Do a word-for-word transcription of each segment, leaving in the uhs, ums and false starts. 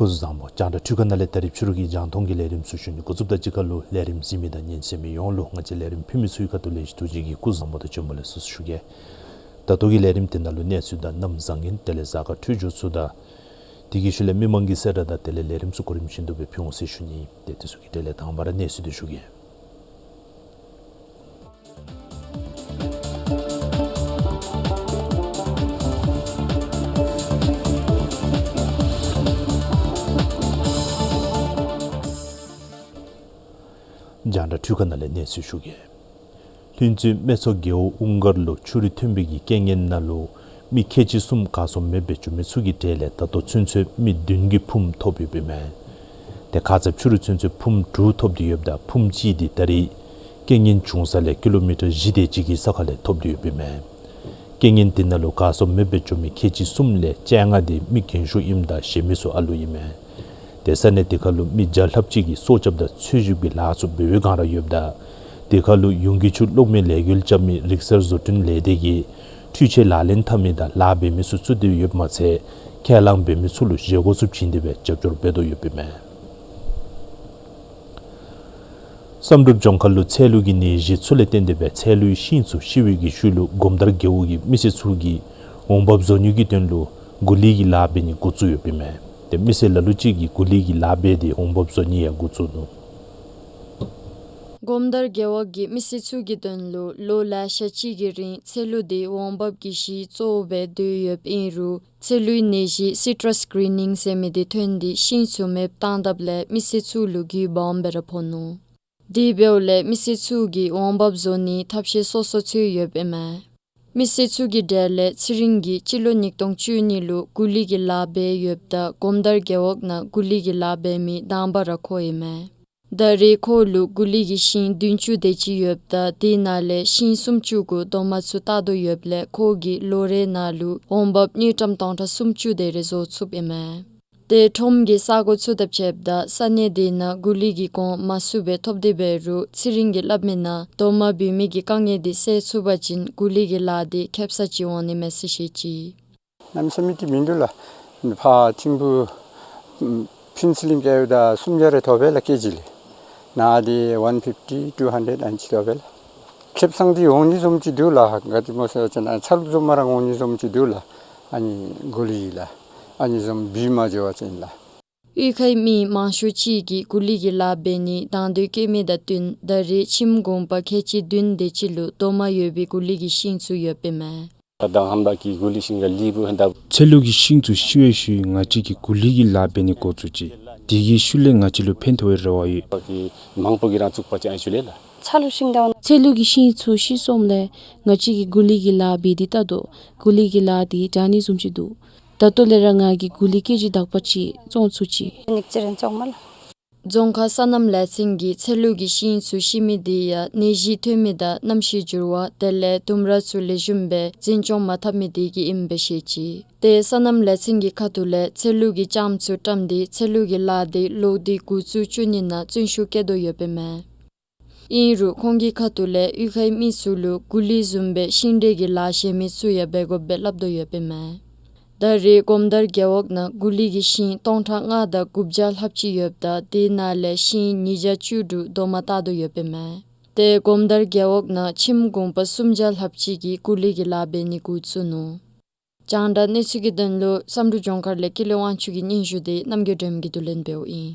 སྐུ་གཟུགས་བཟང་པོ། རྒྱང་བསྒྲགས་འཕྲུལ་ཁང་ནང་ལས་ད་རིས་ཕྱི་རུ་གི་རྒྱང་མཐོང་གི་ལས་རིམ་ཚུ་ཞུ་ནི་འགོ་བཙུགསཔ་ད་གཅིག་ཁར་ལུ་ལས་རིམ་གཟིགས་མི་དང་ཉན་གསན་མི་ཡོངས་ལུ་ང་བཅས་ལས་རིམ་ཕུལ་མི་ཚུ་གི་ཁ་ཐུག་ལས་ཐུགས་རྗེ་ཆེ་གི་སྐུ་གཟུགས་བཟང་པོ་དང་བྱོན་པ་ལེགས་སོ་ཞུ་གེ། ད་ལྟོ་གི་ལས་རིམ་འདི་ནང་ལུ་གནས་ཚུལ་དང་གནམ་བཟང་ངན་དེ་ལས་གཟའ་སྐར་འཕྲོད་སྦྱོར་ཚུ་དང་དེ་གི་ཤུལ་ལས་མི་མང་གི་གསལ་བསྒྲགས་དང་དེ་ལས་ལས་རིམ་ཚུ་གོ་རིམ་བཞིན་དུ་སྦེ་ཕུལ་འོང་ཟེར་ཞུ་ནི། ཏེ་དེ་ཚུ་གི་གྲས་ལས་དང་པ་ར་གནས་ཚུལ་འདི་ཞུ་གེ། རྒྱང་བསྒྲགས་འཕྲུལ་ཁང་ནང་ལས་གནས་ཚུལ་ཞུ་གེ། ལྷུན་རྩེ་སྨད་ཚོ་རྒེད་འོག་ཨུང་དཀར་ལུ་ཆུ་རུད་ཐོན་པའི་གི་རྐྱེན་ངན་ནང་ལུ་མི་ཁལ་གཅིག་གསུམ་གར་སོང་མེདཔ་སྦེ་འགྱོ་མི་ཚུ་གི་གྲས་ལས་ད་ལྟོ་ཚུན་ཚོད་མི་བདུན་གྱིས་ཕུངམ་ཐོབ་ཡོདཔ་ཨིན་མས། ཏེ་ཁ་ཙ་ཕྱི་རུ་ཚུན་ཚོད་ཕུངམ་དྲུག་ཐོབ་སྟེ་ཡོདཔ་ད་ཕུངམ་གཅིག་འདི་ད་རིས་རྐྱེན་ངན་བྱུང་ས་ལས་ཀི་ལོ་མི་ཊར་བཞི་དེ་ཅིག་གི་ས་ཁ་ལས་ཐོབ་སྟེ་ཡོདཔ་ཨིན་མས། རྐྱེན་ངན་དེ་ནང་ལུ་གར་སོང་མེདཔ་སྦེ་འགྱོ་མི་ཁལ་གཅིག་གསུམ་ལས་བཅོ་ལྔ་དེ་མི་རྒན་ཤོས་ཨིནམ་ད་གཞན་མི་ཚུ་ཨ་ལུ་ཨིན་མས། ཏེ་ས་གནས་དེ་ཁར་ལུ་མི་བརྒྱ་ལྷགཔ་ཅིག་གིས་སྲོག་སྐྱབས་དང་འཚོལ་ཞིབ་ཀྱི་ལཱ་ཚུ་འབད་བའི་བསྒང་ར་ཡོདཔ་ད་དེ་ཁར་ལུ་ཡུང་གི་ཆུ་གློག་མེ་ལས་འགུལ་རྐྱབ་མི་རིག་གསར་བཟོ་སྐྲུན་ལས་སྡེ་གིས་འཕྲུལ་ཆས་ལག་ལེན་འཐབ་མི་དང་ལཱ་འབད་མི་ཚུ་བཙུགས་ཏེ་ཡོདཔ་མ་ཚད་ཁས་བླངས་འབད་མི་ཚུ་ལུ་བཞེས་སྒོ་ཚུ་བྱིན་ཏེ་སྦེ་རྒྱབ་སྐྱོར་འབད་དོ་ཡོདཔ་ཨིན་མས། བསམ་གྲུབ་ལྗོངས་མཁར་ལུ་ཚལ་ལུ་གི་ནད་གཞི་ཚུ་ལས་བརྟེན་ཏེ་སྦེ་ཚལ་ལུའི་ཤིང་ཚུ་ཤི་བའི་གི་ཤུལ་ལུ་སྒོམ་དར་རྒེད་འོག་གི་མི་སེར་ཚུ་གིས་འོང་འབབ་བཟོ་ནི་གི་དོན་ལུ་གུ་ལི་གི་ལཱ་འབད་ནི་འགོ་བཙུགས་ཡོདཔ་ཨིན་མས། ཏེ་མི་སེར་ལ་ལུ་ཅིག་གིས་གུ་ལི་གི་ལཱ་འབད་དེ་འོང་འབབ་བཟོ་ནི་ཡང་འགོ་བཙུགས་ནུག། སྒོམ་དར་རྒེད་འོག་གི་མི་སེར་ཚུ་གི་དོན་ལུ་ལོ་ལེ་ཤ་ཅིག་གི་རིང་ཚལ་ལུ་དེ་འོང་འབབ་ཀྱི་གཞི་གཙོ་བོ་སྦེ་སྡོད་ཡོདཔ་ཨིན་རུང་ཚལ་ལུའི་ནད་གཞི་སི་ཊཱས་གི་རིན་ནིང་ཟེར་མི་དེ་ཐོན་ཏེ་ཤིང་ཚུ་མེདཔ་བཏང་དཔ་ལས་མི་སེར་ཚུ་ལུ་རྒུད་སྦོམ་སྦེ་ར་ཕོག་ནུག། དེ་འབདཝ་ལས་མི་སེར་ཚུ་གིས་འོང་འབབ་བཟོ་ནི་ཐབས་ཤེས་སོ་སོ་འཚོལ་ཡོདཔ་ཨིན་མས། མི་སེར་ཚུ་གི་གྲས་ལས་ཚེ་རིང་གིས་སྤྱི་ལོ་ཉིས་སྟོང་བཅུ་གཉིས་ལུ་གུ་ལི་གི་ལཱ་འབད་ཡོདཔ་ད་སྒོམ་དར་རྒེད་འོག་ནང་གུ་ལི་གི་ལཱ་འབད་མི་དང་པ་ར་ཁོ་ཨིན་མས། ད་རེས་ཁོ་ལུ་གུ་ལི་གི་ཤིང་བདུན་ཅུ་དེ་ཅིག་ཡོདཔ་ད་དེ་ནང་ལས་ཤིང་སུམ་ཅུ་གུ་རྡོག་མ་ཚུ་བཏགས་དོ་ཡོདཔ་ལས་ཁོ་གིས་ལོ་རེ་ནང་ལུ་འོང་འབབ་དངུལ་ཀྲམ་སྟོང་ཕྲག་སུམ་ཅུ་དེ་རེ་བཟོ་ཚུགསཔ་ཨིན་མས། ཏེ་ཁྲོམ་གྱི་ས་གོ་ཚུ་དང་ཕྱདཔ་ད་ས་གནས་དེ་ནང་གུ་ལི་གི་གོང་མ་སུ་སྦེ་ཐོབ་སྟེ་འབད་རུང་ཚེ་རིང་གིས་སླབ་མི་ནང་རྡོག་མ་འབུད་མི་གི་དཀའ་ངལ་དེ་སེལ་ཚུགས་པ་ཅིན་གུ་ལི་གི་ལཱ་དེ་ཁེབ་ས་ཅིག་འོང་ནི་མས་ཟེར་བཤད་ཅི། གནམ་མེད་ས་མེད་ཅིག་མིན་འདུག་ལགས། ཕར་ཐིམ་ཕུ་ཕུན་ཚོགས་གླིང་བཀལཝ་ད་སུམ་བརྒྱ་རེ་ཐོབ་པས་ལགས་ཀེ་ཇི་ལས། ནཱ་འདི་ཝན་ཕིཕ་ཊི་ཊུ་ཧན་ཌེཌ་ཨ་ནི་ཅིག་ཐོབ་པས་ལགས། ཁེབ་ས་འདི་འོང་ནི་བཟུམ་ཅིག་འདུག་ལགས། ག་ཅི་སྨོ་ཟེར་བ་ཅིན་ཚ་ལུ་བཟུམ་མ་ར་འོང་ནི་བཟུམ་ཅིག་འདུག་ལགས། ཨ་ནི་གུ་ལི་ལགས། ཨ་ནི་བཟུམ་འབུད་མ་འགྱོ་བ་ཅིན་ལགས། དབུས་ཁའི་མི་མང་ཤོས་ཅིག་གིས་གུ་ལི་གི་ལཱ་འབད་ནི་དང་འདོད་བསྐྱེད་མི་དང་བསྟུན་ད་རེས་ཁྱིམ་གུང་པ་ཁལ་གཅིག་བདུན་དེ་ཅིག་ལུ་རྡོག་མ་ཡོད་པའི་གུ་ལི་གི་ཤིང་ཚུ་ཡོདཔ་ཨིན་མས། ད་ལྟོ་ཧམ་པ་གི་གུ་ལི་ཤིང་ག་ལི་བུ་ཧན་ད། ཚལ་ལུ་གི་ཤིང་ཚུ་ཤི་བའི་ཤུལ་ང་བཅས་ཀྱིས་གུ་ལི་གི་ལཱ་འབད་ནི་འགོ་བཙུགས་ཅི། དེ་གི་ཤུལ་ལས་ང་བཅས་ལུ་ཕན་ཐོགས་པའི་རེ་བ་ཡོད། གི་མང་པོ་གིས་རང་བཙུགས་པ་ཅིན་ཨ་ནི་ཤུལ་ལས་ལགས། ཚལ་ལུ་ཤིང་དང་། ཚལ་ལུ་གི་ཤིང་ཚུ་ཤི་སོངམ་ལས་ང་བཅས་ཀྱིས་གུ་ལི་གི་ལཱ་འབད་དེ་བལྟ་དོ། གུ་ལི་གི་ལཱ་དེ་དྲག་ནི་བཟུམ་ཅིག་འདུག། ད་ལྟོ་ལས་ར་ང་གིས་གུ་ལི་ཀེ་ཇི་དག་པ་ཅིག་བཙོང་ཚུགས་ཅི། ཉིག་ཅིག་རེ་བཙོང་མས་ལགས། རྫོང་ཁག་སོ་ནམ་ལས་ཚན་གྱིས་ཚལ་ལུ་གི་ཤིང་ཚུ་ཤི་མི་དེ་ཡང་ནད་གཞི་ཐོན་མི་དང་གནམ་གཤིས་འགྱུར་བ་དེ་ལས་ལྡུམ་ར་ཚུ་ལེགས་ཤོམ་སྦེ་འཛིན་སྐྱོང་མ་འཐབ་མི་དེ་གིས་ཨིནམ་སྦེ་བཤད་ཅི། ཏེ་སོ་ནམ་ལས་ཚན་གྱི་ཁ་ཐུག་ལས་ཚལ་ལུ་གི་ལྕངམ་ཚུ་བཀྲམ་སྟེ་ཚལ་ལུ་གི་ལཱ་དེ་ལོག་སྟེ་འགོ་བཙུགས་བཅུག་ནི་ནང་བརྩོན་ཤུགས་བསྐྱེད་དོ་ཡོདཔ་ཨིན་མས། ཨིན་རུང་ཁོང་གི་ཁ་ཐུག་ལས་གཡུས་ཁའི་མི་ཚུ་ལུ་གུ་ལི་བཟུམ་སྦེ་ཤིང་འབྲས་ཀྱི་ལཱ་བཞེས་མི་ཚུ་ཡང་འབད་དགོཔ་སྦེ་སླབ་དོ་ཡོདཔ་ཨིན་མས། ད་རེས་གོམ་དར་རྒེད་འོག་ནང་གུ་ལི་གི་ཤིང་སྟོང་ཕྲག་ལྔ་དང་དགུ་བརྒྱ་ལྷགཔ་ཅིག་ཡོདཔ་ད་དེ་ནང་ལས་ཤིང་ཉིས་བརྒྱ་བཅུ་དྲུག་རྡོག་མ་བཏགས་དོ་ཡོདཔ་ཨིན་མས། ཏེ་གོམ་དར་རྒེད་འོག་ནང་ཁྱིམ་གུང་པ་སུམ་བརྒྱ་ལྷགཔ་ཅིག་གིས་གུ་ལི་གི་ལཱ་འབད་ནི་འགོ་བཙུགས་ནུག། རྒྱང་བསྒྲགས་གནས་ཚུལ་གྱི་དོན་ལུ་བསམ་གྲུབ་ལྗོངས་མཁར་ལས་ཀུན་ལེགས་དབང་ཕྱུག་གི་སྙན་ཞུ་དེ་རྣམ་རྒྱལ་སྒྲོལ་མ་གིས་བསྡུ་ལེན་འབདཝ་ཨིན།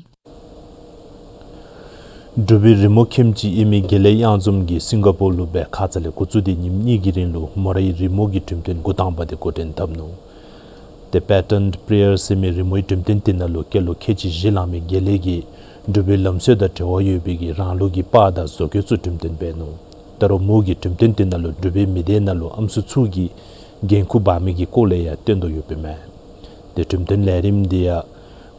འབྲུག་པའི་རི་མོ་མཁནམ་ཅིག་ཨིན་མི་དགེ་ལེགས་གཡང་འཛོམས་ཀྱིས་སིང་ག་པོར་ལུ་འབད་ཁ་ཙ་ལས་འགོ་བཙུགས་ཏེ་ཉིནམ་གཉིས་ཀྱི་རིང་ལུ་མོ་རའི་རི་མོ་གི་གྲུབ་དོན་འགོ་དང་པ་དེ་འགོ་འདྲེན་འཐབ་ནུག། ཏེ་པེ་ཊརནཌ་པྲེ་ཡར་ཟེར་མི་རི་མོའི་གྲུབ་དོན་དེ་ནང་ལུ་སྐྱེས་ལོ་ཁལ་གཅིག་བཞི་ལང་མི་དགེ་ལེགས་ཀྱིས་འབྲུག་པའི་ལམ་སྲོལ་དང་འབྲེལ་བ་ཡོད་པའི་གི་རང་ལུགས་ཀྱི་པར་དང་བཟོ་བཀོད་ཚུ་གྲུབ་དོན་འབད་ནུག། ད་རུང་མོ་གི་གྲུབ་དོན་དེ་ནང་ལུ་འབྲུག་པའི་མི་སྡེ་ནང་ལུ་ཨམ་སྲུ་ཚུ་གིས་འགན་ཁུར་འབག་མི་གི་སྐོར་ལས་ཡང་སྟོན་དོ་ཡོདཔ་ཨིན་མས། ཏེ་གྲུབ་དོན་ལས་རིམ་དེ་ཡང་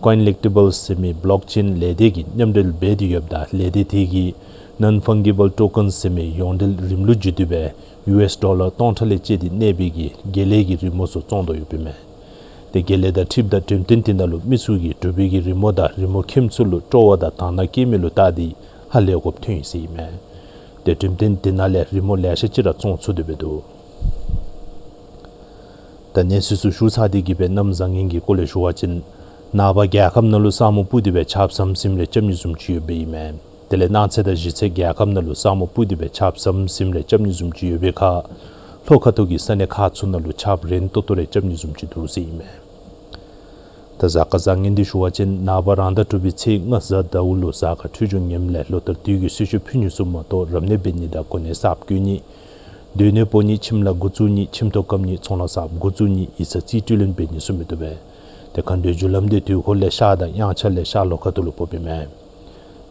ཀོའིན་ལེག་ཊི་བཱལ་ཟེར་མི་བི་ལོག་ཅེན་ལས་སྡེ་གིས་མཉམ་འབྲེལ་འབད་དེ་ཡོདཔ་ད་ལས་སྡེ་དེ་གིས་ནཱོན་ཕང་གི་བཱལ་ཊོ་ཀཱན་ཟེར་མི་ཡོངས་འབྲེལ་རིམ་ལུགས་བརྒྱུད་དེ་སྦེ་ཡུ་ཨེསི་ཌོ་ལར་སྟོང་ཕྲག་ལས་བཅད་དེ་གནས་པའི་གི་དགེ་ལེགས་ཀྱི་རི་མོ་ཚུ་བཙོང་དོ་ཡོདཔ་ཨིན་མས། ཏེ་དགེ་ལེགས་དང་འཁྲིལཝ་ད་གྲུབ་དོན་དེ་ནང་ལུ་མི་ཚུ་གིས་འབྲུག་པའི་གི་རི་མོ་དང་རི་མོ་མཁནམ་ཚུ་ལུ་སྤྲོ་བ་དང་དང་བླངས་བསྐྱེད་མི་ལུ་བལྟ་སྟེ་ཧ་ལས་དགོཔ་ཐོན་ཡི་ཟེར་ཨིན་མས། ཏེ་གྲུབ་དོན་དེ་ནང་ལས་རི་མོ་ལེ་ཤ་ཅིག་ར་བཙོང་ཚུགས་ཏེ་འབད་འདུག། ད་གནས་ཚུལ་ཚུ་ཞུ་ཚར་ཏེ་གི་སྦེ་གནམ་བཟང་ངན་གྱི་སྐོར་ལས་ཞུ་བ་ཅིན་ནངས་པ་རྒྱལ་ཁབ་ནང་ལུ་ས་སྨུག་སྤུབས་ཏེ་སྦེ་ཆརཔ་ཟམ་ཟིམ་རེ་རྐྱབ་ནི་བཟུམ་ཅིག་ཡོདཔ་ཨིན་མས། དེ་ལས་གནངས་ཚེ་དང་གཞེས་ཚེ་རྒྱལ་ཁབ་ནང་ལུ་ས་སྨུག་སྤུབས་ཏེ་སྦེ་ཆརཔ་ཟམ་ཟིམ་རེ་རྐྱབ་ནི་བཟུམ་ཅིག་ཡོད་པའི་ཁར་ལྷོ་ཁ་ཐུག་གི་ས་གནས་ཁག་ཚུ་ནང་ལུ་ཆརཔ་རན་ཏོག་ཏོ་རེ་རྐྱབ་ནི་བཟུམ་ཅིག་འདུག་ཟེར་ཨིན་མས། ད་གཟའ་སྐར་བཟང་ངན་འདི་ཞུ་བ་ཅིན་ནངས་པ་རང་ཟླ་དྲུག་པའི་ཚེས་ལྔ་གཟའ་ཟླཝ་ལུ་གཟའ་སྐར་འཕྲོད་སྦྱོར་ངནམ་ལས་ལོ་ལྟར་དུས་ཀྱི་གསོལ་མཆོད་ཕུལ་ནི་ཚུ་མ་གཏོགས་རབ་གནས་འབད་ནི་དང་གོ་གནས་གསརཔ་བསྐོ་ནི་སྡོད་གནས་སྤོ་ནི་ཁྱིམ་ལཱ་འགོ་བཙུགས་ནི་ཁྱིམ་ཐོག་བཀབ་ནི་ཚོང་ལཱ་གསརཔ་འགོ་བཙུགས་ནི་ཡིག་ཚང་རྩིས་སྤྲོད་ལེན་འབད་ནི་ཚུ་མི་བཏུབ་པས། ཏེ་མཁའ་འགྲོའི་རྒྱུ་ལམ་དེ་དུས་འཁོར་ལས་ཤར་དང་དབྱངས་འཆར་ལས་ཤར་ལྷོ་ཁ་ཐུག་ལུ་ཕོགཔ་ཨིན་མས།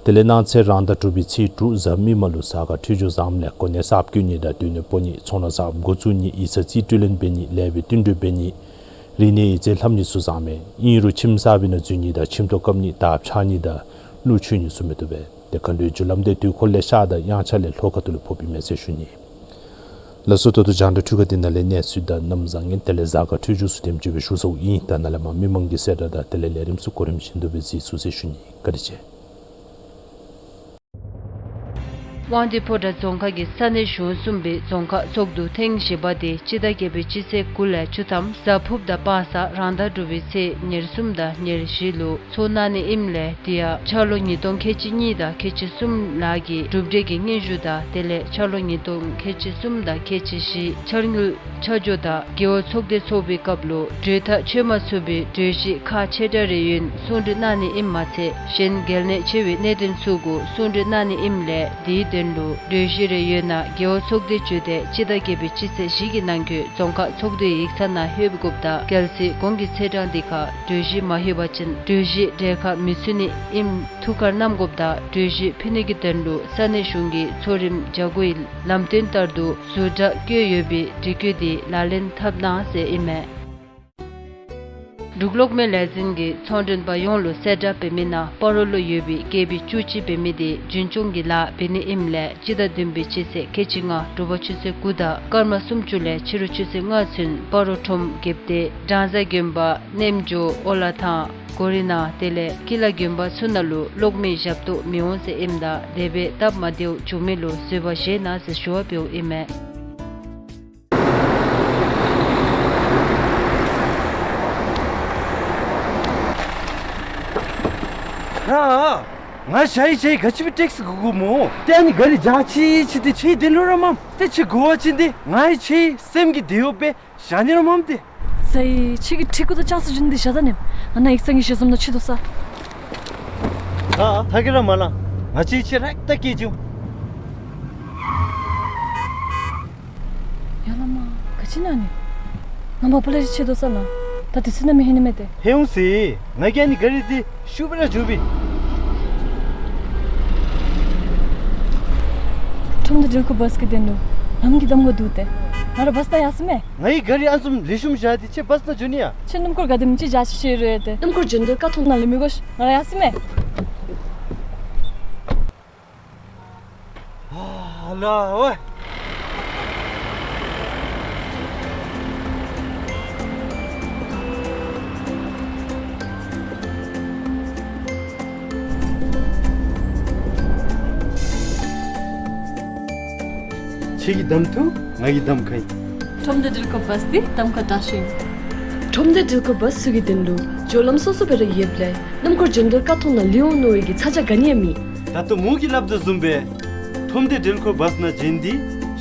དེ་ལས་གནངས་ཚེ་རང་ཟླ་དྲུག་པའི་ཚེས་དྲུག་གཟའ་མིག་དམར་ལུ་གཟའ་སྐར་འཕྲོད་སྦྱོར་བཟངམ་ལས་གོ་གནས་གསརཔ་བསྐོ་ནི་དང་སྡོད་གནས་སྤོ་ནི་ཚོང་ལཱ་གསརཔ་འགོ་བཙུགས་ནི་ཡིག་ཚང་རྩིས་སྤྲོད་ལེན་འབད་ནི་ལེགས་པའི་བསྟུན་གྲོས་འབད་ནི་རིག་གནས་ཡིག་རྩིས་ལྷབ་ནི་ཚུ་བཟངམ་མས། ཨིན་རུང་ཁྱིམ་གསར་པའི་ནང་འཛུལ་ནི་དང་ཁྱིམ་ཐོག་བཀབ་ནི་དར་འཕྱར་ནི་དང་གླུ་མཆོད་ནི་ཚུ་མི་བཏུབ་པས། ཏེ་མཁའ་འགྲོའི་རྒྱུ་ལམ་དེ་དུས་འཁོར་ལས་ཤར་དང་དབྱངས་འཆར་ལས་ལྷོ་ཁ་ཐུག་ལུ་ཕོགཔ་ཨིན་མས་ཟེར་ཞུ་ནི། ལགས་སོ། ད་ལྟོ་རྒྱང་བསྒྲགས་འཕྲུལ་ཁང་འདི་ནང་ལས་གནས་ཚུལ་དང་གནམ་བཟང་ངན་དེ་ལས་གཟའ་སྐར་འཕྲོད་སྦྱོར་ཚུ་དེམ་ཅིག་སྦེ་ཞུ་ཚརཝ་ཨིན། ད་ནཱ་ལས་མར་མི་མང་གི་གསལ་བསྒྲགས་དང་དེ་ལས་ལས་རིམ་ཚུ་གོ་རིམ་བཞིན་དུ་སྦེ་གཟིགས་ཚུགས་ཟེར་ཞུ་ནི། བཀའ་དྲིན་ཆེ། དབང་འདུས་ཕོ་བྲང་རྫོང་ཁག་གི་ས་གནས་གཞུང་གསུམ་པའི་རྫོང་ཁག་ཚོགས་འདུ་ཐེངས་བཞི་པ་དེ་སྤྱི་ཟླ་བརྒྱད་པའི་སྤྱི་ཚེས་དགུ་ལས་བཅུ་ཐམ་གཟའ་ཕུརཔ་དང་པ་སངས་རང་ཟླ་དྲུག་པའི་ཚེས་ཉེར་གསུམ་དང་ཉེར་བཞི་ལུ་ཚོགས་གནང་ནི་ཨིནམ་ལས་དེ་ཡང་འཆར་ལོ་ཉིས་སྟོང་ཁལ་གཅིག་གཉིས་དང་ཁལ་གཅིག་གསུམ་ལགས་ཀྱི་གྲུབ་འབྲས་ཀྱི་སྙན་ཞུ་དང་དེ་ལས་འཆར་ལོ་ཉིས་སྟོང་ཁལ་གཅིག་གསུམ་དང་ཁལ་གཅིག་བཞི་འཆར་དངུལ་ཆ་འཇོག་དང་རྒེད་འོག་ཚོགས་སྡེ་ཚོགས་པའི་སྐབས་ལུ་གྲོས་ཐག་ཆོད་མ་ཚུགས་པའི་གྲོས་གཞི་ཁག་ཆེ་ཕྲ་རེ་ཡོད་ན་གསུང་གྲོས་གནང་ནི་ཨིནམ་མ་ཚད་གཞན་གལ་གནད་ཆེ་བའི་གནད་དོན་ཚུ་གུ་གསུང་གྲོས་གནང་ནི་ཨིནམ་ལས་དེའི་དོན་ལུ་གྲོས་གཞི་རེ་ཡོད་ན་རྒེད་འོག་ཚོགས་སྡེ་བརྒྱུད་དེ་སྤྱི་ཟླ་བརྒྱད་པའི་སྤྱི་ཚེས་བཞི་གི་ནང་འཁོད་རྫོང་ཁག་ཚོགས་འདུའི་ཡིག་ཚང་ནང་ལྷོད་པའི་དགོཔ་དང་གལ་སྲིད་གོང་གི་ཚེས་གྲངས་དེ་ཁར་གྲོས་གཞི་མ་ལྷོད་པ་ཅིན་གྲོས་གཞི་གྲལ་ཁར་མི་ཚུད་ནི་ཨིནམ་ཐུགས་ཁར་བསྣམ་དགོཔ་དང་གྲོས་གཞི་ཕུལ་ནི་གི་དོན་ལུ་ས་གནས་གཞུང་གི་ཚོགས་རིམ་བརྒྱ་དགུ་ཡི་ལམ་སྟོན་ལྟར་དུ་ཟུར་དྲག་བསྐོས་ཡོད་པའི་སྒྲིག་བཀོད་དེ་ལག་ལེན་འཐབ་གནང་ཟེར་ཨིན་མས། འབྲུག་གློག་མེ་ལས་འཛིན་གྱིས་ཚོང་མགྲོན་པ་ཡོངས་ལུ་གསལ་བསྒྲགས་འབད་མི་ནང་སྤ་རོ་ལུ་ཡོད་པའི་ཀེ་བི་བཅུ་གཅིག་འབད་མི་དེ་རྒྱུན་སྐྱོང་གི་ལཱ་འབད་ནི་ཨིནམ་ལས་སྤྱི་ཟླ་བདུན་པའི་སྤྱི་ཚེས་ཁལ་གཅིག་ལྔ་དྲོ་པ་ཆུ་ཚོད་དགུ་དང་སྐར་མ་སུམ་ཅུ་ལས་ཕྱི་རུ་ཆུ་ཚོད་ལྔ་ཚུན་སྤ་རོ་ཁྲོམ་རྒྱལཔོ་སྡེ་བྲང་བཟའ་དགོན་པ་རྣམ་ཇོ་ཨོ་ལ་ཐང་གོ་རི་ན་དེ་ལས་ཀི་ལ་དགོན་པ་ཚུ་ནང་ལུ་གློག་མེ་ཞབས་ཏོག་མི་འོང་ཟེར་ཨིནམ་ད་དེ་སྦེ་སྟབས་མ་བདེཝ་བྱུང་མི་ལུ་བཟོད་པ་བཞེས་གནང་ཟེར་ཞུ་བ་འབདཝ་ཨིན་མས། ར། ང་ཞའི་ཞའི་ག་ཅི་སྦེ་ཊེག་སི་གུ་གུ་མོ། ཏེ་ཨ་ནི་ག་རི་འཇག་ཅི་ཅི་ཏེ་ཁྱོད་དེ་ལུ་ར་མམ། ཏེ་ཁྱོད་གོ་བ་ཅིན་ཏེ་ང་ཡང་ཁྱོད་སེམས་ཀྱི་དེ་ཡོད་པས་ཞག་ནི་ར་མམ་ཏེ། ས་ཡི་ཁྱོད་ཀྱི་ཁྲི་གུ་དང་ཅང་ས་རྒྱུན་འདི་ཞག་ད་ནེམ། ང་ན་ཡིག་ཚང་གི་ཞལ་འཛོམས་ནང་ཆི་དོ་ས། ད་ཐག་གི་ར་མ་ལང་། ང་ཅི་ཁྱོད་རེག་ད་སྐྱེ་འགྱོ། ཡ་ལ་མ། ག་ཅི་ན་ནི། ང་མ་པ་ལ་རི་ཆེ་དོ་ས་ན། ད་དེ་ཚུ་ན་མི་ཧེ་ནི་མེད་དེ། ཧེ་འོང་སི། ང་གིས་ཨ་ནི་ག་རི་དེ་ཤུགས་སྦེ་ར་འཇུ་བི། ཁྲོམ་དུ་འགྲུལ་འཁོར་བཱས་ཀྱི་དོན་ལུ་ལམ་གྱི་གདམ་ངོ་འདུག་སྟེ། ང་ར་བཱས་ན་ཡར་སོང་མས། ང་ཡི་ག་རི་ཨ་ནི་བཟུམ་ལེགས་ཤོམ་བཞག་སྟེ་ཁྱོད་བཱས་ན་འགྱོ་ནི་ཡ། ཁྱོད་སྣུམ་འཁོར་ག་དེམ་ཅིག་འཇག་ཅི་ཤེས་རུང་ཡོད་དེ། སྣུམ་འཁོར་འགྱོ་འདོད་ཀ་ཐོབ་ན་ལེན་མི་དགོ་ཤིག། ང་ར་ཡར་སོང་མས། ལགས་འོ། ཁྱེད་ཀྱིས་གདམ་ཐུབ། ང་གིས་གདམ་ཁ་ཡིན། ཁྲོམ་སྡེ་འགྲུལ་འཁོར་བཱས་འདི་གདམ་ཁ་དྲག་ཤོས་ཨིན། ཁྲོམ་སྡེ་འགྲུལ་འཁོར་བཱས་ཚུ་གི་དོན་ལུ་སྦྱོར་ལམ་སོ་སོ་སྦེ་ར་ཡོདཔ་ལས་སྣུམ་འཁོར་རྒྱུན་འགྲུལ་ཀ་ཐོག་ནང་ལུས་འོང་མནོ་བའི་གི་ཚ་གྱང་ག་ནི་ཡང་མེད། ད་ལྟོ་མོ་གིས་སླབ་དོ་བཟུམ་སྦེ་ཁྲོམ་སྡེ་འགྲུལ་འཁོར་བཱས་ནང་བྱོན་ཏེ་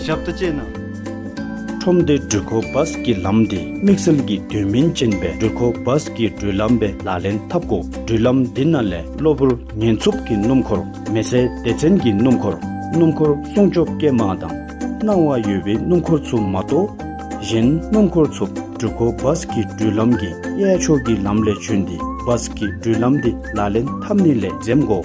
ཞབས་ཏོག་སྤྱོད་གནང་། ཁྲོམ་སྡེ་འགྲུལ་འཁོར་བཱས་ཀྱི་ལམ་འདི་དམིགས་བསལ་གྱི་དོན་སྨིན་ཅན་སྦེ་འགྲུལ་འཁོར་བཱས་ཀྱི་འགྲུལ་ལམ་སྦེ་ལག་ལེན་འཐབ་དགོ། འགྲུལ་ལམ་འདི་ནང་ལས་གློ་བུར་ཉེན་འཚུབ་ཀྱི་སྣུམ་འཁོར། མེ་སེར་སྡེ་ཚན་གྱི་སྣུམ་འཁོར། སྣུམ་འཁོར་སྲུང་སྐྱོབ་སྐྱེལ་མ་དང་སྣང་བ་ཡོད་པའི་སྣུམ་འཁོར་ཚུ་མ་གཏོགས་གཞན་སྣུམ་འཁོར་ཚུ་འགྲུལ་འཁོར་བཱས་ཀྱི་འགྲུལ་ལམ་གྱི་གཡས་ཕྱོགས་ཀྱི་ལམ་ལས་བྱོན་ཏེ་བཱས་ཀྱི་འགྲུལ་ལམ་འདི་ལག་ལེན་འཐབ་ནི་ལས་འཛེམ་དགོ།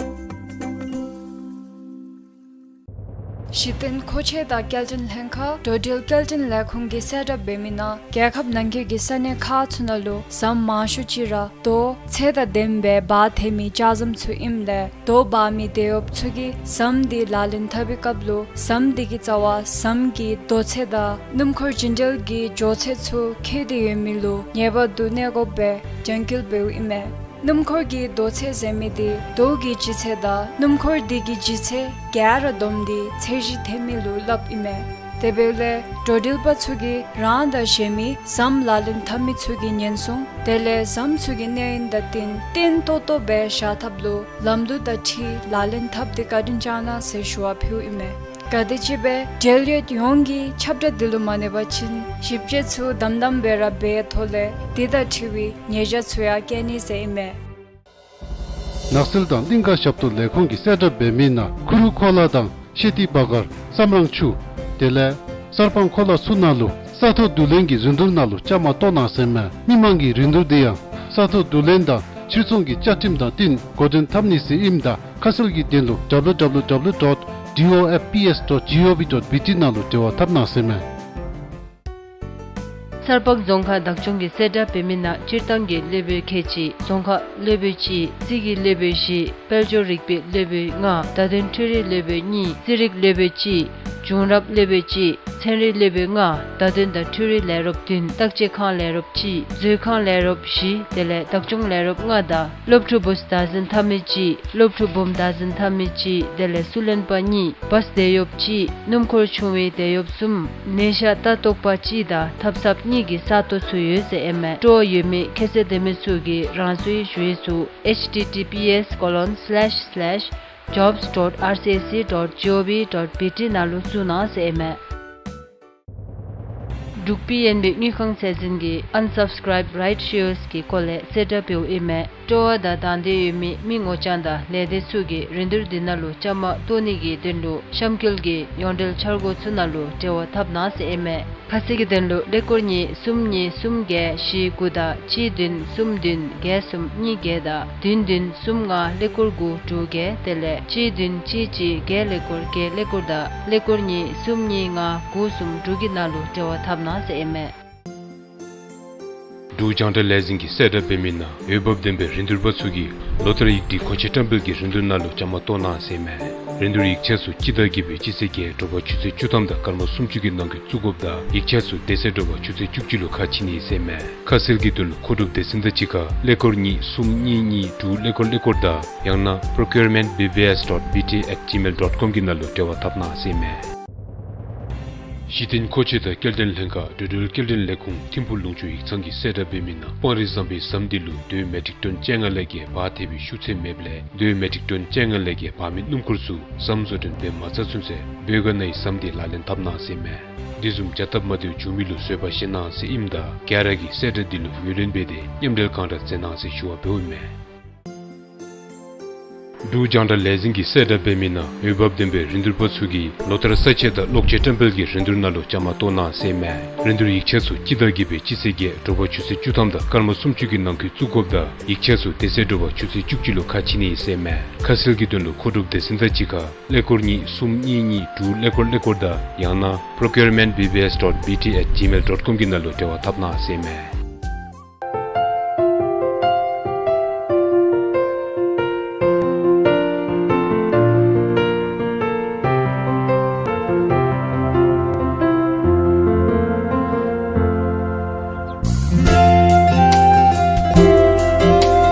གཞི་རྟེན་མཁོ་ཆས་དང་སྐྱེལ་འདྲེན་ལྷན་ཁག་འགྲོ་འགྲུལ་སྐྱེལ་འདྲེན་ལས་ཁུངས་ཀྱིས་གསལ་བསྒྲགས་འབད་མི་ནང་རྒྱལ་ཁབ་ནང་འཁོད་ཀྱི་ས་གནས་ཁག་ཚུ་ནང་ལུ་ཟམ་མང་ཤོས་ཅིག་ར་རྡོ་ཚད་དང་ལྡནམ་སྦེ་འབག་འཐོན་མི་ལྕགས་ཟམ་ཚུ་ཨིནམ་ལས་རྡོ་འབག་མི་དེད་གཡོགཔ་ཚུ་གིས་ཟམ་འདི་ལག་ལེན་འཐབ་པའི་སྐབས་ལུ་ཟམ་འདི་གི་རྩ་བར་ཟམ་གྱི་རྡོ་ཚད་དང་སྣུམ་འཁོར་རྒྱུན་འགྲུལ་གྱི་འགྱོ་ཚད་ཚུ་ཁེལ་ཏེ་ཡོད་མི་ལུ་ངེས་པར་དུ་གནས་དགོཔ་སྦེ་རྒྱང་བཀོད་འབདཝ་ཨིན་མས། སྣུམ་འཁོར་གྱི་རྡོ་ཚད་ཟེར་མི་འདི་རྡོ་གི་ལྗིད་ཚད་དང་སྣུམ་འཁོར་འདི་གི་ལྗིད་ཚད་ག་ར་བསྡོམས་ཏེ་ཚད་གཞི་འཐེན་མི་ལུ་སླབ་ཨིན་མས། དེ་འབདཝ་ལས་འགྲོ་འགྲུལ་པ་ཚུ་གིས་རང་དང་གཞན་མི་ཟམ་ལག་ལེན་འཐབ་མི་ཚུ་གི་ཉེན་སྲུང་དེ་ལས་ཟམ་ཚུ་གི་གནས་ཡུན་དང་བསྟུན་བརྟན་ཏོག་ཏོ་སྦེ་བཞག་ཐབས་ལུ་ལམ་ལུགས་དང་འཁྲིལ་ལག་ལེན་འཐབ་སྟེ་བཀའ་དྲིན་བསྐྱང་གནང་ཟེར་ཞུ་བ་ཕུལཝ་ཨིན་མས། ག་དེམ་ཅིག་སྦེ་འབྲེལ་ཡོད་ཡོངས་ཀྱིས་ཁྱབ་བསྒྲགས་འདི་ལུ་མ་གནས་པ་ཅིན་ཞིབ་དཔྱད་ཚུ་དམ་དམ་སྦེ་ར་འབད་ཐོག་ལས་འདི་དང་འཁྲིལ་བའི་ཉེས་བྱ་ཚུ་ཡང་བཀལ་ནི་ཟེར་ཨིན་མས། ནགས་ཚལ་དང་གླིང་ཀ་ཞབས་ཏོག་ལས་ཁུངས་ཀྱིས་གསལ་བསྒྲགས་འབད་མི་ནང་ཁུ་རུ་ཁོ་ལ་དང་ཤེ་ཏི་བ་གར་བསམ་རང་ཆུ་དེ་ལས་གསར་སྤང་ཁོ་ལ་ཚུ་ནང་ལུ་ས་ཐོག་བསྡུ་ལེན་གྱི་རིན་བསྡུར་ནང་ལུ་བཅའ་མར་གཏོགས་གནང་ཟེར་མས། མི་མང་གི་རིན་བསྡུར་འདི་ཡང་ས་ཐོག་བསྡུ་ལེན་དང་ཕྱིར་ཚོང་གི་བཅའ་ཁྲིམས་དང་བསྟུན་འགོ་འདྲེན་འཐབ་ནི་ཟེར་ཨིནམ་ད་ཁ་གསལ་གྱི་དོན་ལུ་W W W dot D O F P S dot G O V dot B T ནང་ལུ་འབྲེལ་བ་འཐབ་གནང་ཟེར་མས། གསར་སྤང་རྫོང་ཁག་བདག་སྐྱོང་གིས་གསལ་བསྒྲགས་འབད་མི་ནང་སྤྱིར་བཏང་གི་སློབ་དཔོན་ཁལ་གཅིག། རྫོང་ཁ་སློབ་དཔོན་གཅིག། རྩིས་ཀྱི་སློབ་དཔོན་བཞི། དཔལ་འབྱོར་རིག་པའི་སློབ་དཔོན་ལྔ། བརྡ་དོན་འཕྲུལ་རིག་སློབ་དཔོན་གཉིས། རྩིས་རིག་སློབ་དཔོན་གཅིག། བྱུང་རབས་སློབ་དཔོན་གཅིག། ཚན་རིག་སློབ་དཔོན་ལྔ། བརྡ་དོན་དང་འཕྲུལ་རིག་ལས་རོགསཔ་བདུན། བརྟག་དཔྱད་ཁང་ལས་རོགསཔ་གཅིག། མཛོད་ཁང་ལས་རོགསཔ་བཞི། དེ་ལས་བདག་སྐྱོང་ལས་རོགསཔ་ལྔ་དང་སློབ་ཕྲུག་བུཚ་བདག་འཛིན་འཐབ་མི་གཅིག། སློབ་ཕྲུག་བུམོ་བདག་འཛིན་འཐབ་མི་གཅིག། དེ་ལས་སུ་ལེན་པ་གཉིས། བཱས་དེད་གཡོགཔ་གཅིག། སྣུམ་འཁོར་ཆུང་བའི་དེད་གཡོགཔ་གསུམ། ནད་ཤ་ལྟ་རྟོག་པ་གཅིག་དང་ཐབ་ཚངཔ་གཉིས་ཀྱི་ས་སྟོང་ཚུ་ཡོད་ཟེར་ཨིན་མས། སྤྲོ་བ་ཡོད་མི་ཁྱད་ཚད་ལྡན་མི་ཚུ་གིས་རང་སོའི་ཞུ་ཡིག་ཚུ་H T T P S colon slash slash jobs dot R C S C dot G O V dot B T ནང་ལུ་བཙུགས་གནང་ཟེར་ཨིན་མས། འབྲུག་པི་ཨེན་བི་དངུལ་ཁང་ཚད་འཛིན་གྱིས་Unsubscribed Rights Shares གི་སྐོར་ལས་གསལ་བསྒྲགས་འབདཝ་ཨིན་མས། སྤྲོ་བ་དང་དང་འདོད་ཡོད་མི་མི་ངོ་རྐྱང་དང་ལས་སྡེ་ཚུ་གིས་རིན་བསྡུར་འདི་ནང་ལུ་བཅའ་མར་གཏོགས་ནི་གི་དོན་ལུ་གཤམ་འཁོད་ཀྱི་ཡོངས་འབྲེལ་འཆར་སྒོ་ཚུ་ནང་ལུ་འབྲེལ་བ་འཐབ་གནང་ཟེར་ཨིན་མས། ཁ་གསལ་གྱི་དོན་ལུ་ཀླད་ཀོར་གཉིས་གསུམ་གཉིས་གསུམ་བརྒྱད་བཞི་དགུ་དང་གཅིག་བདུན་གསུམ་བདུན་བརྒྱད་གསུམ་གཉིས་བརྒྱད་དང་བདུན་བདུན་གསུམ་ལྔ་ཀླད་ཀོར་དགུ་དྲུག་བརྒྱད། དེ་ལས་གཅིག་བདུན་གཅིག་གཅིག་བརྒྱད་ཀླད་ཀོར་བརྒྱད་ཀླད་ཀོར་དང་ཀླད་ཀོར་གཉིས་གསུམ་གཉིས་ལྔ་དགུ་གསུམ་དྲུག་གི་ནང་ལུ་འབྲེལ་བ་འཐབ་གནང་ཟེར་ཨིན་མས། འབྲུག་རྒྱང་བསྒྲགས་ལས་འཛིན་གྱིས་གསལ་བསྒྲགས་འབད་མི་ནང་འོས་འབབ་ལྡན་པའི་རིན་བསྡུར་པ་ཚུ་གིས་ལོ་ལྟར་ཡིག་སྒྲིག་གོང་ཆེ་བཀྲམ་སྤེལ་གྱི་རིན་བསྡུར་ནང་ལུ་བཅའ་མར་གཏོགས་གནང་ཟེར་ཨིན་མས། རིན་བསྡུར་ཡིག་ཆ་ཚུ་སྤྱི་ཟླ་བརྒྱད་པའི་སྤྱི་ཚེས་བརྒྱད་དྲོ་པ་ཆུ་ཚོད་བཅུ་ཐམ་དང་སྐར་མ་སུམ་ཅུ་གི་ནང་འཁོད་བཙུགས་དགོཔ་དང་ཡིག་ཆ་ཚུ་དེ་ཚེ་དྲོ་པ་ཆུ་ཚོད་བཅུ་གཅིག་ལུ་ཁ་ཕྱེ་ནི་ཟེར་ཨིན་མས། ཁ་གསལ་གྱི་དོན་ལུ་མཁོ་སྒྲུབ་སྡེ་ཚན་དང་གཅིག་ཁར་ཀླད་ཀོར་གཉིས་གསུམ་གཉིས་གཉིས་དྲུག་ཀླད་ཀོར་ཀླད་ཀོར་དང་ཡང་ན་procurement B B S dot B T at gmail dot com གི་ནང་ལུ་འབྲེལ་བ་འཐབ་གནང་ཟེར་ཨིན་མས། གཞི་རྟེན་མཁོ་ཆས་དང་སྐྱེལ་འདྲེན་ལྷན་ཁག་འགྲོ་འགྲུལ་སྐྱེལ་འདྲེན་ལས་ཁུངས་ཐིམ་ཕུག་ལུང་ཕྱོགས་ཡིག་ཚང་གིས་གསལ་བསྒྲགས་འབད་མི་ནང་སྤང་རི་ཟམ་པའི་ཟམ་འདི་ལུ་རྡོའི་མེ་ཊིག་ཊོན་བཅོ་ལྔ་ལས་བརྒལ་འབག་འཐོན་པའི་ཤུགས་ཚད་མེདཔ་ལས་རྡོའི་མེ་ཊིག་ཊོན་བཅོ་ལྔ་ལས་བརྒལ་འབག་མི་སྣུམ་འཁོར་ཚུ་ཟམ་བཟོ་སྐྲུན་འབད་མ་ཚར་ཚུན་ཚོད་བོད་ག་ནང་གི་ཟམ་འདི་ལག་ལེན་འཐབ་གནང་ཟེར་ཨིན་མས། འདི་བཟུམ་བྱ་སྟབས་མ་བདེཝ་བྱུང་མི་ལུ་བཟོད་པ་བཞེས་གནང་ཟེར་ཨིནམ་ད་ག་ར་གིས་གསལ་བསྒྲགས་འདི་ལུ་ངོས་ལེན་འབད་དེ་མཉམ་འབྲེལ་གང་དྲག་མཛད་གནང་ཟེར་ཞུ་བ་འབདཝ་ཨིན་མས། འབྲུག་རྒྱང་བསྒྲགས་ལས་འཛིན་གྱིས་གསལ་བསྒྲགས་འབད་མི་ནང་འོས་འབབ་ལྡན་པའི་རིན་བསྡུར་པ་ཚུ་གིས་ལོ་ལྟར་ས་ཆས་དང་གློག་ཆས་བཀྲམ་སྤེལ་གྱི་རིན་བསྡུར་ནང་ལུ་བཅའ་མར་གཏོགས་གནང་ཟེར་ཨིན་མས། རིན་བསྡུར་ཡིག་ཆ་ཚུ་སྤྱི་ཟླ་བརྒྱད་པའི་སྤྱི་ཚེས་བརྒྱད་དྲོ་པ་ཆུ་ཚོད་བཅུ་ཐམ་དང་སྐར་མ་སུམ་ཅུ་གི་ནང་འཁོད་བཙུགས་དགོཔ་དང་ཡིག་ཆ་ཚུ་དེ་ཚེ་དྲོ་པ་ཆུ་ཚོད་བཅུ་གཅིག་ལུ་ཁ་ཕྱེ་ནི་ཟེར་ཨིན་མས། ཁ་གསལ་གྱི་དོན་ལུ་མཁོ་སྒྲུབ་སྡེ་ཚན་དང་གཅིག་ཁར་ཀླད་ཀོར་གཉིས་གསུམ་གཉིས་གཉིས་དྲུག་ཀླད་ཀོར་ཀླད་ཀོར་དང་ཡང་ན་procurement B B S dot B T at gmail dot com གི་ནང་ལུ་འབྲེལ་བ་འཐབ་གནང་ཟེར་ཨིན་མས།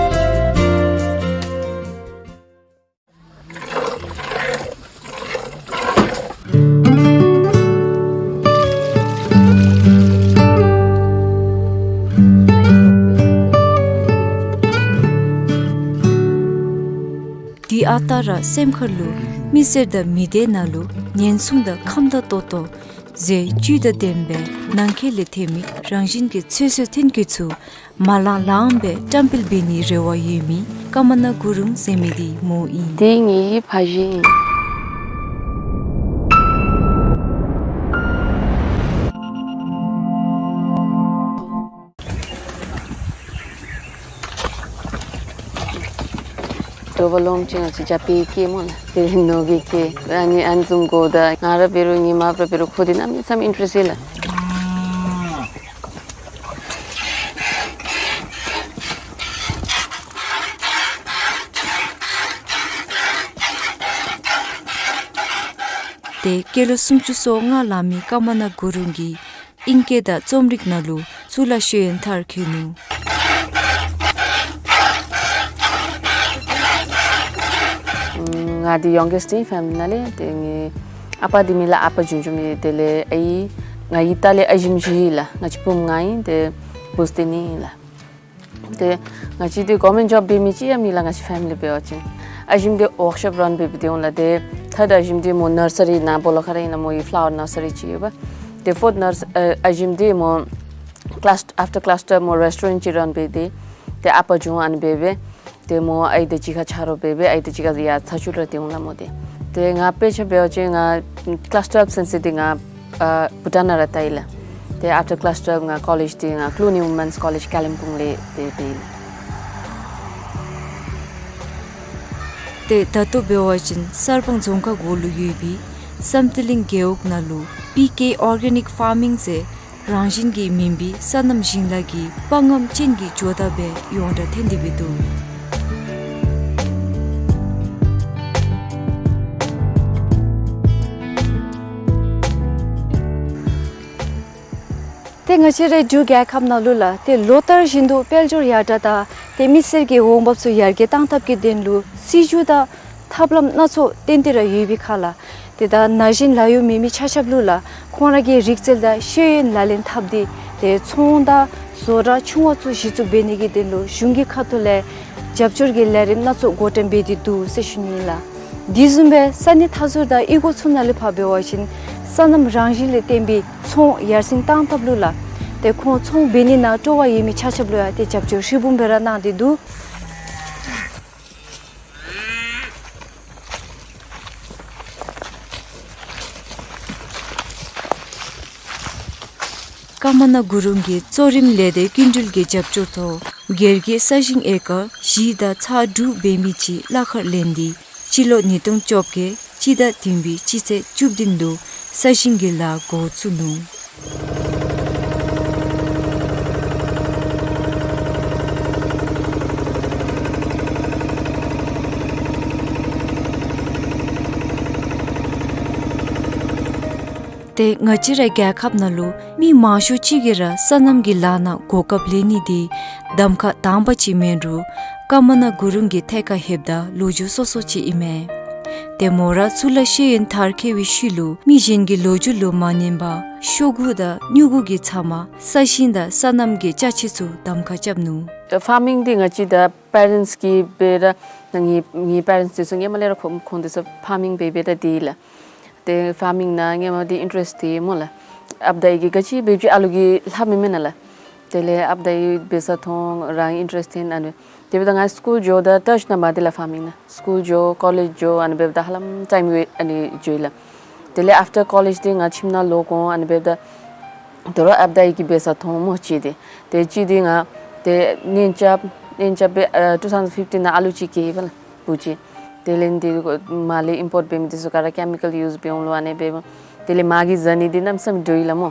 ཨ་རྟག་ར་སེམས་ཁར་ལུ་མི་སེར་དང་མི་སྡེ་ནང་ལུ་ཉེན་སྲུང་དང་ཁམས་དྭངས་ཏོག་ཏོ་མཛེས་བཅུད་དང་ལྡན་པའི་ནང་འཁོད་ལས་ཐོན་མི་རང་བཞིན་གྱི་ཚོད་བསྲེ་ཐོན་སྐྱེད་ཚུ་མ་ལང་ལངམ་སྦེ་བཀྲམ་སྤེལ་འབད་ནིའི་རེ་བ་ཡོད་མི་ཀ་མ་ན་གུ་རུང་ཟེར་མི་འདི་མོ་ཨིན། འདི་ངེའི་ཕ་གཞིས་ཨིན། དོ་བ་ལོངམ་ཅིག་ང་བཅས་རྒྱབ་ཕྱི་སྐྱེལ་སྨོ་ལགས། དེ་ལས་ནོར་གྱིས་སྐྱེལ། ཨ་ནི་ཨ་ནི་བཟུམ་དགོ། ད་ང་ར་འབད་རུང་ངེའི་མ་པ་ར་འབད་རུང་ཁོ་འདི་གནམ་མེད་ས་མེད་ཨིན་ཊ་རེསཊ་ཡོད་ལགས། ཏེ་སྐྱེས་ལོ་སུམ་ཅུ་སོ་ལྔ་ལང་མི་ཀ་མ་ན་གུ་རུང་གིས་ཨིང་སྐད་དང་རྩོམ་རིག་ནང་ལུ་གཙུག་ལག་ཤེས་ཡོན་མཐར་འཁྱོལ་ནུག། ང་འདི་ཡོང་གེསཊ་ཨིན་ཕེ་མི་ལི་ནང་ལས། ཏེ་ངེའི་ཨ་པ་འདི་མི་ལགས་ཨ་པ་བྱུང་བྱུངམ་ཨིན། དེ་ལས་ཨའི་ང་གི་ལྟག་ལས་ཨ་ཞིམ་བཞི་ཡོད་ལགས། ང་བཅས་བུམོ་ལྔ་ཨིན། ཏེ་བུཚ་དེ་གཉིས་ཨིན་ལགས། ཏེ་ང་བཅས་འདི་གོ་མེནཊ་ཇོབ་འབད་མི་ཅིག་ཡང་མེད་ལགས། ང་བཅས་ཕེ་མི་ལི་འབད་བ་ཅིན་ཨ་ཞིམ་འདི་ཝརཀ་ཤོབ་རཱན་འབད་འབད་དེ་འོང་ལགས། ཏེ་ཐཱརཌ་ཨ་ཞིམ་འདི་མོ་ནར་སི་རི་ནཱ་སྦོ་ལོགས་ཁར་ཨིན་ལགས། མོ་གི་ཕླ་ཝར་ནར་སི་རི་ཅིག་ཡོད་པ། ཏེ་ཕོརཐ་ནར་སི་ཨ་ཞིམ་འདི་མོ་ཀི་ལཱསི་ཨཕ་ཊར་ཀི་ལཱསི་ཊུ་ཝེལབ་མོ་རེསི་ཊོ་རེནཊ་ཅིག་རཱན་འབད་དེ། ཏེ་ཨ་པ་བྱུང་ཨ་ནི་འབད་འབད། ཏེ་མོ་ཨའི་དང་གཅིག་ཁར་ཆ་རོགས་འབད་འབད། ཨའི་དང་གཅིག་ཁར་ཡར་ཚ་ཆུ་ར་ཏེ་འོང་ལགས་མོ་དེ། ཏེ་ང་དཔེ་ཆ་འབད་བ་ཅིན་ང་ཀི་ལཱསི་ཊུ་ཝེལབ་ཚུན་ཚོད་འདི་ང་ཨ་བྷུ་ཊཱན་ནང་ར་ལྟ་ཡི་ལགས། ཏེ་ཨཕ་ཊར་ཀི་ལཱསི་ཊུ་ཝེལབ་ང་ཀོ་ལེཇ་འདི་ང་ཀླུ་སྣེ་ཝུ་མེནསི་ཀོ་ལེཇ་ཀ་ལིམ་པོང་ལས་ཏེ་འབད་ཡི་ལགས། ཏེ་ད་ལྟོ་འབད་བ་ཅིན་གསར་སྤང་རྫོང་ཁག་གུ་ལུ་ཡོད་པའི་བསམ་གཏན་གླིང་རྒེད་འོག་ནང་ལུ་པི་ཀེ་ཨོར་གེ་ནིཀ་ཕར་མིང་ཟེར་རང་བཞིན་གྱིས་སྨིན་པའི་སོ་ནམ་ཞིང་ལཱ་གི་དཔའ་རྔམ་ཅན་གྱི་ཇོ་བདག་སྦེ་ཡོངས་གྲགས་ཐོན་ཏེ་འབད་འདུག། ཏེ་ང་བཅས་རའི་འབྲུག་རྒྱལ་ཁབ་ནང་ལུ་ལགས་ཏེ་ལོ་ལྟར་བཞིན་དུ་དཔལ་འབྱོར་ཡར་དྲག་དང་ཏེ་མི་སེར་གྱི་འོང་འབབ་ཚུ་ཡར་རྒྱས་གཏང་ཐབས་ཀྱི་དོན་ལུ་སྲིད་བྱུས་དང་ཐབས་ལམ་སྣ་ཚོགས་བཏོན་ཏེ་ར་ཡོད་པའི་ཁར་ལགས། ཏེ་ད་ན་གཞོན་ལཱ་གཡོག་མེད་མི་ཆ་ཁྱབ་ལུ་ལགས་ཁོང་ར་གི་རིག་རྩལ་དང་ཤེས་ཡོན་ལག་ལེན་འཐབ་སྟེ་ཏེ་ཚོང་དང་བཟོ་གྲྭ་ཆུང་བ་ཚུ་གཞི་བཙུགས་འབད་ནི་གི་དོན་ལུ་གཞུང་གི་ཁ་ཐུག་ལས་རྒྱབ་སྐྱོར་གྱི་ལས་རིམ་སྣ་ཚོགས་འགོ་འདྲེན་འབད་དེ་འདུག་ཟེར་ཞུ་ནི་ཨིན་ལགས། དེ་བཟུམ་སྦེ་ས་གནས་མཐའ་ཟུར་དང་གཡུས་སྒོ་ཚུ་ནང་ལས་ཕར་འབད་བ་ཅིན་སོ་ནམ་རང་བཞིན་ལས་བརྟེན་པའི་ཚོང་ཡར་སེང་གཏང་ཐབས་ལུ་ལགས་ཏེ་ཁོང་ཚོང་འབད་ནི་ནང་སྤྲོ་བ་ཡོད་མི་ཆ་ཁྱབ་ལུ་ཡང་ཏེ་རྒྱབ་སྐྱོར་ཧྲིལ་བུམ་སྦེ་ར་གནང་སྟེ་འདུག། ཀ་མ་ན་གུ་རུང་གིས་གཙོ་རིམ་ལས་སྡེ་སྐྱིན་འགྲུལ་གྱི་རྒྱབ་སྐྱོར་ཐོག་སྒེར་གྱི་ས་ཞིང་ཨེ་ཀར་བཞི་དང་ཚག་དྲུག་འབད་མི་ཅིག་གླ་ཁར་ལེན་ཏེ་སྤྱི་ལོ་ཉིས་སྟོང་བཅོ་བརྒྱད་སྤྱི་ཟླ་བདུན་པའི་སྤྱི་ཚེས་བཅུ་བདུན་ལུ་ས་ཞིང་གི་ལཱ་འགོ་བཙུགས་ནུག། ཏེ་ང་བཅས་རའི་རྒྱལ་ཁབ་ནང་ལུ་མི་མང་ཤོས་ཅིག་གིས་ར་སོ་ནམ་གྱི་ལཱ་ནང་གོ་སྐབས་ལེན་ནི་འདི་གདམ་ཁ་དང་པ་ཅིག་མེན་རུང་ཀ་མ་ན་གུ་རུང་གི་ཐད་ཁར་ལྷོདཔ་ད་ལོ་རྒྱུས་སོ་སོ་ཅིག་ཨིན་མས། ཏེ་མོ་ར་གཙུག་ལག་ཤེས་ཡོན་མཐར་འཁྱོལ་བའི་ཤུལ་ལུ་མི་གཞན་གྱི་ལོ་རྒྱུས་ལུ་མ་ཉན་པར་ཤོག་གུ་དང་སྨྱུ་གུ་གི་ཚབ་མ་ས་ཞིང་དང་སོ་ནམ་གྱི་ཅ་ཆས་ཚུ་གདམ་ཁ་རྐྱབ་ནུག། ཕར་མིང་འདི་ང་བཅས་ད་པེ་རེནཊསི་གིས་འབད་ར་ང་ངེའི་པེ་རེནཊསི་འདི་ཚུ་སྔོན་མ་ལས་ར་ཁོང་འདི་ཚུ་ཕར་མིང་འབད་འབད་ར་སྡོད་ཡི་ལགས། ཏེ་ཕར་མིང་ནང་སྔོན་མ་འདི་ཨིན་ཊ་རེསཊ་ཡོད་སྨོ་ལགས། ཨཔ་དང་ཨའི་གིས་ག་ཅི་འབད་འབད་ཨ་ལུ་གིས་ལྷབ་མི་མེན་ན་ལགས། དེ་ལས་ཨཔ་དང་ཨའི་འབད་ས་མཐོང་རང་ཨིན་ཊ་རེསཊ་ཐོན་ཨ་ནི། དེ་འབདཝ་ད་ང་སི་ཀུལ་འགྱོཝ་ད་ཊཆ་ནང་མ་སྡོད་ལགས་ཕར་མིང་ནང་། སི་ཀུལ་འགྱོ་ཀོ་ལེཇ་འགྱོ་ཨ་ནི་འབདཝ་ད་ཧ་ལམ་ཊའིམ་ཝེསཊ་ཨ་ནི་འགྱོ་ཡི་ལགས། དེ་ལས་ཨཕ་ཊར་ཀོ་ལེཇ་འདི་ང་ཁྱིམ་ནང་ལོག་འོང་ཨ་ནི་འབདཝ་ད་དོ་རུང་ཨཔ་དང་ཨའི་གིས་འབད་ས་མཐོང་སྨོ་གཅིག་འདི། ཏེ་གཅིག་འདི་ང་ཏེ་གནས་རྐྱབ་གནས་རྐྱབ་སྦེ་ཨ་ཊུ་ཐའུ་ཟེན་ཕིཕ་ཊིན་ནང་ཨ་ལུ་ཅིག་སྐྱེས་ཡི་པ་ལགས་བུ་ཅིག། དེ་ལས་འདི་མར་ལས་ཨིམ་པོརཊ་འབད་མི་འདི་ཚུ་ག་ར་ཀེ་མི་ཀཱལ་ཡུསི་འབད་འོང་ལོ་ཨ་ནི་འབདཝ། དེ་ལས་མ་གི་བཟའ་ནི་འདི་གནམ་མེད་ས་མེད་འགྲོ་ཡི་ལགས་སྨོ།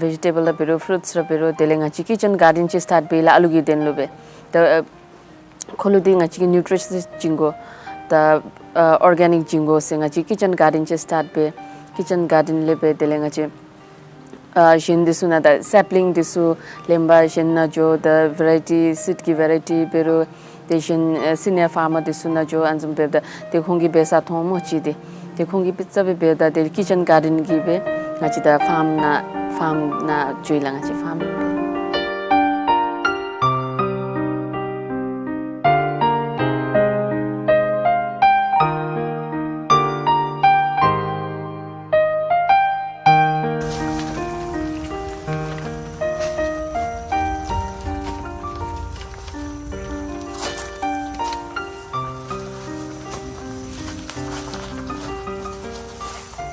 ཝེ་ཇི་ཊེ་བཱལ་ར་འབད་རུང་ཕུ་རུཊསི་ར་འབད་རུང་དེ་ལས་ང་བཅས་ཀི་ཅན་གཱར་ཌེན་ཅིག་སི་ཊཱརཊ་འབད་ཡི་ལགས་ཨ་ལུ་གི་དོན་ལུ་སྦེ། ད་ཨ་ཁོ་ལུ་འདི་ང་བཅས་ཀྱིས་ནིའུ་ཊི་རི་ཤཱནསི་བྱིན་དགོ། ད་ཨ་ཨོར་གེ་ནིཀ་བྱིན་དགོ་ཟེར་ང་བཅས་ཀི་ཅན་གཱར་ཌེན་ཅིག་སི་ཊཱརཊ་འབད། ཀི་ཅན་གཱར་ཌེན་ལས་འབད་དེ་ལས་ང་བཅས་ཨ་གཞན་འདི་ཚུ་ནང་ད་སེཔ་ལིང་འདི་ཚུ་ལེན་པར་གཞན་ནང་འགྱོ། ད་ཝེ་རའི་ཊི་སིཌ་གི་ཝེ་རའི་ཊི་འབད་རུང་དེ་བཞིན་ཨ་སི་ནི་ཡར་ཕར་མར་འདི་ཚུ་ནང་འགྱོ་ཨ་ནི་བཟུམ་འབདཝ་ད་ཏེ་ཁོང་གིས་འབད་ས་མཐོང་སྨོ་གཅིག་འདི། ཏེ་ཁོང་གིས་སྤུས་ཚད་སྦེ་འབདཝ་ད་ཏེ་ཀི་ཅན་གཱར་ཌེན་གྱི་སྦེ་ང་བཅས་ད་ཕཱརམ་ནང་ཕཱརམ་ནང་འགྱོ་ཡི་ལགས། ང་བཅས་ཕཱརམ་ནང་འབད།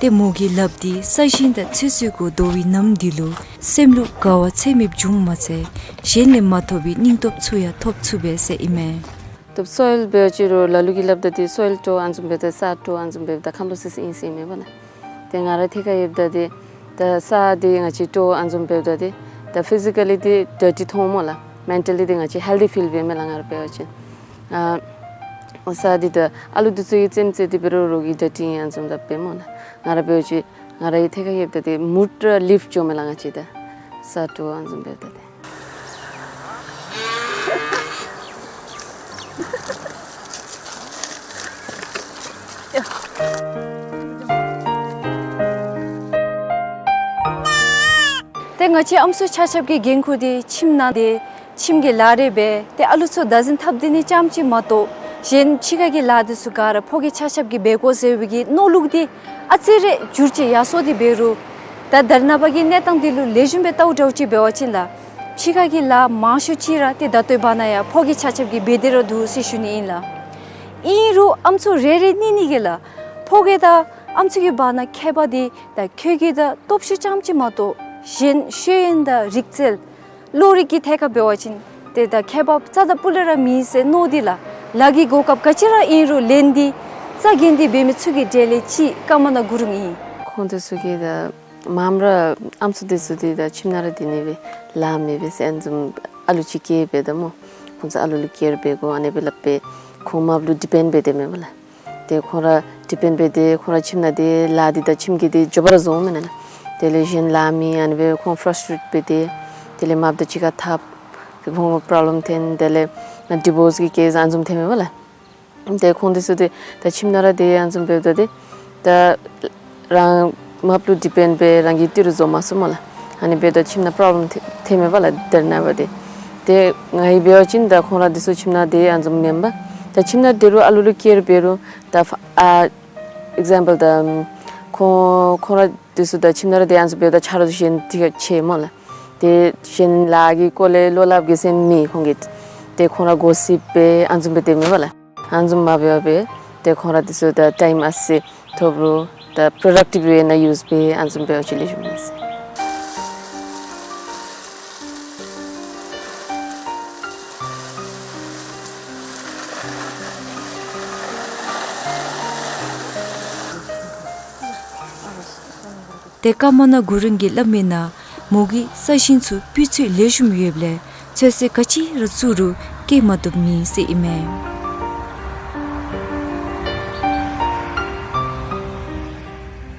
མོ་གིས་སླབ་སྟེ་ས་ཞིང་དང་ཚོད་བསྲེ་གུ་དོ་བའི་ནམ་འདི་ལུ་སེམས་ལུ་དགའ་བ་ཚད་མེདཔ་འབྱུང་མ་ཚད་གཞན་ལས་མ་ཐོབ་པའི་སྙིང་སྟོབས་ཚུ་ཡང་ཐོབ་ཚུགས་པས་ཟེར་ཨིན་མས། ད་སོའིལ་འབད་བ་ཅིན་རུང་ལ་ལུ་གིས་སླབ་ད་འདི་སོའིལ་སྤྲོ་ཨ་བཟུམ་འབདཝ་ད་ས་སྤྲོ་ཨ་བཟུམ་འབདཝ་ད་ཁམས་ལོག་སི་སི་ཨིན་ཟེར་མས་པ་ལགས། ཏེ་ང་ར་ཐད་ཁར་ཡོདཔ་ད་འདི་ད་ས་འདི་ང་བཅས་སྤྲོ་ཨ་བཟུམ་འབདཝ་ད་འདི་ད་ཕི་ཟི་ཀ་ལི་འདི་ཌར་ཊི་མཐོངམ་སྨོ་ལགས། མེན་ཊ་ལི་འདི་ང་བཅས་ཧེལ་ཐི་ཕིལ་འབད་མས་ལགས། ང་ར་འབད་བ་ཅིན་ཨ་ས་འདི་ད་ཨ་ལུ་འདི་ཚུ་གིས་རྩེདམོ་རྩེ་སྟེ་འབད་རུང་རོགས་ཀྱིས་ཌར་ཊི་ཨ་བཟུམ་ད་འབད་སྨོ་ལགས། ང་ར་འབད་བ་ཅིན་ང་རའི་ཐད་ཁར་ཡོདཔ་ད་འདི་མུཌ་ལིཕཊ་འགྱོཝ་མས་ལགས། ང་བཅས་ད་ས་སྤྲོ་ཨ་བཟུམ་འབདཝ་ད་འདི། ཏེ་ང་བཅས་ཨམ་སྲུ་ཆ་ཁྱབ་ཀྱི་འགན་ཁུར་འདི་ཁྱིམ་ནང་འདི་ཁྱིམ་གྱི་ལཱ་རེ་འབད་དེ་ཨ་ལུ་ཚུ་བདག་འཛིན་འཐབ་སྡོད་ནི་ཙམ་ཅིག་མ་གཏོགས་གཞན་ཕྱི་ཁ་གི་ལཱ་འདི་ཚུ་ག་ར་ཕོ་སྐྱེས་ཆ་ཁྱབ་ཀྱིས་འབད་དགོ་ཟེར་བའི་གི་མནོ་ལུགས་འདི་ཨ་ཙི་རེ་འགྱུར་བཅོས་ཡར་སོང་སྟེ་འབད་རུང་ད་ད་རེས་ནངས་པ་གི་གནས་སྟངས་འདི་ལུ་ལེགས་ཤོམ་སྦེ་བལྟཝ་འདྲཝ་ཅིག་འབད་བ་ཅིན་ལགས། ཕྱི་ཁ་གི་ལཱ་མང་ཤོས་ཅིག་ར་ཏེ་ད་ལྟོའི་བར་ན་ཡང་ཕོ་སྐྱེས་ཆ་ཁྱབ་ཀྱིས་འབད་དེ་ར་འདུག་ཟེར་ཞུ་ནི་ཨིན་ལགས། ཨིན་རུང་ཨམ་སྲུ་རེ་རེ་གཉིས་གཉིས་ཀྱིས་ལགས་ཕོ་སྐྱེས་དང་ཨམ་སྲུ་གི་བར་ན་ཁྱད་པར་འདི་ད་ཁྱོད་ཀྱི་ད་སྟོབས་ཤུགས་ཙམ་ཅིག་མ་གཏོགས་གཞན་ཤེས་ཡོན་དང་རིག་རྩལ་བློ་རིག་གི་ཐད་ཁར་འབད་བ་ཅིན་ཏེ་ད་ཁྱད་པར་རྩ་དང་སྤུ་ལས་ར་མེད་ཟེར་མནོ་སྟེ་ལགས། ལཱ་གི་གོ་སྐབས་ག་ཅི་ར་ཨིན་རུང་ལེན་ཏེ་རྩ་འགེངས་ཏེ་འབད་མི་ཚུ་གི་གྲས་ལས་གཅིག་ཀརྨ་ནཱ་གུ་རུང་ཨིན། ཁོང་འདི་ཚུ་གིས་ད་མངམ་ར་ཨམ་སྲུ་འདི་ཚུ་འདི་ད་ཁྱིམ་ནང་ར་སྡོད་ནི་སྦེ་ལཱ་མེད་པས་ཟེར་ཨ་བཟུམ་ཨ་ལུ་ཅིག་སྐྱེས་འབདཝ་ད་སྨོ། ཁོང་ཚུ་ཨ་ལུ་ལུ་ཀེར་འབད་དགོ་ཨ་ནི་སྦེ་སླབ་སྦེ་ཁོང་མ་པ་ལུ་ཌི་པེནཌ་འབད་དེ་མས་པ་ལགས། ཏེ་ཁོང་ར་ཌི་པེནཌ་འབད་དེ་ཁོང་ར་ཁྱིམ་ནང་འདི་ལཱ་འདི་ད་ཁྱིམ་གྱི་འདི་མགྱོགས་པ་ར་བཟོཝ་མེན་ན་ལགས། དེ་ལས་གཞན་ལཱ་མེད་ཨ་ནི་སྦེ་ཁོང་ཕྲ་སི་ཊེཊ་འབད་དེ་དེ་ལས་མ་པ་དང་གཅིག་ཁར་འཐབ་ཏེ་ཁོང་པྲོབ་ལེམ་ཐོན། དེ་ལས་ཌི་བོརསི་གི་ཀེསི་ཨ་བཟུམ་ཐོན་མས་པ་ལགས། ཏེ་ཁོང་འདི་ཚུ་འདི་ད་ཁྱིམ་ནང་ར་སྡོད་ཨ་བཟུམ་འབདཝ་ད་འདི་ད་རང་མ་པ་ལུ་ཌི་པེནཌ་འབད་རང་གིས་ཏི་རུ་བཟོ་མ་ཚུགས་སྨོ་ལགས། ཨ་ནི་འབདཝ་ད་ཁྱིམ་ནང་པྲོབ་ལེམ་ཐོན་མས་པ་ལགས་ད་རེས་ནངས་པ་འདི། ཏེ་ང་གིས་འབད་བ་ཅིན་ད་ཁོང་ར་འདི་ཚུ་ཁྱིམ་ནང་སྡོད་ཨ་བཟུམ་མེན་པར་ད་ཁྱིམ་ནང་སྡོད་རུང་ཨ་ལུ་ལུ་ཀེར་འབད་རུང་ད་ཨ་ཨིག་ཛེམ་པཱལ་ད་ཁོང་ཁོང་ར་འདི་ཚུ་ད་ཁྱིམ་ནང་ར་སྡོད་ཨ་བཟུམ་འབདཝ་ད་ཆ་རོགས་གཞན་ཏེ་ཁར་ཕྱད་སྨོ་ལགས། ཏེ་གཞན་ལཱ་གི་སྐོར་ལས་བློ་སླབ་གེ་ཟེར་མི་ཁོང་གིས་ཏེ་ཁོང་ར་གོ་སིབ་འབད་ཨ་བཟུམ་སྦེ་སྡོད་མས་པ་ལགས། ཨ་བཟུམ་མ་འབད་བར་སྦེ་ཏེ་ཁོང་ར་འདི་ཚུ་ད་ཊའིམ་ཨ་ཙི་ཐོབ་རུང་ད་པྲོ་ཌག་ཊིབ་ཝེ་ནང་ཡུསི་འབད་ཨ་བཟུམ་འབད་བ་ཅིན་ལེགས་ཤོམ་ཨིན་ཟེར། ཏེ་ཀརྨ་ནཱ་གུ་རུང་གིས་སླབ་མིའི་ནང་མོ་གིས་ས་ཞིང་ཚུ་སྤུས་ཚད་ལེགས་ཤོམ་ཡོདཔ་ལས་ཚོད་བསྲེ་ག་ཅི་ར་བཙུགས་རུང་སྐྱེ་མ་བཏུབ་མེད་ཟེར་ཨིན་མས།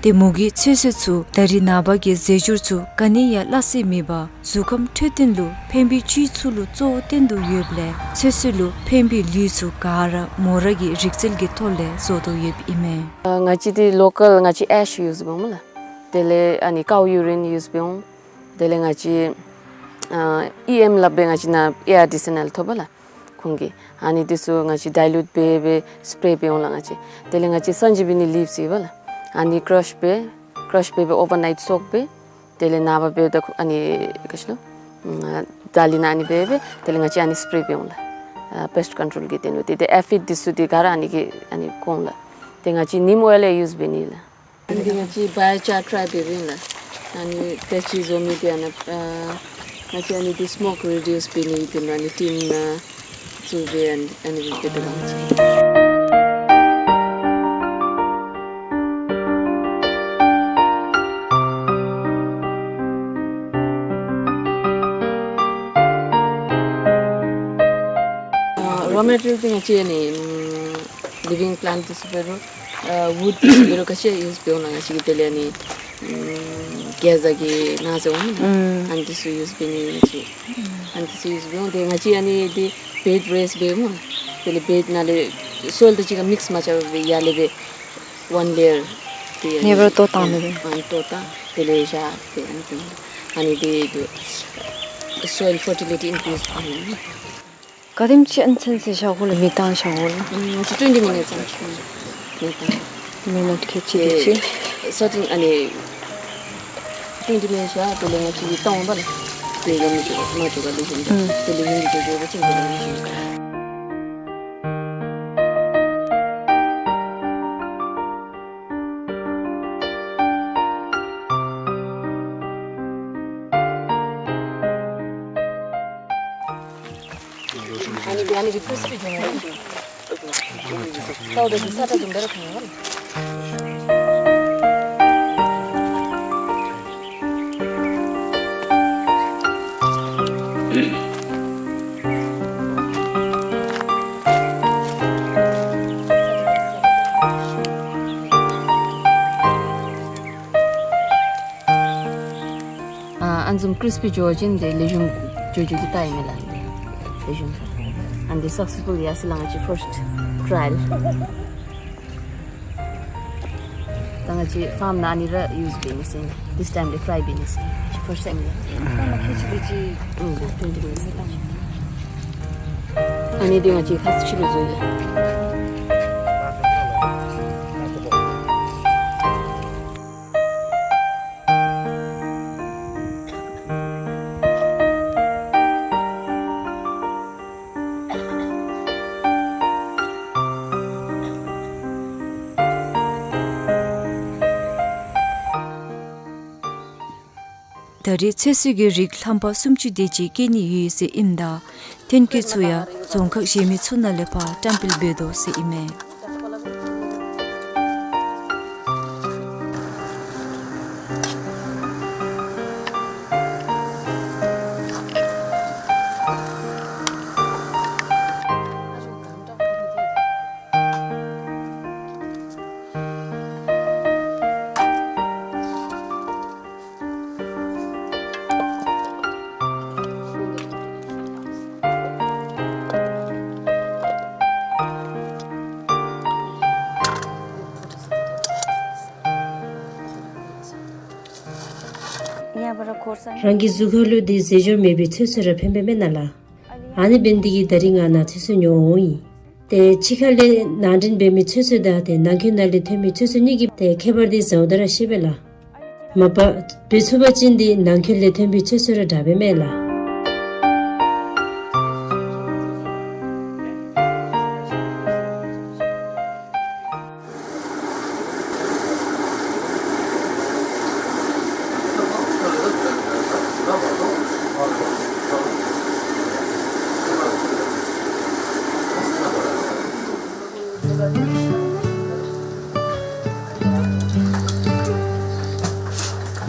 ཏེ་མོ་གིས་ཚོད་བསྲེ་ཚུ་ད་རེས་ནངས་པ་གི་རྫས་སྦྱོར་ཚུ་ག་ནི་ཡང་སླ་བསྲེ་མེད་པར་གཟུགས་ཁམས་འཕྲོད་བསྟེན་ལུ་ཕན་པའི་བཅུད་ཚུ་ལུ་གཙོ་བོ་བསྟེན་དོ་ཡོདཔ་ལས་ཚོད་བསྲེ་ལུ་ཕན་པའི་ལུད་ཚུ་ག་ར་མོ་ར་གི་རིག་རྩལ་གྱི་ཐོག་ལས་བཟོ་དོ་ཡོདཔ་ཨིན་མས། ཨ་ང་བཅས་འདི་ལོ་ཀཱལ་ང་བཅས་ཨེཤ་ཡུསི་འབད་འོང་ལགས། དེ་ལས་ཨ་ནི་ཀའུ་ཡུ་རིན་ཡུསི་འབད་འོང་། དེ་ལས་ང་བཅས་ཨ་ཨི་ཨེམ་སླབ་སྦེ་ང་བཅས་ནཱ་ཨེ་ཨར་ཌི་སི་ནང་ལས་ཐོབ་པ་ལགས། ཁོང་གིས་ཨ་ནི་འདི་ཚུ་ང་བཅས་ཌའི་ལུཊ་འབད་སྦེ་སི་པེ་རེ་འབད་འོང་ལགས་ང་བཅས། དེ་ལས་ང་བཅས་སན་ཇི་བི་ནི་ལིབསི་ཡོད་པ་ལགས། ཨ་ནི་ཀ་རཱཤ་འབད་ཀ་རཱཤ་འབད་སྦེ་ཨོ་བར་ནའིཊ་སོཀ་འབད། དེ་ལས་ནངས་པ་འབདཝ་ད་ཁོ་ཨ་ནི་ག་ཅི་ལོ་ཨ་ཛ་ལི་ནང་ཨ་ནི་འབད་སྦེ་དེ་ལས་ང་བཅས་ཨ་ནི་སི་པེ་རེ་འབད་འོང་ལགས། ཨ་པེསཊ་ཀོན་ཊོལ་གྱི་དོན་ལུ། ཏེ་ཏེ་ཨེ་ཕིཌ་འདི་ཚུ་འདི་ག་ར་ཨ་ནི་གིས་ཨ་ནི་བཀོ་འོང་ལགས། ཏེ་ང་བཅས་ནིམ་ཨོའིལ་ཡང་ཡུསི་འབད་ནི་ལགས། ཨ་ནི་འདི་ང་བཅས་བའི་ཡོ་ཅར་ཊའི་འབད་འབདཝ་ཨིན་ལགས། ཨ་ནི་ཏེ་ཅིག་བཟོ་མི་འདི་ཨ་ནི་ཨ་ང་བཅས་ཨ་ནི་འདི་སི་མོཀ་རི་ཌིའུསི་འབད་ནི་གི་དོན་ལུ་ཨ་ནི་ཊིན་ནང་བཙུགས་སྦེ་ཨ་ནི་ཨ་ནི་སྦེ་འབད་དོ་ལགས་ང་བཅས། ཨ་རོ་མེ་ཊི་རི་ཡལ་འདི་ང་བཅས་ཨ་ནི་ཨམ་ལི་བིང་པི་ལེནཊ་འདི་ཚུ་འབད་རུང་ཨ་ཝུཌ་འདི་ཚུ་འབད་རུང་ག་ཅི་ཡུསི་འབད་འོང་ལགས་ང་བཅས་ཀྱིས། དེ་ལས་ཨ་ནི་ཨམ་གེ་ཛ་གི་ནང་ཟེར་འོང་ན་ཨམ་ཨ་ནི་འདི་ཚུ་ཡུསི་འབད་ནི་ང་བཅས་ཨ་ནི་འདི་ཚུ་ཡུསི་འབད་འོང་། ཏེ་ང་བཅས་ཨ་ནི་འདི་བེཌ་རེསི་འབད་འོང་། དེ་ལས་བེཌ་ནང་ལས་སོའིལ་དང་གཅིག་ཁར་མིགསི་མ་རྐྱབ་པར་ཡར་ལས་སྦེ་ཝན་ལེ་ཡར་འདི་ཨ་ངེས་པར་ལྟོ་བཏང་ནི་སྦེ། ཨ་ནི་ལྟོ་བཏང་། དེ་ལས་བཞག་སྟེ་ཨ་ནི་འབད་འོང་། ཨ་ནི་འདི་འདི་སོའིལ་ཕར་ཊི་ལི་ཊི་ཨིན་ཀི་རིསི་འབད་འོང་། ག་དེམ་ཅིག་ཨ་ནི་ཚུན་ཚོད་བཞག་དགོ་ལགས། མེ་བཏང་བཞག་དགོ་ལགས། ཨམ་ང་བཅས་ཊུན་ཊི་མི་ནིཊསི་ཙམ་ཅིག་མེ་བཏང་། མི་ནིཊ་ཁལ་གཅིག་དེ་ཅིག་སར་ཊེན་ཨ་ནི་ཊུན་ཊི་མི་ནིཊསི་བཞག། དེ་ལས་ང་བཅས་ཀྱིས་བཏང་འོང་པ་ལགས། དེ་ཡང་མི་འགྱོ་མ་འགྱོ་ག་ལེགས་ཤོམ་འགྱོ། ཨམ་དེ་ལས་ཡུན་འགྱོ་འགྱོ་བ་ཅིན་དེ་ལས་ཡུན་འགྱོ། ཨ་ནི་ཨ་ནི་རི་ཁུ་རེསི་པི་བྱུང་ཡོད། ད་འོ་དེ་ས་ཏ་འཛོམས་པ་ར་ཁོང་ཡོད། ཨ་ཨ་ནི་བཟུམ་ཀི་རིསི་པི་འགྱོ་བ་ཅིན་དེ་ལེགས་ཤོམ་འགྱོ་འགྱོ་གི་རྟགས་ཨིན་མས་ལགས། ལེགས་ཤོམ། ཨ་ནི་དེ་སག་སེསི་ཕུལ་ཡར་སོང་ཡི་ལགས། ང་བཅས་ཕརསཊ་ཊ་རའི་ཡལ། ད་ང་བཅས་ཕཱརམ་ནང་ཨ་ནི་ར་ཡུསི་འབད་ནི་ཟེར། ཐིསི་ཊའིམ་ལས་ཊ་རའི་འབད་ནི་ཟེར། ཕརསཊ་ཊའིམ་ལགས། ཨ་ནི་དེ་ང་བཅས་ཁ་ཤས་ཅིག་ལུ་འཛོལ་ཡི་ལགས། ད་རེས་ཚོད་བསྲེ་གི་རིགས་ལྷམ་པ་སུམ་ཅུ་དེ་ཅིག་བཀལ་ནི་ཡོད་ཟེར་ཨིནམ་ད་ཐོན་སྐྱེད་ཚུ་ཡང་རྫོང་ཁག་གཞན་མི་ཚུ་ནང་ལས་ཕར་བཀྲམ་སྤེལ་འབད་དོ་ཟེར་ཨིན་མས། རང་གི་གཟུགས་ཁར་ལུ་དེ་རྫས་སྦྱོར་མེད་པའི་ཚོད་བསྲེ་ར་ཕན་པས་མེན་ན་ལགས། ཨ་ནི་འབད་ནི་དེ་གིས་ད་རིས་ང་ནཱ་ཚོད་བསྲེ་ཉོ་འོང་ཡི། ཏེ་ཕྱི་ཁ་ལས་ནང་འདྲེན་འབད་མི་ཚོད་བསྲེ་དང་ཏེ་ནང་འཁོད་ནང་ལས་ཐོན་མི་ཚོད་བསྲེ་གཉིས་ཀྱི་ཏེ་ཁྱད་པར་དེ་ཟཝ་ད་ར་ཤེས་པས་ལགས། མ་པ་འབད་ཚུགས་པ་ཅིན་དེ་ནང་འཁོད་ལས་ཐོན་པའི་ཚོད་བསྲེ་ར་དྲག་པས་མེན་ལགས།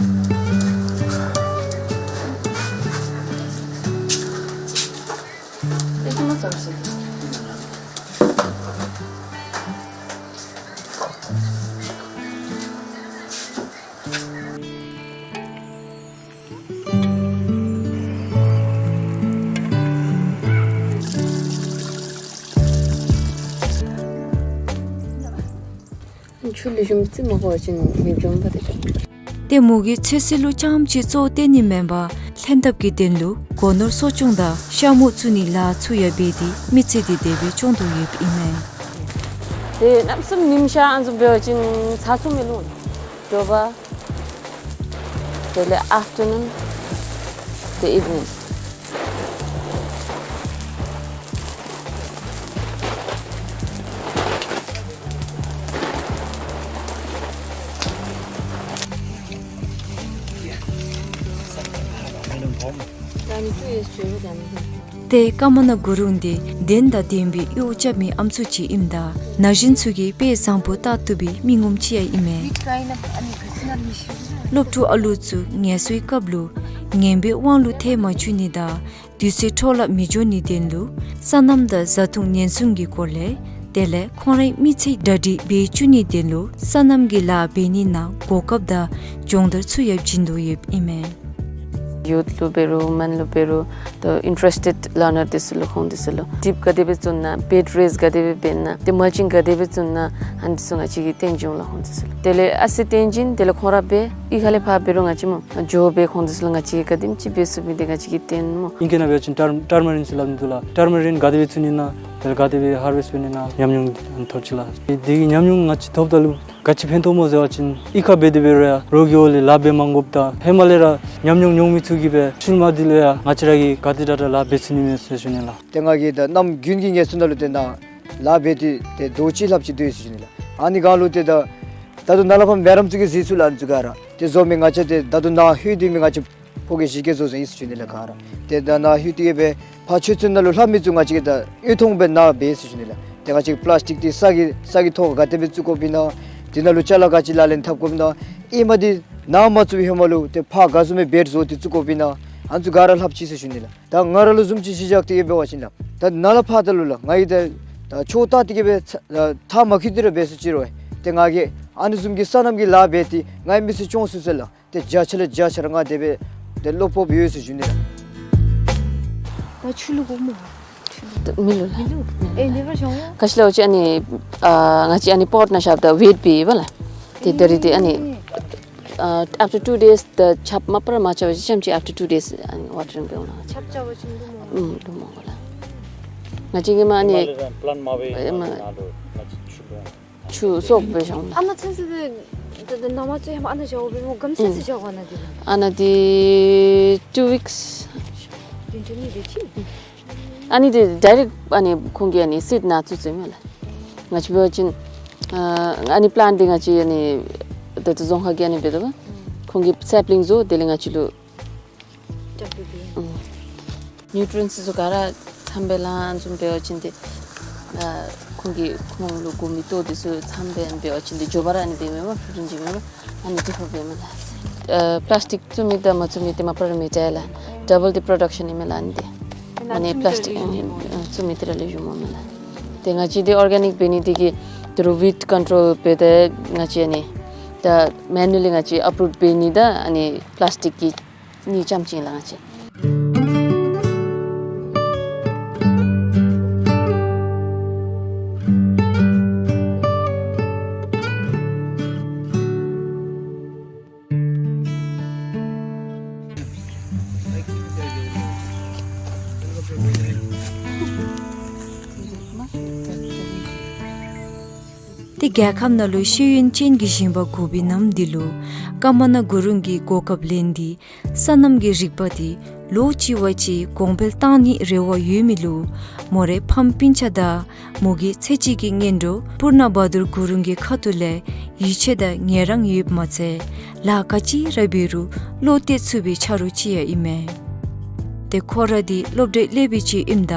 ཆུ་ལེགས་ཤོམ་བརྩི་མ་དགོ་པ་ཅིན་མི་འཇོམས་པ་དེ་འཇོམས། ཏེ་མོ་གིས་ཚོད་བསྲེ་ལུ་རྐྱངམ་ཅིག་གཙོ་བོ་བཏོན་ནི་མེན་པར་ལྷན་ཐབས་ཀྱི་དོན་ལུ་སྒོ་ནོར་གསོ་སྐྱོང་དང་ཤ་མུ་བཙུགས་ནི་ལཱ་ཚུ་ཡང་འབད་དེ་མི་ཚེ་དེ་དེ་སྦེ་སྐྱོང་དོ་ཡོདཔ་ཨིན་མས། ཏེ་གནམ་མེད་ས་མེད་ཉིམ་ཤར་ཨ་ནི་བཟུམ་འབད་བ་ཅིན་ཚ་ཚུ་མི་ལུ་དྲོ་པ། དེ་ལས་ཨཕ་ཊར་ནུན། ཏེ་ཨིབ་ནིང་། ཏེ་ཀ་མ་ན་གུ་རུང་དེ་གདེང་དང་ལྡན་པའི་གཡོག་རྐྱབ་མི་ཨམ་སྲུ་ཅིག་ཨིནམ་ད་ན་གཞོན་ཚུ་གིས་དཔེ་བཟང་པོ་བལྟ་བཏུབ་པའི་མི་ངོམ་ཅིག་ཡང་ཨིན་མས། སློབ་ཕྲུག་ཨ་ལུ་ཚུ་ངལ་གསོའི་སྐབས་ལུ་ངན་པའི་དབང་ལུ་ཐལ་མ་བཅུག་ནི་དང་དུས་ཚོད་འཕྲོ་བརླག་མི་འགྱོ་ནིའི་དོན་ལུ་སོ་ནམ་དང་བཟའ་འཐུང་ཉེན་སྲུང་གི་སྐོར་ལས་དེ་ལས་ཁོང་རའི་མི་ཚེ་གྲ་སྒྲིག་འབད་བཅུག་ནིའི་དོན་ལུ་སོ་ནམ་གྱི་ལཱ་འབད་ནི་ནང་གོ་སྐབས་དང་སྦྱོང་བརྡར་ཚུ་ཡང་བྱིན་དོ་ཡོདཔ་ཨིན་མས། ཡུཐ་ལུ་འབད་རུང་མེན་ལུ་འབད་རུང་ཏེ་ཨིན་ཊ་རེསི་ཊེཌ་ལར་ནར་དེ་ཚུ་ལུ་ཁོང་དེ་ཚུ་ལུ་ཌིབ་ག་དེ་སྦེ་བཙུགས་ན་བེཌ་རེསི་ག་དེ་སྦེ་འབད་ན་ཏེ་མལ་ཅིང་ག་དེ་སྦེ་བཙུགས་ན་ཨ་ནི་ཚུ་ང་བཅས་ཀྱིས་སྟོན་བྱིན་འོང་ལགས་ཁོང་དེ་ཚུ་ལུ། དེ་ལས་ཨ་ཙི་སྟོན་བྱིན་དེ་ལས་ཁོང་ར་འབད་ཨི་ཁ་ལས་ཕར་འབད་རུང་ང་བཅས་སྨོ་འགྱོ་སྦེ་ཁོང་དེ་ཚུ་ལུ་ང་བཅས་ཀྱིས་ག་དེམ་ཅིག་འབད་ཚུགས་མི་དེ་ང་བཅས་ཀྱིས་སྟོན་སྨོ། ཨིང་སྐད་ནང་འབད་བ་ཅིན་ཊར་ཊར་མ་རིན་ཟེར་སླབ་ནི་འདུག་ལགས། ཊར་མ་རིན་ག་དེ་སྦེ་བཙུགས་ནི་ན་དེ་ལས་ག་དེ་སྦེ་ཧར་ཝེསཊ་འབད་ནི་ན་ཉམས་མྱོང་ཐོབ་ཅི་ལགས། དེ་གི་ཉམས་མྱོང་ང་བཅས་ཐོབ་ད་ལུ་ག་ཅི་ཕན་ཐོགས་སྨོ་ཟེར་བ་ཅིན་ཨི་ཁར་འབད་དེ་འབད་རུང་ཡང་རོགས་ཀྱི་འོག་ལས་ལཱ་འབད་མ་དགོཔ་དང་ཧེ་མ་ལས་ར་ཉམས་མྱོང་མྱོང་མི་ཚུ་གིས་འབད་ཤུལ་མ་འདི་ལུ་ཡང་ང་བཅས་ར་གིས་ག་དེ་དྲག་དྲག་ལཱ་འབད་ཚུགས་ནི་མས་ཟེར་ཞུ་ནི་ལགས། ཏེ་ང་གིས་ད་གནམ་དགུན་གྱི་ངལ་གསོ་ནང་ལུ་ཏེ་ནཱ་ལཱ་འབད་དེ་ཏེ་ཟླཝ་གཅིག་ལྷགཔ་ཅིག་སྡོད་ཡི་ཟེར་ཞུ་ནི་ལགས། ཨ་ནི་སྒང་ལུ་ཏེ་ད་ད་ལྟོ་ནཱ་ལས་ཕར་མེ་རམ་ཚུ་གིས་གཟིགས་ཚུགས་ལགས། ཨ་ནི་ཚུ་ག་ར་ཏེ་བཟོ་མི་ང་བཅས་ཏེ་ད་ལྟོ་ནཱ་ལྷོད་སྡོད་མི་ང་བཅས་ ཕོ་སྐྱེས་བཞི་སྐྱེས་བཟོ་བཟོཝ་ཨིན་ཟེར་ཞུ་ནི་ལགས་ག་ར། ཏེ་ད་ནཱ་ལྷོད་དེ་གི་སྦེ་ཕར་ཆོས་ཚན་ནང་ལུ་ལྷབ་མི་ཚུ་ང་བཅས་ཀྱིས་ད་འོས་ཐོབ་སྦེ་ནཱ་འབད་ཟེར་ཞུ་ནི་ལགས། ཏེ་ང་བཅས་པ་ལཱསི་ཊིཀ་འདི་ས་གི་ས་གི་ཐོག་ག་དེ་སྦེ་བཙུགས་དགོཔ་ཨིན་ན། དེ་ནང་ལུ་ཅ་ལ་ག་ཅི་ལག་ལེན་འཐབ་དགོཔ་ཨིན་ན། ཨེ་མ་འདི་ནཱ་མ་བཙུགས་པའི་ཧེ་མ་ལུ་ཏེ་ཕར་ག་བཟུམ་སྦེ་བེཌ་བཟོ་སྟེ་བཙུགས་དགོཔ་ཨིན་ན། ཨ་ནི་ཚུ་ག་ར་ལྷབ་ཅི་ཟེར་ཞུ་ནི་ལགས། ད་ང་ར་ལུ་བཟུམ་ཅིག་གཞི་བཞག་སྟེ་ཨེ་འབད་བ་ཅིན་ལགས། ད་ནཱ་ལས་ཕར་ད་ལུ་ལགས་ང་གིས་ད་ད་ཕྱོགས་བལྟ་སྟེ་གི་སྦེ་ཚ་ད་མཐའ་མ་འཁྱོལ་ཏེ་ར་འབད་ཟེར་ཅི་རུང་ཨེ། ཏེ་ང་གིས་ཨ་ནི་བཟུམ་གྱི་སོ་ནམ་གྱི་ལཱ་འབད་དེ་ངེའི་མི་ཚུ་སྐྱོང་ཚུགས་ཟེར་ལགས། ཏེ་བརྒྱ་ཆ་ལས་བརྒྱ་ཆ་ར་ང་དེ་སྦེ་ཏེ་བློ་སྤོབས་ཡོད་ཟེར་ཞུ་ནི་ལགས། ད་ཆུ་བླུག་དགོ་སྨོ། མི་བླུག་ལགས། མི་བླུག། ཨེ་ལེ་བར་བཞག་འོང་། ག་ཅི་ལོ་ཅིག་ཨ་ནི་ཨ་ང་བཅས་ཨ་ནི་པོཊ་ནང་བཞགཔ་ད་ཝེཊ་འབད་བས་ལགས། ཏེ་ད་རིས་འདི་ཨ་ནི་ཨ་after two days ད་ཆརཔ་མ་པ་ར་མ་རྐྱབ་པ་ཅིན་ཙམ་ཅིག་after two days ཨ་ནི་ཝ་ཊ་རིང་འབད་འོང་ལགས། ཆརཔ་རྐྱབ་པ་ཅིན་བླུག་སྨོ། ཨུམ་བླུག་སྨོ་ལགས། ང་བཅས་ཀྱིས་མ་ཨ་ནི་ཧི་མ་ལ་ཡ་པི་ལཱནཊ་མ་འབད་བའི་ཨེ་མ་ནང་ལུ་ང་བཅས་ཆུ་བླུག་ཆུ་གསོགཔ་སྦེ་བཞག་འོང་། ཨ་ནཱ་ཚུན་ཚོད་ད་ད་ནཱ་མ་ཚུ་ཧེ་མ་ཨ་ནཱ་བཞག་འོང་པས་སྨོ། ག་དེམ་ཅིག་ཨུམ་བཞག་འོང་ཨ་ནཱ་འདི། ཨ་ནཱ་འདི་two weeks། བདུན་ཕྲག་གཉིས་རེ་ཅིག། ཨ་ནི་འདི་ཌའི་རེཀཊ་ཨ་ནི་ཁོང་གིས་ཨ་ནི་སིཌ་ནཱ་བཙུགས་བཙུགསཔ་མས་ལགས། ང་བཅས་འབད་བ་ཅིན་ཨ་ཨ་ནི་པི་ལཱནཊ་འདི་ང་བཅས་ཨ་ནི་ད་ལྟོ་རྫོང་ཁག་གིས་ཨ་ནི་འབད་དོ་བ། ཁོང་གིས་སེཔ་ལིང་བཟོ་དེ་ལས་ང་བཅས་ལུ་ཨུམ་ནིའུ་ཊི་རི་ཡེནཊ་ཚུ་ག་ར་ཚངམ་སྦེ་ལང་། ཨ་ནི་བཟུམ་འབད་བ་ཅིན་ཏེ་ཨ་ཁོང་གིས་ཁོང་ལུ་དགོ་མི་ལྟོ་འདི་ཚུ་ཚངམ་སྦེ་ཨ་ནི་འབད་བ་ཅིན་ཏེ་མགྱོགས་པ་ར་ཨ་ནི་འབད་མི་མས། ཕྲུ་གུ་ཅིག་མེན་པ། ཨ་ནི་འདི་ཧོ་འབད་མི་ལགས། ཨ་པ་ལཱསི་ཊིཀ་བཙུགས་མི་དང་མ་བཙུགས་མི་འདི་མ་པ་ར་མི་འདྲ་ལགས། ཌབ་བཱལ་འདི་པྲོ་ཌག་ཤཱན་ཨིན་མས་ལགས་ཨ་ནི་འདི། ཨ་ནི་པ་ལཱསི་ཊིཀ་ཨ་བཙུགས་མི་འདི་ར་ལེགས་ཤོམ་མས་ལགས། ཏེ་ང་བཅས་འདི་ཨོར་གེ་ནིཀ་འབད་ནི་འདི་གིས་ད་རུང་ཝིཌ་ཀོན་ཊོལ་འབད་དེ་ང་བཅས་ཨ་ནི་ད་མེ་ནུ་ལི་ང་བཅས་ཨབ་རུཊ་འབད་ནི་དང་ཨ་ནི་པ་ལཱསི་ཊིཀ་གི་གཉིས་རྐྱངམ་ཅིག་ཨིན་ལགས་ང་བཅས། ཏེ་རྒྱལ་ཁབ་ནང་ལུ་ཤེས་ཡོན་ཅན་གྱི་ཞིང་པ་དགོཔ་ཨིན་ནམ་འདི་ལུ་ཀ་མ་ན་གུ་རུང་གིས་གོ་སྐབས་ལེན་ཏེ་སོ་ནམ་གྱི་རིག་པ་འདི་ལོ་གཅིག་བ་ཅིན་གོང་འཕེལ་གཏང་ནིའི་རེ་བ་ཡོད་མི་ལུ་མོ་རའི་ཕམ་སྤུན་ཆ་དང་མོ་གི་ཚེ་གཅིག་གི་གཉེན་གྲོགས་པུར་ན་བ་དུར་གུ་རུང་གི་ཁ་ཐུག་ལས་ཡིད་ཆེས་དང་ངལ་རངས་ཡོདཔ་མ་ཚད་ལཱ་ག་ཅི་ར་འབད་རུང་བློ་གཏད་ཚུགས་པའི་ཆ་རོགས་ཅིག་ཡང་ཨིན་མས། ཏེ་ཁོ་ར་འདི་སློབ་གྲྭའི་སློབ་དཔོན་ཅིག་ཨིནམ་ད་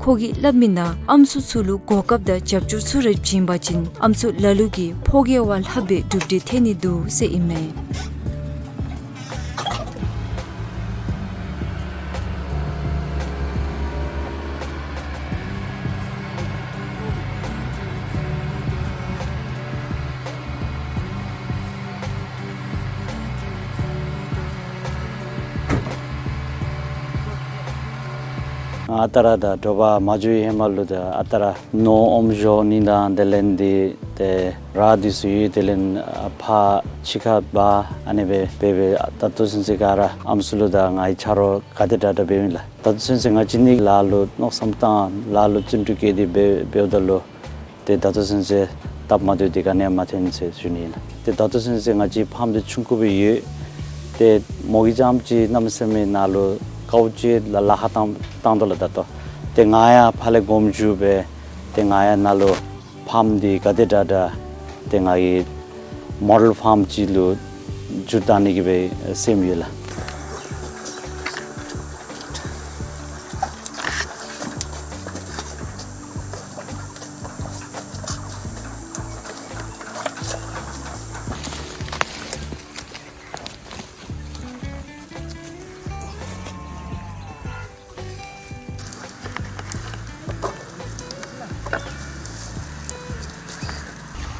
ཁོ་གིས་སླབ་མི་ནང་ཨམ་སྲུ་ཚུ་ལུ་གོ་སྐབས་དང་རྒྱབ་སྐྱོར་ཚུ་ར་བྱིན་པ་ཅིན་ཨམ་སྲུ་ལ་ལུ་གིས་ཕོ་སྐྱེས་བ་ལྷགཔ་སྦེ་གྲུབ་འབྲས་ཐོན་ནི་འདུག་ཟེར་ཨིན་མས། ཨ་རྟག་ར་ད་དྲོ་པ་མ་འགྱོ་བའི་ཧེ་མ་ལུ་ད་ཨ་རྟག་ར་ནོར་ཨོམ་བཞོ་ནི་དང་དེ་ལས་འདི་ཏེ་ར་འདི་ཚུ་ཡོད། དེ་ལས་ཨ་ཕར་ཕྱི་ཁར་འབག་ཨ་ནི་སྦེ་འབད་འབད་ད་ལྟོ་ཚུན་ཚོད་ག་ར་ཨམ་སྲུ་ལུ་དང་ང་གིས་ཆ་རོགས་ག་དེ་དྲག་དྲག་འབདཝ་ཨིན་ལགས། ད་ལྟོ་ཚུན་ཚོད་ང་བཅས་ནི་ལཱ་ལུ་མནོ་བསམ་བཏང་ལཱ་ལུ་བརྩོན་འགྲུས་བསྐྱེད་དེ་འབད་འབདཝ་ད་ལུ་ཏེ་ད་ལྟོ་ཚུན་ཚོད་སྟབས་མ་བདེཝ་འདི་ག་ནི་ཡང་མ་ཐོན་ཟེར་ཞུ་ནི་ཨིན་ལགས། ཏེ་ད་ལྟོ་ཚུན་ཚོད་ང་བཅས་ཕཱམ་འདི་ཆུང་ཀུ་སྦེ་ཡོད། ཏེ་མོ་གིས་རྐྱངམ་ཅིག་གནམ་མེད་ས་མེད་ནཱ་ལུ་དཀའཝ་སྤྱད་ལཱ་ལཱ་ཁག་བཏང་བཏང་དོ་ལགས། ད་ལྟོ་ཏེ་ང་ཡང་ཕར་ལས་དགོངསམ་ཞུ་སྦེ་ཏེ་ང་ཡང་ནཱ་ལུ་ཕཱམ་འདི་ག་དེ་དྲག་དྲག་ཏེ་ང་གིས་མོ་ཌེལ་ཕཱམ་ཅིག་ལུ་འགྱུར་བཏང་ནི་གི་སྦེ་སེམས་ཡོད་ལགས།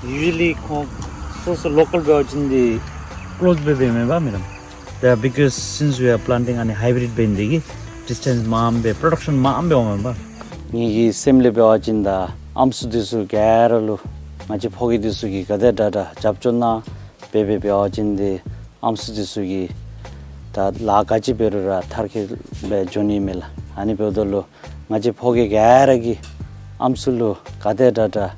Usually ཁོང་སོ་སོ་ལོ་ཀཱལ་འབད་བ་ཅིན་འདི་ཀོ་ལོཛ་སྦེ་འབདཝ་མས་པ་མེ་ཌམ། ད་because since we are planting ཨ་ནི་ཧའི་བི་རིཌ་འབད་ནི་དེ་གིས་ཌིས་ཊེནསི་མངམ་སྦེ་པྲོ་ཌག་ཤཱན་མངམ་སྦེ་འོངམ་མས་པ། ངེ་གི་སེམས་ལས་འབད་བ་ཅིན་ད་ཨམ་སྲུ་འདི་ཚུ་ག་ར་ལུ་ང་བཅས་ཕོ་སྐྱེས་འདི་ཚུ་གིས་ག་དེ་དྲག་དྲག་རྒྱབ་སྐྱོར་གནང་སྦེ་འབད་འབད་བ་ཅིན་ཏེ་ཨམ་སྲུ་འདི་ཚུ་གིས་ད་ལཱ་ག་ཅི་འབད་རུང་ར་མཐར་འཁྱོལ་སྦེ་འགྱོ་ནི་མས་ལགས། ཨ་ནི་འབདཝ་ད་ལུ་ང་བཅས་ཕོ་སྐྱེས་ག་ར་གིས་ཨམ་སྲུ་ལུ་ག་དེ་དྲག་དྲག་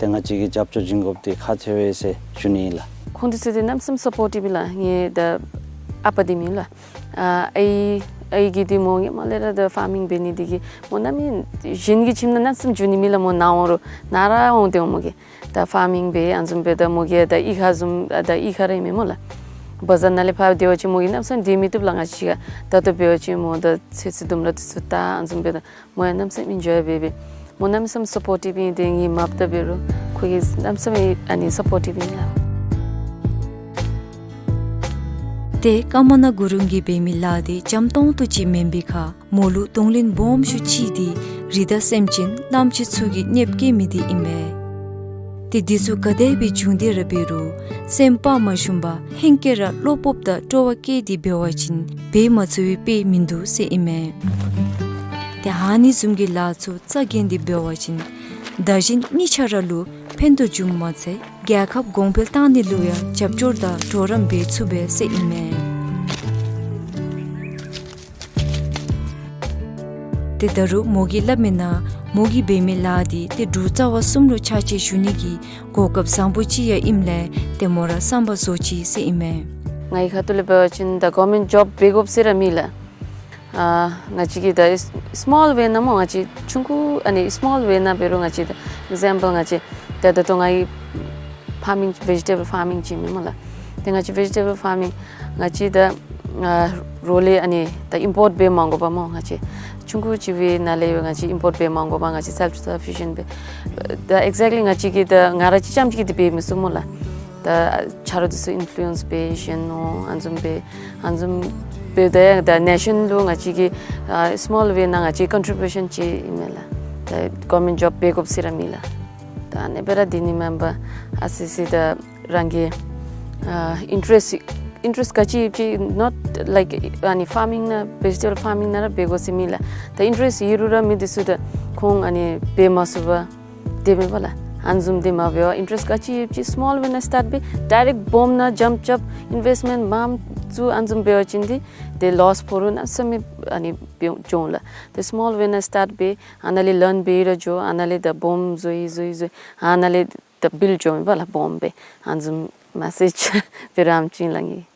ཏེ་ང་བཅས་ཀྱིས་རྒྱབ་སྐྱོར་བྱིན་དགོཔ་འདི་ཁག་ཆེ་བས་ཟེར་ཞུ་ནི་ཨིན་ལགས། ཁོང་འདི་ཚུ་འདི་གནམ་མེད་ས་མེད་སཔོར་ཊིབ་ཨིན་ལགས། ངེའི་ད་ཨ་པ་འདི་མེན་ལགས། ཨ་ཨའི་ཨའི་གིས་འདི་མོ་ཧེ་མ་ལས་ར་ད་ཕཱར་མིང་འབད་ནི་འདི་གིས་མོ་གནམ་མེད་གཞན་གྱི་ཁྱིམ་ནང་གནམ་མེད་ས་མེད་འགྱོ་ནི་མེད་ལགས། མོ་ནཱ་འོང་རུང་ནཱ་ར་འོང་སྟེ་འོང་མོ་གིས། ད་ཕཱར་མིང་འབད་ཨ་ནི་བཟུམ་སྦེ་ད་མོ་གིས་ད་གཡུས་ཁར་བཟུམ་ད་གཡུས་ཁར་ར་ཨིན་མས་སྨོ་ལགས། བ་ཛར་ནང་ལས་ཕར་སྡོད་པ་ཅིན་མོ་གིས་གནམ་མེད་ས་མེད་སྡོད་མི་བཏུབ་ལགས། ང་བཅས་ཀྱིས་ད་ལྟོ་འབད་བ་ཅིན་མོ་ད་ཚོད་བསྲེ་ལྡུམ་ར་འདི་ཚུ་བཏགས་ཨ་ནི་བཟུམ་འབདཝ་ད་མོ་ཡང་གནམ་མེད་ས་མེད་ཨིན་ཇོའི་འབད་འབད། མོ་གནམ་མེད་ས་མེད་སཔོར་ཊིབ་ཨིན། ཏེ་ངེའི་མ་པ་ད་འབད་རུང་ཁོ་གིས་གནམ་མེད་ས་མེད་ཨ་ནི་སཔོར་ཊིབ་ཨིན་ལགས། ཏེ་ཀ་མ་ན་གུ་རུང་གིས་འབད་མི་ལཱ་འདི་འཇམ་ཏོང་ཏོ་ཅིག་མེན་པའི་ཁར་མོ་ལུ་གདོང་ལེན་སྦོམ་ཤོས་ཅིག་འདི་རི་དྭགས་སེམས་ཅན་གླངམོ་ཆེ་ཚུ་གིས་གནོདཔ་བཀལ་མི་འདི་ཨིན་མས། ཏེ་འདི་ཚུ་ག་དེ་སྦེ་བྱུང་སྟེ་ར་འབད་རུང་སེམས་པ་མ་ཞུམ་པར་ཧེང་སྐལ་ར་བློ་སྤོབས་དང་སྤྲོ་བ་བསྐྱེད་དེ་འབད་བ་ཅིན་འབད་མ་ཚུགས་པའི་དཔེ་མིན་འདུག་ཟེར་ཨིན་མས། ཏེ་ཨ་ནི་བཟུམ་གྱི་ལཱ་ཚུ་རྩ་འགེངས་ཏེ་འབད་བ་ཅིན་བདག་གཞན་གཉིས་ཆ་ར་ལུ་ཕན་ཐོགས་འབྱུངམ་མ་ཚད་རྒྱལ་ཁབ་གོང་འཕེལ་གཏང་ནི་ལུ་ཡང་རྒྱབ་སྐྱོར་དང་གྲོགས་རམ་འབད་ཚུགས་པས་ཟེར་ཨིན་མས། ཏེ་ད་རུང་མོ་གིས་སླབ་མི་ནང་མོ་གིས་འབད་མི་ལཱ་འདི་ཏེ་འབྲུག་རྩ་བ་གསུམ་ལུ་ཕྱག་ཕྱིད་ཞུ་ནི་གི་གོ་སྐབས་བཟང་པོ་ཅིག་ཡང་ཨིནམ་ལས་ཏེ་མོ་ར་བསམ་པ་རྫོགས་ཅི་ཟེར་ཨིན་མས། ངེའི་ཁ་ཐུག་ལས་འབད་བ་ཅིན་ད་གོ་ཝརནམེནཊ་ཇོབ་འབད་དགོཔ་ཟེར་ར་མེད་ལགས། ཨ་ང་བཅས་ཀྱིས་ད་སི་མོལ་ཝེ་ནང་མོ་ང་བཅས་ཆུང་ཀུ་ཨ་ནི་སི་མོལ་ཝེ་ནང་འབད་རུང་ང་བཅས་ད་ཨིག་ཛེམ་པཱལ་ང་བཅས་ད་ད་ལྟོ་ངེའི་ཕཱར་མིང་ཝེ་ཇི་ཊེ་བཱལ་ཕཱར་མིང་ཅིག་ཨིན་མས་མོ་ལགས། ཏེ་ང་བཅས་ཝེ་ཇི་ཊེ་བཱལ་ཕཱར་མིང་ང་བཅས་ད་ཨ་རོགས་ལས་ཨ་ནི་ད་ཨིམ་པོརཊ་འབད་མ་དགོ་པར་མོ་ང་བཅས་ཆུང་ཀུ་ཅིག་འབད་ནང་ལས་ཡང་ང་བཅས་ཨིམ་པོརཊ་འབད་མ་དགོ་པར་ང་བཅས་སེལཕ་སཕི་ཤེནཊ་འབད། ད་ཨེག་ཛེཀ་ལི་ང་བཅས་ཀྱིས་ད་ང་ར་གཅིག་རྐྱངམ་གཅིག་གིས་འདི་འབད་མི་ཚུགས་མོ་ལགས། ད་ཆ་རོགས་འདི་ཚུ་ཨིན་ཕུ་ལུ་ཨེནསི་འབད་གཞན་ནོ་ཨ་ནི་བཟུམ་འབད་ཨ་ནི་བཟུམ་འབདཝ་ད་ཡང་ད་ནེ་ཤཱན་ལུ་ང་བཅས་ཀྱིས་ཨ་སི་མོལ་ཝེ་ནང་ང་བཅས་ཀོན་ཊི་བིའུ་ཤཱན་ཅིག་ཨིན་མས་ལགས། ད་གོ་ཝརནམེནཊ་ཇོབ་འབད་དགོཔ་ཟེར་ར་མེད་ལགས། ད་ཨ་ནི་སྦེ་ར་འདི་ནི་མེན་པར་ཨ་སི་སི་ད་རང་གི་ཨ་ཨིན་ཊ་རེསཊ་ཨིན་ཊ་རེསཊ་ག་ཅི་ཡོད་ཅི་ནོཊ་ལའིཀ་ཨ་ནི་ཕཱར་མིང་ནང་ཝེ་ཇི་ཊེ་བཱལ་ཕཱར་མིང་ནང་ར་འབད་དགོ་ཟེར་མེད་ལགས། ད་ཨིན་ཊ་རེསཊ་ཡོད་རུང་ར་མི་འདི་ཚུ་ད་ཁོང་ཨ་ནི་འབད་མ་ཚུགས་པར་སྡོད་མི་པ་ལགས། ཨ་ནི་བཟུམ་འདི་མ་འབད་བར་ཨིན་ཊ་རེསཊ་ག་ཅི་ཡོད་ཅི་སི་མོལ་ཝེ་ནང་སི་ཊཱརཊ་འབད། ཌའི་རེཀཊ་སྦོམ་ནང་ཇམཔ་རྐྱབ་ཨིན་ཝེསཊ་མེནཊ་མངམ་བཙུགས་ཨ་ནི་བཟུམ་འབད་བ་ཅིན་འདི་ཏེ་ལོསི་ཕོག་རུང་གནམ་མེད་ས་མེད་ཨ་ནི་འབྱུང་ལགས། ཏེ་སི་མོལ་ཝེ་ནང་སི་ཊཱརཊ་འབད་ཨ་ནཱ་ལས་ལཱརན་འབད་ར་འགྱོ། ཨ་ནཱ་ལས་ད་སྦོམ་བཟོ་ཡི་བཟོ་ཡི་བཟོ་ཡི་ཨ་ནཱ་ལས་ད་བིལཌ་འགྱོ་མི་པ་ལགས་སྦོམ་སྦེ། ཨ་ནི་བཟུམ་མེ་སེཇ་འབད་ར་ཨིན་ཅི་ལགས་ངེ།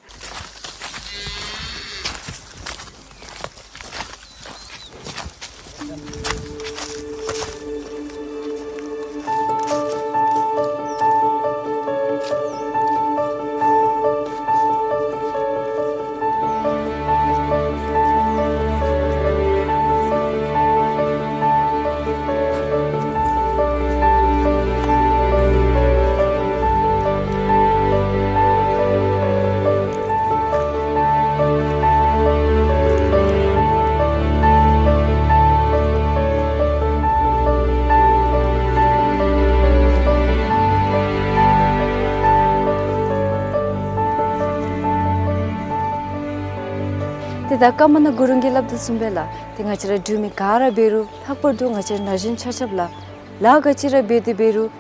ཏེ་ད་ཀ་མ་ན་གུ་རུང་གིས་སླབ་དོ་བཟུམ་སྦེ་ལགས། ཏེ་ང་བཅས་ར་འབྲུག་མི་ག་ར་འབད་རུང་ལྷག་པར་དུ་ང་བཅས་ར་ན་གཞོན་ཆ་ཁྱབ་ལགས། ལཱ་ག་ཅི་ར་འབད་དེ་འབད་རུང་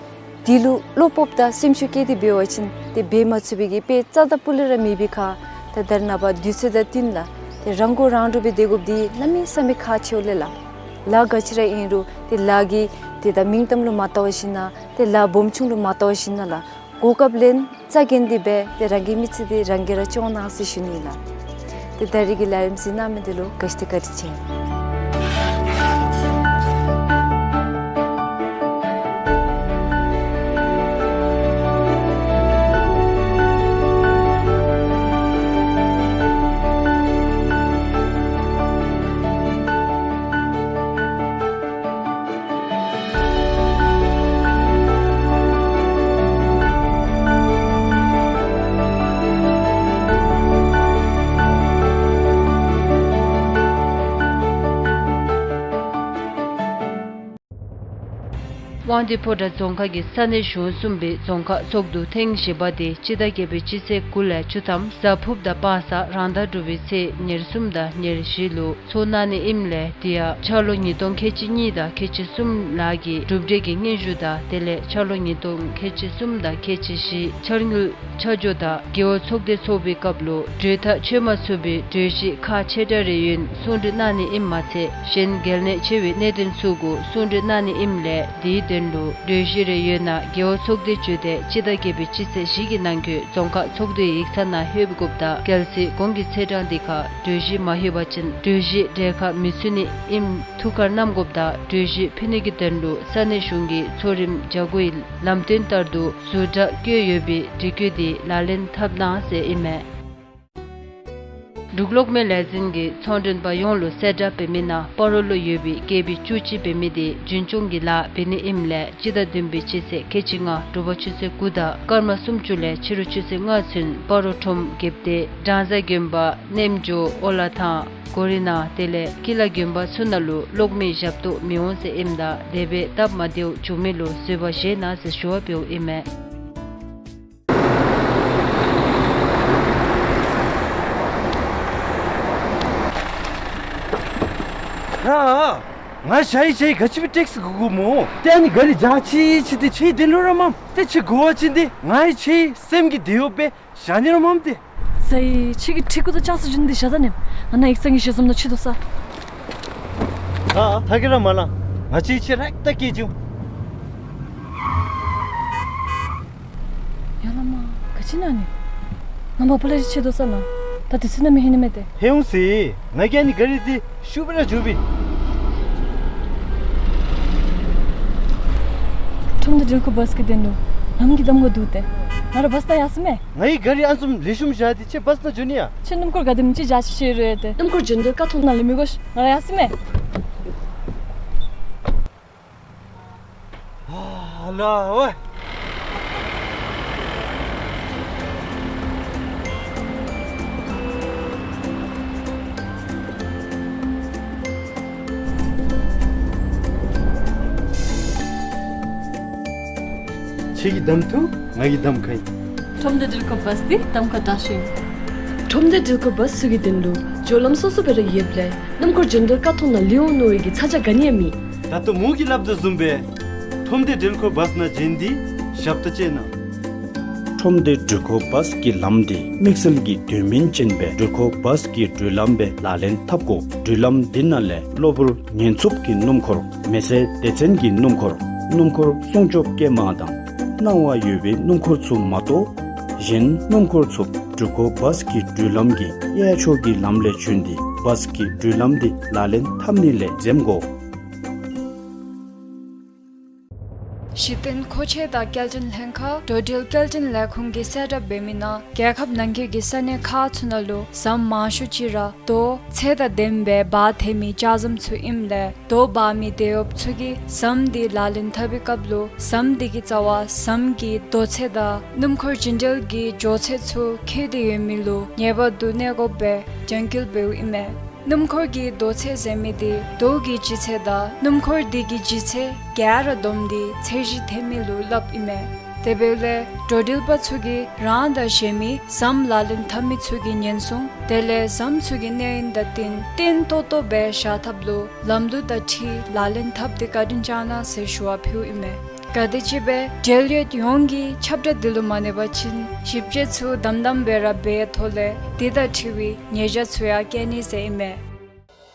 འདི་ལུ་བློ་སྤོབས་དང་སེམས་ཤུགས་བསྐྱེད་དེ་འབད་བ་ཅིན་ཏེ་འབད་མ་ཚུགས་པའི་གི་དཔེ་རྩ་དང་སྤུ་ལས་ར་མེད་པའི་ཁར་ད་ད་རེས་ནངས་པ་དུས་ཚོད་དང་བསྟུན་ལགས། ཏེ་རང་མགོ་རང་འདྲོངས་སྦེ་སྡོད་དགོཔ་འདི་གནམ་མེད་ས་མེད་ཁག་ཆེཝ་ལས་ལགས། ལཱ་ག་ཅི་ར་ཨིན་རུང་ཏེ་ལཱ་གི་ཏེ་ད་མིང་གཏམ་ལུ་མ་བལྟ་བ་ཞིན་ན་ཏེ་ལཱ་སྦོམ་ཆུང་ལུ་མ་བལྟ་བ་ཞིན་ན་ལགས། གོ་སྐབས་ལེན་རྩ་འགེངས་ཏེ་འབད། ཏེ་རང་གི་མི་ཚེ་འདི་རང་གིས་ར་སྐྱོང་གནང་ཟེར་ཞུ་ནི་ལགས། ཏེ་ད་རིས་ཀྱི་ལཱ་གཡོགམ་གཟིགས་གནང་མི་འདི་ལུ་ག་ཅི་ཏེ་བཀའ་དྲིན་ཆེ། དབང་འདུས་ཕོ་བྲང་རྫོང་ཁག་གི་ས་གནས་གཞུང་གསུམ་པའི་རྫོང་ཁག་ཚོགས་འདུ་ཐེངས་བཞི་པ་དེ་སྤྱི་ཟླ་བརྒྱད་པའི་སྤྱི་ཚེས་དགུ་ལས་བཅུ་ཐམ་གཟའ་ཕུརཔ་དང་པ་སངས་རང་ཟླ་དྲུག་པའི་ཚེས་ཉེར་གསུམ་དང་ཉེར་བཞི་ལུ་ཚོགས་གནང་ནི་ཨིནམ་ལས་དེ་ཡང་འཆར་ལོ་ཉིས་སྟོང་ཁལ་གཅིག་གཉིས་དང་ཁལ་གཅིག་གསུམ་ལཱ་གི་གྲུབ་འབྲས་ཀྱི་སྙན་ཞུ་དང་དེ་ལས་འཆར་ལོ་ཉིས་སྟོང་ཁལ་གཅིག་གསུམ་དང་ཁལ་གཅིག་བཞི་འཆར་དངུལ་ཆ་འཇོག་དང་རྒེད་འོག་ཚོགས་སྡེ་ཚོགས་པའི་སྐབས་ལུ་གྲོས་ཐག་ཆོད་མ་ཚུགས་པའི་གྲོས་གཞི་ཁག་ཆེ་ཕྲ་རེ་ཡོད་ན་གསུང་གྲོས་གནང་ནི་ཨིནམ་མ་ཚད་གཞན་གལ་གནད་ཆེ་བའི་གནད་དོན་ཚུ་གུ་གསུང་གྲོས་གནང་ནི་ཨིནམ་ལས་དེའི་དོན་ལུ་གྲོས་གཞི་རེ་ཡོད་ན་རྒེད་འོག་ཚོགས་སྡེ་བརྒྱུད་དེ་སྤྱི་ཟླ་བརྒྱད་པའི་སྤྱི་ཚེས་བཞི་གི་ནང་འཁོད་རྫོང་ཁག་ཚོགས་འདུའི་ཡིག་ཚང་ནང་ལྷོད་པའི་དགོཔ་དང་གལ་སྲིད་གོང་གི་ཚེས་གྲངས་དེ་ཁར་གྲོས་གཞི་མ་ལྷོད་པ་ཅིན་གྲོས་གཞི་གྲལ་ཁར་མི་ཚུད་ནི་ཨིནམ་ཐུགས་ཁར་བསྣམ་དགོཔ་དང་གྲོས་གཞི་ཕུལ་ནི་གི་དོན་ལུ་ས་གནས་གཞུང་གི་ཚོགས་རིམ་བརྒྱ་དགུ་ཡི་ལམ་སྟོན་ལྟར་དུ་ཟུར་དྲག་བསྐོས་ཡོད་པའི་སྒྲིག་བཀོད་དེ་ལག་ལེན་འཐབ་གནང་ཟེར་ཨིན་མས། འབྲུག་གློག་མེ་ལས་འཛིན་གྱིས་ཚོང་མགྲོན་པ་ཡོངས་ལུ་གསལ་བསྒྲགས་འབད་མི་ནང་སྤ་རོ་ལུ་ཡོད་པའི་ཀེ་བི་བཅུ་གཅིག་འབད་མི་དེ་རྒྱུན་སྐྱོང་གི་ལཱ་འབད་ནི་ཨིནམ་ལས་སྤྱི་ཟླ་བདུན་པའི་སྤྱི་ཚེས་ཁལ་གཅིག་ལྔ་དྲོ་པ་ཆུ་ཚོད་དགུ་དང་སྐར་མ་སུམ་ཅུ་ལས་ཕྱི་རུ་ཆུ་ཚོད་ལྔ་ཚུན་སྤ་རོ་ཁྲོམ་རྒྱལཔོ་སྡེ་བྲང་བཟའ་དགོན་པ་རྣལ་འབྱོར་ཨོ་ལ་ཐང་གོ་རི་ན་དེ་ལས་ཀི་ལ་དགོན་པ་ཚུ་ནང་ལུ་གློག་མེ་ཞབས་ཏོག་མི་འོང་ཟེར་ཨིནམ་ད་དེ་སྦེ་སྟབས་མ་བདེཝ་བྱུང་མི་ལུ་བཟོད་པ་བཞེས་གནང་ཟེར་ཞུ་བ་འབདཝ་ཨིན་མས། ར། ང་ཞ་ཡི་ཞ་ཡི་ག་ཅི་སྦེ་ཊེག་སི་གོ་དགོ་སྨོ། ཏེ་ཨ་ནི་ག་རི་འཇག་ཅི་ཅི་ཏེ་ཁྱོད་དེ་ལུ་ར་མམ། ཏེ་ཁྱོད་གོ་བ་ཅིན་ཏེ་ང་ཡང་ཁྱོད་སེམས་ཀྱི་དེ་ཡོདཔ་སྦེ་བཞག་ནི་ར་མམ་ཏེ། ས་ཡི་ཁྱོད་ཀྱི་ཁྲི་གུ་དང་ཅང་སུ་ཇུན་འདི་བཞག་ད་ནི། ང་ནཱ་ཡིག་ཚང་གི་ཞལ་འཛོམས་ནང་ཅིག་སྡོད་ས། ཨ་ཐ་གི་ར་མ་ལང་། ང་ཅིག་ཁྱོད་རེག་ཏ་སྐྱེལ་བྱུང་། ཡ་ལ་མ། ག་ཅི་ཨིན་ན་ནི། ང་མ་པ་ལས་ཅིག་སྡོད་ས་ན། ད་དུས་ཚོད་ནམ་ཡང་ཧེ་ནི་མས་ཏེ། ཧེ་འོང་ཟེར། ང་གིས་ཨ་ནི་ག་རི་འདི་ཤུགས་སྦེ་ར་འགྱོ་བས། ཁྲོམ་སྡེ་འགྲུལ་འཁོར་བཱས་ཀྱི་དོན་ལུ་ལམ་གྱི་གདམ་ཁ་འདུག་སྟེ། ང་ར་བཱས་ནང་ཡར་སོང་མས། ང་ཡི་ག་རི་ཨ་ནི་བཟུམ་ལེགས་ཤོམ་བཞག་སྟེ་ཁྱོད་བཱས་ནང་འགྱོ་ནི་ཡ། ཁྱོད་སྣུམ་འཁོར་ག་དེམ་ཅིག་འཇག་ཅིག་ཤེས་རུང་ཡང་ཏེ། སྣུམ་འཁོར་འགྱོ་འདོད་ཀ་ཐོག་ནང་ལུ་མི་དགོ་ཤིག། ང་ར་ཡར་སོང་མས། ཨ་ལ་ཝེ། ཁྱོད་ཀྱིས་གདམ་འཐུ། ང་གིས་གདམ་ཁ་ཨིན། ཁྲོམ་སྡེ་འགྲུལ་འཁོར་བཱས་འདི་གདམ་ཁ་དྲག་ཤོས་ཨིན། ཁྲོམ་སྡེ་འགྲུལ་འཁོར་བཱས་ཚུ་གི་དོན་ལུ་འགྱོ་ལམ་སོ་སོ་སྦེ་ར་ཡོདཔ་ལས་སྣུམ་འཁོར་འགྱོ་འདོད་ཀ་ཐོག་ནང་ལུས་འོང་མནོ་བའི་གི་ཚ་གྱང་ག་ནི་ཡང་མེད། ད་ལྟོ་མོ་གིས་སླབ་དོ་བཟུམ་སྦེ་ཁྲོམ་སྡེ་འགྲུལ་འཁོར་བཱས་ནང་འགྱོ་ནི་འདི་ཞབས་ཏོག་ཅིག་ཨིན་ན། ཁྲོམ་སྡེ་འགྲུལ་འཁོར་བཱས་ཀྱི་ལམ་འདི་དམིགས་བསལ་གྱི་དོན་སྨིན་ཅན་སྦེ་འགྲུལ་འཁོར་བཱས་ཀྱི་འགྲུལ་ལམ་སྦེ་ལག་ལེན་འཐབ་དགོ། འགྲུལ་ལམ་འདི་ནང་ལས་གློ་བུར་ཉེན་འཚུབ་ཀྱི་སྣུམ་འཁོར། མེ་སེར་སྡེ་ཚན་གྱི་སྣུམ་འཁོར། སྣུམ་འཁོར་སྲུང་སྐྱོབ་སྐྱེལ་མ་དང་སྣང་བ་ཡོད་པའི་སྣུམ་འཁོར་ཚུ་མ་གཏོགས་གཞན་སྣུམ་འཁོར་ཚུ་འགྲུལ་འཁོར་བཱས་ཀྱི་འགྲུལ་ལམ་གྱི་གཡས་ཕྱོགས་ཀྱི་ལམ་ལས་བྱོན་ཏེ་བཱས་ཀྱི་འགྲུལ་ལམ་འདི་ལག་ལེན་འཐབ་ནི་ལས་འཛེམ་དགོ། གཞི་རྟེན་མཁོ་ཆས་དང་སྐྱེལ་འདྲེན་ལྷན་ཁག་འགྲོ་འགྲུལ་སྐྱེལ་འདྲེན་ལས་ཁུངས་ཀྱིས་གསལ་བསྒྲགས་འབད་མི་ནང་རྒྱལ་ཁབ་ནང་འཁོད་ཀྱི་ས་གནས་ཁག་ཚུ་ནང་ལུ་ཟམ་མང་ཤོས་ཅིག་ར་རྡོ་ཚད་དང་ལྡནམ་སྦེ་འབག་སྡོད་མི་ལྕགས་ཟམ་ཚུ་ཨིནམ་ལས་རྡོ་འབག་མི་དེད་གཡོགཔ་ཚུ་གིས་ཟམ་འདི་ལག་ལེན་འཐབ་པའི་སྐབས་ལུ་ཟམ་འདི་གི་རྩ་བར་ཟམ་གྱི་རྡོ་ཚད་དང་སྣུམ་འཁོར་འགྱོ་འགྲུལ་གྱི་འགྱོ་ཚད་ཚུ་ཁེལ་ཏེ་ཡོད་མི་ལུ་ངེས་པར་དུ་གནས་སྐོརཔ་སྦེ་རྒྱང་འཁྱོལ་འབདཝ་ཨིན་མས། སྣུམ་འཁོར་གྱི་རྡོ་ཚད་ཟེར་མི་འདི་རྡོ་གི་ལྗིད་ཚད་དང་སྣུམ་འཁོར་འདི་གི་ལྗིད་ཚད་ག་ར་བསྡོམས་ཏེ་ཚད་གཞི་འཐེན་མི་ལུ་སླབ་ཨིན་མས། དེ་འབདཝ་ལས་འགྲོ་འགྲུལ་པ་ཚུ་གིས་རང་དང་གཞན་མི་ཟམ་ལག་ལེན་འཐབ་མི་ཚུ་གི་ཉེན་སྲུང་དེ་ལས་ཟམ་ཚུ་གི་གནས་ཡུན་དང་བསྟུན་བརྟན་ཏོག་ཏོ་སྦེ་བཞག་ཐབས་ལུ་ལམ་ལུགས་དང་འཁྲིལ་ལག་ལེན་འཐབ་སྟེ་བཀའ་དྲིན་བསྐྱང་གནང་ཟེར་ཞུ་བ་ཕུལཝ་ཨིན་མས། ག་དེམ་ཅིག་སྦེ་འབྲེལ་ཡོད་ཡོངས་ཀྱིས་ཁྱབ་བསྒྲགས་འདི་ལུ་མ་གནས་པ་ཅིན་ཞིབ་དཔྱད་ཚུ་དམ་དམ་སྦེ་ར་འབད་ཐོག་ལས་འདི་དང་འཁྲིལ་བའི་ཉེས་བྱ་ཚུ་ཡང་བཀལ་ནི་ཟེར་ཨིན་མས།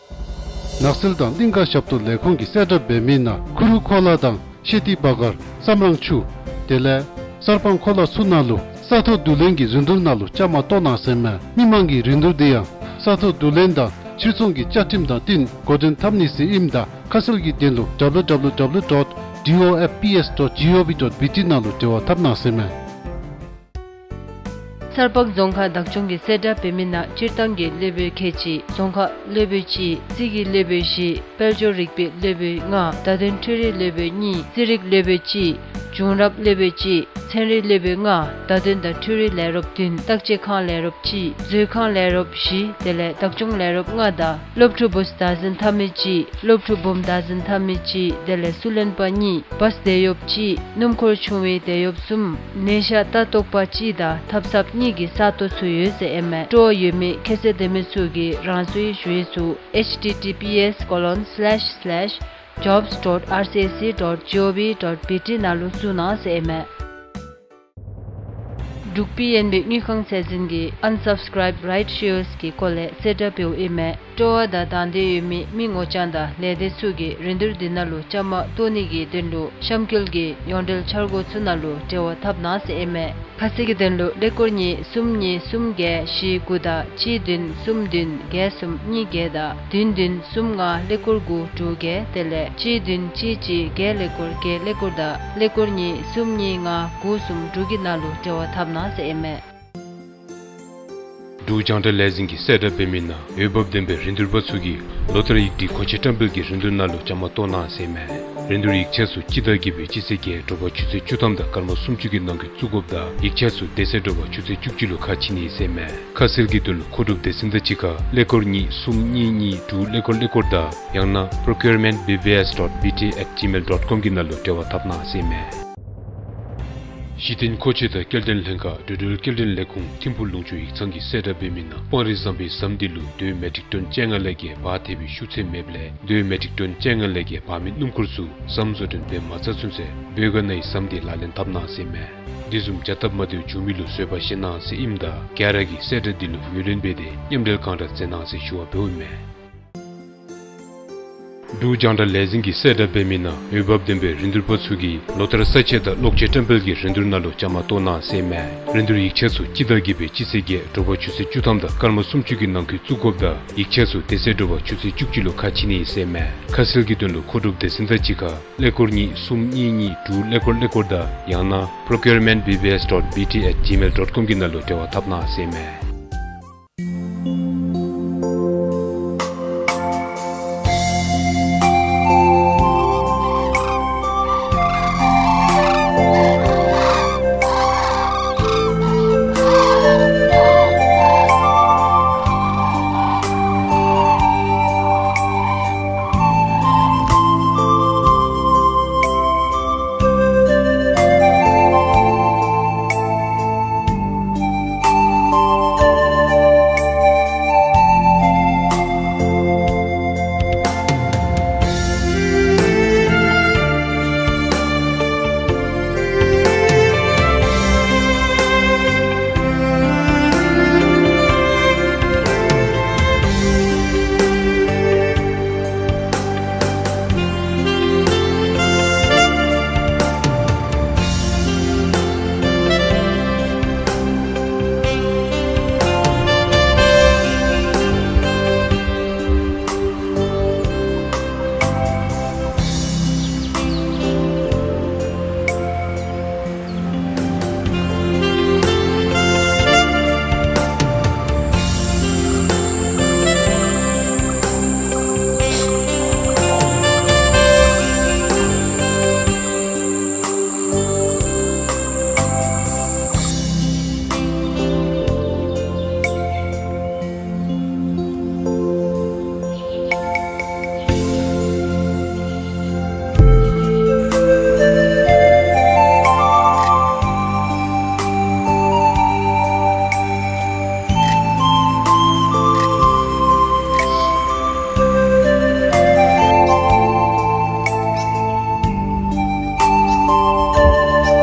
ནགས་ཚལ་དང་གླིང་ཀ་ཞབས་ཏོག་ལས་ཁུངས་ཀྱིས་གསལ་བསྒྲགས་འབད་མི་ནང་ཁུ་རུ་ཁོ་ལ་དང་ཤེ་ཏི་བ་གར་སམ་རང་ཆུ་དེ་ལས་གསར་སྤང་ཁོ་ལ་ཚུ་ནང་ལུ་ས་ཐོག་བསྡུ་ལེན་གྱི་རིན་བསྡུར་ནང་ལུ་བཅའ་མར་གཏོགས་གནང་ཟེར་མས། མི་མང་གི་རིན་བསྡུར་འདི་ཡང་ས་ཐོག་བསྡུ་ལེན་དང་ཕྱིར་ཚོང་གི་བཅའ་ཁྲིམས་དང་བསྟུན་འགོ་འདྲེན་འཐབ་ནི་ཟེར་ཨིནམ་ད་ཁ་གསལ་གྱི་དོན་ལུ་W W W dot D O F P S dot G O V dot B T ནང་ལུ་འབྲེལ་བ་འཐབ་གནང་ཟེར་མས། གསར་སྤང་རྫོང་ཁག་བདག་སྐྱོང་གིས་གསལ་བསྒྲགས་འབད་མི་ནང་སྤྱིར་བཏང་གི་སློབ་དཔོན་ཁལ་གཅིག་རྫོང་ཁ་སློབ་དཔོན་གཅིག་རྩིས་ཀྱི་སློབ་དཔོན་བཞི་དཔལ་འབྱོར་རིག་པའི་སློབ་དཔོན་ལྔ་བརྡ་དོན་འཕྲུལ་རིག་སློབ་དཔོན་གཉིས་རྩིས་རིག་སློབ་དཔོན་གཅིག་བྱུང་རབས་སློབ་དཔོན་གཅིག་ཚན་རིག་སློབ་དཔོན་ལྔ་བརྡ་དོན་དང་འཕྲུལ་རིག་ལས་རོགསཔ་བདུན་བརྟག་དཔྱད་ཁང་ལས་རོགསཔ་གཅིག་མཛོད་ཁང་ལས་རོགསཔ་བཞི་དེ་ལས་བདག་སྐྱོང་ལས་རོགསཔ་ལྔ་དང་སློབ་ཕྲུག་བུཚ་བདག་འཛིན་འཐབ་མི་གཅིག་སློབ་ཕྲུག་བུམོ་བདག་འཛིན་འཐབ་མི་གཅིག་དེ་ལས་བསུ་ལེན་པ་གཉིས་བཱས་དེད་གཡོགཔ་གཅིག་སྣུམ་འཁོར་ཆུང་བའི་དེད་གཡོགཔ་གསུམ་ནད་ཤ་ལྟ་རྟོག་པ་གཅིག་དང་ཐབ་ཚངཔ་གཉིས་ཀྱི་ས་སྟོང་ཚུ་ཡོད་ཟེར་ཨིན་མས། སྤྲོ་བ་ཡོད་མི་ཁྱད་ཚད་ལྡན་མི་ཚུ་གིས་རང་སོའི་ཞུ་ཡིག་ཚུ H T T P S colon slash slash jobs dot R C S C dot G O V dot B T ནང་ལུ་བཙུགས་གནང་ཟེར་ཨིན་མས། འབྲུག་པི་ཨེན་བི་དངུལ་ཁང་ཚད་འཛིན་གྱིས་Unsubscribed Right Shares གི་སྐོར་ལས་གསལ་བསྒྲགས་འབདཝ་ཨིན་མས། སྤྲོ་བ་དང་དང་འདོད་ཡོད་མི་མི་ངོ་རྐྱང་དང་ལས་སྡེ་ཚུ་གིས་རིན་བསྡུར་འདི་ནང་ལུ་བཅའ་མར་གཏོགས་ནི་གི་དོན་ལུ་གཤམ་འཁོད་ཀྱི་ཡོངས་འབྲེལ་འཆར་སྒོ་ཚུ་ནང་ལུ་འབྲེལ་བ་འཐབ་གནང་ཟེར་ཨིན་མས། ཁ་གསལ་གྱི་དོན་ལུ་ཀླད་ཀོར་གཉིས་གསུམ་གཉིས་གསུམ་བརྒྱད་བཞི་དགུ་དང་གཅིག་བདུན་གསུམ་བདུན་བརྒྱད་གསུམ་གཉིས་བརྒྱད་དང་བདུན་བདུན་གསུམ་ལྔ་ཀླད་ཀོར་དགུ་དྲུག་བརྒྱད་དེ་ལས་གཅིག་བདུན་གཅིག་གཅིག་བརྒྱད་ཀླད་ཀོར་བརྒྱད་ཀླད་ཀོར་དང་ཀླད་ཀོར་གཉིས་གསུམ་གཉིས་ལྔ་དགུ་གསུམ་དྲུག་གི་ནང་ལུ་འབྲེལ་བ་འཐབ་གནང་ཟེར་ཨིན་མས། འབྲུག་རྒྱང་བསྒྲགས་ལས་འཛིན་གྱིས་གསལ་བསྒྲགས་འབད་མི་ནང་འོས་འབབ་ལྡན་པའི་རིན་བསྡུར་པ་ཚུ་གིས་ལོ་ལྟར་ཡིག་སྒྲིག་མཁོ་ཆས་བཀྲམ་སྤེལ་གྱི་རིན་བསྡུར་ནང་ལུ་བཅའ་མར་གཏོགས་གནང་ཟེར་ཨིན་མས། རིན་བསྡུར་ཡིག་ཆ་ཚུ་སྤྱི་ཟླ་བརྒྱད་པའི་སྤྱི་ཚེས་བརྒྱད་དྲོ་པ་ཆུ་ཚོད་བཅུ་ཐམ་དང་སྐར་མ་སུམ་ཅུ་གི་ནང་འཁོད་བཙུགས་དགོཔ་དང་ཡིག་ཆ་ཚུ་དེ་ཚེ་དྲོ་པ་ཆུ་ཚོད་བཅུ་གཅིག་ལུ་ཁ་ཕྱེ་ནི་ཟེར་ཨིན་མས། ཁ་གསལ་གྱི་དོན་ལུ་མཁོ་སྒྲུབ་སྡེ་ཚན་དང་གཅིག་ཁར་ཀླད་ཀོར་གཉིས་གསུམ་གཉིས་གཉིས་དྲུག་ཀླད་ཀོར་ཀླད་ཀོར་དང་ཡང་ན་procurement B B S dot B T at gmail dot com གི་ནང་ལུ་འབྲེལ་བ་འཐབ་གནང་ཟེར་ཨིན་མས། གཞི་རྟེན་མཁོ་ཆས་དང་སྐྱེལ་འདྲེན་ལྷན་ཁག་འགྲོ་འགྲུལ་སྐྱེལ་འདྲེན་ལས་ཁུངས་ཐིམ་ཕུག་ལུང་ཕྱོགས་ཡིག་ཚང་གིས་གསལ་བསྒྲགས་འབད་མི་ནང་སྤང་རི་ཟམ་པའི་ཟམ་དེ་ལུ་དོས་མེ་ཊིག་ཊོན་བཅོ་ལྔ་ལས་བརྒལ་འབག་ཐེབས་པའི་ཤུགས་ཚད་མེདཔ་ལས་དོས་མེ་ཊིག་ཊོན་བཅོ་ལྔ་ལས་བརྒལ་འབག་མི་སྣུམ་འཁོར་ཚུ་ཟམ་བཟོ་སྐྲུན་འབད་མ་ཚར་ཚུན་ཚོད་བོད་ག་ནང་གི་ཟམ་དེ་ལག་ལེན་འཐབ་གནང་ཟེར་ཨིན་མས། དེ་བཟུམ་བྱ་སྟབས་མ་བདེཝ་བྱུང་མི་ལུ་བཟོད་པ་བཞེས་གནང་ཟེར་ཨིནམ་ད་ག་ར་གིས་གསལ་བསྒྲགས་དེ་ལུ་ངོས་ལེན་འབད་དེ་མཉམ་འབྲེལ་གང་དྲག་མཛད་གནང་ཟེར་ཞུ་བ་འབདཝ་ཨིན་མས། འབྲུག་རྒྱང་བསྒྲགས་ལས་འཛིན་གྱིས་གསལ་བསྒྲགས་འབད་མི་ནང་འོས་འབབ་ལྡན་པའི་རིན་བསྡུར་པ་ཚུ་གིས་ལོ་ལྟར་ས་ཆ་དང་གློག་ཆས་བཀྲམ་སྤེལ་གྱི་རིན་བསྡུར་ནང་ལུ་བཅའ་མར་གཏོགས་གནང་ཟེར་ཨིན་མས། རིན་བསྡུར་ཡིག་ཆ་ཚུ་སྤྱི་ཟླ་བརྒྱད་པའི་སྤྱི་ཚེས་བརྒྱད་དྲོ་པ་ཆུ་ཚོད་བཅུ་ཐམ་དང་སྐར་མ་སུམ་ཅུ་གི་ནང་འཁོད་བཙུགས་དགོཔ་དང་ཡིག་ཆ་ཚུ་དེ་ཚེ་དྲོ་པ་ཆུ་ཚོད་བཅུ་གཅིག་ལུ་ཁ་ཕྱེ་ནི་ཟེར་ཨིན་མས། ཁ་གསལ་གྱི་དོན་ལུ་མཁོ་སྒྲུབ་སྡེ་ཚན་དང་གཅིག་ཁར་ཀླད་ཀོར་གཉིས་གསུམ་གཉིས་གཉིས་དྲུག་ཀླད་ཀོར་ཀླད་ཀོར་དང་ཡང་ན་procurement B B S dot B T at gmail dot com གི་ནང་ལུ་འབྲེལ་བ་འཐབ་གནང་ཟེར་ཨིན་མས།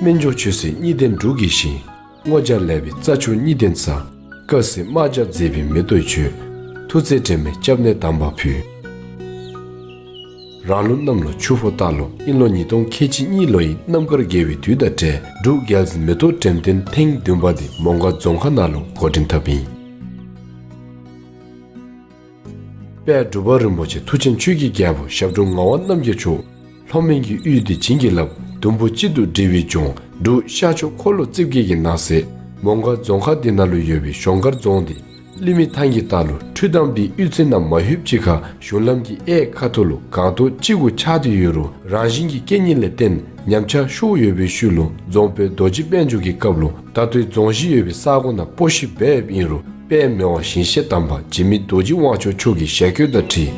སྨན་མཆོག་ཆོས་སྲིད་གཉིས་ལྡན་འབྲུག་གི་ཞིང་། སྔོ་སྦྱར་ལེགས་པའི་རྩྭ་མཆོག་གཉིས་ལྡན་ས། དཀར་སེར་དམར་སྦྱར་མཛེས་པའི་མེ་ཏོག་མཆོད། ཐུགས་བརྩེ་དྲན་པའི་སྐྱབས་གནས་དམ་པ་ཕུལ། རང་ལུགས་གནམ་ལོ་ཆུ་ཕོ་སྟག་ལོ་དབྱིན་ལོ་ཉིས་སྟོང་ཁལ་གཅིག་གཉིས་ལོ་ཡི་གནམ་གར་དགེ་བའི་དུས་དང་འབྲེལ་འབྲུག་རྒྱལ་གླིང་མེ་ཏོག་འགྲེམས་སྟོན་ཐེངས་བདུན་པ་འདི་མོང་སྒར་རྫོང་ཁག་ནང་ལུ་འགོ་འདྲེན་འཐབ་ཨིན། དཔལ་འབྲུག་པ་རིན་པོ་ཆེ་མཐུ་ཆེན་ཆོས་ཀྱི་རྒྱལ་པོ་ཞབས་དྲུང་ངག་དབང་རྣམ་རྒྱལ་མཆོག་ལྷོ་མོན་གྱི་དབུས་འདི་བྱིན་གྱིས་བརླབས། དུམ་བུ་གཅིག་ཏུ་སྒྲིལ་བའི་ལྗོངས་འབྲུག་ཤར་ཕྱོགས་འཁོར་ལོ་རྩིབས་བརྒྱད་ཀྱི་ནང་གསེས་མོང་སྒར་རྫོང་ཁག་འདི་ནང་ལུ་ཡོད་པའི་གཞོང་སྒར་རྫོང་འདི་གླིང་མི་ཐང་གི་ལྟག་ལུ་ཁྲུས་དམ་པའི་གཡུས་ཚན་ནང་མ་ལྷོདཔ་ཅིག་ཁར་གཞུང་ལམ་གྱི་གཡས་ཁ་ཐུག་ལུ་སྒང་ཏོག་ཅིག་གུ་ཆགས་ཏེ་ཡོད་རུང་རང་བཞིན་གྱི་རྐྱེན་ངན་ལས་བརྟེན་ཉམས་ཆག་ཤོར་ཡོད་པའི་ཤུལ་ལུ་རྫོང་དཔོན་རྡོ་རྗེ་དཔལ་འབྱོར་གྱི་སྐབས་ལུ་ད་ལྟོའི་རྫོང་གཞི་ཡོད་པའི་ས་གོ་ནང་སྤོ་བཤིག་འབདཝ་ཨིན་རུང་ དཔལ་མི་དབང་ཞིང་གཤེགས་དམ་པ་འཇིགས་མེད་རྡོ་རྗེ་དབང་ཕྱུག་མཆོག་གི་ཞལ་བཀོད་དང་འཁྲིལ་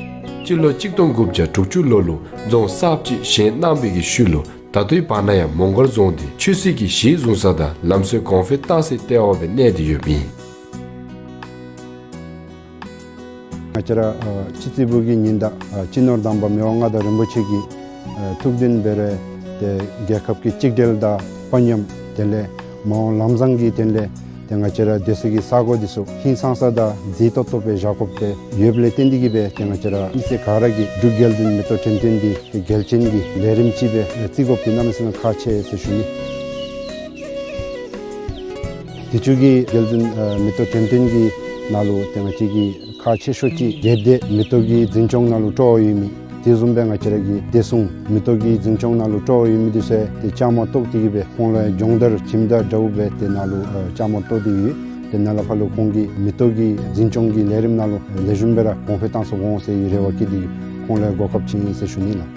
སྤྱི་ལོ་གཅིག་སྟོང་དགུ་བརྒྱ་དྲུག་ཅུ་ལོ་ལུ་རྫོང་གསརཔ་ཅིག་བཞེངས་གནང་བའི་གི་ཤུལ་ལུ་ད་ལྟོའི་བར་ན་ཡང་མོང་སྒར་རྫོང་འདི་ཆོས་སྲིད་ཀྱི་གཞི་བཟུང་ས་དང་ལམ་སྲོལ་གོང་འཕེལ་བཏང་སའི་ལྟེ་བ་སྦེ་གནས་ཏེ་ཡོདཔ་ཨིན། ང་བཅས་ར་ཨ་སྤྱི་རྩིས་པུའི་ཉིན་དང་ཨ་སྤྱི་ནོར་དམ་པ་མི་དབང་མངའ་བདག་རིན་པོ་ཆེ་གི་ཨ་ཐུགས་འདུན་འབད་རུང་ཏེ་རྒྱལ་ཁབ་ཀྱི་གཅིག་སྒྲིལ་དང་དཔའ་ཉམས་དེ་ལས་མ་འོངས་ལམ་བཟང་གི་དོན་ལས་ཏེ་ང་བཅས་ར་སྡོད་སའི་གི་ས་གོ་འདི་ཚུ་ཧིང་སངས་ས་དང་མཛེས་ཏོག་ཏོ་སྦེ་བཞག་དགོཔ་དེ་ཡོདཔ་ལས་བརྟེན་ཏེ་གིས་སྦེ་ཏེ་ང་བཅས་ར་མི་སེར་ག་ར་གིས་འབྲུག་རྒྱལ་འཛིན་མེ་ཏོག་འགྲེམས་སྟོན་འདི་ཏེ་གལ་ཆེན་གྱི་ལས་རིམ་ཅིག་སྦེ་བརྩི་དགོཔ་འདི་གནམ་མེད་ས་མེད་ཁག་ཆེ་ཟེར་ཞུ་ནི། དུས་ཅི་གི་རྒྱལ་འཛིན་ཨ་མེ་ཏོག་འགྲེམས་སྟོན་གྱི་ནང་ལུ་ཏེ་ང་བཅས་ཀྱི་ཁག་ཆེ་ཤོས་ཅིག་གལ་ཏེ་མེ་ཏོག་གི་འཛིན་སྐྱོང་ནང་ལུ་སྤྲོ་བ་ཡོད་མི་དེ་བཟུམ་སྦེ་ང་བཅས་ར་གི་བདེ་སྲུང་མེ་ཏོག་གི་འཛིན་སྐྱོང་ནང་ལུ་སྤྲོ་བ་ཡོད་མི་འདི་ཚུ་ཏེ་བཅའ་མར་གཏོགས་ཏེ་གིས་སྦེ་ཁོང་ལུ་སྦྱོང་བརྡར་ཁྱིམ་བདག་འདྲཝ་སྦེ་ཏེ་ནཱ་ལུ་ཨ་བཅའ་མར་གཏོགས་ཏེ་ཡོད། ཏེ་ནཱ་ལས་ཕར་ལུ་ཁོང་གིས་མེ་ཏོག་གི་འཛིན་སྐྱོང་གི་ལས་རིམ་ནང་ལུ་ལེགས་ཤོམ་སྦེ་ར་གོང་འཕེལ་བཏང་ཚུགས་འོང་ཟེར་བའི་རེ་བ་བསྐྱེད་དེ་ཁོང་ལུ་གོ་སྐབས་ཅིག་ཨིན་ཟེར་ཞུ་ནི་ལགས།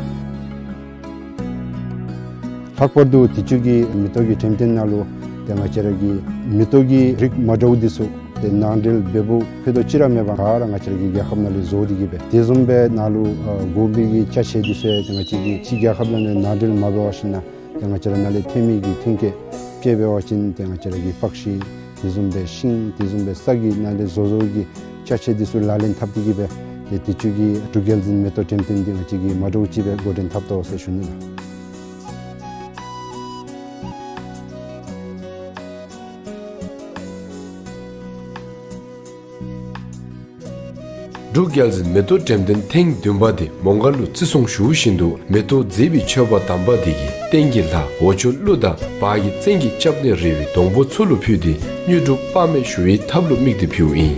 ལྷག་པར་དུ་དུས་ཅི་གི་མེ་ཏོག་གི་འགྲེམས་སྟོན་ནང་ལུ་ཏེ་ང་བཅས་ར་གི་མེ་ཏོག་གི་རིགས་མ་འདྲཝ་འདི་ཚུ་ཏེ་ནང་འདྲེན་འབདཝ་ཕུད་རྡོག་ཅིག་ར་མེད་པར་ག་ར་ང་བཅས་ར་གི་རྒྱལ་ཁབ་ནང་ལས་བཟོ་སྟེ་གིས་སྦེ་དེ་བཟུམ་སྦེ་ནཱ་ལུ་ཨ་དགོ་པའི་གི་ཅ་ཆས་འདི་ཚུ་ཡང་ཏེ་ང་བཅས་ཀྱི་ཕྱི་རྒྱལ་ཁབ་ནང་ལས་ནང་འདྲེན་མ་འབད་བ་ཅིན་ཏེ་ང་བཅས་ར་ནཱ་ལས་ཐོན་མི་གི་ཐོན་སྐྱེད་དཔྱེ་འབད་བ་ཅིན་ཏེ་ང་བཅས་ར་གི་པགས་ཤིང་དེ་བཟུམ་སྦེ་ཤིང་དེ་བཟུམ་སྦེ་ས་གི་ནང་ལས་བཟོ་བཟོཝ་གི་ཅ་ཆས་འདི་ཚུ་ལག་ལེན་འཐབ་སྟེ་གིས་སྦེ་ཏེ་དུས་ཅི་གི་འབྲུག་རྒྱལ་འཛིན་མེ་ཏོག་འགྲེམས་སྟོན་འདི་ང་བཅས་ཀྱིས་མ་འདྲཝ་ཅིག་སྦེ་འགོ་འདྲེན་འཐབ་དོ་ཟེར་ཞུ་ནི་ལགས། འབྲུག་རྒྱལ་འཛིན་མེ་ཏོག་འགྲེམས་སྟོན་ཐེངས་བདུན་པ་འདི་མོང་སྒར་ལུ་བརྩི་སྲུང་ཞུ་བཞིན་དུ་མེ་ཏོག་མཛེས་པའི་མཆོད་པ་དམ་པ་འདི་གིས་སྟེང་གི་ལྷ་འོག་ཆུ་ཀླུ་དང་བར་གྱི་བཙན་གྱི་སྐྱབས་གནས་རི་བོའི་སྡོང་པོ་ཚུ་ལུ་ཕུལ་ཏེ་དངོས་གྲུབ་དཔག་མེད་ཞུ་བའི་ཐབས་ལུ་དམིགས་ཏེ་ཕུལཝ་ཨིན།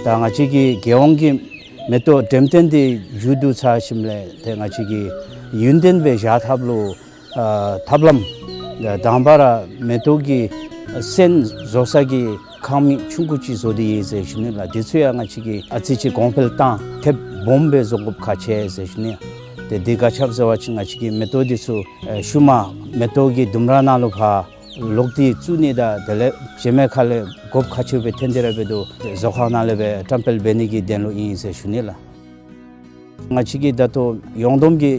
ད་ང་བཅས་ཀྱི་རྒྱལ་ཡོངས་ཀྱི་མེ་ཏོག་འགྲེམས་སྟོན་འདི་མཇུག་བསྡུ་ཚར་ཞིནམ་ལས་ཏེ་ང་བཅས་ཀྱིས་ཡུན་བརྟན་སྦེ་བཞག་ཐབས་ལུ་ཨ་ཐབས་ལམ་དང་པ་ར་མེ་ཏོག་གི་སོན་བཟོ་ས་གི་ཁང་མིག་ཆུང་ཀུ་ཅིག་བཟོ་སྟེ་ཡོད་ཟེར་ཞུ་ནི་ལགས། དེ་ཚུ་ཡང་ང་བཅས་ཀྱིས་ཨ་ཙི་ཅིག་གོང་འཕེལ་བཏང་ཐེབས་སྦོམ་སྦེ་བཟོ་དགོཔ་ཁག་ཆེ་ཟེར་ཞུ་ནི། ཏེ་འདི་ག་ཅི་སྦེ་ཟེར་བ་ཅིན་ང་བཅས་ཀྱི་མེ་ཏོག་འདི་ཚུ་ཨེ་ཤུལ་མ་མེ་ཏོག་གི་ལྡུམ་ར་ནང་ལུ་ཕར་ལོག་སྟེ་བཙུགས་ནི་དང་དེ་ལས་གཞན་མི་ཁ་ལས་དགོཔ་ཁག་ཆེ་བའི་ཐོན་ཏེ་ར་འབད་དོ། བཟོ་ཁང་ནང་ལས་སྦེ་བཀྲམ་སྤེལ་འབད་ནི་གི་དོན་ལུ་ཨིན་ཟེར་ཞུ་ནི་ལགས། ང་བཅས་ཀྱིས་ད་ལྟོ་ཡོངས་བསྡོམས་ཀྱི་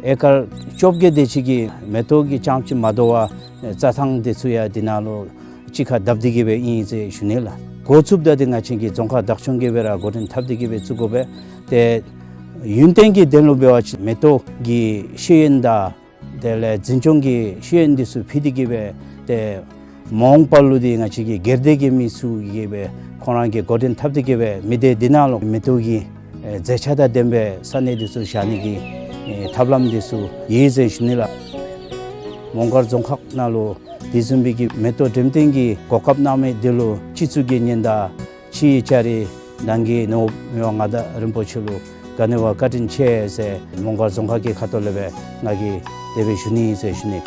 ཨེ་ཀར་བཅོ་བརྒྱད་དེ་ཅིག་གི་མེ་ཏོག་གི་རྐྱངམ་ཅིག་མ་དོ་བར་རྩྭ་ཐང་དེ་ཚུ་ཡང་འདི་ནང་ལུ་གཅིག་ཁར་བརྡབ་སྟེ་གིས་སྦེ་ཨིན་ཟེར་ཞུ་ནི་ལགས། འགོ་བཙུགསཔ་ད་འདི་ང་བཅས་ཀྱི་རྫོང་ཁག་བདག་སྐྱོང་གིས་སྦེ་ར་འགོ་འདྲེན་འཐབ་སྟེ་གིས་སྦེ་བཙུགས་དགོ་པས། ཏེ་ཡུན་བརྟན་གྱི་དོན་ལུ་འབད་བ་ཅིན་མེ་ཏོག་གི་ཤེས་ཡོན་དང་དེ་ལས་འཛིན་སྐྱོང་གི་ཤེས་ཡོན་འདི་ཚུ་ཕུལ་ཏེ་གིས་སྦེ་ཏེ་མ་འོངས་པ་ལུ་འདི་ང་བཅས་ཀྱི་སྒེར་སྡེ་གི་མི་ཚུ་གིས་སྦེ་ཁོང་ར་གིས་འགོ་འདྲེན་འཐབ་སྟེ་གིས་སྦེ་མི་སྡེ་འདི་ནང་ལུ་མེ་ཏོག་གི་ཨེ་མཛེས་ཆ་དང་ལྡན་པའི་ས་གནས་འདི་ཚུ་བཞག་ནི་གི་ཨེ་ཐབས་ལམ་འདི་ཚུ་ཡོད་ཟེར་ཞུ་ནི་ལགས། མོང་སྒར་རྫོང་ཁག་ནང་ལུ་དེ་བཟུམ་སྦེ་གི་མེ་ཏོག་འགྲེམས་སྟོན་གྱི་གོ་སྐབས་གནང་མི་འདི་ལུ་སྤྱི་གཙུག་གི་ཉེན་བརྡ་ཕྱིའི་ལྕགས་རི་ནང་གི་ནོར་བུ་མི་དབང་མངའ་བདག་རིན་པོ་ཆེ་ལུ་ག་ནི་བ་བཀའ་དྲིན་ཆེ་ཟེར་མོང་སྒར་རྫོང་ཁག་གི་ཁ་ཐུག་ལས་སྦེ་ང་གིས་དེ་སྦེ་ཞུ་ནི་ཟེར་ཞུ་ནི།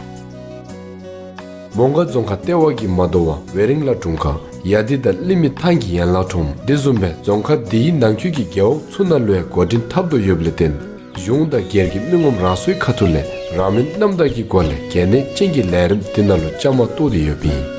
མོང་སྒར་རྫོང་ཁག་ལྟེ་བ་གིས་མ་དོ་བར་ཝེ་རིང་ལ་དྲུང་ཁག་ཡ་དི་དང་གླིང་མི་ཐང་གི་ཡན་ལག་ཁྲོམ་དེ་བཟུམ་སྦེ་རྫོང་ཁག་འདིའི་ནང་འཁོད་ཀྱི་རྒེད་འོག་ཚུ་ནང་ལུ་ཡང་འགོ་འདྲེན་འཐབ་དོ་ཡོདཔ་ལས་བརྟེན་གཞུང་དང་སྒེར་གྱི་མི་ངོམ་རང་སོའི་ཁ་ཐུག་ལས་རང་མོས་རྣམ་དག་གི་སྒོ་ལས་གལ་གནད་ཅན་གྱི་ལས་རིམ་འདི་ནང་ལུ་བཅའ་མར་གཏོགས་ཏེ་ཡོདཔ་ཨིན།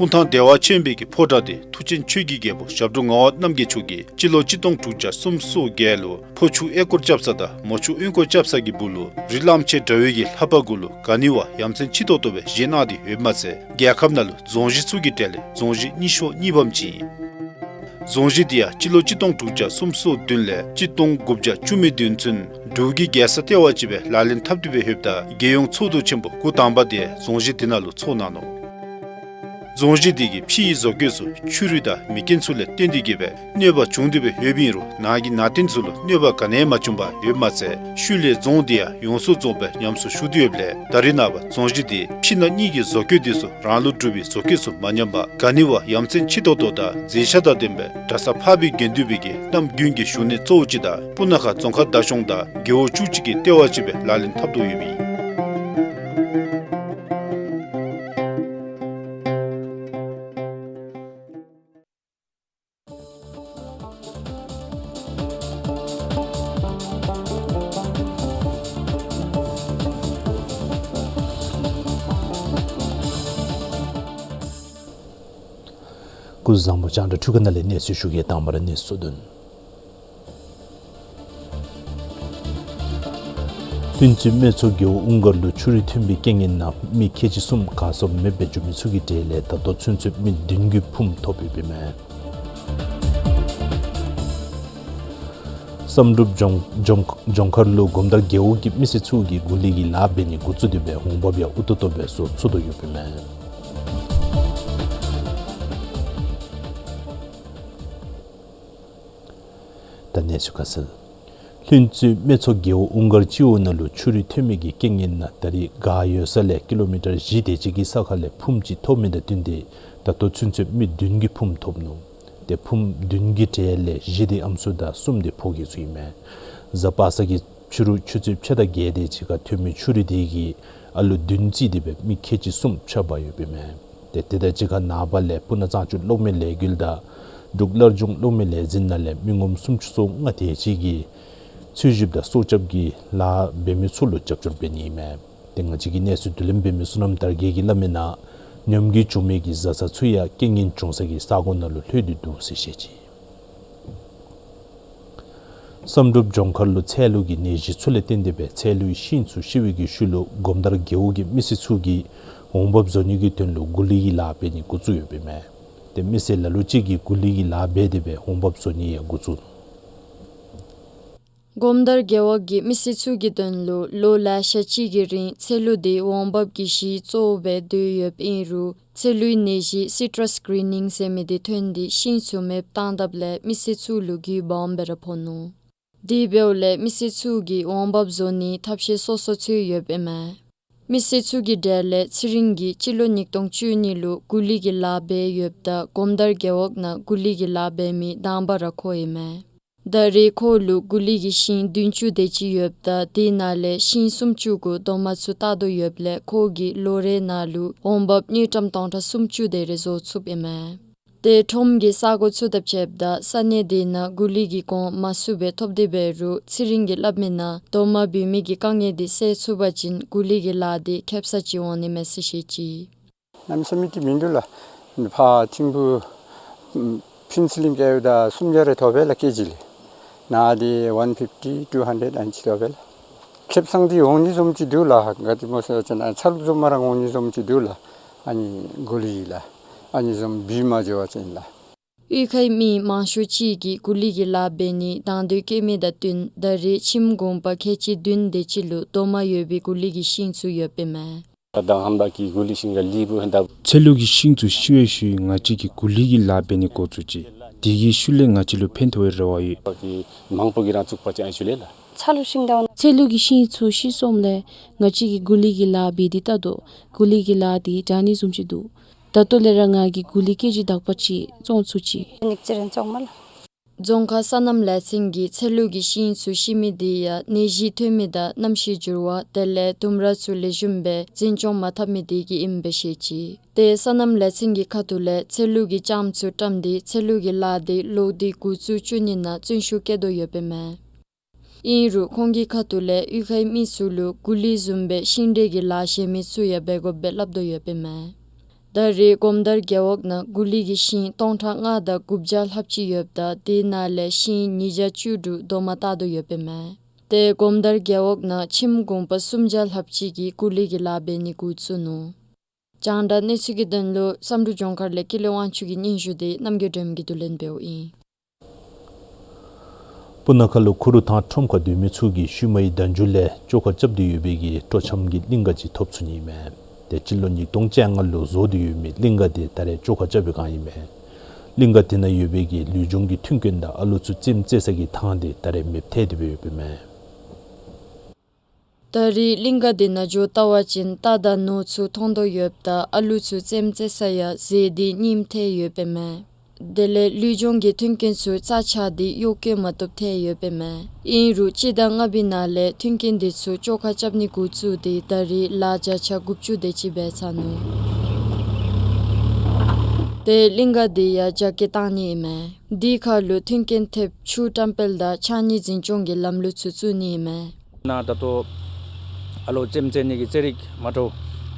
སྤུངས་ཐང་བདེ་བ་ཆེན་པོའི་གི་ཕོ་བྲང་དེ་མཐུ་ཆེན་ཆོས་ཀྱི་རྒྱལ་པོ་ཞབས་དྲུང་ངག་དབང་རྣམ་རྒྱལ་མཆོག་གིས་སྤྱི་ལོ་གཅིག་སྟོང་དྲུག་བརྒྱ་སུམ་ཅུ་སོ་བརྒྱད་ལུ་ཕོ་ཆུ་ཨེ་སྐོར་རྐྱབ་ས་དང་མོ་ཆུ་དབོན་སྐོར་རྐྱབ་ས་གི་སྦུག་ལུ་རི་གླང་ཆེན་འདྲ་བའི་གི་ལྷ་པ་གུ་ལུ་ག་ནི་བ་ཡ་མཚན་ཆེ་ཏོག་ཏོ་སྦེ་བཞེངས་གནང་སྟེ་ཡོདཔ་མ་ཚད་རྒྱལ་ཁབ་ནང་ལུ་རྫོང་གཞི་ཚུ་གི་གྲས་ལས་རྫོང་གཞི་རྙིང་ཤོས་གཉིས་པམ་ཅིག་ཨིན། རྫོང་གཞི་དེ་ཡང་སྤྱི་ལོ་གཅིག་སྟོང་དྲུག་བརྒྱ་སུམ་ཅུ་སོ་བདུན་ལས་གཅིག་སྟོང་དགུ་བརྒྱ་བཅུ་མེད་བདུན་ཚུན་འབྲུག་གི་རྒྱལ་ས་ལྟེ་བ་ཅིག་སྦེ་ལག་ལེན་འཐབ་སྟེ་སྦེ་ཡོདཔ་ད་རྒྱལ་ཡོངས་ཚོགས་འདུ་ཆེན་པོ་འགོ་དང་པ་དེ་རྫོང་གཞི་དེ་ནང་ལུ་ཚོགས་གནང་ནུག། རྫོང་གཞི་དེ་གི་ཕྱི་ཡི་བཟོ་བཀོད་ཚུ་ཆུ་རུད་དང་མེ་རྐྱེན་ཚུ་ལས་བརྟེན་ཏེ་གི་སྦེ་གནོད་པ་བྱུང་སྟེ་སྦེ་ཡོདཔ་ཨིན་རུང་ནང་གི་ནང་རྟེན་ཚུ་ལུ་གནོད་པ་ག་ནི་ཡང་མ་བྱུང་པར་ཡོདཔ་མ་ཚད་ཤུལ་ལས་རྫོང་དེ་ཡང་ཡོངས་སུ་རྫོགས་པའི་ཉམས་གསོ་ཞུ་སྟེ་ཡོདཔ་ལས་ད་རེས་ནངས་པ་རྫོང་གཞི་དེ་ཕྱི་ནང་གཉིས་ཀྱི་བཟོ་བཀོད་དེ་ཚུ་རང་ལུགས་འབྲུག་པའི་བཟོ་བཀོད་ཚུ་མ་ཉམས་པར་ག་ནི་བ་ཡ་མཚན་ཆེ་ཏོག་ཏོ་དང་མཛེས་ཆ་དང་ལྡན་པའི་གྲྭ་ས་འཕགས་པའི་དགེ་འདུན་པའི་གི་གནམ་དགུན་གྱི་བཞུགས་གནས་གཙོ་བོ་ཅིག་དང་སྤུ་ན་ཁ་རྫོང་ཁག་བདག་སྐྱོང་དང་རྒེད་འོག་བཅུ་གཅིག་གི་ལྟེ་བ་ཅིག་སྦེ་ལག་ལེན་འཐབ་དོ་ཡོདཔ་ཨིན། སྐུ་གཟུགས་བཟང་པོ། རྒྱང་བསྒྲགས་འཕྲུལ་ཁང་ནང་ལས་གནས་ཚུལ་ཞུ་གེ། དང་པ་ར་གནས་ཚུལ་བདུན། ལྷུན་རྩེ་སྨད་ཚོ་རྒེད་འོག་དབུང་སྒར་ལུ་ཆུ་རུད་ཐོན་པའི་རྐྱེན་ངན་ནང་མི་ཁལ་གཅིག་གསུམ་གང་སར་མེདཔ་སྦེ་འགྱོ་མི་ཚུ་གི་གྲས་ལས་ད་ལྟོ་ཚུན་ཚོད་མི་བདུན་གྱིས་ཕུངམ་ཐོབ་ཡོདཔ་ཨིན་མས། བསམ་གྲུབ་ལྗོངས་ལྗོངས་ལྗོངས་མཁར་ལུ་སྒོམ་དར་རྒེད་འོག་གི་མི་སེར་ཚུ་གིས་གུ་ལི་གི་ལཱ་འབད་ནི་འགོ་བཙུགས་ཏེ་སྦེ་འོང་འབབ་ཡང་ཨུ་ཏོག་ཏོ་སྦེ་བཟོ་ཚུགས་དོ་ཡོདཔ་ཨིན་མས། ད་གནས་ཚུལ་ཁ་གསལ། ལྷུན་རྩེ་སྨད་ཚོ་རྒེད་འོག་དབུང་སྒར་སྤྱི་འོག་ནང་ལུ་ཆུ་རུད་ཐོན་མི་གི་རྐྱེན་ངན་ནང་ད་རེས་ག་ཡོད་ས་ལས་ཀི་ལོ་མི་ཊར་བཞི་དེ་ཅིག་གི་ས་ཁ་ལས་ཕུངམ་ཅིག་ཐོབ་མི་དང་བསྟུན་ཏེ་ད་ལྟོ་ཚུན་ཚོད་མི་བདུན་གྱིས་ཕུངམ་ཐོབ་ནུག། ཏེ་ཕུངམ་བདུན་གྱི་གྲས་ལས་བཞི་དེ་ཨམ་སྲུ་དང་གསུམ་དེ་ཕོ་རྒྱས་ཚུ་ཨིན་མས། གཟའ་པ་སངས་ཀྱི་ཕྱི་རུ་ཆུ་ཚོད་ཕྱེད་དང་བརྒྱད་དེ་ཅིག་ཁར་ཐོན་མི་ཆུ་རུད་དེ་གིས་ཨ་ལུ་བདུན་རྩིས་ཏེ་སྦེ་མི་ཁལ་གཅིག་གསུམ་ཆག་པ་ཡོདཔ་ཨིན་མས། ཏེ་དེ་དང་གཅིག་ཁར་ནངས་པ་ལས་སྤུ་ན་གཙང་ཆུ་གློག་མེ་ལས་འགུལ་དང་འབྲུག་སླར་འབྱུང་གློག་མེ་ལས་འཛིན་ནང་ལས་མི་ངོམ་སུམ་ཅུ་སོ་ལྔ་དེ་ཅིག་གིས་འཚོལ་ཞིབ་དང་སྲོག་སྐྱབས་ཀྱི་ལཱ་འབད་མི་ཚུ་ལུ་རྒྱབ་སྐྱོར་འབད་ནི་ཨིན་མས། ཏེ་ང་བཅས་ཀྱི་གནས་ཚུལ་བསྡུ་ལེན་འབད་མི་བསོད་ནམས་དར་རྒྱས་ཀྱིས་སླབ་མི་ནང་ཉམས་རྒུད་བྱུང་མི་གི་བཟའ་ཚང་ཚུ་ཡང་རྐྱེན་ངན་བྱུང་ས་གི་ས་གོ་ནང་ལུ་ལྷོད་དེ་འདུག་ཟེར་བཤད་ཅི། བསམ་གྲུབ་ལྗོངས་མཁར་ལུ་ཚལ་ལུ་གི་ནད་གཞི་ཚུ་ལས་བརྟེན་ཏེ་སྦེ་ཚལ་ལུའི་ཤིང་ཚུ་ཤི་བའི་གི་ཤུལ་ལུ་སྒོམ་དར་རྒེད་འོག་གི་མི་སེར་ཚུ་གིས་འོང་འབབ་བཟོ་ནི་གི་དོན་ལུ་གུ་ལི་གི་ལཱ་འབད་ནི་འགོ་བཙུགས་ཡོདཔ་ཨིན་མས། ཏེ་མི་སེར་ལ་ལུ་ཅིག་གིས་གུ་ལི་གི་ལཱ་འབད་དེ་སྦེ་འོང་འབབ་བཟོ་ནི་ཡང་འགོ་བཙུགས་ནུག། སྒོམ་དར་རྒེད་འོག་གི་མི་སེར་ཚུ་གི་དོན་ལུ་ལོ་ལེ་ཤ་ཅིག་གི་རིང་ཚལ་ལུ་དེ་འོང་འབབ་ཀྱི་གཞི་གཙོ་བོ་སྦེ་སྡོད་ཡོདཔ་ཨིན་རུང་ཚལ་ལུའི་ནད་གཞི་སི་ཊཱས་གི་རི་ནིང་ཟེར་མི་དེ་ཐོན་ཏེ་ཤིང་ཚུ་མེདཔ་བཏང་དཔ་ལས་མི་སེར་ཚུ་ལུ་རྒུད་འབག་འོང་སྦེ་ར་ཕོག་ནུག། དེ་འབདཝ་ལས་མི་སེར་ཚུ་གིས་འོང་འབབ་བཟོ་ནིའི་ཐབས་ཤེས་སོ་སོ་འཚོལ་ཡོདཔ་ཨིན་མས། མི་སེར་ཚུ་གི་གྲས་ལས་ཚེ་རིང་གིས་སྤྱི་ལོ་ཉིས་སྟོང་བཅུ་གཉིས་ལུ་གུ་ལི་གི་ལཱ་འབད་ཡོདཔ་ད་སྒོམ་དར་རྒེད་འོག་ནང་གུ་ལི་གི་ལཱ་འབད་མི་དང་པ་ར་ཁོ་ཨིན་མས། ད་རེས་ཁོ་ལུ་གུ་ལི་གི་ཤིང་བདུན་ཅུ་དེ་ཅིག་ཡོདཔ་ད་དེ་ནང་ལས་ཤིང་སུམ་ཅུ་གུ་རྡོག་མ་ཚུ་བཏགས་དོ་ཡོདཔ་ལས་ཁོ་གིས་ལོ་རེ་ནང་ལུ་འོང་འབབ་དངུལ་ཀྲམ་སྟོང་ཕྲག་སུམ་ཅུ་དེ་རེ་བཟོ་ཚུགསཔ་ཨིན་མས། ཏེ་ཁྲོམ་གྱི་ས་གོ་ཚུ་དང་ཕྱདཔ་ད་ས་གནས་དེ་ནང་གུ་ལི་གི་གོང་མ་ཚུགས་པར་ཐོབ་སྟེ་འབད་རུང་ཚེ་རིང་གིས་སླབ་མི་ནང་རྡོག་མ་འབུད་མི་གི་དཀའ་ངལ་དེ་སེལ་ཚུགས་པ་ཅིན་གུ་ལི་གི་ལཱ་དེ་ཁེབ་ས་ཅིག་འོང་ནི་མས་ཟེར་བཤད་ཅི། གནམ་མེད་ས་མེད་ཅིག་མིན་འདུག་ལགས། ཕར་ཐིམ་ཕུ་ཕུན་ཚོགས་གླིང་བཀལཝ་ད་སུམ་བརྒྱ་རེ་ཐོབ་པས་ལགས་ཀེ་ཇི་ལས། ནཱ་དེ་ཝན་ཕིཕ་ཊི་ཊུ་ཧན་ཌེཌ་ཨ་ནི་ཅིག་ཐོབ་པས་ལགས། ཁེབ་སང་དེ་འོང་ནི་བཟུམ་ཅིག་འདུག་ལགས། ག་ཅི་སྨོ་ཟེར་བ་ཅིན་ཚ་ལུ་བཟུམ་མ་ར་འོང་ནི་བཟུམ་ཅིག་འདུག་ལགས། ཨ་ནི་གུ་ལི་ལགས། ཨ་ནི་བཟུམ་འབུད་མ་འགྱོ་བ་ཅིན་ལགས། གཡུས་ཁའི་མི་མང་ཤོས་ཅིག་གིས་གུ་ལི་གི་ལཱ་འབད་ནི་དང་འདོད་བསྐྱེད་མི་དང་བསྟུན་ད་རེས་ཁྱིམ་གུང་པ་ཁལ་གཅིག་བདུན་དེ་ཅིག་ལུ་རྡོག་མ་ཡོད་པའི་གུ་ལི་གི་ཤིང་ཚུ་ཡོདཔ་ཨིན་མས། ད་ཧམ་པ་གི་གུ་ལི་ཤིང་ག་ལི་བུ་ཧན་ད། ཚལ་ལུ་གི་ཤིང་ཚུ་ཤི་བའི་ཤུལ་ང་བཅས་ཀྱིས་གུ་ལི་གི་ལཱ་འབད་ནི་འགོ་བཙུགས་ཅི། དེ་གི་ཤུལ་ལས་ང་བཅས་ལུ་ཕན་ཐོགས་པའི་རེ་བ་ཡོད། གི་མང་པོ་གིས་རང་བཙུགས་པ་ཅིན་ཨ་ནི་ཤུལ་ལས་ལགས། ཚལ་ལུ་ཤིང་དང་ཚལ་ལུ་གི་ཤིང་ཚུ་ཤི་སོངམ་ལས་ང་བཅས་ཀྱིས་གུ་ལི་གི་ལཱ་འབད་དེ་བལྟ་དོ། གུ་ལི་གི་ལཱ་དེ་དྲག་ནི་བཟུམ་ཅིག་འདུག། ད་ལྟོ་ལས་ར་ང་གིས་གུ་ལི་ཀེ་ཇི་དག་པ་ཅིག་བཙོང་ཚུགས་ཅི། ཉིག་ཅི་རེ་བཙོང་མ་ལགས། རྫོང་ཁག་སོ་ནམ་ལས་ཚན་གྱིས་ཚལ་ལུ་གི་ཤིང་ཚུ་ཤི་མི་དེ་ཡང་ནད་གཞི་ཐོན་མི་དང་གནམ་གཤིས་འགྱུར་བ་དེ་ལས་ལྡུམ་ར་ཚུ་ལེགས་ཤོམ་སྦེ་འཛིན་སྐྱོང་མ་འཐབ་མི་དེ་གིས་ཨིནམ་སྦེ་བཤད་ཅི། ཏེ་སོ་ནམ་ལས་ཚན་གྱི་ཁ་ཐུག་ལས་ཚལ་ལུ་གི་ལྕངམ་ཚུ་བཀྲམ་སྟེ་ཚལ་ལུ་གི་ལཱ་དེ་ལོག་སྟེ་འགོ་བཙུགས་བཅུག་ནི་ནང་བརྩོན་ཤུགས་བསྐྱེད་དོ་ཡོདཔ་ཨིན་མས། ཨིན་རུང་ཁོང་གི་ཁ་ཐུག་ལས་གཡུས་ཁའི་མི་ཚུ་ལུ་གུ་ལི་བཟུམ་སྦེ་ཤིང་འབྲས་ཀྱི་ལཱ་གཞན་མི་ཚུ་ཡང་འབད་དགོཔ་སྦེ་སླབ་དོ་ཡོདཔ་ཨིན་མས། ད་རེས་སྒོམ་དར་རྒེད་འོག་ནང་གུ་ལི་གི་ཤིང་སྟོང་ཕྲག་ལྔ་དང་དགུ་བརྒྱ་ལྷགཔ་ཅིག་ཡོདཔ་ད་དེ་ནང་ལས་ཤིང་ཉིས་བརྒྱ་བཅུ་དྲུག་རྡོག་མ་བཏགས་དོ་ཡོདཔ་ཨིན་མས། ཏེ་སྒོམ་དར་རྒེད་འོག་ནང་ཁྱིམ་གུང་པ་སུམ་བརྒྱ་ལྷགཔ་ཅིག་གིས་གུ་ལི་གི་ལཱ་འབད་ནི་འགོ་བཙུགས་ནུག། རྒྱང་བསྒྲགས་གནས་ཚུལ་གྱི་དོན་ལུ་བསམ་གྲུབ་ལྗོངས་མཁར་ལས་ཀུན་ལེགས་དབང་ཕྱུག་གི་སྙན་ཞུ་དེ་རྣམ་རྒྱལ་སྒྲོལ་མ་གིས་བསྡུ་ལེན་འབདཝ་ཨིན། སྤུ་ན་ཁ་ལུ་ཁུ་རུ་ཐང་ཁྲོམ་ཁར་སྡོད་མི་ཚུ་གིས་ཤུལ་མའི་ཟླ་མཇུག་ལས་བཅོ་ཁ་རྐྱབ་སྟེ་ཡོད་པའི་གི་སྤྲོ་འཆམ་གྱི་གླིང་ག་ཅིག་ཐོབ་ཚུགས་ནི་མས། ཏེ་སྤྱི་ལོ་ཉིས་སྟོང་བཅོ་ལྔ་ལུ་བཟོ་སྟེ་ཡོད་མི་གླིང་ག་དེ་ད་རེས་བཅོ་ཁ་རྐྱབ་པའི་བསྒང་ཨིན་མས། གླིང་ག་དེ་ནང་ཡོད་པའི་གི་ལུས་སྦྱོང་གི་མཐུན་རྐྱེན་དང་ཨ་ལུ་ཚུ་རྩེདམོ་རྩེ་ས་གི་ཐང་དེ་ད་རེས་མེདཔ་ཐལ་ཏེ་སྦེ་ཡོདཔ་ཨིན་མས། ད་རེས་གླིང་ག་དེ་ནང་འགྱོ་བལྟ་བ་ཅིན་རྟ་དང་ནོར་ཚུ་མཐོང་དོ་ཡོདཔ་ད་ཨ་ལུ་ཚུ་རྩེདམོ་རྩེ་ས་ཡང་ཟས་དེ་རྙིངམ་ཐལ་ཡོདཔ་ཨིན་མས། དེ་ལས་ལུས་སྦྱོང་གི་མཐུན་རྐྱེན་ཚུ་རྩ་ཆག་སྟེ་གཡོག་བཀོལ་མ་བཏུབ་ཐལ་ཡོདཔ་ཨིན་མས། ཨིན་རུང་སྤྱི་ཟླ་ལྔ་པའི་ནང་ལས་མཐུན་རྐྱེན་དེ་ཚུ་བཅོ་ཁ་རྐྱབ་ནི་འགོ་བཙུགས་ཏེ་ད་རེས་ལཱ་བརྒྱ་ཆ་དགུ་བཅུ་དེ་ཅིག་འབད་ཚར་ནུག། ཏེ་གླིང་ག་དེ་ཡང་རྒྱ་སྐྱེད་བཏང་ནི་ཨིན་མས། དེའི་ཁར་ལུ་མཐུན་རྐྱེན་ཐེབས་ཆུ་བཀྲམ་སྤེལ་དང་ཕྱགས་སྙིགས་འཛིན་སྐྱོང་གི་ལམ་ལུགས་ཚུ་བཙུགས་ནི་ཨིན་མས། ནཱ་ད་ལྟོ་ཨ་ལོ་རྩེདམོ་རྩེ་ནི་གི་རྩེད་རིགས་མ་འདྲཝ་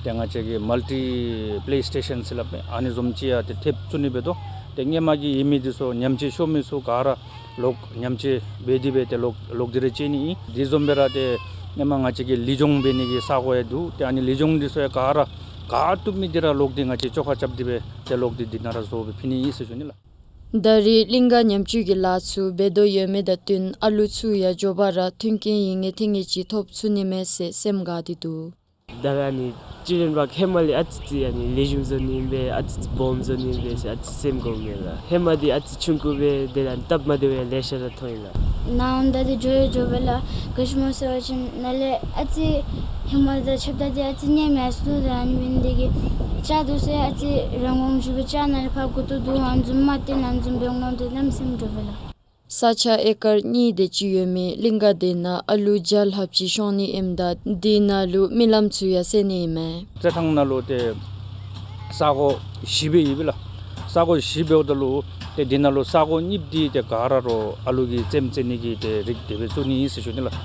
ཏེ་ང་བཅས་ཀྱིས་མལ་ཊི་པི་ལེ་སི་ཊེ་ཤཱན་ཟེར་སླབ་མས། ཨ་ནི་བཟུམ་ཅིག་ཡང་ཏེ་ཐེབས་བཙུགས་ནི་འབད་དོ། ཏེ་སྔོན་མ་གི་ཡོད་མི་འདི་ཚུ་ཉམས་བཅོས་ཤོར་མི་ཚུ་ག་ར་ལོག་ཉམས་བཅོས་འབད་དེ་སྦེ་ཏེ་ལོག་ལོག་སྟེ་ར་བཅར་ནི་ཨིན། དེ་བཟུམ་སྦེ་ར་ཏེ་སྔོན་མ་ང་བཅས་ཀྱིས་ལུས་སྦྱོང་འབད་ནི་གི་ས་གོ་ཡང་འདུག། ཏེ་ཨ་ནི་ལུས་སྦྱོང་འདི་ཚུ་ཡང་ག་ར་ག་བཏུབ་མི་འདི་ར་ལོག་སྟེ་ང་བཅས་བཅོ་ཁ་རྐྱབ་སྟེ་སྦེ་ཏེ་ལོག་སྟེ་འདི་ནང་ར་བཟོ་སྦེ་ཕུལ་ནི་ཨིན་ཟེར་ཞུ་ནི་ལགས། ད་རེས་གླིང་ག་ཉམས་བཅོས་ཀྱི་ལཱ་ཚུ་འབད་དོ་ཡོད་མི་དང་བསྟུན་ཨ་ལུ་ཚུ་ཡང་མགྱོགས་པ་ར་མཐུན་རྐྱེན་ཡིན་ངེས་ཐོན་ངེས་ཅིག་ཐོབ་ཚུགས་ནི་མས་ཟེར་སེམས་དགའ་སྟེ་འདུག། ད་ཨ་ནི་ཅི་རེན་པ་ཧེ་མ་ལས་ཨ་ཙི་ཙི་ཨ་ནི་ལེགས་ཤོམ་བཟོ་ནི་ཨིན་པས། ཨ་ཙི་ཙི་སྦོམ་བཟོ་ནི་ཨིན་པས་ཟེར་ཨ་ཙི་སེམས་དགའཝ་མས་ལགས། ཧེ་མ་འདི་ཨ་ཙི་ཆུང་ཀུ་སྦེ་དེ་ལས་སྟབས་མ་བདེཝ་ཡང་ལེ་ཤ་ར་མཐོང་ཡི་ལགས། ནཱ་འོང་ད་འདི་འགྱོ་ཡང་འགྱོ་བས་ལགས། ག་ཅི་སྨོ་ཟེར་བ་ཅིན་ནཱ་ལས་ཨ་ཙི་ཧེ་མ་དང་ཕྱདཔ་ད་འདི་ཨ་ཙི་ཉམས་ཡར་སོ་ནུག། ད་ཨ་ནི་འབད་ནི་དེ་གིས་ལྕགས་འདུག་ཟེར་ཨ་ཙི་རང་དབང་ཞུ་སྦེ་ལྕགས་ནང་ལས་ཕར་སྒུག་དོ་འདུག། ཨ་ནི་བཟུམ་མ་བཏོན་ཨ་ནི་བཟུམ་འབད་འོང་མནོ་སྟེ་གནམ་མེད་ས་མེད་འདྲོག་པས་ལགས། ས་ཆ་ཨེ་ཀར་གཉིས་དེ་ཅིག་ཡོད་མི་གླིང་ག་དེ་ནང་ཨ་ལུ་བརྒྱ་ལྷགཔ་ཅིག་ཤོང་ནི་ཨིནམ་ད་དེ་ནང་ལུ་རྨི་ལམ་ཚུ་ཡང་གསལ་ནི་ཨིན་མས། རྩེད་ཐང་ནང་ལུ་ཏེ་ས་གོ་བཞི་སྦེ་ཡོད་པས་ལགས། ས་གོ་བཞི་འབདཝ་ད་ལུ་ཏེ་དེ་ནང་ལུ་ས་གོ་གཉིས་འདི་ཏེ་ག་ར་རོགས་ཨ་ལུ་གི་རྩེདམོ་རྩེ་ནི་གི་ཏེ་རིགས་དེ་སྦེ་བཙུགས་ནི་ཨིན་ཟེར་ཞུ་ནི་ལགས།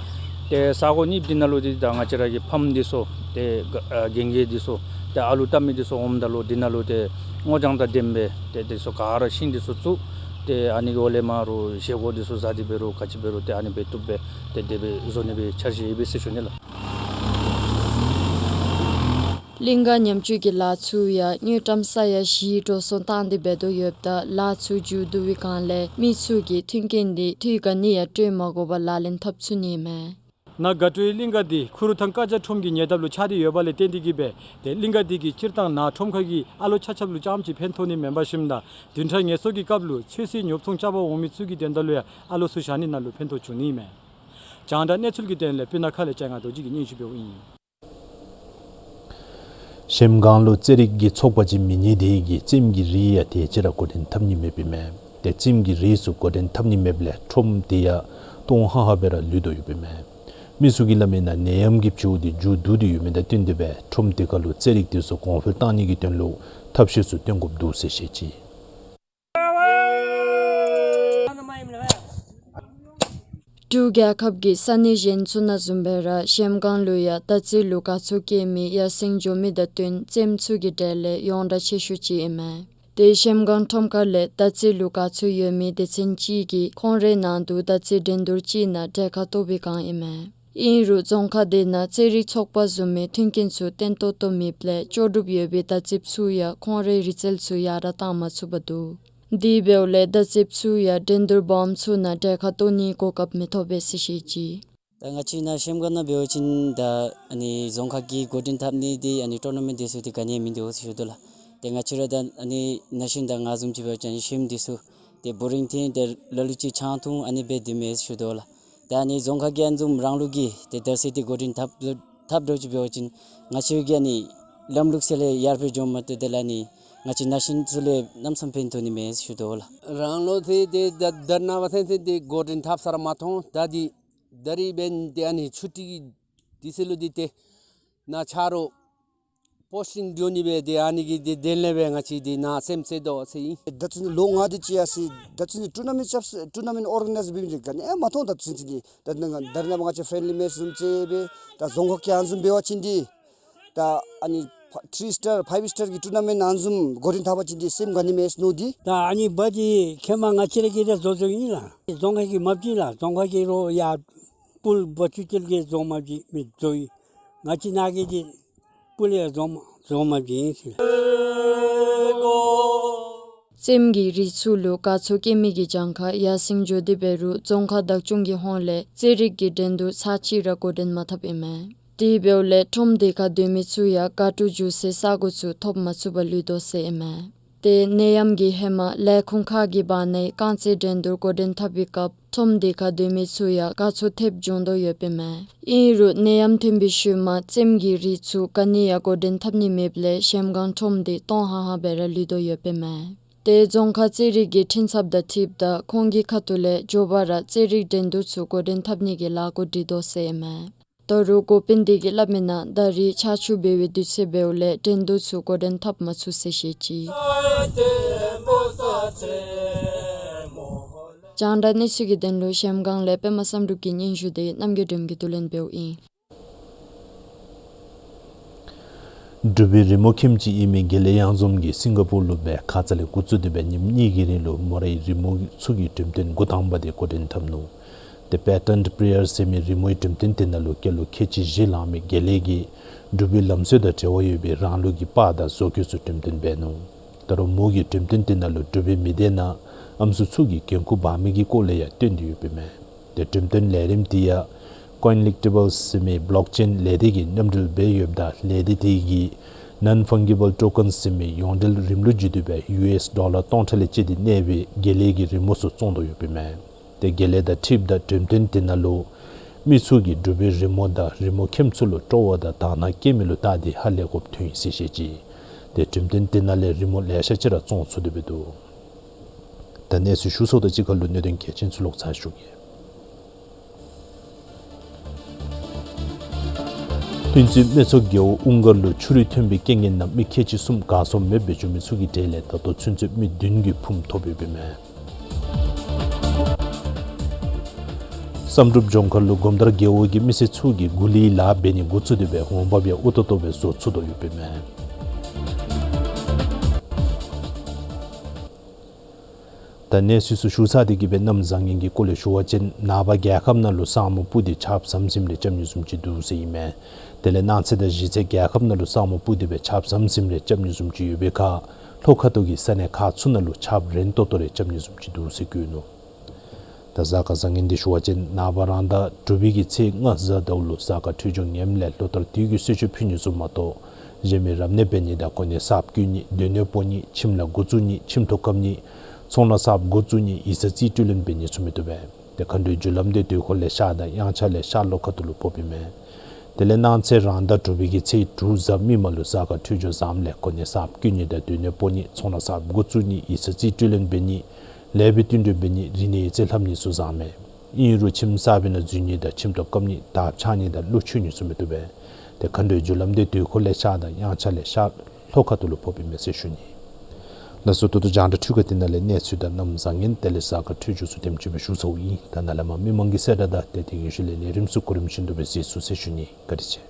ཏེ་ས་གོ་གཉིས་འདི་ནང་ལུ་འདི་ད་ང་བཅས་ར་གི་ཕམ་འདི་ཚུ་ཏེ་ག་ཨ་རྒན་རྒས་འདི་ཚུ་ཏེ་ཨ་ལུ་བལྟ་མི་འདི་ཚུ་འོངམ་ད་ལུ་འདི་ནང་ལུ་ཏེ་སྔོ་ལྗང་དང་ལྡནམ་སྦེ་ཏེ་འདི་ཚུ་ག་ར་ཤིང་འདི་ཚུ་བཙུགས། ཏེ་ཨ་ནི་གི་འོག་ལས་མར་བཞེས་སྒོ་འདི་ཚུ་བཟའ་སྟེ་འབད་རུང་ག་ཅི་འབད་རུང་ཏེ་ཨ་ནི་སྦེ་བཏུབ་སྦེ་ཏེ་དེ་སྦེ་བཟོ་ནི་སྦེ་འཆར་གཞི་ཡོད་པས་ཟེར་ཞུ་ནི་ལགས། གླིང་ག་ཉམས་བཅོས་ཀྱི་ལཱ་ཚུ་ཡང་དངུལ་ཀྲམ་ས་ཡ་བཞི་འགྲོ་སོང་བཏང་སྟེ་འབད་དོ་ཡོདཔ་ད་ལཱ་ཚུ་མཇུག་བསྡུ་བའི་བསྒང་ལས་མི་ཚུ་གིས་མཐུན་རྐྱེན་འདི་དུས་ག་ནི་ཡང་སྤྲོད་མ་དགོ་པར་ལག་ལེན་འཐབ་ཚུགས་ནི་མས། ནཱ་དགའ་སྤྲོའི་གླིང་ག་འདི་ཁུ་རུ་ཐང་ཀ་ཇ་ཁྲོམ་གྱི་ཉེ་འདབས་ལུ་ཆགས་ཏེ་ཡོདཔ་ལས་བརྟེན་ཏེ་གིས་སྦེ་ཏེ་གླིང་ག་འདི་གིས་སྤྱིར་བཏང་ནཱ་ཁྲོམ་ཁ་གི་ཨ་ལོ་ཆ་ཁྱབ་ལུ་རྐྱངམ་ཅིག་ཕན་ཐོགས་ནི་མེན་པར་ཞིནམ་ད་བདུན་ཕྲག་ངལ་གསོ་གི་སྐབས་ལུ་ཚོད་བསྲེའི་ཉོ་ཚོང་རྐྱབ་པར་འོང་མི་ཚུ་གི་དོན་དག་ལུ་ཡང་ཨ་ལོ་ཚུ་བཞག་ནི་ནང་ལུ་ཕན་ཐོགས་འབྱུང་ནི་མས། རྒྱང་བསྒྲགས་གནས་ཚུལ་གྱི་དོན་ལས་སྤུ་ན་ཁ་ལས་ལྕང་ང་རྡོ་རྗེ་གིས་སྙན་ཞུ་འབདཝ་ཨིན། གཞལམ་སྒང་ལུ་རྩེད་རིགས་ཀྱི་ཚོགས་པ་ཅིག་མེད་ནི་དེ་གིས་རྩེདམོ་གི་རིགས་ཡང་དེ་ཅིག་ར་འགོ་འདྲེན་འཐབ་ནི་མེདཔ་ཨིན་མས། ཏེ་རྩེདམོ་གི་རིགས་ཚུ་འགོ་འདྲེན་འཐབ་ནི་མེདཔ་ལས་ཁྲོམ་དེ་ཡང་སྟོང་ཧ་ཧ་སྦེ་ར་ལུས་དོ་ཡོདཔ་ཨིན་མས། མི་ཚུ་གིས་སླབ་མིའི་ནང་ནད་ཡམས་ཀྱི་བྱུས་འདི་མཇུག་བསྡུ་སྟེ་ཡོད་མི་དང་བསྟུན་ཏེ་སྦེ་ཁྲོམ་དེ་ཁར་ལུ་རྩེད་རིགས་དེ་ཚུ་གོང་འཕེལ་བཏང་ནི་གི་དོན་ལུ་ཐབས་ཤེས་ཚུ་སྟོན་དགོཔ་འདུག་ཟེར་བཤད་ཅི། འབྲུག་རྒྱལ་ཁབ་ཀྱི་ས་གནས་གཞན་ཚུ་ནང་བཟུམ་སྦེ་ར་གཞལམ་སྒང་ལུ་ཡང་དར་ཚིལ་ལུ་དགའ་ཚོར་སྐྱེ་མི་ཡར་སེང་འགྱོ་མི་དང་བསྟུན་རྩེདམོ་ཚུ་གི་གྲས་ལས་ཡོངས་གྲགས་ཆེ་ཤོས་ཅིག་ཨིན་མས། ཏེ་གཞལམ་སྒང་ཁྲོམ་ཁ་ལས་དར་ཚིལ་ལུ་དགའ་ཚོར་ཡོད་མི་སྡེ་ཚན་ཅིག་གིས་ཁོང་རའི་ནང་དུ་དར་ཚིལ་འགྲན་བསྡུར་ཅིག་ནང་གྲལ་ཁར་གཏོགས་པའི་བསྒང་ཨིན་མས། ཨིན་རུང་རྫོང་ཁག་དེ་ནང་རྩེད་རིགས་ཚོགས་པ་བཟུམ་མའི་མཐུན་རྐྱེན་ཚུ་བརྟན་ཏོག་ཏོ་མེདཔ་ལས་ལྕོགས་གྲུབ་ཡོད་པའི་དར་ཚིལཔ་ཚུ་ཡང་ཁོང་རའི་རིག་རྩལ་ཚུ་ཡར་དྲག་བཏང་མ་ཚུགས་པར་འདུག། དེ་འབདཝ་ལས་དར་ཚིལཔ་ཚུ་ཡང་འགྲན་བསྡུར་སྦོམ་ཚུ་ནང་གྲལ་ཁར་གཏོགས་ནིའི་གོ་སྐབས་མི་ཐོབ་པས་ཟེར་བཤད་ཅི། ད་ང་བཅས་ནཱ་གཞལམ་སྒང་ནང་འབད་བ་ཅིན་ད་ཨ་ནི་རྫོང་ཁག་གིས་འགོ་འདྲེན་འཐབ་ནི་འདི་ཨ་ནི་ཊོར་ན་མེནཊ་འདི་ཚུ་འདི་ག་ནི་ཡང་མིན་འདུག་ཟེར་ཞུ་དོ་ལགས། ཏེ་ང་བཅས་ར་ད་ཨ་ནི་ན་གཞོན་དང་ང་བཟུམ་ཅིག་འབད་བ་ཅིན་ཨ་ནི་གཞལམ་འདི་ཚུ་ཏེ་འབུ་རིང་འཐེན་ཏེ་ལ་ལུ་ཅིག་ཆང་འཐུང་ཨ་ནི་སྦེ་སྡོད་མི་ཟེར་ཞུ་དོ་ལགས། ད་ཨ་ནི་རྫོང་ཁག་གིས་ཨ་ནི་བཟུམ་རང་ལུགས་ཀྱི་ཏེ་དར་ཚིལཔ་འདི་འགོ་འདྲེན་འཐབ་འཐབ་འགྱོ་ཅིག་འབད་བ་ཅིན་ང་བཅས་ཀྱི་ཨ་ནི་ལམ་ལུགས་ཚུ་ལས་ཡར་འཕེལ་འགྱོཝ་མ་གཏོགས་དེ་ལས་ཨ་ནི་ང་བཅས་ན་གཞོན་ཚུ་ལུ་གནམ་མེད་ས་མེད་ཕན་ཐོགས་ནི་མས་ཟེར་ཞུ་དོ་ལགས། རང་ལུགས་ཚུ་འདི་ད་དར་ནང་པ་ཚུན་ཚོད་འདི་འགོ་འདྲེན་འཐབ་ས་ར་མ་མཐོང་། ད་འདི་ད་རིས་འབདན་ཏེ་ཨ་ནི་ཆུ་ཊི་འདི་ཚུ་ལུ་འདི་ཏེ་ནཱ་ཆ་རོགས་པོསི་ཊིང་འགྱོ་ནི་སྦེ་ཏེ་ཨ་ནི་གི་འདི་དོན་ལས་སྦེ་ང་བཅས་འདི་ནཱ་རྩེདམོ་རྩེ་དོ་ཟེར་ཨིན། ད་ཚུན་ལོ་ལྔ་དེ་ཅིག་ཡར་སོ་ཡི། ད་ཚུན་ཊུར་ན་མེནཊ་རྐྱབ་ས་ཊུར་ན་མེནཊ་ཨོར་ག་ནའིཛ་འབད་མི་འདི་ག་ནི་ཡང་མ་མཐོང་། ད་ཚུན་ཚོད་འདི་ད་ནཱ་ད་རེས་ནངས་པ་ང་བཅས་ཕྲེནཌ་ལི་མེཆ་བཟུམ་རྩེ་སྦེ་ད་རྫོང་ཁག་གི་ཨ་ནི་བཟུམ་འབད་བ་ཅིན་འདི་ད་ཨ་ནི་ ཕ་ཐི་རི་སི་ཊར་ཕའིབ་སི་ཊར་གྱི་ཊུར་ན་མེནཊ་ནང་བཟུམ་འགོ་འདྲེན་འཐབ་པ་ཅིན་འདི་སེམས་ག་ནི་མས་ཟེར་མནོ་སྟེ། ད་ཨ་ནི་འབདཝ་ད་ཁྱེད་མ་ང་བཅས་ར་གིས་ར་བཟོ་བཟོཝ་ཨིན་ལགས། རྫོང་ཁག་གིས་མ་བྱིན་ལགས། རྫོང་ཁག་གིས་རོགས་ཡར་པུལ་འབག་བཅུག་སྟེ་གིས་བཟོ་མ་བྱིན་མི་བཟོ་ཡི། ང་བཅས་ནཱ་གི་འདི་པུལ་ཡང་བཟོ་མ་བཟོ་མ་བྱིན་ཟེར། རྩེདམོ་གི་རིགས་ཚུ་ལུ་དགའ་ཚོར་སྐྱེ་མི་གི་གྱངས་ཁ་ཡར་སེང་འགྱོ་སྟེ་འབད་རུང་རྫོང་ཁག་བདག་སྐྱོང་གི་ཧོངས་ལས་རྩེད་རིགས་ཀྱི་འགྲན་བསྡུར་ཚར་གཅིག་ར་འགོ་འདྲེན་མ་འཐབ་ཨིན་མས། དེ་འབདཝ་ལས་ཁྲོམ་སྡེ་ཁར་སྡོད་མི་ཚུ་ཡང་དགའ་སྤྲོ་འགྱོ་སའི་ས་སྒོ་ཚུ་ཐོབ་མ་ཚུགས་པར་ལུས་དོ་ཟེར་ཨིན་མས། ཏེ་ནད་ཡམས་ཀྱི་ཧེ་མ་ལས་ཁུངས་ཁག་གི་བར་ནའི་རྐང་རྩེད་འགྲན་བསྡུར་འགོ་འདྲེན་འཐབ་པའི་སྐབས་ཁྲོམ་སྡེ་ཁར་སྡོད་མི་ཚུ་ཡང་དགའ་ཚོར་ཐེབས་འབྱུང་དོ་ཡོདཔ་ཨིན་མས། ཨིན་རུང་ནད་ཡམས་ཐོན་པའི་ཤུལ་མ་རྩེདམོ་གི་རིགས་ཚུ་ག་ནི་ཡང་འགོ་འདྲེན་འཐབ་ནི་མེདཔ་ལས་གཞལམ་སྒང་ཁྲོམ་སྡེ་སྟོང་ཧ་ཧ་སྦེ་ར་ལུས་དོ་ཡོདཔ་ཨིན་མས། ཏེ་རྫོང་ཁག་རྩེད་རིགས་ཀྱི་འཕྲིན་ཚབ་དང་འཁྲིལཝ་ད་ཁོང་གི་ཁ་ཐུག་ལས་མགྱོགས་པ་ར་རྩེད་རིགས་འགྲན་བསྡུར་ཚུ་འགོ་འདྲེན་འཐབ་ནི་གི་ལཱ་འགོ་སྒྲིག་དོ་ཟེར་ཨིན་མས། ད་རུང་འགོ་དཔོན་དེ་གིས་སླབ་མིའི་ནང་ད་རེས་ཆར་ཆུ་འབབ་པའི་དུས་ཚོད་འབདཝ་ལས་འགྲན་བསྡུར་ཚུ་འགོ་འདྲེན་འཐབ་མ་ཚུགས་ཟེར་བཤད་ཅི། རྒྱང་བསྒྲགས་གནས་ཚུལ་གྱི་དོན་ལུ་གཞལམ་སྒང་ལས་པདྨ་བསམ་གྲུབ་ཀྱི་སྙན་ཞུ་དེ་རྣམ་རྒྱལ་སྒྲོལམ་གྱིས་བསྡུ་ལེན་འབདཝ་ཨིན། འབྲུག་པའི་རི་མོ་མཁནམ་ཅིག་ཨིན་མི་དགེ་ལེགས་གཡང་འཛོམས་ཀྱིས་སིང་ག་པུར་ལུ་སྦེ་ཁ་ཙ་ལས་འགོ་བཙུགས་ཏེ་སྦེ་ཉིནམ་གཉིས་ཀྱི་རིང་ལུ་མོ་རའི་རི་མོ་ཚུ་གི་འགྲེམས་སྟོན་འགོ་དང་པ་དེ་འགོ་འདྲེན་འཐབ་ནུག། ཏེ་པེ་ཊཱན་པྲེ་ཡར་ཟེར་མི་རི་མོའི་འགྲེམས་སྟོན་དེ་ནང་ལུ་སྐྱེས་ལོ་ཁལ་གཅིག་བཞི་ལང་མི་དགེ་ལེགས་ཀྱིས་འབྲུག་པའི་ལམ་སྲོལ་དང་འབྲེལ་བ་ཡོད་པའི་རང་ལུགས་ཀྱི་པར་དང་བཟོ་བཀོད་ཚུ་འགྲེམས་སྟོན་འབད་ནུག། ད་རུང་མོ་གི་འགྲེམས་སྟོན་དེ་ནང་ལུ་འབྲུག་པའི་མི་སྡེ་ནང་ཨམ་སྲུ་ཚུ་གིས་འགན་ཁུར་འབག་མི་གི་སྐོར་ལས་ཡང་སྟོན་ཏེ་ཡོདཔ་ཨིན་མས། ཏེ་འགྲེམས་སྟོན་ལས་རིམ་དེ་ཡང་ཀོའིན་ལེག་ཊི་བཱལ་ཟེར་མི་བློག་ཅེན་ལས་སྡེ་གིས་མཉམ་འབྲེལ་འབད་ཡོདཔ་ད་ལས་སྡེ་དེ་གིས་ནཱན་ཕང་གི་བཱལ་ཊོ་ཀཱན་ཟེར་མི་ཡོངས་འབྲེལ་རིམ་ལུགས་བརྒྱུད་དེ་སྦེ་ཡུ་ཨེསི་ཌོ་ལར་སྟོང་ཕྲག་ལས་བཅད་དེ་གནས་པའི་དགེ་ལེགས་ཀྱི་རི་མོ་ཚུ་བཙོང་དོ་ཡོདཔ་ཨིན་མས། ཏེ་དགེ་ལེགས་དང་འཁྲིལཝ་ད་འགྲེམས་སྟོན་དེ་ནང་ལུ་མི་ཚུ་གིས་འབྲུག་པའི་རི་མོ་དང་རི་མོ་མཁནམ་ཚུ་ལུ་སྤྲོ་བ་དང་དག་སྣང་སྐྱེ་མི་ལུ་བལྟ་སྟེ་ཧ་ལས་དགོཔ་ཐོན་ཡི་ཟེར་བཤད་ཅི། ཏེ་འགྲེམས་སྟོན་དེ་ནང་ལས་རི་མོ་ལེ་ཤ་ཅིག་ར་བཙོང་ཚུགས་ཏེ་འབད་འདུག། ད་གནས་ཚུལ་ཞུ་ཚརཝ་དང་གཅིག་ཁར་ལུ་གནད་དོན་གལ་ཆེན་ཚུ་ལོག་ཚར་ཞུ་གེ། ལྷུན་རྩེ་སྨད་ཚོ་རྒེད་འོག་ཨུང་དཀར་ལུ་ཆུ་རུད་ཐོན་པའི་རྐྱེན་གྱིས་ན་མི་ཁལ་གཅིག་གསུམ་གར་སོང་མེདཔ་སྦེ་འགྱོ་མི་ཚུ་གི་གྲས་ལས་ད་ལྟོ་ཚུན་ཚོད་མི་བདུན་གྱིས་ཕུངམ་ཐོབ་ཡོདཔ་ཨིན་མས། བསམ་གྲུབ་ལྗོངས་མཁར་ལུ་སྒོམ་དར་རྒེད་འོག་གི་མི་སེར་ཚུ་གིས་གུ་ལིའི་ལཱ་འབད་ནི་འགོ་བཙུགས་ཏེ་སྦེ་འོང་འབབ་ཡང་ཨུ་ཏོ་ཏོ་སྦེ་བཟོ་ཚུགས་དོ་ཡོདཔ་ཨིན་མས། ད་གནས་ཚུལ་ཚུ་ཞུ་ཚར་ཏེ་གི་སྦེ་གནམ་བཟང་ངན་གྱི་སྐོར་ལས་ཞུ་བ་ཅིན་ནངས་པ་རྒྱལ་ཁབ་ནང་ལུ་ས་སྨུག་སྤུབས་ཏེ་ཆརཔ་ཟམ་ཟིམ་རེ་རྐྱབ་ནི་བཟུམ་ཅིག་འདུག་ཟེར་ཨིན་མས། དེ་ལས་གནངས་ཚེ་དང་གཞེས་ཚེ་རྒྱལ་ཁབ་ནང་ལུ་ས་སྨུག་སྤུབས་ཏེ་སྦེ་ཆརཔ་ཟམ་ཟིམ་རེ་རྐྱབ་ནི་བཟུམ་ཅིག་ཡོད་པའི་ཁར་ལྷོ་ཁ་ཐུག་གི་ས་གནས་ཁག་ཚུ་ནང་ལུ་ཆརཔ་རན་ཏོག་ཏོ་རེ་རྐྱབ་ནི་བཟུམ་ཅིག་འདུག་ཟེར་བཀོད་ནུག། ད་གཟའ་སྐར་བཟང་ངན་འདི་ཞུ་བ་ཅིན་ནངས་པ་རང་ཟླ་དྲུག་པའི་གི་ཚེས་ལྔ་གཟའ་ཟླཝ་ལུ་གཟའ་སྐར་འཕྲོད་སྦྱོར་ངནམ་ལས་ལོ་ལྟར་དུས་ཀྱི་གསོལ་མཆོད་ཕུལ་ནི་བཟུམ་མ་གཏོགས་གཞན་མི་རབ་གནས་འབད་ནི་དང་གོ་གནས་གསརཔ་བསྐོ་ནི་སྡོད་གནས་སྤོ་ནི་ཁྱིམ་ལཱ་འགོ་བཙུགས་ནི་ཁྱིམ་ཐོག་བཀབ་ནི་ཚོང་ལཱ་གསརཔ་འགོ་བཙུགས་ནི་ཡིག་ཚང་རྩིས་སྤྲོད་ལེན་འབད་ནི་ཚུ་མི་བཏུབ་པས། ཏེ་མཁའ་འགྲོའི་རྒྱུ་ལམ་དེ་དུས་འཁོར་ལས་ཤར་དང་དབྱངས་འཆར་ལས་ཤར་ལྷོ་ཁ་ཐུག་ལུ་ཕོགཔ་ཨིན་མས། དེ་ལས་གནངས་ཚེ་རང་ཟླ་དྲུག་པའི་གི་ཚེས་དྲུག་གཟའ་མིག་དམར་ལུ་གཟའ་སྐར་འཕྲོད་སྦྱོར་བཟངམ་ལས་གོ་གནས་གསརཔ་བསྐོ་ནི་དང་སྡོད་གནས་སྤོ་ནི་ཚོང་ལཱ་གསརཔ་འགོ་བཙུགས་ནི་ཡིག་ཚང་རྩིས་སྤྲོད་ལེན་འབད་ནི་ལེགས་པའི་བསྟུན་གྲོས་འབད་ནི་རིག་གནས་ཡིག་རྩིས་ལྷབ་ནི་ཚུ་བཟང་མས། ཨིན་རུང་ཁྱིམ་གསར་པའི་ནང་འཛུལ་ནི་དང་ཁྱིམ་ཐོག་བཀབ་ནི་དར་འཕྱར་ནི་དང་གླུ་མཆོད་ནི་ཚུ་མི་བཏུབ་པས། ཏེ་མཁའ་འགྲོའི་རྒྱུ་ལམ་དེ་དུས་འཁོར་ལས་ཤར་དང་དབྱངས་འཆར་ལས་ཤར་ལྷོ་ཁ་ཐུག་ལུ་ཕོགཔ་ཨིན་མས་ཟེར་ཞུ་ནི། ལགས་སོ། ད་ལྟོ་རྒྱང་བསྒྲགས་འཕྲུལ་ཁང་འདི་ནང་ལས་གནས་ཚུལ་དང་གནམ་བཟང་ངན་དེ་ལས་གཟའ་སྐར་འཕྲོད་སྦྱོར་ཚུ་དེམ་ཅིག་སྦེ་ཞུ་ཚརཝ་ཨིན། ད་ནཱ་ལས་མར་མི་མང་གི་གསལ་བསྒྲགས་དང་དེ་དེ་གི་ཤུལ་ལས་ལས་རིམ་ཚུ་གོ་རིམ་བཞིན་དུ་སྦེ་གཟིགས་ཚུགས་ཟེར་ཞུ་ནི། བཀའ་དྲིན་ཆེ།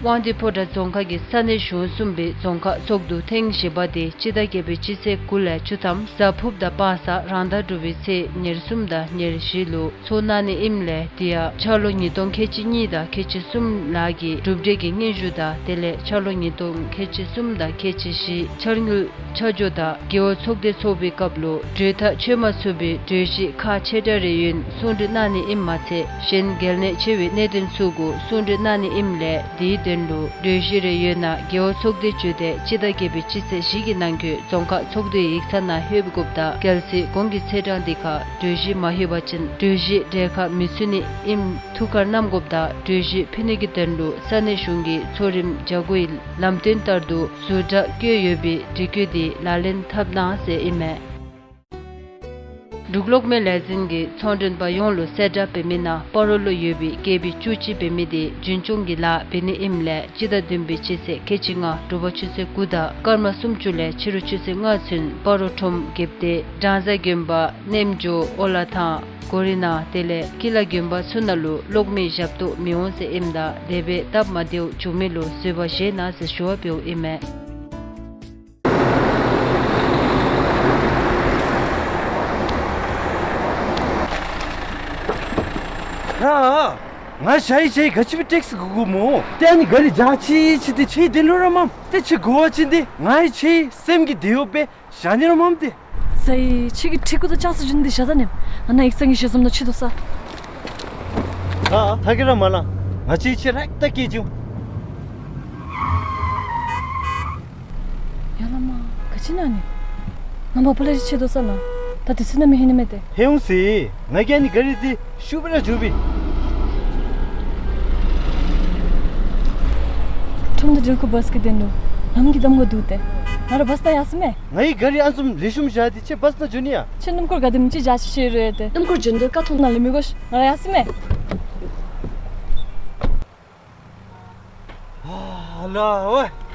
དབང་འདུས་ཕོ་བྲང་རྫོང་ཁག་གི་ས་གནས་གཞུང་གསུམ་པའི་རྫོང་ཁག་ཚོགས་འདུ་ཐེངས་བཞི་པ་དེ་སྤྱི་ཟླ་བརྒྱད་པའི་སྤྱི་ཚེས་དགུ་ལས་བཅུ་ཐམ་གཟའ་ཕུརཔ་དང་སྤང་གཟའ་རང་ཟླ་དྲུག་པའི་ཚེས་ཉེར་གསུམ་དང་ཉེར་བཞི་ལུ་ཚོགས་གནང་ནི་ཨིནམ་ལས་དེ་ཡང་འཆར་ལོ་ཉིས་སྟོང་ཁལ་གཅིག་གཉིས་དང་ཁལ་གཅིག་གསུམ་ལགས་ཀྱི་གྲུབ་འབྲས་ཀྱི་སྙན་ཞུ་དང་དེ་ལས་འཆར་ལོ་ཉིས་སྟོང་ཁལ་གཅིག་གསུམ་དང་ཁལ་གཅིག་བཞི་འཆར་དངུལ་ཆ་འཇོག་དང་རྒེད་འོག་ཚོགས་སྡེ་ཚོགས་པའི་སྐབས་ལུ་གྲོས་ཐག་ཆོད་མ་ཚུགས་པའི་གྲོས་གཞི་ཁག་ཆེ་ཕྲ་རེ་ཡོད་ན་གསུང་གྲོས་གནང་ནི་ཨིནམ་མ་ཚད་གཞན་གལ་གནད་ཆེ་བའི་གནད་དོན་ཚུ་གུ་གསུང་གྲོས་གནང་ནི་ཨིནམ་ལས་དེའི་དོན་ལུ་གྲོས་གཞི་རེ་ཡོད་ན་རྒེད་འོག་ཚོགས་སྡེ་བརྒྱུད་དེ་སྤྱི་ཟླ་བརྒྱད་པའི་སྤྱི་ཚེས་བཞི་གི་ནང་འཁོད་རྫོང་ཁག་ཚོགས་འདུའི་ཡིག་ཚང་ནང་ལྷོད་པའི་སྐབས་དང་གལ་སྲིད་གོང་གི་ཚེས་གྲངས་དེ་ཁར་གྲོས་གཞི་མ་ལྷོད་པ་ཅིན་གྲོས་གཞི་གྲལ་ཁར་མི་ཚུད་ནི་ཨིནམ་ཐུགས་ཁར་བསྣམ་དགོཔ་དང་གྲོས་གཞི་ཕུལ་ནི་གི་དོན་ལུ་ས་གནས་གཞུང་གི་ཚོགས་རིམ་བརྒྱ་དགུའི་ལམ་སྟོན་ལྟར་དུ་ཟུར་དྲག་བསྐྱོད་ཡོད་པའི་སྒྲིག་བཀོད་དེ་ལག་ལེན་འཐབ་གནང་ཟེར་ཨིན་མས། འབྲུག་གློག་མེ་ལས་འཛིན་གྱིས་ཚོང་མགྲོན་པ་ཡོངས་ལུ་གསལ་བསྒྲགས་འབད་མི་ནང་སྤ་རོ་ལུ་ཡོད་པའི་ཀེ་བི་བཅུ་གཅིག་འབད་མི་དེ་རྒྱུན་སྐྱོང་གི་ལཱ་འབད་ནི་ཨིནམ་ལས་སྤྱི་ཟླ་བདུན་པའི་སྤྱི་ཚེས་ཁལ་གཅིག་ལྔ་དྲོ་པ་ཆུ་ཚོད་དགུ་དང་སྐར་མ་སུམ་ཅུ་ལས་ཕྱི་རུ་ཆུ་ཚོད་ལྔ་ཚུན་སྤ་རོ་ཁྲོམ་རྒེད་འོག་སྦྲང་རྩི་དགོན་པ་གནས་མཇོག་ཨོ་ལ་ཐང་གོ་རི་ནང་དེ་ལས་ཀི་ལ་དགོན་པ་ཚུ་ནང་ལུ་གློག་མེ་ཞབས་ཏོག་མི་འོང་ཟེར་ཨིནམ་ད་དེ་སྦེ་སྟབས་མ་བདེཝ་བྱུང་མི་ལུ་བཟོད་པ་བཞེས་གནང་ཟེར་ཞུ་བ་འབདཝ་ཨིན་མས། ར། ང་ཞ་ཡི་ཞ་ཡི་ག་ཅི་སྦེ་ཊེག་སི་དགོ་དགོ་སྨོ། ཏེ་ཨ་ནི་ག་རི་འཇག་ཅི་ཅི་ཏེ་ཁྱོད་དེ་ལུ་ར་མམ། ཏེ་ཁྱོད་དགོ་བ་ཅིན་ཏེ་ང་ཡི་ཁྱོད་སེམས་ཀྱི་དེ་ཡོད་པས་ཞ་ནི་ར་མམ་ཏེ། ས་ཡི་ཁྱོད་ཀྱི་ཁྲི་གུ་དང་ཅང་ས་ཇུན་དེ་ཞ་ད་ནེམ། ང་ན་ཡིག་ཚང་གི་ཞལ་འཛོམས་ནང་ཆི་དོ་ས། ཨ་ཨ་ཐ་གི་ར་མ་ལ། ང་ཅི་ཁྱོད་རེག་ཏ་ཀེ་ཇུ། ཡ་ལ་མ་ག་ཅི་ན་ནི། ང་མ་པ་ལ་རི་ཆེ་དོ་ས་ན། ད་དེ་ཚུ་ན་མི་ཧི་ནི་མེད་དེ། ཧེ་ཡོང་སི། ང་གིས་ཨ་ནི་ག་རི་དེ་ཤུ་བི་ར་འཇུ་བི། ཁྲོམ་སྡེ་འགྲུལ་འཁོར་བཱས་ཀྱི་དོན་ལུ་ལམ་གྱི་གདམ་ཁ་འདུག་སྟེ། ང་ར་བཱས་ད་ཡར་སོང་མས། ང་ཡི་ག་རི་ཨ་ནི་བཟུམ་ལེགས་ཤོམ་བཞག་སྟེ་ཁྱོད་བཱས་ནང་འགྱོ་ནི་ཡ། ཁྱོད་སྣུམ་འཁོར་ག་དེམ་ཅིག་འཇག་ཅིག་ཤེས་རུང་ཡོད་དེ། སྣུམ་འཁོར་འགྱོ་དོ་ཀ་ཐོག་ནང་ལུ་མི་དགོ་ཤིག། ང་ར་ཡར་སོང་མས། ཨ་ལ་ཝེ།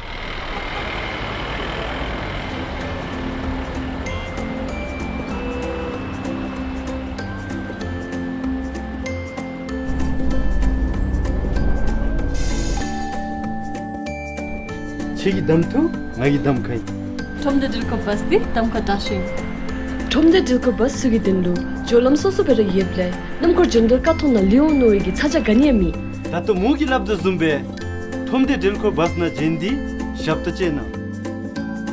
ཁྱོད་ཀྱིས་གདམ་ཐུབ། ང་གིས་གདམ་ཁ་ཨིན། ཁྲོམ་སྡེ་འགྲུལ་འཁོར་བཱས་འདི་གདམ་ཁ་དྲག་ཤོས་ཨིན། ཁྲོམ་སྡེ་འགྲུལ་འཁོར་བཱས་ཚུ་གི་དོན་ལུ་སྦྱོར་ལམ་སོ་སོ་སྦེ་ར་ཡོདཔ་ལས་སྣུམ་འཁོར་འགྱོ་དོ་ཀ་ཐོག་ནང་ལུས་འོང་མནོ་བའི་གི་ཚ་གྱང་ག་ནི་ཡང་མེད། ད་ལྟོ་མོ་གིས་སླབ་དོ་བཟུམ་སྦེ་ཁྲོམ་སྡེ་འགྲུལ་འཁོར་བཱས་ནང་འབྱོན་ཏེ་ཞབས་ཏོག་ཅིག་གནང་།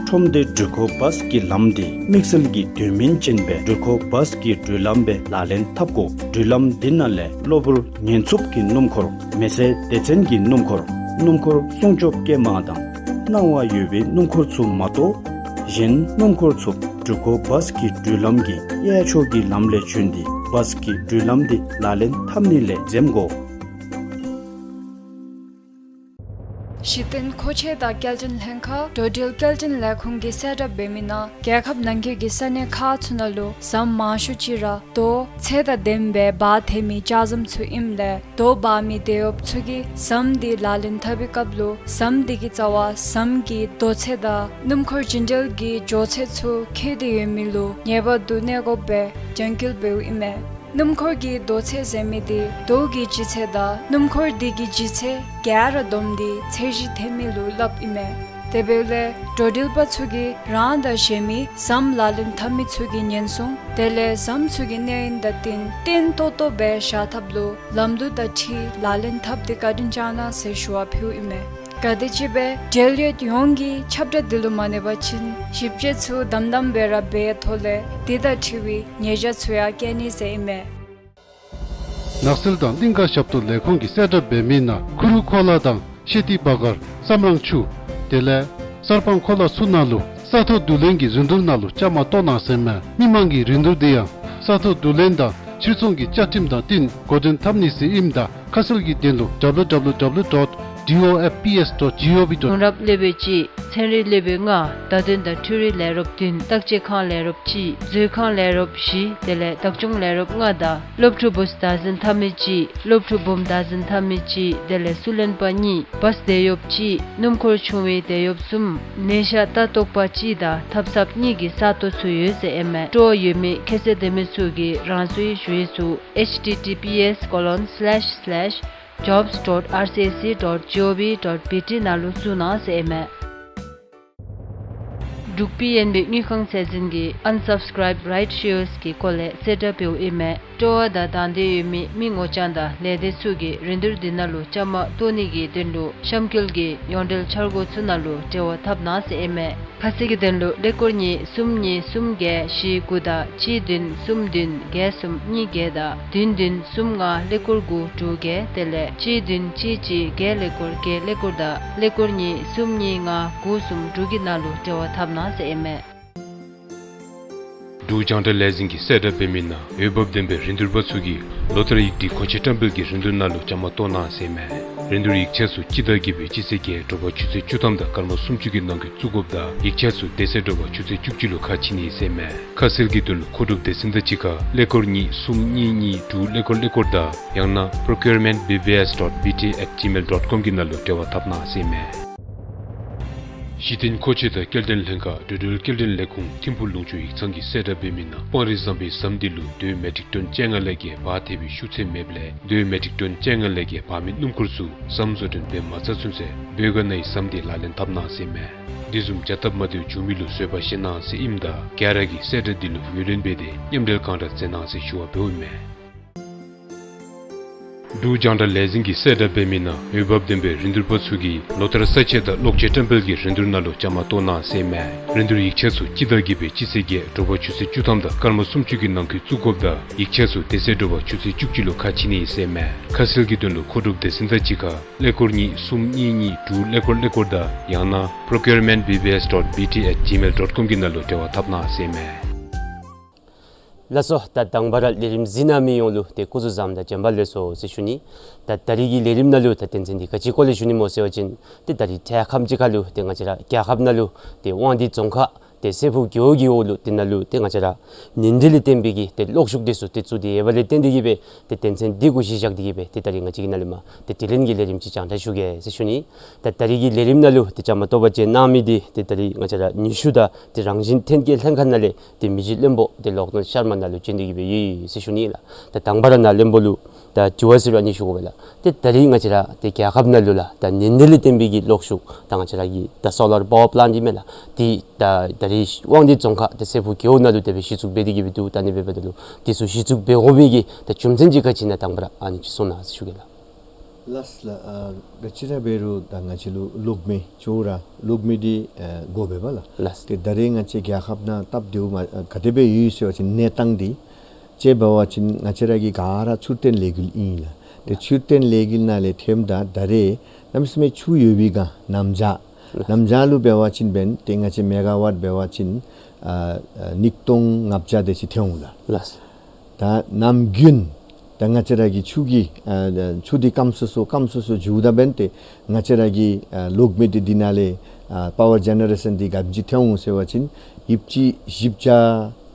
ཁྲོམ་སྡེ་འགྲུལ་འཁོར་བཱས་ཀྱི་ལམ་འདི་དམིགས་བསལ་གྱི་དོན་སྨིན་ཅན་སྦེ་འགྲུལ་འཁོར་བཱས་ཀྱི་འགྲུལ་ལམ་སྦེ་ལག་ལེན་འཐབ་དགོ། འགྲུལ་ལམ་འདི་ནང་ལས་གློ་བུར་ཉེན་འཚུབ་ཀྱི་སྣུམ་འཁོར། མེ་སེར་སྡེ་ཚན་གྱི་སྣུམ་འཁོར། སྣུམ་འཁོར་སྲུང་སྐྱོབ་སྐྱེལ་མ་དང་སྣང་བ་ཡོད་པའི་སྣུམ་འཁོར་ཚུ་མ་གཏོགས་གཞན་སྣུམ་འཁོར་ཚུ་འགྲུལ་འཁོར་བཱས་ཀྱི་འགྲུལ་ལམ་གྱི་གཡས་ཕྱོགས་ཀྱི་ལམ་ལས་བྱོན་ཏེ་བཱས་ཀྱི་འགྲུལ་ལམ་འདི་ལག་ལེན་འཐབ་ནི་ལས་འཛེམ་དགོ། གཞི་རྟེན་མཁོ་ཆས་དང་སྐྱེལ་འདྲེན་ལྷན་ཁག་འགྲོ་འགྲུལ་སྐྱེལ་འདྲེན་ལས་ཁུངས་ཀྱིས་གསལ་བསྒྲགས་འབད་མི་ནང་རྒྱལ་ཁབ་ནང་འཁོད་ཀྱི་ས་གནས་ཁག་ཚུ་ནང་ལུ་ཟམ་མང་ཤོས་ཅིག་ར་རྡོ་ཚད་དང་ལྡནམ་སྦེ་འབག་ཐལ་མི་ལྕགས་ཟམ་ཚུ་ཨིནམ་ལས་རྡོ་འབག་མི་དེད་གཡོགཔ་ཚུ་གིས་ཟམ་འདི་ལག་ལེན་འཐབ་པའི་སྐབས་ལུ་ཟམ་འདི་གི་རྩ་བར་ཟམ་གྱི་རྡོ་ཚད་དང་སྣུམ་འཁོར་རྒྱུན་འགྲུལ་གྱི་འགྱོ་ཚད་ཚུ་འཁེལ་ཏེ་ཡོད་མི་ལུ་ངེས་པར་དུ་གནས་དགོཔ་སྦེ་དྲན་སྐུལ་འབདཝ་ཨིན་མས། སྣུམ་འཁོར་གྱི་རྡོ་ཚད་ཟེར་མི་འདི་རྡོ་གི་ལྗིད་ཚད་དང་སྣུམ་འཁོར་འདི་གི་ལྗིད་ཚད་ག་ར་བསྡོམས་ཏེ་ཚད་གཞི་འཐེན་མི་ལུ་སླབ་ཨིན་མས། དེ་འབདཝ་ལས་འགྲོ་འགྲུལ་པ་ཚུ་གིས་རང་དང་གཞན་མི་ཟམ་ལག་ལེན་འཐབ་མི་ཚུ་གི་ཉེན་སྲུང་དེ་ལས་ཟམ་ཚུ་གི་གནས་ཡུན་དང་བསྟུན་བརྟན་ཏོག་ཏོ་སྦེ་བཞག་ཐབས་ལུ་ལམ་ལུགས་དང་འཁྲིལ་ལག་ལེན་འཐབ་སྟེ་བཀའ་དྲིན་བསྐྱང་གནང་ཟེར་ཞུ་བ་ཕུལཝ་ཨིན་མས། ག་དེམ་ཅིག་སྦེ་འབྲེལ་ཡོད་ཡོངས་ཀྱིས་ཁྱབ་བསྒྲགས་འདི་ལུ་མ་གནས་པ་ཅིན་ཞིབ་དཔྱད་ཚུ་དམ་དམ་སྦེ་ར་འབད་ཐོག་ལས་འདི་དང་འཁྲིལ་བའི་ཉེས་བྱ་ཚུ་ཡང་བཀལ་ནི་ཟེར་ཨིན་མས། ནགས་ཚལ་དང་གླིང་ཀ་ཞབས་ཏོག་ལས་ཁུངས་ཀྱིས་གསལ་བསྒྲགས་འབད་མི་ནང་ཁུ་རུ་ཁོ་ལ་དང་ཤེ་ཏི་སྦ་གར་སམ་རང་ཆུ་དེ་ལས་གསར་སྤང་ཁོ་ལ་ཚུ་ནང་ལུ་ས་ཐོག་བསྡུ་ལེན་གྱི་རིན་བསྡུར་ནང་ལུ་བཅའ་མར་གཏོགས་གནང་ཟེར་མས། མི་མང་གི་རིན་བསྡུར་འདི་ཡང་ས་ཐོག་བསྡུ་ལེན་དང་ཕྱིར་ཚོང་གི་བཅའ་ཁྲིམས་དང་བསྟུན་འགོ་འདྲེན་འཐབ་ནི་ཟེར་ཨིནམ་ད་ཁ་གསལ་གྱི་དོན་ལུ་W W W dot D O F P S dot G O V dot གཞུང་རབ་སློབ་དཔོན་གཅིག་ཚན་རིག་སློབ་དཔོན་ལྔ། བརྡ་དོན་དང་འཕྲུལ་རིག་ལས་རོགསཔ་བདུན། བརྟག་དཔྱད་ཁང་ལས་རོགསཔ་གཅིག་མཛོད་ཁང་ལས་རོགསཔ་བཞི། དེ་ལས་བདག་སྐྱོང་ལས་རོགསཔ་ལྔ་དང་སློབ་ཕྲུག་བུཚ་བདག་འཛིན་འཐབ་མི་གཅིག་སློབ་ཕྲུག་བུམོ་བདག་འཛིན་འཐབ་མི་གཅིག་དེ་ལས་སུ་ལེན་པ་གཉིས། བཱས་དེད་གཡོགཔ་གཅིག་སྣུམ་འཁོར་ཆུང་བའི་དེད་གཡོགཔ་གསུམ། ནད་ཤག་ལྟ་རྟོག་པ་གཅིག་དང་ཐབ་ཚངཔ་གཉིས་ཀྱི་ས་སྟོང་ཚུ་ཡོད་ཟེར་ཨིན་མས། སྤྲོ་བ་ཡོད་མི་ཁྱད་ཚད་ལྡན་མི་ཚུ་གིས་རང་སོའི་ཞུ་ཡིག་ཚུ H T T P S colon slash slash jobs dot R C S C dot G O V dot B T ནང་ལུ་བཙུགས་གནང་ཟེར་ཨིན་མས། འབྲུག་པའི་ཡན་པའི་དངུལ་ཁང་ཚད་འཛིན་གྱིས་unsubscribed right shares གི་སྐོར་ལས་གསལ་བསྒྲགས་འབདཝ་ཨིན་མས། སྤྲོ་བ་དང་དང་འདོད་ཡོད་མི་མི་ངོ་རྐྱང་དང་ལས་སྡེ་ཚུ་གིས་རིན་བསྡུར་འདི་ནང་ལུ་བཅའ་མར་གཏོགས་ནི་གི་དོན་ལུ་གཤམ་འཁོད་ཀྱི་ཡོངས་འབྲེལ་འཆར་སྒོ་ཚུ་ནང་ལུ་འབྲེལ་བ་འཐབ་གནང་ཟེར་ཨིན་མས། ཁ་གསལ་གྱི་དོན་ལུ་ཀླད་ཀོར་གཉིས་གསུམ་གཉིས་གསུམ་བརྒྱད་བཞི་དགུ་དང་གཅིག་བདུན་གསུམ་བདུན་བརྒྱད་གསུམ་གཉིས་བརྒྱད་དང་བདུན་བདུན་གསུམ་ལྔ་ཀླད་ཀོར་དགུ་དྲུག་བརྒྱད་དེ་ལས་གཅིག་བདུན་གཅིག་གཅིག་བརྒྱད་ཀླད་ཀོར་བརྒྱད་ཀླད་ཀོར་དང་ཀླད་ཀོར་གཉིས་གསུམ་གཉིས་ལྔ་དགུ་གསུམ་དྲུག་གི་ནང་ལུ་འབྲེལ་བ་འཐབ་གནང་ཟེར་ཨིན་མས། འབྲུག་རྒྱང་བསྒྲགས་ལས་འཛིན་གྱིས་གསལ་བསྒྲགས་འབད་མི་ནང་འོས་འབབ་ལྡན་པའི་རིན་བསྡུར་པ་ཚུ་གིས་ལོ་ལྟར་ཡིག་སྒྲིག་གོང་ཆེ་བཀྲམ་སྤེལ་གྱི་རིན་བསྡུར་ནང་ལུ་བཅའ་མར་གཏོགས་གནང་ཟེར་ཨིན་མས། རིན་བསྡུར་ཡིག་ཆ་ཚུ་སྤྱི་ཟླ་བརྒྱད་པའི་སྤྱི་ཚེས་བརྒྱད་དྲོ་པ་ཆུ་ཚོད་བཅུ་ཐམ་དང་སྐར་མ་སུམ་ཅུ་གི་ནང་འཁོད་བཙུགས་དགོཔ་དང་ཡིག་ཆ་ཚུ་དེ་ཚེ་དྲོ་པ་ཆུ་ཚོད་བཅུ་གཅིག་ལུ་ཁ་ཕྱེ་ནི་ཟེར་ཨིན་མས། ཁ་གསལ་གྱི་དོན་ལུ་མཁོ་སྒྲུབ་སྡེ་ཚན་དང་གཅིག་ཁར་ཀླད་ཀོར་གཉིས་གསུམ་གཉིས་གཉིས་དྲུག་ཀླད་ཀོར་ཀླད་ཀོར་དང་ཡང་ན་procurement B B S dot B T at gmail dot com གི་ནང་ལུ་འབྲེལ་བ་འཐབ་གནང་ཟེར་ཨིན་མས། གཞི་རྟེན་མཁོ་ཆས་དང་སྐྱེལ་འདྲེན་ལྷན་ཁག་འགྲོ་འགྲུལ་སྐྱེལ་འདྲེན་ལས་ཁུངས་ཐིམ་ཕུག་ལུང་ཕྱོགས་ཡིག་ཚང་གིས་གསལ་བསྒྲགས་འབད་མི་ནང་སྤང་རི་ཟམ་པའི་ཟམ་འདི་ལུ་རྡོའི་མེ་ཊིག་ཊོན་བཅོ་ལྔ་ལས་བརྒལ་འབག་ཐེབས་པའི་ཤུགས་ཚད་མེདཔ་ལས་རྡོའི་མེ་ཊིག་ཊོན་བཅོ་ལྔ་ལས་བརྒལ་འབག་མི་སྣུམ་འཁོར་ཚུ་ཟམ་བཟོ་སྐྲུན་འབད་མ་ཚར་ཚུན་ཚོད་བོད་ཀ་ནང་ཡི་ཟམ་འདི་ལག་ལེན་འཐབ་གནང་ཟེར་ཨིན་མས། དེ་བཟུམ་བྱ་སྟབས་མ་བདེཝ་བྱུང་མི་ལུ་བཟོད་པ་བཞེས་གནང་ཟེར་ཨིནམ་ད་ག་ར་གིས་གསལ་བསྒྲགས་འདི་ལུ་ངོས་ལེན་འབད་དེ་མཉམ་འབྲེལ་གང་དྲག་མཛད་གནང་ཟེར་ཞུ་བ་འབདཝ་ཨིན་མས། འབྲུག་རྒྱང་བསྒྲགས་ལས་འཛིན་གྱིས་གསལ་བསྒྲགས་འབད་མི་ནང་འོས་འབབ་ལྡན་པའི་རིན་བསྡུར་པ་ཚུ་གིས་ལོ་ལྟར་ས་ཆ་དང་གློག་ཆས་བཀྲམ་སྤེལ་གྱི་རིན་བསྡུར་ནང་ལུ་བཅའ་མར་གཏོགས་གནང་ཟེར་ཨིན་མས། རིན་བསྡུར་ཡིག་ཆ་ཚུ་སྤྱི་ཟླ་བརྒྱད་པའི་སྤྱི་ཚེས་བརྒྱད་དྲོ་པ་ཆུ་ཚོད་བཅུ་ཐམ་དང་སྐར་མ་སུམ་ཅུ་གི་ནང་འཁོད་བཙུགས་དགོཔ་དང་ཡིག་ཆ་ཚུ་དེ་ཚེ་དྲོ་པ་ཆུ་ཚོད་བཅུ་གཅིག་ལུ་ཁ་ཕྱེ་ནི་ཟེར་ཨིན་མས། ཁ་གསལ་གྱི་དོན་ལུ་མཁོ་སྒྲུབ་སྡེ་ཚན་དང་གཅིག་ཁར་ཀླད་ཀོར་གཉིས་གསུམ་གཉིས་གཉིས་དྲུག་ཀླད་ཀོར་ཀླད་ཀོར་དང་ཡང་ན་procurement B B S dot B T at gmail dot com གི་ནང་ལུ་འབྲེལ་བ་འཐབ་གནང་ཟེར་ཨིན་མས། ལགས་སོ། ད་དང་པ་ར་ལས་རིམ་གཟིགས་གནང་མི་ཡོངས་ལུ་ཏེ་སྐུ་གཟུགས་བཟང་དང་བྱོན་པ་ལེགས་སོ་ཟེར་ཞུ་ནི། ད་ད་རིས་ཀྱི་ལས་རིམ་ནང་ལུ་ད་དོན་ཚན་འདི་ག་ཅིའི་སྐོར་ལས་ཞུ་ནི་སྨོ་ཟེར་བ་ཅིན་ཏེ་ད་རིས་ཐེངས་ཁམས་ཅིག་ཁར་ལུ་ཏེ་ང་བཅས་ར་རྒྱལ་ཁབ་ནང་ལུ་ཏེ་དབང་འདུས་རྫོང་ཁག་ཏེ་སྲས་ཕུག་རྒེད་འོག་གི་འོག་ལུ་ཏེ་ནཱ་ལུ་ཏེ་ང་བཅས་ར་ཉིན་རེ་ལས་བརྟེན་པའི་གི་ཏེ་གློག་ཤུགས་འདི་ཚུ་ཏེ་བཙུགས་ཏེ་ཡོདཔ་ལས་བརྟེན་ཏེ་གིས་སྦེ་ཏེ་དོན་ཚན་འདི་གུ་གཞི་བཞག་སྟེ་གིས་སྦེ་ཏེ་ད་རིས་ང་བཅས་ཀྱིས་ནཱ་ལས་མར་ཏེ་དྲི་ལན་གྱི་ལས་རིམ་ཅིག་སྤྱན་འདྲེན་ཞུ་གེ་ཟེར་ཞུ་ནི། ད་ད་རིས་ཀྱི་ལས་རིམ་ནང་ལུ་ཏེ་བཅའ་མར་གཏོགས་པ་ཅིན་གནང་མི་འདི་ཏེ་ད་རིས་ང་བཅས་ར་ནུས་ཤུགས་དང་ཏེ་རང་བཞིན་ཐོན་སྐྱེད་ལྷན་ཁག་ནང་ལས་ཏེ་མི་རྗེ་བློན་པོ་ཏེ་ལོག་སྟོན་ཤར་མ་ནཱ་ལུ་བྱོན་ཏེ་གིས་སྦེ་ཡོད་ཟེར་ཞུ་ནི་ལགས། ད་དང་པ་ར་ནཱ་བློན་པོ་ལུ་ད་དྲི་བ་ཟེར་རུང་ཨ་ནི་ཞུ་དགོ་པས་ལགས། ཏེ་ད་རིས་ང་བཅས་ར་ཏེ་རྒྱལ་ཁབ་ནང་ལུ་ལགས་ད་ཉིན་རེ་ལས་བརྟེན་པའི་གི་གློག་ཤུགས་ད་ང་བཅས་ར་གི་ད་སོ་ལར་པ་ཝར་པ་ལེནཊ་འདི་མས་ལགས། འདི་ད་ད་རིས་དབང་འདུས་རྫོང་ཁག་ཏེ་སྲས་ཕུག་རྒེད་འོག་ནང་ལུ་དེ་སྦེ་གཞི་བཙུགས་འབད་དེ་གིས་སྦེ་འདུག། ད་ཨ་ནི་འབདཝ་ད་ལུ་འདི་ཚུ་གཞི་བཙུགས་འབད་དགོ་པའི་གི་ད་རྒྱུ་མཚན་ཅིག་ག་ཅི་ཨིན་ན་དང་པ་ར་ཨ་ནི་ཅིག་གསུང་གནང་ཟེར་ཞུ་གེ་ལགས། ལགས་ལགས། ཨ་ག་ཅི་ར་འབད་རུང་ད་ང་བཅས་ལུ་གློག་མེ་ཅོག་ར་གློག་མེ་འདི་ཨ་དགོ་པས་པ་ལགས། ལགས། ཏེ་ད་རིས་ང་བཅས་རྒྱལ་ཁབ་ནང་སྟབས་བདེཝ་མ་ཨ་ག་དེ་སྦེ་ཡོད་ཟེར་བ་ཅིན་གནས་སྟངས་འདི་ཅིག་འབད་བ་ཅིན་ང་བཅས་ར་གི་ག་ར་ཕྱུག་བརྟན་ལས་འགུལ་ཨིན་ལགས། ཏེ་ཕྱུག་བརྟན་ལས་འགུལ་ནང་ལས་ཐོནམ་ད་ད་རིས་གནམ་མེད་ས་མེད་ཆུ་ཡོད་པའི་སྒང་གནམ་བྱཱར་ལགས། གནམ་བྱཱར་ལུ་འབད་བ་ཅིན་འབདན་ཏེ་ང་བཅས་མེ་ག་ཝཊ་འབད་བ་ཅིན་ཨ་ཨ་ཉིས་སྟོང་ལྔ་བརྒྱ་དེ་ཅིག་ཐོན་འོང་ལགས། ལགས། ད་ནམ་དགུན་ད་ང་བཅས་ར་གི་ཆུ་གི་ཨ་ཆུ་འདི་སྐམ་སོ་སོ་སྐམ་སོ་སོ་འགྱོཝ་ད་འབདན་ཏེ་ང་བཅས་ར་གི་ཨ་གློག་མེ་འདི་འདི་ནང་ལས་ཨ་པ་ཝར་ཇེ་ནེ་རེ་ཤཱན་འདི་ག་དེམ་ཅིག་ཐོན་འོང་ཟེར་བ་ཅིན་ཡོདཔ་ཅིག་བཞི་བརྒྱ་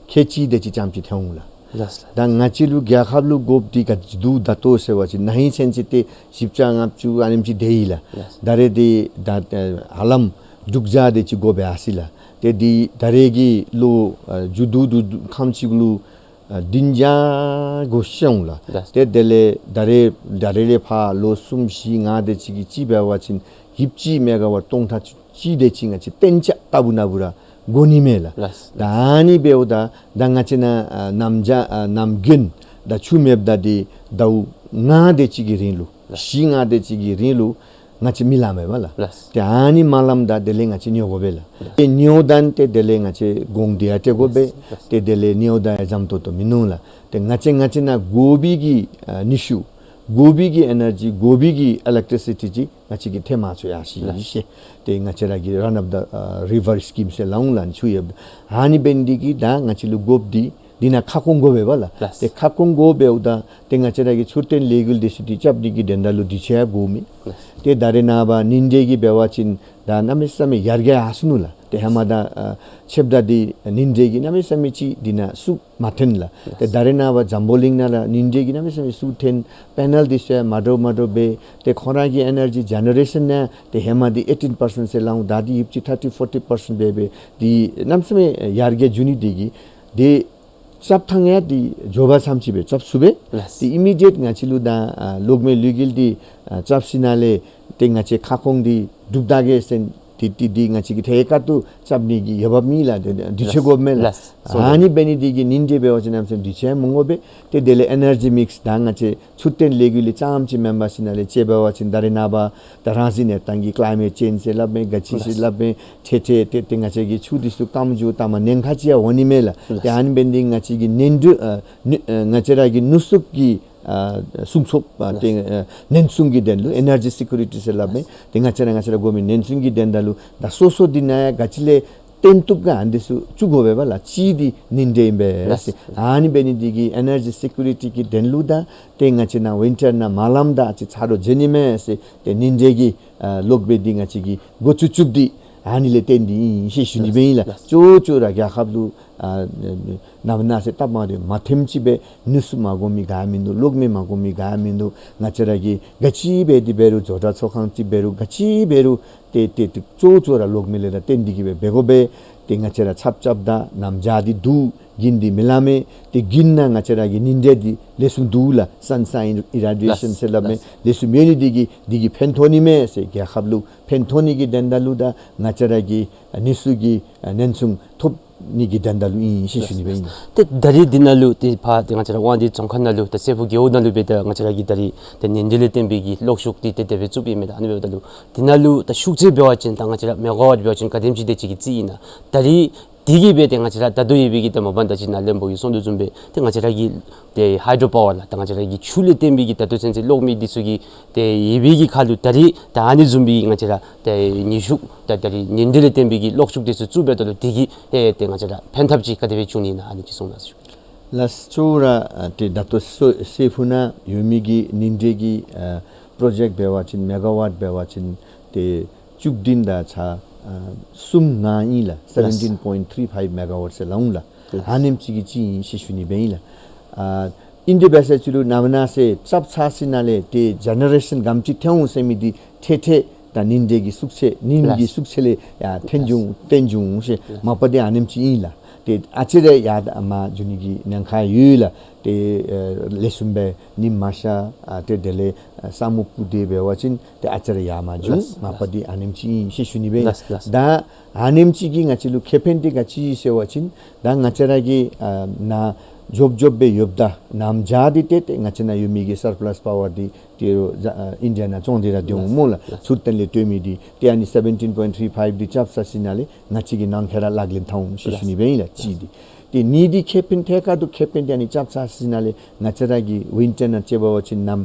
ཁལ་གཅིག་དེ་ཅིག་ཙམ་ཅིག་ཐོན་འོང་ལགས། ལགས་ལགས། ད་ང་བཅས་ལུ་རྒྱལ་ཁབ་ལུ་དགོཔ་འདི་ག་དེ་ཅིག་འདུག་ད་ལྟོ་ཟེར་བ་ཅིན་ན་ཧིང་ཚུན་ཚོད་ཏེ་བཞི་བརྒྱ་ལྔ་བཅུ་ཨ་ནེམ་ཅིག་དེ་ཡི་ལགས། ལགས། ད་རིས་འདི་ད་ཨ་ཧ་ལམ་དྲུག་བརྒྱ་དེ་ཅིག་དགོ་པས་ཨ་ཟེར་ལགས། ཏེ་འདི་ད་རིས་ཀྱི་ལོ་ཨ་མཇུག་བསྡུ་བསྡུ་བསྡུ་ཁམས་ཅིག་ལུ་ཨ་བདུན་བརྒྱ་དགོ་ཤོང་ལགས། ལགས། ཏེ་དེ་ལས་ད་རིས་ད་རིས་ལས་ཕར་ལོ་གསུམ་བཞི་ལྔ་དེ་ཅིག་གི་ཅིག་འབད་བ་ཅིན་ཡོདཔ་ཅིག་མེ་ག་ཝཊ་སྟོང་ཕྲག་གཅིག་དེ་ཅིག་ང་བཅས་གཏན་འཇགས་ལྟ་བུ་ན་བུ་ར་དགོ་ནི་མས་ལགས། ལགས། ད་ཨ་ནི་འབདཝ་ད་ད་ང་བཅས་ནཱ་ཨ་གནམ་བྱཱར་ཨ་གནམ་དགུན་ད་ཆུ་མེདཔ་ད་འདི་ཟླཝ་ལྔ་དེ་ཅིག་གི་རིང་ལུ་ལགས། བཞི་ལྔ་དེ་ཅིག་གི་རིང་ལུ་ང་བཅས་མི་ལངམ་མས་པ་ལགས། ལགས། ཏེ་ཨ་ནི་མ་ལངམ་ད་དེ་ལས་ང་བཅས་ཉོ་དགོ་པས་ལགས། ལགས། ཏེ་ཉོཝ་ད་ཏེ་དེ་ལས་ང་བཅས་གོང་འདི་ཡང་སྤྲོད་དགོ་པས། ལགས། ཏེ་དེ་ལས་ཉོཝ་ད་ཡང་འཇམ་ཏོང་ཏོ་མིན་ནུག་ལགས། ཏེ་ང་བཅས་ང་བཅས་ནཱ་དགོ་པའི་གི་ཨ་ནུས་ཤུགས་དགོ་པའི་གི་ཨེ་ནར་ཇི་དགོ་པའི་གི་ཨི་ལེག་ཊི་རི་སི་ཊི་ཅིག་ང་བཅས་ཀྱིས་ཐོན་མ་ཚུགས་ཡར་སོ་ཡི་ལགས། ཤེས། ཏེ་ང་བཅས་ར་གི་run of the ཨ་river scheme ཟེར་སླབ་འོང་ལགས། ཆུ་ཡོདཔ་ཨ་ནི་འབད་ནི་འདི་གིས་ད་ང་བཅས་ལུ་དགོཔ་འདི་འདི་ནང་ཁ་སྐོང་དགོ་པས་པ་ལགས། ལགས། ཏེ་ཁ་སྐོང་དགོ་པས། འོ་ད་ཏེ་ང་བཅས་ར་གི་ཕྱུག་བརྟན་ལས་འགུལ་དེ་ཚུ་འདི་རྐྱབ་ནི་གི་དོན་དག་ལུ་དུས་ཚོད་ཡང་དགོ་མས། ལགས། ཏེ་ད་རེས་ནངས་པ་ཉིན་དྲོད་ཀྱི་འབད་བ་ཅིན་ད་གནམ་མེད་ས་མེད་ཡར་རྒྱས་ཡར་སོ་ནུག་ལགས། ཏེ་ཧེ་མ་ད་ཨ་ཆརཔ་ད་འདི་ཉིན་དྲོད་ཀྱི་གནམ་མེད་ས་མེད་ཅིག་འདི་ནང་ཤུགས་མ་ཐོན་ལགས། ཏེ་ད་རེས་ནངས་པ་འཛམ་བུ་གླིང་ནང་ར་ཉིན་དྲོད་ཀྱི་གནམ་མེད་ས་མེད་ཤུགས་ཐོན། པེ་ནལ་འདི་ཚུ་ཡང་མ་འདྲཝ་མ་འདྲཝ་འབད། ཏེ་ཁོང་ར་གི་ཨེ་ནར་ཇི་ཇེ་ནེ་རེ་ཤཱན་ཡང་ཏེ་ཧེ་མ་འདི་ཨེ་ཊིན་པར་སེནཊ་ཟེར་སླབ་འོང་། ད་འདི་ཡོདཔ་ཅིག་ཐར་ཊི་ཕོར་ཊི་པར་སེནཊ་འབད་འབད་འདི་གནམ་མེད་ས་མེད་ཡར་རྒྱས་འགྱོ་ནི་འདི་གིས་ཏེ་ རྐྱབ་ཐངས་ཡང་འདི་མགྱོགས་པ་ཙམ་ཅིག་སྦེ་རྐྱབ་ཚུགས་པས། ལགས། ཏེ་ཨི་མི་ཌི་ཡེཊ་ང་བཅས་ལུ་ད་ཨ་གློག་མེ་ལུད་རྒྱུག་འདི་ཨ་རྐྱབ་ཞིནམ་ལས་ཏེ་ང་བཅས་ཁ་སྐོང་འདི་གྲུབ་ད་གེ་ཟེར་ཏེ་ཏེ་འདི་ང་བཅས་ཀྱིས་ཐད་ཀར་དུ་རྐྱབ་ནི་གི་འོས་འབབ་མེད་ལགས། ཏེ་དུས་ཚོད་དགོཔ་མས་ལགས། ལགས། ཨ་ནི་འབད་ནི་འདི་གིས་ཉིན་དེ་འབད་བ་ཅིན་གནམ་མེད་ས་མེད་དུས་ཚོད་མི་དགོ་པས། ཏེ་དེ་ལས་ཨེ་ནར་ཇི་མིགསི་ད་ང་བཅས་ཚུར་བཏོན་ལས་འགུལ་ལས་རྐྱངམ་ཅིག་མེན་པར་ཞིནམ་ལས་དཔྱེ་འབད་བ་ཅིན་ད་རེས་ནངས་པ་ད་རང་བཞིན་གནས་སྟངས་ཀྱི་ཀི་ལའི་མེཊ་ཅེནཇ་ཟེར་སླབ་མས། ག་ཅི་ཟེར་སླབ་མས། ཏེ་ཏེ་ཏེ་ཏེ་ང་བཅས་ཀྱི་ཆུ་འདི་ཚུ་སྐམ་འགྱོ་ད་མ་ཉེན་ཁ་ཅིག་ཡང་འོང་ནི་མས་ལགས། ཏེ་ཨ་ནི་འབད་ནི་འདི་ང་བཅས་ཀྱི་ནན་ཏན་ཨ་ནུ་ཨ་ང་བཅས་ར་གི་ནུས་ཤུགས་ཀྱི་ཨ་སྲུང་སྐྱོབ་ཨ་ཏེ་ཨ་ཉེན་སྲུང་གི་དོན་ལུ་ཨེ་ནར་ཇི་སི་ཀུ་རི་ཊི་ཟེར་སླབ་མས། ཏེ་ང་བཅས་ར་ང་བཅས་ར་དགོ་མི་ཉེན་སྲུང་གི་དོན་དག་ལུ་ད་སོ་སོ་འདི་ནང་ཡང་ག་ཅི་ལས་བཏོན་བཏུབ་ག་ཨ་ནི་འདི་ཚུ་བཙུགས་དགོ་པས་ལགས། གཅིག་འདི་ཉིན་དེ་ཨིན་པས། ལགས། ཨ་ནི་འབད་ནི་འདི་གིས་ཨེ་ནར་ཇི་སི་ཀུ་རི་ཊི་གི་དོན་ལུ་ད་ཏེ་ང་བཅས་ནཱ་ཝིན་ཊར་ནང་མ་ལངམ་ད་ཨ་ཙི་ཚ་དྲོད་འབྱིན་ནི་མས་ཟེར་ཏེ་ཉིན་དེ་གི་ཨ་གློག་མེ་འདི་ང་བཅས་ཀྱིས་འགོ་བཙུགས་བཙུགསཔ་འདི་ཨ་ནི་ལས་བརྟེན་ཏེ་ཨིན་ཟེར་ཞུ་ནི་སྦེ་ཨིན་ལགས། ལགས། ཅོག་ཅོག་ར་རྒྱལ་ཁབ་ལུ་ཨ་ནམ་ནང་ཚེ་སྟབས་མ་བདེཝ་མ་ཐོནམ་ཅིག་སྦེ་ནུས་ཤུགས་མ་དགོ་མི་ག་མིན་འདུག། གློག་མེ་མ་དགོ་མི་ག་མིན་འདུག། ང་བཅས་ར་གིས་ག་ཅི་འབད་དེ་འབད་རུང་ཇོ་ཊ་ཚོགས་ཁང་ཅིག་འབད་རུང་ག་ཅི་འབད་རུང་ཏེ་ཏེ་ཏེ་ཅོག་ཅོག་ར་གློག་མེ་ལས་ར་བརྟེན་ཏེ་གིས་སྦེ་འབད་དགོ་པས། ཏེ་ང་བཅས་ར་ཆརཔ་རྐྱབ་ད་གནམ་བྱཱར་འདི་འདུག། དགུན་འདི་མི་ལང་མས། ཏེ་དགུན་ནང་ང་བཅས་ར་གི་ཉིན་དེ་འདི་ལེགས་ཤོམ་འདུག་ལགས། སན་ཤའིན་ཨི་རེ་ཌི་ཡེ་ཤཱན་ཟེར་སླབ་མས། ལགས། ལེགས་ཤོམ་ཡོད་ནི་འདི་གིས་འདི་གིས་ཕན་ཐོགས་ནི་མས་ཟེར་རྒྱལ་ཁབ་ལུ་ཕན་ཐོགས་ནི་གི་དོན་དག་ལུ་ད་ང་བཅས་ར་གི་ནུས་ཤུགས་ཀྱི་ཉེན་སྲུང་ཐོབ་ནི་གི་དོན་དག་ལུ་ཨིན་ཟེར་ཞུ་ནི་སྦེ་ཨིན། ཏེ་ད་རིས་འདི་ནང་ལུ་ཏེ་ཕར་ཏེ་ང་བཅས་ར་དབང་འདུས་རྫོང་ཁག་ནང་ལུ་ད་སྲད་ཕུག་རྒེད་འོག་ནང་ལུ་སྦེ་ད་ང་བཅས་ར་གིས་ད་རིས་ད་ཉིན་དེ་ལས་བརྟེན་པའི་གི་གློག་ཤུགས་འདི་ཏེ་དེ་སྦེ་བཙུགས་པའི་མས་ལགས། ཨ་ནི་འབདཝ་ད་ལུ་འདི་ནང་ལུ་ད་ཤུགས་ཚད་འབད་བ་ཅིན་ད་ང་བཅས་ར་མེ་ག་ཝཊ་འབད་བ་ཅིན་ག་དེམ་ཅིག་དེ་ཅིག་གི་རྩིས་ཨིན་ན། ད་རིས་འདི་གིས་སྦེ་ཏེ་ང་བཅས་ར་ད་ལྟོ་ཡོད་པའི་གི་ད་མ་པ་ད་ཅི་ནཱ་བློན་པོ་གིས་གསུངས་དོ་བཟུམ་སྦེ་ཏེ་ང་བཅས་ར་གི་ཏེ་ཧའི་ཌྲོ་པ་ཝར་ལགས། ད་ང་བཅས་ར་གི་ཆུ་ལས་བརྟེན་པའི་གི་ད་ལྟོ་ཚུན་ཚོད་གློག་མེ་འདི་ཚུ་གི་ཏེ་ཡོད་པའི་གི་ཁར་ལུ་ད་རིས་ད་ཨ་ནི་བཟུམ་སྦེ་ང་བཅས་ར་ཏེ་ནུས་ཤུགས་ད་ད་རིས་ཉིན་དེ་ལས་བརྟེན་པའི་གི་གློག་ཤུགས་འདི་ཚུ་བཙུགས་འབདཝ་ད་ལུ་འདི་གིས་ཨེ་ཏེ་ང་བཅས་ར་ཕན་ཐབས་ཅིག་ག་དེ་སྦེ་བྱུང་ནི་ཨིན་ན་ཨ་ནི་ཅིག་གསུང་གནང་ཟེར་ཞུ། ལགས། ཅོག་ར་ཨ་ཏེ་ད་ལྟོ་སོ་སྲད་ཕུག་ནང་ཡོད་མི་གི་ཉིན་དེ་གི་ཨ་པྲོ་ཇེཀཊ་འབད་བ་ཅིན་མེ་ག་ཝཊ་འབད་བ་ཅིན་ཏེ་བཅུ་བདུན་དང་ཚག་ཨ་གསུམ་ལྔ་ཨིན་ལགས། ལགས། སེ་བེན་ཊིན་པོའིནཊ་ཐི་རི་ཕའིབ་མེ་ག་ཝཊ་ཟེར་སླབ་འོང་ལགས། ལགས། ཨ་ནེམ་ཅིག་གི་ཅིག་ཨིན་ཟེར་ཞུ་ནི་སྦེ་ཨིན་ལགས། ཨ་ཨིན་དེ་འབད་ས་ཅིག་རུང་ནམ་ནང་ཚེ་རྐྱབ་ཚར་ཞིནམ་ལས་ཏེ་ཇེ་ནེ་རེ་ཤཱན་ག་དེམ་ཅིག་ཐོན་འོང་ཟེར་མི་འདི་ཐད་ཐད་ད་ཉིན་དེ་གི་ཤུགས་ཚད་ཉིནམ་གི་ལགས། ཤུགས་ཚད་ལས་ཡར་ཐོན་འགྱོ་ཐོན་འགྱོ་འོང་ཟེར། ལགས། མ་པ་འདི་ཨ་ནེམ་ཅིག་ཨིན་ལགས། ཏེ་ཨ་ཙི་རེ་ཡར་ད་མར་འགྱོ་ནི་གི་ཉེན་ཁ་ཡོད་ལགས། ཏེ་ཨ་ལེགས་ཤོམ་སྦེ་ཉིམ་མ་ཤར་ཨ་ཏེ་དེ་ལས་ཨ་ས་སྨུག་སྤུབས་ཏེ་འབད་བ་ཅིན་ཏེ་ཨ་ཙི་རེ་ཡར་མར་འགྱོ། ལགས། མ་པ་འདི་ཨ་ནེམ་ཅིག་ཨིན་ཟེར་ཞུ་ནི་སྦེ་ཨིན། ལགས། ལགས། ད་ཨ་ནེམ་ཅིག་གིས་ང་བཅས་ལུ་ཁེ་ཕན་འདི་ག་ཅི་ཟེར་བ་ཅིན་ད་ང་བཅས་ར་གི་ཨ་ནཱ་འབྱོར་འབྱོརཔ་སྦེ་ཡོདཔ་ད་གནམ་བྱཱར་འདི་ཏེ་ཏེ་ང་བཅས་ནཱ་ཡོད་མི་གི་སར་པ་ལཱསི་པ་ཝར་འདི་ཏེ་རོགས་ཨ་ཨིན་ཌི་ཡ་ནང་བཙོང་སྟེ་ར་སྡོད་འོང་སྨོ་ལགས། ལགས། ཚུར་བཏོན་ལས་བཏོན་མི་འདི་ཏེ་ཨ་ནི་སེ་བེན་ཊིན་པོའིནཊ་ཐི་རི་ཕའིབ་འདི་རྐྱབ་ཚར་ཞིནམ་ལས་ང་བཅས་ཀྱི་ནང་འཁོད་ར་ལག་ལེན་འཐབ་འོང་ཟེར་ཞུ་ནི་སྦེ་ཨིན་ལགས། གཅིག་འདི། ཏེ་གཉིས་འདི་ཁེ་ཕན་ཐད་ཀར་དུ་ཁེ་ཕན་འདི་ཨ་ནི་རྐྱབ་ཚར་ཞིནམ་ལས་ང་བཅས་ར་གི་ཝིན་ཊར་ནང་དཔྱེ་འབད་བ་ཅིན་གནམ་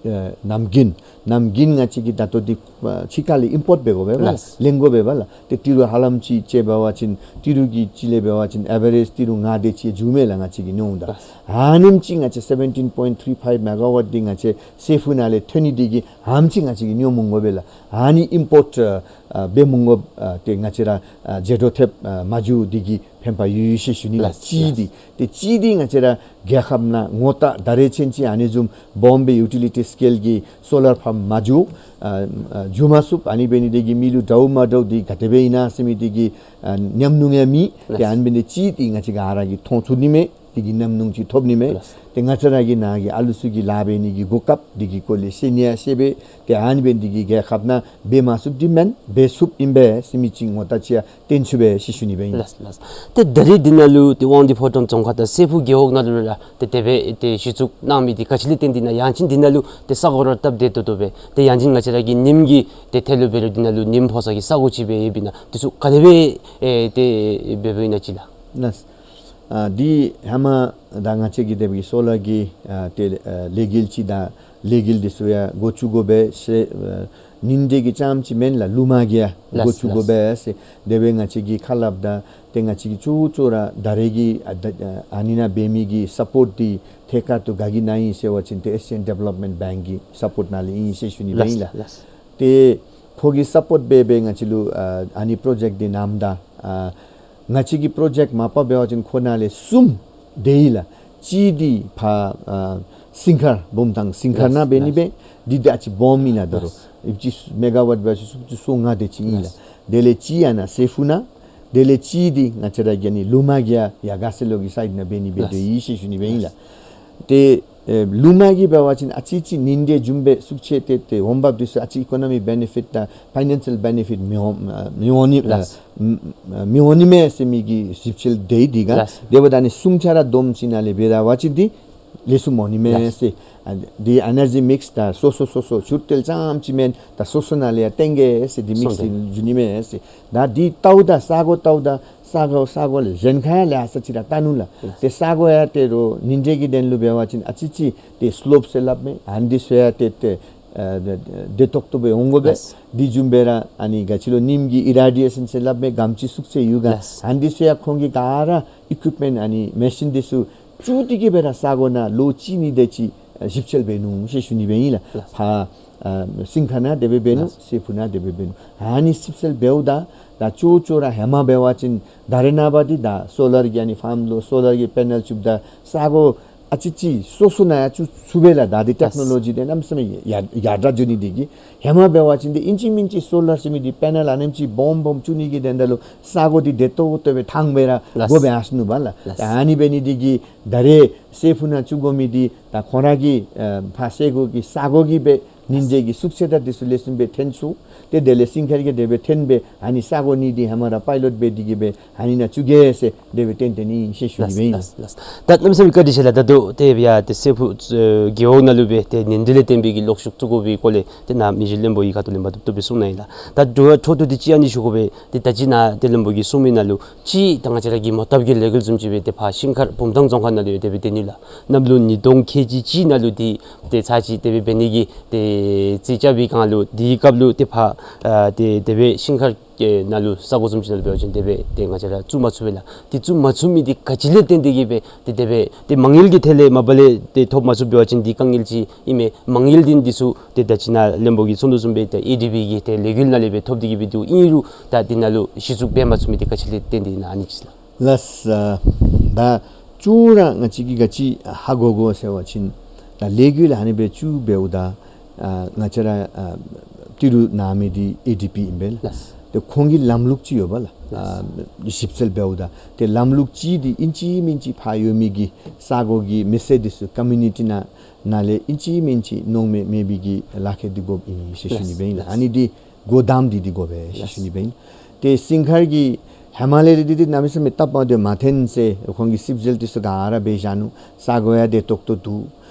ཨེ་གནམ་དགུན་གནམ་དགུན་ང་བཅས་ཀྱིས་ད་ལྟོ་འདི་ཨ་ཕྱི་ཁ་ལས་ཨིམ་པོརཊ་འབད་དགོ་པས་ལགས། ལགས། ལེན་དགོ་པས་ལགས། ཏེ་ཏི་རུ་ཧ་ལམ་ཅིག་དཔྱེ་འབད་བ་ཅིན་ཏི་རུ་གི་ཅིག་ལས་འབད་བ་ཅིན་ཨེ་བ་རེཇ་ཏི་རུ་ལྔ་དེ་ཅིག་འགྱོཝ་མས་ལགས་ང་བཅས་ཀྱིས་ཉོཝ་ད། ལགས། ཨ་ནེམ་ཅིག་ང་བཅས་སེ་བེན་ཊིན་པོའིནཊ་ཐི་རི་ཕའིབ་མེ་ག་ཝཊ་འདི་ང་བཅས་སྲད་ཕུག་ནང་ལས་ཐོན་ནི་འདི་གིས་ཨ་ནེམ་ཅིག་ང་བཅས་ཀྱིས་ཉོ་མི་དགོ་པས་ལགས། ཨ་ནི་ཨིམ་པོརཊ་ཨ་འབད་མི་དགོཔ་ཨ་ཏེ་ང་བཅས་ར་ཨ་ཟད་འགྲོ་ཐེབས་ཨ་མ་འགྱོ་འདི་གིས་ཕན་པ་ཡོད་ཟེར་ཞུ་ནི་ལགས། ལགས། གཅིག་འདི། ལགས། ཏེ་གཅིག་འདི་ང་བཅས་ར་རྒྱལ་ཁབ་ནང་ངོ་རྟགས་ད་རེས་ཅན་ཅིག་ཨ་ནི་བཟུམ་སྦོམ་སྦེ་ཡུ་ཊི་ལི་ཊི་སི་ཀེལ་གྱི་སོ་ལར་ཕཱམ་མ་འགྱོ་ཨ་ཨ་འགྱོ་མ་ཚུགས། ཨ་ནི་འབད་ནི་འདི་གིས་མི་ལུ་དྲག་མ་དྲག་འདི་ག་དེ་སྦེ་ཨིན་ན་ཟེར་མི་འདི་གི་ཨ་ཉམས་མྱོང་ཡང་མེད། ཏེ་ལགས། ཨ་ནི་འབད་ནི་འདི་གཅིག་འདི་ང་བཅས་ག་ར་གིས་མཐོང་ཚུགས་ནི་མས། འདི་གི་ཉམས་མྱོང་ཅིག་ཐོབ་ནི་མས། ལགས། ཏེ་ང་བཅས་ར་གི་ནཱ་གི་ཨ་ལུ་ཚུ་གིས་ལཱ་འབད་ནི་གི་གོ་སྐབས་འདི་གི་སྐོར་ལས་ཤེས་ནི་ཡང་ཤེས་པས། ཏེ་ཨ་ནི་འབད་ནི་འདི་གིས་རྒྱལ་ཁབ་ནང་འབད་མ་ཚུགསཔ་འདི་མེན། འབད་ཚུགསཔ་ཨིན་པས་ཟེར་མི་ཅིག་ངོ་རྟགས་ཅིག་ཡང་སྟོན་ཚུགས་པས་ཟེར་ཞུ་ནི་སྦེ་ཨིན། ལགས། ལགས། ཏེ་ད་རིས་འདི་ནང་ལུ་ཏེ་དབང་འདུས་ཕོ་བྲང་རྫོང་ཁག་དང་སྲད་ཕུག་རྒེད་འོག་ནང་ལུ་ར་ཏེ་དེ་སྦེ་ཏེ་གཞི་བཙུགས་གནང་མི་འདི་ག་ཅི་ལས་བརྟེན་ཏེ་ཨིན་ན། ཡང་ཅིན་འདི་ནང་ལུ་ཏེ་ས་གོ་ར་སྟབས་བདེ་ཏོག་ཏོ་སྦེ་ཏེ་ཡང་ཅིན་ང་བཅས་ར་གི་ཉིམ་གི་ཏེ་ཐད་ལུ་འབད་རུང་འདི་ནང་ལུ་ཉིམ་ཕོག་ས་གི་ས་གོ་ཅིག་སྦེ་ཡོདཔ་ཨིན་ན། འདི་ཚུ་ག་དེ་སྦེ་ཨེ་ཏེ་འབདཝ་ཨིན་ན་ཅིག་ལགས། ལགས། ཨ་འདི་ཧེ་མ་ད་ང་བཅས་ཀྱི་དེ་སྦེ་གི་སོ་ལར་གྱི་ཨ་ཏེ་ཨ་ལས་འགུལ་ཅིག་དང་ལས་འགུལ་འདི་ཚུ་ཡང་འགོ་བཙུགས་དགོ་པས་ཟེར། ཨ་ཉིན་དེ་གི་རྐྱངམ་ཅིག་མེན་ལགས། ལུ་མ་གི་ཡང་ལགས། འགོ་བཙུགས་དགོ་པས་ཟེར། དེ་སྦེ་ང་བཅས་ཀྱིས་ཁ་སླབ་ད་ཏེ་ང་བཅས་ཀྱིས་ཅོག་ཅོག་ར་ད་རེས་ཀྱི་ཨ་ད་ཨ་ཨ་ནི་ནང་འབད་མི་གི་སཔོརཊ་འདི་ཐད་ཀར་དུ་ག་གི་ནང་ཨིན་ཟེར་བ་ཅིན་ཏེ་ཨེ་ཤི་ཡཱན་ཌི་ཝེ་ལོབ་མེནཊ་བེངཀ་གི་སཔོརཊ་ནང་ལས་ཨིན་ཟེར་ཞུ་ནི་སྦེ་ཨིན་ལགས། ལགས། ལགས། ཏེ་ཁོ་གིས་སཔོརཊ་འབད་འབད་ང་བཅས་ལུ་ཨ་ཨ་ནི་པྲོ་ཇེཀཊ་འདི་གནངམ་ད་ཨ་ང་བཅས་ཀྱི་པྲོ་ཇེཀཊ་མ་པ་འབད་བ་ཅིན་ཁོ་ནང་ལས་གསུམ་དེ་ཨིན་ལགས། གཅིག་འདི་ཕར་ཨ་སིང་ཁར་བུམ་ཐང་སིང་ཁར་ནང་འབད་ནི་སྦེ། འདི་ད་ཅིག་སྦོམ་ཨིན་ལགས། ད་རུང་ཨིན་ཅི་མེ་ག་ཝཊ་འབད་བ་ཅིན་སུམ་ཅུ་སོ་ལྔ་དེ་ཅིག་ཨིན་ལགས། དེ་ལས་གཅིག་ཡང་ན་སྲད་ཕུག་ནང་ དེ་ལས་གཅིག་འདི་ང་བཅས་ར་གི་ཨ་ནི་ལུ་མ་གི་ཡ་ཡར་དགའ་སེང་ལུ་གི་སའིཌ་ནང་འབད་ནི་སྦེ་ལགས། སྡོད་ཡི་ཟེར་ཞུ་ནི་སྦེ་ཨིན་ལགས། ལགས། ཏེ་ཨེ་ལུ་མ་གི་འབད་བ་ཅིན་ཨ་ཙི་ཅིག་ཉིན་དེ་བཟུམ་སྦེ་ཤུགས་ཆེ་ཏེ་ཏེ་འོང་འབབ་འདི་ཚུ་ཨ་ཙི་ཨི་ཀོ་ནོ་མི་བེ་ནེ་ཕིཊ་དང་ཕའི་ནན་ཤལ་བེ་ནེ་ཕིཊ་མི་འོང་མི་འོང་ནི་ལགས། མི་འོང་ནི་མས་ཟེར་མི་གི་ཞིབ་འཚོལ་འདི་འདི་ག་ལགས། དེ་འབདཝ་ད་ཨ་ནི་སུམ་ཆ་ར་བསྡོམས་ཞིནམ་ལས་འབད་ར་བ་ཅིན་འདི་ལེགས་ཤོམ་འོང་ནི་མས་ལགས། ཟེར། ཨ་འདི་ཨེ་ནར་ཇི་མིགསི་ད་སོ་སོ་སོ་སོ་ཆུར་ཏེ་ཙམ་ཅིག་མེན་ད་སོ་སོ་ནང་ལས་ཡང་བཏོན་གེ་ཟེར། འདི་མིགསི་སོང་སྟེ་འགྱོ་ནི་མས་ཟེར། ད་འདི་བལྟཝ་ད་ས་གོ་བལྟཝ་ད་ས་གོ་ས་གོ་ལས་གཞན་ཁར་ཡང་ལེ་ཤ་ཅིག་ར་བལྟ་ནུག་ལགས། ལགས། ཏེ་ས་གོ་ཡང་ཏེ་རོགས་ཉིན་དེ་གི་དོན་ལུ་འབད་བ་ཅིན་ཨ་ཙི་ཅིག་ཏེ་སི་ལོབ་ཟེར་སླབ་མས། ཨ་འདི་ཚུ་ཡང་ཏེ་ཏེ་ཨ་བདེ་ཏོག་ཏོ་སྦེ་འོང་དགོ་པས། ལགས། འདི་བཟུམ་སྦེ་ར་ཨ་ནི་ག་ཅི་ལོ་ཉིམ་གྱི་ཨི་རེ་ཌི་ཡེ་ཤཱན་ཟེར་སླབ་མས། གངམ་ཅིག་ཤུགས་ཆེ་ཡོད་ག། ལགས། ཨ་འདི་ཚུ་ཡང་ཁོང་གིས་ག་ར་ཨི་ཀུའིཔ་མེནཊ་ཨ་ནི་མེ་ཤིན་འདི་ཚུ་བཙུགས་ཏེ་གི་སྦེ་ར་ས་གོ་ནང་ལོ་གཅིག་གཉིས་དེ་ཅིག་ཨ་ཞིབ་འཚོལ་འབད་ནུག་ཟེར་ཞུ་ནི་སྦེ་ཨིན་ལགས། ལགས། ཕར་ཨ་ཤིང་མཁར་ནང་དེ་སྦེ་འབད་ནུག། ལགས། སེར་ཕུ་ནང་དེ་སྦེ་འབད་ནུག། ཨ་ནི་ཞིབ་འཚོལ་འབདཝ་ད་ད་ཅོག་ཅོག་ར་ཧེ་མ་འབད་བ་ཅིན་ད་རེས་ནངས་པ་འདི་ད་སོ་ལར་གྱི་ཨ་ནི་ཕཱརམ་ལུ་སོ་ལར་གྱི་པེ་ནལ་བཙུགསཔ་ད་ས་གོ་ཨ་ཙི་ཅིག་སོ་སོ་ནང་ཡང་བཙུགས་ཚུགས་པས་ལགས། ད་འདི་ལགས། ཊེཀ་ནོ་ལོ་ཇི་འདི་གནམ་མེད་ས་མེད་ཡར་ཡར་དྲགས་འགྱོ་ནི་འདི་གིས་ཧེ་མ་འབད་བ་ཅིན་འདི་ཨིན་ཅི་མིན་ཅི་སོ་ལར་ཟེར་མི་འདི་པེ་ནལ་ཨ་ནེམ་ཅིག་སྦོམ་སྦོམ་བཙུགས་ནི་གི་དོན་དག་ལུ་ས་གོ་འདི་བདེ་ཏོག་ཏོ་སྦེ་ཐང་སྦེ་ར་ལགས། དགོ་པས་ཨ་ཟེར་ནུག་པ་ལགས། ལགས། ད་ཨ་ནི་འབད་ནི་འདི་གིས་ད་རེས་སེར་ཕུ་ནང་བཙུགས་དགོ་མི་འདི་ད་ཁོང་ར་གི་ཨ་ཕར་ས་གོ་གི་ས་གོ་གི་སྦེ་ཉིན་དེ་གི་ཤུགས་ཆེ་ད་འདི་ཚུ་ལེགས་ཤོམ་སྦེ་ཐོན་ཚུགས། ཏེ་དེ་ལས་ཤིང་མཁར་གྱི་དེ་སྦེ་ཐོན་སྦེ་ཨ་ནི་ས་གོ་གཉིས་འདི་ཧེ་མ་ར་པའི་ལོཊ་འབད་དེ་གི་སྦེ་ཨ་ནི་ནང་བཙུགས་གེ་ཟེར་དེ་སྦེ་ཏན་ཏན་ཨིན་ཟེར་ཞུ་ནི་སྦེ་ཨིན། ལགས། ལགས། ད་གནམ་མེད་ས་མེད་བཀའ་དྲིན་ཆེ་ལགས། ད་ལྟོ་ཏེ་ཡ་ཏེ་སེར་ཕུ་ཨེ་རྒེད་འོག་ནང་ལུ་སྦེ་ཏེ་ཉིན་དེ་ལས་བརྟེན་པའི་གི་གློག་ཤུགས་བཙུགས་དགོ་པའི་སྐོར་ལས་ཏེ་ནཱ་མི་རྗེ་བློན་པོ་གིས་ཁ་ཐུག་ལས་མ་བཏུབ་བཏུབ་སྦེ་གསུངས་གནང་ཡི་ལགས། ད་འགྱོ་བ་འཕྲོ་མཐུད་དེ་ཅིག་ཨ་ནི་ཞུ་དགོ་པས། ཏེ་ད་ཅི་ནཱ་ཏེ་བློན་པོ་གིས་གསུངས་མི་ནང་ལུ་ཅིག་ད་ང་བཅས་ར་གི་མོ་བཏབ་ཀྱི་ལས་འགུལ་བཟུམ་ཅིག་སྦེ་ཏེ་ཕར་ཤིང་མཁར་བུམ་ཐང་རྫོང་ཁག་ནང་ལུ་ཡང་དེ་སྦེ་སྡོད་ནི་ལགས། གནམ་ལོ་ཉིས་སྟོང་ཁལ་གཅིག་གཅིག་ནང་ལུ་འདི་ཏེ་ཚར་གཅིག་དེ་སྦེ་འབད་ནི་གི་ཏེ་རྩིས་རྐྱབ་པའི་སྒང་ལུ་དེའི་སྐབས་ལུ་ཏེ་ཕར་ཨ་ཏེ་དེ་སྦེ་ཤིང་མཁར་གྱི་ནང་ལུ་ས་གོ་བཟུམ་ཅིག་ནང་ལུ་འབད་བ་ཅིན་དེ་སྦེ་ཏེ་ང་བཅས་ར་བཙུགས་མ་ཚུགས་པས་ལགས། དེ་བཙུགས་མ་ཚུགས་མི་འདི་ག་ཅི་ལས་བརྟེན་ཏེ་གི་སྦེ་ཏེ་དེ་སྦེ་ཏེ་མ་དངུལ་གྱི་ཐད་ལས་མ་པ་ལས་ཏེ་ཐོབ་མ་ཚུགས་པ་ཅིན་འདི་དཀའ་ངལ་ཅིག་ཨིན་མས། མ་དངུལ་འདི་འདི་ཚུ་ཏེ་ད་ཅི་ནཱ་བློན་པོ་གིས་གསུངས་དོ་བཟུམ་སྦེ་ཏེ་ཨེ་ཌི་པི་གི་ཏེ་ལས་འགུལ་ནང་ལས་སྦེ་ཐོབ་སྟེ་གི་སྦེ་འདུག། ཨིན་རུང་ད་འདི་ནང་ལུ་གཞི་བཙུགས་འབད་མ་ཚུགས་མི་འདི་ག་ཅི་ལས་བརྟེན་ཏེ་ཨིན་ན་ཨ་ནི་ཅིག་ལགས། ལགས། ཨ་ད་ཅོག་ར་ང་བཅས་ཀྱིས་ག་ཅི་ཧ་གོ་དགོ་ཟེར་བ་ཅིན་ད་ལས་འགུལ་ཨ་ནི་སྦེ་བཙུགས་འབདཝ་ད་ཨ་ང་བཅས་ར་ཨ་ཏི་རུ་གནང་མི་འདི་ཨེ་ཌི་པི་ཨིན་པས་ལགས། ལགས། ཏེ་ཁོང་གི་ལམ་ལུགས་ཅིག་ཡོད་པས་ལགས། ལགས། ཨ་ཞིབ་འཚོལ་འབདཝ་ད་ཏེ་ལམ་ལུགས་ཅིག་འདི་ཨིན་ཅི་མིན་ཅི་ཕར་ཡོད་མི་གི་ས་གོ་གི་མི་སེར་འདི་ཚུ་ཀོ་མིའུ་ནི་ཊི་ནང་ནང་ལས་ཨིན་ཅི་མིན་ཅི་མནོ་མེད་མེད་པའི་གི་ལཱ་ཁག་འདི་དགོཔ་ཨིན་ཟེར་ཞུ་ནི་སྦེ་ཨིན་ལགས། ལགས། ཨ་ནི་འདི་སྒོ་བསྡམ་སྟེ་འདི་དགོ་པས་ཟེར་ཞུ་ནི་སྦེ་ཨིན། ཏེ་ཤིང་མཁར་གྱི་ཧེ་མ་ལས་འདི་འདི་གནམ་མེད་ས་མེད་སྟབས་མ་བདེཝ་མ་ཐོན་ཟེར་ཁོང་གིས་ཞིབ་འཚོལ་འདི་ཚུ་ག་ར་འབད་བཞག་ནུག། ས་གོ་ཡང་བདེ་ཏོག་ཏོ་འདུག།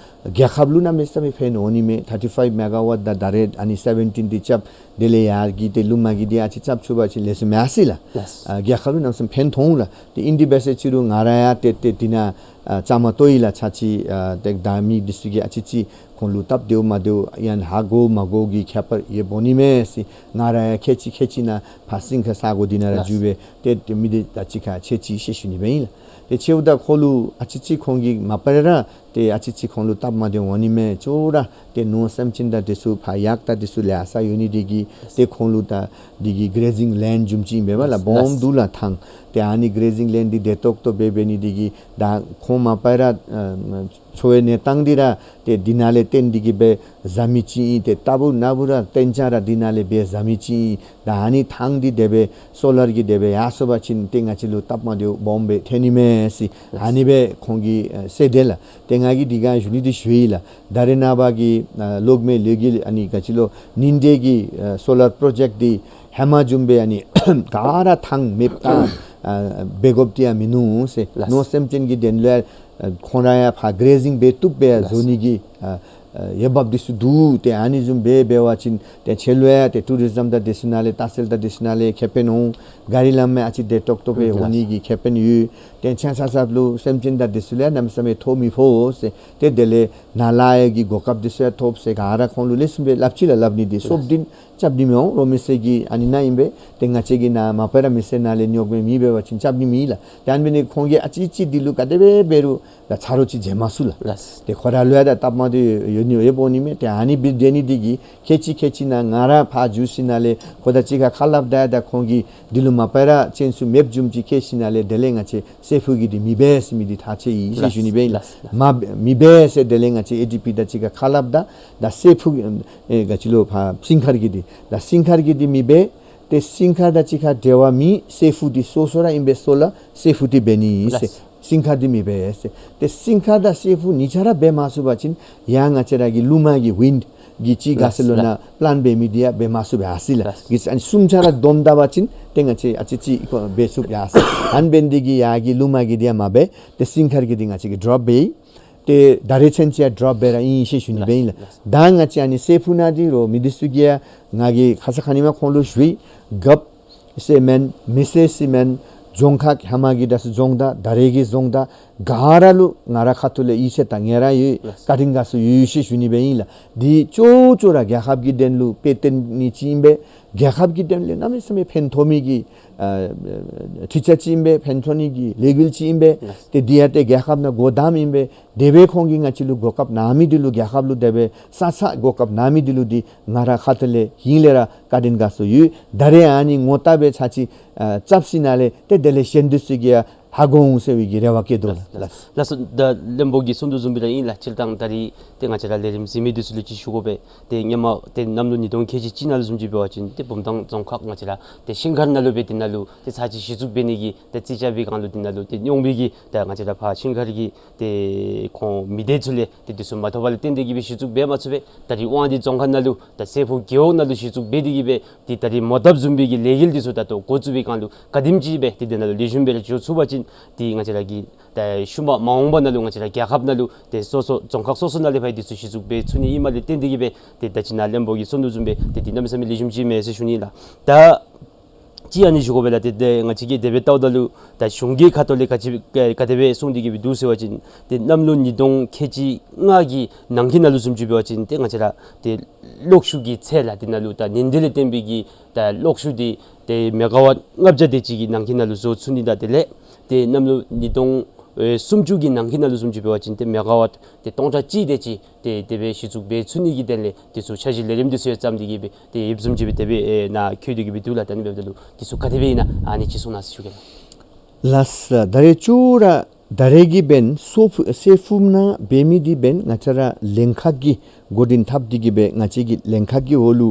རྒྱལ་ཁབ་ལུ་གནམ་མེད་ས་མེད་ཕན་འོང་ནི་མས། ཐར་ཊི་ཕའིབ་མེ་ག་ཝཊ་དང་ད་རེས་ཨ་ནི་སེ་བེན་ཊིན་འདི་རྐྱབ། དེ་ལས་ཡར་གྱི་ཏེ་ལུ་མ་གི་འདི་ཨ་ཙི་རྐྱབ་ཚུགས་པ་ཅིན་ལེགས་ཤོམ་མས་ཟེར་ལགས། ལགས། ཨ་རྒྱལ་ཁབ་ལུ་གནམ་མེད་ས་མེད་ཕན་ཐོགས་ལགས། ཏེ་ཨིན་དེ་འབད་ཟེར་ཅི་རུང་ང་ར་ཡང་ཏེ་ཏེ་འདི་ནང་ཨ་བཅའ་མར་གཏོགས་ཡི་ལགས། ཚར་གཅིག་ཨ་ཏེ་ད་མི་འདི་ཚུ་གིས་ཨ་ཙི་ཅིག་ཁོང་ལུ་སྟབས་བདེཝ་མ་བདེཝ་ཡང་ཧ་གོ་མ་གོ་གི་ཁྱད་པར་ཡོདཔ་འོང་ནི་མས་ཟེར། ང་ར་ཡང་ཁལ་གཅིག་ཁལ་གཅིག་ནང་ཕར་ཤིང་མཁར་ས་གོ་འདི་ནང་ར་ལགས། འགྱོ་སྦེ་ཏེ་ཏེ་མི་འདི་དང་གཅིག་ཁར་ཕྱད་ཅི་ཟེར་ཞུ་ནི་སྦེ་ཨིན་ལགས། ཏེ་ཕྱདཔ་ད་ཁོང་ལུ་ཨ་ཙི་ཅིག་ཁོང་གིས་མ་པ་ར་ཏེ་ཨ་ཙི་ཅིག་ཁོང་ལུ་སྟབས་མ་བདེཝ་འོང་ནི་མས། ཅོག་ར་ཏེ་ནོར་སེམས་ཅན་དང་འདི་ཚུ་ཕར་གཡག་དང་འདི་ཚུ་ལེ་ཤ་ཡོད་ནི་འདི་གིས་ཏེ་ཁོང་ལུ་ད་འདི་གི་གེ་རེ་ཛིང་ལེནཌ་བཟུམ་ཅིག་ཨིན་པས་ལགས། ལགས། སྦོམ་འདུག་ལགས་ཐང་། ཏེ་ཨ་ནི་གེ་རེ་ཛིང་ལེནཌ་འདི་བདེ་ཏོག་ཏོ་སྦེ་འབད་ནི་འདི་གིས་ད་ཁོང་མ་པ་ར་ཨ་འཚོ་བའི་གནས་སྟངས་འདི་ར་ཏེ་འདི་ནང་ལས་བརྟེན་ཏེ་གི་སྦེ་བཟའ་མི་ཅིག་ཨིན། ཏེ་རྟག་བུ་ན་བུ་ར་བརྟན་ཅ་ར་འདི་ནང་ལས་སྦེ་བཟའ་མི་ཅིག་ཨིན། ད་ཨ་ནི་ཐང་འདི་དེ་སྦེ་སོ་ལར་གྱིས་དེ་སྦེ་ཡར་སོང་པ་ཅིན་ཏེ་ང་བཅས་ལུ་སྟབས་མ་བདེཝ་སྦོམ་སྦེ་ཐོན་ནི་མས་ཟེར་ཨ་ནི་སྦེ་ཁོང་གིས་ཨ་ཟེར་དེས་ལགས། ཏེ་ང་གིས་འདི་ག་ཞུ་ནི་འདི་ཞུ་ཡི་ལགས། ད་རེས་ནངས་པ་གི་ཨ་གློག་མེ་ལས་འགུལ་ཨ་ནི་ག་ཅི་ལོ་ཉིན་དེ་གི་ཨ་སོ་ལར་པྲོ་ཇེཀཊ་འདི་ཧེ་མ་བཟུམ་སྦེ་ཨ་ནི་ག་ར་ཐང་མེདཔ་བཏང་ཨ་འབད་དགོཔ་འདི་ཡང་མིན་ནུག་ཟེར། ལགས། ནོར་སེམས་ཅན་གྱི་དོན་ལུ་ཨ་ཁོང་ར་ཡང་ཕར་གེ་རེ་ཛིང་འབད་བཏུབ་སྦེ་ཡང་ལགས། བཟོ་ནི་གི་ཨ་ཨ་འོས་འབབ་འདི་ཚུ་འདུག། ཏེ་ཨ་ནི་བཟུམ་སྦེ་འབད་བ་ཅིན་ཏེ་ཁྱོད་ལུ་ཡང་ཏེ་ཊུ་རི་ཛམ་དང་འདི་ཚུ་ནང་ལས་ལྟ་བཤལ་དང་འདི་ཚུ་ནང་ལས་ཁེ་ཕན་འོང་། གཱ་རི་ལམ་ཡང་ཨ་ཙི་བདེ་ཏོག་ཏོ་སྦེ་ལགས། འོང་ནི་གི་ཁེ་ཕན་ཡོད། ཏེ་ཆང་ས་སབ་ལུ་སེམས་ཅན་དང་འདི་ཚུ་ལུ་ཡང་གནམ་མེད་ས་མེད་ཐོ་མི་ཕོག་ཟེར། ཏེ་དེ་ལས་ནཱ་ལས་ཀྱི་གོ་སྐབས་འདི་ཚུ་ཡང་ཐོབ་ཟེར་ག་ར་ཁོང་ལུ་ལེགས་ཤོམ་སྦེ་སླབ་ཅི་ལགས། སླབ་ནི་འདི་ལགས། སོབ་འདི་རྐྱབ་ནི་མི་འོང་། རོགས་མི་སེར་གྱི་ཨ་ནི་ནང་ཨིན་པས། ཏེ་ང་བཅས་ཀྱི་ནཱ་མ་པ་ར་མི་སེར་ནང་ལས་ཉོག་མེད་མི་འབད་བ་ཅིན་རྐྱབ་ནི་མེད་ལགས། ཏེ་ཨ་ནི་འབད་ནི་ཁོང་གིས་ཨ་ཙི་ཅིག་འདི་ལུ་ག་དེ་སྦེ་འབད་རུང་ད་ཚ་རོགས་ཅིག་འཇལ་མ་ཚུགས་ལགས། ལགས། ཏེ་ཁོ་ར་ལུ་ཡང་ད་སྟབས་མ་བདེཝ་ཡོད་ནི་ཡོདཔ་འོང་ནི་མས། ཏེ་ཨ་ནི་འབད་དེ་ནི་འདི་གིས་ཁལ་གཅིག་ཁལ་གཅིག་ནང་ང་ར་ཕར་འགྱོ་ཞིནམ་ལས་ཁོ་དང་གཅིག་ཁར་ཁ་སླབ་ད་ད་ཁོང་གིས་འདི་ལུ་མ་པ་ར་ཅན་སུ་མེདཔ་བཟུམ་ཅིག་བཀལ་ཞིནམ་ལས་དེ་ལས་ང་བཅས་སེར་ཕུ་གི་འདི་མི་འབད་ཟེར་མི་འདི་ཐག་བཅད་ཡི་ཟེར་ཞུ་ནི་སྦེ་ཨིན་ལགས། ལགས། མ་མི་འབད་ཟེར་དེ་ལས་ང་བཅས་ཨེ་ཌི་པི་དང་གཅིག་ཁར་ཁ་སླབ་ད་ད་སེར་ཕུ་ཨེ་ག་ཅི་ལོ་ཕར་ཤིང་མཁར་གྱི་འདི་ད་ཤིང་མཁར་གྱི་འདི་མི་འབད། ཏེ་སིང་ཁ་དང་གཅིག་ཁར་འབྲེལ་བ་མེད་སེ་ཕུ་འདི་སོ་སོ་ར་ཨིན་པས། སོ་ལ་སེ་ཕུ་འདི་འབད་ནི་ཟེར། ལགས། སིང་ཁ་འདི་མི་འབད་ཟེར། ཏེ་སིང་ཁ་དང་སེ་ཕུ་གཉིས་ཆ་ར་འབད་མ་ཚུགས་པ་ཅིན་ཡང་ང་བཅས་ར་གི་ལུ་མ་གི་ཝིནཌ་གི་ཅིག་ག་ཟེར་ལོ་ལགས། ན་པ་ལཱནཊ་འབད་མི་འདི་ཡང་འབད་མ་ཚུགས་པས་ཨ་སི་ལགས། ལགས། གི་ཨ་ནི་གསུམ་ཆ་ར་བསྡོམས་ད་པ་ཅིན་ཏེ་ང་བཅས་ཨ་ཙི་ཅིག་འབད་ཚུགས་ཡ་ཟེར། ཨ་ནི་འབད་ནི་འདི་གིས་ཡ་གི་ལུ་མ་གི་འདི་ཡང་མ་འབད། ཏེ་སིང་ཁ་གི་འདི་ང་བཅས་ཀྱིས་ཌོརོཔ་འབད་ཡི། ཏེ་ད་རེས་ཚུན་ཚོད་ཌོརོཔ་འབད་ར་ཨིན་ཟེར་ཞུ་ནི་འབད་ཨིན་ལགས། ལགས། ད་ང་བཅས་ཨ་ནི་སེ་ཕུ་ནང་འདི་རུ་མི་འདི་ཚུ་གིས་ཡང་ང་གིས་ཁ་ཙ་ཁ་ཉིནམ་ཁོང་ལུ་ཞུ་ཡི། རྒཔོ་ཟེར་མེན། མི་སེར་ཟེར་མེན། རྫོང་ཁག་ཧེ་མ་གི་ད་སུ་རྫོང་བདག་ད་རེས་ཀྱི་རྫོང་བདག་ག་ར་ལུ་ང་ར་ཁ་ཐུག་ལས་ཡིད་ཆེས་དང་ངལ་རངས་ཡོད། ལགས། བཀའ་དྲིན་དགའ་ཚོར་ཡོད་ཟེར་ཞུ་ནི་འབད་ཨིན་ལགས། འདི་ཅོག་ཅོག་ར་རྒྱལ་ཁབ་ཀྱི་དོན་ལུ་དཔེ་སྟོན་ནི་ཅིག་ཨིན་པས། རྒྱལ་ཁབ་ཀྱི་དོན་ལས་གནམ་མེད་ས་མེད་ཕན་ཐོགས་མི་གི་ཨ་ཁྲིག་ཆ་ཅིག་ཨིན་པས། ཕན་ཐོགས་ནི་གི་ལས་འགུལ་ཅིག་ཨིན་པས། ལགས། ཏེ་འདི་ཡང་ཏེ་རྒྱལ་ཁབ་ནང་སྒོ་བསྡམས་ཨིན་པས། དེ་སྦེ་ཁོང་གིས་ང་བཅས་ལུ་གོ་སྐབས་གནང་མི་འདི་ལུ་རྒྱལ་ཁབ་ལུ་དེ་སྦེ་ས་ས་གོ་སྐབས་གནང་མི་འདི་ལུ་འདི་ང་ར་ཁ་ཐུག་ལས་ཧིང་ལས་ར་བཀའ་དྲིན་དགའ་ཚོར་ཡོད། ད་རེས་ཨ་ནི་ངོ་རྟགས་སྦེ་ཚར་ཅིག་ཨ་རྐྱབ་ཞིནམ་ལས་ཏེ་དེ་ལས་གཞན་འདི་ཚུ་གིས་ཡང་ཧ་གོ་འོང་ཟེར་བའི་གི་རེ་བ་བསྐྱེད་དོ་ལགས། ལགས། ལགས་སོ། ད་བློན་པོ་གིས་གསུང་དོ་བཟུམ་སྦེ་ར་ཨིན་ལགས། སྤྱིར་བཏང་ད་རེས་ཏེ་ང་བཅས་ར་ལས་རིམ་གཟིགས་མི་འདི་ཚུ་ལུ་ཅིག་ཞུ་དགོ་པས། ཏེ་སྔོན་མ་ཏེ་གནམ་ལོ་ཉིས་སྟོང་ཁལ་གཅིག་གཅིག་ནང་ལུ་བཟུམ་ཅིག་འབད་བ་ཅིན་ཏེ་བུམ་ཐང་རྫོང་ཁག་ང་བཅས་ར་ཏེ་ཤིང་མཁར་ནང་ལུ་འབད་དེ་ནང་ལུ་ཏེ་ཚར་ཅིག་གཞི་བཙུགས་འབད་ནི་གི་ཏེ་རྩིས་རྐྱབ་པའི་སྒང་ལུ་དེ་ནང་ལུ་ཏེ་རྙོག་མི་གི་ད་ང་བཅས་ར་ཕར་ཤིང་མཁར་གྱི་ཏེ་ཁོང་མི་སྡེ་ཚུ་ལས་ཏེ་འདི་ཚུ་མ་ཐོབ་པ་ལས་བརྟེན་ཏེ་གིས་སྦེ་གཞི་བཙུགས་འབད་མ་ཚུགས་པས། ད་རེས་དབང་འདུས་རྫོང་ཁག་ནང་ལུ་ད་སེ་ཕུ་རྒེད་འོག་ནང་ལུ་གཞི་བཙུགས་འབད་དེ་གིས་སྦེ་ཏེ་ད་རེས་མོ་བཏབ་བཟུམ་སྦེ་གི་ལས་འགུལ་འདི་ཚུ་ད་ལྟོ་འགོ་བཙུགས་པའི་སྒང་ལུ་ག་དེམ་ཅིག་སྦེ་ཏེ་དེ་ནང་ལུ་ལེགས་ཤོམ་སྦེ་ར་འགྱོ་ཚུགས་པ་ཅིན་ཏེ་ང་བཅས་ར་གི་ད་ཤུལ་མ་མ་འོངས་པ་ནང་ལུ་ང་བཅས་ར་རྒྱལ་ཁབ་ནང་ལུ་ཏེ་སོ་སོ་རྫོང་ཁག་སོ་སོ་ནང་ལས་ཕར་འདི་ཚུ་གཞི་བཙུགས་འབད་ཚུགས་ནི་ཨིནམ་ལས་བརྟེན་ཏེ་གིས་སྦེ་ཏེ་ད་ཅི་ནཱ་བློན་པོ་གིས་གསུང་དོ་བཟུམ་སྦེ་ཏེ་འདི་གནམ་མེད་ས་མེད་ལེགས་ཤོམ་ཅིག་མས་ཟེར་ཞུ་ནི་ལགས། ད་ཅི་ཨ་ནི་ཞུ་དགོ་པས་ལགས། ཏེ་ཏེ་ང་བཅས་ཀྱིས་དེ་སྦེ་བལྟཝ་ད་ལུ་ད་གཞུང་གི་ཁ་ཐུག་ལས་ག་ཅི་ག་དེ་སྦེ་གསུངས་ཏེ་གིས་སྦེ་འདུག་ཟེར་བ་ཅིན་ཏེ་གནམ་ལོ་ཉིས་སྟོང་ཁལ་གཅིག་ལྔ་གི་ནང་འཁོད་ནང་ལུ་བཟུམ་ཅིག་འབད་བ་ཅིན་ཏེ་ང་བཅས་ར་ཏེ་གློག་ཤུགས་ཀྱི་ཚད་ལགས། དེ་ནང་ལུ་ད་ཉིན་དེ་ལས་བརྟེན་པའི་གི་ད་གློག་ཤུགས་འདི་ཏེ་མེ་ག་ཝཊ་ལྔ་བརྒྱ་དེ་ཅིག་གི་ནང་འཁོད་ནང་ལུ་བཟོ་ཚུགས་ནི་དང་དེ་ལས་ཏེ་གནམ་ལོ་ཉིས་སྟོང་ཨེ་སུམ་ཅུ་གི་ནང་འཁོད་ནང་ལུ་བཟུམ་ཅིག་འབད་བ་ཅིན་ཏེ་མེ་ག་ཝཊ་ཏེ་སྟོང་ཕྲག་གཅིག་དེ་ཅིག་ཏེ་དེ་སྦེ་གཞི་བཙུགས་འབད་ཚུགས་ནི་གི་དོན་ལས་འདི་ཚུ་འཆར་གཞི་ལས་རིམ་འདི་ཚུ་ཡང་བརྩམས་ཏེ་གིས་སྦེ་ཏེ་ཡོདཔ་བཟུམ་ཅིག་སྦེ་དེ་སྦེ་ཨེ་ནཱ་བཀོད་དེ་གིས་སྦེ་འདུག་ལགས། ད་ཨ་ནི་འབདཝ་ད་ལུ་འདི་ཚུ་ག་དེ་སྦེ་ཨིན་ན་ཨ་ནི་ཅིག་གསུང་གནང་ཟེར་ཞུ་གེ་ལགས། ལགས་སོ། ད་རེས་ཅོག་ར་ད་རེས་ཀྱི་འབདན་སོ་ཕུ་སེ་ཕུ་ནང་འབད་མི་འདི་འབདན་ང་བཅས་ར་ལྷན་ཁག་གིས་འགོ་འདྲེན་འཐབ་སྟེ་གིས་སྦེ་ང་བཅས་ཀྱི་ལྷན་ཁག་གི་འོག་ལུ་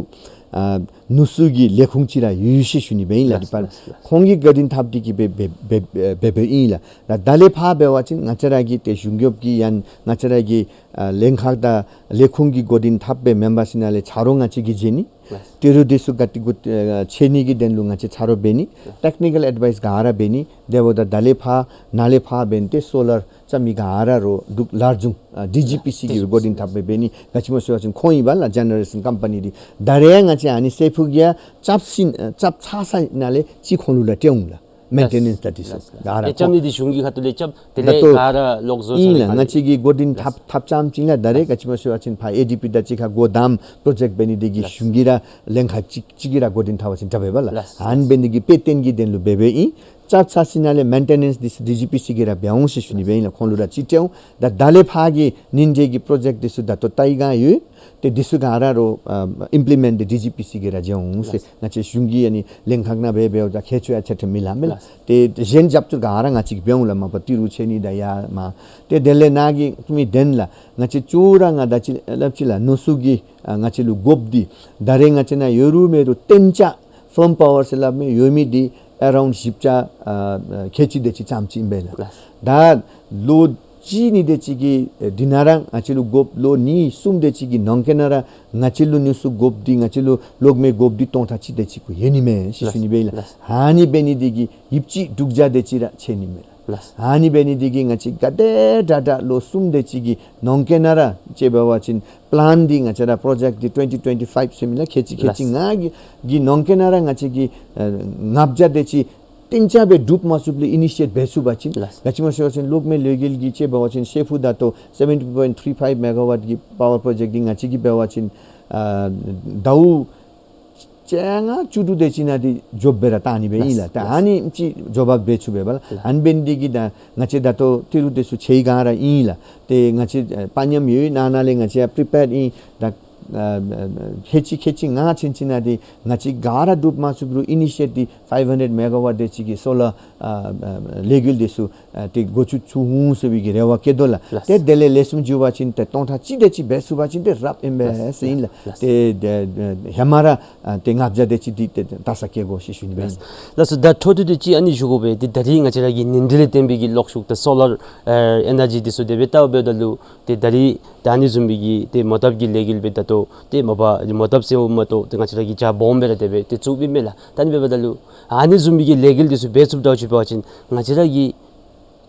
ཨ་ནུ་གསོ་གི་ལས་ཁུངས་ཅིག་ར་ཡོད་ཟེར་ཞུ་ནི་འབད་ཨིན་ལགས། ལགས་ལགས་ལགས། ཁོང་གིས་འགོ་འདྲེན་འཐབ་སྟེ་གིས་སྦེ་འབད་འབད་འབད་འབདཝ་ཨིན་ལགས། ད་ད་ལས་ཕར་འབད་བ་ཅིན་ང་བཅས་ར་གི་ཏེ་གཞུང་གཡོགཔ་གི་ཡང་ང་བཅས་ར་གི་ཨ་ལྷན་ཁག་དང་ལས་ཁུངས་ཀྱི་འགོ་འདྲེན་འཐབ་སྦེ་མེམ་བར་ཚུ་ནང་ལས་ཆ་རོགས་ང་བཅས་ཀྱིས་མཛད་ནི། ལགས། ཏི་རུ་འདི་ཚུ་ག་ཏེ་གུ་ཨ་ཆད་ནི་གི་དོན་ལུ་ང་བཅས་ཆ་རོགས་འབད་ནི། ལགས། ཊེཀ་ནི་ཀཱལ་ཨེཌ་ཝའིས་ག་ར་འབད་ནི། དེ་འབདཝ་ད་ད་ལས་ཕར་ནཱ་ལས་ཕར་འབདན་ཏེ་སོ་ལར་རྐྱབ་མི་ག་ར་རོགས་འདུག་ལར་ཇུང་ཨ་ཌི་ཇི་པི་སི་གིས་འགོ་འདྲེན་འཐབ་སྦེ་འབད་ནི། ག་ཅི་སྨོ་ཟེར་བ་ཅིན་ཁོང་ཨིན་པས་ལགས་ཇེ་ནེ་རེ་ཤཱན་ཀམ་པ་ནི་འདི། ད་རེས་ཡང་ང་བཅས་ཨ་ནི་སེ་ཕུ་གིས་ཡང་རྐྱབ་ཞིནམ་ཨ་རྐྱབ་ཚར་ས་ནང་ལས་ཅིག་ཁོང་ལུ་ར་སྤྲོད་འོང་ལགས། མེན་ཊེ་ནེནསི་ད་འདི་ཚུ། ལགས་ལགས། ག་ར་ཏེ་རྐྱབ་ནི་འདི་གཞུང་གི་ཁ་ཐུག་ལས་རྐྱབ། དེ་ལས་ད་ལྟོ་ག་ར་ལོག་བཟོ་ཨིན་ཚར་ལགས། ནི་ང་བཅས་ཀྱིས་འགོ་འདྲེན་འཐབ་འཐབ་རྐྱངམ་ཅིག་ལགས། ད་རེས་ག་ཅི་སྨོ་ཟེར་བ་ཅིན་ཕར་ཨེ་ཌི་པི་དང་གཅིག་ཁར་སྒོ་བསྡམས་པྲོ་ཇེཀཊ་འབད་ནི་འདི་གིས་ལགས། གཞུང་གིས་ར་ལྷན་ཁག་གཅིག་གཅིག་གིས་ར་འགོ་འདྲེན་འཐབ་པ་ཅིན་དྲག་པས་པ་ལགས། ལགས། ཨ་ནི་འབད་ནི་འདི་གིས་དཔེ་སྟོན་གྱི་དོན་ལུ་འབད་འབདཝ་ཨིན། རྐྱབ་ཚར་ཞིནམ་ལས་མེན་ཊེ་ནེནསི་འདི་ཚུ་ཌི་ཇི་པི་སི་གིས་ར་འབད་འོང་ཟེར་ཞུ་ནི་འབད་ཨིན་ལགས། ཁོང་ལུ་ར་ཅིག་སྤྲོད་འོང་། ད་ད་ལས་ཕར་གྱི་ཉིན་དེ་གི་པྲོ་ཇེཀཊ་འདི་ཚུ་ད་ལྟོ་ལྟ་བའི་བསྒང་ཡོད། ཏེ་འདི་ཚུ་ག་ར་རོགས་ཨ་ཨིམ་པི་ལི་མེནཊ་འདི་ཌི་ཇི་པི་སི་གིས་ར་འབད་འོང་ཟེར། ལགས། ང་བཅས་གཞུང་གི་ཨ་ནི་ལྷན་ཁག་ནང་འབད་འབདཝ་ད་ཁྱད་ཆོས་ཡང་ཆ་ཁྱབ་མི་ལང་མས་ལགས། ལགས། ཏེ་གཞན་རྒྱབ་སྐྱོར་ག་ར་ང་བཅས་ཀྱིས་འབད་འོང་ལགས། མ་པ་ཏི་རུ་ཆད་ནི་དང་ཡར་མར། ཏེ་དེ་ལས་ནཱ་གི་མི་དོན་ལགས། ང་བཅས་ཅོག་ར་ང་ད་ཅི་སླབ་ཅི་ལགས། ནུ་གསོ་གི་ཨ་ང་བཅས་ལུ་དགོཔ་འདི་ད་རེས་ང་བཅས་ནཱ་ཡོད་རུང་མེད་རུང་བརྟན་ཆགས་ཕརམ་པ་ཝར་ཟེར་སླབ་མི་ཡོད་མི་འདི་ཨེ་རའུནཌ་བཞི་བརྒྱ་ཨ་ཁལ་གཅིག་དེ་ཅིག་ཙམ་ཅིག་ཨིན་པས་ལགས། ལགས། ད་ལོ་གཅིག་གཉིས་དེ་ཅིག་གི་ཨེ་འདི་ནང་ར་ང་བཅས་ལུ་དགོཔ་ལོ་གཉིས་གསུམ་དེ་ཅིག་གི་ནང་འཁོད་ནང་ར་ང་བཅས་ལུ་ནུ་གསོ་དགོཔ་འདི་ང་བཅས་ལུ་གློག་མེ་དགོཔ་འདི་སྟོང་ཕྲག་གཅིག་དེ་ཅིག་གུ་ཡོད་ནི་མས་ཟེར་ཞུ་ནི་འབད་ཨིན་ལགས། ལགས། ཨ་ནི་འབད་ནི་འདི་གིས་ཡོདཔ་ཅིག་དྲུག་བརྒྱ་དེ་ཅིག་ར་ཆད་ནི་མས་ལགས། ལགས། ཨ་ནི་འབད་ནི་འདི་གིས་ང་བཅས་ག་དེ་དྲག་དྲག་ལོ་གསུམ་དེ་ཅིག་གི་ནང་འཁོད་ནང་ར་ཅིག་འབད་བ་ཅིན་པ་ལཱནཊ་འདི་ང་བཅས་ར་པྲོ་ཇེཀཊ་འདི་ཊུ་ཝེན་ཊི་ཊུ་ཝེན་ཊི་ཕའིབ་ཟེར་མི་ལགས་ཁལ་གཅིག་ཁལ་གཅིག་ལགས། ལྔ་གི་གི་ནང་འཁོད་ནང་ར་ང་བཅས་ཀྱིས་ཨ་ལྔ་བརྒྱ་དེ་ཅིག་བརྟན་ཆགས་སྦེ་འགྲུབ་མ་ཚུགསཔ་ལས་ཨི་ནི་ཤི་ཨེཊ་འབད་ཚུགས་པ་ཅིན། ལགས། ག་ཅི་སྨོ་ཟེར་བ་ཅིན་གློག་མེ་ལས་འགུལ་གྱི་ཅིག་འབད་བ་ཅིན་སེ་ཕུ་ད་ལྟོ་སེ་བེན་ཊི་པོའིནཊ་ཐི་རི་ཕའིབ་མེ་ག་ཝཊ་གི་པ་ཝར་པྲོ་ཇེཀཊ་འདི་ང་བཅས་ཀྱིས་འབད་བ་ཅིན་ཨ་ཟླཝ་བཅོ་ལྔ་བཅུ་དྲུག་དེ་ཅིག་ནང་འདི་འགྱོ་སྦེ་ར་བཏང་ནི་འབད་ཨིན་ལགས། ལགས། ད་ལགས། ཨ་ནི་ཅིག་འགྱོ་བ་འབད་ཚུགས་པས་པ་ལགས། ལགས། ཨ་ནི་འབད་ནི་འདི་གིས་ད་ང་བཅས་ད་ལྟོ་ཏི་རུ་དེ་ཚུ་ཆད་བའི་བསྒང་ར་ཨིན་ལགས། ཏེ་ང་བཅས་ཨ་པ་ཉམས་ཡོད་ནང་ན་ལས་ང་བཅས་ཡང་པི་རི་པེརཌ་ཨིན། ད་ ཨ་ཨ་ཁལ་གཅིག་ཁལ་གཅིག་ང་ཕྱིན་ཅི་ན་འདི་ང་བཅས་ག་ར་འགྲུབ་མ་ཚུགས་རུང་initiate འདི་five hundred megawatt དེ་ཅིག་གི་སོ་ལར་ཨ་ཨ་ལས་འགུལ་དེ་ཚུ་ཨ་ཏེ་འགོ་བཙུགས་ཚུགས་འོང་ཟེར་བའི་གི་རེ་བ་བསྐྱེད་དོ་ལགས། ལགས། ཏེ་དེ་ལས་ལེགས་ཤོམ་འགྱོ་བ་ཅིན་ཏེ་སྟོང་ཕྲག་གཅིག་དེ་ཅིག་འབད་ཚུགས་པ་ཅིན་ཏེ་རབ་ཨིན་པས་ཟེར་ཨིན་ལགས། ལགས། ཏེ་ཏེ་ཧེ་མ་ར་ཨ་ཏེ་ལྔ་བརྒྱ་དེ་ཅིག་འདི་ཏེ་ཏེ་ལྟ་ས་བསྐྱེད་དགོ་ཟེར་ཞུ་ནི་སྦེ་ཨིན། ལགས་སོ། ད་འཕྲོ་མཐུད་དེ་ཅིག་ཨ་ནི་ཞུ་དགོ་པས། ཏེ་ད་རིས་ང་བཅས་ར་གི་ཉིན་དྲོད་ལས་བརྟེན་པའི་གི་གློག་ཤུགས་ད་སོ་ལར་ཨ་ཨེ་ནར་ཇི་དེ་ཚུ་དེ་སྦེ་བལྟཝ་ད་ལུ་ཏེ་ད་རིས་ད་ཨ་ནི་བཟུམ་མའི་གི་ཏེ་མོ་བཏབ་ཀྱི་ལས་འགུལ་སྦེ་ད་ལྟོ་ཏེ་མ་པ་མོ་བཏབ་ཟེརཝ་མ་གཏོགས་ཏེ་ང་བཅས་ར་གི་ཇ་སྦོམ་སྦེ་ར་དེ་སྦེ་ཏེ་བཙུགསཔ་ཨིན་མས་ལགས། ད་ཨ་ནི་འབདཝ་ད་ལུ་ཨ་ནི་བཟུམ་མའི་གི་ལས་འགུལ་དེ་ཚུ་འབད་ཚུགསཔ་ད་ཅིག་འབད་བ་ཅིན་ང་བཅས་ར་གི་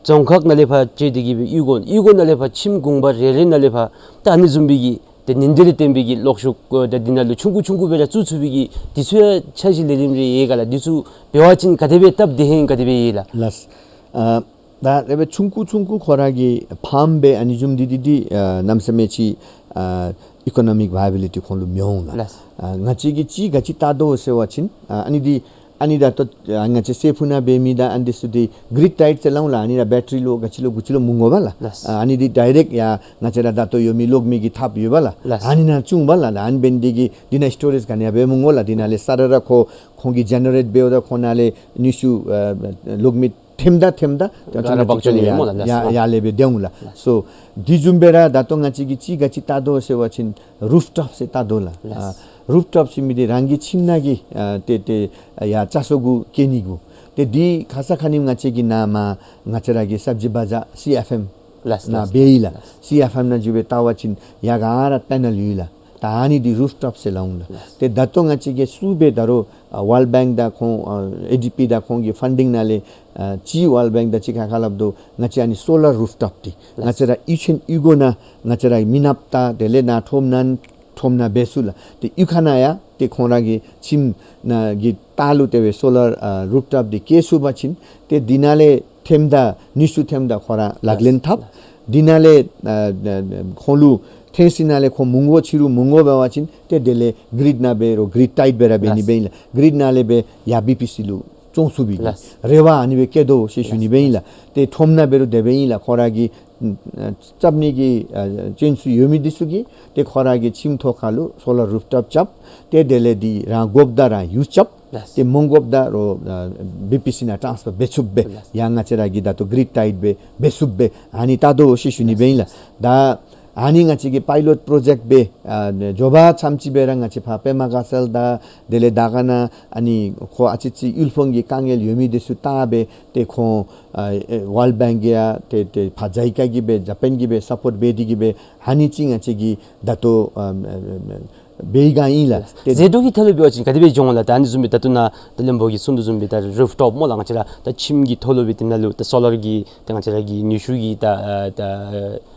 རྫོང་ཁག་ནང་ལས་ཕར་བཅད་དེ་གི་སྦེ་གཡུས་སྒོ་གཡུས་སྒོ་ནང་ལས་ཕར་ཁྱིམ་གུང་པ་རེ་རེ་ནང་ལས་ཕར་ད་ཨ་ནི་བཟུམ་མའི་གི་ཏེ་ཉིན་དྲོད་ལས་བརྟེན་པའི་གི་གློག་ཤུགས་ཨ་ད་འདི་ནང་ལུ་ཆུང་ཀུ་ཆུང་ཀུ་སྦེ་ར་བཙུགས་ཚུགས་པའི་གི་དེ་ཚུ་ཡང་འཆར་གཞི་ལས་རིམ་རེ་ཡོད་ག་ལགས། དེ་ཚུ་འབད་བ་ཅིན་ག་དེ་སྦེ་སྟབས་བདེ་ཧིང་ག་དེ་སྦེ་ཡོད་ལགས། ལགས། ཨ་ད་དེ་སྦེ་ཆུང་ཀུ་ཆུང་ཀུ་ཁོ་ར་གི་ཕཱམ་སྦེ་ཨ་ནི་བཟུམ་འདི་འདི་འདི་ཨ་གནམ་མེད་ས་མེད་ཅིག་ཨ་economic viability ཁོང་ལུ་མི་འོང་ལགས། ལགས། ཨ་ང་བཅས་ཀྱིས་ཅིག་ག་ཅི་བལྟ་དོ་ཟེར་བ་ཅིན་ཨ་ཨ་ནི་འདི་ཨ་ནི་ད་ལྟོ་ཨ་ང་བཅས་སྲད་ཕུ་ནང་འབད་མི་དང་ཨ་ནི་དེ་ཚུ་འདི་གིརིཌ་ཊའིཌ་ཟེར་སླབ་འོང་ལགས། ཨ་ནི་ར་བེ་ཊ་རི་ལོ་ག་ཅི་ལོ་གུ་ཅི་ལོ་མི་དགོ་པས་ལགས། ལགས། ཨ་ཨ་ནི་འདི་ཌའི་རེཀཊ་ཡར་ང་བཅས་ར་ད་ལྟོ་ཡོད་མི་གློག་མེ་གི་ཐགཔ་ཡོད་པས་ལགས། ལགས། ཨ་ནི་ནང་བཙུགས་པས་ལགས། ཨ་ནི་འབད་ནི་དེ་གིས་འདི་ནང་སི་ཊོ་རེཇ་ག་ནི་ཡང་འབད་མི་དགོ་ལགས། འདི་ནང་ལས་ས་ར་ར་ཁོ་ཁོང་གིས་ཇེ་ནེ་རེཊ་འབདཝ་ད་ཁོང་ནང་ལས་ནུས་ཤུགས་ཨ་གློག་མེ་ཐེམ་ད་ཐེམ་ད་ཏེ་ཨ་ཊོ་མེ་ཊིག་ལས་ཡར་ཡར་ལས་སྦེ་སྡོད་འོང་ལགས། ལགས། སོ་འདི་བཟུམ་སྦེ་ར་ད་ལྟོ་ང་བཅས་ཀྱིས་ཅིག་ག་ཅི་བལྟ་དོ་ཟེར་བ་ཅིན་རུཕ་ཊོཔ་ཟེར་བལྟ་དོ་ལགས། ལགས། ཨ་རུཕ་ཊོཔ་ཟེར་མི་འདི་རང་གི་ཁྱིམ་ནང་གི་ཨ་ཏེ་ཏེ་ཡར་བཙག་འཐུ་གུ་བཀལ་ནི་གུ། ཏེ་འདི་ཁ་ཙ་ཁ་ཉིནམ་ང་བཅས་ཀྱི་ནཱ་མར་ང་བཅས་ར་གི་སབ་ཇི་བ་ཛར་སི་ཨེཕ་ཨེམ་ལགས། ནང་ལགས། འབད་ཡི་ལགས། ལགས། སི་ཨེཕ་ཨེམ་ནང་འགྱོ་སྦེ་བལྟ་བ་ཅིན་ཡར་ག་ར་པེ་ནལ་ཡོད་ལགས། ད་ཨ་ནི་འདི་རུཕ་ཊོཔ་ཟེར་སླབ་འོང་ལགས། ལགས། ཏེ་ད་ལྟོ་ང་བཅས་ཀྱིས་བཙུགས་སྦེ་ད་རུང་ཨ་ཝཱལཌ་བེངཀ་དང་ཁོང་ཨ་ཨེ་ཌི་པི་དང་ཁོང་གི་ཕན་ཌིང་ནང་ལས་ཨ་ཅིག་ཝཱལཌ་བེངཀ་དང་ཅིག་ཁ་ཁ་སླབ་དོ། ང་བཅས་ཨ་ནི་སོ་ལར་རུཕ་ཊོཔ་འདི་ལགས། ང་བཅས་ར་གཡུས་ཆེན་གཡུས་སྒོ་ནང་ང་བཅས་ར་མི་ནགཔ་བལྟ་དེ་ལས་ནཱ་ཁྲོམ་ནང་ཁྲོམ་ནང་འབད་ཚུགས་ལགས། ཏེ་གཡུས་ཁ་ནང་ཡང་ཏེ་ཁོང་ར་གི་ཁྱིམ་ནང་གི་ལྟག་ལུ་དེ་སྦེ་སོ་ལར་ཨ་རུཕ་ཊོཔ་འདི་བཀལ་ཚུགས་པ་ཅིན་ཏེ་འདི་ནང་ལས་ཐེམ་ད་ནུས་ཤུགས་ཐེམ་ད་ཁོ་ར་ལག་ལེན་འཐབ། ལགས། འདི་ནང་ལས་ཨ་ཨ་ཁོང་ལུ་ཐེངས་ཅིག་ནང་ལས་ཁོང་མི་དགོ་ཕྱི་རུ་མི་དགོ་འབད་བ་ཅིན་ཏེ་དེ་ལས་གིརིཌ་ནང་འབད་རུང་གིརིཌ་ཊའིཌ་སྦེ་ར་འབད་ནི་སྦེ་ཨིན་ལགས། གིརིཌ་ནང་ལས་འབད་ཡར་བི་པི་སི་ལུ་བཙོང་ཚུགས་པའི་གི་ལགས། རེ་བ་ཨ་ནི་སྦེ་བསྐྱེད་དོ་ཟེར་ཞུ་ནི་སྦེ་ཨིན་ལགས། ཏེ་ཁྲོམ་ནང་འབད་རུང་དེ་སྦེ་ཨིན་ལགས། ཁོ་ར་གི་ཨ་རྐྱབ་ནི་གི་ཨ་ཅན་ཚུ་ཡོད་མི་འདི་ཚུ་གིས་ཏེ་ཁོ་ར་གི་ཁྱིམ་ཐོག་ཁ་ལུ་སོ་ལར་རུཕ་ཊོཔ་རྐྱབ། ཏེ་དེ་ལས་འདི་རང་དགོཔ་ད་རང་ཡུསི་རྐྱབ། ལགས། ཏེ་མི་དགོཔ་ད་རུང་ཨ་བི་པི་སི་ནང་ཊཱནསི་ཕར་འབད་ཚུགསཔ་སྦེ། ལགས། ཡར་ང་བཅས་ར་གི་ད་ལྟོ་གིརིཌ་ཊའིཌ་སྦེ་འབད་ཚུགསཔ་སྦེ་ཨ་ནི་བལྟ་དོ་ཟེར་ཞུ་ནི་སྦེ་ཨིན་ལགས། ད་ཨ་ནི་ང་བཅས་ཀྱི་པའི་ལོཊ་པྲོ་ཇེཀཊ་སྦེ་ཨ་མགྱོགས་པ་ཙམ་ཅིག་སྦེ་ར་ང་བཅས་ཕར་པདྨ་དགའ་ཚལ་དང་དེ་ལས་དར་དཀར་ནང་ཨ་ནི་ཁོ་ཨ་ཙི་ཙི་དབུལ་ཕོངས་ཀྱི་དཀའ་ངལ་ཡོད་མི་འདི་ཚུ་བལྟ་སྦེ་ཏེ་ཁོང་ཨ་ཨེ་ཝཱལཌ་བེངཀ་གིས་ཡང་ཏེ་ཏེ་ཕར་ཛའི་ཀ་གིས་སྦེ་ཇ་པཱན་གྱིས་སྦེ་སཔོརཊ་འབད་དེ་གིས་སྦེ་ཨ་ནི་ཅིག་ང་བཅས་ཀྱིས་ད་ལྟོ་ཨ་ཨ་འབད་བའི་སྒང་ཨིན་ལགས། ཏེ་ཟད་འགྲོ་གི་ཐད་ལུ་འབད་བ་ཅིན་ག་དེ་སྦེ་འགྱོ་འོང་ལགས། ད་ཨ་ནི་བཟུམ་སྦེ་ད་ལྟོ་ནཱ་ད་བློན་པོ་གིས་གསུངས་དོ་བཟུམ་སྦེ་ད་རུཕ་ཊོཔ་སྨོ་ལགས། ང་བཅས་ར་ད་ཁྱིམ་གྱི་མཐོ་ལུ་སྦེ་དེ་ནང་ལུ་ད་སོ་ལར་གྱི་ད་ང་བཅས་ར་གི་ནུས་ཤུགས་ཀྱི་ད་ཨ་ད་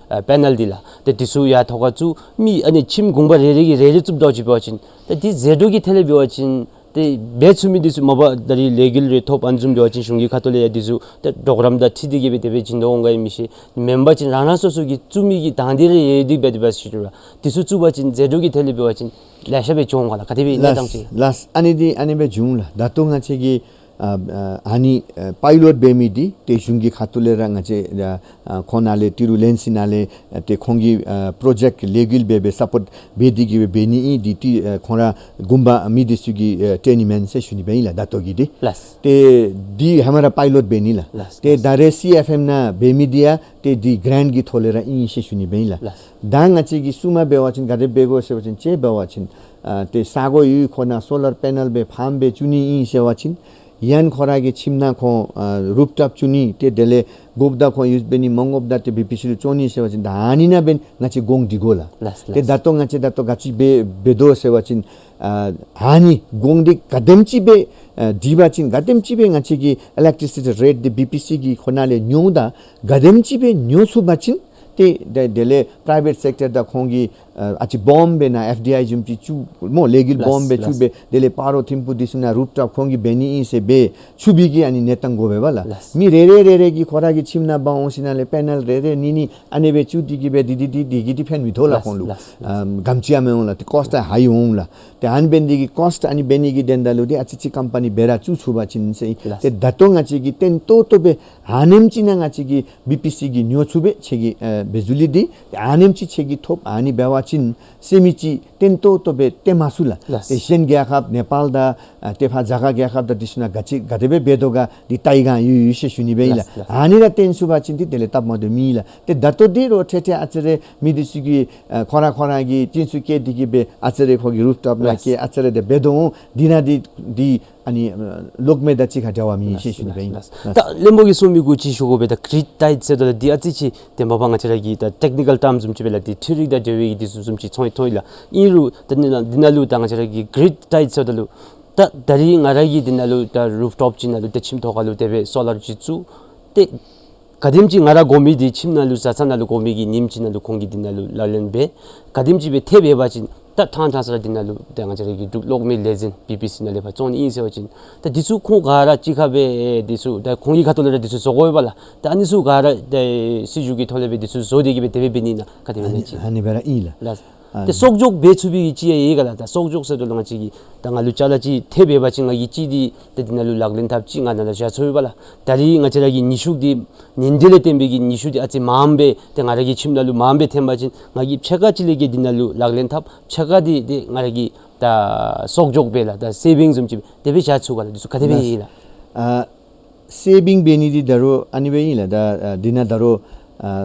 ཨ་པེ་ནལ་འདི་ལགས། ད་འདི་ཚུ་ཡར་ཐོག་ཁར་བཙུགས་མི་ཨ་ནི་ཁྱིམ་གུང་པ་རེ་རེ་གིས་རེ་རེ་བཙུགསཔ་ད་ཅིག་འབད་བ་ཅིན་ད་འདི་ཟད་འགྲོ་གི་ཐད་ལས་འབད་བ་ཅིན་ཏེ་འབད་ཚུགས་མི་འདི་ཚུ་མ་པ་ད་རིས་ལས་འགུལ་རེ་ཐོབ་ཨ་ནི་བཟུམ་འབད་བ་ཅིན་གཞུང་གི་ཁ་ཐུག་ལས་ཡང་འདི་ཚུ་ཏེ་གྲོགས་རམ་དང་འཁྲིལ་ཏེ་གིས་སྦེ་དེ་སྦེ་བྱིན་དོ་འོང་ག་ཨིན་མི་ཤེས། མེན་པ་ཅིན་རང་རང་སོ་སོ་གིས་བཙུགས་མི་གི་དང་འདོད་རེ་ཡོད་དེ་འབད་དེ་འབད་ཞུ་རུང་འདི་ཚུ་བཙུགས་པ་ཅིན་ཟད་འགྲོ་གི་ཐད་ལས་འབད་བ་ཅིན་ལེ་ཤ་སྦེ་འགྱོ་འོང་ག་ལགས། ག་དེ་སྦེ་གནས་སྟངས་ཅིག། ལགས་ལགས། ཨ་ནི་འདི་ཨ་ནི་སྦེ་འགྱོ་འོང་ལགས། ད་ལྟོ་ང་བཅས་ཀྱིས་ཨ་ཨ་ཨ་ནི་ཨ་པའི་ལོཊ་འབད་མི་འདི་ཏེ་གཞུང་གི་ཁ་ཐུག་ལས་ར་ང་བཅས་ཨ་ཨ་ཁོང་ནང་ལས་ཏི་རུ་ལེན་སི་ནང་ལས་ཨ་ཏེ་ཁོང་གིས་ཨ་པྲོ་ཇེཀཊ་ལས་འགུལ་འབད་སྦེ་སཔོརཊ་འབད་དེ་གིས་སྦེ་འབད་ནི་ཨིན། འདི་ཏེ་ཨ་ཁོང་ར་གུང་པ་མི་འདི་ཚུ་གིས་ཨ་སྤྲོད་ནི་མེན་ཟེར་ཞུ་ནི་སྦེ་ཨིན་ལགས། ད་ལྟོ་གི་འདི་ལགས། ཏེ་འདི་ཧེ་མ་ར་པའི་ལོཊ་འབད་ནི་ལགས། ལགས། ཏེ་ད་རེས་སི་ཨེཕ་ཨེམ་ནང་འབད་མི་འདི་ཡང་ཏེ་འདི་གྲེནཊ་གི་ཐོག་ལས་ར་ཨིན་ཟེར་ཞུ་ནི་སྦེ་ཨིན་ལགས། ལགས། ད་ང་བཅས་ཀྱིས་བཙུགས་མ་འབད་བ་ཅིན་ག་དེ་འབད་དགོ་ཟེར་བ་ཅིན་ཅིག་འབད་བ་ཅིན་ཨ་ཏེ་ས་གོ་ཡོད་ཁོ་ནང་སོ་ལར་པེ་ནལ་སྦེ་ཕཱམ་སྦེ་བཙུགས་ནི་ཨིན་ཟེར་བ་ཅིན་ཡང་ཁོ་ར་གི་ཁྱིམ་ནང་ཁོང་ཨ་རུཕ་ཊོཔ་བཙུགས་ནི་ཏེ་དེ་ལས་དགོཔ་ད་ཁོང་ཡུསི་འབད་ནི་མ་དགོཔ་ད་ཏེ་བི་པི་སི་ལུ་བཙོང་ནི་ཟེར་བ་ཅིན་ད་ཨ་ནི་ནང་འབདན་ང་བཅས་གོང་སྒྲིག་དགོ་ལགས། ལགས་ལགས། ཏེ་ད་ལྟོ་ང་བཅས་ད་ལྟོ་ག་ཅི་འབད་འབད་དོ་ཟེར་བ་ཅིན་ཨ་ཨ་ནི་གོང་འདི་ག་དེམ་ཅིག་སྦེ་ཨ་སྒྲིག་པ་ཅིན་ག་དེམ་ཅིག་སྦེ་ང་བཅས་ཀྱི་ཨི་ལེག་ཊི་སི་ཊི་རེཊ་འདི་བི་པི་སི་གི་ཁོ་ནང་ལས་ཉོཝ་ད་ག་དེམ་ཅིག་སྦེ་ཉོ་ཚུགས་པ་ཅིན་ཏེ་དེ་དེ་ལས་པ་རའི་ཝེཊ་སེཀ་ཊར་དང་ཁོང་གིས་ཨ་ཨ་ཙི་སྦོམ་སྦེ་ནཱ་ཨེཕ་ཌི་ཨའི་བཟུམ་ཅིག་བཙུགས་སྨོ་ལས་འགུལ་ལགས་སྦོམ་སྦེ་ལགས། བཙུགས་སྦེ་དེ་ལས་སྤ་རོ་ཐིམ་ཕུ་འདི་ཚུ་ནང་རུཕ་ཊོཔ་ཁོང་གིས་འབད་ནི་ཨིན་ཟེར་འབད་ཚུགས་པའི་གི་ཨ་ནི་གནས་སྟངས་དགོ་པས་པ་ལགས། ལགས། མི་རེ་རེ་རེ་རེ་གིས་ཁོ་ར་གི་ཁྱིམ་ནང་འབག་འོང་ཞིནམ་ལས་པེ་ནལ་རེ་རེ་གཉིས་གཉིས་ཨ་ནི་སྦེ་བཙུགས་ཏེ་གིས་སྦེ་འདི་འདི་འདི་འདི་གིས་འདི་ཕན་མི་ཐོགས་ལགས། ལགས་ཁོང་ལུ་ལགས། ཨམ་ག་དེམ་ཅིག་ཡང་མི་འོང་ལགས། ཏེ་ཀོསཊ་ཧའི་འོང་ལགས། ཏེ་ཨ་ནི་འབད་ནི་དེ་གིས་ཀོསཊ་ཨ་ནི་འབད་ནི་གི་དོན་དག་ལུ་ཏེ་ཨ་ཙི་ཅིག་ཀམ་པ་ནི་འབད་ར་བཙུགས་ཚུགས་པ་ཅིན་ཟེར། ལགས། ཏེ་ད་ལྟོ་ང་བཅས་ཀྱིས་བརྟན་ཏོག་ཏོ་སྦེ་ཨ་ནེམ་ཅིག་ནང་ང་བཅས་ཀྱིས་བི་པི་སི་གིས་ཉོ་ཚུགས་པས། ཁྱེད་ཀྱིས་ཨ་འབད་ཚུགས་ལི་འདི་ཨ་ནེམ་ཅིག་ཁྱེད་ཀྱིས་ཐོབ། ཨ་ནི་འབད་བ་ ཅིན་ཟེར་མི་ཅིག་བརྟན་ཏོག་ཏོ་སྦེ་བརྟན་མ་ཚུགས་ལགས། ལགས། ཏེ་གཞན་རྒྱལ་ཁབ་ནེ་པཱལ་དང་ཨ་ཏེ་ཕར་རྒྱ་གར་རྒྱལ་ཁབ་དང་འདི་ཚུ་ནང་ག་ཅི་ག་དེ་སྦེ་འབད་དོ་ག་འདི་བལྟ་ཡི་ག་ཡོད་ཡོད་ཟེར་ཞུ་ནི་སྦེ་ཨིན་ལགས། ལགས་ལགས། ཨ་ནི་ར་བརྟན་ཚུགས་པ་ཅིན་འདི་དེ་ལས་སྟབས་མ་བདེཝ་མེད་ལགས། ཏེ་ད་ལྟོ་འདི་རོགས་ཐེ་ཐེ་ཨ་ཙི་རེ་མི་འདི་ཚུ་གིས་ཨ་ཁོ་ར་ཁོ་ར་གི་སྤྱན་ཚུགས་བཀལ་ཏེ་གི་སྦེ་ཨ་ཙི་རེ་ཁོ་གི་རུཕ་ཊོཔ་ནང་ལགས། བཀལ་ཨ་ཙི་རེ་དེ་འབད་དོ་འོང་། འདི་ནང་འདི་འདི་ཨ་ནི་ཨ་གློག་མེ་དང་གཅིག་ཁར་འབྲེལ་བ་མེད་ཟེར་ཞུ་ནི་སྦེ་ཨིན་ལགས། ལགས། ད་བློན་པོ་གིས་གསུང་མི་གུ་ཅིག་ཞུ་དགོ་པས། ད་གིརིཌ་ཊའིཌ་ཟེར་དོ་ལགས། འདི་ཨ་ཙི་ཅིག་ཏེ་མ་པ་ང་བཅས་ར་གི་ད་ཊེཀ་ནི་ཀཱལ་ཊརམ་བཟུམ་ཅིག་སྦེ་ལགས། ཏེ་འཕྲུལ་རིག་དང་འབྲེལ་བའི་འདི་བཟུམ་བཟུམ་ཅིག་ཚོར་ཡི་ཚོར་ཡི་ལགས། ཨིན་རུང་ད་འདི་ནང་འདི་ནང་ལུ་ད་ང་བཅས་ར་གི་གིརིཌ་ཊའིཌ་ཟེར་དོ་ལུ་ད་ད་རིས་ང་ར་གིས་འདི་ནང་ལུ་ད་རུཕ་ཊོཔ་ཅིག་ནང་ལུ་ད་ཁྱིམ་ཐོག་ཁ་ལུ་དེ་སྦེ་སོ་ལར་ཅིག་བཙུགས། ཏེ་ག་དེམ་ཅིག་ང་ར་དགོ་མི་འདི་ཁྱིམ་ནང་ལུ་བཟའ་ཚང་ནང་ལུ་དགོ་མི་གི་ཉིནམ་གཅིག་ནང་ལུ་ཁོང་གིས་འདི་ནང་ལུ་ལག་ལེན་འབད། ག་དེམ་ཅིག་སྦེ་ཐེབས་ཡོད་པ་ཅིན་ད་ཐང་ཐང་ས་ར་འདི་ནང་ལུ་ད་ང་བཅས་ར་གི་འབྲུག་གློག་མེ་ལས་འཛིན་བི་པི་སི་ནང་ལས་ཕར་བཙོང་ནི་ཨིན་ཟེར་བ་ཅིན་ད་འདི་ཚུ་ཁོང་ག་ར་གཅིག་ཁར་སྦེ་འདི་ཚུ་ད་ཁོང་གི་ཁ་ཐུག་ལས་ར་འདི་ཚུ་བཟོ་དགོ་པས་ལགས། ད་ཨ་ནི་ཚུ་ག་ར་ད་སྲིད་བྱུས་ཀྱི་ཐོག་ལས་སྦེ་འདི་ཚུ་བཟོ་སྟེ་གི་སྦེ་དེ་སྦེ་འབད་ནི་ན་ག་དེ་སྦེ་ཨ་ཨིན་ན་ཅིག། ཨ་ནི་སྦེ་ར་ཨིན་ལགས། ལགས། ཨ་ཏེ་གསོག་འཇོག་འབད་ཚུགས་པའི་གི་ཅིག་ཡང་ཡོད་ག་ལགས། ད་གསོག་འཇོག་ཟེར་དོ་ལགས། ང་བཅས་ཀྱིས་ད་ང་ལུ་ཅ་ལ་ཅིག་ཐེབས་ཡོད་པ་ཅིན་ང་གིས་ཅིག་འདི་ད་འདི་ནང་ལུ་ལག་ལེན་འཐབ་ཅིག་ང་ནཱ་ལུ་བཞག་ཚར་ཡོད་པས་ལགས། ད་རིས་ང་བཅས་ར་གི་ནུས་ཤུགས་འདི་ཉིན་དེ་ལས་བརྟེན་པའི་གི་ནུས་ཤུགས་འདི་ཨ་ཙི་མངམ་སྦེ་ཏེ་ང་ར་གི་ཁྱིམ་ནང་ལུ་མངམ་སྦེ་ཐོན་པ་ཅིན་ང་གིས་ཕྱེད་ཀ་ཅིག་ལས་ཀྱི་འདི་ནང་ལུ་ལག་ལེན་འཐབ། ཕྱེད་ཀ་འདི་ཏེ་ང་ར་གིས་ད་གསོག་འཇོག་འབད་ལགས། ད་སེ་བིང་བཟུམ་ཅིག་དེ་སྦེ་བཞག་ཚུགས་ག་ལགས། འདི་ཚུ་ག་དེ་སྦེ་ཨིན་ལགས། ཨ་སེ་བིང་འབད་ནི་འདི་ད་རུང་ཨ་ནི་སྦེ་ཨིན་ལགས། ད་ཨ་འདི་ནང་ད་རུང་ཨ་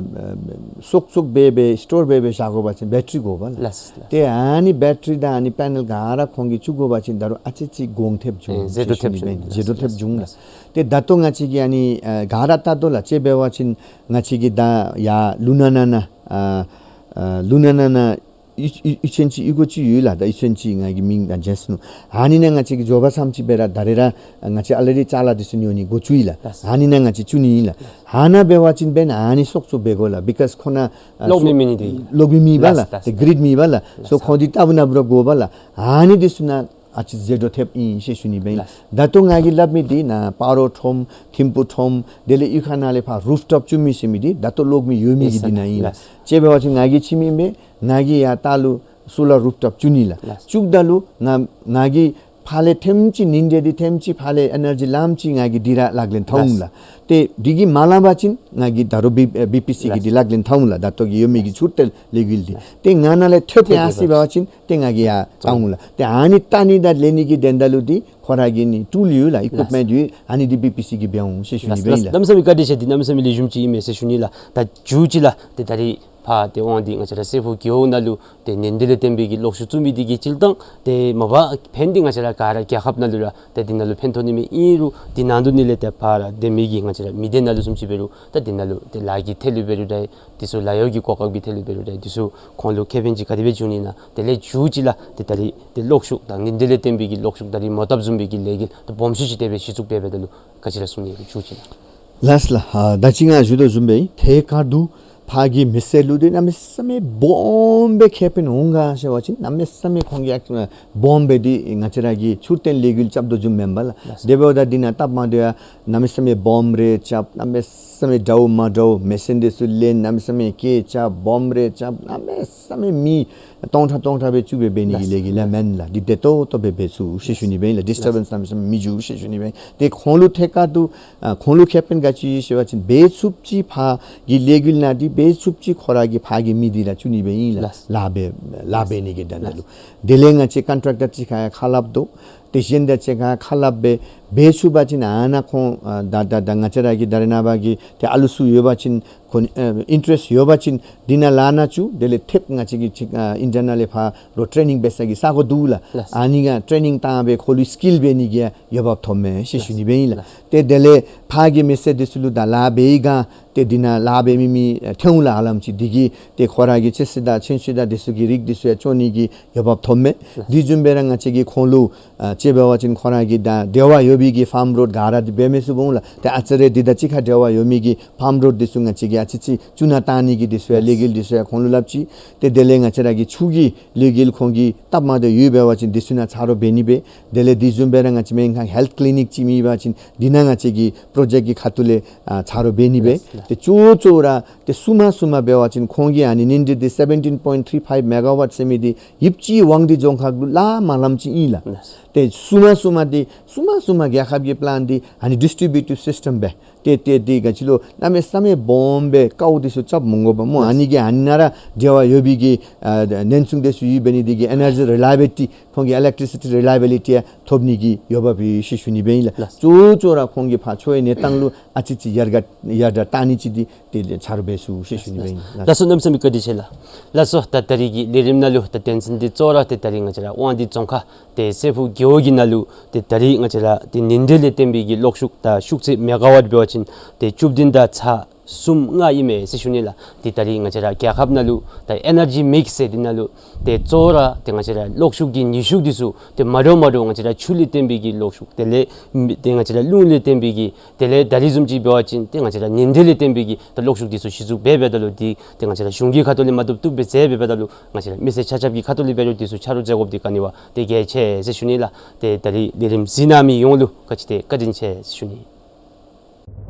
གསོག་གསོག་འབད་འབད་སི་ཊོར་འབད་འབད་བཞག་དགོ་པ་ཅིན་བེ་ཊ་རི་དགོ་པས་ལགས། ལགས་ལགས། ཏེ་ཨ་ནི་བེ་ཊ་རི་དང་ཨ་ནི་པེ་ནེལ་ག་ར་ཁོང་གིས་བཙུགས་དགོ་པ་ཅིན་ད་རུང་ཨ་ཙི་ཅིག་གོང་ཐེབས་འགྱོ་ཨེ་ཟད་འགྲོ་ཐེབས་འགྱོ་ཟེར་ཞུ་ནི་སྦེ་ཨིན། ཟད་འགྲོ་ཐེབས་འགྱོ་ལགས། ཏེ་ད་ལྟོ་ང་བཅས་ཀྱིས་ཨ་ནི་ཨ་ག་ར་བལྟ་དོ་ལགས། དཔྱེ་འབད་བ་ཅིན་ང་བཅས་ཀྱི་ད་ཡར་ལུ་ན་ན་ན་ཨ་ཨ་ལུ་ན་ན་ན་ཡུ་ཡུ་ཡུ་ཅན་ཅིག་ཡོད་གོ་ཅིག་ཡོད་ལགས། ད་ཡུ་ཅན་ཅིག་ང་གིས་མིང་ད་བརྗེད་སོ་ནུག། ཨ་ནི་ནང་ང་བཅས་ཀྱི་འབྱོར་པ་ཙམ་ཅིག་སྦེ་ར་ད་རེས་ར་ང་བཅས་ཨ་ལ་རེ་ཅ་ལ་འདི་ཚུ་ཉོ་ནི་འགོ་བཙུགས་ཡི་ལགས། ལགས། ཨ་ནི་ནང་ང་བཅས་བཙུགས་ནི་ཨིན་ལགས། ཨ་ནཱ་འབད་བ་ཅིན་འབདན་ཨ་ནི་གསོག་གསོག་འབད་དགོ་ལགས། བི་ཀཱོས་ཁོ་ན་ཨ་གློག་མེ་མེད་ནི་འདི་གློག་མེ་མེད་པས་ལགས། ལགས། ཏེ་གིརིཌ་མེད་པས་ལགས། ལགས། སོ་ཁོང་འདི་བལྟ་བུ་ན་བུ་ར་དགོ་པས་ལགས། ཨ་ནི་འདི་ཚུ་ནང་ཨ་ཙི་ཟད་འགྲོ་ཐེབས་ཨིན་ཟེར་ཞུ་ནི་སྦེ་ཨིན། ལགས། ད་ལྟོ་ང་གིས་སླབ་མི་འདི་ནཱ་སྤ་རོ་ཁྲོམ་ཐིམ་ཕུ་ཁྲོམ་དེ་ལས་གཡུས་ཁ་ནང་ལས་ཕར་རུཕ་ཊོཔ་བཙུགས་མི་ཟེར་མི་འདི་ད་ལྟོ་གློག་མེ་ཡོད་མི་གི་ཨིན་འདི་ནང་ཨིན་ལགས། ལགས། དཔྱེ་འབད་བ་ཅིན་ང་གི་ཁྱིམ་ཨིན་པས། ང་གིས་ཡར་ལྟག་ལུ་སོ་ལར་རུཕ་ཊོཔ་བཙུགས་ནི་ལགས། ལགས། བཙུགསཔ་ད་ལུ་ང་ང་གིས་ཕར་ལས་ཐེངས་ཅིག་ཉིན་དེ་འདི་ཐེངས་ཅིག་ཕར་ལས་ཨེ་ནར་ཇི་ལངམ་ཅིག་ང་གིས་འདི་ར་ལག་ལེན་འཐབ་འོང་ལགས། ལགས། ཏེ་འདི་གིས་མ་ལང་པ་ཅིན་ང་གིས་ད་རུང་བི་ཨེ་བི་པི་སི་གི་ལགས། འདི་ལག་ལེན་འཐབ་འོང་ལགས། ད་ལྟོ་གི་ཡོད་མི་གི་ལགས། འཕྲུལ་རྟེན་ལས་འགུལ་འདི། ལགས། ཏེ་ང་ནཱ་ལས་ཐོབ་ཐོབ་ཡར་སོང་པ་ཅིན་ཏེ་ང་གིས་ཡར་བཏང་འོང་ལགས། ཏེ་ཨ་ནི་བཏང་ནི་དང་ལེན་ནི་གི་དོན་དག་ལུ་འདི་ཁོ་ར་གི་ནི་ཊུལ་ཡོད་ལགས། ལགས། ཨི་ཀུཡིཔ་མེནཊ་ཡོད། ཨ་ནི་འདི་བི་པི་སི་གིས་འབད་འོང་ཟེར་ཞུ་ནི་ལགས། སྦེ་ཨིན་ལགས། ལགས། གནམ་མེད་ས་མེད་བཀའ་དྲིན་ཆེ། འདི་གནམ་མེད་ས་མེད་ལེགས་ཤོམ་ཅིག་ཨིན་མས་ཟེར་ཞུ་ནི་ལགས། ད་མཇུག་ཅིག་ལགས། ཏེ་ད་རིས་ཕར་ཏེ་དབང་འདི་ང་བཅས་ར་སེར་ཕོ་རྒེད་འོག་ནང་ལུ་ཏེ་ཉིན་དེ་ལས་བརྟེན་པའི་གི་གློག་ཤུགས་བཙུགས་མི་འདི་གི་སྤྱིར་བཏང་ཏེ་མ་པ་ཕན་འདི་ང་བཅས་ར་ག་ར་རྒྱལ་ཁབ་ནང་ལུ་ར་ཏེ་འདི་ནང་ལུ་ཕན་ཐོགས་ནི་མས། ཨིན་རུང་འདི་ནང་དོག་ནི་ལས་ཏེ་ཕར་ར་སྡོད་མི་གི་ང་བཅས་ར་མི་སྡེ་ནང་ལུ་བཟུམ་ཅིག་འབད་རུང་ད་འདི་ནང་ལུ་ཏེ་ལཱ་གི་ཐད་ལུ་འབད་རུང་ད་འདི་ཚུ་ལཱ་གཡོག་གི་གོ་སྐབས་ཀྱི་ཐད་ལུ་འབད་རུང་ད་འདི་ཚུ་ཁོང་ལུ་ཁེ་ཕན་ཅིག་ག་དེ་སྦེ་འབྱུང་ནི་ན། དེ་ལས་མཇུག་ཅིག་ལགས། ཏེ་ད་རིས་ཏེ་གློག་ཤུགས་དང་ཉིན་དེ་ལས་བརྟེན་པའི་གི་གློག་ཤུགས་ད་རིས་མོ་བཏབ་བཟུམ་སྦེ་གི་ལས་འགུལ་ད་སྦོམ་ཤོས་ཅིག་དེ་སྦེ་གཞི་བཙུགས་འབད་འབདཝ་ད་ལུ་ག་ཅི་ར་གསུང་ནི་ཡོད་མཇུག་ཅིག་ལགས། ལགས་ལགས། ཨ་ད་ཅི་ང་ཞུ་དོ་བཟུམ་སྦེ་ཐད་ཀར་དུ་ཕར་གྱི་མི་སེར་ལུ་འདི་གནམ་མེད་ས་མེད་སྦོམ་སྦེ་ཁེ་ཕན་འོང་ག་ཟེར་བ་ཅིན་གནམ་མེད་ས་མེད་ཁོང་གིས་ཨ་སྦོམ་སྦེ་འདི་ང་བཅས་ར་གི་འཕྲུལ་རྟེན་ལས་འགུལ་རྐྱབ་དོ་བཟུམ་མེན་པས་ལགས། ལགས། དེ་འབདཝ་ད་འདི་ནང་སྟབས་མ་བདེཝ་ཡང་གནམ་མེད་ས་མེད་སྦོམ་རེ་རྐྱབ། གནམ་མེད་ས་མེད་འདྲཝ་མ་འདྲཝ་མེ་ཤིན་འདི་ཚུ་ལེན། གནམ་མེད་ས་མེད་སྐད་རྐྱབ། སྦོམ་རེ་རྐྱབ། གནམ་མེད་ས་མེད་མི་སྟོང་ཕྲག་སྟོང་ཕྲག་སྦེ་བཙུགས་སྦེ་འབད་ནི་གི་ལས་འགུལ་ལགས་མེན་ལགས། འདི་བདེ་ཏོག་ཏོ་སྦེ་འབད་ཚུགས་ཟེར་ཞུ་ནི་སྦེ་ཨིན་ལགས། ཌིས་ཊར་བཱནསི་གནམ་མེད་ས་མེད་མི་འབྱུང་ཟེར་ཞུ་ནི་སྦེ་ཨིན། ཏེ་ཁོང་ལུ་ཐད་ཀར་དུ་ཨ་ཁོང་ལུ་ཁེ་ཕན་ག་ཅི་ཡོད་ཟེར་བ་ཅིན་འབད་ཚུགསཔ་ཅིག་ཕར་གྱི་ལས་འགུལ་ནང་འདི་འབད་ཚུགསཔ་ཅིག་ཁོ་ར་གི་ཕར་གྱི་མི་འདི་ར་བཙུགས་ནི་སྦེ་ཨིན་ལགས། ལགས། ལཱ་འབད་ལཱ་འབད་ནི་གི་དོན་དག་ལུ། ལགས། དེ་ལས་ང་བཅས་ཀོན་ཊེཀ་ཊར་ཅིག་ཁར་ཁ་སླབ་དོ། ཏེ་གཞན་དང་གཅིག་ཁར་ཁ་སླབ་སྦེ་འབད་ཚུགས་པ་ཅིན་ཨ་ནཱ་ཁོང་ཨ་ད་ད་ད་ང་བཅས་ར་གི་ད་རེས་ནངས་པ་གི་ཏེ་ཨ་ལུ་ཚུ་ཡོད་པ་ཅིན་ཁོང་ཨ་ཨིན་ཊ་རེསཊ་ཡོད་པ་ཅིན་འདི་ནང་ལཱ་ནང་བཅུག། དེ་ལས་ཐེབས་ང་བཅས་ཀྱི་ཅིག་ཨ་ཨིན་ཌི་ཡ་ནང་ལས་ཕར་རོགས་ཊེ་ནིང་འབད་ས་གི་ས་གོ་འདུག་ལགས། ལགས། ཨ་ནི་ཁར་ཊེ་ནིང་བཏང་སྦེ་ཁོང་ལུ་སི་ཀིལ་འབད་ནི་གི་འོས་འབབ་ཐོབ་མས་ཟེར་ཞུ་ནི་སྦེ་ཨིན་ལགས། ལགས། ཏེ་དེ་ལས་ཕར་གྱི་མི་སེར་འདི་ཚུ་ལུ་ད་ལཱ་འབད་ཡི་ག་ཏེ་འདི་ནང་ལཱ་འབད་མི་མི་ཨ་ཐོན་འོང་ལགས། ཧ་ལམ་ཅིག་འདི་གིས་ཏེ་ཁོ་ར་གི་ཅ་ཆས་དང་ཆོས་ཆས་དང་འདི་ཚུ་གི་རིགས་འདི་ཚུ་ཡང་བཙོང་ནི་གི་འོས་འབབ་ཐོབ་མས། ལགས། འདི་བཟུམ་སྦེ་ར་ང་བཅས་ཀྱིས་ཁོང་ལུ་ཨ་དཔྱེ་འབད་བ་ཅིན་ཁོ་ར་གི་ད་འབྲེལ་བ་ཡོད་པའི་གི་ཕཱམ་རོཌ་ག་ར་འདི་འབད་མི་ཚུགས་འོང་ལགས། ཏེ་ཨ་ཙི་རེ་འདི་དང་གཅིག་ཁར་འབྲེལ་བ་ཡོད་མི་གི་ཕཱམ་རོཌ་འདི་ཚུ་ང་བཅས་ཀྱིས་ཨ་ཙི་ཅིག་བཙུགས་ནང་བཏང་ནི་གི་འདི་ཚུ་ཡང་ལས་འགུལ་འདི་ཚུ་ཡང་ཁོང་ལུ་སླབ་ཅི། ཏེ་དེ་ལས་ང་བཅས་ར་གི་ཆུ་གི་ལས་འགུལ་ཁོང་གི་སྟབས་མ་བདེཝ་ཡོད་འབད་བ་ཅིན་འདི་ཚུ་ནང་ཆ་རོགས་འབད་ནི་སྦེ། དེ་ལས་འདི་བཟུམ་སྦེ་ར་ང་བཅས་སྨན་ཁང་ཧེལཐ་ཀི་ལི་ནིཀ་ཅིག་ཨིན་པ་ཅིན་འདི་ནང་ང་བཅས་ཀྱི་པྲོ་ཇེཀཊ་ཀྱི་ཁ་ཐུག་ལས་ཨ་ཆ་རོགས་འབད་ནི་སྦེ། ལགས། ཏེ་གཙོ་བོ་གཙོ་བོ་ར་ཏེ་གསུམ་པ་གསུམ་པ་འབད་བ་ཅིན་ཁོང་གིས་ཨ་ནི་ནིང་འདི་ཏེ་སེ་བེན་ཊིན་པོའིནཊ་ཐི་རི་ཕའིབ་མེ་ག་ཝཊ་ཟེར་མི་འདི་ཡིབ་ཅི་ཝང་ཏི་རྫོང་ཁག་ལུ་ལཱ་མ་ལངམ་ཅིག་ཨིན་ལགས། ལགས། ཏེ་གསུམ་པ་གསུམ་པ་འདི་གསུམ་པ་གསུམ་པ་རྒྱལ་ཁབ་ཀྱི་པི་ལཱནཊ་འདི་ཨ་ནི་ཌིས་ཊི་རི་བིའུ་ཊིབ་སིསི་ཊམ་སྦེ་ ཏེ་ཏེ་འདི་ག་ཅི་ལོ་གནམ་མེད་ས་མེད་སྦོམ་སྦེ་དཀའཝ་འདི་ཚུ་རྐྱབ་མི་དགོ་པས་སྨོ། ཨ་ནི་གི་ཨ་ནཱ་ར་འབྲེལ་བ་ཡོད་པའི་གི་ཨ་ནན་ཆུང་འདི་ཚུ་ཡོད་པའི་ནི་འདི་གིས་ཨེ་ནར་ཇི་རི་ལའི་བི་ལི་ཊི་ཁོང་གི་ཨི་ལེག་ཊི་སི་ཊི་རི་ལའི་བི་ལི་ཊི་ཡང་ཐོབ་ནི་གི་ཡོདཔ་སྦེ་ཤེས་ཞུ་ནི་སྦེ་ཨིན་ལགས། ལགས། གཙོ་བོ་གཙོ་བོ་ར་ཁོང་གི་ཕར་ཆོས་གནས་སྟངས་ལུ་ཨ་ཙི་ཙི་ཡར་རྒྱས་ཡར་དྲག་གཏང་ནི་ཅིག་འདི་དེ་ལས་ཆ་རོགས་འབད་ཚུགས་ཟེར་ཞུ་ནི་སྦེ་ཨིན་ལགས། ལགས་སོ། གནམ་མེད་ས་མེད་བཀའ་དྲིན་ཆེ་ལགས། ལགས་སོ། ད་ད་རིས་ཀྱི་ལས་རིམ་ནང་ལུ་ད་དོན་ཚན་འདི་གཙོ་བོ་ར་ཏེ་ད་རིས་ང་བཅས་ར་དབང་འདུས་རྫོང་ཁག་ཏེ་སྲད་ཕུག་རྒེད་འོག་གི་ནང་ལུ་ཏེ་ད་རིས་ང་བཅས་ར་ཏེ་ཉིན་དྲོད་ལས་བརྟེན་པའི་གི་གློག་ཤུགས་དང་ཤུགས་ཚད་མེ་ག་ཝཊ་འབད་བ་ཅིན་ཏེ་བཅུ་བདུན་དང་ཚག་གསུམ་ལྔ་ཨིན་མས་ཟེར་ཞུ་ནི་ལགས། ཏེ་ད་རིས་ང་བཅས་ར་རྒྱལ་ཁབ་ནང་ལུ་ད་ཨེ་ནར་ཇི་མིགསི་ཟེར་འདི་ནང་ལུ་ཏེ་གཙོ་བོ་ར་ཏེ་ང་བཅས་ར་གློག་ཤུགས་ཀྱི་ནུས་ཤུགས་འདི་ཚུ་ཏེ་མ་འདྲཝ་མ་འདྲཝ་ང་བཅས་ར་ཆུ་ལས་བརྟེན་པའི་གི་གློག་ཤུགས་དེ་ལས་ཏེ་ང་བཅས་ར་རླུང་ལས་བརྟེན་པའི་གི་དེ་ལས་ད་རིས་བཟུམ་ཅིག་འབད་བ་ཅིན་ཏེ་ང་བཅས་ར་ཉིན་དྲོད་ལས་བརྟེན་པའི་གི་ད་གློག་ཤུགས་འདི་ཚུ་གཞི་བཙུགས་འབད་འབདཝ་ད་ལུ་འདི་ཏེ་ང་བཅས་ར་གཞུང་གི་ཁ་ཐུག་ལས་མ་བཏུབ་བཏུབ་སྦེ་མཛད་འབད་འབདཝ་ད་ལུ་ང་བཅས་ར་མི་སེར་ཆ་ཁྱབ་ཀྱི་ཁ་ཐུག་ལས་འབད་རུང་འདི་ཚུ་ཆ་རོགས་མཛད་དགོཔ་འདི་ག་ནི་བ་ཏེ་གལ་ཆེ་ཟེར་ཞུ་ནི་ལགས། ཏེ་ད་རིས་ལས་རིམ་གཟིགས་གནང་མི་ཡོངས་ལུ་ག་ཅི་ཏེ་བཀའ་དྲིན་ཆེ་ཟེར་ཞུ་ནི།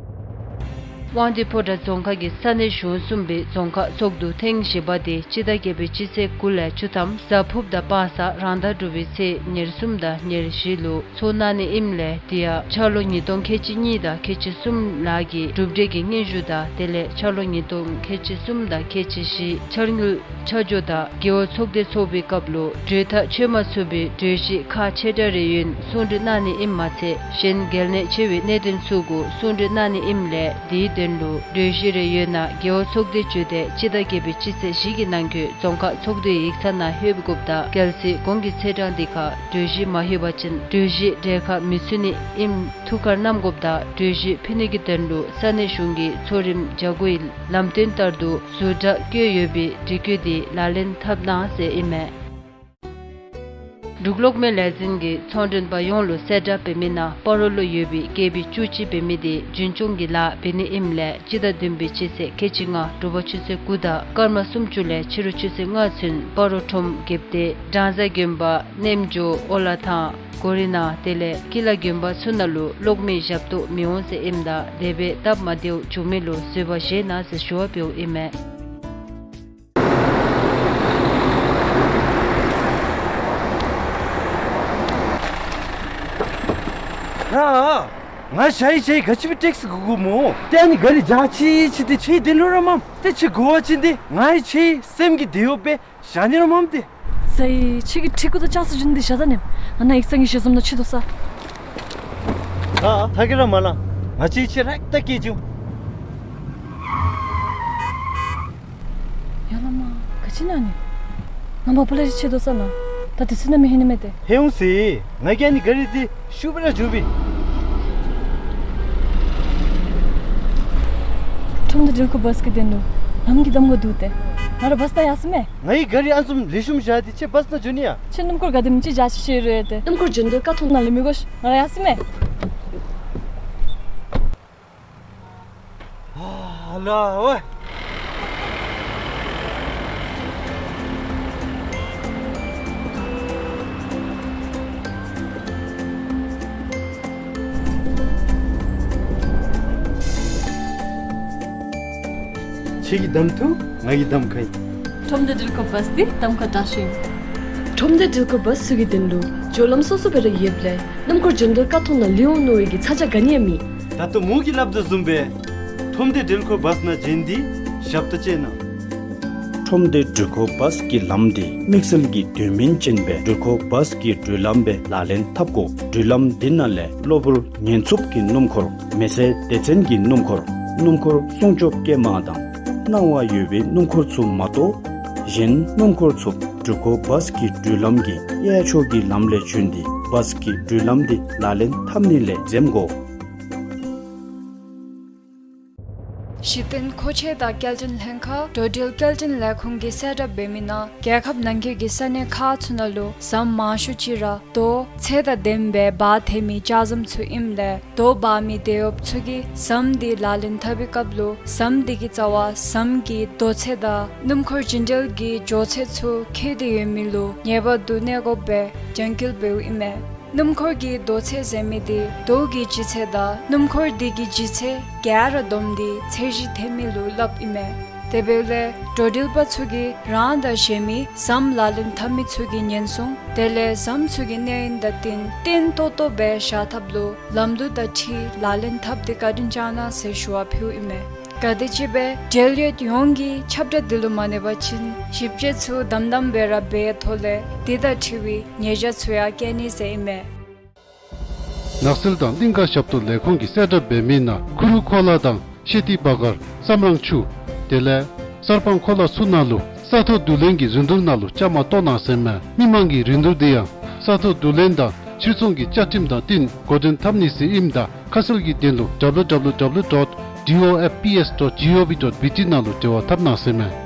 དབང་འདུས་ཕོ་བྲང་རྫོང་ཁག་གི་ས་གནས་གཞུང་གསུམ་པའི་རྫོང་ཁག་ཚོགས་འདུ་ཐེངས་བཞི་པ་དེ་སྤྱི་ཟླ་བརྒྱད་པའི་སྤྱི་ཚེས་དགུ་ལས་བཅུ་ཐམ་གཟའ་ཕུརཔ་དང་པ་སངས་རང་ཟླ་དྲུག་པའི་ཚེས་ཉེར་གསུམ་དང་ཉེར་བཞི་ལུ་ཚོགས་གནང་ནི་ཨིནམ་ལས་དེ་ཡང་འཆར་ལོ་ཉིས་སྟོང་ཁལ་གཅིག་གཉིས་དང་ཁལ་གཅིག་གསུམ་ལགས་ཀྱི་གྲུབ་འབྲས་ཀྱི་སྙན་ཞུ་དང་དེ་ལས་འཆར་ལོ་ཉིས་སྟོང་ཁལ་གཅིག་གསུམ་དང་ཁལ་གཅིག་བཞི་འཆར་དངུལ་ཆ་འཇོག་དང་རྒེད་འོག་ཚོགས་སྡེ་ཚོགས་པའི་སྐབས་ལུ་གྲོས་ཐག་ཆོད་མ་ཚུགས་པའི་གྲོས་གཞི་ཁག་ཆེ་ཕྲ་རེ་ཡོད་ན་གསུང་གྲོས་གནང་ནི་ཨིནམ་མ་ཚད་གཞན་གལ་གནད་ཆེ་བའི་གནད་དོན་ཚུ་གུ་གསུང་གྲོས་གནང་ནི་ཨིནམ་ལས་དེའི་དོན་ལུ་གྲོས་གཞི་རེ་ཡོད་ན་རྒེད་འོག་ཚོགས་སྡེ་བརྒྱུད་དེ་སྤྱི་ཟླ་བརྒྱད་པའི་སྤྱི་ཚེས་བཞི་གི་ནང་འཁོད་རྫོང་ཁག་ཚོགས་འདུའི་ཡིག་ཚང་ནང་ལྷོདཔ་དགོཔ་དང་གལ་སྲིད་གོང་གི་ཚེས་གྲངས་འདི་ཁར་གྲོས་གཞི་མ་ལྷོད་པ་ཅིན་གྲོས་གཞི་གྲལ་ཁར་མི་ཚུད་ནི་ཨིནམ་ཐུགས་ཁར་བསྣམ་དགོཔ་དང་གྲོས་གཞི་ཕུལ་ནི་གི་དོན་ལུ་ས་གནས་གཞུང་གི་ཚོགས་རིམ་བརྒྱ་དགུའི་ལམ་སྟོན་ལྟར་དུ་ཟུར་དྲག་བསྐོས་ཡོད་པའི་སྒྲིག་བཀོད་དེ་ལག་ལེན་འཐབ་གནང་ཟེར་ཨིན་མས། འབྲུག་གློག་མེ་ལས་འཛིན་གྱིས་ཚོང་མགྲོན་པ་ཡོངས་ལུ་གསལ་བསྒྲགས་འབད་མི་ནང་སྤ་རོ་ལུ་ཡོད་པའི་ཀེ་བི་བཅུ་གཅིག་འབད་མི་དེ་རྒྱུན་སྐྱོང་གི་ལཱ་འབད་ནི་ཨིནམ་ལས་སྤྱི་ཟླ་བདུན་པའི་སྤྱི་ཚེས་ཁལ་གཅིག་ལྔ་དྲོ་པ་ཆུ་ཚོད་དགུ་དང་སྐར་མ་སུམ་ཅུ་ལས་ཕྱི་རུ་ཆུ་ཚོད་ལྔ་ཚུན་སྤ་རོ་ཁྲོམ་རྒེད་འོག་བྲང་བཟའ་དགོན་པ་རྣལ་འབྱོར་ཨོ་ལ་ཐང་གོ་རི་ནང་དེ་ལས་ཀི་ལ་དགོན་པ་ཚུ་ནང་ལུ་གློག་མེ་ཞབས་ཏོག་མི་འོང་ཟེར་ཨིནམ་ད་དེ་སྦེ་སྟབས་མ་བདེཝ་བྱུང་མི་ལུ་བཟོད་པ་བཞེས་གནང་ཟེར་ཞུ་བ་འབདཝ་ཨིན་མས། ཨ་ཨ། ང་ཞ་ཡི་ཞ་ཡི་ག་ཅི་སྦེ་ཊེག་སི་དགོ་དགོཔ་སྨོ། ཏེ་ཨ་ནི་ག་རི་འཇག་ཅི་ཅི་ཏེ་ཁྱོད་དེ་ལུ་ར་མམ། ཏེ་ཁྱོད་དགོ་བ་ཅིན་ཏེ་ང་ཡང་ཁྱོད་སེམས་ཀྱི་བདེ་འོབ་སྦེ་བཞག་ནི་ར་མམ་ཏེ། ས་ཡི་ཁྱོད་ཀྱིས་ཁྲི་གུ་དང་ལྕགས་སི་རྒྱུན་འདི་བཞག་ད་ནི། ང་ནཱ་ཡིག་ཚང་གི་ཞལ་འཛོམས་ནང་ཕྱད་དོ་ས། ཨ་ཨ། ཐག་གིས་ར་མ་ལང་། ང་ཁྱོད་ཁྱོད་ར་ད་སྐྱེལ་བཅུག། ཡ་ལ་མ་ག་ཅི་ཨིན་ན་ནི། ང་མ་པ་ལས་ཕྱད་དོ་ས་ལགས། ད་དུས་ཚོད་ནམ་ཧེ་ནི་མས་ཏེ། ཧེ་འོང་ཟེར། ང་གིས་ཨ་ནི་ག་རི་འདི་ཤུགས་སྦེ་ར་རྒྱུག་པས། ཁྲོམ་སྡེ་འགྲུལ་འཁོར་བཱས་ཀྱི་དོན་ལུ་ལམ་གྱི་གདམ་ཁ་འདུག་སྟེ། ང་ར་བཱས་ནང་ཡར་སོང་མས། ང་གིས་ག་རི་ཨ་ནི་བཟུམ་ལེགས་ཤོམ་བཞག་སྟེ་ཁྱོད་བཱས་ནང་འགྱོ་ནི་ཡ། ཁྱོད་སྣུམ་འཁོར་ག་དེམ་ཅིག་འཇག་ཅི་ཤེས་རུང་ཏེ། སྣུམ་འཁོར་འགྲོ་འདུག་ཀར་ཐོག་ནང་ལུ་མི་དགོ་ཤིག། ང་ར་ཡར་སོང་མས། ཨ་ལ་ཝེ། ཁྱོད་ཀྱིས་གདམ་འཐུ། ང་གིས་གདམ་ཁ་ཨིན། ཁྲོམ་སྡེ་འགྲུལ་འཁོར་བཱས་འདི་གདམ་ཁ་དྲག་ཤོས་ཨིན། ཁྲོམ་སྡེ་འགྲུལ་འཁོར་བཱས་ཚུ་གི་དོན་ལུ་སྦྱོར་ལམ་སོ་སོ་སྦེ་ར་ཡོདཔ་ལས་སྣུམ་འཁོར་འགྲོ་འདུག་ཀར་ཐོག་ནང་ལུས་འོང་མནོ་བའི་གི་ཚ་གྱང་ག་ནི་ཡང་མེད། ད་ལྟོ་མོ་གིས་སླབ་དོ་བཟུམ་སྦེ་ཁྲོམ་སྡེ་འགྲུལ་འཁོར་བཱས་ནང་འབྱོན་ཏེ་ཞབས་ཏོག་སྤྱོད་གནང་། ཁྲོམ་སྡེ་འགྲུལ་འཁོར་བཱས་ཀྱི་ལམ་འདི་དམིགས་བསལ་གྱི་དོན་སྨིན་ཅན་སྦེ་འགྲུལ་འཁོར་བཱས་ཀྱི་འགྲུལ་ལམ་སྦེ་ལག་ལེན་འཐབ་དགོ། འགྲུལ་ལམ་འདི་ནང་ལས་གློ་བུར་ཉེན་འཚུབ་ཀྱི་སྣུམ་འཁོར་མེ་སྲེག་སྡེ་ཚན་གྱི་སྣུམ་འཁོར་སྣུམ་འཁོར་སྲུང་སྐྱོབ་སྐྱེལ་མ་དང་སྣང་བ་ཡོད་པའི་སྣུམ་འཁོར་ཚུ་མ་གཏོགས་གཞན་སྣུམ་འཁོར་ཚུ་འགྲུལ་འཁོར་བཱས་ཀྱི་འགྲུལ་ལམ་གྱི་གཡས་ཕྱོགས་ཀྱི་ལམ་ལས་བྱོན་ཏེ་བཱས་ཀྱི་འགྲུལ་ལམ་འདི་ལག་ལེན་འཐབ་ནི་ལས་འཛེམ་དགོ། གཞི་རྟེན་མཁོ་ཆས་དང་སྐྱེལ་འདྲེན་ལྷན་ཁག་འགྲོ་འགྲུལ་སྐྱེལ་འདྲེན་ལས་ཁུངས་ཀྱིས་གསལ་བསྒྲགས་འབད་མི་ནང་རྒྱལ་ཁབ་ནང་འཁོད་ཀྱི་ས་གནས་ཁག་ཚུ་ནང་ལུ་ཟམ་མང་ཤོས་ཅིག་ར་རྡོ་ཚད་དང་ལྡནམ་སྦེ་འབག་སྡོད་མི་ལྕགས་ཟམ་ཚུ་ཨིནམ་ལས་རྡོ་འབག་མི་དེད་གཡོགཔ་ཚུ་གིས་ཟམ་འདི་ལག་ལེན་འཐབ་པའི་སྐབས་ལུ་ཟམ་འདི་གི་རྩ་བར་ཟམ་གྱི་རྡོ་ཚད་དང་སྣུམ་འཁོར་རྒྱུན་འགྲུལ་གྱི་འགྱོ་ཚད་ཚུ་འཁེལ་ཏེ་ཡོད་མི་ལུ་ངེས་པར་དུ་གནས་དགོཔ་སྦེ་རྒྱང་བཀོལ་འབདཝ་ཨིན་མས། སྣུམ་འཁོར་གྱི་རྡོ་ཚད་ཟེར་མི་དེ་རྡོ་གི་ལྗིད་ཚད་དང་སྣུམ་འཁོར་དེ་གི་ལྗིད་ཚད་ག་ར་བསྡོམས་ཏེ་ཚད་གཞི་འཐེན་མི་ལུ་སླབ་ཨིན་མས། དེ་འབདཝ་ལས་འགྲོ་འགྲུལ་པ་ཚུ་གིས་རང་དང་གཞན་མི་ཟམ་ལག་ལེན་འཐབ་མི་ཚུ་གི་ཉེན་སྲུང་དེ་ལས་ཟམ་ཚུ་གི་གནས་ཡུན་དང་བསྟུན་བརྟན་ཏོག་ཏོ་སྦེ་བཞག་ཐབས་ལུ་ལམ་ལུགས་དང་འཁྲིལ་ལག་ལེན་འཐབ་སྟེ་བཀའ་དྲིན་བསྐྱང་གནང་ཟེར་ཞུ་བ་ཕུལཝ་ཨིན་མས། ག་དེམ་ཅིག་སྦེ་འབྲེལ་ཡོད་ཡོངས་ཀྱིས་ཁྱབ་བསྒྲགས་འདི་ལུ་མ་གནས་པ་ཅིན་ཞིབ་དཔྱད་ཚུ་དམ་དམ་སྦེ་ར་འབད་ཐོག་ལས་འདི་དང་འཁྲིལ་བའི་ཉེས་བྱ་ཚུ་ཡང་བཀལ་ནི་ཟེར་ཨིན་མས། ནགས་ཚལ་དང་གླིང་ཀ་ཞབས་ཏོག་ལས་ཁུངས་ཀྱིས་གསལ་བསྒྲགས་འབད་མི་ནང་ཁུ་རུ་ཁོ་ལ་དང་ཤེ་ཏི་བ་གར་བསམ་རང་ཆུ་དེ་ལས་གསར་སྤང་ཁོ་ལ་ཚུ་ནང་ལུ་ས་ཐོག་བསྡུ་ལེན་གྱི་རིན་བསྡུར་ནང་ལུ་བཅའ་མར་གཏོགས་གནང་ཟེར་མས། མི་མང་གིས་རིན་བསྡུར་འདི་ཡང་ས་ཐོག་བསྡུ་ལེན་དང་ཕྱིར་ཚོང་གི་བཅའ་ཁྲིམས་དང་བསྟུན་འགོ་འདྲེན་འཐབ་ནི་ཟེར་ཨིནམ་ད་ཁ་གསལ་གྱི་དོན་ལུ་W W W dot D O F P S dot G O V dot B T ནང་ལུ་འབྲེལ་བ་འཐབ་གནང་ཟེར་མས།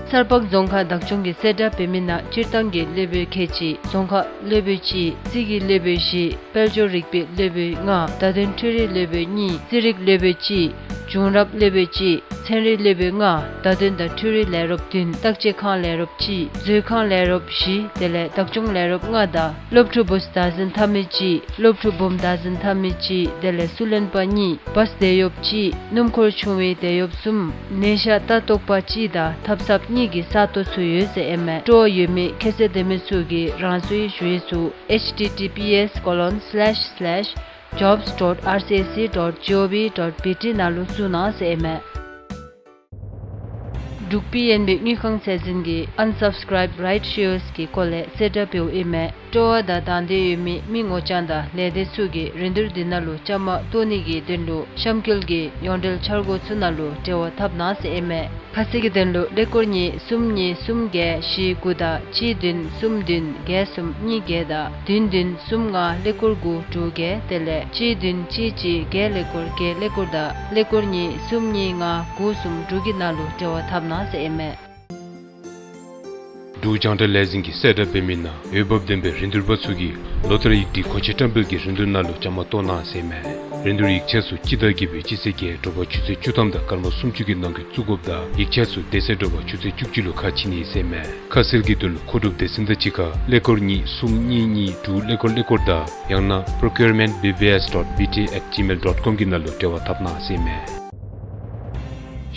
གསར་སྤང་རྫོང་ཁག་བདག་སྐྱོང་གིས་གསལ་བསྒྲགས་འབད་མི་ནང་སྤྱིར་བཏང་གི་སློབ་དཔོན་ཁལ་གཅིག་རྫོང་ཁ་སློབ་དཔོན་གཅིག་རྩིས་ཀྱི་སློབ་དཔོན་བཞི་དཔལ་འབྱོར་རིག་པའི་སློབ་དཔོན་ལྔ་བརྡ་དོན་འཕྲུལ་རིག་སློབ་དཔོན་གཉིས་རྩིས་རིག་སློབ་དཔོན་གཅིག་བྱུང་རབས་སློབ་དཔོན་གཅིག་ཚན་རིག་སློབ་དཔོན་ལྔ་བརྡ་དོན་དང་འཕྲུལ་རིག་ལས་རོགསཔ་བདུན་བརྟག་དཔྱད་ཁང་ལས་རོགསཔ་གཅིག་མཛོད་ཁང་ལས་རོགསཔ་བཞི་དེ་ལས་བདག་སྐྱོང་ལས་རོགསཔ་ལྔ་དང་སློབ་ཕྲུག་བུཚ་བདག་འཛིན་འཐབ་མི་གཅིག་སློབ་ཕྲུག་བུམོ་བདག་འཛིན་འཐབ་མི་གཅིག་དེ་ལས་སུ་ལེན་པ་གཉིས་བཱས་དེད་གཡོགཔ་གཅིག་སྣུམ་འཁོར་ཆུང་བའི་དེད་གཡོགཔ་གསུམ་ནད་ཤ་ལྟ་རྟོག་པ་གཅིག་དང་ཐབ་ཚངཔ་གཉིས་ཀྱི་ས་སྟོང་ཚུ་ཡོད་ཟེར་ཨིན་མས། སྤྲོ་བ་ཡོད་མི་ཁྱད་ཚད་ལྡན་མི་ཚུ་གིས་རང་སོའི་ཞུ་ཡིག་ཚུ H T T P S colon slash slash jobs dot R C S C dot G O V dot B T ནང་ལུ་བཙུགས་གནང་ཟེར་ཨིན་མས། འབྲུག་པི་ཨེན་བི་དངུལ་ཁང་ཚད་འཛིན་གྱིས་Unsubscribed Rights Shares གི་སྐོར་ལས་གསལ་བསྒྲགས་འབདཝ་ཨིན་མས། སྤྲོ་བ་དང་དང་འདོད་ཡོད་མི་མི་ངོ་རྐྱང་དང་ལས་སྡེ་ཚུ་གིས་རིན་བསྡུར་འདི་ནང་ལུ་བཅའ་མར་གཏོགས་ནི་གི་དོན་ལུ་གཤམ་འཁོད་ཀྱི་ཡོངས་འབྲེལ་འཆར་སྒོ་ཚུ་ནང་ལུ་འབྲེལ་བ་འཐབ་གནང་ཟེར་ཨིན་མས། ཁ་གསལ་གྱི་དོན་ལུ་ཀླད་ཀོར་གཉིས་གསུམ་གཉིས་གསུམ་བརྒྱད་བཞི་དགུ་དང་གཅིག་བདུན་གསུམ་བདུན་བརྒྱད་གསུམ་གཉིས་བརྒྱད་དང་བདུན་བདུན་གསུམ་ལྔ་ཀླད་ཀོར་དགུ་དྲུག་བརྒྱད་དེ་ལས་གཅིག་བདུན་གཅིག་གཅིག་བརྒྱད་ཀླད་ཀོར་བརྒྱད་ཀླད་ཀོར་དང་ཀླད་ཀོར་གཉིས་གསུམ་གཉིས་ལྔ་དགུ་གསུམ་དྲུག་གི་ནང་ལུ་འབྲེལ་བ་འཐབ་གནང་ཟེར་ཨིན་མས། འབྲུག་རྒྱང་བསྒྲགས་ལས་འཛིན་གྱིས་གསལ་བསྒྲགས་འབད་མི་ནང་འོས་འབབ་ལྡན་པའི་རིན་བསྡུར་པ་ཚུ་གིས་ལོ་ལྟར་ཡིག་སྒྲིག་མཁོ་ཆས་བཀྲམ་སྤེལ་གྱི་རིན་བསྡུར་ནང་ལུ་བཅའ་མར་གཏོགས་གནང་ཟེར་མས། རིན་བསྡུར་ཡིག་ཆ་ཚུ་སྤྱི་ཟླ་བརྒྱད་པའི་སྤྱི་ཚེས་བརྒྱད་དྲོ་པ་ཆུ་ཚོད་བཅུ་ཐམ་དང་སྐར་མ་སུམ་ཅུ་གི་ནང་འཁོད་བཙུགས་དགོཔ་དང་ཡིག་ཆ་ཚུ་དེ་ཚེ་དྲོ་པ་ཆུ་ཚོད་བཅུ་གཅིག་ལུ་ཁ་ཕྱེ་ནི་ཟེར་མས། ཁ་གསལ་གྱི་དོན་ལུ་མཁོ་སྒྲུབ་སྡེ་ཚན་དང་གཅིག་ཁར་ཀླད་ཀོར་གཉིས་གསུམ་གཉིས་གཉིས་དྲུག་ཀླད་ཀོར་ཀླད་ཀོར་དང་ཡང་ན་procurement B B S dot B T at gmail dot com གི་ནང་ལུ་འབྲེལ་བ་འཐབ་གནང་ཟེར་མས།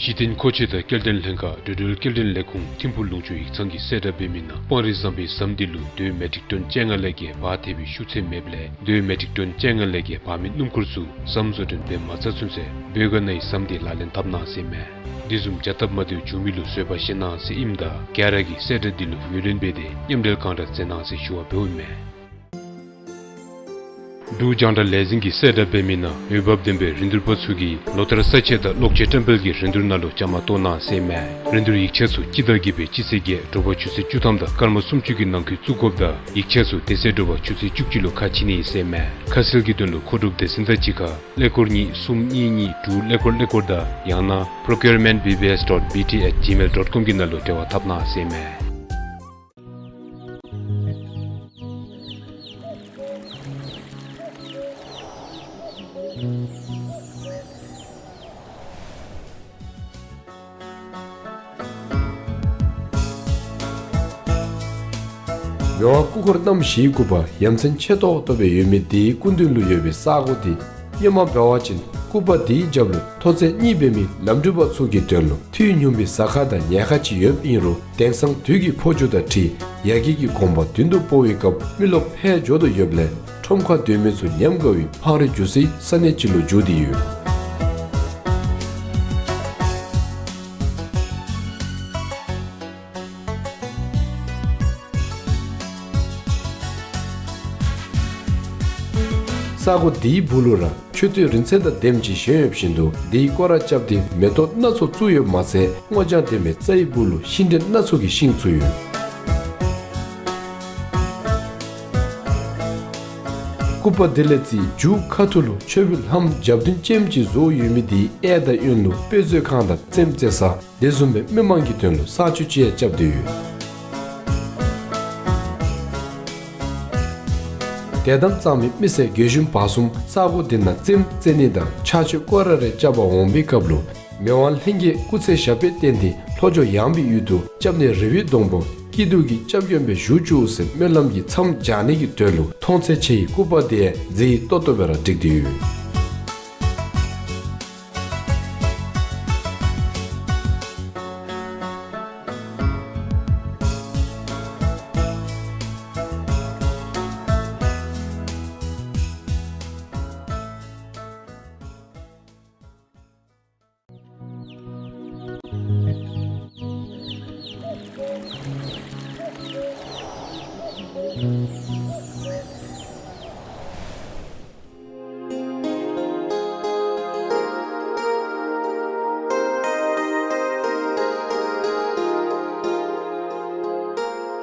གཞི་རྟེན་མཁོ་ཆས་དང་སྐྱེལ་འདྲེན་ལྷན་ཁག་འགྲོ་འགྲུལ་སྐྱེལ་འདྲེན་ལས་ཁུངས་ཐིམ་ཕུག་ལུང་ཕྱོགས་ཡིག་ཚང་གིས་གསལ་བསྒྲགས་འབད་མི་ནང་སྤང་རི་ཟམ་པའི་ཟམ་འདི་ལུ་དོས་མེ་ཊིག་ཊོན་བཅོ་ལྔ་ལས་བརྒལ་བག་ཐེབས་པའི་ཤུགས་ཚད་མེདཔ་ལས་དོས་མེ་ཊིག་ཊོན་བཅོ་ལྔ་ལས་བརྒལ་བག་མེད་སྣུམ་འཁོར་ཚུ་ཟམ་བཟོ་སྐྲུན་འབད་མ་ཚར་ཚུན་ཚོད་བོད་ག་ན་ཡི་ཟམ་འདི་ལག་ལེན་འཐབ་གནང་ཟེར་མས། འདི་བཟུམ་བྱ་སྟབས་མ་བདེཝ་བྱུང་མི་ལུ་བཟོད་པ་བཞེས་གནང་ཟེར་ཨིནམ་ད་ག་ར་གིས་གསལ་བསྒྲགས་འདི་ལུ་ངོས་ལེན་འབད་དེ་མཉམ་འབྲེལ་གང་དྲག་མཛད་གནང་ཟེར་ཞུ་བ་འབདཝ་ཨིན་མས། འབྲུག་རྒྱང་བསྒྲགས་ལས་འཛིན་གྱིས་གསལ་བསྒྲགས་འབད་མི་ནང་འོས་འབབ་ལྡན་པའི་རིན་བསྡུར་པ་ཚུ་གིས་ལོ་ལྟར་ས་ཆས་དང་གློག་ཆས་བཀྲམ་སྤེལ་གྱི་རིན་བསྡུར་ནང་ལུ་བཅའ་མར་གཏོགས་གནང་ཟེར་མས། རིན་བསྡུར་ཡིག་ཆ་ཚུ་སྤྱི་ཟླ་བརྒྱད་པའི་སྤྱི་ཚེས་བརྒྱད་དྲོ་པ་ཆུ་ཚོད་བཅུ་ཐམ་དང་སྐར་མ་སུམ་ཅུ་གི་ནང་འཁོད་བཙུགས་དགོཔ་དང་ཡིག་ཆ་ཚུ་དེ་ཚེ་དྲོ་པ་ཆུ་ཚོད་བཅུ་གཅིག་ལུ་ཁ་ཕྱེ་ནི་ཟེར་མས། ཁ་གསལ་གྱི་དོན་ལུ་མཁོ་སྒྲུབ་སྡེ་ཚན་དང་གཅིག་ཁར་ཀླད་ཀོར་གཉིས་གསུམ་གཉིས་གཉིས་དྲུག་ཀླད་ཀོར་ཀླད་ཀོར་དང་ཡང་ན་procurement B B S dot B T at gmail dot com གི་ནང་ལུ་འབྲེལ་བ་འཐབ་གནང་ཟེར་མས། མི་དབང་སྐུ་འཁོར་རྣམ་བཞིའི་སྐུ་པར་ཡ་མཚན་ཆེ་ཏོག་ཏོ་སྦེ་ཡོད་མི་དེའི་སྐུ་མདུན་ལུ་ཡོད་པའི་ས་སྒོ་འདི་སྔོན་མ་འབད་བ་ཅིན་སྐུ་པར་འདིའི་རྒྱབ་ལུ་མཐོ་ཚད་གཉིས་འབད་མི་ལམ་འགྲུལ་པ་ཚུ་གི་དོན་ལུ་ཐུད་ཉུང་བའི་ཟ་ཁང་དང་ཉལ་ཁང་ཅིག་ཡོདཔ་ཨིན་རུང་དེང་སང་དུས་ཀྱི་འཕོ་འགྱུར་དང་འཁྲིལ་ཡར་རྒྱས་ཀྱི་གོམ་པ་མདུན་དུ་སྤོ་བའི་སྐབས་མི་རློབས་འཕེལ་འགྱོ་དོ་ཡོདཔ་ལས་ཁྲོམ་ཁར་སྡོད་མི་ཚུ་ཉམས་དགའ་བའི་འཕང་རིས་རྒྱུག་སའི་ས་གནས་ཅིག་ལུ་འགྱུར་ཏེ་ཡོད། ས་སྒོ་འདིའི་སྦུག་ལུ་ར་མཆོད་རྟེན་རིང་བསྲེལ་དང་ལྡནམ་ཅིག་བཞེངས་ཡོདཔ་བཞིན་དུ་འདིའི་སྐོར་ར་རྐྱབ་སྟེ་མེ་ཏོག་སྣ་ཚོགས་བཙུགས་ཡོདཔ་མ་ཚད་སྔོ་ལྗང་ལྡན་པའི་རྩྭའི་སྦུག་ལུ་ཤིང་འབྲས་སྣ་ཚོགས་ཀྱི་ཤིང་བཙུགས་ཡོད། སྐུ་པར་འདི་ལས་རྩིས་མཇུག་ཁ་ཐུག་ལུ་མཆོད་འབུལ་ལྷམ་རྒྱབ་མདུན་ཅནམ་ཅིག་བཟོ་ཡོད་མི་འདི་གཡས་དང་གཡོན་ལུ་དཔེ་མཛོད་ཁང་དང་རྩེདམོ་རྩེ་ས་དེ་བཟུམ་སྦེ་མི་མང་གི་དོན་ལུ་ས་ཆུ་ཅིག་ཡང་རྐྱབ་སྟེ་ཡོད། དད་དམ་གཙང་མའི་མི་སེར་རྒས་གཞོན་བར་གསུམ་ས་སྒོ་འདི་ནང་རྩེདམོ་རྩེ་ནི་དང་ཕྱག་མཆོད་སྐོར་ར་རེ་རྐྱབ་པར་འོང་པའི་སྐབས་ལུ་མི་དབང་ལྷན་རྒྱས་སྐུ་ཚེ་ཞབས་པད་བརྟན་ཏེ་ལྷོ་ཕྱོགས་ཡངས་པའི་ཡུལ་དུ་སྐྱབས་གནས་རི་བོའི་སྡོང་པོ་སྐྱིད་སྡུག་གི་སྐྱབས་མགོན་སྦེ་བཞུགས་བཅུག་ཟེར་སྨོན་ལམ་གྱི་མཚམས་སྦྱར་ནི་གི་དོན་ལུ་མཐོང་ཚད་ཆེ་བའི་སྐུ་པར་འདི་ཡང་མཛེས་ཏོག་ཏོ་སྦེ་ར་བསྒྲིགས་ཏེ་ཡོད།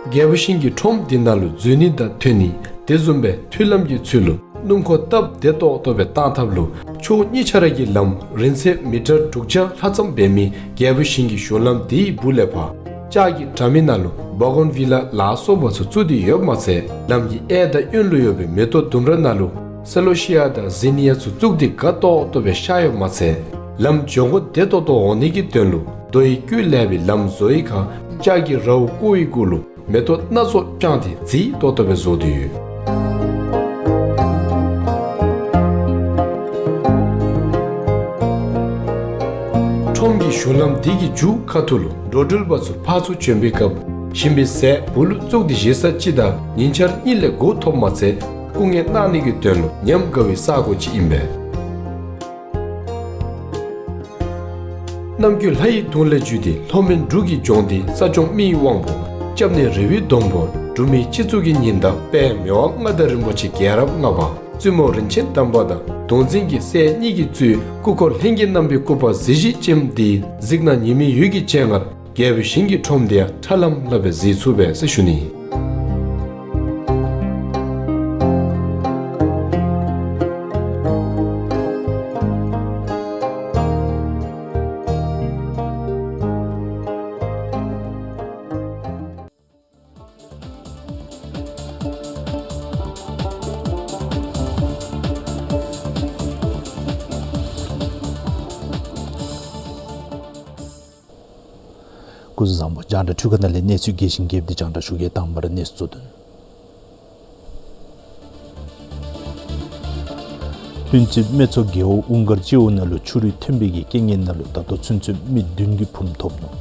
རྒྱལ་པོ་ཞིང་གི་ཁྲོམ་དེ་ནང་ལུ་འཛུལ་ནི་དང་ཐོན་ནི་དེ་བཟུམ་སྦེ་མཐུན་ལམ་གྱི་ཚུལ་ལུ་སྣུམ་འཁོར་སྟབས་བདེ་ཏོག་ཏོ་སྦེ་བཏང་ཐབས་ལུ་ཕྱོགས་གཉིས་ཆ་ར་གི་ལམ་རིང་ཚད་མི་ཊར་དྲུག་བརྒྱ་ལྷག་ཙམ་འབད་མི་རྒྱལ་པོ་ཞིང་གི་གཞུང་ལམ་དེའི་སྦུག་ལས་ཕར་ལྕགས་ཀྱི་དྲ་མིག་ནང་ལུ་བ་གོན་བི་ལ་ལ་སོགས་པ་ཚུ་བཙུགས་ཏེ་ཡོདཔ་མ་ཚད་ལམ་གྱི་གཡས་དང་གཡོན་ལུ་ཡོད་པའི་མེ་ཏོག་ལྡུམ་ར་ནང་ལུ་སེ་ལོ་ཤི་ཡ་དང་ཟི་ནི་ཡ་ཚུ་བཙུགས་ཏེ་དགའ་ཏོག་ཏོ་སྦེ་ཤར་ཡོདཔ་མ་ཚད་ལམ་འགྱོ་སྒོ་བདེ་ཏོག་ཏོ་འོང་ནི་གི་དོན་ལུ་རྡོ་ཡི་སྐུད་ལས་པའི་ལམ་བཟོ་ཡི་ཁར་ལྕགས་ཀྱི་རཝ་བརྐོ་བའི་གུ་ལུ་མེ་ཏོག་སྣ་ཚོགས་དཔྱངས་ཏེ་མཛེས་ཏོག་ཏོ་སྦེ་བཟོ་སྟེ་ཡོད། ཁྲོམ་གྱི་གཞུང་ལམ་དེ་གི་མཇུག་ཁ་ཐུག་ལུ་འགྲོ་འགྲུལ་པ་ཚུ་ཕར་ཚུར་བྱོན་པའི་སྐབས་ཞིམ་པའི་ཟས་སྦུག་ལུ་བཙུགས་ཏེ་བཞེས་ས་ཅིག་དང་ཉིན་ཆར་གཉིད་ལས་གུད་ཐོབ་མ་ཚད་སྐུ་ངལ་གནང་ནི་གི་དོན་ལུ་ཉམས་དགའ་བའི་ས་གོ་ཅིག་ཨིན་པས། ནམ་རྒྱུན་ལྷ་ཡི་གདུང་ལས་བརྒྱུད་དེ་ལྷོ་མོན་འབྲུག་གི་ལྗོངས་འདི་ས་སྐྱོང་མི་ཡི་དབང་པོ་སྐྱབས་གནས་རི་བོའི་སྡོང་པོ་འབྲུག་མི་སྤྱི་གཙུག་གི་ཉི་ཟླ་དཔལ་མི་དབང་མངའ་བདག་རིན་པོ་ཆེ་རྒྱལ་རབས་ལྔ་པ་བཙུན་མོ་རིན་ཆེན་དམ་པ་དང་གདུང་འཛིན་གྱི་སྲས་གཉིས་ཀྱིས་གཙོས་སྐུ་འཁོར་ལྷན་རྒྱས་རྣམ་པའི་སྐུ་པར་གཟི་བརྗིད་ཅན་འདི་གཟིགས་ན་ཉི་མའི་འོད་ཀྱི་སྤྱན་སྔར་རྒྱལ་པོའི་ཞིང་གི་ཁྲོམ་འདི་ཡང་ཁྲ་ལམ་ལམ་སྦེ་གཟིགས་ཚུགས་པས་ཟེར་ཞུ་ནི། སྐུ་གཟུགས་བཟང་པོ། རྒྱང་བསྒྲགས་འཕྲུལ་ཁང་ནང་ལས་གནས་ཚུལ་རྒྱས་ཤིང་རྒྱསཔ་འདི་རྒྱང་བསྒྲགས་ཞུ་གེ། དང་པ་ར་གནས་ཚུལ་གཙོ་དོན། ལྷུན་རྩེ་སྨད་ཚོ་རྒེད་འོག་དབུང་སྒར་སྤྱི་འོག་ནང་ལུ་ཆུ་རུད་ཐོན་པའི་གི་རྐྱེན་ངན་ནང་ལུ་ད་ལྟོ་ཚུན་ཚོད་མི་བདུན་གྱིས་ཕུངམ་ཐོབ་ནུག།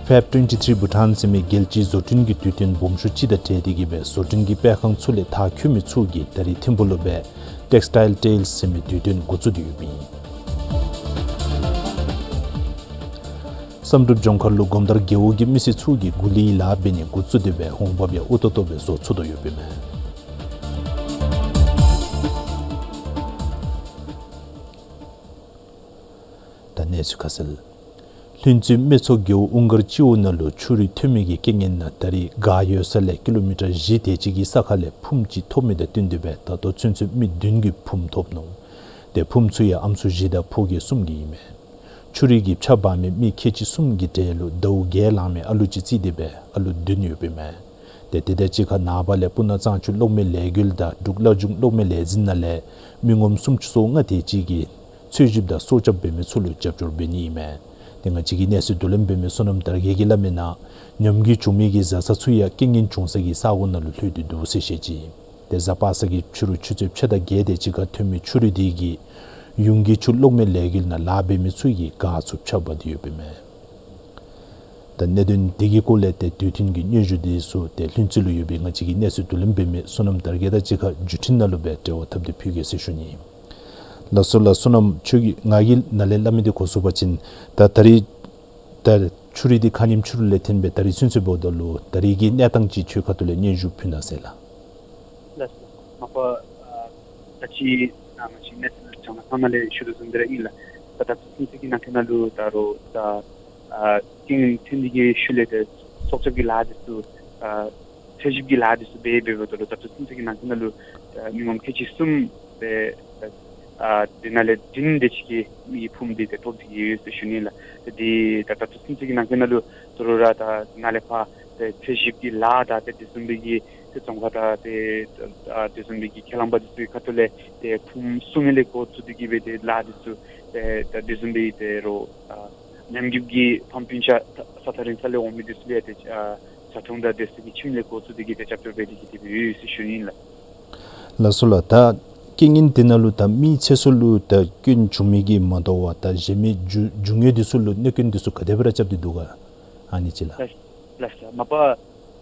Fab twenty-three Bhutan ཟེར་མི་རྒྱལ་སྤྱིའི་བཟོ་སྐྲུན་གྱི་དུས་སྟོན་སྦོམ་ཤོས་ཅིག་དང་འབྲེལ་ཏེ་གིས་སྦེ་བཟོ་སྐྲུན་གྱི་སྤེལ་ཁང་ཚུ་ལས་མཐར་འཁྱོལ་མི་ཚུ་གིས་ད་རིས་ཐིམ་ཕུག་ལུ་སྦེ་Textile Tales ཟེར་མི་དུས་སྟོན་འགོ་བཙུགས་ཏེ་ཡོདཔ་ཨིན། བསམ་གྲུབ་ལྗོངས་མཁར་ལུ་གོམ་དར་རྒེད་འོག་གི་མི་སེར་ཚུ་གིས་གུ་ལིའི་ལཱ་འབད་ནི་འགོ་བཙུགས་ཏེ་སྦེ་འོང་འབབ་ཡང་ཨུ་ཏོ་ཏོ་སྦེ་བཟོ་ཚུགས་དོ་ཡོདཔ་ཨིན་མས། ད་གནས་ཚུལ་ཁ་གསལ། ལྷུན་རྩེ་སྨད་ཚོ་རྒེད་འོག་དབུང་སྒར་སྤྱི་འོག་ནང་ལུ་ཆུ་རུད་ཐོན་མི་གི་རྐྱེན་ངན་ནང་ད་རིས་ག་ཡོད་ས་ལས་ཀི་ལོ་མི་ཊར་བཞི་དེ་ཅིག་གི་ས་ཁ་ལས་ཕུངམ་ཅིག་ཐོབ་མི་དང་བསྟུན་ཏེ་སྦེ་ད་ལྟོ་ཚུན་ཚོད་མི་བདུན་གྱིས་ཕུངམ་ཐོབ་ནུག། ཏེ་ཕུངམ་ཚུ་ཡང་ཨམ་སྲུ་བཞི་དང་ཕོ་སྐྱེས་གསུམ་གྱི་ཨིན་མས། ཆུ་རུད་ཀྱིས་ཕྱག་འབག་མི་མི་ཁལ་གཅིག་གསུམ་གྱི་གྲས་ལུ་ཟླཝ་བརྒྱད་ལང་མི་ཨ་ལུ་ཅིག་བརྩིས་ཏེ་སྦེ་ཨ་ལུ་བདུན་ཡོདཔ་ཨིན་མས། ཏེ་དེ་དང་གཅིག་ཁར་ནངས་པ་ལས་སྤུ་ན་གཙང་ཆུ་གློག་མེ་ལས་འགུལ་དང་འབྲུག་བླ་བརྒྱུད་གློག་མེ་ལས་འཛིན་ནང་ལས་མི་ངོམ་སུམ་ཅུ་སོ་ལྔ་དེ་ཅིག་གིས་འཚོལ་ཞིབ་དང་སྲོག་སྐྱབས་འབད་མི་ཚུ་ལུ་རྒྱབ་སྐྱོར་འབད་ནི་ཨིན་མས། ཏེ་ང་བཅས་ཀྱིས་གནས་ཚུལ་བསྡུ་ལེན་འབད་མི་བསོད་ནམས་དར་རྒྱས་ཀྱིས་སླབ་མིའི་ནང་ཉམས་རྒུད་བྱུང་མི་གི་བཟའ་ཚང་ཚུ་ཡང་རྐྱེན་ངན་བྱུང་ས་གི་ས་གོ་ནང་ལུ་ལྷོད་དེ་འདུག་ཟེར་བཤད་ཅི། ཏེ་གཟའ་པ་སངས་ཀྱི་ཕྱི་རུ་ཆུ་ཚོད་ཕྱེད་དང་བརྒྱད་དེ་ཅིག་ཁར་ཐོན་མི་ཆུ་རུད་དེ་གིས་ཡུང་གི་ཆུ་གློག་མེ་ལས་འགུལ་ནང་ལཱ་འབད་མི་ཚུ་གི་གཱ་ཚུ་ཕྱག་འབག་སྟེ་ཡོདཔ་ཨིན་མས། ད་གནད་དོན་དེ་གི་སྐོར་ལས་ཏེ་དུས་མཐུན་གྱི་སྙན་ཞུ་དེ་ཚུ་ཏེ་ལྷུན་རྩེ་ལུ་ཡོད་པའི་ང་བཅས་ཀྱི་གནས་ཚུལ་བསྡུ་ལེན་འབད་མི་བསོད་ནམས་དར་རྒྱས་དང་གཅིག་ཁར་བརྒྱུད་འཕྲིན་ནང་ལུ་སྦེ་འབྲེལ་བ་འཐབ་སྟེ་ཕུལ་གེ་ཟེར་ཞུ་ནི། ལགས་སོ་ལགས། བསོད་ནམས་ཁྱོད་ཀྱིས་ང་གིས་ནཱ་ལས་སླབ་མི་དེ་གོ་ཚུགས་པ་ཅིན་ད་ད་རིས་ད་ཆུ་རུད་འདི་ཁ་ཉིམ་ཕྱི་རུ་ལས་ཐོན་སྦེ་ད་རིས་ཚུན་ཚོད་འབདཝ་ད་ལུ་ད་རིས་ཀྱི་གནས་སྟངས་ཅིག་ཁྱོད་ཁ་ཐུག་ལས་སྙན་ཞུ་ཕུལ་གནང་ཟེར་ལགས། ལགས་སོ། མ་པ་ཨ་ད་ཅི་ཨ་ང་བཅས་གནས་ཚུལ་བྱང་ལ་ཁང་ནང་ལས་ཞུ་དོ་བཟུམ་སྦེ་ར་ཨིན་ལགས། ད་ད་ཚུན་ཚོད་ཀྱི་ནང་འཁོད་ནང་ལུ་ད་རུང་ད་ཨ་རྐྱེན་ཐོན་ཏེ་གི་ཤུལ་ལས་ཏེ་སྲོག་སྐྱབས་ཀྱི་ལཱ་འདི་ཚུ་ཨ་འཚོལ་ཞིབ་ཀྱི་ལཱ་འདི་ཚུ་འབད་འབདཝ་ད་ལུ་ད་ཚུན་ཚོད་ཀྱི་ནང་འཁོད་ནང་ལུ་ཨ་མི་ངོམ་ཁལ་གཅིག་གསུམ་ཏེ་ཨ་དེ་ནང་ལས་བདུན་དེ་ཅིག་གིས་མི་ཕུངམ་འདི་ཏེ་ཐོབ་སྟེ་གི་ཡོད་ཟེར་ཞུ་ནི་ལགས། ཏེ་འདི་ད་ད་ཚུན་ཚོད་ཀྱི་ནང་འཁོད་ནང་ལུ་ད་རུང་ར་ད་ནཱ་ལས་ཕར་ཏེ་འཚོལ་ཞིབ་ཀྱི་ལཱ་དང་ཏེ་དེ་བཟུམ་སྦེ་གི་ཏེ་རྫོང་ཁག་དང་ཏེ་ཨ་དེ་བཟུམ་སྦེ་གི་ཁས་བླངས་པ་འདི་ཚུ་གི་ཁ་ཐུག་ལས་ཏེ་ཕུངམ་བསུ་ནི་ལས་འགོ་བཙུགས་ཏེ་གི་སྦེ་ཏེ་ལཱ་འདི་ཚུ་ཏེ་ད་དེ་བཟུམ་སྦེ་ཏེ་རུང་ཨ་ཉམས་རྒུད་ཀྱི་ཕམ་སྤུན་ཆ་ས་ཐག་རིང་ས་ལས་འོང་མི་འདི་ཚུ་ལུ་ཡང་ཏེ་ཨ་ཟ་འཐུང་དང་སྡོད་ས་གི་ཁྱིམ་ལས་འགོ་བཙུགས་ཏེ་གི་ཏེ་རྒྱབ་སྐྱོར་འབད་དེ་གི་ཏེ་འབད་ཡོད་ཟེར་ཞུ་ནི་ལགས། ལགས་སོ་ལགས། ད་རྐྱེན་ངན་དེ་ནང་ལུ་ད་མི་ཚེ་སྲོག་ལུ་ད་སྐྱོན་བྱུང་མི་གི་མ་དོ་བར་ད་གཞན་མི་རྒྱུ་རྒྱུ་དངོས་འདི་ཚུ་ལུ་གནོད་སྐྱོན་འདི་ཚུ་ག་དེ་སྦེ་ར་རྐྱབ་སྟེ་འདུག་ག། ཨ་ནི་ཅིག་ལགས། ལགས་ལགས་ལགས། མ་པ་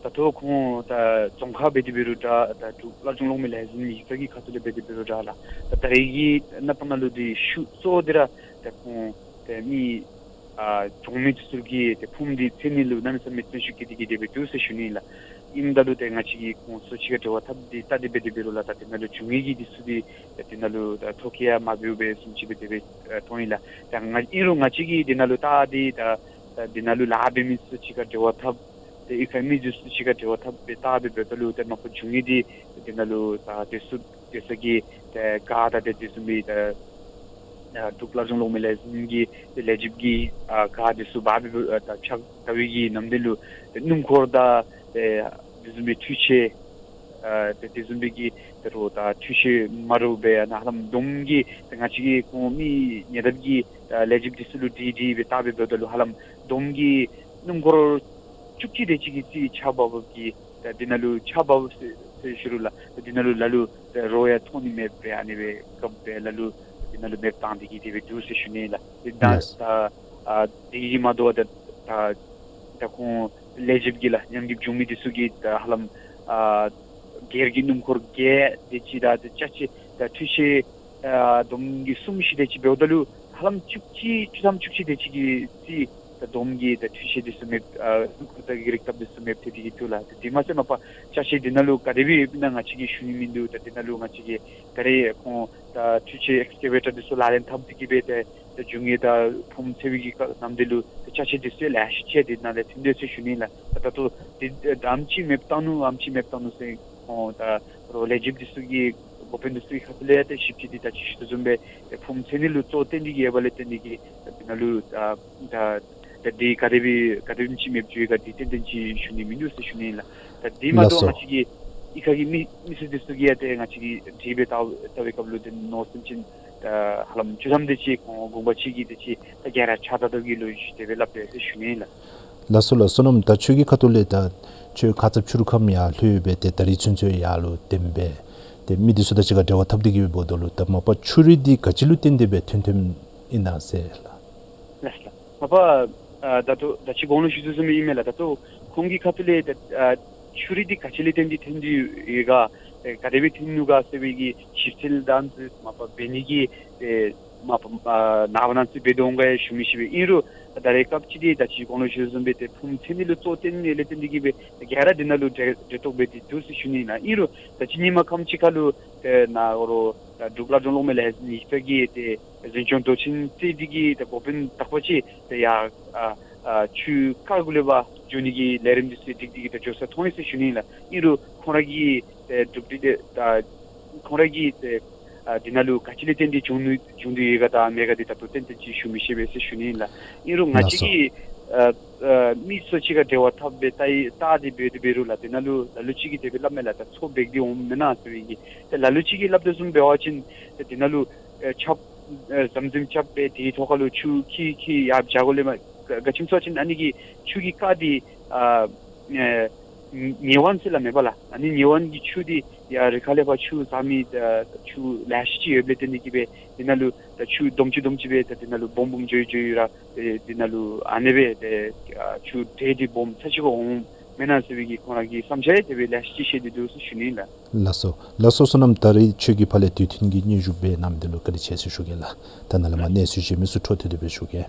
ད་ལྟོ་ཁོང་ད་རྫོང་ཁག་འབད་དེ་འབད་རུང་འདྲ་ད་འབྲུག་བླ་བརྒྱུད་གློག་མེ་ལས་འཛིན་ཡིག་ཚང་གི་ཁ་ཐུག་ལས་འབད་དེ་འབད་རུང་འདྲ་ལགས། ད་ད་རེས་ཀྱི་གནས་སྟངས་ནང་ལུ་འདི་ཤུགས་གཙོ་བོ་འདི་ར་ད་ཁོང་ཏེ་མི་ཨ་གྲོང་མི་འདི་ཚུ་གིས་ཏེ་ཕུངམ་འདི་འཚོལ་ནི་ལུ་གནམ་མེད་ས་མེད་བརྩོན་ཤུགས་བསྐྱེད་དེ་གི་སྦེ་འདུག་ཟེར་ཞུ་ནི་ལགས། ཨིནམ་ད་ལུ་ཏེ་ང་བཅས་ཀྱིས་ཁོང་ཚུ་གཅིག་ཁར་འབྲེལ་བ་འཐབ་སྟེ་བལྟ་སྟེ་འབད་དེ་འབད་རུང་ལགས། ད་དེ་ནང་ལུ་བྱུང་ནི་གི་འདི་ཚུ་འདི་ཏེ་དེ་ནང་ལུ་ད་ཐོ་བཀོད་ཡང་མ་འབདཝ་སྦེ་བཟུམ་ཅིག་སྦེ་དེ་སྦེ་ཨ་མཐོང་ཡི་ལགས། ད་ང་ཨིན་རུང་ང་བཅས་ཀྱིས་དེ་ནང་ལུ་བལྟ་སྟེ་ད་ ད་འདི་ནང་ལུ་ལཱ་འབད་མི་ཚུ་གཅིག་ཁར་འབྲེལ་བ་འཐབ་སྟེ་གཡུས་ཁའི་མི་འདི་ཚུ་གཅིག་ཁར་འབྲེལ་བ་འཐབ་སྦེ་བལྟ་སྦེ་འབདཝ་ད་ལུ་ཏེ་མ་པ་འབྱུང་གནས་འདི་འདི་ནང་ལུ་ད་དེ་ཚུ་དེ་ཚུ་གི་ཏེ་ག་ད་ཏེ་དེ་བཟུམ་སྦེ་ད་ཨ་འབྲུག་སླར་བྱུང་གློག་མེ་ལས་འཛིན་གྱི་ཏེ་ལས་བྱེདཔ་གི་ཨ་ག་དེ་ཚུ་འབག་སྦེ་ཨ་ད་ཕྱག་བཏབ་པའི་གི་ནམ་དེ་ལུ་ཏེ་སྣུམ་འཁོར་དང་ཏེ་དེ་བཟུམ་སྦེ་འཕྲུལ་ཆས་ཨ་ཏེ་དེ་བཟུམ་སྦེ་གི་ཏེ་རོགས་ད་འཕྲུལ་ཆས་མ་འདྲཝ་སྦེ་ཨ་ནཱ་ཧ་ལམ་བསྡོམས་ཀྱིས་ཏེ་ང་བཅས་ཀྱི་ཁོང་མི་ཉེ་འདབས་ཀྱི་ཨ་ལས་བྱེདཔ་དེ་ཚུ་ལུ་དྲི་དྲི་སྦེ་བལྟ་སྦེ་འབདཝ་ད་ལུ་ཧ་ལམ་བསྡོམས་ཀྱིས་སྣུམ་འཁོར་བཅུ་གཅིག་དེ་ཅིག་གི་རྩིས་ཆརཔ་འབབ་སྦེ་གི་ད་འདི་ནང་ལུ་ཆརཔ་འབབ་སྦེ་ཟེར་ཞུ་རུང་ལགས། ད་འདི་ནང་ལུ་ལ་ལུ་ཏེ་རོགས་ཡང་མཐོང་ནི་མེདཔ་སྦེ་ཨ་ནི་སྦེ་སྐབས་སྦེ་ལ་ལུ་འདི་ནང་ལུ་མེདཔ་བཏང་སྟེ་གི་དེ་སྦེ་འདུག་ཟེར་ཞུ་ནི་ལགས། ཏེ་ད་ལགས། ད་ཨ་དེ་གིས་མ་དོ་བར་ད་ད་ད་ཁོང་ལས་བྱེདཔ་གིས་ལགས་ཉམས་རྒུདཔ་བྱུང་མི་འདི་ཚུ་གིས་ད་ཧ་ལམ་ཨ་སྒེར་གྱི་སྣུམ་འཁོར་བརྒྱད་དེ་ཅིག་དང་ཏེ་ཅ་ཆས་ད་འཕྲུལ་ཆས་ཨ་བསྡོམས་ཀྱིས་གསུམ་བཞི་དེ་ཅིག་འབདཝ་ད་ལུ་ཧ་ལམ་བཅུ་གཅིག་བཅུ་ཐམ་བཅུ་གཅིག་དེ་ཅིག་གི་རྩིས་ད་བསྡོམས་ཀྱིས་ད་འཕྲུལ་ཆས་དེ་ཚུ་མེདཔ་ཨ་སྣུམ་འཁོར་དང་གི་རིགས་ཐམ་དེ་ཚུ་མེདཔ་ཐལ་ཏེ་གི་འདུག་ལགས། ཏེ་དེ་མ་ཚད་མ་པ་ཅ་ཆས་འདི་ནང་ལུ་ག་དེ་སྦེ་ཡོདཔ་ཨིན་ན་ང་བཅས་ཀྱིས་ཞུ་ནི་མིན་འདུག། ད་འདི་ནང་ལུ་ང་བཅས་ཀྱིས་ད་རེས་ཁོང་ད་འཕྲུལ་ཆས་ཨེགསི་ཀེ་ཝེ་ཊར་དེ་ཚུ་ལག་ལེན་འཐབ་སྟེ་གི་སྦེ་ཏེ་ད་འབྱུང་གནས་ད་ཕུངམ་འཚོལ་བའི་གི་སྐབས་ནམ་དེ་ལུ་ད་ཅ་ཆས་དེ་ཚུ་ལེ་ཤ་ཅིག་འདི་ནང་ལས་ཐོན་དོ་ཟེར་ཞུ་ནི་ལགས། ད་ད་ལྟོ་འདི་ད་ཨེམ་ཅིག་མེདཔ་བཏང་ནུག་ཨེམ་ཅིག་མེདཔ་བཏང་ནུག་ཟེར་ཁོང་ད་རོགས་ལས་བྱེདཔ་དེ་ཚུ་གིས་འགོ་དཔོན་དེ་ཚུ་གི་ཁ་ཐུག་ལས་ཡང་ཏེ་ཞིབ་དཔྱད་འདི་ད་ཅི་ཞུ་དོ་བཟུམ་སྦེ་ཏེ་ཕུངམ་འཚོལ་ནི་ལུ་གཙོ་བོ་བཏོན་ཏེ་གི་ཡོདཔ་ལས་བརྟེན་ཏེ་གི་ད་འདི་ནང་ལུ་ད་ད་ད་འདི་ག་དེ་སྦེ་ག་དེམ་ཅིག་མེདཔ་འགྱོ་ཡི་ག་འདི་ཏན་ཏན་ཅིག་ཞུ་ནི་མིན་འདུག་ཟེར་ཞུ་ནི་ལགས། ད་འདི་མ་ལགས་དོ་སོ། ང་བཅས་ཀྱི་གཡུས་ཁ་གི་མི་མི་སེར་དེ་ཚུ་གིས་ཡང་ཏེ་ང་བཅས་ཀྱིས་དྲི་སྦེ་བལྟ་བལྟ་བའི་སྐབས་ལུ་ཏེ་མནོ་སེམས་ཅན་ད་ཧ་ལམ་བཅུ་ཐམ་དེ་ཅིག་ཁོང་དགོངས་པ་ཅིག་གིས་དེ་ཅིག་ད་ག་ར་ཕྱག་བཏབ་བཏབ་ཀྱི་ལོ་རྒྱུས་དེ་སྦེ་སླབ་པས་ཟེར་ཞུ་ནི་ལགས། ལགས་སོ་ལགས། བསོད་ནམས། ད་ཁྱོད་ཀྱི་ཁ་ཐུག་ལས་ད་ཁྱོད་ཁ་ཙ་ཕྱི་རུ་ཁམས་ཡར་ལྷོད་སྦེ་ཏེ་ད་རིས་ཚུན་ཚོད་ཡར་ལུ་འདེམས་སྦེ་ཏེ་མི་དེ་ཚུ་དང་གཅིག་ཁར་འབྲེལ་བ་འཐབ་སྟེ་གི་འབདཝ་ད་ལུ་ད་མ་པ་ཆུ་རུད་འདི་ག་ཅི་ལུ་བརྟེན་ཏེ་སྦེ་ཐོན་ཐོནམ་ཨིན་ན་ཟེར་ལགས། ལགས་ལགས། མ་པ་ཨ་ད་ལྟོ་ད་ཅི་གོང་ལུ་ཞུ་དོ་བཟུམ་ཨིན་མས་ལགས། ད་ལྟོ་ཁོང་གི་ཁ་ཐུག་ལས་ད་ཨ་ཆུ་རུད་འདི་ག་ཅི་ལས་བརྟེན་ཏེ་ཐོན་ཏེ་ཡོད་ག་ཨེ་ག་དེ་སྦེ་ཐོན་ནུག་ག་ཟེར་བའི་གི་ཞིབ་འཚོལ་དང་མ་པ་འབད་ནི་གི་ཨེ་མ་པ་ཨ་ནངས་པ་གནངས་ཚེ་འབད་དོ་འོང་ག་ཡང་ཞུ་མི་ཤེས་པས། ཨིན་རུང་ད་རེས་སྐབས་ཅིག་འདི་ད་ཅི་གོང་ལུ་ཞུ་དོ་བཟུམ་སྦེ་ཏེ་ཕུངམ་འཚོལ་ནི་ལུ་གཙོ་བོ་བཏོན་ནི་ལས་བརྟེན་ཏེ་གི་སྦེ་ག་ར་འདི་ནང་ལུ་འདྲེ་འདྲེ་གཏོགས་འབད་དེ་འདུག་ཟེར་ཞུ་ནི་ཨིན་ལགས། ཨིན་རུང་ད་ཅི་ཉིན་མ་ཁམས་ཅིག་ཁར་ལུ་ཏེ་ནཱ་འོ་རོགས་ད་འབྲུག་སླར་བྱུང་གློག་མེ་ལས་ཡིག་ཚང་གི་ཏེ་འཛིན་སྐྱོང་མདོ་ཆེན་རྩེ་འདི་གི་ཏེ་འགོ་དཔོན་དག་པ་ཅིག་ཏེ་ཡར་ཨ་ཨ་ཆུ་ཁ་གུ་ལས་ཕར་འགྱོ་ནི་གི་ལས་རིམ་འདི་ཚུ་སྒྲིག་སྟེ་གི་ཏེ་འགྱོ་ས་མཐོང་ཡི་ཟེར་ཞུ་ནི་ལགས། ཨིན་རུང་ཁོང་ར་གི་ཏེ་གྲུབ་འབྲས་འདི་ད་ཁོང་ར་གི་ཏེ་ཨ་འདི་ནང་ལུ་ག་ཅི་ལས་བརྟེན་ཏེ་བྱུང་ནུག་བྱུང་སྟེ་ཡོད་ག་དང་མེད་ག་འདི་ད་ལྟོ་ཏན་ཏན་ཅིག་ཞུ་མི་ཤེས་པས་ཟེར་ཞུ་ནི་ལགས། ཨིན་རུང་ང་ལགས་བཅས་སོ། ཀྱིས་ཨ་ཨ་མི་ཚུ་གཅིག་ཁར་འབྲེལ་བ་འཐབ་སྦེ་བལྟ་ཡི་བལྟ་སྟེ་འབད་དེ་འབད་རུང་ལགས་འདི་ནང་ལུ་ལ་ལུ་ཅིག་གིས་དེ་སྦེ་སླབ་མས་ལགས། ད་མཚོ་འབད་དེ་འོངམ་མེན་ན་ཟེར་བའི་གི་ཏེ་ལ་ལུ་ཅིག་གིས་སླབ་དོ་བཟུམ་འབད་བ་ཅིན་ཏེ་འདི་ནང་ལུ་ཨེ་ཆརཔ་ཨེ་ཟམ་ཟིམ་རྐྱབ་སྦེ་དེའི་ཐོག་ཁར་ལུ་ཆུ་འཁྱིལ་འཁྱིལ་ཡར་བྱ་གོ་ལས་མ་ག་ག་ཅི་སྨོ་ཟེར་བ་ཅིན་ཨ་ནི་གི་ཆུ་གི་རྐ་འདི་ཨ་ཨེ་ཉེ་བ་ཟེར་སླབ་མས་པ་ལགས། ཨ་ནི་ཉེ་བ་གི་ཆུ་འདི་ཡར་རི་ཁ་ལས་ཕར་ཆུ་ཟག་མི་ཨ་ཆུ་ལེ་ཤ་ཅིག་ཡོདཔ་ལས་བརྟེན་ཏེ་གི་སྦེ་འདི་ནང་ལུ་ད་ཆུ་སྡོམ་ཅིག་སྡོམ་ཅིག་སྦེ་ད་འདི་ནང་ལུ་སྦོམ་སྦོམ་འགྱོ་འགྱོ་ཡོད་ར་ཏེ་འདི་ནང་ལུ་ཨ་ནེ་སྦེ་ཏེ་ཨ་ཆུ་འདྲེ་འདི་སྦོམ་ཚ་ཅིག་འོང་མེན་ན་ཟེར་བའི་གི་ཁོང་ར་གི་བསམ་འཆར་དེ་སྦེ་ལེ་ཤ་ཅིག་བཤད་དེ་འདུག་ཟེར་ཞུ་ནི་ལགས། ལགས་སོ། ལགས་སོ་བསོད་ནམས། ད་རིས་ཁྱོད་ཀྱིས་ཕར་ལས་དུས་མཐུན་གྱི་སྙན་ཞུ་འབད་གནངམ་འདི་ལུ་བཀའ་དྲིན་ཆེ་ཟེར་ཞུ་གེ་ལགས། ད་ནཱ་ལས་མར་གནས་ཚུལ་གཞན་མི་ཚུ་འཕྲོ་མཐུད་དེ་སྦེ་ཞུ་གེ།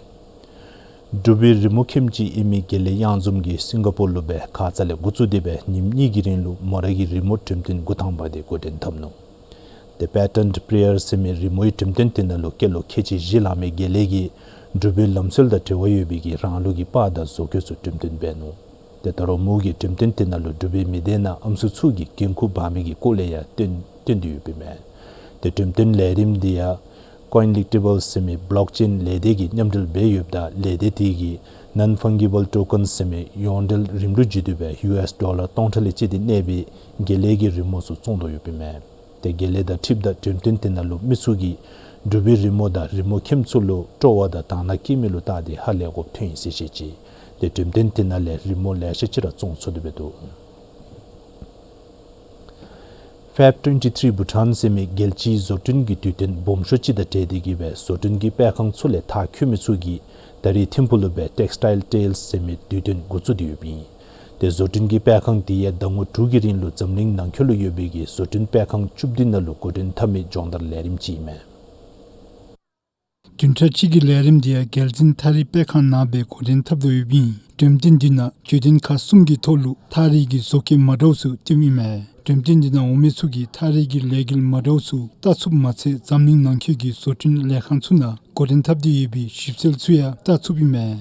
འབྲུག་པའི་རི་མོ་ཁྱིམ་ཅིག་ཨིན་མི་དགེ་ལེགས་གཡང་འཛོམས་ཀྱིས་སིང་ག་པུར་ལུ་སྦེ་ཁ་ཙ་ལས་འགོ་བཙུགས་ཏེ་སྦེ་ཉིནམ་གཉིས་ཀྱི་རིང་ལུ་མོ་རའི་རི་མོ་འགྲེམས་སྟོན་འགོ་དང་པ་དེ་འགོ་འདྲེན་འཐབ་ནུག། ཏེ་Patterned Prayer ཟེར་མི་རི་མོའི་འགྲེམས་སྟོན་དེ་ནང་ལུ་སྐྱེས་ལོ་ཁལ་གཅིག་བཞི་ལང་མི་དགེ་ལེགས་ཀྱིས་འབྲུག་པའི་ལམ་སྲོལ་དང་འབྲེལ་བ་ཡོད་པའི་གི་རང་ལུགས་ཀྱི་པར་དང་བཟོ་བཀོད་ཚུ་འགྲེམས་སྟོན་འབད་ནུག། ཏེ་ད་རུང་མོ་གི་འགྲེམས་སྟོན་དེ་ནང་ལུ་འབྲུག་པའི་མི་སྡེ་ནང་ཨམ་སྲུ་ཚུ་གིས་འགན་ཁུར་འབག་མི་གི་སྐོར་ལས་ཡང་སྟོན་སྟོན་ཏེ་ཡོདཔ་ཨིན་མས། ཏེ་འགྲེམས་སྟོན་ལས་རིམ་འདི་ཡང་Coinlictable ཟེར་མི་བློག་ཅེན་ལས་སྡེ་གིས་མཉམ་འབྲེལ་འབད་ཡོདཔ་ད་ལས་སྡེ་དེ་གིས་Non-Fungible Token ཟེར་མི་ཡོངས་འབྲེལ་རིམ་ལུགས་བརྒྱུད་དེ་སྦེ་ཡུ་ཨེསི་ཌོ་ལར་སྟོང་ཕྲག་ལས་བཅད་དེ་གནས་པའི་དགེ་ལེགས་ཀྱི་རི་མོ་ཚུ་བཙོང་དོ་ཡོདཔ་ཨིན་མས། ཏེ་དགེ་ལེགས་དང་འཁྲིལཝ་ད་འགྲེམས་སྟོན་དེ་ནང་ལུ་མི་ཚུ་གིས་འབྲུག་པའི་རི་མོ་དང་རི་མོ་ཁྱིམ་ཚུ་ལུ་སྤྲོ་བ་དང་དང་སྣང་སྐྱེ་མི་ལུ་བལྟ་སྟེ་ཧ་ལས་དགོཔ་ཐོན་ཡི་ཟེར་བཤད་ཅི། ཏེ་འགྲེམས་སྟོན་དེ་ནང་ལས་རི་མོ་ལེ་ཤ་ཅིག་ར་བཙོང་ཚུགས་ཏེ་འབད་འདུག། Fab twenty-three Bhutan ཟེར་མི་རྒྱལ་སྤྱིའི་བཟོ་སྐྲུན་གྱི་དུས་སྟོན་སྦོམ་ཤོས་ཅིག་དང་འབྲེལ་ཏེ་གིས་སྦེ་བཟོ་སྐྲུན་གྱི་སྤེལ་ཁང་ཚུ་ལས་མཐར་འཁྱོལ་མི་ཚུ་གིས་ད་རིས་ཐིམ་ཕུག་ལུ་སྦེ་Textile Tales ཟེར་མི་དུས་སྟོན་འགོ་བཙུགས་ཏེ་ཡོདཔ་ཨིན། ཏེ་བཟོ་སྐྲུན་གྱི་སྤེལ་ཁང་འདི་ཡང་ཟླ་ངོ་དྲུག་གི་རིང་ལུ་འཛམ་གླིང་ནང་འཁོད་ལུ་ཡོད་པའི་གི་བཟོ་སྐྲུན་སྤེལ་ཁང་བཅུ་བདུན་ནང་ལུ་འགོ་འདྲེན་འཐབ་མི་སྦྱོང་བརྡར་ལས་རིམ་ཅིག་ཨིན་མས། བདུན་ཕྲག་གཅིག་གི་ལས་རིམ་འདི་ཡང་རྒྱལ་འཛིན་ཐགས་རིས་སྤེལ་ཁང་ནང་སྦེ་འགོ་འདྲེན་འཐབ་དོ་ཡོདཔ་ཨིན། འགྲེམས་སྟོན་འདི་ནང་དུས་སྟོན་ཁག་གསུམ་གྱི་ཐོག་ལུ་ཐགས་རིས་ཀྱི་བཟོ་བཀོད་མ་འདྲཝ་ཚུ་སྟོནམ་ཨིན་མས། འགྲེམས་སྟོན་འདི་ནང་འོང་མི་ཚུ་གིས་ཐགས་རིས་ཀྱི་ལས་འགུལ་མ་འདྲཝ་ཚུ་བལྟ་ཚུགསཔ་མ་ཚད་འཛམ་གླིང་ནང་འཁོད་ཀྱི་བཟོ་སྐྲུན་ལས་ཁང་ཚུ་ནང་འགོ་འདྲེན་འཐབ་སྟེ་ཡོད་པའི་ཞིབ་འཚོལ་ཚུ་ཡང་བལྟ་ཚུགསཔ་ཨིན་མས།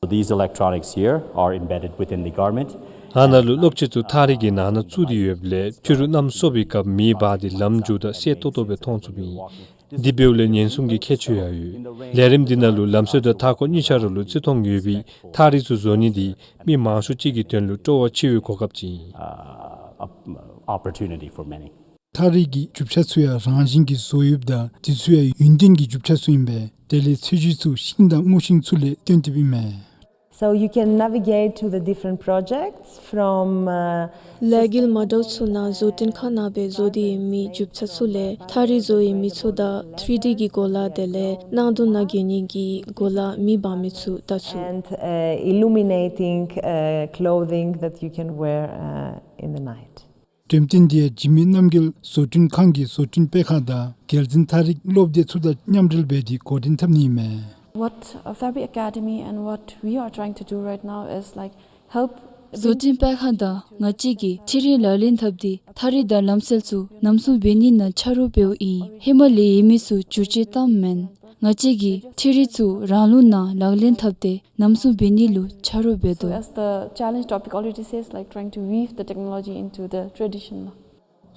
These electronics here are embedded within the garment. ཨ་ནཱ་ལུ་གློག་ཅན་ཚུ་ཐགས་རིས་ཀྱི་ནང་ན་བཙུགས་ཏེ་ཡོདཔ་ལས་ཕྱི་རུ་གནམ་སྲོ་བའི་སྐབས་མེ་འབར་ཏེ་ལམ་འགྱོཝ་ད་གསལ་ཏོག་ཏོ་སྦེ་མཐོང་ཚུགསཔ་ཨིན། དེ་འབདཝ་ལས་ཉེན་སྲུང་གི་ཁྱད་ཆོས་ཡང་ཡོད། ལས་རིམ་འདི་ནང་ལུ་ལམ་སྲོལ་དང་མཐའ་འཁོར་གཉིས་ཆ་ར་ལུ་བརྩི་མཐོང་ཡོད་པའི་ཐགས་རིས་ཚུ་བཟོ་ནི་འདི་མི་མང་ཤོས་ཅིག་གི་དོན་ལུ་སྤྲོ་བ་ཆེ་བའི་གོ་སྐབས་ཅིག་ཨིན། Uh, op- opportunity for many. ཐགས་རིས་ཀྱི་རྒྱུ་ཆ་ཚུ་ཡང་རང་བཞིན་གྱིས་བཟོ་ཡོདཔ་ད་དེ་ཚུ་ཡང་ཡུན་བརྟན་གྱི་རྒྱུ་ཆ་ཚུ་ཨིན་པས། དེ་ལས་ཚད་གཞི་ཚུ་ཤིང་དང་སྔོ་ཤིང་ཚུ་ལས་བཏོན་ཏེ་ཨིན་མས། So you can navigate to the different projects from, uh, ལས་འགུལ་མ་འདྲཝ་ཚུ་ནང་བཟོ་སྐྲུན་ཁང་ནང་སྦེ་བཟོ་སྟེ་ཡོད་མི་རྒྱུ་ཆ་ཚུ་ལས་ཐགས་རིས་བཟོ་ཡོད་མི་ཚུ་དང་ཐི་རི་ཌི་གི་གོ་ལ་དེ་ལས་ནང་དུ་ནང་གྱོན་ནི་གི་གོ་ལ་མེ་འབར་མི་ཚུ་བལྟ་ཚུགས། And, uh, illuminating, uh, clothing that you can wear, uh, in the night. འགྲེམས་སྟོན་འདི་ཡང་འཇིགས་མེད་རྣམ་རྒྱལ་བཟོ་སྐྲུན་ཁང་གི་བཟོ་སྐྲུན་པའི་ཁང་དང་རྒྱལ་འཛིན་ཐགས་རིས་སློབ་སྡེ་ཚུ་དང་མཉམ་འབྲེལ་འབད་དེ་འགོ་འདྲེན་འཐབ་ནི་ཨིན་མས། What, uh, Fabric Academy and what we are trying to do right now is, like, help བཟོ་སྐྲུན་པའི་ཁང་དང་ང་བཅས་ཀྱིས་ཐགས་རིས་ལག་ལེན་འཐབ་སྟེ་ཐགས་རིས་དང་ལམ་སྲོལ་ཚུ་ནམ་སྲུང་འབད་ནི་ནང་ཆ་རོགས་འབདཝ་ཨིན། ཧེ་མ་ལས་ཡོད་མི་ཚུ་འགྱུར་བཅོས་བཏངམ་མེན། ང་བཅས་ཀྱིས་ཐགས་རིས་ཚུ་རང་ལུགས་ནང་ལག་ལེན་འཐབ་སྟེ་ནམ་སྲུང་འབད་ནི་ལུ་ཆ་རོགས་འབད་དོ། So as the challenge topic already says, like, trying to weave the technology into the tradition.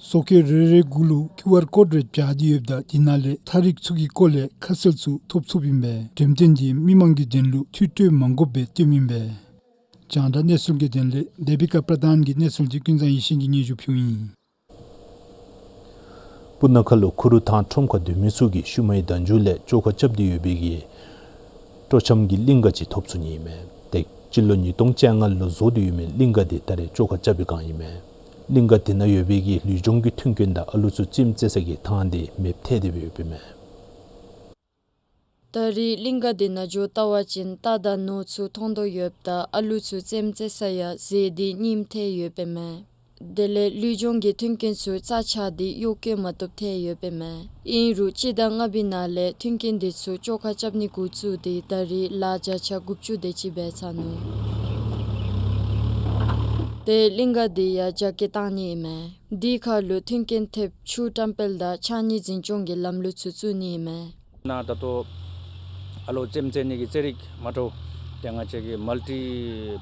སོ་ཁའི་རེ་རེ་གུ་ལུ་ཀིའུ་ཨར་ཀོཌ་རེ་སྦྱར་ཏེ་ཡོདཔ་ད་དེ་ནང་ལས་ཐགས་རིས་ཚུ་གི་སྐོར་ལས་ཁ་གསལ་ཚུ་ཐོབ་ཚུགསཔ་ཨིན་པས། འགྲེམས་སྟོན་འདི་མི་མང་གི་དོན་ལུ་ཐུང་གྲོས་མ་དགོཔ་སྦེ་སྟོནམ་ཨིན་པས། རྒྱང་བསྒྲགས་གནས་ཚུལ་གྱི་དོན་ལས་དེ་བི་ཀ་པྲ་དཱན་གྱི་གནས་ཚུལ་འདི་ཀུན་བཟང་ཡེ་ཤེས་ཀྱིས་སྙན་ཞུ་ཕུལཝ་ཨིན། སྤུ་ན་ཁ་ལུ་ཁུ་རུ་ཐང་ཁྲོམ་ཁར་སྡོད་མི་ཚུ་གིས་ཤུལ་མའི་ཟླཝ་མཇུག་ལས་བཅོ་ཁ་རྐྱབ་སྟེ་ཡོད་པའི་གི་སྤྲོ་འཆམ་གྱི་གླིང་ག་ཅིག་ཐོབ་ཚུགས་ནི་ཨིན་མས། ཏེ་སྤྱི་ལོ་ཉིས་སྟོང་བཅོ་ལྔ་ལུ་བཟོ་སྟེ་ཡོད་མི་གླིང་ག་འདི་ད་རེས་བཅོ་ཁ་རྐྱབ་པའི་བསྒང་ཨིན་མས། གླིང་ག་འདི་ནང་ཡོད་པའི་གི་ལུས་སྦྱོང་གི་མཐུན་རྐྱེན་དང་ཨ་ལུ་ཚུ་རྩེདམོ་རྩེ་ས་གི་ཐང་འདི་མེདཔ་ཐལ་ཏེ་སྦེ་ཡོདཔ་ཨིན་མས། ད་རེས་གླིང་ག་འདི་ནང་འགྱོ་བལྟ་བ་ཅིན་རྟ་དང་ནོར་ཚུ་མཐོང་དོ་ཡོདཔ་ད་ཨ་ལུ་ཚུ་རྩེདམོ་རྩེ་ས་ཡང་ཟས་འདི་རྙིངམ་ཐལ་ཡོདཔ་ཨིན་མས། དེ་ལས་ལུས་སྦྱོང་གི་མཐུན་རྐྱེན་ཚུ་རྩ་ཆག་སྟེ་གཡོག་བཀོལ་མ་བཏུབ་ཐལ་ཡོདཔ་ཨིན་མས། ཨིན་རུང་སྤྱི་ཟླ་ལྔ་པའི་ནང་ལས་མཐུན་རྐྱེན་འདི་ཚུ་བཅོ་ཁ་རྐྱབ་ནི་འགོ་བཙུགས་ཏེ་ད་རེས་ལཱ་བརྒྱ་ཆ་དགུ་བཅུ་དེ་ཅིག་འབད་ཚར་ནུག། ཏེ་གླིང་ག་འདི་ཡང་རྒྱ་སྐྱེད་བཏང་ནི་ཨིན་མས། དེའི་ཁར་ལུ་མཐུན་རྐྱེན་ཐེབས་ཆུ་བཀྲམ་སྤེལ་དང་ཕྱགས་སྙིགས་འཛིན་སྐྱོང་གི་ལམ་ལུགས་ཚུ་བཙུགས་ནི་ཨིན་མས། ནཱ་ད་ལྟོ་ཨ་ལོ་རྩེདམོ་རྩེ་ནི་གི་རྩེད་རིགས་མ་འདྲཝ་ཏེ་ང་བཅས་ཀྱིས་མལ་ཊི་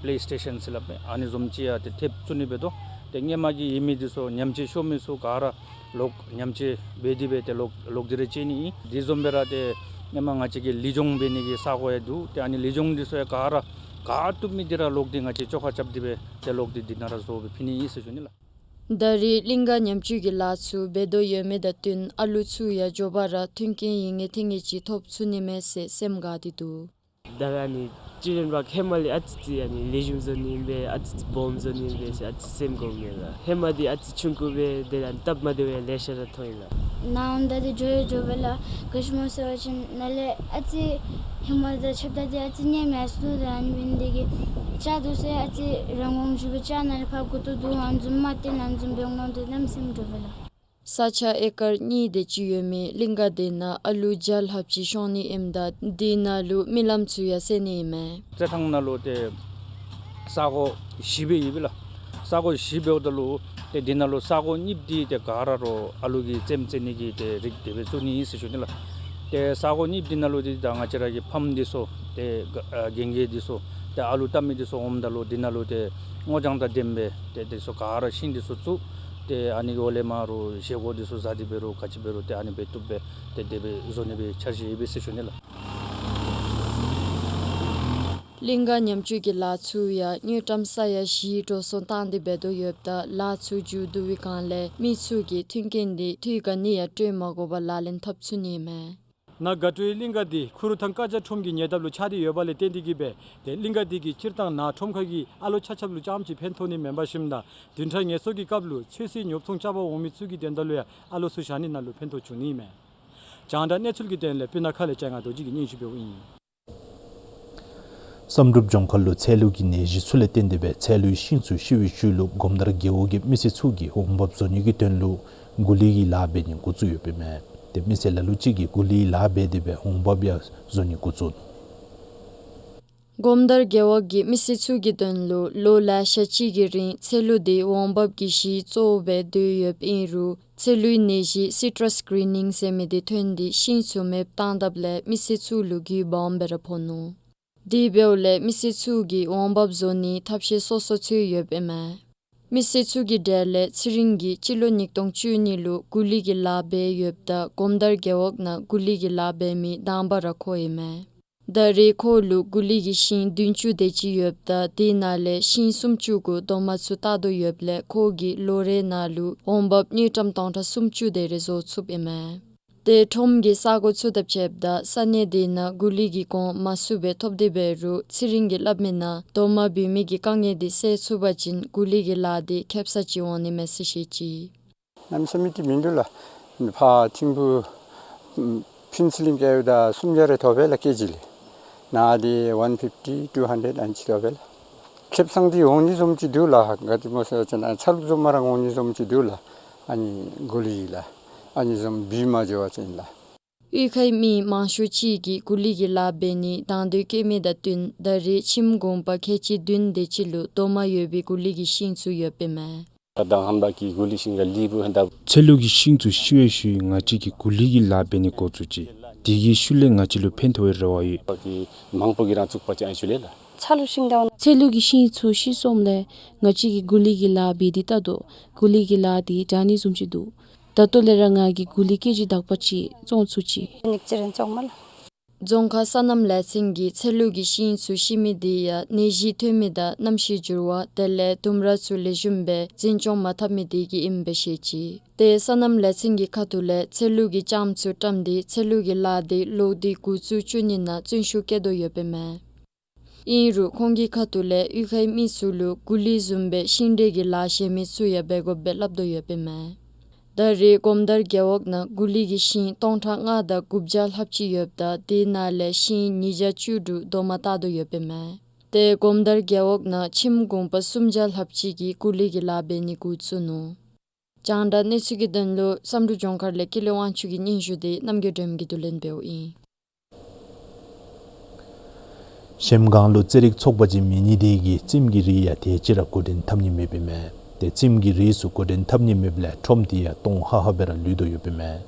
པེ་ལེ་སི་ཊེ་ཤཱན་ཟེར་སླབ་མི་ཨ་ནི་བཟུམ་ཅིག་ཡང་ཏེ་ཐེབས་བཙུགས་ནི་འབད་དོ། ཏེ་སྔོན་མ་གི་ཡོད་མི་འདི་ཚུ་ཉམས་བཅོས་ཤོར་མི་ཚུ་ག་ར་ལོག་ཉམས་བཅོས་འབད་དེ་སྦེ་ཏེ་ལོག་ལོག་སྟེ་ར་བཅོ་ནི་ཨིན། དེ་བཟུམ་སྦེ་ར་ཏེ་སྔོན་མ་ང་བཅས་ཀྱི་ལུས་སྦྱོང་འབད་ནི་གི་ས་གོ་ཡང་འདུག། ཏེ་ཨ་ནི་ལུས་སྦྱོང་འདི་ཚུ་ཡང་ག་ར་ག་བཏུབ་མི་འདི་ར་ལོག་སྟེ་ང་བཅས་བཅོ་ཁ་རྐྱབ་སྟེ་སྦེ་ཏེ་ལོག་སྟེ་འདི་ནང་ར་བཟོ་སྦེ་ཕུལ་ནི་ཨིན་ཟེར་ཞུ་ནི་ལགས། ད་རེས་གླིང་ག་ཉམས་བཅོས་ཀྱི་ལཱ་ཚུ་འབད་དོ་ཡོད་མི་དང་བསྟུན་ཨ་ལུ་ཚུ་ཡང་མགྱོགས་པ་ར་མཐུན་རྐྱེན་ཡིན་ངེས་ཐོན་ངེས་ཅིག་ཐོབ་ཚུགས་ནི་མས་ཟེར་སེམས་དགའ་སྟེ་འདུག། ད་རེས་ཨ་ནི་ཅི་རེན་པ་ཧེ་མ་ལས་ཨ་ཙི་ཙི་ཨ་ནི་ལེགས་ཤོམ་བཟོ་ནི་ཨིན་པས། ཨ་ཙི་ཙི་སྦོམ་བཟོ་ནི་ཨིན་པས་ཟེར་ཨ་ཙི་སེམས་དགའཝ་མས་ལགས། ཧེ་མ་འདི་ཨ་ཙི་ཆུང་ཀུ་སྦེ་དེ་ལས་སྟབས་མ་བདེཝ་ཡང་ལེ་ཤ་ར་མཐོང་ཡི་ལགས། ནཱ་འོངམ་ད་འདི་འགྱོ་འགྱོ་སྦེ་ལགས། ག་ཅི་སྨོ་ཟེར་བ་ཅིན་ནཱ་ལས་ཨ་ཙི་ཧེ་མ་དང་ཕྱདཔ་ད་འདི་ཨ་ཙི་ཉམས་ཡར་སོ་ནུག། ད་ཨ་ནི་འབད་ནི་འདི་གིས་ལྕགས་འདུག་ཟེར་ཨ་ཙི་རང་དབང་ཅིག་སྦེ་ལྕགས་ནང་ལས་ཕར་འགྱོ་བཏུབ་འདུག། ཨ་ནི་བཟུམ་མ་བཏོན་ན་ཨ་ནི་བཟུམ་འབད་འོང་མནོ་སྟེ་གནམ་མེད་ས་མེད་འདྲོག་པས་ལགས། ས་ཆ་ཨེ་ཀར་གཉིས་དེ་ཅིག་ཡོད་མི་གླིང་ག་འདི་ནང་ཨ་ལུ་བརྒྱ་ལྷགཔ་ཅིག་ཤོང་ནི་ཨིནམ་ད་འདི་ནང་ལུ་མི་ལམ་ཚུ་ཡང་སེལ་ནི་ཨིན་མས། རྩེད་ཐང་ནང་ལུ་ཏེ་ས་གོ་བཞི་སྦེ་ཡོད་པས་ལགས། ས་གོ་བཞི་འབདཝ་ད་ལུ་ཏེ་འདི་ནང་ལུ་ས་གོ་གཉིས་འདི་ཏེ་ག་ར་རོགས་ཨ་ལུ་གི་རྩེདམོ་རྩེ་ནི་གི་ཏེ་རིགས་དེ་སྦེ་བཙུགས་ནི་ཨིན་ཟེར་ཞུ་ནི་ལགས། ཏེ་ས་གོ་གཉིས་འདི་ནང་ལུ་ཏེ་ད་ང་བཅས་ར་གི་ཕམ་འདི་ཚུ་ཏེ་ག་ཨ་རྒན་རྒས་འདི་ཚུ་ཏེ་ཨ་ལུ་བལྟ་མི་འདི་ཚུ་འོངམ་ད་ལུ་འདི་ནང་ལུ་ཏེ་སྔོ་ལྗང་དང་ལྡནམ་སྦེ་ཏེ་འདི་ཚུ་ག་ར་ཤིང་འདི་ཚུ་བཙུགས། ཏེ་ཨ་ནི་གི་འོག་ལས་མར་རོགས་བཞེས་སྒོ་འདི་ཚུ་བཟའ་སྟེ་འབད་རུང་ག་ཅི་འབད་རུང་ཏེ་ཨ་ནི་འབད་བཏུབ་སྦེ་ཏེ་དེ་སྦེ་བཟོ་ནི་སྦེ་འཆར་གཞི་ཡོད་པས་ཟེར་ཞུ་ནི་ལགས། གླིང་ག་ཉམས་བཅོས་ཀྱི་ལཱ་ཚུ་ཡང་དངུལ་ཀྲམ་ས་ཡ་བཞི་འགྲོ་སོང་བཏང་སྟེ་འབད་དོ་ཡོདཔ་ད་ལཱ་ཚུ་མཇུག་བསྡུ་བའི་བསྒང་ལས་མི་ཚུ་གིས་མཐུན་རྐྱེན་འདི་དུས་ག་ནི་ཡང་སྤྲོད་མ་དགོ་པར་ལག་ལེན་འཐབ་ཚུགས་ནི་ཨིན་མས། ནཱ་དགའ་སྤྲོའི་གླིང་ག་འདི་ཁུ་རུ་ཐང་ཀ་ཇ་ཁྲོམ་གྱི་ཉེ་འདབས་ལུ་ཆགས་ཏེ་ཡོདཔ་ལས་བརྟེན་ཏེ་གིས་སྦེ་ཏེ་གླིང་ག་འདི་གིས་སྤྱིར་བཏང་ནཱ་ཁྲོམ་ཁ་གི་ཨ་ལོ་ཆ་ཁྱབ་ལུ་རྐྱངམ་ཅིག་ཕན་ཐོགས་ནི་མེན་པར་ཞིནམ་ད་བདུན་ཕྲག་ངལ་གསོ་གི་སྐབས་ལུ་ཚོད་བསྲེའི་ཉོ་ཚོང་རྐྱབ་པར་འོང་མི་ཚུ་གི་དོན་དག་ལུ་ཡང་ཨ་ལོ་ཚུ་བཞག་ནི་ནང་ལུ་ཕན་ཐོགས་བྱུང་ནི་ཨིན་མས། རྒྱང་བསྒྲགས་གནས་ཚུལ་གྱི་དོན་ལས་སྤུ་ན་ཁ་ལས་སྤྱན་སྔ་རྡོ་རྗེ་གིས་སྙན་ཞུ་འབདཝ་ཨིན། བསམ་གྲུབ་ལྗོངས་མཁར་ལུ་ཚལ་ལུ་གི་ནད་གཞི་ཚུ་ལས་བརྟེན་ཏེ་སྦེ་ཚལ་ལུའི་ཤིང་ཚུ་ཤི་བའི་ཤུལ་ལུ་སྒོམ་དར་རྒེད་འོག་གི་མི་སེར་ཚུ་གིས་འོང་འབབ་བཟོ་ནི་གི་དོན་ལུ་འགོ་ལུས་ཀྱི་ལཱ་འབད་ནི་འགོ་བཙུགས་ཡོདཔ་ཨིན་མས། ཏེ་མི་སེར་ལ་ལུ་ཅིག་གིས་འགོ་ལུས་ལཱ་འབད་དེ་སྦེ་འོང་འབབ་ཡང་བཟོ་ནི་འགོ་བཙུགས་ནུག། སྒོམ་དར་རྒེད་འོག་གི་མི་སེར་ཚུ་གི་དོན་ལུ་ལོ་ལེ་ཤ་ཅིག་གི་རིང་ཚལ་ལུ་འདི་འོང་འབབ་ཀྱི་གཞི་གཙོ་བོ་སྦེ་སྡོད་ཡོདཔ་ཨིན་རུང་ཚལ་ལུའི་ནད་གཞི་སི་ཊཱས་གི་རི་ནིང་ཟེར་མི་འདི་ཐོན་ཏེ་ཤིང་ཚུ་མེདཔ་བཏང་དཔ་ལས་མི་སེར་ཚུ་ལུ་རྒུད་འབག་འོང་སྦེ་ར་ཕོག་ནུག། དེ་འབདཝ་ལས་མི་སེར་ཚུ་གིས་འོང་འབབ་བཟོ་ནིའི་ཐབས་ཤེས་སོ་སོ་འཚོལ་ཡོདཔ་ཨིན་མས། མི་སེར་ཚུ་གི་གྲས་ལས་ཚེ་རིང་གིས་སྤྱི་ལོ་ཉིས་སྟོང་བཅུ་གཉིས་ལུ་གོ་ལི་གི་ལཱ་འབད་ཡོདཔ་ད་གོམ་དར་རྒེད་འོག་ནང་གོ་ལི་གི་ལཱ་འབད་མི་དང་པ་ར་ཁོ་ཨིན་མས། ད་རེས་ཁོ་ལུ་གོ་ལི་གི་ཤིང་བདུན་ཅུ་དེ་ཅིག་ཡོདཔ་ད་དེ་ནང་ལས་ཤིང་སུམ་ཅུ་གུ་རྡོག་མ་ཚུ་བཏགས་དོ་ཡོདཔ་ལས་ཁོ་གིས་ལོ་རེ་ནང་ལུ་འོང་འབབ་དངུལ་ཀྲམ་སྟོང་ཕྲག་སུམ་ཅུ་དེ་རེ་བཟོ་ཚུགསཔ་ཨིན་མས། ཏེ་ཁྲོམ་གྱི་ས་གོ་ཚུ་དང་ཕྱདཔ་ད་ས་གནས་དེ་ནང་གོ་ལི་གི་གོང་མ་ཚུགས་པས་ཐོབ་སྟེ་འབད་རུང་ཚེ་རིང་གིས་སླབ་མི་ནང་རྡོག་མ་འབུད་མི་གི་དཀའ་ངལ་དེ་སེལ་ཚུགས་པ་ཅིན་གོ་ལི་གི་ལཱ་དེ་ཁེབ་ས་ཅིག་འོང་ནི་མས་ཟེར་བཤད་ཅི། གནམ་མེད་ས་མེད་ཅིག་མིན་འདུག་ལགས། ཕར་ཐིམ་ཕུག་ཕུན་ཚོགས་གླིང་བཀལཝ་ད་སུམ་བརྒྱ་རེ་ཐོབ་པས་ལགས་ཀེ་ཇི་ལས། ནཱ་འདི་ཝན་ཕིཕ་ཊི་ཊུ་ཧན་ཌེཌ་ཨ་ནི་ཅིག་ཐོབ་པས་ལགས། ཁེབ་སང་འདི་འོང་ནི་བཟུམ་ཅིག་འདུག་ལགས། ག་ཅི་སྨོ་ཟེར་བ་ཅིན་ཨ་ཚ་ལུ་བཟུམ་མ་ར་འོང་ནི་བཟུམ་ཅིག་འདུག་ལགས། ཨ་ནི་གོ་ལི་ལགས། ཨ་ནི་བཟུམ་འབུད་མ་འགྱོ་བ་ཅིན་ལགས། གཡུས་ཁའི་མི་མང་ཤོས་ཅིག་གིས་གོ་ལི་གི་ལཱ་འབད་ནིའི་དང་འདོད་བསྐྱེད་མི་དང་བསྟུན་ད་རེས་ཁྱིམ་གུང་པ་ཁལ་གཅིག་བདུན་དེ་ཅིག་ལུ་རྡོག་མ་ཡོད་པའི་གོ་ལི་གི་ཤིང་ཚུ་ཡོདཔ་ཨིན་མས། ད་ཧམ་པ་གི་གོ་ལི་ཤིང་ག་ལི་བུ་ཧན་ད། ཚལ་ལུ་གི་ཤིང་ཚུ་ཤི་བའི་ཤུལ་ང་བཅས་ཀྱིས་གོ་ལི་གི་ལཱ་འབད་ནི་འགོ་བཙུགས་ཅི། དེ་གི་ཤུལ་ལས་ང་བཅས་ལུ་ཕན་ཐོགས་པའི་རེ་བ་ཡོད། གི་མང་པོ་གིས་རང་བཙུགས་པ་ཅིན་ཨ་ནི་ཤུལ་ལས་ལགས། ཚལ་ལུ་ཤིང་ད་ཚལ་ལུ་གི་ཤིང་ཚུ་ཤི་སོངམ་ལས་ང་བཅས་ཀྱིས་གོ་ལི་གི་ལཱ་འབད་དེ་ལྟ་དོ། གོ་ལི་གི་ལཱ་དེ་དྲག་ནི་བཟུམ་ཅིག་འདུག། ད་ལྟོ་ལས་ར་ང་གིས་གོ་ལི་ཀེ་ཇི་དག་པ་ཅིག་བཙོང་ཚུགས་ཅི། ཉིག་ཅི་རེ་བཙོང་མ་ལགས། རྫོང་ཁག་སོ་ནམ་ལས་ཚན་གྱིས་ཚལ་ལུ་གི་ཤིང་ཚུ་ཤི་མི་དེ་ཡང་ནད་གཞི་ཐོན་མི་དང་གནམ་གཤིས་འགྱུར་བ་དེ་ལས་ལྡུམ་ར་ཚུ་ལེགས་ཤོམ་སྦེ་འཛིན་སྐྱོང་མ་འཐབ་མི་དེ་གིས་ཨིནམ་སྦེ་བཤད་ཅི། ཏེ་སོ་ནམ་ལས་ཚན་གྱི་ཁ་ཐུག་ལས་ཚལ་ལུ་གི་ལྕངམ་ཚུ་བཀྲམ་སྟེ་ཚལ་ལུ་གི་ལཱ་དེ་ལོག་སྟེ་འགོ་བཙུགས་བཅུག་ནི་ནང་བརྩོན་ཤུགས་བསྐྱེད་དོ་ཡོདཔ་ཨིན་མས། ཨིན་རུང་ཁོང་གི་ཁ་ཐུག་ལས་གཡུས་ཁའི་མི་ཚུ་ལུ་གོ་ལི་བཟུམ་སྦེ་ཤིང་འབྲས་ཀྱི་ལཱ་གཞན་མི་ཚུ་ཡང་འབད་དགོཔ་སྦེ་སླབ་དོ་ཡོདཔ་ཨིན་མས། ད་རེས་གོམ་དར་རྒེད་འོག་ནང་གོ་ལི་གི་ཤིང་སྟོང་ཕྲག་ལྔ་དང་དགུ་བརྒྱ་ལྷགཔ་ཅིག་ཡོདཔ་ད་དེ་ནང་ལས་ཤིང་ཉིས་བརྒྱ་བཅུ་དྲུག་རྡོག་མ་བཏགས་དོ་ཡོདཔ་ཨིན་མས། ཏེ་གོམ་དར་རྒེད་འོག་ནང་ཁྱིམ་གུང་པ་སུམ་བརྒྱ་ལྷགཔ་ཅིག་གིས་གོ་ལི་གི་ལཱ་འབད་ནི་འགོ་བཙུགས་ནུག། རྒྱང་བསྒྲགས་གནས་ཚུལ་གྱི་དོན་ལུ་བསམ་གྲུབ་ལྗོངས་མཁར་ལས་ཀུན་ལེགས་དབང་ཕྱུག་གི་སྙན་ཞུ་དེ་རྣམ་རྒྱལ་སྒྲོལ་མ་གིས་བསྡུ་ལེན་འབདཝ་ཨིན། གཞལམ་སྒང་ལུ་རྩེད་རིགས་ཚོགས་པ་ཅིག་མེད་ནི་དེ་གིས་རྩེདམོ་གི་རིགས་ཡང་དེ་ཅིག་ར་འགོ་འདྲེན་འཐབ་ནི་མེདཔ་ཨིན་མས། ཏེ་རྩེདམོ་གི་རིགས་ཚུ་འགོ་འདྲེན་འཐབ་ནི་མེདཔ་ལས་ཁྲོམ་དེ་ཡང་སྟོང་ཧ་ཧ་སྦེ་ར་ལུས་དོ་ཡོདཔ་ཨིན་མས།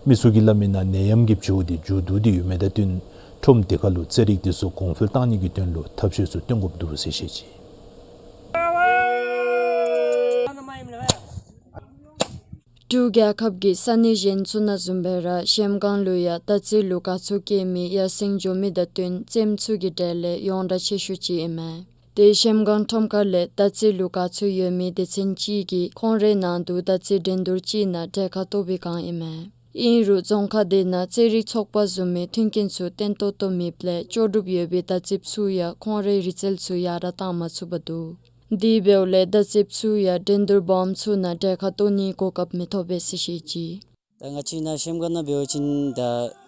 མི་ཚུ་གིས་སླབ་མི་ནང་ནད་ཡམས་ཀྱི་བྱུར་དེ་མཇུག་བསྡུ་སྟེ་ཡོད་མི་དང་བསྟུན་ཁྲོམ་དེ་ཁར་ལུ་རྩེད་རིགས་དེ་ཚུ་གོང་འཕེལ་བཏང་ནི་གི་དོན་ལུ་ཐབས་ཤེས་ཚུ་བཏོན་དགོཔ་འདུག་ཟེར་བཤད་ཅི། འབྲུག་རྒྱལ་ཁབ་ཀྱི་ས་གནས་གཞན་ཚུ་ནང་བཟུམ་སྦེ་ར་གཞལམ་སྒང་ལུ་ཡང་མདའ་རྩེད་ལུ་དགའ་ཚོར་བསྐྱེད་མི་ཡར་སེང་འགྱོ་མི་དང་བསྟུན་རྩེདམོ་ཚུ་གི་གྲས་ལས་ཡོངས་གྲགས་ཆེ་ཤོས་ཅིག་ཨིན་མས། ཏེ་གཞལམ་སྒང་ཁྲོམ་ཁ་ལས་མདའ་རྩེད་ལུ་དགའ་ཚོར་ཡོད་མི་སྡེ་ཚན་ཅིག་གིས་ཁོང་རའི་ནང་དུ་མདའ་རྩེད་འགྲན་བསྡུར་ཅིག་ནང་གྲལ་ཁར་གཏོགས་པའི་སྒང་ཨིན་མས། ཨིན་རུང་རྫོང་ཁག་དེ་ནང་རྩེད་རིགས་ཚོགས་པ་བཟུམ་མའི་མཐུན་རྐྱེན་ཚུ་བརྟན་ཏོག་ཏོ་མེདཔ་ལས་ལྕོགས་གྲུབ་ཡོད་པའི་མདའ་རྩེདཔ་ཚུ་ཡང་ཁོང་རའི་རིག་རྩལ་ཚུ་ཡར་དྲག་བཏང་མ་ཚུགས་པར་འདུག། དེ་འབདཝ་ལས་མདའ་རྩེདཔ་ཚུ་ཡང་འགྲན་བསྡུར་སྦོམ་ཚུ་ནང་གྲལ་ཁར་གཏོགས་ནིའི་གོ་སྐབས་མི་ཐོབ་པས་ཟེར་བཤད་ཅི། ད་ང་བཅས་ནཱ་གཞལམ་སྒང་ནང་འབད་བ་ཅིན་ད་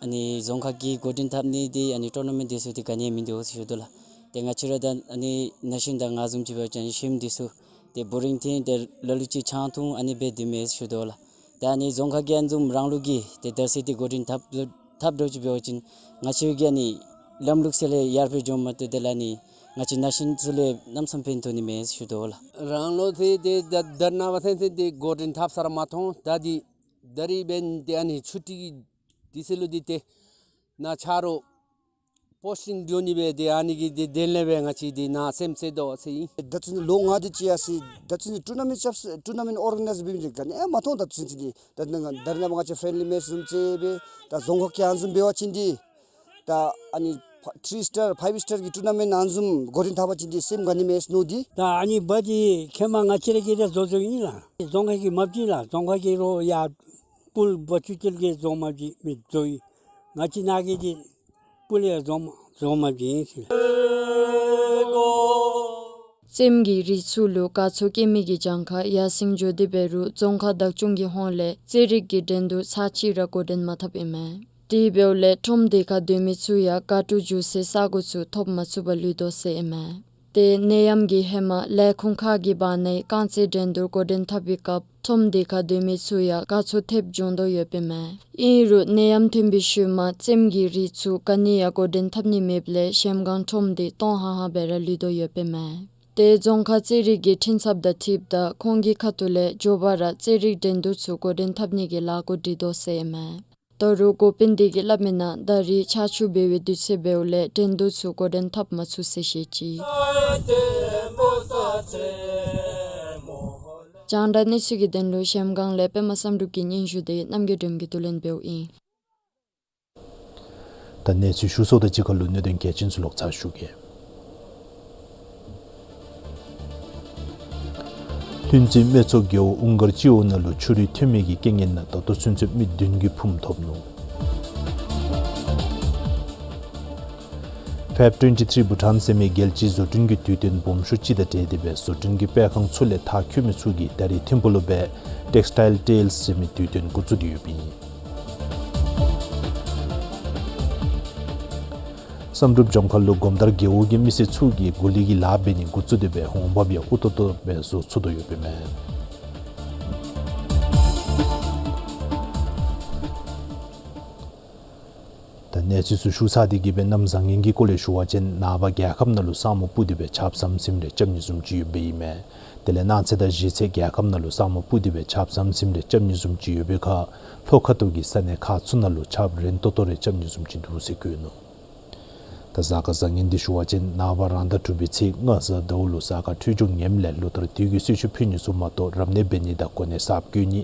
ཨ་ནི་རྫོང་ཁག་གིས་འགོ་འདྲེན་འཐབ་ནི་དེ་ཨ་ནི་ཊོར་ན་མེནཊ་དེ་ཚུ་དེ་ག་ནི་ཡང་མིན་འདུག་ཟེར་ཞུ་དོ་ལགས། ཏེ་ང་བཅས་ར་ད་ཨ་ནི་ན་གཞོན་ད་ང་བཟུམ་ཅིག་འབད་བ་ཅིན་ཤེམ་དེ་ཚུ་ཏེ་བོ་རིང་ཐོན་ཏེ་ལ་ལུ་ཅིག་ཆང་འཐུང་ཨ་ནི་སྦེ་སྡོད་མི་ཟེར་ཞུ་དོ་ལགས། ད་ཨ་ནི་རྫོང་ཁག་གིས་ཨ་ནི་བཟུམ་རང་ལུགས་ཀྱི་ཏེ་མདའ་རྩེད་དེ་འགོ་འདྲེན་འཐབ་འཐབ་འགྱོ་ཅིག་འབད་བ་ཅིན་ང་བཅས་ཀྱི་ཨ་ནི་ལམ་ལུགས་ཚུ་ལས་ཡར་འཕེལ་འགྱོ་མ་གཏོགས་དེ་ལས་ཨ་ནི་ང་བཅས་ན་གཞོན་ཚུ་ལུ་གནམ་མེད་ས་མེད་ཕན་ཐོགས་ནི་མེད་ཟེར་ཞུ་དོ་ལགས། རང་ལུགས་ཚུ་དེ་ད་ད་རེས་ནངས་པ་ཚུན་ཚོད་དེ་འགོ་འདྲེན་འཐབ་ས་ར་མ་མཐོང་། ད་དེ་ད་རིས་འབདན་ཏེ་ཨ་ནི་ཆུ་ཊི་དེ་ཚུ་ལུ་དེ་ཏེ་ནཱ་ཆ་རོགས་པོསི་ཊིང་འགྱོ་ནི་སྦེ་ཏེ་ཨ་ནི་གི་དེ་དོན་ལས་སྦེ་ང་བཅས་དེ་ནཱ་སེམས་ཅན་དོ་ཟེར་ཨིན། ད་ཚུན་ལོ་ལྔ་དེ་ཅིག་ཡར་སོང་། ད་ཚུན་ཊུར་ན་མེནཊ་རྐྱབ་ས་ཊུར་ན་མེནཊ་ཨོར་ག་ནའིཛ་འབད་མི་འདི་ག་ནི་ཡང་མ་མཐོང་། ད་ཚུན་ཚོད་དེ་ད་ནཱ་ད་རེས་ནངས་པ་ང་བཅས་ཕྲེན་ལི་མེཆ་བཟུམ་ཅིག་སྦེ་ད་རྫོང་ཁག་གི་ཨ་ནི་བཟུམ་འབད་བ་ཅིན་དེ་ད་ཨ་ནི་ཐི་རི་སི་ཊར་ཕའིབ་སི་ཊར་གྱི་ཊུར་ན་མེནཊ་ཨ་ནི་བཟུམ་འགོ་འདྲེན་འཐབ་པ་ཅིན་དེ་སེམས་དགའ་ནི་མས་མནོ་སྟེ། ད་ཨ་ནི་འབདཝ་ད་ཁྱེད་མ་ང་བཅས་ར་གིས་ར་བཟོ་བཟོཝ་ཨིན་ལགས། རྫོང་ཁག་གིས་མ་བྱིན་ལགས། རྫོང་ཁག་གིས་རོགས་ཡར་པུལ་བ་ཅུ་ཅིག་གིས་བཟོ་མ་བྱིན་མི་བཟོ་ཡི། ང་བཅས་ནཱ་གི་དེ་པུལ་ཡང་བཟོ་མ་བཟོ་མ་བྱིན་ཟེར། རྩེདམོ་གི་རིགས་ཚུ་ལུ་དགའ་ཚོར་བསྐྱེད་མི་གིས་གྱངས་ཁ་ཡར་སེང་འགྱོ་སྟེ་འབད་རུང་རྫོང་ཁག་བདག་སྐྱོང་གི་ཧོངས་ལས་རྩེད་རིགས་ཀྱི་འགྲན་བསྡུར་ཚར་གཅིག་ར་འགོ་འདྲེན་མ་འཐབ་ཨིན་མས། དེ་འབདཝ་ལས་ཁྲོམ་དེ་ཁར་སྡོད་མི་ཚུ་ཡང་དགའ་སྤྲོ་འགྱོ་སའི་ས་གོ་ཚུ་ཐོབ་མ་ཚུགས་པར་ལུས་དོ་ཟེར་ཨིན་མས། ཏེ་ནད་ཡམས་ཀྱི་ཧེ་མ་ལས་ཁུངས་ཁག་གི་བར་ནའི་རྐང་རྩེད་འགྲན་བསྡུར་འགོ་འདྲེན་འཐབ་པའི་སྐབས་ཁྲོམ་དེ་ཁར་སྡོད་མི་ཚུ་ཡང་དགའ་ཚོར་ཐེབས་བྱུང་དོ་ཡོདཔ་ཨིན་མས། ཨིན་རུང་ནད་ཡམས་ཐོན་པའི་ཤུལ་མ་རྩེདམོ་གི་རིགས་ཚུ་ག་ནི་ཡང་འགོ་འདྲེན་འཐབ་ནི་མེདཔ་ལས་གཞལམ་སྒང་ཁྲོམ་དེ་སྟོང་ཧ་ཧ་སྦེ་ར་ལུས་དོ་ཡོདཔ་ཨིན་མས། ཏེ་རྫོང་ཁག་རྩེད་རིགས་ཀྱི་འཕྲིན་ཚབ་དང་འཁྲིལཝ་ད་ཁོང་གི་ཁ་ཐུག་ལས་མགྱོགས་པ་ར་རྩེད་རིགས་འགྲན་བསྡུར་ཚུ་འགོ་འདྲེན་འཐབ་ནི་གི་ལཱ་འགོ་འདྲེན་དོ་ཟེར་ཨིན་མས། ད་རུང་འགོ་དཔོན་དེ་གིས་སླབ་མིའི་ནང་ད་རིས་ཆར་ཆུ་འབབ་པའི་དུས་ཚོད་འབདཝ་ལས་འགྲན་བསྡུར་ཚུ་འགོ་འདྲེན་འཐབ་མ་ཚུགས་ཟེར་བཤད་ཅི། རྒྱང་བསྒྲགས་གནས་ཚུལ་གྱི་དོན་ལུ་གཞལམ་སྒང་ལས་པདྨ་བསམ་གྲུབ་ཀྱི་སྙན་ཞུ་དེ་རྣམ་རྒྱལ་སྒྲོལམ་གྱིས་བསྡུ་ལེན་འབདཝ་ཨིན། ད་གནས་ཚུལ་ཞུ་ཚརཝ་དང་གཅིག་ཁར་ལུ་གནད་དོན་གལ་ཆེན་ཚུ་ལོག་ཚར་ཞུ་གེ། ལྷུན་རྩེ་སྨད་ཚོ་རྒེད་འོག་ཨུང་དཀར་སྤྱི་འོག་ནང་ལུ་ཆུ་རུད་ཐོན་མེད་ཀྱི་རྐྱེན་ངན་ལས་ད་ལྟོ་ཚུན་ཚོད་མི་བདུན་གྱིས་ཕུངམ་ཐོབ་ནུག། Fab twenty-three Bhutan ཟེར་མི་རྒྱལ་སྤྱིའི་བཟོ་སྐྲུན་གྱི་དུས་སྟོན་སྦོམ་ཤོས་ཅིག་དང་འབྲེལ་ཏེ་སྦེ་བཟོ་སྐྲུན་གྱི་སྤེལ་ཁང་ཚུ་ལས་མཐར་འཁྱོལ་མི་ཚུ་གིས་ད་རིས་ཐིམ་ཕུག་ལུ་སྦེ་Textile Tales ཟེར་མི་དུས་སྟོན་འགོ་བཙུགས་ཏེ་ཡོདཔ་ཨིན། བསམ་གྲུབ་ལྗོངས་མཁར་ལུ་སྒོམ་དར་རྒེད་འོག་གི་མི་སེར་ཚུ་གིས་གོ་ལའི་ལཱ་འབད་ནི་འགོ་བཙུགས་ཏེ་སྦེ་འོང་འབབ་ཡང་ཨུ་ཏོག་ཏོ་སྦེ་བཟོ་ཚུགས་དོ་ཡོདཔ་ཨིན་མས། ད་གནས་ཚུལ་ཚུ་ཞུ་ཚར་ཏེ་གིས་སྦེ་གནམ་བཟང་ངན་གྱི་སྐོར་ལས་ཞུ་བ་ཅིན་ནངས་པ་རྒྱལ་ཁབ་ནང་ལུ་ས་སྨུག་སྤུབས་ཏེ་སྦེ་ཆརཔ་ཟམ་ཟིམ་རེ་རྐྱབ་ནི་བཟུམ་ཅིག་ཡོདཔ་ཨིན་མས། དེ་ལས་གནངས་ཚེ་དང་གཞེས་ཚེ་རྒྱལ་ཁབ་ནང་ལུ་ས་སྨུག་སྤུབས་ཏེ་སྦེ་ཆརཔ་ཟམ་ཟིམ་རེ་རྐྱབ་ནི་བཟུམ་ཅིག་ཡོད་པའི་ཁར་ལྷོ་ཁ་ཐུག་གི་ས་གནས་ཁག་ཚུ་ནང་ལུ་ཆརཔ་རན་ཏོག་ཏོ་རེ་རྐྱབ་ནི་བཟུམ་ཅིག་འདུག་ཟེར་བཀོད་ནུག། ད་གཟའ་སྐར་བཟང་ངན་འདི་ཞུ་བ་ཅིན་ནངས་པ་རང་ཟླ་དྲུག་པའི་ཚེས་ལྔ་གཟའ་ཟླཝ་ལུ་གཟའ་སྐར་འཕྲོད་སྦྱོར་ངནམ་ལས་ལོ་ལྟར་དུས་ཀྱི་གསོལ་མཆོད་ཕུལ་ནི་ཚུ་མ་གཏོགས་རབ་གནས་འབད་ནི་དང་གོ་གནས་གསརཔ་བསྐོ་ནི་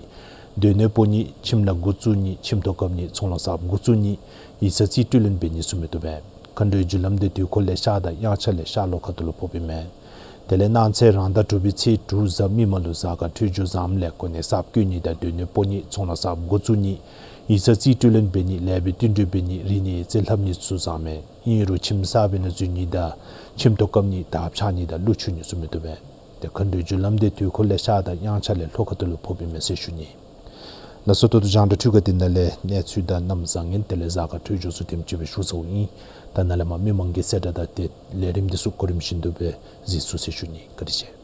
སྡོད་གནས་སྤོ་ནི་ཁྱིམ་ལཱ་འགོ་བཙུགས་ནི་ཁྱིམ་ཐོག་བཀབ་ནི་ཚོང་ལཱ་གསརཔ་འགོ་བཙུགས་ནི་ཡིག་ཚང་རྩིས་སྤྲོད་ལེན་འབད་ནི་ཚུ་མི་བཏུབ་པས། མཁའ་འགྲོའི་རྒྱུ་ལམ་དེ་དུས་འཁོར་ལས་ཤར་དང་དབྱངས་འཆར་ལས་ཤར་ལྷོ་ཁ་ཐུག་ལུ་ཕོགཔ་ཨིན་མས། དེ་ལས་གནངས་ཚེ་རང་ཟླ་དྲུག་པའི་ཚེས་དྲུག་གཟའ་མིག་དམར་ལུ་གཟའ་སྐར་འཕྲོད་སྦྱོར་བཟངམ་ལས་གོ་གནས་གསརཔ་བསྐོ་ནི་དང་སྡོད་གནས་སྤོ་ནི་ཚོང་ལཱ་གསརཔ་འགོ་བཙུགས་ནི་ཡིག་ཚང་རྩིས་སྤྲོད་ལེན་འབད་ནི་ལེགས་པའི་བསྟུན་གྲོས་འབད་ནི་རིག་གནས་ཡིག་རྩིས་ལྷབ་ནི་ཚུ་བཟངམ་མས། ཨིན་རུང་ཁྱིམ་གསརཔ་ནང་འཛུལ་ནི་དང་ཁྱིམ་ཐོག་བཀབ་ནི་དར་འཕྱར་ནི་དང་ཀླུ་མཆོད་ནི་ཚུ་མི་བཏུབ་པས། དེ་མཁའ་འགྲོའི་རྒྱུ་ལམ་དེ་དུས་འཁོར་ལས་ཤར་དང་དབྱངས་འཆར་ལས་ལྷོ་ཁ་ཐུག་ལུ་ཕོགཔ་ཨིན་མས་ཟེར་ཞུ་ནི། ལགས་སོ། ད་ལྟོ་རྒྱང་བསྒྲགས་འཕྲུལ་ཁང་འདི་ནང་ལས་གནས་ཚུལ་དང་གནམ་བཟང་ངན་དེ་ལས་གཟའ་སྐར་འཕྲོད་སྦྱོར་ཚུ་དེམ་ཅིག་སྦེ་ཞུ་ཚརཝ་ཨིན། ད་ནཱ་ལས་མར་མི་མང་གི་གསལ་བསྒྲགས་དང་དེ་ལས་རིམ་འདི་ཚུ་གོ་རིམ་བཞིན་དུ་སྦེ་གཟིགས་ཚུགས་ཟེར་ཞུ་ནི། བཀའ་དྲིན་ཆེ།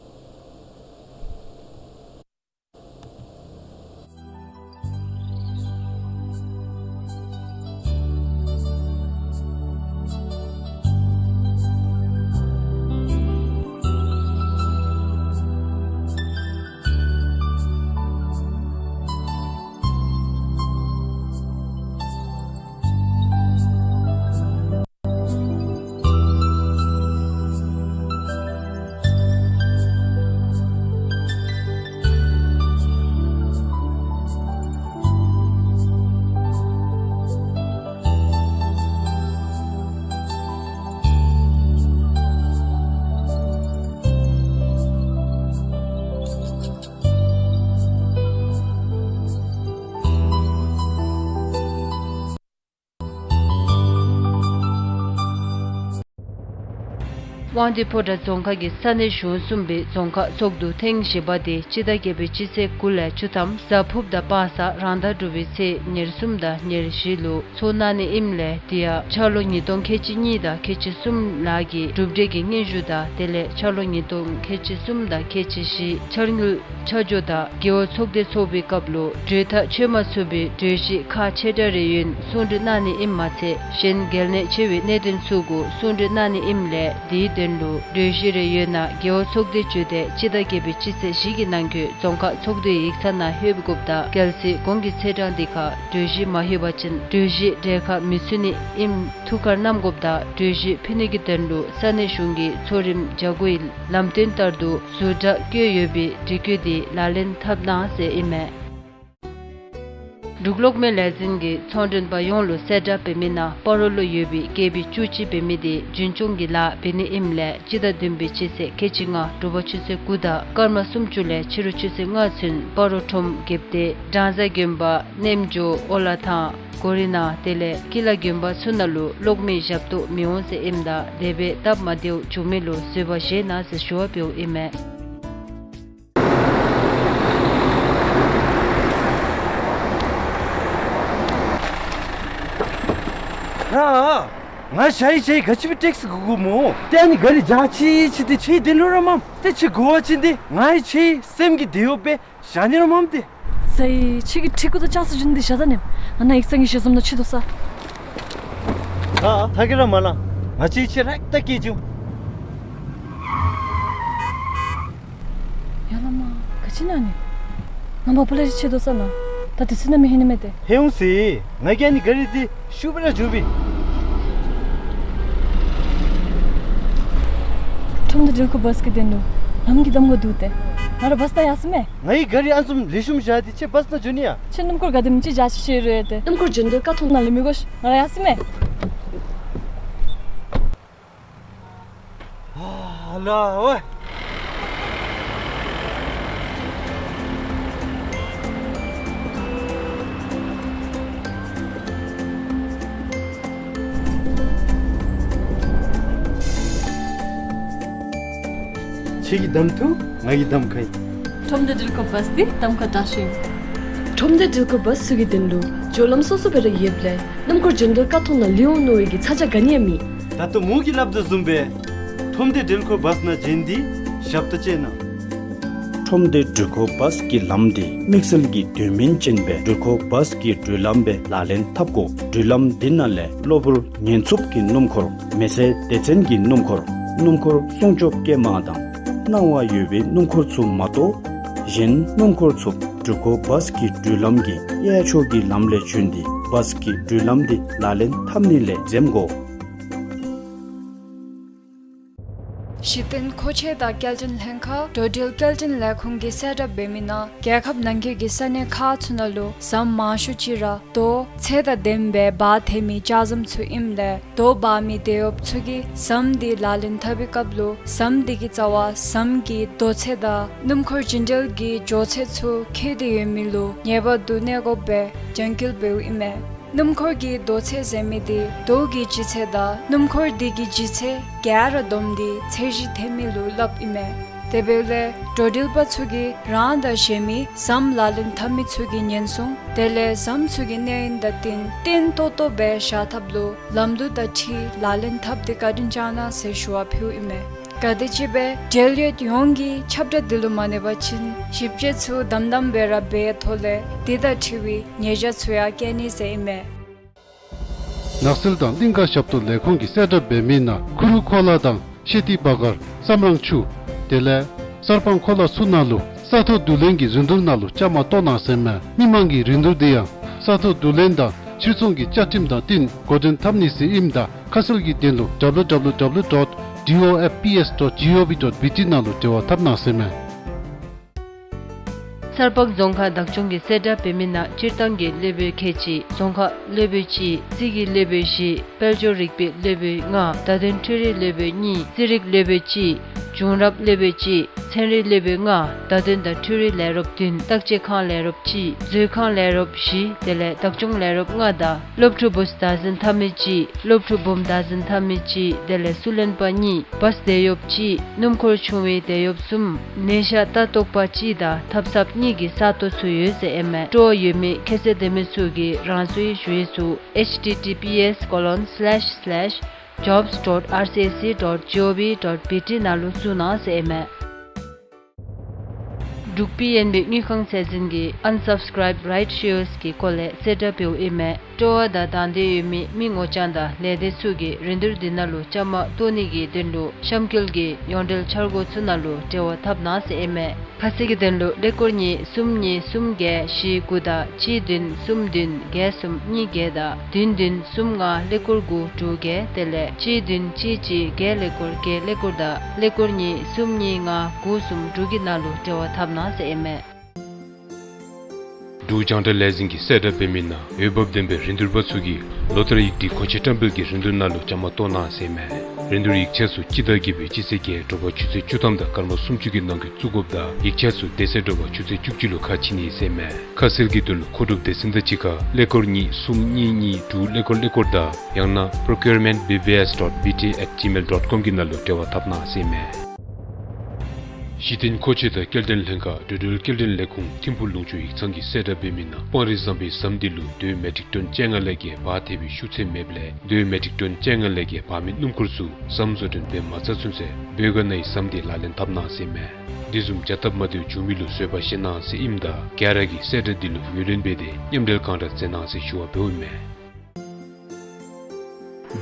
དབང་འདུས་ཕོ་བྲང་རྫོང་ཁག་གི་ས་གནས་གཞུང་གསུམ་པའི་རྫོང་ཁག་ཚོགས་འདུ་ཐེངས་བཞི་པ་དེ་སྤྱི་ཟླ་བརྒྱད་པའི་སྤྱི་ཚེས་དགུ་ལས་བཅུ་ཐམ་གཟའ་ཕུརཔ་དང་སྤང་གཟའ་རང་ཟླ་དྲུག་པའི་ཚེས་ཉེར་གསུམ་དང་ཉེར་བཞི་ལུ་ཚོགས་གནང་ནི་ཨིནམ་ལས་དེ་ཡང་འཆར་ལོ་ཉིས་སྟོང་ཁལ་གཅིག་གཉིས་དང་ཁལ་གཅིག་གསུམ་ལགས་ཀྱི་གྲུབ་འབྲས་ཀྱི་སྙན་ཞུ་དང་དེ་ལས་འཆར་ལོ་ཉིས་སྟོང་ཁལ་གཅིག་གསུམ་དང་ཁལ་གཅིག་བཞི་འཆར་དངུལ་ཆ་འཇོག་དང་རྒེད་འོག་ཚོགས་སྡེ་ཚོགས་པའི་སྐབས་ལུ་གྲོས་ཐག་ཆོད་མ་ཚུགས་པའི་གྲོས་གཞི་ཁག་ཆེ་ཕྲ་རེ་ཡོད་ན་གསུང་གྲོས་གནང་ནི་ཨིནམ་མ་ཚད་གཞན་གལ་གནད་ཆེ་བའི་གནད་དོན་ཚུ་གུ་གསུང་གྲོས་གནང་ནི་ཨིནམ་ལས་དེའི་དོན་ལུ་གྲོས་གཞི་རེ་ཡོད་ན་རྒེད་འོག་ཚོགས་སྡེ་བརྒྱུད་དེ་སྤྱི་ཟླ་བརྒྱད་པའི་སྤྱི་ཚེས་བཞི་གི་ནང་འཁོད་རྫོང་ཁག་ཚོགས་འདུའི་ཡིག་ཚང་ནང་ལྷོད་པའི་དགོཔ་དང་གལ་སྲིད་གོང་གི་ཚེས་གྲངས་འདི་ཁར་གྲོས་གཞི་མ་ལྷོད་པ་ཅིན་གྲོས་གཞི་གྲལ་ཁར་མི་ཚུད་ནི་ཨིནམ་ཐུགས་ཁར་བསྣམ་དགོཔ་དང་གྲོས་གཞི་ཕུལ་ནི་གི་དོན་ལུ་ས་གནས་གཞུང་གི་ཚོགས་རིམ་བརྒྱ་དགུའི་ལམ་སྟོན་ལྟར་དུ་ཟུར་དྲག་བསྐྱོད་ཡོད་པའི་དྲི་བཀོད་འདི་ལག་ལེན་འཐབ་གནང་ཟེར་ཨིན་མས། འབྲུག་གློག་མེ་ལས་འཛིན་གྱིས་ཚོང་མགྲོན་པ་ཡོངས་ལུ་གསལ་བསྒྲགས་འབད་མི་ནང་སྤ་རོ་ལུ་ཡོད་པའི་ཀེ་བི་བཅུ་གཅིག་འབད་མི་དེ་རྒྱུན་སྐྱོང་གི་ལཱ་འབད་ནི་ཨིནམ་ལས་སྤྱི་ཟླ་བདུན་པའི་སྤྱི་ཚེས་ཁལ་གཅིག་ལྔ་དྲོ་པ་ཆུ་ཚོད་དགུ་དང་སྐར་མ་སུམ་ཅུ་ལས་ཕྱི་རུ་ཆུ་ཚོད་ལྔ་ཚུན་སྤ་རོ་ཁྲོམ་རྒྱལཔོ་སྡེ་བྲང་བཟའ་དགོན་པ་རྣམ་འབྱོར་ཨོ་ལ་ཐང་གོ་རི་ནང་དེ་ལས་ཀི་ལ་དགོན་པ་ཚུ་ནང་ལུ་གློག་མེ་ཞབས་ཏོག་མི་འོང་ཟེར་ཨིནམ་ད་དེ་སྦེ་སྟབས་མ་བདེཝ་འབྱུང་མི་ལུ་བཟོད་པ་བཞེས་གནང་ཟེར་ཞུ་བ་འབདཝ་ཨིན་མས། ར། ང་ཞའི་ཞའི་ག་ཅི་སྦེ་ཊེག་སི་གུ་གུ་མོ། ཏེ་ཨ་ནི་ག་རི་ཇག་ཅིག་ཅིག་ཏེ་ཁྱོད་དེ་ལུ་ར་མམ། ཏེ་ཁྱོད་གུ་བ་ཅིན་ཏེ་ང་ཡང་ཁྱོད་སེམས་ཀྱི་དེ་ཡོད་པས་ཞག་ནི་ར་མམ་ཏེ། ཟེར་ཁྱོད་ཀྱི་ཁྲི་གུ་དང་ཅང་ས་ཇུན་དེ་ཞག་ད་ནེམ། ང་ན་ཡིག་ཚང་གི་ཞལ་འཛོམས་ནང་ཁྱོད་དོ་ས། ཨ་ཐ་གི་ར་མ་ལ། ང་ཅིག་ཁྱོད་རེག་ཏ་སྐྱེ་འགྱོ། ཡ་ལ་མ། ག་ཅི་ན་ནི། ང་མ་པ་ལས་ཆེ་དོ་ས་ན། ད་དུས་ཚོད་ནམ་ཡང་ཧེ་ནི་མས་ཏེ། ཧེ་འོང་ཟེར། ང་གིས་ཨ་ནི་གཱ་རི་འདི་ཤུགས་སྦེ་ར་འགྱོ་བས། ཁྲོམ་སྡེ་འགྲུལ་འཁོར་བཱས་ཀྱི་དོན་ལུ་ལམ་གྱི་གདམ་ཁ་འདུག་སྟེ། ང་ར་བཱས་ནང་ཡར་སོང་མས། ངའི་གཱ་རི་ཨ་ནི་བཟུམ་ལེགས་ཤོམ་བཞག་སྟེ་ཁྱོད་བཱས་ནང་འགྱོ་ནི་ཡ། ཁྱོད་སྣུམ་འཁོར་ག་དེམ་ཅིག་བཞག་ཤེས་ཤེས་རུང་ཡ་ཏེ། སྣུམ་འཁོར་འགྱོ་དོན་ཅིག་བཞག་ཤེས་ཤེས་རུང་ཡ་ཏེ། ང་ར་ཡར་སོང་མས། ཨ་ལ་ཝེ། ཁྱོད་ཀྱིས་གདམ་ཐུབ། ང་གིས་གདམ་ཁ་ཨིན། ཁྲོམ་སྡེ་འགྲུལ་འཁོར་བཱས་འདི་གདམ་ཁ་དྲག་ཤོས་ཨིན། ཁྲོམ་སྡེ་འགྲུལ་འཁོར་བཱས་ཚུ་གི་དོན་ལུ་སྦྱོར་ལམ་སོ་སོ་སྦེ་ར་ཡོདཔ་ལས་སྣུམ་འཁོར་འགྱོ་དོན་ཀ་ཐོག་ནང་ལུས་འོང་མནོ་བའི་གི་ཚ་གྱང་ག་ནི་ཡང་མེད། ད་ལྟོ་མོ་གིས་སླབ་དོ་བཟུམ་སྦེ་ཁྲོམ་སྡེ་འགྲུལ་འཁོར་བཱས་ནང་འགྱོ་ནི་འདི་ཞབས་ཏོག་ཅིག་ཨིན། ཁྲོམ་སྡེ་འགྲུལ་འཁོར་བཱས་ཀྱི་ལམ་འདི་དམིགས་བསལ་གྱི་དོན་སྨིན་ཅན་སྦེ་འགྲུལ་འཁོར་བཱས་ཀྱི་འགྲུལ་ལམ་སྦེ་ལག་ལེན་འཐབ་དགོ། འགྲུལ་ལམ་འདི་ནང་ལས་གློ་བུར་ཉེན་འཚུབ་ཀྱི་སྣུམ་འཁོར། མེ་སེར་སྡེ་ཚན་གྱི་སྣུམ་འཁོར། སྣུམ་འཁོར་སྲུང་སྐྱོབ་སྐྱེལ་མ་དང་སྣང་བ་ཡོད་པའི་སྣུམ་འཁོར་ཚུ་མ་གཏོགས་གཞན་སྣུམ་འཁོར་ཚུ་འགྲུལ་འཁོར་བཱས་ཀྱི་འགྲུལ་ལམ་གྱི་གཡས་ཕྱོགས་ཀྱི་ལམ་ལས་བྱོན་ཏེ་བཱས་ཀྱི་འགྲུལ་ལམ་འདི་ལག་ལེན་འཐབ་ནི་ལས་འཛེམ་དགོ། གཞི་རྟེན་མཁོ་ཆས་དང་སྐྱེལ་འདྲེན་ལྷན་ཁག་འགྲོ་འགྲུལ་སྐྱེལ་འདྲེན་ལས་ཁུངས་ཀྱིས་གསལ་བསྒྲགས་འབད་མི་ནང་རྒྱལ་ཁབ་ནང་འཁོད་ཀྱི་ས་གནས་ཁག་ཚུ་ནང་ལུ་ཟམ་མང་ཤོས་ཅིག་ར་རྡོ་ཚད་དང་ལྡནམ་སྦེ་འབག་ཐལ་མི་ལྕགས་ཟམ་ཚུ་ཨིནམ་ལས་རྡོ་འབག་མི་དེད་གཡོགཔ་ཚུ་གིས་ཟམ་འདི་ལག་ལེན་འཐབ་པའི་སྐབས་ལུ་ཟམ་འདི་གི་རྩ་བར་ཟམ་གྱི་རྡོ་ཚད་དང་སྣུམ་འཁོར་འགྱོ་འགྲུལ་གྱི་འགྱོ་ཚད་ཚུ་ཁེལ་ཏེ་ཡོད་མི་ལུ་ངེས་པར་དུ་གནས་དགོཔ་སྦེ་རྒྱང་བཀོད་འབདཝ་ཨིན་མས། སྣུམ་འཁོར་གྱི་རྡོ་ཚད་ཟེར་མི་འདི་རྡོ་གི་ལྗིད་ཚད་དང་སྣུམ་འཁོར་འདི་གི་ལྗིད་ཚད་ག་ར་བསྡོམས་ཏེ་ཚད་གཞི་འཐེན་མི་ལུ་སླབ་ཨིན་མས། དེ་འབདཝ་ལས་འགྲོ་འགྲུལ་པ་ཚུ་གིས་རང་དང་གཞན་མི་ཟམ་ལག་ལེན་འཐབ་མི་ཚུ་གི་ཉེན་སྲུང་དེ་ལས་ཟམ་ཚུ་གི་གནས་ཡུན་དང་བསྟུན་བརྟན་ཏོག་ཏོ་སྦེ་བཞག་ཐབས་ལུ་ལམ་ལུགས་དང་འཁྲིལ་ལག་ལེན་འཐབ་སྟེ་བཀའ་དྲིན་བསྐྱང་གནང་ཟེར་ཞུ་བ་ཕུལཝ་ཨིན་མས། ག་དེམ་ཅིག་སྦེ་འབྲེལ་ཡོད་ཡོངས་ཀྱིས་ཁྱབ་བསྒྲགས་འདི་ལུ་མ་གནས་པ་ཅིན་ཞིབ་དཔྱད་ཚུ་དམ་དམ་སྦེ་ར་འབད་ཐོག་ལས་འདི་དང་འཁྲིལ་བའི་ཉེས་བྱ་ཚུ་ཡང་བཀལ་ནི་ཟེར་ཨིན་མས། ནགས་ཚལ་དང་གླིང་ག་ཞབས་ཏོག་ལས་ཁུངས་ཀྱིས་གསལ་བསྒྲགས་འབད་མི་ནང་གུ་རུ་ཁོ་ལ་དང་ཤེ་ཏི་བ་གར་སམ་རང་ཆུ་དེ་ལས་གསར་སྤང་ཁོ་ལ་ཚུ་ནང་ལུ་ས་ཐོག་བསྡུ་ལེན་གྱི་རིན་བསྡུར་ནང་ལུ་བཅའ་མར་གཏོགས་གནང་ཟེར་མས། མི་མང་གི་རིན་བསྡུར་འདི་ཡང་ས་ཐོག་བསྡུ་ལེན་དང་ཕྱིར་ཚོང་གི་བཅའ་ཁྲིམས་དང་བསྟུན་འགོ་འདྲེན་འཐབ་ནི་ཟེར་ཨིནམ་ད་ཁ་གསལ་གྱི་དོན་ལུ་W W W dot D O F P S dot G O V dot B T ནང་ལུ་འབྲེལ་བ་འཐབ་གནང་ཟེར་མས། གསར་སྤང་རྫོང་ཁག་བདག་སྐྱོང་གིས་གསལ་བསྒྲགས་འབད་མི་ནང་སྤྱིར་བཏང་གི་སློབ་དཔོན་ཁལ་གཅིག། རྫོང་ཁ་སློབ་དཔོན་གཅིག། རྩིས་ཀྱི་སློབ་དཔོན་བཞི། དཔལ་འབྱོར་རིག་པའི་སློབ་དཔོན་ལྔ། བརྡ་དོན་འཕྲུལ་རིག་སློབ་དཔོན་གཉིས། རྩིས་རིག་སློབ་དཔོན་གཅིག། བྱུང་རབས་སློབ་དཔོན་གཅིག། ཚན་རིག་སློབ་དཔོན་ལྔ། བརྡ་དོན་དང་འཕྲུལ་རིག་ལས་རོགསཔ་བདུན། བརྟག་དཔྱད་ཁང་ལས་རོགསཔ་གཅིག། མཛོད་ཁང་ལས་རོགསཔ་བཞི། དེ་ལས་བདག་སྐྱོང་ལས་རོགསཔ་ལྔ་དང་སློབ་ཕྲུག་བཱས་བདག་འཛིན་འཐབ་མི་གཅིག། སློབ་ཕྲུག་བུམོ་བདག་འཛིན་འཐབ་མི་གཅིག། དེ་ལས་བསུ་ལེན་པ་གཉིས། བཱས་དེད་གཡོགཔ་གཅིག། སྣུམ་འཁོར་ཆུང་བའི་དེད་གཡོགཔ་གསུམ། ནད་ཤ་ལྟ་རྟོག་པ་གཅིག་དང་ཐབ་ཚངཔ་གཉིས་ཀྱི་ས་སྟོང་ཚུ་ཡོད་ཟེར་ཨིན་མས། སྤྲོ་བ་ཡོད་མི་ཁ་གསལ་འདོད་མི་ཚུ་གིས་རང་སོའི་ཞུ་ཡིག་ཚུ་H T T P S colon slash slash jobs dot R C S C dot G O V dot B T ནང་ལུ་བཙུགས་གནང་ཟེར་ཨིན་མས། འབྲུག་པི་ཨེན་བི་དངུལ་ཁང་ཚད་འཛིན་གྱིས་Unsubscribe Right Shares གི་སྐོར་ལས་གསལ་བསྒྲགས་འབདཝ་ཨིན་མས། སྤྲོ་བ་དང་དང་འདོད་ཡོད་མི་མི་ངོ་རྐྱང་དང་ལས་སྡེ་ཚུ་གིས་རིན་བསྡུར་འདི་ནང་ལུ་བཅའ་མར་གཏོགས་ནི་གི་དོན་ལུ་གཤམ་འཁོད་ཀྱི་ཡོངས་འབྲེལ་འཆར་སྒོ་ཚུ་ནང་ལུ་འབྲེལ་བ་འཐབ་གནང་ཟེར་ཨིན་མས། ཁ་གསལ་གྱི་དོན་ལུ་ཀླད་ཀོར་གཉིས་གསུམ་གཉིས་གསུམ་བརྒྱད་བཞི་དགུ་དང་གཅིག་བདུན་གསུམ་བདུན་བརྒྱད་གསུམ་གཉིས་བརྒྱད་དང་བདུན་བདུན་གསུམ་ལྔ་ཀླད་ཀོར་དགུ་དྲུག་བརྒྱད། དེ་ལས་གཅིག་བདུན་གཅིག་གཅིག་བརྒྱད་ཀླད་ཀོར་བརྒྱད་ཀླད་ཀོར་དང་ཀླད་ཀོར་གཉིས་གསུམ་གཉིས་ལྔ་དགུ་གསུམ་དྲུག་གི་ནང་ལུ་འབྲེལ་བ་འཐབ་གནང་ཟེར་ཨིན་མས། འབྲུག་རྒྱང་བསྒྲགས་ལས་འཛིན་གྱིས་གསལ་བསྒྲགས་འབད་མི་ནང་འོས་འབབ་ལྡན་པའི་རིན་བསྡུར་པ་ཚུ་གིས་ལོ་ལྟར་ཡིག་སྒྲིག་གོང་ཆེ་བཀྲམ་སྤེལ་གྱི་རིན་བསྡུར་ནང་ལུ་བཅའ་མར་གཏོགས་གནང་ཟེར་ཨིན་མས། རིན་བསྡུར་ཡིག་ཆ་ཚུ་སྤྱི་ཟླ་བརྒྱད་པའི་སྤྱི་ཚེས་བརྒྱད་དྲོ་པ་ཆུ་ཚོད་བཅུ་ཐམ་དང་སྐར་མ་སུམ་ཅུ་གི་ནང་འཁོད་བཙུགས་དགོཔ་དང་ཡིག་ཆ་ཚུ་དེ་ཚེ་དྲོ་པ་ཆུ་ཚོད་བཅུ་གཅིག་ལུ་ཁ་ཕྱེ་ནི་ཟེར་ཨིན་མས། ཁ་གསལ་གྱི་དོན་ལུ་མཁོ་སྒྲུབ་སྡེ་ཚན་དང་གཅིག་ཁར་ཀླད་ཀོར་གཉིས་གསུམ་གཉིས་གཉིས་དྲུག་ཀླད་ཀོར་ཀླད་ཀོར་དང་ཡང་ན་procurement B B S dot B T at gmail dot com གི་ནང་ལུ་འབྲེལ་བ་འཐབ་གནང་ཟེར་ཨིན་མས། གཞི་རྟེན་མཁོ་ཆས་དང་སྐྱེལ་འདྲེན་ལྷན་ཁག་འགྲོ་འགྲུལ་སྐྱེལ་འདྲེན་ལས་ཁུངས་ཐིམ་ཕུག་ལུང་ཕྱོགས་ཡིག་ཚང་གིས་གསལ་བསྒྲགས་འབད་མི་ནང་སྤང་རི་ཟམ་པའི་ཟམ་འདི་ལུ་དོས་མེ་ཊིག་ཊོན་བཅོ་ལྔ་ལས་བརྒལ་འབག་ཐལ་བའི་ཤུགས་ཚད་མེདཔ་ལས་དོས་མེ་ཊིག་ཊོན་བཅོ་ལྔ་ལས་བརྒལ་འབག་མི་སྣུམ་འཁོར་ཚུ་ཟམ་བཟོ་སྐྲུན་འབད་མ་ཚར་ཚུན་ཚོད་བོད་ག་ནང་ཡང་ཟམ་འདི་ལག་ལེན་འཐབ་གནང་ཟེར་ཨིན་མས། དེ་བཟུམ་བྱ་སྟབས་མ་བདེཝ་བྱུང་མི་ལུ་བཟོད་པ་བཞེས་གནང་ཟེར་ཨིནམ་ད་ག་ར་གིས་གསལ་བསྒྲགས་འདི་ལུ་ངོས་ལེན་འབད་དེ་མཉམ་འབྲེལ་གང་དྲག་མཛད་གནང་ཟེར་ཞུ་བ་འབདཝ་ཨིན་མས།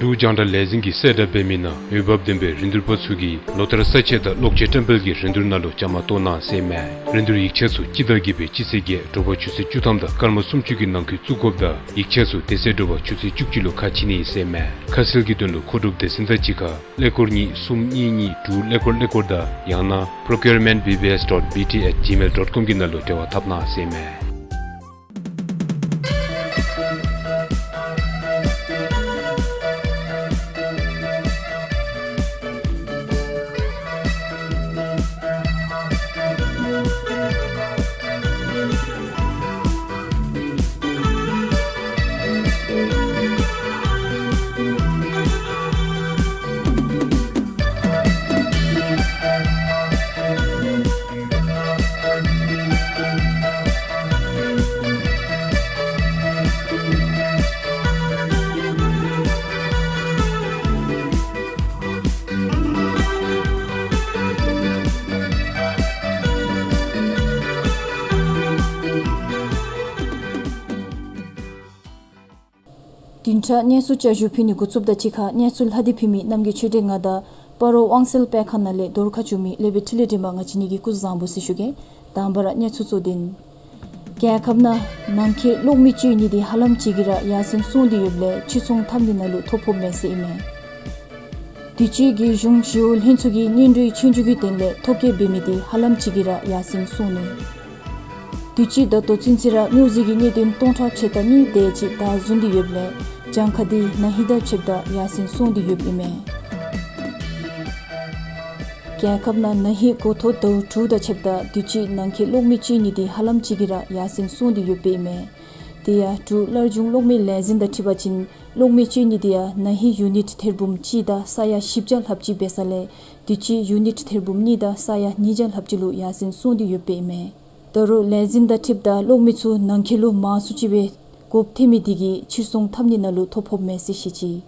འབྲུག་རྒྱང་བསྒྲགས་ལས་འཛིན་གྱིས་གསལ་བསྒྲགས་འབད་མི་ནང་འོས་འབབ་ལྡན་པའི་རིན་བསྡུར་པ་ཚུ་གིས་ལོ་ལྟར་ས་ཆ་དང་གློག་ཆས་བཀྲམ་སྤེལ་གྱི་རིན་བསྡུར་ནང་ལུ་བཅའ་མར་གཏོགས་གནང་ཟེར་ཨིན་མས། རིན་བསྡུར་ཡིག་ཆ་ཚུ་སྤྱི་ཟླ་བརྒྱད་པའི་སྤྱི་ཚེས་བརྒྱད་དྲོ་པ་ཆུ་ཚོད་བཅུ་ཐམ་དང་སྐར་མ་སུམ་ཅུ་གི་ནང་འཁོད་བཙུགས་དགོཔ་དང་ཡིག་ཆ་ཚུ་དེ་ཚེ་དྲོ་པ་ཆུ་ཚོད་བཅུ་གཅིག་ལུ་ཁ་ཕྱེ་ནི་ཨིན་ཟེར་ཨིན་མས། ཁ་གསལ་གྱི་དོན་ལུ་མཁོ་སྒྲུབ་སྡེ་ཚན་དང་གཅིག་ཁར་ཀླད་ཀོར་གཉིས་གསུམ་གཉིས་གཉིས་དྲུག་ཀླད་ཀོར་ཀླད་ཀོར་དང་ཡང་ན་procurement B B S dot B T at gmail dot com གི་ནང་ལུ་འབྲེལ་བ་འཐབ་གནང་ཟེར་ཨིན་མས། བདུན་ཕྲག་གནས་ཚུལ་བསྐྱར་ཞུ་ཕུལ་ནི་འགོ་བཙུགསཔ་དང་གཅིག་ཁར་གནས་ཚུལ་ལྷག་སྟེ་ཕུལ་མི་རྣམ་རྒྱལ་ཆོས་སྒྲོན་ང་དང་སྤ་རོ་དབང་གསལ་སྤེལ་ཁང་ནང་ལས་བརྡ་ཁ་ཞུ་མི་ལེགས་པའི་འཕྲིན་ལས་སྒྲོལ་མ་ང་བཅས་གཉིས་ཀྱིས་སྐུ་གཟུགས་བཟང་པོ་ཟེར་ཞུ་གེ། དང་པ་ར་གནས་ཚུལ་གཙོ་དོན། རྒྱལ་ཁབ་ནང་ནང་འཁོད་གློག་མེ་སྤྱོད་ནི་འདི་ཧ་ལམ་ཅིག་གིས་ར་ཡར་སེང་སོང་སྟེ་ཡོདཔ་ལས་ཕྱིར་ཚོང་འཐབ་ནི་ནང་ལུ་ཐོ་ཕོགཔ་མས་ཟེར་ཨིན་མས། དུས་ཅི་གི་གཞུང་ཞི་གཡོག་ལྷན་ཚོགས་ཀྱིས་སྔོན་འགྲོའི་ཆོས་རྒྱུགས་ཀྱི་དོན་ལས་ཐོ་བཀོད་འབད་མི་འདི་ཧ་ལམ་ཅིག་གིས་ར་ཡར་སེང་སོང་ནུག། དུས་ཅི་ད་ལྟོ་ཚུན་ཚོད་ར་སྨྱོ་རྫས་ཀྱི་གནད་དོན་སྟོང་ཕྲག་ཕྱེད་དང་གཉིས་དེ་ཅིག་བདའ་ཟུན་ཏེ་ཡོདཔ་ལས་གྱངས་ཁ་འདི་ན་ཧིང་དང་ཕྱདཔ་ད་ཡར་སེང་སོང་སྟེ་ཡོདཔ་ཨིན་མས། རྒྱལ་ཁབ་ནང་ན་ཧིང་འགོ་ཐོག་ཟླཝ་དྲུག་དང་ཕྱདཔ་ད་དུས་ཅི་ནང་འཁོད་གློག་མེ་སྤྱོད་ནི་འདི་ཧ་ལམ་ཅིག་གིས་ར་ཡར་སེང་སོང་སྟེ་ཡོདཔ་ཨིན་མས། དེ་ཡང་འབྲུག་སླར་འབྱུང་གློག་མེ་ལས་འཛིན་དང་འཁྲིལ་བ་ཅིན་གློག་མེ་སྤྱོད་ནི་འདི་ཡང་ན་ཧིང་ཡུ་ནིཊ་ཐེར་འབུམ་གཅིག་དང་ས་ཡ་བཞི་བརྒྱ་ལྷགཔ་ཅིག་འབད་ས་ལས་དུས་ཅི་ཡུ་ནིཊ་ཐེར་འབུམ་གཉིས་དང་ས་ཡ་ཉིས་བརྒྱ་ལྷགཔ་ཅིག་ལུ་ཡར་སེང་སོང་སྟེ་ཡོདཔ་ཨིན་མས། ད་རུང་ལས་འཛིན་དང་འཁྲིལཝ་ད་གློག་མེ་ཚུ་ནང་འཁོད་ལུ་མང་སུ་ཅིག་སྦེ་དགོཔ་ཐོན་མི་དེ་གིས་ཕྱིར་ཚོང་འཐབ་ནི་ནང་ལུ་ཐོ་ཕོགཔ་མས་ཟེར་བཤད་ཅི།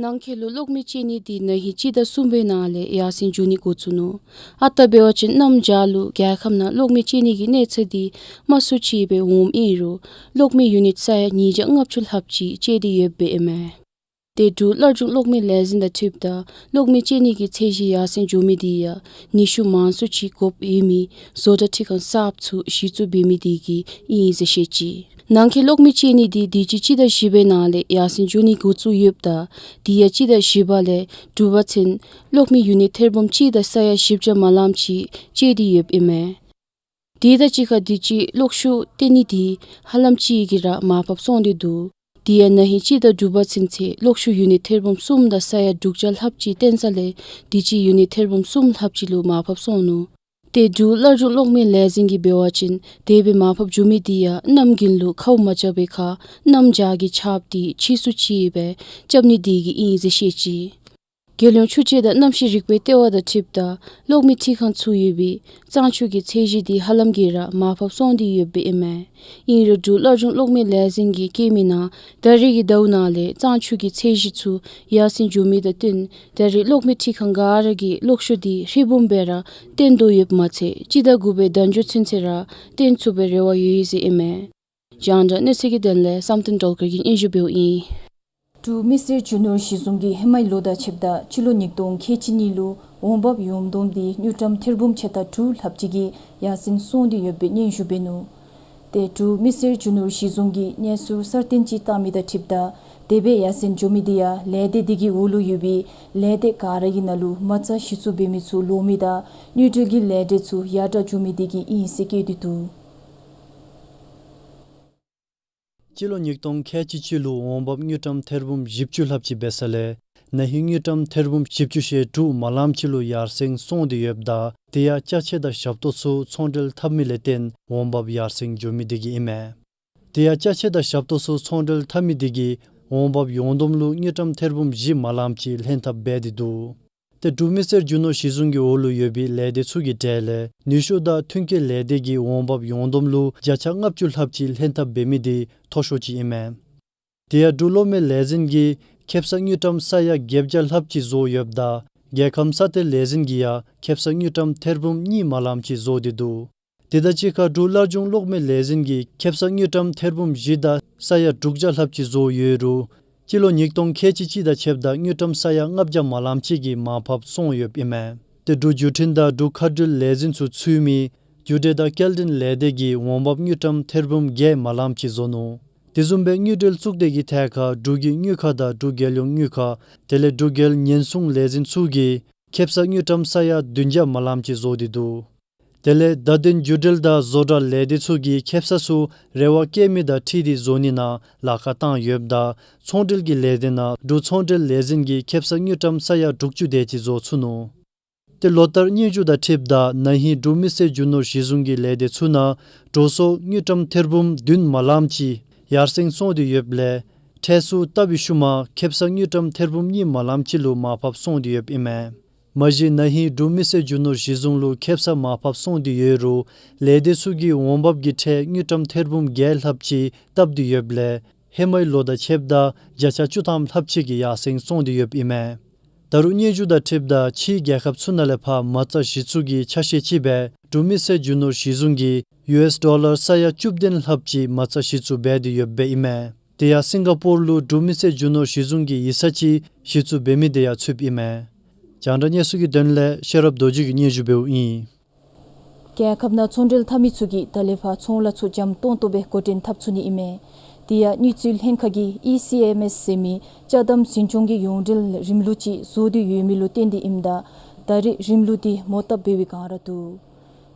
ནང་འཁོད་ལུ་གློག་མེ་སྤྱོད་ནི་འདི་ན་ཧིང་སྤྱི་ཟླ་གསུམ་པའི་ནང་ལས་ཡར་སེང་འགྱོ་ནི་འགོ་བཙུགས་ནུག། ཨ་རྟག་འབད་བ་ཅིན་གནམ་བྱཱར་ལུ་རྒྱལ་ཁབ་ནང་གློག་མེ་སྤྱོད་ནི་གི་གནས་ཚད་འདི་དམའ་སུ་ཅིག་སྦེ་འོངམ་ཨིན་རུང་གློག་མེ་ཡུ་ནིཊ་ས་ཡ་ཉིས་བརྒྱ་ལྔ་བཅུ་ལྷགཔ་ཅིག་སྤྱོད་དེ་ཡོདཔ་ཨིན་མས། དེ་འབྲུག་སླར་འབྱུང་གློག་མེ་ལས་འཛིན་དང་འཁྲིལཝ་ད་གློག་མེ་སྤྱོད་ནི་གི་ཚད་གཞི་ཡར་སེང་འགྱོ་མི་འདི་ཡང་ནུས་ཤུགས་མང་སུ་ཅིག་དགོཔ་ཡོད་མི་བཟོ་གྲྭ་འཕྲུལ་ཁང་གསརཔ་ཚུ་གཞི་བཙུགས་འབད་མི་དེ་གིས་ཨིན་ཟེར་བཤད་ཅི། ནང་འཁོད་གློག་མེ་སྤྱོད་ནི་འདི་དུས་ཅི་སྤྱི་ཟླ་བཞི་པའི་ནང་ལས་ཡར་སེང་འགྱོ་ནི་འགོ་བཙུགས་ཡོདཔ་ད་དེ་ཡང་སྤྱི་ཟླ་བཞི་པ་ལས་དྲུག་པ་ཚུན་གློག་མེ་ཡུ་ནིཊ་ཐེར་འབུམ་གཅིག་དང་ས་ཡ་བཞི་བརྒྱ་མ་ལངམ་ཅིག་སྤྱོད་དེ་ཡོདཔ་ཨིན་མས། དེ་དང་གཅིག་ཁར་དུས་ཅི་གློག་ཤུགས་བཏོན་ནི་འདི་ཧ་ལམ་ཅིག་གིས་ར་མར་ཕབ་སོང་སྟེ་འདུག། དེ་ཡང་ན་ཧིང་སྤྱི་ཟླ་དྲུག་པ་ཚུན་ཚོད་གློག་ཤུགས་ཡུ་ནིཊ་ཐེར་འབུམ་གསུམ་དང་ས་ཡ་དྲུག་བརྒྱ་ལྷགཔ་ཅིག་བཏོན་ས་ལས་དུས་ཅི་ཡུ་ནིཊ་ཐེར་འབུམ་གསུམ་ལྷགཔ་ཅིག་ལུ་མར་ཕབ་སོང་ནུག། དེ་འབྲུག་སླར་འབྱུང་གློག་མེ་ལས་འཛིན་གྱིས་འབད་བ་ཅིན་དེ་སྦེ་མར་ཕབ་འགྱོ་མི་དེ་ཡང་གནམ་དགུན་ལུ་ཁཝ་མ་རྐྱབ་པའི་ཁར་གནམ་བྱཱར་གྱི་ཆརཔ་དེ་ཆེ་སུ་ཅིག་སྦེ་རྐྱབ་ནི་དེ་གིས་ཨིན་ཟེར་བཤད་ཅི། རྒྱལ་ཡོངས་ཆུ་སྤྱོད་དང་གནམ་གཤིས་རིག་པའི་ལྟེ་བ་དང་འཁྲིལཝ་ད་གློག་མེ་འཕྲུལ་ཁང་ཚུ་ཡོད་པའི་གཙང་ཆུ་གི་ཚད་གཞི་དེ་ཧ་ལམ་གྱིས་ར་མར་ཕབ་སོང་སྟེ་ཡོདཔ་ཨིན་མས། ཨིན་རུང་འབྲུག་སླར་འབྱུང་གློག་མེ་ལས་འཛིན་གྱིས་བཀོད་མི་ནང་ད་རེས་ཀྱི་ཟླཝ་ནང་ལས་གཙང་ཆུ་གི་ཚད་གཞི་ཚུ་ཡར་སེང་འགྱོ་མི་དང་བསྟུན་ད་རེས་གློག་མེ་འཕྲུལ་ཁང་ག་ར་གིས་གློག་ཤུགས་དེ་ཧྲིལ་བུམ་སྦེ་ར་བཏོན་དོ་ཡོདཔ་མ་ཚད་སྤྱི་ཟླ་དགུ་པའི་ཟླ་མཇུག་ཚུན་ཚོད་ར་བཏོན་ཚུགས་པའི་རེ་བ་ཡོད་ཟེར་ཨིན་མས། རྒྱང་བསྒྲགས་གནས་ཚུལ་གྱི་དོན་ལས་བསམ་གཏན་སྒྲོལ་དཀར་གྱིས་སྙན་ཞུ་འབདཝ་ཨིན། འབྲུག་མི་སེར་རྒྱུ་ནོར་གཞི་བཟུང་གིས་ཧེ་མའི་ལོ་དང་ཕྱདཔ་ད་སྤྱི་ལོ་ཉིས་སྟོང་ཁལ་གཅིག་གཉིས་ལུ་འོང་འབབ་ཡོངས་བསྡོམས་དེ་དངུལ་ཀྲམ་ཐེར་འབུམ་ཕྱེད་དང་དྲུག་ལྷགཔ་ཅིག་གིས་ཡར་སེང་སོང་སྟེ་ཡོདཔ་སྦེ་སྙན་ཞུ་འབད་ནུག། ཏེ་འབྲུག་མི་སེར་རྒྱུ་ནོར་གཞི་བཟུང་གིས་གནས་ཚུལ་གསར་བཏོན་ཅིག་བཏང་མི་དང་འཁྲིལཝ་ད་དེ་སྦེ་ཡར་སེང་འགྱོ་མི་དེ་ཡང་ལས་སྡེ་དེ་གི་འོག་ལུ་ཡོད་པའི་ལས་སྡེ་ག་ར་གི་ནང་ལུ་མ་རྩ་གཞི་བཙུགས་འབད་མི་ཚུ་ལོག་མི་དང་དངུལ་འབྲེལ་གྱི་ལས་སྡེ་ཚུ་ཡར་དྲག་འགྱོ་མི་དེ་གིས་ཨིན་ཟེར་བཀོད་དེ་འདུག། སྤྱི་ལོ་ཉིས་སྟོང་ཁལ་གཅིག་གཅིག་ལུ་འོང་འབབ་དངུལ་ཀྲམ་ཐེར་འབུམ་བཞི་བཅུ་ལྷགཔ་ཅིག་འབད་ས་ལས་ན་ཧིང་དངུལ་ཀྲམ་ཐེར་འབུམ་བཞི་བཅུ་ཞེ་དྲུག་མ་ལངམ་ཅིག་ལུ་ཡར་སེང་སོང་སྟེ་ཡོདཔ་ད་དེ་ཡང་ཅ་ཆས་དང་ཞབས་ཏོག་ཚུ་ཚོང་འབྲེལ་འཐབ་མི་ལས་བརྟེན་འོང་འབབ་ཡར་སེང་འགྱོ་མི་དེ་གིས་ཨིན་མས། དེ་ཡང་ཅ་ཆས་དང་ཞབས་ཏོག་ཚུ་ཚོང་འབྲེལ་འཐབ་མི་དེ་གིས་འོང་འབབ་ཡོངས་བསྡོམས་ལུ་དངུལ་ཀྲམ་ཐེར་འབུམ་བཞི་མ་ལངམ་ཅིག་ལྷན་ཐབས་འབད་དེ་འདུག། ཏེ་འབྲུག་མི་སེར་རྒྱུ་ནོར་གཞི་བཟུང་གི་འོག་ལུ་ཡོད་པའི་ལས་སྡེ་ཚུ་གི་གྲས་ལས་ནུས་ཤུགས་དང་ཐོན་སྐྱེད་ལས་སྡེ་གིས་འོང་འབབ་ཡོངས་བསྡོམས་ལུ་བརྒྱ་ཆ་ལྔ་བཅུ་ལྷགཔ་ཅིག་ལྷན་ཐབས་འབད་མི་དེ་མཐོ་ཤོས་ཅིག་ཨིན་མས། དེ་ཡང་འབྲུག་གློག་མེ་ལས་འཛིན་གྱིས་ཁེ་སང་དངུལ་ཀྲམ་ས་ཡ་བརྒྱད་བརྒྱ་ལྷགཔ་ཅིག་བཟོ་ཡོདཔ་ད་རྒྱལ་ཁམས་ས་གཏེར་ལས་འཛིན་གྱིས་ཡང་ཁེ་སང་དངུལ་ཀྲམ་ཐེར་འབུམ་གཉིས་མ་ལངམ་ཅིག་བཟོ་སྟེ་འདུག། དེ་དང་གཅིག་ཁར་འབྲུག་སླར་འབྱུང་གློག་མེ་ལས་འཛིན་གྱིས་ཁེ་སང་དངུལ་ཀྲམ་ཐེར་འབུམ་བཞི་དང་ ས་ཡ་དྲུག་བརྒྱ་ལྷགཔ་ཅིག་བཟོ་ཡོད་རུང་སྤྱི་ལོ་ཉིས་སྟོང་ཁལ་གཅིག་གཅིག་དང་ཕྱདཔ་ད་དངུལ་ཀྲམ་ས་ཡ་ལྔ་བརྒྱ་མ་ལངམ་ཅིག་གིས་མར་ཕབ་སོང་ཡོདཔ་ཨིན་མས། ཏེ་འབྲུག་བརྒྱུད་འཕྲིན་དང་འབྲུག་མཁའ་འགྲུལ་ལས་འཛིན་ཚུ་ཚུད་མི་རྒྱུ་འབྲས་དང་སྐྱེལ་འདྲེན་ལས་སྡེ་གིས་འོང་འབབ་དངུལ་ཀྲམ་ཐེར་འབུམ་བརྒྱད་མ་ལངམ་ཅིག་བཟོ་ནུག། དེ་བཟུམ་སྦེ་དངུལ་འབྲེལ་གཙུག་སྡེ་གི་ཐད་ཁར་འབྲུག་གི་དངུལ་ཁང་དང་འབྲུག་རྒྱལ་ཡོངས་དངུལ་ཁང་དེ་ལས་འབྲུག་རྒྱལ་ཉེན་སྲུང་ལས་འཛིན་ཚུ་གིས་ཁེབ་ས་དངུལ་ཀྲམ་ས་ཡ་བདུན་བརྒྱ་མ་ལངམ་ཅིག་བཟོ་སྟེ་འདུག། དེ་ལས་བརྡ་དོན་བརྒྱུད་འབྲེལ་དང་བཟོ་གྲྭ་ལས་སྡེ་ཚུ་གིས་ཁེབ་ས་ཚུ་རེ་བ་བསྐྱེད་མི་དང་འཁྲིལ་ཏེ་བཟོ་ནི་ནང་ལཱ་ཁག་བཏང་ཡོདཔ་ད་ཚོང་འབྲེལ་གྱི་ལས་སྡེ་ནང་འབྲུག་ཚོང་འབྲེལ་ལས་འཛིན་གྱིས་ཁེབ་ས་དངུལ་ཀྲམ་ས་ཡ་དྲུག་ཅུ་དེ་ཅིག་བཟོ་ཚུགས་ནུག། ཏེ་ལོ་ལྟར་སྙན་ཞུ་དང་འཁྲིལཝ་ད་ན་ཧིང་འབྲུག་མི་སེར་རྒྱུ་ནོར་གཞི་བཟུང་གི་ལས་སྡེ་ཚུ་ནང་འགྲོ་སོང་དངུལ་ཀྲམ་ཐེར་འབུམ་བདུན་མ་ལངམ་ཅིག་ཡར་སེང་སོང་སྟེ་ཡོདཔ་ལས་ཁྲལ་ཚུ་བཏབ་པའི་ཤུལ་མ་ཁེབ་ས་དངུལ་ཀྲམ་ཐེར་འབུམ་གཉིས་མ་ལངམ་ཅིག་ལུ་མར་ཕབ་སོང་སྟེ་ཡོདཔ་ཨིན་མས། མ་གཞི་ན་ཧིང་འབྲུག་མི་སེར་རྒྱུ་ནོར་གཞི་བཟུང་ལུ་ཁེབ་ས་མར་ཕབ་སོང་སྟེ་ཡོད་རུང་ལས་སྡེ་ཚུ་གིས་འོང་འབབ་ཀྱི་ཁྲལ་དངུལ་ཀྲམ་ཐེར་འབུམ་བརྒྱད་ལྷགཔ་ཅིག་བཏབ་སྟེ་ཡོདཔ་ལས་ཧེ་མའི་ལོ་དང་ཕྱདཔ་ད་བརྒྱ་ཆ་བཅུ་ཐམ་ལྷགཔ་ཅིག་གིས་ཡར་སེང་སོང་སྟེ་ཡོདཔ་ཨིན་མས། ད་རུང་སྙན་ཞུ་དང་འཁྲིལཝ་ད་ཕྱིའི་རྒྱལ་ཁབ་ཚུ་ནང་ལས་ཕར་མ་རྩ་གཞི་བཙུགས་ཀྱི་ཆ་ཤས་ཅིག་སྦེ་འབྲུག་མི་སེར་རྒྱུ་ནོར་གཞི་བཟུང་གིས་ཡུ་ཨེས་ཌོ་ལར་ས་ཡ་བཅུ་བདུན་ལྷགཔ་ཅིག་མ་རྩ་གཞི་བཙུགས་འབད་དེ་ཡོདཔ་ཨིན་མས། དེ་ཡང་སིང་ག་པོར་ལུ་འབྲུག་མི་སེར་རྒྱུ་ནོར་གཞི་བཟུང་གི་ཡིག་ཚང་ཅིག་གཞི་བཙུགས་འབད་མི་དེ་ཡང་ཚུདཔ་ཨིན་མས། རྒྱང་བསྒྲགས་གནས་ཚུལ་གྱི་དོན་ལས་ཤེས་རབ་རྡོ་རྗེ་གིས་སྙན་ཞུ་འབདཝ་ཨིན། རྒྱལ་ཁབ་ནང་ཚོང་འབྲེལ་འཐབ་མི་ཚུ་གིས་ད་ལས་ཕར་ཚོང་ལཱ་ཚུ་འཇམ་ཏོང་ཏོ་སྦེ་འགོ་འདྲེན་འཐབ་ཚུགས་ནི་ཨིན་མས། དེ་ཡང་དངུལ་རྩིས་ལྷན་ཁག་གིས་ཨི་སི་ཨེམ་ཨེས་ཟེར་མི་ཅ་དམ་འཛིན་སྐྱོང་གི་ཡོངས་འབྲེལ་རིམ་ལུགས་ཅིག་བཟོ་སྟེ་ཡོད་མི་ལུ་བརྟེན་ཏེ་ཨིནམ་ད་ད་རེས་རིམ་ལུགས་འདི་མོ་བཏབ་འབད་བའི་བསྒང་ར་འདུག།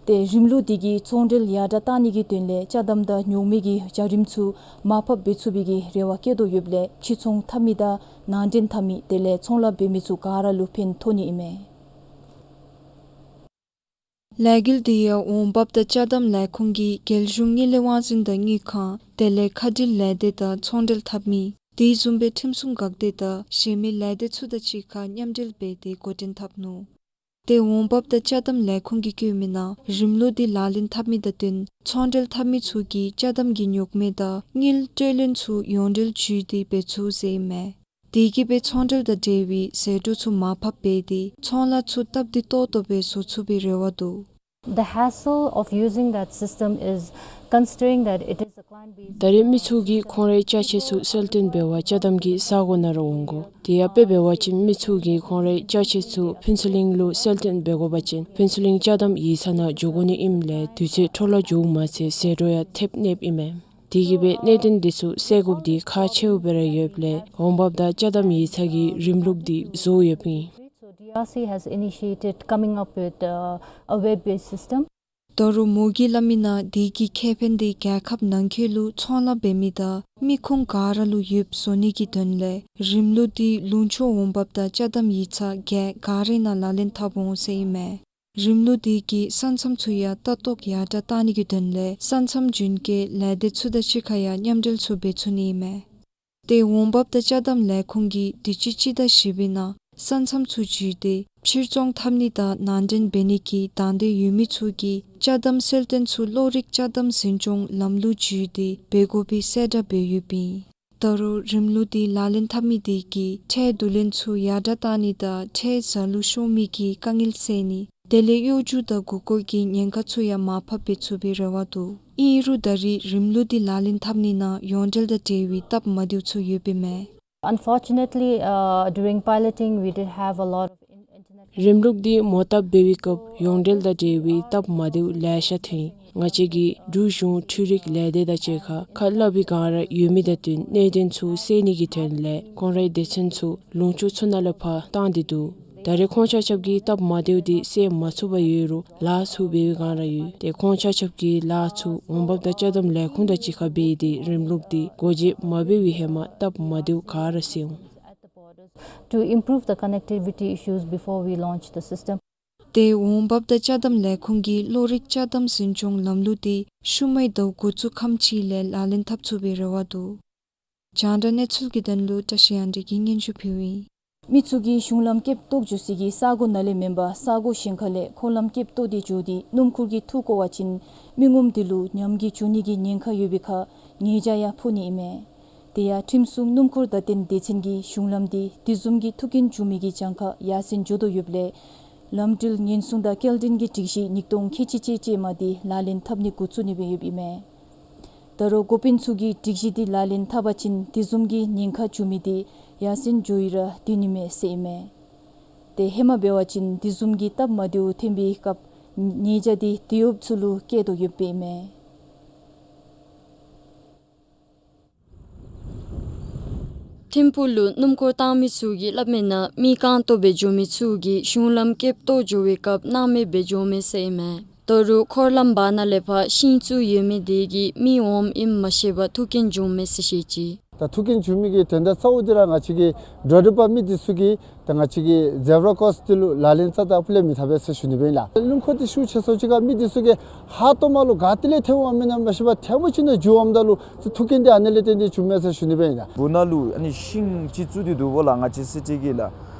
ཏེ་རིམ་ལུགས་འདི་གིས་ཚོང་འབྲེལ་ཡར་དྲགས་བཏང་ནི་གི་དོན་ལས་ཅ་དམ་དང་ཉོག་མེད་ཀྱི་བྱ་རིམ་ཚུ་མར་ཕབ་འབད་ཚུགས་པའི་གི་རེ་བ་བསྐྱེད་དོ་ཡོདཔ་ལས་ཕྱིར་ཚོང་འཐབ་མི་དང་ནང་འདྲེན་འཐབ་མི་དེ་ལས་ཚོང་ལཱ་འབད་མི་ཚུ་ག་ར་ལུ་ཕན་ཐོགས་ནི་ཨིན་མས། ལས་འགུལ་འདི་ཡང་འོང་འབབ་དང་ཅ་དམ་ལས་ཁུངས་ཀྱིས་རྒྱལ་གཞུང་དངུལ་ལས་དབང་འཛིན་དང་དངུལ་ཁང་དེ་ལས་མཁའ་འགྲུལ་ལས་སྡེ་དང་ཚོང་འབྲེལ་འཐབ་མི་དེ་བཟུམ་སྦེ་ཁྲིམས་སྲུང་འགག་སྡེ་དང་གཞན་མི་ལས་སྡེ་ཚུ་དང་གཅིག་ཁར་མཉམ་འབྲེལ་འབད་དེ་འགོ་འདྲེན་འཐབ་ནུག། ཏེ་འོང་འབབ་དང་ཅ་དམ་ལས་ཁུངས་ཀྱིས་བཀོད་མི་ནང་རིམ་ལུགས་འདི་ལག་ལེན་འཐབ་མི་དང་བསྟུན་ཚོང་འབྲེལ་འཐབ་མི་ཚུ་གིས་ཅ་དམ་གྱི་ཉོག་མེད་དང་དངུལ་སྤྲོད་ལེན་ཚུ་ཡོངས་འབྲེལ་བརྒྱུད་དེ་འབད་ཚུགས་ཟེར་ཨིན་མས། དེ་གིས་སྦེ་ཚོང་འབྲེལ་དང་འབྲེལ་བའི་ཟད་འགྲོ་ཚུ་མར་ཕབ་འབད་དེ་ཚོང་ལཱ་ཚུ་སྟབས་བདེ་ཏོག་ཏོ་སྦེ་བཟོ་ཚུགས་པའི་རེ་བ་འདུག། The hassle of using that system is considering that it is a client-based. ད་རེས་མི་ཚུ་གིས་ཁོང་རའི་ཅ་ཆས་ཚུ་གསལ་སྟོན་འབད་བར་ཅ་དམ་གྱི་ས་གོ་ནང་ར་འོང་དགོ། དེ་ཡང་དཔེ་འབད་བ་ཅིན་མི་ཚུ་གིས་ཁོང་རའི་ཅ་ཆས་ཚུ་ཕུན་ཚོགས་གླིང་ལུ་གསལ་སྟོན་འབད་དགོ་པ་ཅིན་ཕུན་ཚོགས་གླིང་ཅ་དམ་ཡིག་ཚང་ནང་འགྱོ་དགོ་ནི་ཨིནམ་ལས་དུས་ཚོད་འཕྲོ་བརླག་འགྱོཝ་མ་ཚད་ཟད་འགྲོ་ཡང་ཐེབས་ནི་ཨིན་མས། དེ་གིས་སྦེ་གནད་དོན་འདི་ཚུ་སེལ་དགོཔ་འདི་ཁག་ཆེཝ་སྦེ་ར་ཡོདཔ་ལས་འོང་འབབ་དང་ཅ་དམ་ཡིག་ཚང་གི་རིམ་ལུགས་འདི་བཟོ་ཡོདཔ་ཨིན། So D R C has initiated coming up with, uh, a web-based system. ད་རུང་མོ་གིས་སླབ་མི་ནང་དེ་གི་ཁེ་ཕན་འདི་རྒྱལ་ཁབ་ནང་འཁོད་ལུ་ཚོང་ལཱ་འབད་མི་དང་མི་ཁུངས་ག་ར་ལུ་ཡོདཔ་བཟོ་ནི་གི་དོན་ལས་རིམ་ལུགས་འདི་ལུང་ཕྱོགས་འོང་འབབ་དང་ཅ་དམ་ཡིག་ཚང་བརྒྱད་ག་རའི་ནང་ལག་ལེན་འཐབ་འོང་ཟེར་ཨིན་མས། རིམ་ལུགས་འདི་གིས་ས་མཚམས་ཚུ་ཡང་ལྟ་རྟོག་ཡར་དྲགས་བཏང་ནི་གི་དོན་ལས་ས་མཚམས་རྒྱུན་སྐྱེལ་ལས་སྡེ་ཚུ་དང་གཅིག་ཁར་ཡང་མཉམ་འབྲེལ་ཚུ་འབད་ཚུགས་ནི་ཨིན་མས། ཏེ་འོང་འབབ་དང་ཅ་དམ་ལས་ཁུངས་ཀྱིས་དུས་ཅི་སྤྱི་ཟླ་བཞི་པའི་ནང་ས་མཚམས་ཚུ་བརྒྱུད་དེ་ཕྱིར་ཚོང་འཐབ་ནི་དང་ནང་འདྲེན་འབད་ནི་གི་དང་འདོད་ཡོད་མི་ཚུ་གིས་ཅ་དམ་གསལ་སྟོན་ཚུ་གློག་རིག་ཅ་དམ་འཛིན་སྐྱོང་ལམ་ལུགས་བརྒྱུད་དེ་འབད་དགོ་པའི་གསལ་བསྒྲགས་འབད་ཡོདཔ་ཨིན། ད་རུང་རིམ་ལུགས་འདི་ལག་ལེན་འཐབ་མི་དེ་གིས་ཁྲལ་བསྡུ་ལེན་ཚུ་ཡར་དྲགས་བཏང་ནི་དང་ཁྲལ་ཟད་ལུ་ཤོར་མི་གི་དཀའ་ངལ་སེལ་ནི་དེ་ལས་གཡོ་སྒྱུ་དང་མགུ་སྐོར་གྱི་ཉེན་ཁ་ཚུ་ཡང་མར་ཕབ་འབད་ཚུགས་པའི་རེ་བ་འདུག། ཨིན་རུང་ད་རེས་རིམ་ལུགས་འདི་ལག་ལེན་འཐབ་ནི་ནང་ཡོངས་འབྲེལ་དང་འབྲེལ་བའི་སྟབས་མ་བདེཝ་ཚུ་ཡོདཔ་ཨིན་མས། Unfortunately, uh, during piloting, we did have a lot of in-, internet. རིམ་ལུགས་འདི་མོ་བཏབ་འབད་བའི་སྐབས་ཡོངས་འབྲེལ་དང་འབྲེལ་བའི་སྟབས་མ་བདེཝ་ལེ་ཤ་ཐོན། ང་བཅས་ཀྱིས་འབྲུག་གཞུང་འཕྲུལ་རིག་ལས་སྡེ་དང་གཅིག་ཁར་ཁ་སླབ་པའི་སྒང་ར་ཡོད་མི་དང་བསྟུན་གནད་དོན་ཚུ་སེལ་ནི་གི་དོན་ལས་ཁོང་རའི་སྡེ་ཚན་ཚུ་ལུང་ཕྱོགས་ཚུ་ནང་ལས་ཕར་བཏང་སྟེ་འདུག། ད་རེས་ཁོང་ཆ་ཁྱབ་ཀྱིས་སྟབས་མ་བདེཝ་འདི་སེལ་མ་ཚུགས་པར་ཡོད་རུང་ལཱ་ཚུ་འབད་བའི་སྒང་ར་ཡོད། ཏེ་ཁོང་ཆ་ཁྱབ་ཀྱིས་ལཱ་ཚུ་འོང་འབབ་དང་ཅ་དམ་ལས་ཁུངས་དང་གཅིག་ཁར་འབད་དེ་རིམ་ལུགས་འདི་སྒོ་འབྱེད་མ་འབད་བའི་ཧེ་མ་སྟབས་མ་བདེཝ་ག་ར་སེལ་འོང་། To improve the connectivity issues before we launch the system. ཏེ་འོང་འབབ་དང་ཅ་དམ་ལས་ཁུངས་ཀྱིས་གློག་རིག་ཅ་དམ་འཛིན་སྐྱོང་ལམ་ལུགས་འདི་ཤུལ་མའི་ཟླཝ་འགོ་བཙུགས་ཁམས་ཅིག་ལས་ལག་ལེན་འཐབ་ཚུགས་པའི་རེ་བ་འདུག། རྒྱང་བསྒྲགས་གནས་ཚུལ་གྱི་དོན་ལུ་བཀྲ་ཤིས་དབྱངས་སྒྲོན་གྱིས་སྙན་ཞུ་ཕུལཝ་ཨིན། མི་ཚུ་གིས་གཞུང་ལམ་སྐེདཔ་བཏོག་འགྱོ་སའི་གི་ས་གོ་ནང་ལས་མེན་པར་ས་གོ་གཞན་ཁ་ལས་འཁོར་ལམ་སྐེདཔ་བཏོག་སྟེ་འགྱོ་སྟེ་སྣུམ་འཁོར་གྱིས་འཐུ་བཀོ་བ་ཅིན་མི་ངོམ་དེ་ལུ་ཉམས་རྒུད་འབྱུང་ནི་གི་ཉེན་ཁ་ཡོད་པའི་ཁར་ཉེས་བྱ་ཡང་ཕོག་ནི་ཨིན་མས། དེ་ཡང་ཁྲིམས་སྲུང་སྣུམ་འཁོར་བརྡ་སྟོན་སྡེ་ཚན་གྱིས་གཞུང་ལམ་འདི་དེ་བཟུམ་གྱི་འཐུ་རྐྱེན་འབྱུང་མི་གི་གྱངས་ཁ་ཡར་སེང་འགྱོ་དོ་ཡོདཔ་ལས་ལམ་འགྲུལ་ཉེན་སྲུང་དང་སྐྱེལ་འདྲེན་གྱི་སྒྲིག་གཞི་ཉིས་སྟོང་ཁལ་གཅིག་གཅིག་ཅན་མ་འདི་ལག་ལེན་འཐབ་ནི་འགོ་བཙུགས་ནི་སྦེ་ཡོདཔ་ཨིན་མས། ད་རུང་འགོ་དཔོན་ཚུ་གིས་སྒྲིག་གཞི་འདི་ལག་ལེན་འཐབ་པ་ཅིན་དེ་བཟུམ་གྱི་ཉེན་ཁ་འབྱུང་མི་དེ་ཡར་སེང་འགྱོ་ཡི་ར་སྡོད་ནི་མས་ཟེར་ཨིན་མས། ཏེ་ཧེ་མ་འབད་བ་ཅིན་དེ་བཟུམ་གྱི་སྟབས་མ་བདེཝ་ཐོན་པའི་སྐབས་ཉེས་བྱ་དེ་དེད་གཡོགཔ་ཚུ་ལུ་བཀལ་དོ་ཡོདཔ་ཨིན་མས། ཐིམ་ཕུག་ལུ་སྣུམ་འཁོར་བཏང་མི་ཚུ་གིས་སླབ་མིའི་ནང་མི་རྐང་སྟོང་སྦེ་འགྱོ་མི་ཚུ་གིས་གཞུང་ལམ་བརྒལ་བཏོག་འགྱོ་བའི་སྐབས་སྣང་མེད་སྦེ་འགྱོཝ་མས་ཟེར་ཨིན་མས། ད་རུང་འཁོར་ལམ་བར་ན་ལས་ཕར་ཤིང་ཚུ་ཡོད་མི་དེ་གིས་མི་འོངམ་ཨིནམ་མ་ཤེས་པར་ཐུག་རྐྱེན་བྱུངམ་མས་ཟེར་བཤད་ཅི། ད་ཐུག་རྐྱེན་བྱུང་མི་གི་དོན་དག་གཙོ་བོ་འདི་ར་ང་བཅས་ཀྱི་འགྲོ་འགྲུལ་པ་མི་འདི་ཚུ་གིས་ད་ང་བཅས་ཀྱི་ཛེབ་ར་ཀོརོསི་འདི་ལུ་ལག་ལེན་རྩ་དང་ཕུ་ལས་མི་འཐབ་པས་ཟེར་ཞུ་ནི་སྦེ་ཨིན་ལགས། སྣུམ་འཁོར་འདི་ཤུགས་ཆེ་སུ་ཅིག་ཁར་མི་འདི་ཚུ་གིས་ཧ་སྟོངམ་ལུ་ག་ཏེ་ལས་ཐལ་འོང་མེན་ན་མ་ཤེས་པར་ཐལ་མོ་ཅིག་ནང་འགྱོཝ་ད་ལུ་ཐུག་རྐྱེན་འདི་ཨ་ནི་ལས་བརྟེན་ཏེ་བྱུངམ་མས་ཟེར་ཞུ་ནི་སྦེ་ཨིན་ལགས། སྦུག་ན་ལུ་ཨ་ནི་ཤིང་ཅིག་བཙུགས་ཏེ་འདུག་པ་ལགས། ང་བཅས་སི་ཊི་གི་ལགས།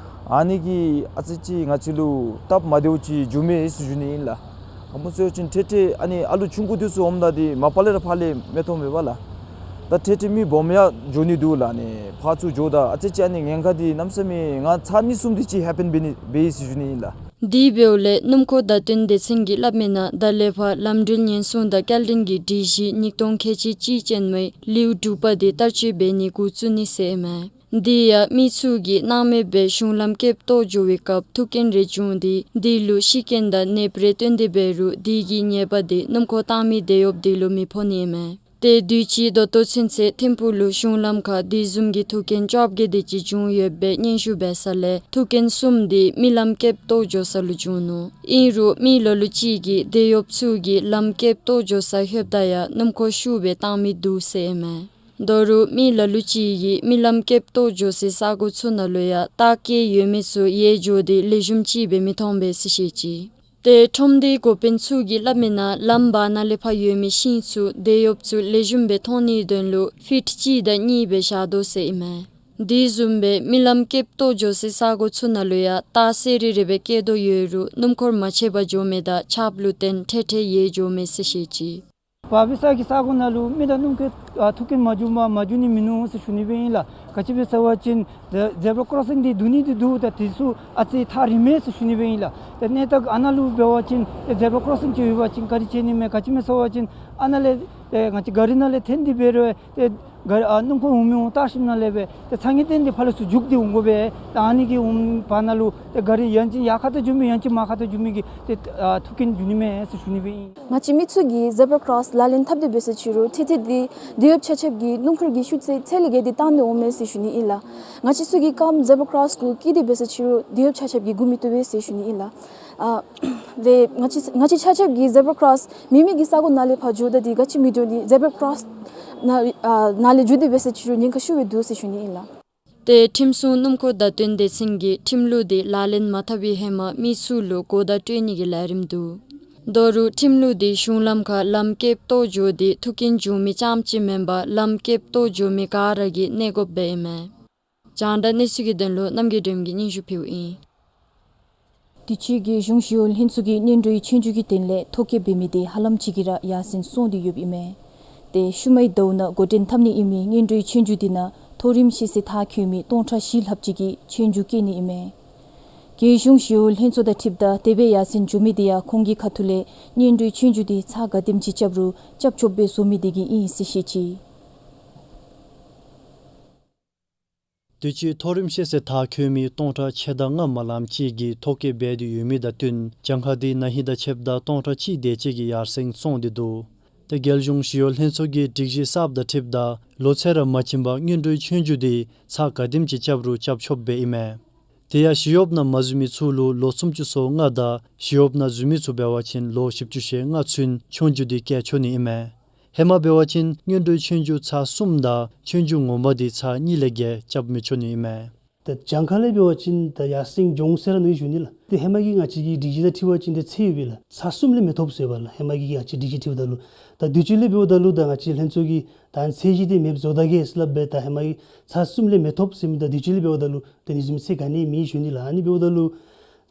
ཨ་ནི་གིས་ཨ་ཙི་ཅིག་ང་བཅས་ལུ་སྟབས་མ་བདེཝ་ཅིག་བྱུངམ་མས་ཟེར་ཞུ་ནི་ཨིན་ལགས། ག་ཅི་སྨོ་ཟེར་བ་ཅིན་ཏེ་ཏེ་ཨ་ནི་ཨ་ལུ་ཆུང་ཀུ་འདི་ཚུ་འོངམ་ད་འདི་མ་པ་ལས་ར་ཕར་ལས་མི་མཐོངམ་མས་པ་ལགས། ད་ཏེ་ཏེ་མི་སྦོམ་ཡང་འགྱོ་ནི་འདུག་ལགས། ཨ་ནི་ཕར་ཚུར་འགྱོཝ་ད་ཨ་ཙི་ཅིག་ཨ་ནི་ཉེན་ཁ་འདི་གནམ་མེད་ས་མེད་ང་ཚར་གཉིས་གསུམ་འདི་ཅིག་ཧེ་པེན་འབད་ནི་འབད་ཡི་ཟེར་ཞུ་ནི་ཨིན་ལགས། དེ་འབདཝ་ལས་སྣུམ་འཁོར་བརྡ་སྟོན་སྡེ་ཚན་གྱིས་སླབ་མིའི་ནང་ད་ལས་ཕར་ལམ་འགྲུལ་ཉེན་སྲུང་དང་སྐྱེལ་འདྲེན་གྱི་སྒྲིག་གཞི་ཉིས་སྟོང་ཁལ་གཅིག་གཅིག་ཅན་མའི་ལེའུ་དྲུག་པ་དེ་བསྟར་སྤྱོད་འབད་ནི་འགོ་བཙུགས་ནི་ཟེར་ཨིན་མས། དེ་ཡང་མི་ཚུ་གིས་སྣང་མེད་སྦེ་གཞུང་ལམ་བརྒལ་བཏོག་འགྱོ་བའི་སྐབས་ཐུག་རྐྱེན་རེ་བྱུང་སྟེ་དེ་ལུ་ཤི་རྐྱེན་དང་ནདཔ་རེ་བཏོན་ཏེ་འབད་རུང་དེ་གི་ཉེས་པ་དེ་སྣུམ་འཁོར་བཏང་མི་དེད་གཡོགཔ་དེ་ལུ་མི་ཕོག་ནི་ཨིན་མས། ཏེ་དུས་ཅི་ད་ལྟོ་ཚུན་ཚོད་ཐིམ་ཕུག་ལུ་གཞུང་ལམ་ཁར་དེ་བཟུམ་གྱི་ཐུག་རྐྱེན་བཅོ་བརྒྱད་དེ་ཅིག་བྱུང་ཡོདཔ་སྦེ་སྙན་ཞུ་འབད་ས་ལས་ཐུག་རྐྱེན་གསུམ་དེ་མི་ལམ་བརྒལ་བཏོག་འགྱོ་ས་ལུ་བྱུང་ནུག། ཨིན་རུང་མི་ལ་ལུ་ཅིག་གིས་དེད་གཡོགཔ་ཚུ་གིས་ལམ་བརྒལ་བཏོག་འགྱོ་ས་ལྷོདཔ་ད་ཡང་སྣུམ་འཁོར་ཤུགས་སྦེ་བཏང་མི་འདུག་ཟེར་ཨིན་མས། ད་རུང་མི་ལ་ལུ་ཅིག་གིས་མི་ལམ་བརྒལ་བཏོག་འགྱོ་སའི་ས་གོ་ཚུ་ནང་ལུ་ཡང་རྟ་སྐྱེལ་ཡོད་མི་ཚུ་ཡལ་འགྱོ་སྟེ་ལེགས་ཤོམ་ཅིག་སྦེ་མི་མཐོང་པས་ཟེར་བཤད་ཅི། ཏེ་ཁྲོམ་སྡེའི་འགོ་དཔོན་ཚུ་གིས་སླབ་མིའི་ནང་ལམ་བར་ན་ལས་ཕར་ཡོད་མི་ཤིང་ཚུ་དེད་གཡོགཔ་ཚུ་ལེགས་ཤོམ་སྦེ་མཐོང་ནིའི་དོན་ལུ་ཕིཊ་གཅིག་དང་གཉིས་སྦེ་བཞག་དོ་ཟེར་ཨིན་མས། དེ་བཟུམ་སྦེ་མི་ལམ་བརྒལ་བཏོག་འགྱོ་སའི་ས་གོ་ཚུ་ནང་ལུ་ཡང་རྟ་གསལ་རི་རི་སྦེ་སྐྱེལ་དོ་ཡོད་རུང་སྣུམ་འཁོར་མ་ཆད་པར་འགྱོ་མི་དང་ཆརཔ་ལུ་བརྟེན་ཏེ་ཏེ་ཡལ་འགྱོཝ་མས་ཟེར་བཤད་ཅི། བར་པའི་ས་གི་ས་གོ་ནང་ལུ་མི་དང་སྣུམ་འཁོར་ཨ་ཐུག་རྐྱེན་མ་བྱུངམ་མ་བྱུང་ནི་མིན་ནུག་ཟེར་ཞུ་ནི་སྦེ་ཨིན་ལགས། ག་ཅི་སྦེ་ཟེར་བ་ཅིན་ཛེ་ཛེབ་ར་ཀོརོ་སིང་འདི་བསྡུ་ནི་འདི་འདུག། ད་དེ་ཚུ་ཨ་ཙི་ཐག་རིངམ་མས་ཟེར་ཞུ་ནི་སྦེ་ཨིན་ལགས། ད་གནས་སྟངས་ཨ་ནཱ་ལུ་འབད་བ་ཅིན་ཏེ་ཛེབ་ར་ཀོརོ་སིང་ཅིག་ཡོད་པ་ཅིན་བཀག་སྟེ་བྱིན་ནི་མས། ག་ཅི་སྨོ་ཟེར་བ་ཅིན་ཨ་ནཱ་ལས་ཏེ་ང་བཅས་གཱ་རི་ནང་ལས་འཐོན་ཏེ་འབད་རུང་ཏེ་གཱ་རི་ཨ་སྣུམ་འཁོར་འོང་མི་འོང་བལྟ་ཞིནམ་ལས་སྦེ་ཏེ་ཚ་ངེས་བརྟེན་ཏེ་ཕར་ལས་ཚུར་རྒྱུག་སྟེ་འོང་དགོ་པས། ད་ཨ་ནི་གི་འོང་བར་ན་ལུ་ཏེ་གཱ་རི་ཡང་ཅིན་ཡར་ཁ་ཐུག་འགྱོ་མི་ཡང་ཅིན་མར་ཁ་ཐུག་འགྱོ་མི་གི་ཏེ་ཨ་ཐུག་རྐྱེན་འབྱུང་ནི་མས་ཟེར་ཞུ་ནི་སྦེ་ཨིན། ང་བཅས་མི་ཚུ་གིས་ཛེབ་ར་ཀོརོསི་ལག་ལེན་འཐབ་སྟེ་འབད་ས་ཅིག་རུང་ཏེ་ཏེ་འདི་དེད་གཡོགཔ་ཆ་ཁྱབ་ཀྱིས་སྣུམ་འཁོར་གྱི་ཤུགས་ཚད་ཚད་ལས་བརྒལ་ཏེ་བཏང་སྟེ་འོངམ་མས་ཟེར་ཞུ་ནི་ཨིན་ལགས། ང་བཅས་ཚུ་གིས་རྐངམ་ཛེབ་ར་ཀོརོསི་གུ་བཀལ་ཏེ་འབད་ས་ཅིག་རུང་དེད་གཡོགཔ་ཆ་ཁྱབ་ཀྱིས་སྒུག་མི་བཏུབ་པས་ཟེར་ཞུ་ནི་ཨིན་ལགས། ཨ་ཏེ་ང་བཅས་ང་བཅས་ཆ་ཁྱབ་ཀྱིས་ཛེབ་ར་ཀོརོསི་མི་མི་གི་ས་གོ་ནང་ལས་ཕར་འགྱོཝ་ད་འདི་ག་ཅི་མི་འགྱོ་ནི་ཛེབ་ར་ཀོརོསི་ནང་ཨ་ནང་ལས་འགྱོ་སྟེ་འབད་ས་ཅིག་རུང་ཉེན་ཁ་ཤུགས་སྦེ་འདུག་ཟེར་ཞུ་ནི་ཨིན་ལགས། ཏེ་ཁྲིམས་སྲུང་སྣུམ་འཁོར་བརྡ་སྟོན་སྡེ་ཚན་གྱིས་ཁྲིམས་ལུགས་དེ་ལག་ལེན་མ་འཐབ་པའི་ཧེ་མ་མི་ཚུ་ལུ་གོ་བརྡ་སྤྲོད་ནི་གི་ལས་རིམ་འདུག། ད་རུང་ཁྲིམས་ལུགས་དེ་གཞུང་ལམ་ཁར་ལམ་བརྒལ་བཏོག་འགྱོ་སྟེ་ཐུག་རྐྱེན་བྱུང་མི་རྐྱངམ་ཅིག་མེན་པར་ལམ་བརྒལ་བཏོག་འགྱོ་མི་ག་ར་གིས་གནས་དགོཔ་སྦེ་ཨིན་མས། རྒྱང་བསྒྲགས་གནས་ཚུལ་གྱི་དོན་ལུ་རྣམ་རྒྱལ་སྒྲོལམ་གྱིས་སྙན་ཞུ་ཕུལཝ་ཨིན། དུས་ཅི་གི་གཞུང་ཞི་གཡོག་ལྷན་ཚོགས་ཀྱིས་སྔོན་འགྲོའི་ཆོས་རྒྱུགས་ཀྱི་དོན་ལས་ཐོ་བཀོད་འབད་མི་དེ་ཧ་ལམ་ཅིག་གིས་ར་ཡར་སེང་སོང་སྟེ་ཡོདཔ་ཨིན་མས། ཏེ་ཤུལ་མའི་ཟླཝ་ནང་འགོ་འདྲེན་འཐབ་ནི་ཨིན་མི་སྔོན་འགྲོའི་ཆོས་རྒྱུགས་དེ་ནང་མཐོ་རིམ་ཤེས་ཚད་མཐར་འཁྱོལ་མི་སྟོང་ཕྲག་བཞི་ལྷགཔ་ཅིག་གིས་ཆོས་རྒྱུགས་རྐྱབ་ནི་ཨིན་མས། རྒྱལ་གཞུང་ཞི་གཡོག་ལྷན་ཚོགས་དང་འཁྲིལཝ་ད་དེ་སྦེ་ཡར་སེང་འགྱོ་མི་དེ་ཡང་ཁོང་གི་ཁ་ཐུག་ལས་སྔོན་འགྲོའི་ཆོས་རྒྱུགས་དེ་ཚར་ག་དེམ་ཅིག་རྐྱབ་རུང་རྐྱབ་ཆོགཔ་སྦེ་བཟོ་མི་དེ་གིས་ཨིན་ཟེར་བཤད་ཅི། དུས་ཅི་མཐོ་རིམ་ཤེས་ཚད་མཐར་འཁྱོལ་མི་སྟོང་ཕྲག་ཕྱེད་དང་ལྔ་མ་ལངམ་ཅིག་གིས་ཐོ་བཀོད་འབད་དེ་ཡོད་མི་དང་བསྟུན་གྱངས་ཁ་དེ་ན་ཧིང་དང་ཕྱདཔ་ད་སྟོང་ཕྲག་གཅིག་དེ་ཅིག་གིས་ཡར་སེང་སོང་སྟེ་འདུག། ཏེ་རྒྱལ་གཞུང་ཞི་གཡོག་ལྷན་ཚོགས་ཀྱི་སྒྲིག་གཞི་གསརཔ་དང་འཁྲིལཝ་ད་ལོ་ཚད་ར་མ་བྱིན་པར་སྔོན་འགྲོའི་ཆོས་རྒྱུགས་དེ་ཚར་ག་དེམ་ཅིག་རྐྱབ་རུང་རྐྱབ་ཆོགཔ་སྦེ་ཨིན་མས། དེ་ཡང་ཞི་གཡོགཔ་ནང་མ་འཛུལ་མི་ཚུ་ལུ་ལོ་སུམ་ཅུ་སོ་ལྔ་དང་ཞི་གཡོགཔ་ནང་འཛུལ་མི་ཚུ་འབད་བ་ཅིན་ལོ་བཞི་བཅུ་ཞེ་ལྔ་ཚུན་ཆོས་རྒྱུགས་དེ་རྐྱབ་ཆོག་ནི་ཨིན་མས། ཧེ་མ་འབད་བ་ཅིན་སྔོན་འགྲོའི་ཆོས་རྒྱུགས་ཚར་གསུམ་དང་ཆོས་རྒྱུགས་ངོ་མ་དེ་ཚར་གཉིས་ལས་བརྒལ་རྐྱབ་མི་ཆོག་ནི་ཨིན་མས། ད་གྱངས་ཁ་ལས་འབད་བ་ཅིན་ད་ཡར་སེང་འགྱོ་འོང་ཟེར་ར་མནོ་ཡི་ཞུ་ནི་ལགས། ཏེ་ཧེ་མ་གི་ང་བཅས་ཀྱི་སྒྲིག་གཞི་དང་འཁྲིལ་བ་ཅིན་ཏེ་ཚད་ཡོད་པས་ལགས། ཚར་གསུམ་ལས་མི་ཐོབ་ཟེར་བ་ལགས། ཧེ་མ་གི་ང་བཅས་སྒྲིག་གཞི་འཁྲིལཝ་ད་ལུ། ད་དུས་ཅི་ལས་འབདཝ་ད་ལུ་ད་ང་བཅས་ལྷན་ཚོགས་ཀྱིས་ད་ཚད་གཞི་དེ་མེདཔ་བཟོ་ད་གེ་ཟེར་སླབ་སྦེ་ད་ཧེ་མ་གི་ཚར་གསུམ་ལས་མི་ཐོབ་ཟེར་མི་ད་དུས་ཅི་ལས་འབདཝ་ད་ལུ་ཏེ་ཨ་ནི་བཟུམ་ཚད་ག་ནི་མེད་ཞུ་ནི་ལགས། ཨ་ནི་འབདཝ་ད་ལུ་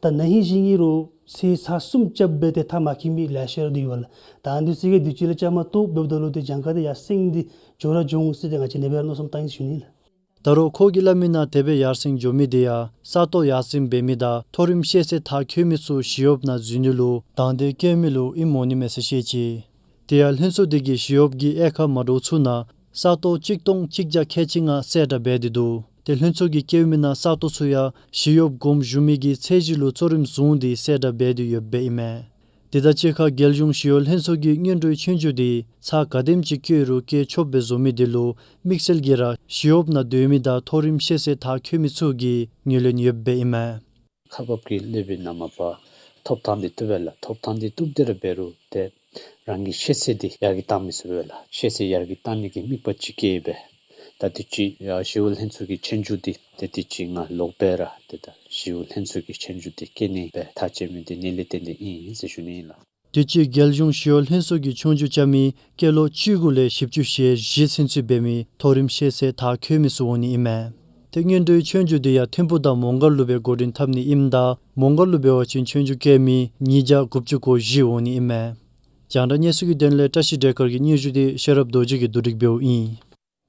ད་ན་ཧིང་གཞེས་ནིང་རུང་ཚད་ཚར་གསུམ་རྐྱབ་སྦེ་ཏེ་མཐར་མ་འཁྱོལ་མི་ལེ་ཤ་ར་འདུག་པ་ལགས། ད་ཨ་ནི་ཚུ་གིས་དུས་ཅི་ལས་རྐྱབ་མ་བཏུབ། འབདཝ་ད་ལུ་ཏེ་གྱངས་ཁ་དེ་ཡར་སེང་སྟེ་འགྱོ་ར་འགྱོ་འོང་ཟེར་ཏེ་ང་བཅས་ནེ་སྦེ་ར་མནོ་བསམ་བཏང་ཡི་ཞུ་ནི་ལགས། ད་རུང་ཁོ་གིས་སླབ་མིའི་ནང་དེ་སྦེ་ཡར་སེང་འགྱོ་མི་དེ་ཡང་ས་སྟོང་ཡར་སེང་འབད་མི་དང་མཐོ་རིམ་ཤེས་ཚད་མཐར་འཁྱོལ་མི་ཚུ་ཞི་གཡོགཔ་ནང་འཛུལ་ནི་ལུ་དང་འདོད་བསྐྱེད་མི་ལུ་ཨིནམ་འོང་ནི་མས་ཟེར་བཤད་ཅི། དེ་ཡང་ལྷན་ཚོགས་དེ་གིས་ཞི་གཡོགཔ་གི་དབྱེ་ཁག་མ་འདྲཝ་ཚུ་ནང་ས་སྟོང་གཅིག་སྟོང་གཅིག་བརྒྱ་ཁལ་གཅིག་ལྔ་གསལ་བསྒྲགས་འབད་དེ་འདུག། ཏེ་ལྷན་ཚོགས་ཀྱིས་བཀོད་མི་ནང་ས་སྟོང་ཚུ་ཡང་ཞི་གཡོགཔ་དགོངསམ་ཞུ་མི་གི་ཚད་གཞི་ལུ་གཙོ་རིམ་བཟུང་སྟེ་གསལ་བསྒྲགས་འབད་དེ་ཡོདཔ་ཨིན་མས། དེ་དང་གཅིག་ཁར་རྒྱལ་གཞུང་ཞི་གཡོག་ལྷན་ཚོགས་ཀྱི་སྔོན་འགྲོའི་ཆོས་རྒྱུགས་དེ་ཚར་ག་དེམ་ཅིག་བཀོད་རུང་བཀོད་ཆོགཔ་སྦེ་བཟོ་མི་དེ་ལུ་དམིགས་བསལ་གྱིས་ར་ཞི་གཡོགཔ་ནང་སྡོད་མི་དང་མཐོ་རིམ་ཤེས་ཚད་མཐར་འཁྱོལ་མི་ཚུ་གིས་ངོས་ལེན་ཡོདཔ་ཨིན་མས། ཁག་འབགཔ་གི་སློབ་དཔོན་ནང་མ་པ་ཐོབ་ཐང་འདི་བཏུབ་པས་ལགས། ཐོབ་ཐང་འདི་བཏུབ་སྟེ་ར་འབད་རུང་ཏེ་རང་གི་ཤེས་ཚད་འདི་ཡར་གྱི་བཏང་མི་ཚུགས་པས་ལགས། ཤེས་ཚད་ཡར་གྱི་བཏང་ནི་གི་དམིགས་པ་ཅིག་བསྐྱེད་སྦེ་ད་དུས་ཅི་ཡང་ཞི་གཡོག་ལྷན་ཚོགས་ཀྱི་ཆོས་རྒྱུགས་འདི་ཏེ་དུས་ཅི་ང་ལོག་སྦེ་ར་ཏེ་ད་ཞི་གཡོག་ལྷན་ཚོགས་ཀྱི་ཆོས་རྒྱུགས་འདི་བཀོད་ནི་སྦེ་ཐག་བཅད་མི་འདི་ནི་ལས་བརྟེན་ཏེ་ཨིན་ཟེར་ཞུ་ནི་ཨིན་ལགས། དུས་ཅི་རྒྱལ་གཞུང་ཞི་གཡོག་ལྷན་ཚོགས་ཀྱི་ཆོས་རྒྱུགས་རྐྱབ་མི་སྐྱེས་ལོ་བཅུ་དགུ་ལས་བཞི་བཅུ་ཞེ་བཞི་ཚུན་ཚོད་འབད་མི་མཐོ་རིམ་ཤེས་ཚད་མཐར་འཁྱོལ་མི་ཚུ་འོང་ནི་ཨིན་མས། ཏེ་སྔོན་འགྲོའི་ཆོས་རྒྱུགས་དེ་ཡང་ཐིམ་ཕུག་དང་མོང་སྒར་ལུ་སྦེ་འགོ་འདྲེན་འཐབ་ནི་ཨིནམ་ད་མོང་སྒར་ལུ་འབད་བ་ཅིན་ཆོས་རྒྱུགས་བཀོད་མི་ཉིས་བརྒྱ་དགུ་བཅུ་གོ་བཞི་འོང་ནི་ཨིན་མས། རྒྱང་བསྒྲགས་གནས་ཚུལ་གྱི་དོན་ལས་བཀྲ་ཤིས་སྒྲོལ་དཀར་གྱི་སྙན་ཞུ་དེ་ཤེས་རབ་རྡོ་རྗེ་གིས་བསྡུ་སྒྲིག་འབདཝ་ཨིན།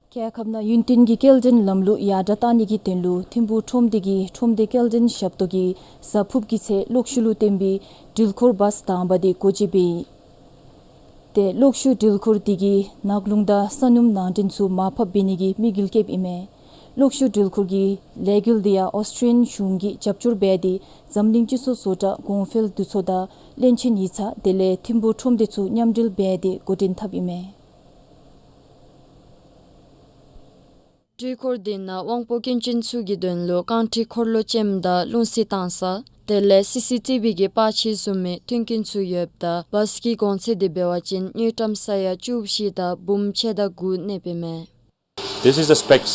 རྒྱལ་ཁབ་ནང་ཡུན་བརྟན་གྱི་སྐྱེལ་འདྲེན་ལམ་ལུགས་ཡར་དྲག་གཏང་ནི་གི་དོན་ལུ་ཐིམ་ཕུག་ཁྲོམ་སྡེ་གི་ཁྲོམ་སྡེ་སྐྱེལ་འདྲེན་ཞབས་ཏོག་གིས་གཟའ་ཕུརཔ་གི་ཚེ་གློག་ཤུགས་ལུ་བརྟེན་པའི་འགྲུལ་འཁོར་བཱས་དང་པ་དེ་སྒོ་འབྱེད་འབད་ཡི། ཏེ་གློག་ཤུགས་འགྲུལ་འཁོར་དེ་གིས་ནག་རླུང་དང་ས་སྣུམ་ནང་འདྲེན་ཚུ་མར་ཕབ་འབད་ནི་གི་དམིགས་ཡུལ་བསྐྱེདཔ་ཨིན་མས། གློག་ཤུགས་འགྲུལ་འཁོར་གྱི་ལས་འགུལ་དེ་ཡང་ཨོསི་ཊེ་ལི་ཡན་གཞུང་གིས་རྒྱབ་སྐྱོར་འབད་དེ་འཛམ་གླིང་སྤྱི་ཚོགས་བཟོ་གྲྭ་གོང་འཕེལ་འདུ་ཚོགས་དང་བློན་ཆེན་ཡིག་ཚང་དེ་ལས་ཐིམ་ཕུག་ཁྲོམ་སྡེ་ཚུ་མཉམ་འབྲེལ་འབད་དེ་འགོ་འདྲེན་འཐབ་ཨིན་མས། འགྲུལ་འཁོར་དེ་ནང་དབང་པོ་སྐྱོན་ཅན་ཚུ་གི་དོན་ལུ་རྐང་ཁྲི་འཁོར་ལོ་ཅནམ་དང་རླུང་བསིལ་བཏང་ས་དེ་ལས་སི་སི་ཊི་བི་གི་པར་ཆས་བཟུམ་མའི་མཐུན་རྐྱེན་ཚུ་ཡོདཔ་ད་བཱས་ཀྱི་གོང་ཚད་དེ་འབད་བ་ཅིན་དངུལ་ཀྲམ་ས་ཡ་བཅུ་བཞི་དང་འབུམ་ཕྱེད་དང་དགུ་གནསཔ་ཨིན་མས། This is the specs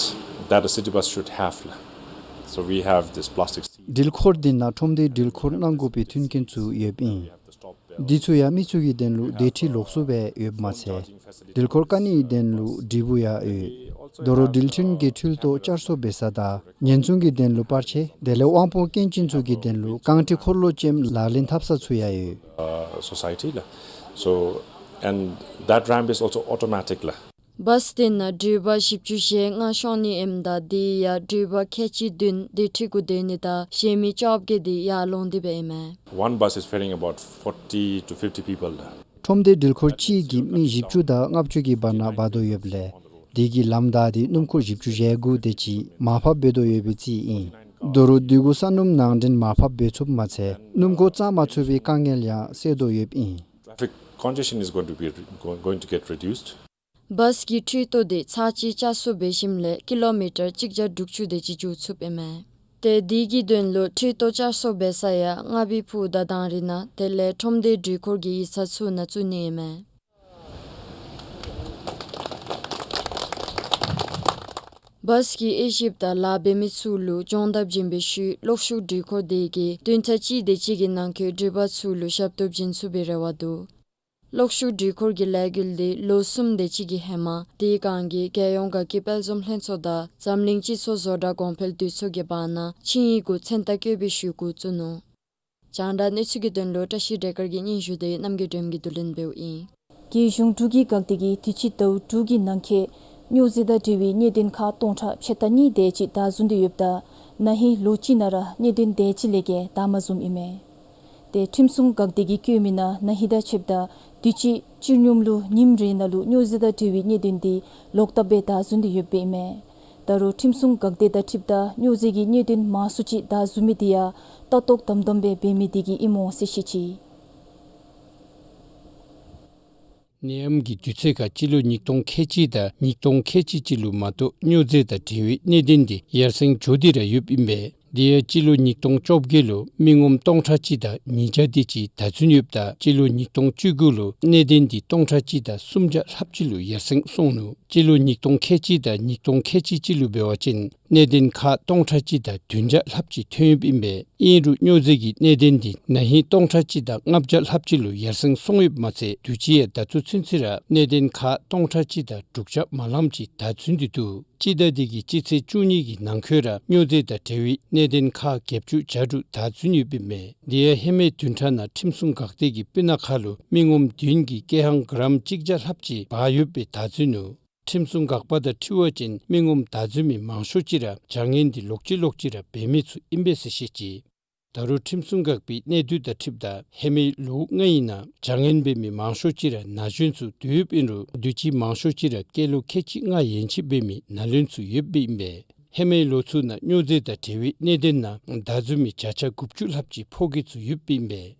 that a city bus should have. So we have this plastic seat. འགྲུལ་འཁོར་དེ་ནང་ཁྲོམ་སྡེའི་འགྲུལ་འཁོར་གནང་དགོ་པའི་མཐུན་རྐྱེན་ཚུ་ཡོདཔ་ཨིན། འདི་ཚུ་ཡང་མི་ཚུ་གི་དོན་ལུ་སྡོད་ཁྲི་ལོགས་སུ་སྦེ་ཡོདཔ་མ་ཚད་འགྲུལ་འཁོར་བཀག་ནིའི་དོན་ལུ་དྲིལ་བུ་ཡང་ཡོད། དོ་རུང་འགྲུལ་འཕྲིན་གྱི་འཕྲུལ་ཏོ་བསྐྱར་གསོ་འབད་ས་དང་ཉེན་སྲུང་གི་དོན་ལུ་པར་ཆས་དེ་ལས་དབང་པོ་སྐྱོན་ཅན་ཚུ་གི་དོན་ལུ་རྐང་ཁྲི་འཁོར་ལོ་ཅནམ་ལག་ལེན་འཐབ་ས་ཚུ་ཡང་ཡོད། Uh, society ལགས། So, and that ramp is also automatic ལགས། བཱས་དེ་ནང་འགྲུལ་པ་བཞི་བཅུ་ཞེ་ལྔ་ཤོང་ནི་ཨིནམ་ད་དེ་ཡང་འགྲུལ་པ་ཁལ་གཅིག་བདུན་དེ་ཁྲི་གུ་སྡོད་ནི་དང་གཞན་མི་བཅོ་བརྒྱད་དེ་ཡར་ལོང་སྟེ་འབདཝ་ཨིན་མས། One bus is ferrying about forty to fifty people ལགས། ཁྲོམ་སྡེ་འགྲུལ་འཁོར་གཅིག་གིས་མི་བཞི་བཅུ་དང་ལྔ་བཅུ་གི་བར་ན་འབག་དོ་ཡོདཔ་ལས་དེ་གི་ལམ་བདའ་སྟེ་སྣུམ་འཁོར་བཞི་བཅུ་ཞེ་དགུ་དེ་ཅིག་མར་ཕབ་འབད་དོ་ཡོད་པའི་རྩིས་ཨིན། དོ་རུང་དེ་གུ་ས་སྣུམ་ནང་འདྲེན་མར་ཕབ་འབད་ཚུགསཔ་མ་ཚད་སྣུམ་འཁོར་བཙང་མ་ཚུགས་པའི་དཀའ་ངལ་ཡང་སེལ་དོ་ཡོདཔ་ཨིན། Traffic congestion is going to be re- go- going to get reduced. བཱས་ཀྱི་འཕྲུལ་ཏོ་དེ་ཚར་གཅིག་བསྐྱར་གསོ་འབད་ཞིནམ་ལས་ཀི་ལོ་མི་ཊར་གཅིག་བརྒྱ་དྲུག་ཅུ་དེ་ཅིག་འགྱོ་ཚུགསཔ་ཨིན་མས། ཏེ་དེ་གི་དོན་ལུ་འཕྲུལ་ཏོ་བསྐྱར་གསོ་འབད་ས་ཡང་རྔ་བའི་ཕུག་དང་དང་རི་ནང་དེ་ལས་ཁྲོམ་སྡེའི་འགྲུལ་འཁོར་གྱི་ཡིག་ཚང་ཚུ་ནང་བཙུགས་ནི་ཨིན་མས། བཱས་ཀྱི་དབྱེ་ཞིབ་དང་ལཱ་འབད་མི་ཚུ་ལུ་སྦྱོང་བརྡར་བྱིན་པའི་ཤུལ་གློག་ཤུགས་འགྲུལ་འཁོར་དེ་གིས་བདུན་ཕྲག་གཅིག་དེ་ཅིག་གི་ནང་འཁོད་འགྲུལ་པ་ཚུ་ལུ་ཞབས་ཏོག་བྱིན་ཚུགས་པའི་རེ་བ་འདུག། གློག་ཤུགས་འགྲུལ་འཁོར་གྱི་ལས་འགུལ་དེ་ལོ་གསུམ་དེ་ཅིག་གི་ཧེ་མ་དེའི་སྒང་གི་རྒྱལ་ཡོངས་དགའ་སྐྱིད་དཔལ་འཛོམས་ལྷན་ཚོགས་དང་འཛམ་གླིང་སྤྱི་ཚོགས་བཟོ་གྲྭ་གོང་འཕེལ་འདུ་ཚོགས་ཀྱི་བར་ན་ཆིངས་ཡིག་གུ་མཚན་རྟགས་བཀོད་པའི་ཤུལ་འགོ་བཙུགས་ནུག། རྒྱང་བསྒྲགས་གནས་ཚུལ་གྱི་དོན་ལུ་བཀྲ་ཤིས་སྒྲོལ་དཀར་གྱི་སྙན་ཞུ་དེ་རྣམ་རྒྱལ་སྒྲོལམ་གྱིས་བསྡུ་ལེན་འབདཝ་ཨིན། རྒྱལ་གཞུང་འབྲུག་གི་འགག་སྡེ་གིས་དུས་ཅི་ཟླཝ་དྲུག་གི་ནང་འཁོད་སྨྱོ་རྫས་དང་འབྲེལ་བའི་གནད་དོན་ཁག་སྟོང་ཕྲག་ཕྱེད་དང་གཉིས་དེ་ཅིག་བདའ་ཟུན་ཏེ་ཡོདཔ་ད་ན་ཧིང་ལོ་གཅིག་ནང་ར་གནད་དོན་དེ་ཅིག་ལས་བརྒལ་བདའ་མ་ཟུནམ་ཨིན་མས། ཏེ་ཁྲིམས་སྲུང་འགག་སྡེ་གིས་བཀོད་མི་ནང་ན་ཧིང་དང་ཕྱདཔ་ད་དུས་ཅི་སྤྱི་སྙོམས་ལུ་ཉིནམ་རེ་ནང་ལུ་སྨྱོ་རྫས་དང་འབྲེལ་བའི་གནད་དོན་དེ་ལོག་བཏབ་སྦེ་བདའ་ཟུན་ཏེ་ཡོདཔ་ཨིན་མས། ད་རུང་ཁྲིམས་སྲུང་འགག་སྡེ་དང་འཁྲིལཝ་ད་སྨྱོ་རྫས་ཀྱི་གནད་དོན་མང་སུ་ཅིག་བདའ་ཟུན་མི་དེ་ཡང་ལྟ་རྟོག་དམ་དམ་སྦེ་འབད་མི་དེ་གིས་ཨིནམ་འོང་ཟེར་བཤད་ཅི། ནད་ཡམས་ཀྱི་དུས་ཚོད་ཁར་སྤྱི་ལོ་ཉིས་སྟོང་ཁལ་གཅིག་དང་ཉིས་སྟོང་ཁལ་གཅིག་གཅིག་ལུ་མ་གཏོགས་སྨྱོ་རྫས་དང་འབྲེལ་བའི་གནད་དོན་དེ་ཡར་སེང་འགྱོ་སྟེ་ར་ཡོདཔ་ཨིན་པས། དེ་ཡང་སྤྱི་ལོ་ཉིས་སྟོང་བཅོ་བརྒྱད་ལུ་མི་ངོམ་སྟོང་ཕྲག་གཅིག་དང་ཉིས་བརྒྱ་དེ་ཅིག་བདའ་ཟུན་ཡོདཔ་ད་སྤྱི་ལོ་ཉིས་སྟོང་བཅུ་དགུ་ལུ་གནད་དོན་དེ་སྟོང་ཕྲག་གཅིག་དང་སུམ་བརྒྱ་ལྷགཔ་ཅིག་ལུ་ཡར་སེང་སོང་ནུག། སྤྱི་ལོ་ཉིས་སྟོང་ཁལ་གཅིག་དང་ཉིས་སྟོང་ཁལ་གཅིག་གཅིག་ལུ་འབད་བ་ཅིན་གནད་དོན་ཁག་སྟོང་ཕྲག་གཅིག་དང་བདུན་བརྒྱ་ལྷགཔ་ཅིག་ཐོན་ཡོདཔ་ཨིན་པས། ཨིན་རུང་སྨྱོ་རྫས་ཀྱི་གནད་དོན་དེ་ན་ཧིང་སྟོང་ཕྲག་གཅིག་དང་ལྔ་བརྒྱ་ལྷགཔ་ཅིག་ལུ་ཡར་སེང་སོང་ཡོདཔ་མ་ཚད་དུས་ཅི་ཡང་ད་ལྟོ་ཚུན་ཚོད་ར་གནད་དོན་ཁག་སྟོང་ཕྲག་གཅིག་དང་དྲུག་བརྒྱ་མ་ལངམ་ཅིག་བདའ་ཟུན་ཏེ་འདུག། སྤྱི་ཟླ་འདི་གི་སྤྱི་ཚེས་བཅུ་གཉིས་ཀྱི་ནང་འཁོད་ར་སྨྱོ་རྫས་དང་འབྲེལ་བའི་གནད་དོན་ཁག་བརྒྱད་ཅུ་གྱ་དྲུག་བདའ་ཟུན་ཡོདཔ་ཨིན་མས། དེ་ཡང་ཧེ་མའི་བདུན་ཕྲག་ནང་ཁྲིམས་སྲུང་འགག་སྡེ་གི་སྤུ་ན་ཁ་ལུ་མི་ངོམ་བདུན་གྱིས་ཀེ་ཧང་གྲམ་གཅིག་བརྒྱ་ལྷགཔ་ཅིག་འབག་ཡོདཔ་སྦེ་བདའ་ཟུན་ནུག། ཁྲིམས་སྲུང་འགག་པ་དང་འཁྲིལ་བ་ཅིན་མི་ངོམ་བདའ་ཟུན་མི་མང་ཤོས་ཅིག་ར་བྱ་ངན་འདི་ལོག་ཅི་ལོག་ཅི་ར་འབད་མི་ཚུ་ཨིན་པས་ཟེར་བཤད་ཅི། ད་རུང་ཁྲིམས་སྲུང་འགག་པའི་གནས་སྡུད་དང་འཁྲིལཝ་ད་ཧེ་མའི་ལོ་ལྔའི་ནང་བྱ་ངན་འབད་མི་མང་ཤོས་ཅིག་ར་ན་གཞོན་ཚུ་འདུས་ཡོདཔ་ཨིན་རུང་དུས་ཅི་མང་ཤོས་ཅིག་ར་སྐྱེས་ལོ་ཁལ་གཅིག་ལྔ་ཡན་ཆད་འབད་མི་ནང་བློན་ཚུ་ཡོདཔ་ཨིན་པས། ཧེ་མའི་ལོ་ཚུ་ནང་སྨྱོ་རྫས་དང་འབྲེལ་བའི་གནད་དོན་ནང་བདའ་འཛུལ་མི་བརྒྱ་ཆ་དགུ་བཅུ་ལྷགཔ་ཅིག་ཕོ་སྐྱེས་ཚུ་ཡོདཔ་ཨིན་པས།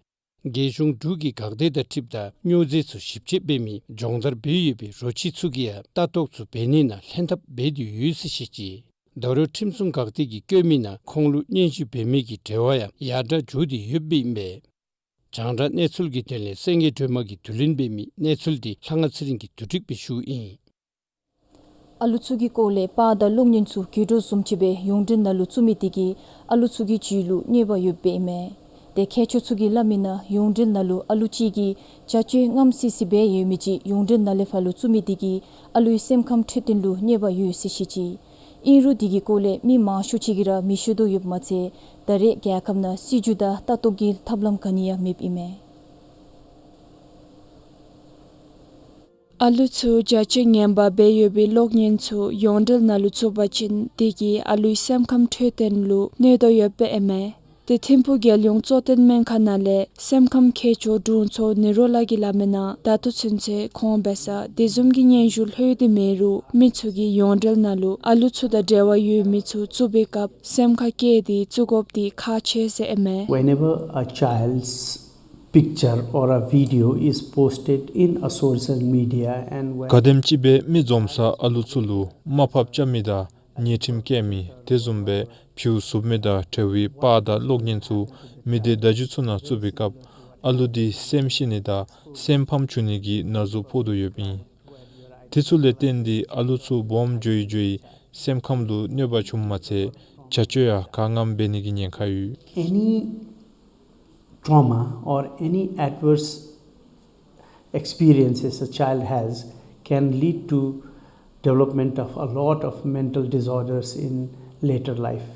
རྒྱལ་གཞུང་འབྲུག་གིས་འགག་སྡེ་དང་འཁྲིལཝ་ད་སྨྱོ་རྫས་ཚུ་ཞིབ་དཔྱད་འབད་མི་སྦྱོང་བརྡར་འབད་ཡོད་པའི་རོ་ཁྱི་ཚུ་གིས་ཡང་ལྟ་རྟོག་ཚུ་འབད་ནི་ནང་ལྷན་ཐབས་འབད་དེ་ཡོད་ཟེར་བཤད་ཅི། ད་རུང་ཁྲིམས་སྲུང་འགག་སྡེ་གིས་བཀོད་མི་ནང་ཁོང་ལུ་སྙན་ཞུ་འབད་མི་གི་འབྲེལ་བ་ཡང་ཡར་དྲག་འགྱོ་སྟེ་ཡོདཔ་ཨིན་པས། རྒྱང་བསྒྲགས་གནས་ཚུལ་གྱི་དོན་ལས་སེང་གེ་སྒྲོལ་མ་གིས་བསྡུ་ལེན་འབད་མི་གནས་ཚུལ་འདི་ལྷ་དབང་ཚེ་རིང་གིས་བསྡུ་སྒྲིག་འབད་ཞུཝ་ཨིན། ཨ་ལུ་ཚུ་གི་སྐོར་ལས་པར་དང་གློག་བརྙན་ཚུ་གྱོད་སྒྲུབ་བཟུམ་ཅིག་སྦེ་ཡོངས་འབྲེལ་ནང་ལུ་བཙུགས་མི་དེ་གིས་ཨ་ལུ་ཚུ་གི་རྒྱུད་ལུ་གནོད་པ་ཡོདཔ་ཨིན་མས། ཏེ་མཁས་མཆོག་ཚུ་གིས་སླབ་མི་ནང་ཡོངས་འབྲེལ་ནང་ལུ་ཨ་ལུ་གཅིག་གིས་བྱ་སྤྱོད་རྔམ་སི་སི་སྦེ་ཡོད་མི་ཅིག་ཡོངས་འབྲེལ་ནང་ལས་ཕར་ལུ་བཙུགས་མི་དེ་གིས་ཨ་ལུའི་སེམས་ཁམས་འཕྲོད་བསྟེན་ལུ་གནོད་པ་ཡོད་ཟེར་བཤད་ཅི། ཨིན་རུང་དེ་གི་སྐོར་ལས་མི་མང་ཤོས་ཅིག་གིས་ར་མི་ཤེས་དོ་ཡོདཔ་མ་ཚད་ད་རེས་རྒྱལ་ཁབ་ནང་སྲིད་བྱུས་དང་ལྟ་རྟོག་གི་ཐབས་ལམ་ག་ནི་ཡང་མེདཔ་ཨིན་མས། ཨ་ལུ་ཚུ་བྱ་སྤྱོད་ངན་པ་འབད་ཡོད་པའི་གློག་བརྙན་ཚུ་ཡོངས་འབྲེལ་ནང་ལུ་བཙུགས་པ་ཅིན་དེ་གིས་ཨ་ལུའི་སེམས་ཁམས་འཕྲོད་བསྟེན་ལུ་གནོད་དོ་ཡོདཔ་ཨིན་མས། ཏེ་ཐིམ་ཕུག་རྒྱལ་ཡོངས་གཙོ་བསྟེན་སྨན་ཁང་ནང་ལས་སེམས་ཁམས་མཁས་མཆོག་དྲུང་འཚོ་ནི་རོ་ལགས་ཀྱིས་སླབ་མི་ནང་ད་ལྟོ་ཚུན་ཚོད་ཁོང་འབད་ས་དེ་བཟུམ་གྱི་སྙན་ཞུ་ལྷོད་དེ་མེད་རུང་མི་ཚུ་གིས་ཡོངས་འབྲེལ་ནང་ལུ་ཨ་ལུ་ཚུ་དང་འབྲེལ་བ་ཡོད་མི་ཚུ་བཙུགས་པའི་སྐབས་སེམས་ཁར་བཀལ་ཏེ་བཙུགས་དགོཔ་དེ་ཁག་ཆེ་ཟེར་ཨིན་མས། Whenever a child's picture or a video is posted in a social media and when ག་དེམ་ཅིག་སྦེ་མི་འཛོམས་སར་ཨ་ལུ་ཚུ་ལུ་དམའ་ཕབ་རྐྱབ་མི་དང་ཉེས་ཁྲིམས་བཀལ་མི་དེ་བཟུམ་སྦེ་བྱིའུ་བཙུགས་མི་དང་འབྲེལ་བའི་པར་དང་གློག་བརྙན་ཚུ་མི་སྡེ་བརྡ་བརྒྱུད་ཚུ་ནང་བཙུགས་པའི་སྐབས་ཨ་ལུ་དེ་སེམས་ཤི་ནི་དང་སེམས་ཕམ་བྱུང་ནི་གི་ན་ཟུག་ཕོག་དོ་ཡོདཔ་ཨིན། དེ་ཚུ་ལས་བརྟེན་ཏེ་ཨ་ལུ་ཚུ་སྦོམ་འགྱོ་ཡི་འགྱོ་ཡི་སེམས་ཁམས་ལུ་གནོད་པ་བྱུངམ་མ་ཚད་བྱ་སྤྱོད་ཡང་ག་ངམ་འབད་ནི་གི་ཉེན་ཁ་ཡོད། Any trauma or any adverse experiences a child has can lead to development of a lot of mental disorders in later life.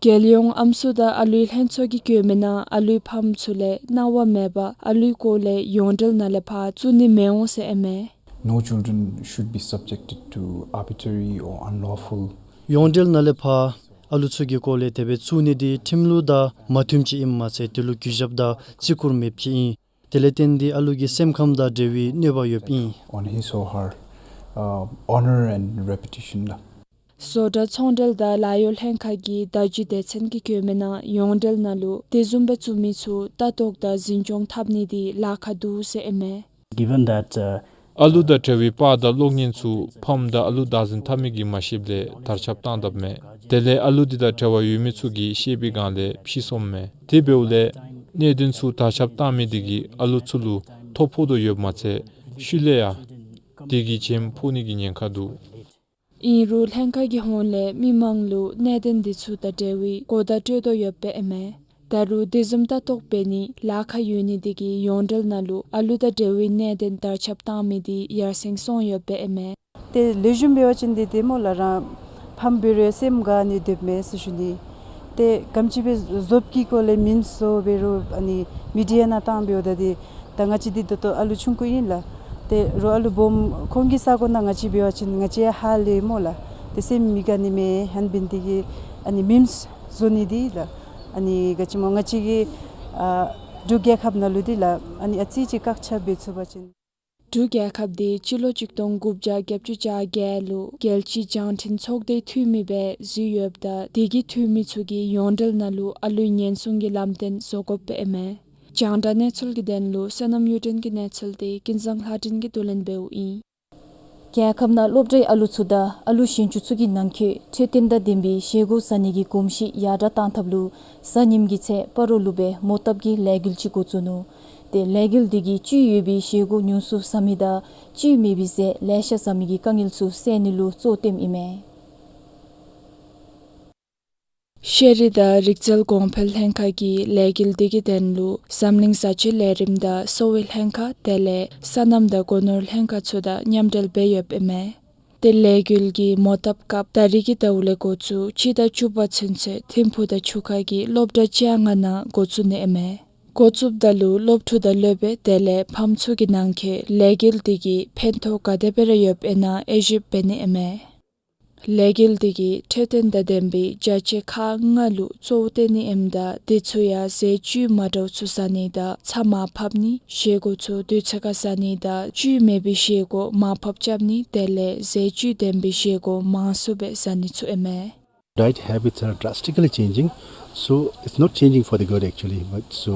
རྒྱལ་ཡོངས་ཨམ་སྲུ་དང་ཨ་ལུའི་ལྷན་ཚོགས་ཀྱིས་བཀོད་མི་ནང་ཨ་ལུའི་ཕམ་ཚུ་ལས་གནང་བ་མེད་པར་ཨ་ལུའི་སྐོར་ལས་ཡོངས་འབྲེལ་ནང་ལས་ཕར་བཙུགས་ནི་མི་འོང་ཟེར་ཨིན་མས། No children should be subjected to arbitrary or unlawful ཡོངས་འབྲེལ་ནང་ལས་ཕར་ཨ་ལུ་ཚུ་གི་སྐོར་ལས་དེ་སྦེ་བཙུགས་ནི་དེ་ཁྲིམས་ལུགས་དང་མ་མཐུནམ་ཅིག་ཨིནམ་མ་ཚད་དེ་ལུ་གུས་ཞབས་དང་བརྩི་བཀུར་མེདཔ་ཅིག་ཨིན། དེ་ལས་བརྟེན་ཏེ་ཨ་ལུ་གི་སེམས་ཁམས་དང་འབྲེལ་བའི་གནོད་པ་ཡོདཔ་ཨིན། on his or her, uh, honor and reputation ལགས། བཟོ་གྲྭ་ཚོང་འབྲེལ་དང་ལཱ་གཡོག་ལྷན་ཁག་གི་བརྡ་བརྒྱུད་སྡེ་ཚན་གྱིས་བཀོད་མི་ནང་ཡོངས་འབྲེལ་ནང་ལུ་དེ་བཟུམ་སྦེ་བཙུགས་མི་ཚུ་ལྟ་རྟོག་དང་འཛིན་སྐྱོང་འཐབ་ནི་དེ་ལཱ་ཁག་འདུག་ཟེར་ཨིན་མས། Given that, uh, ཨ་ལུ་དང་འབྲེལ་བའི་པར་དང་གློག་བརྙན་ཚུ་ཕམ་དང་ཨ་ལུ་བདག་འཛིན་འཐབ་མི་གིས་མ་ཤེསཔ་ལས་དར་ཁྱབ་བཏང་དཔ་མས། དེ་ལས་ཨ་ལུ་དེ་དང་འབྲེལ་བ་ཡོད་མི་ཚུ་གིས་ཤེས་པའི་སྒང་ལས་ཕྱིས་སོངམ་མས། དེ་འབདཝ་ལས་གནད་དོན་ཚུ་དར་ཁྱབ་བཏང་མི་དེ་གིས་ཨ་ལུ་ཚུ་ལུ་ཐོ་ཕོག་དོ་ཡོདཔ་མ་ཚད་ཤུལ་ལས་ཡང་དེ་གིས་ཇེམ་ཕོག་ནི་གི་ཉེན་ཁ་འདུག། ཨིན་རུང་ལྷན་ཁག་གི་ཧོངས་ལས་མི་མང་ལུ་གནད་དོན་འདི་ཚུ་དང་འབྲེལ་བའི་གོ་བརྡ་སྤྲོད་དོ་ཡོདཔ་ཨིན་མས། ད་རུང་དེ་བཟུམ་ལྟ་རྟོག་འབད་ནི་ལཱ་ཁག་ཡོད་ནི་དེ་གིས་ཡོངས་འབྲེལ་ནང་ལུ་ཨ་ལུ་དང་འབྲེལ་བའི་གནད་དོན་དར་ཁྱབ་བཏང་མི་དེ་ཡར་སེང་སོང་ཡོདཔ་ཨིན་མས། ཏེ་ལེགས་ཤོམ་འབད་བ་ཅིན་འདི་ཏེ་སྨོ་ལགས་རང་ཕམ་འབད་རུང་སེམས་དགའ་ནི་སྡོདཔ་མས་ཟེར་ཞུ་ནི། ཏེ་ག་དེམ་ཅིག་སྦེ་བཟོཔ་ཀྱི་སྐོར་ལས་མིམསི་བཟོ་འབད་རུང་ཨ་ནི་མི་ཌི་ཡ་ནང་བཏང་འབདཝ་ད་འདི་ད་ང་བཅས་འདི་ད་ལྟོ་ཨ་ལུ་ཆུང་ཀུ་ཨིན་ལགས། ཏེ་རོགས་ཨ་ལུ་སྦོམ་ཁོང་གི་ས་གོ་ནང་ང་བཅས་འབད་བ་ཅིན་ང་བཅས་ཧ་ལས་སྨོ་ལགས། ཏེ་སེམས་མི་དགའ་ནི་མས། ཧེན་འབད་ནི་དེ་གིས་ཨ་ནི་མིམསི་བཟོ་ནི་འདི་ལགས། ཨ་ནི་ག་ཅི་སྨོ་ང་བཅས་ཀྱི་ཨ་འབྲུག་རྒྱལ་ཁབ་ནང་ལུ་འདི་ལགས་ཨ་ནི་ཨ་ཙི་ཅིག་བཀག་ཆ་འབད་ཚུགས་པ་ཅིན། འབྲུག་རྒྱལ་ཁབ་འདི་སྤྱི་ལོ་གཅིག་སྟོང་དགུ་བརྒྱ་བརྒྱད་ཅུ་གྱ་བརྒྱད་ལུ་རྒྱལ་སྤྱིའི་རྒྱང་འཕྲིན་ཚོགས་སྡེའི་འཐུས་མི་སྦེ་འཛུལ་ཡོདཔ་ད་དེ་གི་འཐུས་མི་ཚུ་གིས་ཡོངས་འབྲེལ་ནང་ལུ་ཨ་ལུའི་ཉེན་སྲུང་གི་ལམ་སྟོན་བཟོ་དགོཔ་ཨིན་མས། རྒྱང་བསྒྲགས་གནས་ཚུལ་གྱི་དོན་ལུ་བསོད་ནམས་གཡུ་སྒྲོན་གྱི་གནས་ཚུལ་དེ་ཀུན་བཟང་ལྷ་སྒྲོན་གྱིས་བསྡུ་ལེན་འབདཝ་ཨིན། རྒྱལ་ཁབ་ནང་སློབ་གྲྭའི་ཨ་ལུ་ཚུ་དང་ཨ་ལུ་གཞོན་ཆུང་ཚུ་གི་ནང་འཁོད་འཕྲོད་བསྟེན་དང་ལྡན་པའི་བཞེས་སྒོ་ཟ་ནི་གི་གོམས་གཤིས་ཡར་དྲག་གཏང་ཐབས་ལུ་གཟའ་ཉིམ་གྱི་ཚེ་སྤ་རོ་ལུ་སྦེ་མོ་བཏབ་ཀྱི་ལས་འགུལ་ཅིག་འགོ་བཙུགས་ནུག། ཏེ་ལས་འགུལ་འདི་གིས་བཅུད་ཡོད་པའི་བཞེས་སྒོ་ཉུང་སུ་ཟ་མི་དང་བཅུད་མེད་པའི་ཟས་ལེ་ཤ་ཟ་མི་གི་དཀའ་ངལ་ཚུ་སེལ་ནི་ལུ་གཙོ་བཏོནམ་ཨིན་མས། ཤེས་རིག་དང་རིག་རྩལ་གོང་འཕེལ་ལྷན་ཁག་གིས་ལས་འགུལ་འདི་གི་དོན་ལུ་འཛམ་གླིང་བཟའ་སྤྱོད་ལས་རིམ་དང་གསོ་བའི་ལྷན་ཁག་དེ་ལས་སོ་ནམ་དང་སྒོ་ནོར་ལྷན་ཁག་ཚུ་དང་མཉམ་འབྲེལ་འབད་ཡོདཔ་ཨིན་མས། ཏེ་ལས་འགུལ་གྱི་མོ་བཏབ་སྐབས་ད་རིས་ཀྱི་ཟླཝ་ལས་འགོ་བཙུགས་སྤྱི་ཟླ་བཅུ་པ་ཚུན་ཚོད་ཐིམ་ཕུག་དང་ཆུ་ཁ་གི་སློབ་གྲྭ་བཅོ་ལྔ་ནང་འགོ་བཙུགས་ནི་ཨིན་མས། འགོ་བཙུགསཔ་ད་ལུ་སློབ་ཕྲུག་དང་སློབ་དཔོན་དེ་ལས་ཕམ་ཚུ་གི་ནང་འཁོད་ལས་འགུལ་འདི་གིས་ཕན་ཐོགས་ག་དེ་སྦེ་ར་ཡོདཔ་ཨིན་ན་དབྱེ་ཞིབ་འབད་ནི་ཨིན་མས། ལས་འགུལ་འདི་གིས་འཕྲོད་བསྟེན་དང་ལྡན་པའི་བྱ་སྤྱོད་ཁག་ལྔ་ལུ་གཙོ་བོ་བཏོན་ནི་ཨིནམ་ད་དེ་ཚུ་ཡང་ཟས་བཅུད་མ་འདྲཝ་ཚུ་ཟ་ནི་དང་ཚྭ་མར་ཕབ་ནི་བཞེས་སྒོ་ཚུ་དུས་ཚོད་ཁར་ཟ་ནི་དང་བཅུད་མེད་པའི་བཞེས་སྒོ་མར་ཕབ་རྐྱབ་ནི་དེ་ལས་ཟས་བཅུད་ལྡན་པའི་བཞེས་སྒོ་མང་སུ་སྦེ་ཟ་ནི་ཚུ་ཨིན་མས། Diet habits are drastically changing, so it's not changing for the good actually, but so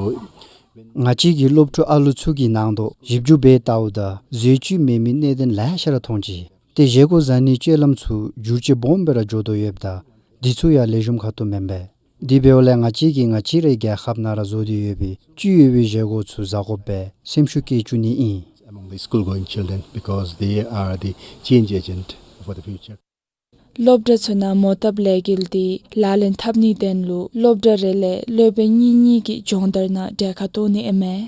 ང་བཅས་ཀྱི་སློབ་ཕྲུག་ཨ་ལུ་ཚུ་གི་ནང་དོག་ཞིབ་འཇུག་འབད་བལྟཝ་ད་ཟས་བཅུད་མེད་མི་གནད་དོན་ལེ་ཤ་ར་མཐོང་ཅི། ཏེ་བཞེས་སྒོ་ཟ་ནིའི་སྤྱོད་ལམ་ཚུ་འགྱུར་བཅོས་སྦོམ་སྦེ་ར་འགྱོ་དོ་ཡོདཔ་ད་འདི་ཚུ་ཡང་ལེགས་ཤོམ་ཁ་ཐུག་མེན་པས། དེ་འབདཝ་ལས་ང་བཅས་ཀྱིས་ང་བཅས་རའི་རྒྱལ་ཁབ་ནང་ར་བཟོ་སྟེ་ཡོད་པའི་བཅུད་ཡོད་པའི་བཞེས་སྒོ་ཚུ་ཟ་དགོ་པའི་སེམས་ཤུགས་བསྐྱེད་བཅུག་ནི་ཨིན། Among the school going children, because they are the change agent for the future. སློབ་གྲྭ་ཚུ་ནང་མོ་བཏབ་ལས་འགུལ་འདི་ལག་ལེན་འཐབ་ནིའི་དོན་ལུ་སློབ་གྲྭ་རེ་ལས་སློབ་དཔོན་གཉིས་གཉིས་ཀྱིས་སྦྱོང་བརྡར་ནང་གྲལ་ཁར་གཏོགས་ནི་ཨིན་མས།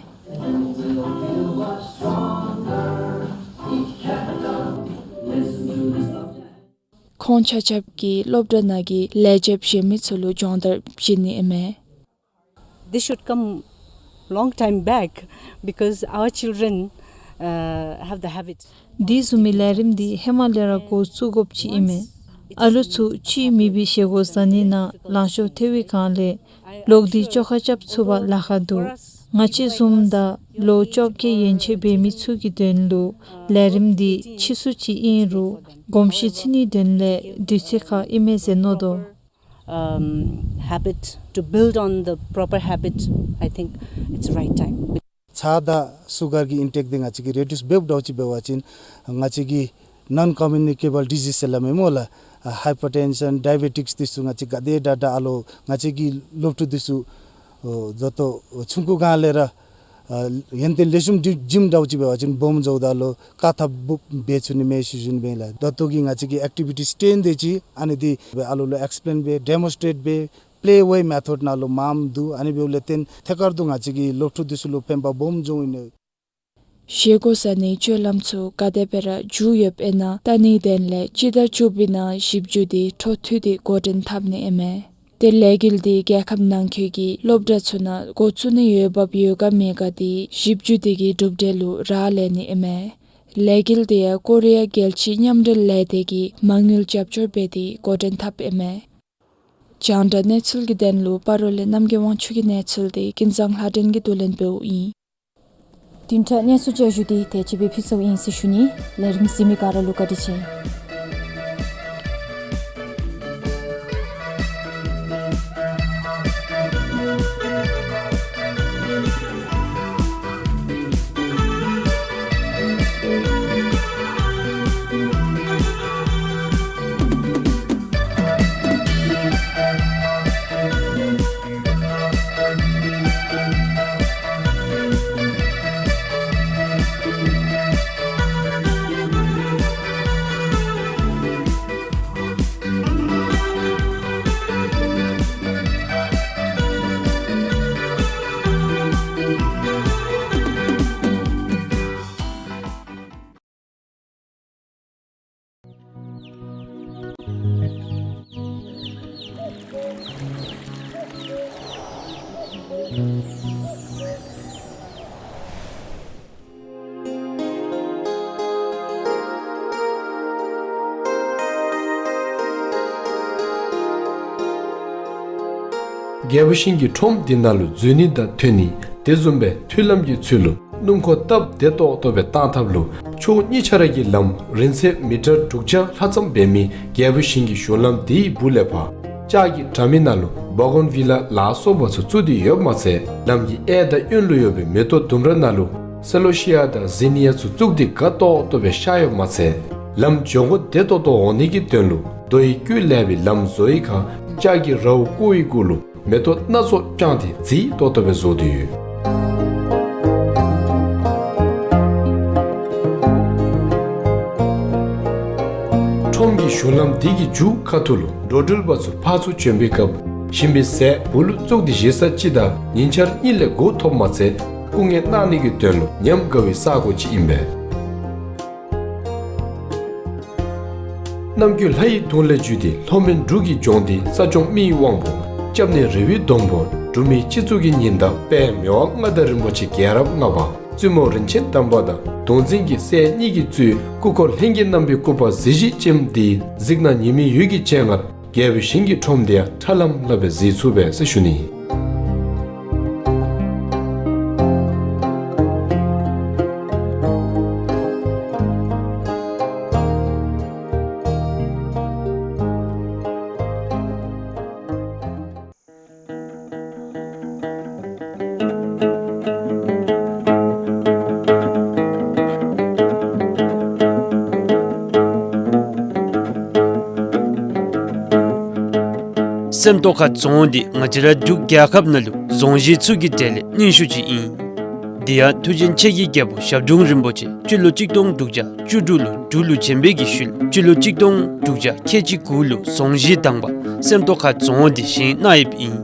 ཁོང་ཆ་ཁྱབ་ཀྱིས་སློབ་གྲྭ་ནང་གི་ལས་བྱེདཔ་གཞན་མི་ཚུ་ལུ་སྦྱོང་བརྡར་བྱིན་ནི་ཨིན་མས། This should come long time back because our children, uh, have the habit. འདི་བཟུམ་མའི་ལས་རིམ་འདི་ཧེ་མ་ལས་ར་འགོ་བཙུགས་དགོཔ་ཅིག་ཨིན་མས། ཨ་ལུ་ཚུ་བཅུད་མེད་པའི་བཞེས་སྒོ་ཟ་ནི་ནང་ལང་ཤོར་ཐལ་བའི་སྒང་ལས་ལོག་སྟེ་བཅོ་ཁ་རྐྱབ་ཚུགས་པར་ལཱ་ཁག་འདུག། ང་བཅས་བཟུམ་དང་ལོ་བཅོ་བརྒྱད་ཡན་ཆད་འབད་མི་ཚུ་གི་དོན་ལུ་ལས་རིམ་འདི་ཕྱིས་སུ་ཅིག་ཨིན་རུང་གོམས་གཤིས་ཚུད་ནིའི་དོན་ལས་དུས་ཚོད་ཁར་ཨིན་མས་ཟེར་མནོ་དོ། Um, habit, to build on the proper habit, I think it's right time. ཚྭ་དང་སུ་གར་གྱི་ཨིན་ཊེཀ་འདི་ང་བཅས་ཀྱིས་རི་ཌིའུསི་འབདཝ་འདྲཝ་ཅིག་འབད་བ་ཅིན་ང་བཅས་ཀྱི་ནོན་ཀོ་མིའུ་ནི་ཀེ་བཱལ་ཌི་ཛིསི་ཟེར་སླབ་མས་སྨོ་ལགས། ཨ་ཧའི་པར་ཊེན་ཤཱན་ཌའི་བེ་ཊིཀསི་འདི་ཚུ་ང་བཅས་ག་དེ་དྲག་དྲག་ཨ་ལོ་ང་བཅས་ཀྱི་སློབ་ཕྲུག་འདི་ཚུ་ཨོ་ད་ལྟོ་ཆུང་ཀུ་སྒང་ལས་ར་ཨ་ཡོན་ཏན་ལེགས་ཤོམ་འགྲིམ་འགྲིམ་འདྲཝ་ཅིག་འབད་བ་ཅིན་སྦོམ་འགྱོཝ་ད་ལུ་དཀའ་ཐུབ་སྦེ་ཚུགས་ནི་མས་ཟེར་ཞུ་ནི་ཨིན་ལགས། ད་ལྟོ་གི་ང་བཅས་ཀྱི་ཨེཀ་ཊི་བི་ཊིསི་སྟོན་ཏེ་ཅིག་ཨ་ནི་འདི་སྦེ་ཨ་ལོ་ལུ་ཨེཀསི་པི་ལེན་འབད་ཌེ་མོན་སི་ཊྲེཊ་འབད་པེ་ལེ་ཝེ་མེ་ཐོཌ་ནང་ལུ་མངམ་འདུག། ཨ་ནི་འབདཝ་ལས་བརྟེན་ཐད་ཀར་དུ་ང་བཅས་ཀྱི་སློབ་ཕྲུག་འདི་ཚུ་ལུ་ཕན་པ་སྦོམ་འབྱུང་ནི་ཨིན། བཞེས་སྒོ་ཟ་ནིའི་སྤྱོད་ལམ་ཚུ་ག་དེ་སྦེ་ར་འགྱུར་ཡོདཔ་ཨིན་ན་བལྟ་ནིའི་དོན་ལས་སྤྱི་ཟླ་བཅུ་པའི་ནང་ཞིབ་འཇུག་འདི་འཕྲོ་མཐུད་དེ་འགོ་འདྲེན་འཐབ་ནི་ཨིན་མས། ཏེ་ལས་འགུལ་འདི་རྒྱལ་ཁབ་ནང་འཁོད་ཀྱི་སློབ་གྲྭ་ཚུ་ནང་འགོ་བཙུགས་ནི་འོས་འབབ་ཡོད་ག་མེད་ག་འདི་ཞིབ་འཇུག་འདི་གི་གྲུབ་འབྲས་ལུ་རག་ལས་ནི་ཨིན་མས། ལས་འགུལ་འདི་ཡང་ཀོ་རི་ཡ་རྒྱལ་སྤྱིའི་མཉམ་འབྲེལ་ལས་སྡེ་གིས་མ་དངུལ་རྒྱབ་སྐྱོར་འབད་དེ་འགོ་འདྲེན་འཐབ་ཨིན་མས། རྒྱང་བསྒྲགས་གནས་ཚུལ་གྱི་དོན་ལུ་སྤ་རོ་ལས་རྣམ་རྒྱལ་དབང་ཕྱུག་གི་གནས་ཚུལ་འདི་ཀུན་བཟང་ལྷ་སྒྲོན་གྱིས་བསྡུ་ལེན་འབདཝ་ཨིན། བདུན་ཕྲག་གནས་ཚུལ་བསྐྱར་ཞུ་འདི་དེ་ཅིག་སྦེ་ཕུལ་ཚརཝ་ཨིན་ཟེར་ཞུ་ནི། ལས་རིམ་གཟིགས་མི་ག་ར་ལུ་བཀའ་དྲིན་ཆེ། རྒྱལ་པོ་ཤིང་གི་ཁྲོམ་འདི་ནང་ལུ་འཛུལ་ནི་དང་ཐོན་ནི་དེ་བཟུམ་སྦེ་མཐུན་ལམ་གྱི་ཚུལ་ལུ་སྣུམ་འཁོར་སྟབས་བདེ་ཏོག་ཏོ་སྦེ་བཏང་ཐབས་ལུ་ཕྱོགས་གཉིས་ཆ་ར་གི་ལམ་རིང་ཚད་མི་ཊར་དྲུག་བརྒྱ་ལྷག་ཙམ་འབད་མི་རྒྱལ་པོ་ཤིང་གི་གཞུང་ལམ་དེའི་སྦུག་ལས་ཕར་ལྕགས་ཀྱི་དྲ་མིག་ནང་ལུ་བ་གོན་བི་ལ་ལ་སོགས་པ་ཚུ་བཙུགས་ཏེ་ཡོདཔ་མ་ཚད་ལམ་གྱི་གཡས་དང་གཡོན་ལུ་ཡོད་པའི་མེ་ཏོག་ལྡུམ་ར་ནང་ལུ་སེ་ལོ་ཤི་ཡ་དང་ཟི་ནི་ཡ་ཚུ་བཙུགས་ཏེ་དགའ་ཏོག་ཏོ་སྦེ་ཤར་ཡོདཔ་མ་ཚད་ལམ་འགྱོ་སྒོ་བདེ་ཏོག་ཏོ་འོང་ནི་གི་དོན་ལུ་རྡོ་ཡི་སྐུད་ལས་པའི་ལམ་བཟོ་བའི་ཁར་ལྕགས་ཀྱི་རཝ་བརྐོ་བའི་གུ་ལུ་མེ་ཏོག་སྣ་ཚོགས་དཔྱངས་ཏེ་མཛེས་ཏོག་ཏོ་སྦེ་བཟོ་སྟེ་ཡོད། ཁྲོམ་གྱི་གཞུང་ལམ་འདི་གི་མཇུག་ཁ་ཐུག་ལུ་འགྲོ་འགྲུལ་པ་ཚུ་ཕར་ཚུར་བྱོན་པའི་སྐབས་ཞིང་པའི་ཟས་སྦུག་ལུ་བཙུགས་ཏེ་བཞེས་ས་ཅིག་དང་ཉིན་འཆར་གཉིས་ལས་འགོ་ཐོབ་མ་ཚད་སྐུ་ངལ་གནང་ནི་གི་དོན་ལུ་ཉམས་དགའ་བའི་ས་གོ་ཅིག་ཨིན་པས། ནམ་རྒྱུན་ལྷ་ཡི་གདུང་ལས་བརྒྱུད་དེ་ལྷོ་མོན་འབྲུག་གི་ལྗོངས་འདི་ས་སྐྱོང་མི་ཡི་དབང་པོ། སྐྱབས་གནས་རི་བོའི་སྡོང་པོ། འབྲུག་མིའི་སྤྱི་གཙུག་གི་ཉི་ཟླ་དཔལ་མི་དབང་མངའ་བདག་རིན་པོ་ཆེ་རྒྱལ་རབས་ལྔ་པ། བཙུན་མོ་རིན་ཆེན་དམ་པ་དང་གདུང་འཛིན་གྱི་སྲས་གཉིས་ཀྱིས་གཙོས་སྐུ་འཁོར་ལྷན་རྒྱས་རྣམ་པའི་སྐུ་པར་གཟི་བརྗིད་ཅན་འདི་གཟིགས་ན་ཉི་མའི་འོད་ཀྱི་སྤྱན་སྔར་རྒྱལ་པོའི་ཞིང་གི་ཁྲོམ་དེ་ཡང་ཁྲ་ལམ་ལམ་སྦེ་གཟིགས་ཚུགས་པས་ཟེར་ཞུ་ནི། སེམས་རྟོགས་ཁ་རྫོང་འདི་ང་བཅས་ར་འབྲུག་རྒྱལ་ཁབ་ནང་ལུ་རྫོང་གཞི་ཚུ་གི་གྲས་ལས་རྙིང་ཤོས་ཅིག་ཨིན། དེ་ཡང་མཐུ་ཆེན་ཆེ་རྒྱལ་རྒྱལ་པོ་ཞབས་དྲུང་རིན་པོ་ཆེ་སྤྱི་ལོ་གཅིག་སྟོང་དྲུག་བརྒྱ་བཅུ་དྲུག་ལུ་འབྲུག་ལུ་བྱོན་པའི་གི་ཤུལ་སྤྱི་ལོ་གཅིག་སྟོང་དྲུག་བརྒྱ་ཁལ་གཅིག་དགུ་ལུ་རྫོང་གཞི་དང་པ་སེམས་རྟོགས་ཁ་རྫོང་འདི་བཞེངས་གནང་ཡོདཔ་ཨིན།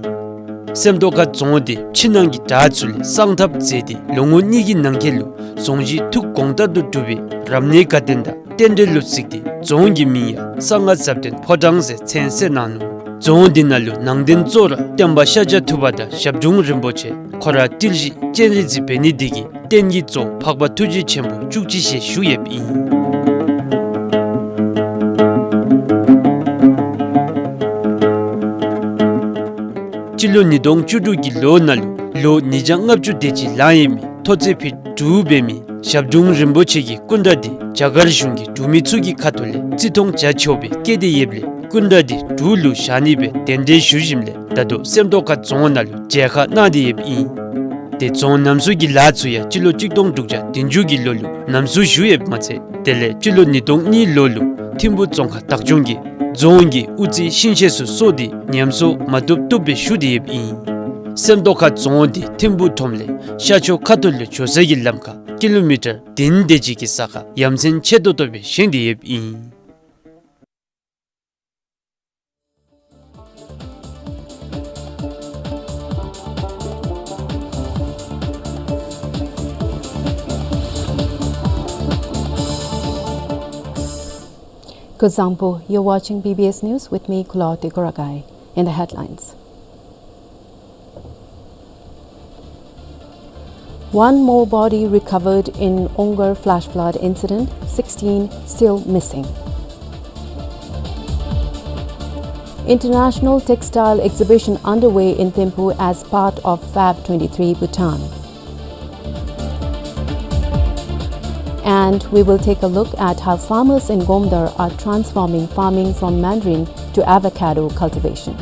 སེམས་རྟོགས་ཁ་རྫོང་འདི་ཕྱི་ནང་གི་བྲག་ཚུ་ལས་གསང་ཐབས་མཛད་དེ་ལོ་ངོ་གཉིས་ཀྱི་ནང་འཁོད་ལུ་རྫོང་གཞི་ཐུགས་དགོངས་ལྟར་དུ་གྲུབ་པའི་རབ་གནས་དགའ་སྟོན་དང་རྟེན་འབྲེལ་ལུ་གཟིགས་ཏེ་རྫོང་གི་མིང་ཡང་གསང་སྔགས་ཟབ་དོན་ཕོ་བྲང་ཟེར་མཚན་གསོལ་གནང་ནུག། རྫོང་འདི་ནང་ལུ་ནང་རྟེན་གཙོ་བོ་ར་སྟོན་པ་ཤཱཀྱ་ཐུབ་པ་དང་ཞབས་དྲུང་རིན་པོ་ཆེ་ཁོ་ར་ཏིལ་བཞི་སྤྱན་རས་གཟིགས་འབད་ནི་འདི་གིས་རྟེན་གྱི་གཙོ་བོ་འཕགས་པ་ཐུགས་རྗེ་ཆེན་པོ་བཅུ་གཅིག་ཞལ་བཞུགས་ཡོདཔ་ཨིན། སྤྱི་ལོ་ཉིས་སྟོང་བཅུ་དྲུག་གི་ལོ་ནང་ལུ་ལོ་ཉིས་བརྒྱ་ལྔ་བཅུ་དེ་ཅིག་ལང་ཡོད་མི་མཐོ་ཚད་ཕིཊ་དྲུག་འབད་མི་ཞབས་དྲུང་རིན་པོ་ཆེ་གི་སྐུ་འདྲ་འདི་རྒྱ་གར་གཞུང་གིས་འབྲུག་མི་ཚུ་གི་ཁ་ཐུག་ལས་བརྩི་མཐོང་བྱ་ཆོག་པའི་བཀོད་དེ་ཡོདཔ་ལས་སྐུ་འདྲ་འདི་འབྲུག་ལུ་བཞག་ནི་སྦེ་གདན་འདྲེན་ཞུ་ཞིནམ་ལས་ད་ལྟོ་སེམས་རྟོགས་ཁ་རྫོང་ནང་ལུ་མཇལ་ཁ་གནང་སྟེ་ཡོདཔ་ཨིན། དེ་རྫོང་རྣམ་གསུམ་གྱི་ལཱ་ཚུ་ཡང་སྤྱི་ལོ་གཅིག་སྟོང་དྲུག་བརྒྱ་བདུན་ཅུ་གི་ལོ་ལུ་རྣམ་གསུམ་ཞུ་ཡོདཔ་མ་ཚད་དེ་ལས་སྤྱི་ལོ་ཉིས་སྟོང་གཉིས་ལོ་ལུ་ཐིམ་ཕུ་རྫོང་ཁག་བདག་སྐྱོང་གིས་རྫོང་གི་དབུ་རྩེ་ཤིང་ཤེད་ཚུ་གསོ་སྟེ་ཉམས་གསོ་མ་བཏུབ་བཏུབ་སྦེ་ཞུ་སྟེ་ཡོདཔ་ཨིན། སེམས་རྟོགས་ཁ་རྫོང་འདི་ཐིམ་ཕུ་ཁྲོམ་ལས་ཤར་ཕྱོགས་ཁ་ཐུག་ལུ་འགྱོ་ས་གི་ལམ་ཁར་ཀི་ལོ་མི་ཊར་བདུན་དེ་ཅིག་གི་ས་ཁར་ཡ་མཚན་ཆེ་ཏོག་ཏོ་སྦེ་བཞེངས་ཏེ་ཡོདཔ་ཨིན། Kuzuzangpo, you're watching B B S News with me, Kulaw Tekoragai. In the headlines. One more body recovered in Ongar flash flood incident, sixteen still missing. International textile exhibition underway in Thimphu as part of Fab twenty-three Bhutan. And we will take a look at how farmers in Gomdar are transforming farming from mandarin to avocado cultivation.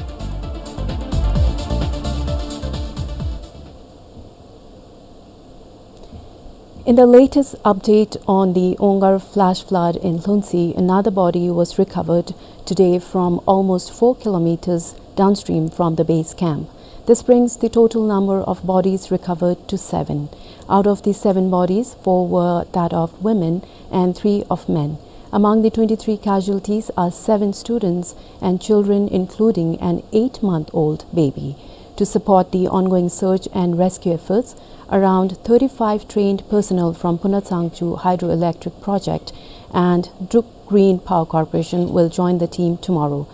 In the latest update on the Ongar flash flood in Lhuentse, another body was recovered today from almost four kilometers downstream from the base camp. This brings the total number of bodies recovered to seven. Out of the seven bodies, four were that of women and three of men. Among the twenty-three casualties are seven students and children, including an eight-month-old baby. To support the ongoing search and rescue efforts, around thirty-five trained personnel from Phunatsangchu Hydroelectric Project and Druk Green Power Corporation will join the team tomorrow.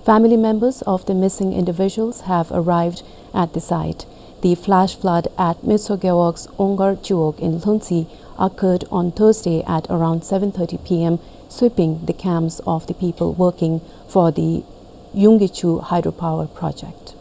Family members of the missing individuals have arrived at the site. The flash flood at Myitsone Gewog's Ongar Chiwog in Lhuentse occurred on Thursday at around seven thirty P M, sweeping the camps of the people working for the Yungkichu hydropower project.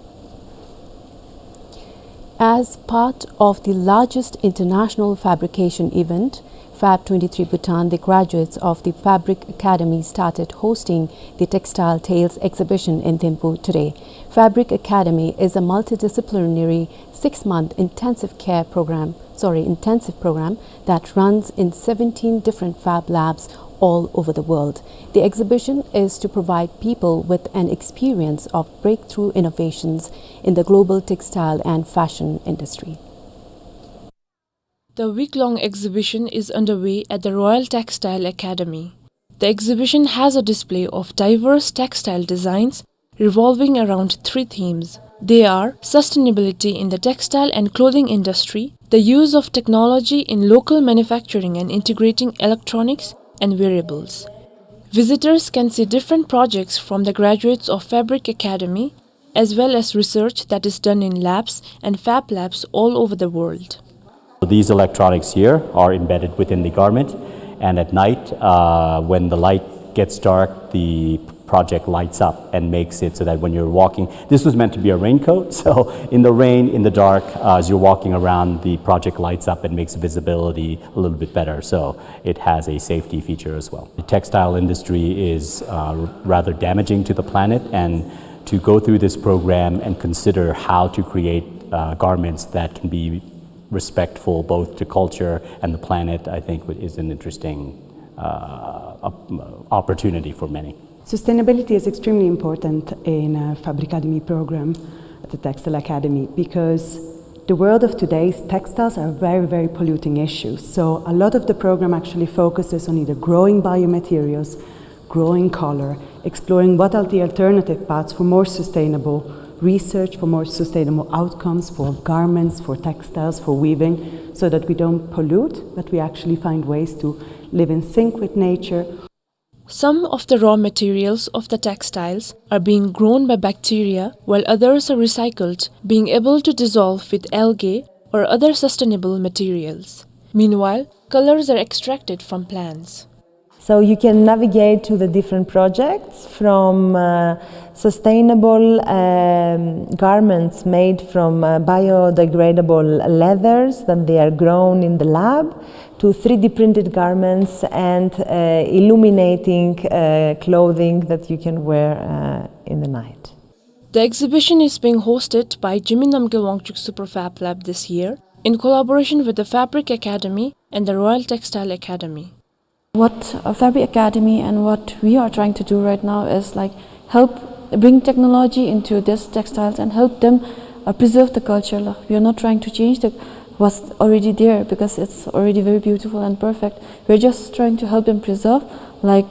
As part of the largest international fabrication event, Fab twenty-three Bhutan, the graduates of the Fabric Academy started hosting the Textile Tales exhibition in Thimphu today. Fabric Academy is a multidisciplinary six-month intensive care program, sorry, intensive program that runs in seventeen different fab labs all over the world. The exhibition is to provide people with an experience of breakthrough innovations in the global textile and fashion industry. The week-long exhibition is underway at the Royal Textile Academy. The exhibition has a display of diverse textile designs revolving around three themes. They are sustainability in the textile and clothing industry, the use of technology in local manufacturing and integrating electronics and wearables. Visitors can see different projects from the graduates of Fabric Academy, as well as research that is done in labs and fab labs all over the world. These electronics here are embedded within the garment, and at night, uh, when the light gets dark, the project lights up and makes it so that when you're walking, this was meant to be a raincoat, so in the rain, in the dark, uh, as you're walking around, the project lights up and makes visibility a little bit better. So it has a safety feature as well. The textile industry is, uh, rather damaging to the planet, and to go through this program and consider how to create, uh, garments that can be respectful both to culture and the planet, I think, is an interesting, uh, op-, opportunity for many. Sustainability is extremely important in, uh, Fabricademy program at the Textile Academy because the world of today's textiles are very, very polluting issues. So a lot of the program actually focuses on either growing biomaterials, growing color, exploring what are the alternative paths for more sustainable research, for more sustainable outcomes, for garments, for textiles, for weaving, so that we don't pollute, but we actually find ways to live in sync with nature. Some of the raw materials of the textiles are being grown by bacteria, while others are recycled, being able to dissolve with algae or other sustainable materials. Meanwhile, colors are extracted from plants. So you can navigate to the different projects from, uh, sustainable, um, garments made from, uh, biodegradable leathers that they are grown in the lab to three D printed garments and, uh, illuminating, uh, clothing that you can wear, uh, in the night. The exhibition is being hosted by Jigme Namgyel Wangchuk Superfab Lab this year in collaboration with the Fabric Academy and the Royal Textile Academy. What, uh, Fabric Academy and what we are trying to do right now is, like, help bring technology into this textiles and help them, uh, preserve the culture. Like, we are not trying to change the, what's already there because it's already very beautiful and perfect. We're just trying to help them preserve, like,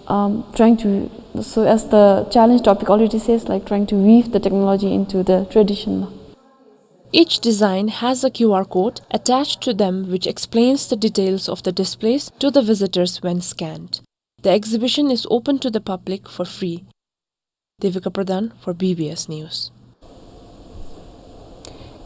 um, trying to, so as the challenge topic already says, like, trying to weave the technology into the tradition. Each design has a Q R code attached to them which explains the details of the displays to the visitors when scanned. The exhibition is open to the public for free. Devika Pradhan for B B S News.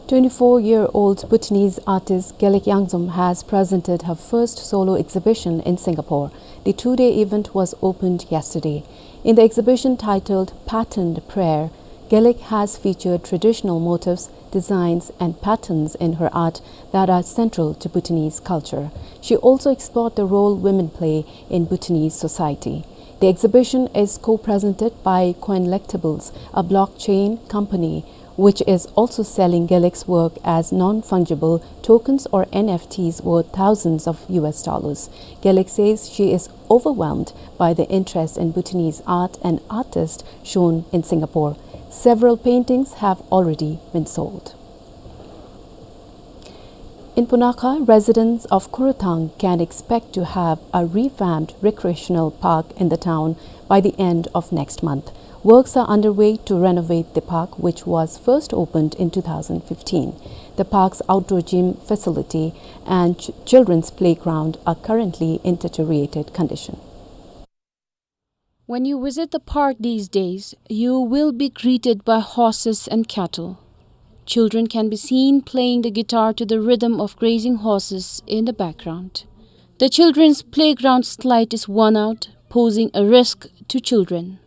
Twenty-four-year-old Bhutanese artist Gelek Yangzom has presented her first solo exhibition in Singapore. The two-day event was opened yesterday. In the exhibition titled Patterned Prayer, Gelek has featured traditional motifs, designs, and patterns in her art that are central to Bhutanese culture. She also explored the role women play in Bhutanese society. The exhibition is co-presented by Coinlectables, a blockchain company, which is also selling Gelek's work as non-fungible tokens or N F Ts worth thousands of U S dollars. Gelek says she is overwhelmed by the interest in Bhutanese art and artists shown in Singapore. Several paintings have already been sold. In Punakha, residents of Khurthang can expect to have a revamped recreational park in the town by the end of next month. Works are underway to renovate the park, which was first opened in two thousand fifteen. The park's outdoor gym facility and ch-, children's playground are currently in deteriorated condition. When you visit the park these days, you will be greeted by horses and cattle. Children can be seen playing the guitar to the rhythm of grazing horses in the background. The children's playground slide is worn out, posing a risk to children.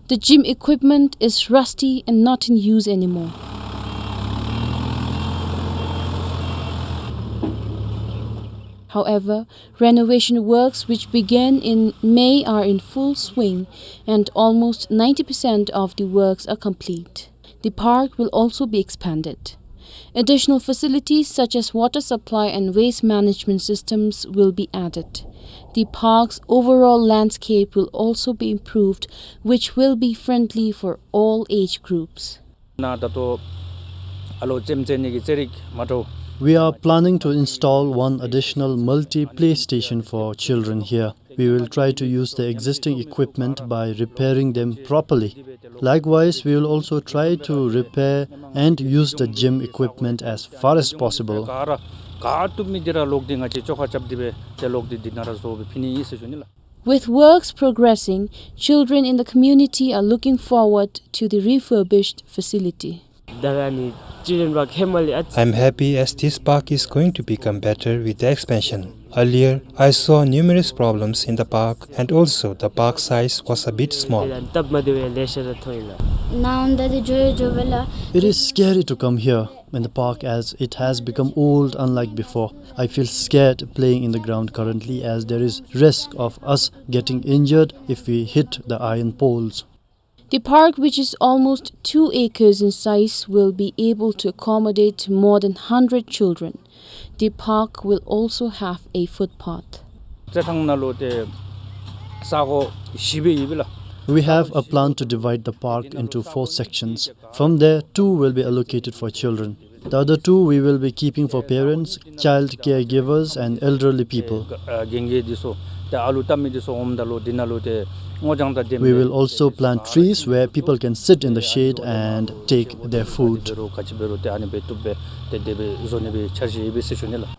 The gym equipment is rusty and not in use anymore. However, renovation works which began in May are in full swing and almost ninety percent of the works are complete. The park will also be expanded. Additional facilities such as water supply and waste management systems will be added. The park's overall landscape will also be improved, which will be friendly for all age groups. ནཱ་ད་ལྟོ་ཨ་ལོ་རྩེདམོ་རྩེ་ནི་གི་རྩེད་རིགས་མ་འདྲཝ། We are planning to install one additional multi-play station for children here. We will try to use the existing equipment by repairing them properly. Likewise, we will also try to repair and use the gym equipment as far as possible. ག་ར་ག་བཏུབ་མི་འདི་ར་ལོག་སྟེ་ང་བཅས་བཅོ་ཁ་རྐྱབ་སྟེ་སྦེ་ཏེ་ལོག་སྟེ་འདི་ནང་ར་བཟོ་སྦེ་ཕུལ་ནི་ཨིན་ཟེར་ཞུ་ནི་ལགས། With works progressing, children in the community are looking forward to the refurbished facility. ད་རེས་ཨ་ནི་children park ཧེ་མ་ལས་ཨ་ཙི། I'm happy as this park is going to become better with the expansion. Earlier, I saw numerous problems in the park, and also the park size was a bit small. སྟབས་མ་བདེ་བ་ལེ་ཤ་ར་མཐོང་ཡི་ལགས། ནཱ་འོང་ད་དེ་འགྱོ་ཡི་འགྱོ་བས་ལགས། It is scary to come here in the park as it has become old, unlike before. I feel scared playing in the ground currently as there is risk of us getting injured if we hit the iron poles. The park, which is almost two acres in size, will be able to accommodate more than hundred children. The park will also have a footpath. རྩེད་ཐང་ནང་ལུ་ཏེ་ས་གོ་བཞི་སྦེ་ཡོད་པས་ལགས། We have a plan to divide the park into four sections. From there, two will be allocated for children. The other two we will be keeping for parents, child caregivers and elderly people. ཨ་རྒན་རྒས་འདི་ཚུ་ཏེ་ཨ་ལུ་བལྟ་མི་འདི་ཚུ་འོངམ་ད་ལུ་འདི་ནང་ལུ་ཏེ་སྔོ་ལྗང་དང་ལྡན་པའི། We will also plant trees where people can sit in the shade and take their food. ག་ཅི་འབད་རུང་ག་ཅི་འབད་རུང་ཏེ་ཨ་ནི་སྦེ་བཏུབ་སྦེ་ཏེ་དེ་སྦེ་བཟོ་ནི་སྦེ་འཆར་གཞི་ཡོད་པས་ཟེར་ཞུ་ནི་ལགས།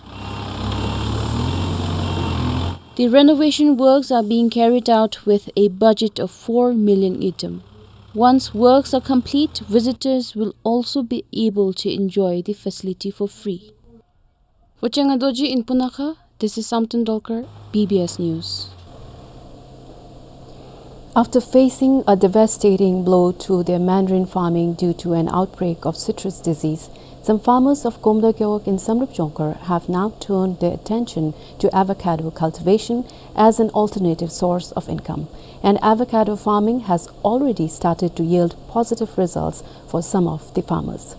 The renovation works are being carried out with a budget of four million ngultrum. Once works are complete, visitors will also be able to enjoy the facility for free. For Changa Dorji in Punakha, this is Samten Dolkar, B B S News. After facing a devastating blow to their mandarin farming due to an outbreak of citrus disease, some farmers of Gomdar Gewog in Samdrup Jongkhar have now turned their attention to avocado cultivation as an alternative source of income. And avocado farming has already started to yield positive results for some of the farmers.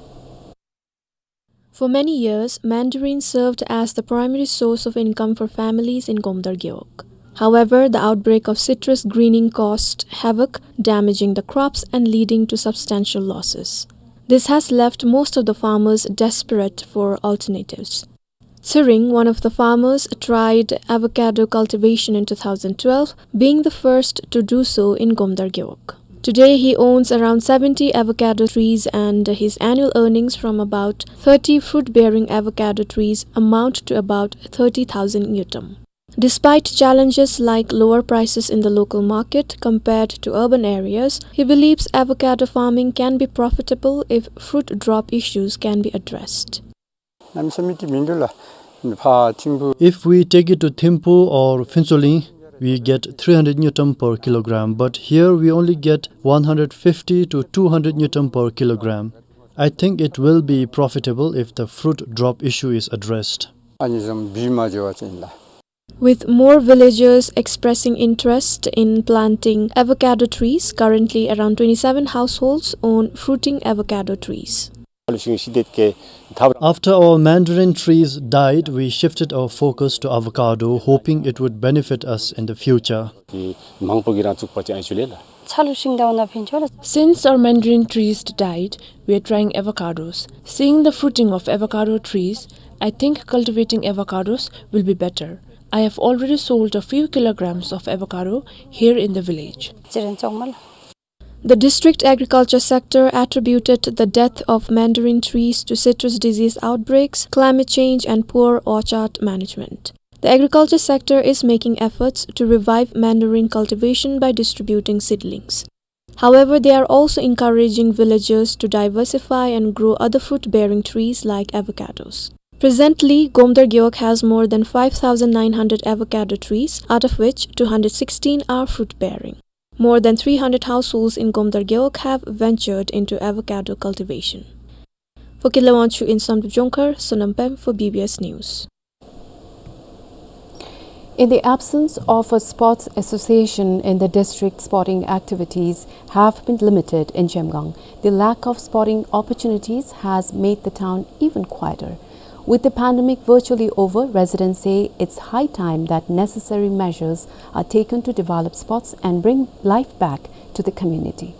For many years, mandarin served as the primary source of income for families in Gomdar Gewog. However, the outbreak of citrus greening caused havoc, damaging the crops and leading to substantial losses. This has left most of the farmers desperate for alternatives. Tshering, one of the farmers, tried avocado cultivation in two thousand twelve, being the first to do so in Gomdar Gewog. Today, he owns around seventy avocado trees, and his annual earnings from about thirty fruit-bearing avocado trees amount to about thirty thousand ngultrum. Despite challenges like lower prices in the local market compared to urban areas, he believes avocado farming can be profitable if fruit drop issues can be addressed. If we take it to Thimphu or Phuentsholing, we get three hundred ngultrum per kilogram, but here we only get one hundred fifty to two hundred ngultrum per kilogram. I think it will be profitable if the fruit drop issue is addressed. With more villagers expressing interest in planting avocado trees, currently around twenty-seven households own fruiting avocado trees. After our mandarin trees died, we shifted our focus to avocado, hoping it would benefit us in the future. Since our mandarin trees died, we are trying avocados. Seeing the fruiting of avocado trees, I think cultivating avocados will be better. I have already sold a few kilograms of avocado here in the village. The district agriculture sector attributed the death of mandarin trees to citrus disease outbreaks, climate change, and poor orchard management. The agriculture sector is making efforts to revive mandarin cultivation by distributing seedlings. However, they are also encouraging villagers to diversify and grow other fruit-bearing trees like avocados. Presently, Gomdar Gewog has more than five thousand nine hundred avocado trees, out of which two hundred sixteen are fruit-bearing. More than three hundred households in Gomdar Gewog have ventured into avocado cultivation. For Kile Wangchuk in Samdrup Jongkhar, Sonam Pem for B B S News. In the absence of a sports association in the district, sporting activities have been limited in Zhemgang. The lack of sporting opportunities has made the town even quieter. With the pandemic virtually over, residents say it's high time that necessary measures are taken to develop sports and bring life back to the community.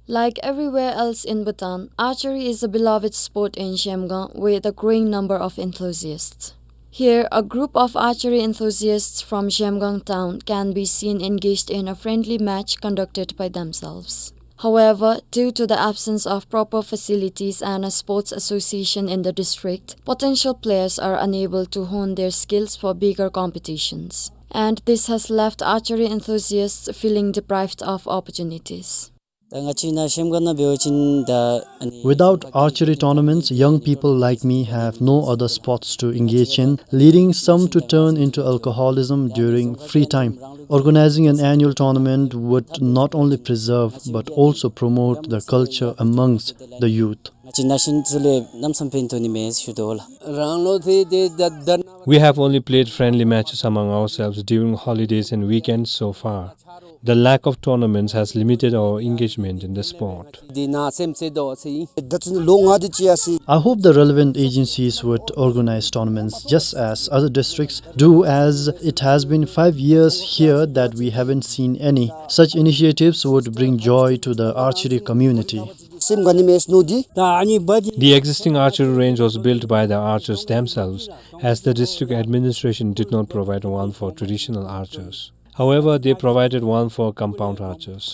Like everywhere else in Bhutan, archery is a beloved sport in Zhemgang with a growing number of enthusiasts. Here, a group of archery enthusiasts from Zhemgang town can be seen engaged in a friendly match conducted by themselves. However, due to the absence of proper facilities and a sports association in the district, potential players are unable to hone their skills for bigger competitions. and this has left archery enthusiasts feeling deprived of opportunities. ད་ང་བཅས་ནཱ་གཞལམ་སྒང་ནང་འབད་བ་ཅིན་ད་ཨ་ནི། Without archery tournaments, young people like me have no other sports to engage in, leading some to turn into alcoholism during free time. Organizing an annual tournament would not only preserve but also promote the culture amongst the youth. ང་བཅས་ནཱ་གཞི་ཚུ་ལས་གནམ་མེད་ས་མེད་ཕན་ཐོགས་ནི་མས་ཞུ་དོ་ལགས། རང་ལུ་ཏེ་ཏེ་ད་ད། We have only played friendly matches among ourselves during holidays and weekends so far. The lack of tournaments has limited our engagement in the sport. འདི་ནཱ་སེམས་ཅན་དོ་ཟེར་ཨིན། ད་ཚུན་ལོ་ལྔ་དེ་ཅིག་ཡར་སོ་ཡི། I hope the relevant agencies would organize tournaments just as other districts do, as it has been five years here that we haven't seen any. Such initiatives would bring joy to the archery community. སེམས་དགའ་ནི་མས་ནོ་འདི། ད་ཨ་ནི་འབད་དེ། The existing archery range was built by the archers themselves, as the district administration did not provide one for traditional archers. However, they provided one for compound archers.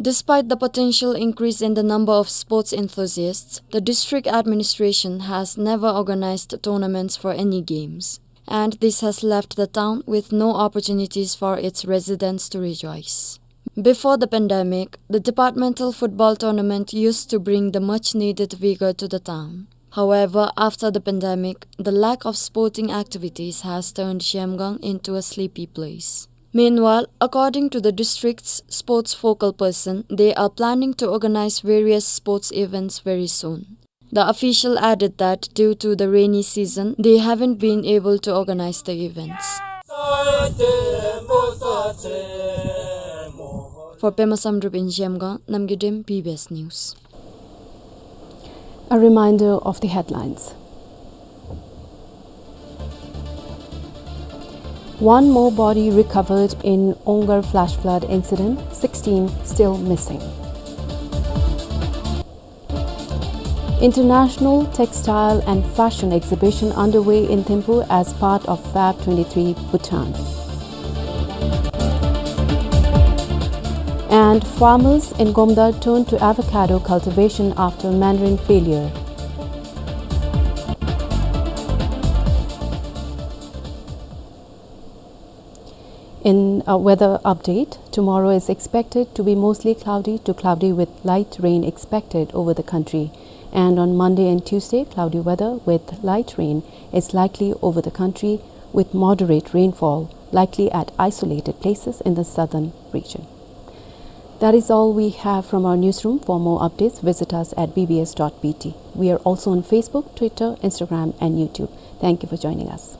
Despite the potential increase in the number of sports enthusiasts, the district administration has never organized tournaments for any games, and this has left the town with no opportunities for its residents to rejoice. Before the pandemic, the departmental football tournament used to bring the much needed vigor to the town. However, after the pandemic, the lack of sporting activities has turned Zhemgang into a sleepy place. Meanwhile, according to the district's sports focal person, they are planning to organize various sports events very soon. The official added that due to the rainy season, they haven't been able to organize the events. For Pema Samdrup in Zhemgang, Namgay Dem, B B S News. A reminder of the headlines. One more body recovered in Ongar flash flood incident, sixteen still missing. International Textile and Fashion Exhibition underway in Thimphu as part of Fab twenty-three Bhutan. And farmers in Gomdal turn to avocado cultivation after mandarin failure. In a weather update, tomorrow is expected to be mostly cloudy to cloudy with light rain expected over the country. And on Monday and Tuesday, cloudy weather with light rain is likely over the country, with moderate rainfall likely at isolated places in the southern region. That is all we have from our newsroom. For more updates, visit us at B B S dot B T. We are also on Facebook, Twitter, Instagram, and YouTube. Thank you for joining us.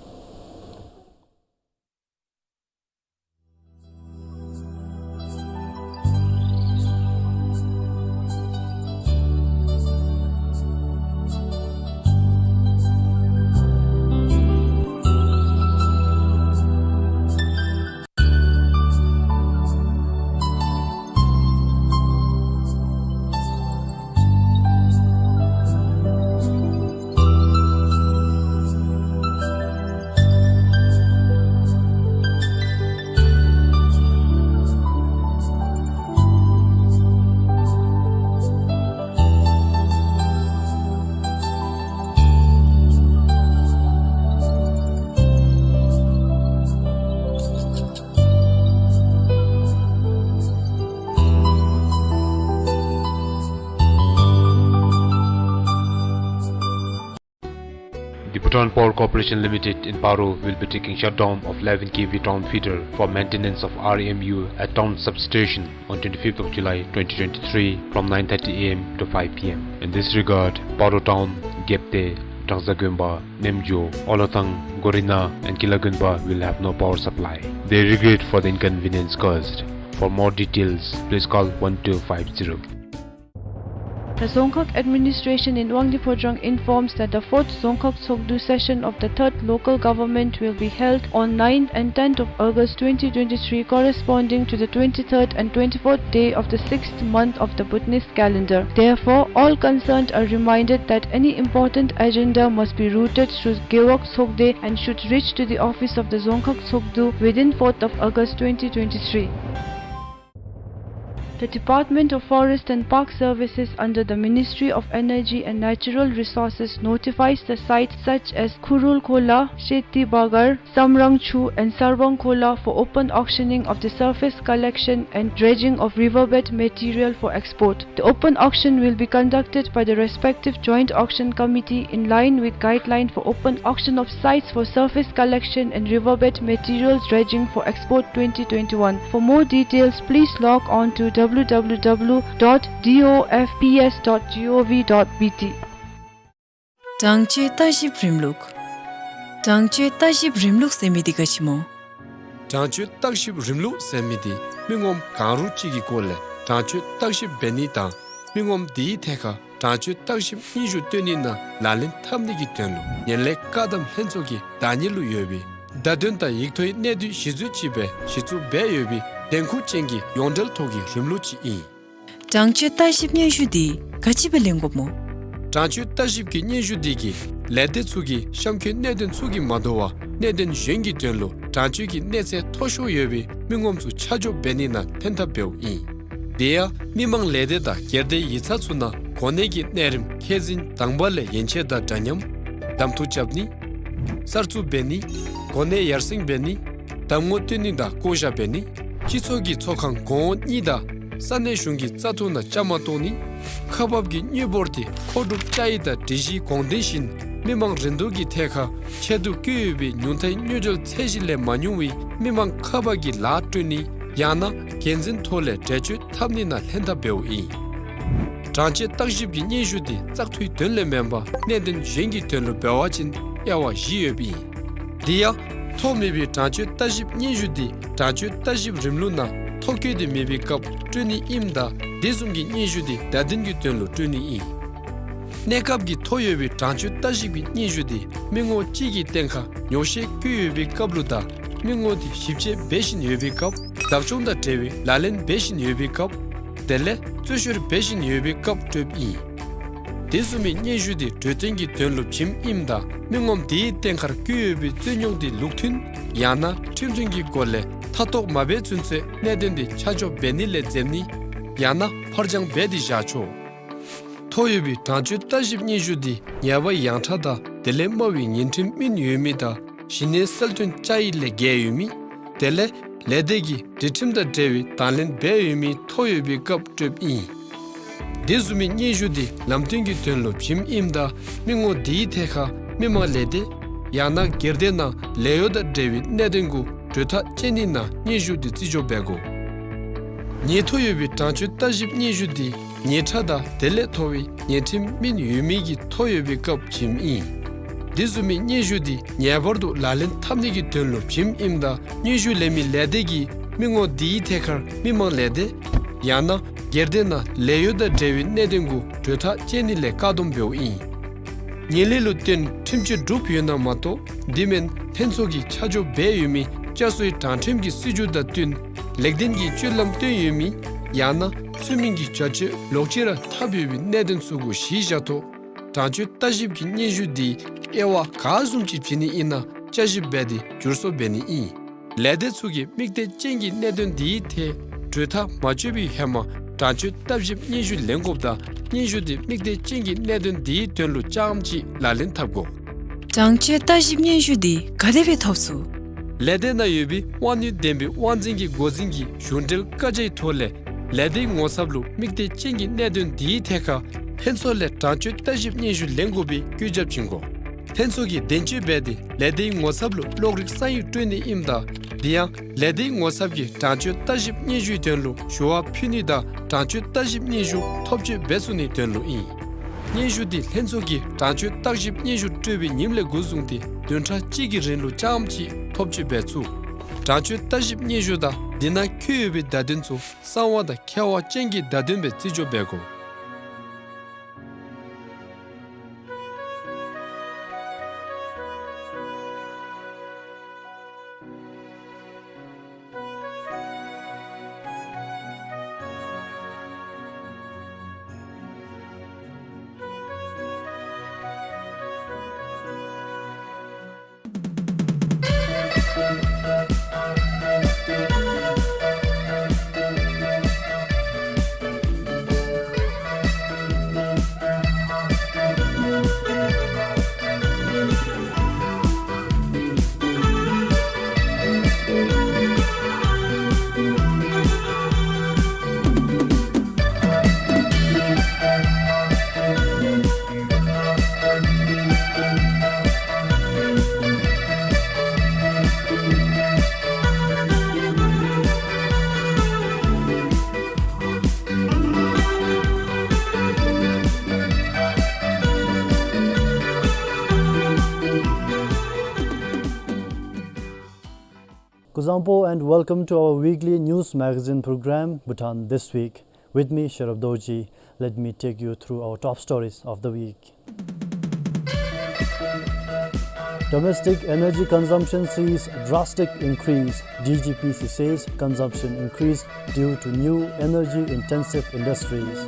The Bhutan Power Corporation Limited in Paro will be taking shutdown of eleven K V town feeder for maintenance of R M U at town substation on twenty-fifth of July twenty twenty-three from nine thirty A M to five P M. In this regard, Paro Town, Gyepte, Trangsa Gumba, Nemjo, Olathang, Gorina, and Kila Gumba will have no power supply. They regret for the inconvenience caused. For more details, please call one two five zero. The Dzongkhag administration in Wangdue Phodrang informs that the fourth Dzongkhag Tshogdu session of the third local government will be held on ninth and tenth of August twenty twenty-three, corresponding to the twenty-third and twenty-fourth day of the sixth month of the Bhutanese calendar. Therefore, all concerned are reminded that any important agenda must be routed through Gewog Tshogde and should reach to the office of the Dzongkhag Tshogdu within fourth of August twenty twenty-three. The Department of Forest and Park Services under the Ministry of Energy and Natural Resources notifies the sites such as Khurul Khola, Sheti Bagar, Samrang Chu and Sarvang Khola for open auctioning of the surface collection and dredging of riverbed material for export. The open auction will be conducted by the respective joint auction committee in line with guideline for open auction of sites for surface collection and riverbed materials dredging for export twenty twenty-one. For more details, please log on to W W W dot D O F P S dot G O V dot B T. དྲང་སྤྱོད་ལྟ་ཞིབ་རིམ་ལུགས། དྲང་སྤྱོད་ལྟ་ཞིབ་རིམ་ལུགས་ཟེར་མི་འདི་ག་ཅི་སྨོ། དྲང་སྤྱོད་ལྟ་ཞིབ་རིམ་ལུགས་ཟེར་མི་འདི་མི་ངོམ་གང་རུང་ཅིག་གི་སྐོར་ལས་དྲང་སྤྱོད་བརྟག་ཞིབ་འབད་ནི་དང་མི་ངོམ་དེའི་ཐད་ཁར་དྲང་སྤྱོད་བརྟག་ཞིབ་སྙན་ཞུ་བཏོན་ནི་ནང་ལག་ལེན་འཐབ་ནི་གི་དོན་ལུ་ངན་ལྷད་བཀག་སྡོམ་ལྷན་ཚོགས་ཀྱི་བདག་གཉེར་ལུ་ཡོད་པའི་བརྡ་དོན་དང་ཡིག་ཐོག་གི་གནད་བསྡུས་གཞི་འཛུལ་ཅིག་སྦེ་གཞི་བཙུགས་འབད་ཡོད་པའི་འགན་ཁུར་ཅན་གྱི་ཡོངས་འབྲེལ་ཐོག་གི་རིམ་ལུགས་ཅིག་ཨིན། དྲང་སྤྱོད་ལྟ་ཞིབ་སྙན་ཞུ་འདི་ག་ཅི་སྦེ་ལེན་དགོཔ་སྨོ། དྲང་སྤྱོད་ལྟ་ཞིབ་ཀྱི་སྙན་ཞུ་འདི་གིས་ལས་སྡེ་ཚུ་གིས་གཤམ་འཁོད་གནད་དོན་ཚུ་གིས་མ་དོ་བར་གནད་དོན་གཞན་གྱི་དོན་ལུ་དྲང་སྤྱོད་ཀྱི་གནས་ཚད་མཐོ་ཤོས་ཡོད་པའི་མི་ངོམ་ཚུ་ཆ་འཇོག་འབད་ནི་ནང་ལྷན་ཐབས་འབདཝ་ཨིན། དེ་ཡང་མི་མང་ལས་སྡེ་དང་སྒེར་སྡེ་ཡིག་ཚང་ཚུ་ནང་གོ་གནས་ཀྱི་གནས་རིམ་ཁས་འཛིན་དང་པ་ལས་ཡན་ཆད་དང་འདྲ་མཉམ་གདམ་འཐུ་རྐྱབ་ནི། གསར་བཙུགས་འབད་ནི། གོ་གནས་ཡར་སེང་འབད་ནི། གདམ་ངོ་སྟོན་ནི་དང་བསྐོ་བཞག་འབད་ནི། སྤྱི་ཚོགས་ཀྱི་ཚོགས་ཁང་གོང་འོག་གཉིས་དང་ས་གནས་གཞུང་གི་བཙག་འཐུ་ནང་བཅའ་མར་གཏོགས་ནི། ཁག་འབག་གི་དངུལ་འབོར་དེ་མཁོ་སྒྲུབ་བཅའ་ཡིག་དང་སྒྲིག་གཞིའི་དགོངས་དོན་བཞིན་མི་མང་རིན་བསྡུར་གྱི་ཐད་ཁར་ཆེད་དུ་བསྐྱོན་ཡོད་པའི་ཉུང་མཐའི་དངུལ་འབྲེལ་ཚད་གཞི་ལས་མ་ཉུང་བའི་མི་མང་ཁག་འབག་གི་ལཱ་སྤྲོད་ནི་ཡང་ན་འགན་འཛིན་ཐོག་ལས་འགྲེལ་བརྗོད་འཐབ་ནི་ནང་ལྷན་ཐབས་འབདཝ་ཨིན། དྲང་སྤྱོད་བརྟག་ཞིབ་ཀྱི་སྙན་ཞུ་དེ་བཙག་འཐུའི་དོན་ལས་མེན་པར་གནད་དོན་གཞན་གྱི་དོན་ལུ་འབད་བ་ཅིན་དབྱེ་བ་བཞི་ཡོདཔ་ཨིན། དེ་ཡང་ཐོ་མེད་པའི་དྲང་སྤྱོད་བརྟག་ཞིབ་སྙན་ཞུ་དེ་དྲང་སྤྱོད་བརྟག་ཞིབ་རིམ་ལུགས་ནང་ཐོ་བཀོད་དེ་མེད་པའི་སྐབས་སྤྲོད་ནི་ཨིནམ་ད་དེ་བཟུམ་གྱི་སྙན་ཞུ་དེ་བརྡ་དོན་གྱི་དོན་ལུ་སྤྲོད་ནི་ཨིན། གནས་སྐབས་ཀྱི་ཐོ་ཡོད་པའི་དྲང་སྤྱོད་བརྟག་ཞིབ་ཀྱི་སྙན་ཞུ་དེ་མི་ངོམ་གཅིག་གི་སྟེང་ཁར་ཉོག་བཤད་བཀོད་ཡོད་པའི་སྐབས་ལུ་དང་མི་ངོམ་དེ་ཞིབ་དཔྱད་འབད་བཞིན་ཡོད་པའི་སྐབས། བདག་སྐྱོང་དང་འབྲེལ་བའི་ལག་ལེན་འབད་བཞིན་ཡོད་པའི་སྐབས། དེ་ལས་རྩོད་བཤེར་འབད་བཞིན་ཡོད་པའི་སྐབས་སྤྲོདཔ་ཨིན། དེ་བཟུམ་མའི་སྙན་ཞུ་དེ་གྲོས་བསྟུན་གྱི་དོན་ལུ་བྱིནམ་ཨིནམ་ད་མི་ངོམ་དེའི་སྟེང་ཁར་བཀོད་ཡོད་པའི་རྩོད་རྙོག་དེ་ལུགས་མཐུན་ཡང་ན་ཁྲིམས་མཐུན་གྱི་སྒོ་ལས་མཐའ་གཏོགས་མ་འབད་ཚུན་ཚོད་གནད་དོན་དེ་ཆ་འཇོག་འབད་ནི་ལས་འཛེམ་ནི་ཡང་ན་ཕར་འགྱངས་འབད་དེ་བཞག་ཆོག། ཐོ་ཡོད་པའི་དྲང་སྤྱོད་བརྟག་ཞིབ་སྙན་ཞུ་དེ་ཉེས་པ་ཡང་ཁྲ་དང་དེ་ལས་དམའ་བའི་ཉེས་ཁྲིམས་སྨན་ཡོད་མི་དང་གཞི་གནས་གསལ་སྟོན་བཅའ་ཡིག་ལས་འགལ་ཡོད་མི། དེ་ལས་ལས་སྡེ་གིས་སྒྲིག་ཁྲིམས་དང་འབྲེལ་བའི་དང་ལེན་འབད་ཡོད་མི་ཐོ་ཡོད་པའི་སྐབས་སྤྲོདཔ་ཨིན། དེ་བཟུམ་མའི་སྙན་ཞུ་དེ་ལམ་སྟོན་གྱི་དོན་ལུ་བྱིནམ་ཨིནམ་ད་མི་ངོམ་དེའི་ཐད་ཁར་མི་མང་ལས་སྡེ་ཡང་ན་སྒེར་སྡེ་ནང་ལས་གཡོག་དང་འབྲེལ་བའི་གནད་དོན་གུ་གྲོས་ཐག་བཅད་ནི་ནང་སྙན་ཞུ་དེ་རྩིས་འཇོག་འབད་དགོ། ཉེས་ཐོ་ཡོད་པའི་དྲང་སྤྱོད་བརྟག་ཞིབ་སྙན་ཞུ་དེ་ཉེས་ཁྲ་དང་དེ་ལས་མཐོ་བའི་ཉེས་ཁྲིམས་སྨན་ཡོད་མི་གི་ཐོ་ཡོད་པའི་སྐབས་བྱིནམ་ཨིན། དེ་བཟུམ་མའི་སྙན་ཞུ་དེ་ངེས་པར་དུ་ལག་ལེན་འཐབ་ནི་གི་དོན་ལུ་བྱིནམ་ཨིནམ་ད་སྙན་ཞུ་ལེན་མི་ལས་སྡེ་གིས་མི་ངོམ་དེའི་ཐད་ཁར་མི་མང་ལས་སྡེ་ཡང་ན་སྒེར་སྡེ་ནང་ལས་གཡོག་དང་འབྲེལ་བའི་གནད་དོན་གུ་གྲོས་ཐག་བཅད་ནི་ལས་བཀག་སྡོམ་འབདཝ་ཨིན། ངན་ལྷད་ལུ་བརྟེན་ཁྲིམས་གཅོད་གྲུབ་ཡོད་ན་མ་གཏོགས་དེ་མེན་ལྷན་ཚོགས་ཀྱིས་ཆ་འཇོག་འབད་ཡོད་མི་བསྐྱར་གསོའི་དྲང་ཁྲིམས་ཀྱི་སྲིད་བྱུས་དང་བསྟུན་ལེགས་ལྡན་གྱི་སྤྱོད་ལམ་སྟོན་ཡོད་མི་ཡང་ན་ཚུལ་མིན་གྱི་བྱ་སྤྱོད་ལོག་སྤྱོད་ར་འཐབ་ཡོད་པའི་གནད་དོན་ཚུ་གུ་གཞི་བཞག་ཐོག་དྲང་སྤྱོད་བརྟག་ཞིབ་ཀྱི་སྙན་ཞུ་དེ་དབྱེ་བ་ག་བཟུམ་ཅིག་བྱིན་ནི་ཨིན་ན་བསྐྱར་ཞིབ་འབད་དེ་བསྒྱུར་བཟོ་འབད་ནི་ཨིན། ལས་སྡེ་ཚུ་གིས་དམིགས་གཏད་ཅན་གྱི་གནད་དོན་དེའི་ཐད་གྲོས་ཐག་མ་གཅོད་པའི་ཧེ་མ་དྲང་སྤྱོད་བརྟག་ཞིབ་སྙན་ཞུ་ལེན་དགོཔ་དང་སྙན་ཞུ་དེ་དམིགས་གཏད་ཅན་གྱི་གནད་དོན་དེའི་དོན་ལུ་རྐྱངམ་ཅིག་ལག་ལེན་འཐབ་དགོ། དྲང་སྤྱོད་བརྟག་ཞིབ་སྙན་ཞུ་དེ་ག་དེ་སྦེ་ཐོབ་ཚུགས། ལས་སྡེ་ནང་ཡོད་པའི་དབང་ནུས་ལྡན་པའི་དབང་འཛིན་གྱི་འགོ་འཛིན་གྱི་གཞུང་འབྲེལ་བཀའ་རྒྱའི་ཐོག་ལས་ལས་སྡེའི་ངོ་ཚབ་ལུ་དམིགས་གཏད་ཅན་གྱི་གནད་དོན་དེའི་ཐད་ཁར་ལྷན་ཚོགས་ལས་དྲང་སྤྱོད་བརྟག་ཞིབ་སྙན་ཞུ་ལེན་དགོ་པའི་བཀོད་ཁྱབ་བྱིན་དགོ། ལྷན་ཚོགས་ཀྱིས་གདེང་སྤྱོད་འབད་དེ་ལས་སྡེའི་ངོ་ཚབ་ལུ་གློག་རིག་ས་ཡིག་སྤྲོད་ནི་ཨིནམ་ད་དེ་ཡང་ལས་སྡེའི་ངོ་ཚབ་ཀྱིས་དྲང་སྤྱོད་བརྟག་ཞིབ་སྙན་ཞུའི་དོན་ལུ་ཞུ་བ་ཕུལ་ནི་དང་དྲང་སྤྱོད་བརྟག་ཞིབ་སྙན་ཞུ་ཐོབ་སྤྱོད་འབད་ཚུགས་ནིའི་དོན་ལུ་ཨིན། སྙན་ཞུ་དེ་ལྷན་ཚོགས་ཀྱིས་དྲང་སྤྱོད་བརྟག་ཞིབ་སྙན་ཞུ་སྤྲོད་པའི་ཉིནམ་ལས་འགོ་བཟུང་སྟེ་བདུན་ཕྲག་གཅིག་གི་རིང་ལུ་རྐྱངམ་ཅིག་ཐོབ་སྤྱོད་འབད་ཚུགས། དྲང་སྤྱོད་བརྟག་ཞིབ་སྙན་ཞུ་དང་དེ་ནང་འཁོད་ཡོད་པའི་བརྡ་དོན་ཚུ་གསང་བ་དང་ཁྱད་པར་ཅན་གྱི་བརྡ་དོན་སྦེ་རྩིས་འཇོག་འབད་དགོ། Kuzangpo and welcome to our weekly news magazine program, Bhutan This Week. With me, Sherab Dorji. Let me take you through our top stories of the week. Domestic energy consumption sees drastic increase. D G P C says consumption increased due to new energy-intensive industries.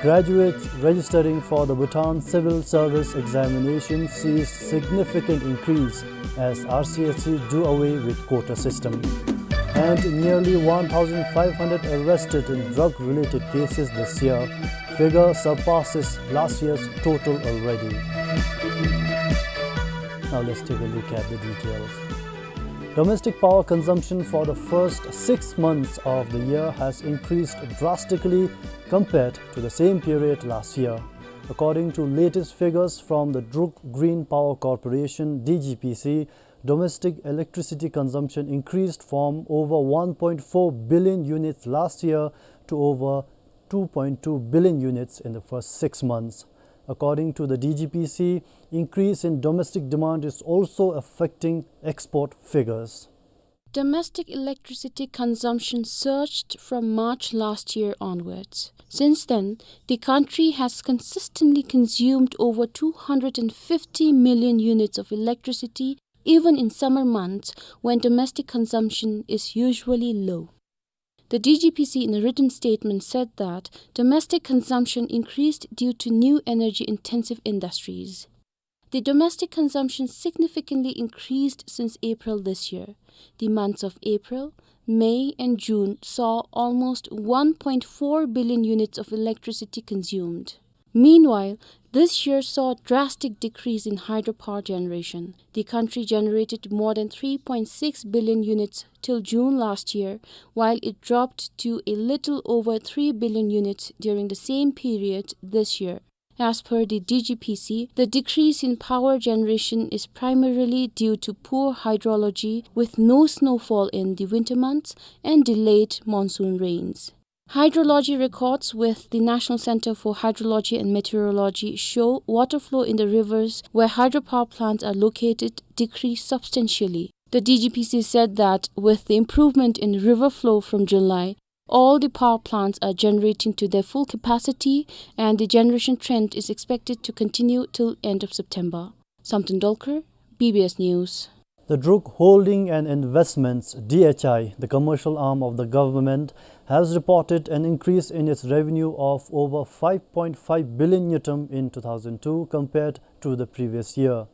Graduates registering for the Bhutan Civil Service Examination sees significant increase as R C S C do away with quota system. And nearly one thousand five hundred arrested in drug-related cases this year. Figure surpasses last year's total already. Now let's take a look at the details. Domestic power consumption for the first six months of the year has increased drastically compared to the same period last year. According to latest figures from the Druk Green Power Corporation, D G P C, domestic electricity consumption increased from over one point four billion units last year to over two point two billion units in the first six months. According to the D G P C, increase in domestic demand is also affecting export figures. Domestic electricity consumption surged from March last year onwards. Since then, the country has consistently consumed over two hundred and fifty million units of electricity, even in summer months when domestic consumption is usually low. The D G P C, in a written statement, said that domestic consumption increased due to new energy-intensive industries. The domestic consumption significantly increased since April this year. The months of April, May, and June saw almost one point four billion units of electricity consumed. Meanwhile, this year saw a drastic decrease in hydropower generation. The country generated more than three point six billion units till June last year, while it dropped to a little over three billion units during the same period this year. As per the D G P C, the decrease in power generation is primarily due to poor hydrology, with no snowfall in the winter months and delayed monsoon rains. Hydrology records with the National Center for Hydrology and Meteorology show water flow in the rivers where hydropower plants are located decreased substantially. The D G P C said that with the improvement in river flow from July, all the power plants are generating to their full capacity, and the generation trend is expected to continue till end of September. Samten Dolkar, B B S News. The Druk Holding and Investments, D H I, the commercial arm of the government, has reported an increase in its revenue of over five point five billion ngultrum in two thousand two compared to the previous year.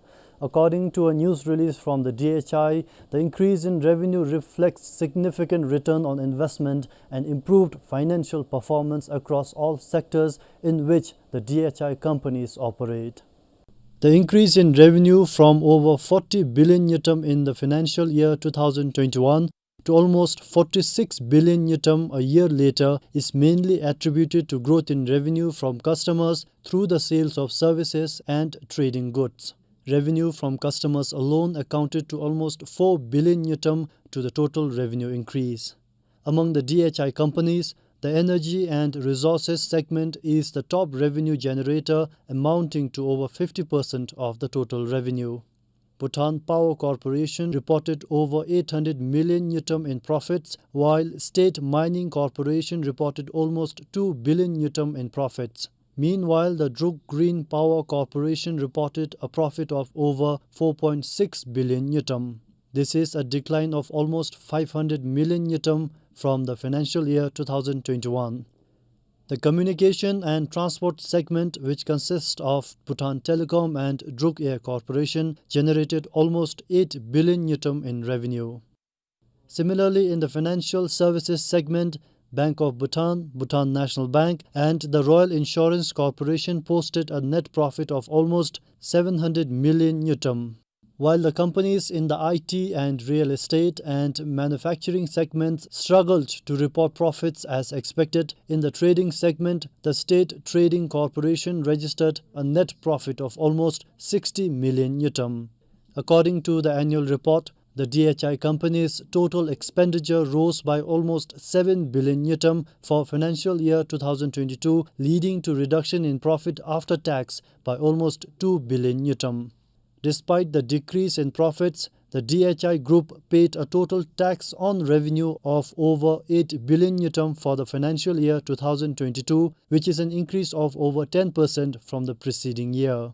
According to a news release from the D H I, the increase in revenue reflects significant return on investment and improved financial performance across all sectors in which the D H I companies operate. The increase in revenue from over forty billion ngultrum in the financial year two thousand twenty-one to almost forty-six billion ngultrum a year later is mainly attributed to growth in revenue from customers through the sales of services and trading goods. Revenue from customers alone accounted to almost four billion ngultrum to the total revenue increase. Among the D H I companies, the energy and resources segment is the top revenue generator, amounting to over fifty percent of the total revenue. Bhutan Power Corporation reported over eight hundred million ngultrum in profits, while State Mining Corporation reported almost two billion ngultrum in profits. Meanwhile, the Druk Green Power Corporation reported a profit of over four point six billion ngultrum. This is a decline of almost five hundred million ngultrum from the financial year two thousand twenty-one. The communication and transport segment, which consists of Bhutan Telecom and Druk Air Corporation, generated almost eight billion ngultrum in revenue. Similarly, in the financial services segment, Bank of Bhutan, Bhutan National Bank, and the Royal Insurance Corporation posted a net profit of almost seven hundred million ngultrum. While the companies in the I T and real estate and manufacturing segments struggled to report profits as expected, in the trading segment, the State Trading Corporation registered a net profit of almost sixty million ngultrum. According to the annual report, the D H I company's total expenditure rose by almost seven billion ngultrum for financial year two thousand twenty-two, leading to reduction in profit after tax by almost two billion ngultrum. Despite the decrease in profits, The D H I Group paid a total tax on revenue of over eight billion ngultrum for the financial year two thousand twenty-two, which is an increase of over ten percent from the preceding year.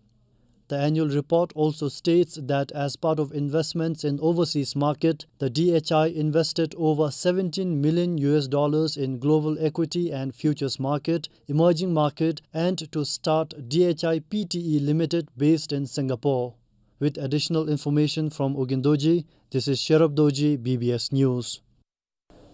The annual report also states that as part of investments in overseas market, the D H I invested over seventeen million U S dollars in global equity and futures market, emerging market, and to start D H I P T E Limited based in Singapore. With additional information from Ugyen Dorji, this is Sherab Dorji, B B S News.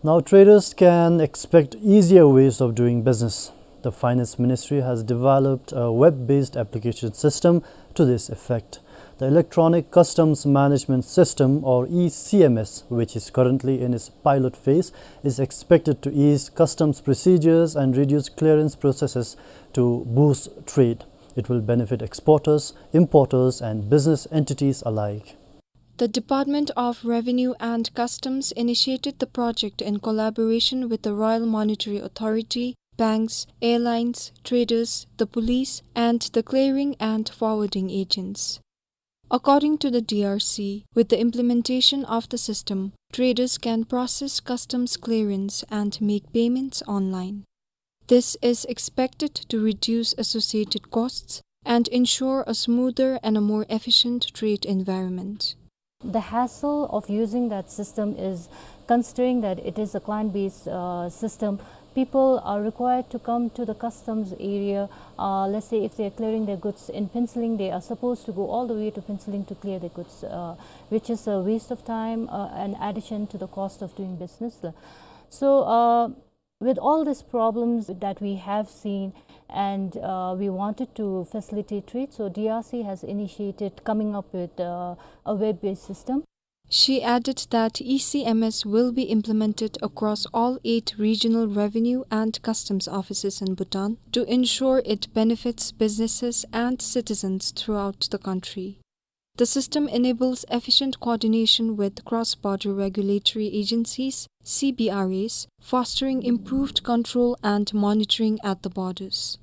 Now traders can expect easier ways of doing business. The Finance Ministry has developed a web-based application system to this effect. The Electronic Customs Management System, or E C M S, which is currently in its pilot phase, is expected to ease customs procedures and reduce clearance processes to boost trade. It will benefit exporters, importers, and business entities alike. The Department of Revenue and Customs initiated the project in collaboration with the Royal Monetary Authority, banks, airlines, traders, the police, and the clearing and forwarding agents. According to the D R C, with the implementation of the system, traders can process customs clearance and make payments online. This is expected to reduce associated costs and ensure a smoother and a more efficient trade environment. The hassle of using that system is, considering that it is a client-based, uh, system, people are required to come to the customs area. Uh, let's say if they are clearing their goods in Phuentsholing, they are supposed to go all the way to Phuentsholing to clear their goods, uh, which is a waste of time, uh, and addition to the cost of doing business. So, uh, with all these problems that we have seen, and, uh, we wanted to facilitate trade, so D R C has initiated coming up with, uh, a web-based system. She added that E C M S will be implemented across all eight regional revenue and customs offices in Bhutan to ensure it benefits businesses and citizens throughout the country. The system enables efficient coordination with cross-border regulatory agencies, C B R As, fostering improved control and monitoring at the borders.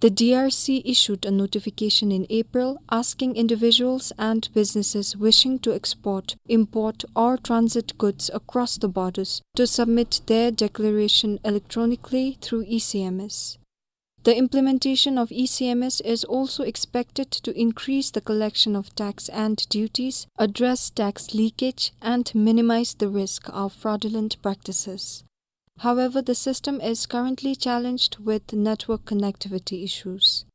The D R C issued a notification in April asking individuals and businesses wishing to export, import, or transit goods across the borders to submit their declaration electronically through E C M S. The implementation of E C M S is also expected to increase the collection of tax and duties, address tax leakage, and minimize the risk of fraudulent practices. However, the system is currently challenged with network connectivity issues.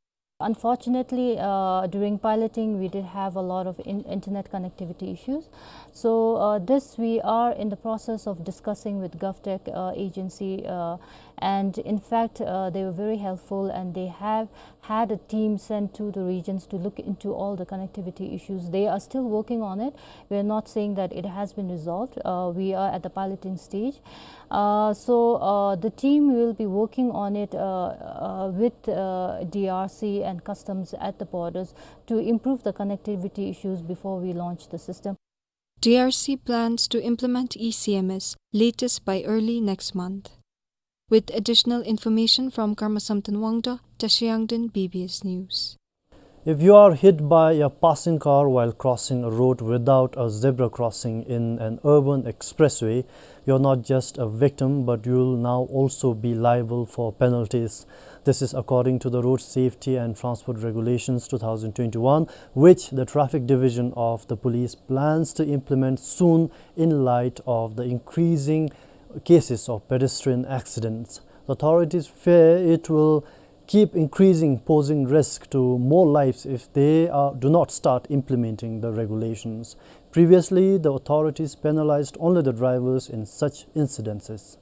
Unfortunately, uh, during piloting, we did have a lot of in-, internet connectivity issues. So, uh, this we are in the process of discussing with GovTech, uh, agency, uh, and in fact, uh, they were very helpful, and they have had a team sent to the regions to look into all the connectivity issues. They are still working on it. We are not saying that it has been resolved. Uh, we are at the piloting stage. Uh, so, uh, the team will be working on it, uh, uh, with, uh, D R C and customs at the borders to improve the connectivity issues before we launch the system. D R C plans to implement E C M S latest by early next month. With additional information from Karmasamten Wangda, Tashi Yangden, B B S News. If you are hit by a passing car while crossing a road without a zebra crossing in an urban expressway, you're not just a victim, but you'll now also be liable for penalties. This is according to the Road Safety and Transport Regulations two thousand twenty-one, which the Traffic Division of the Police plans to implement soon in light of the increasing cases of pedestrian accidents. The authorities fear it will keep increasing, posing risk to more lives if they are, do not start implementing the regulations. Previously, the authorities penalized only the drivers in such incidences.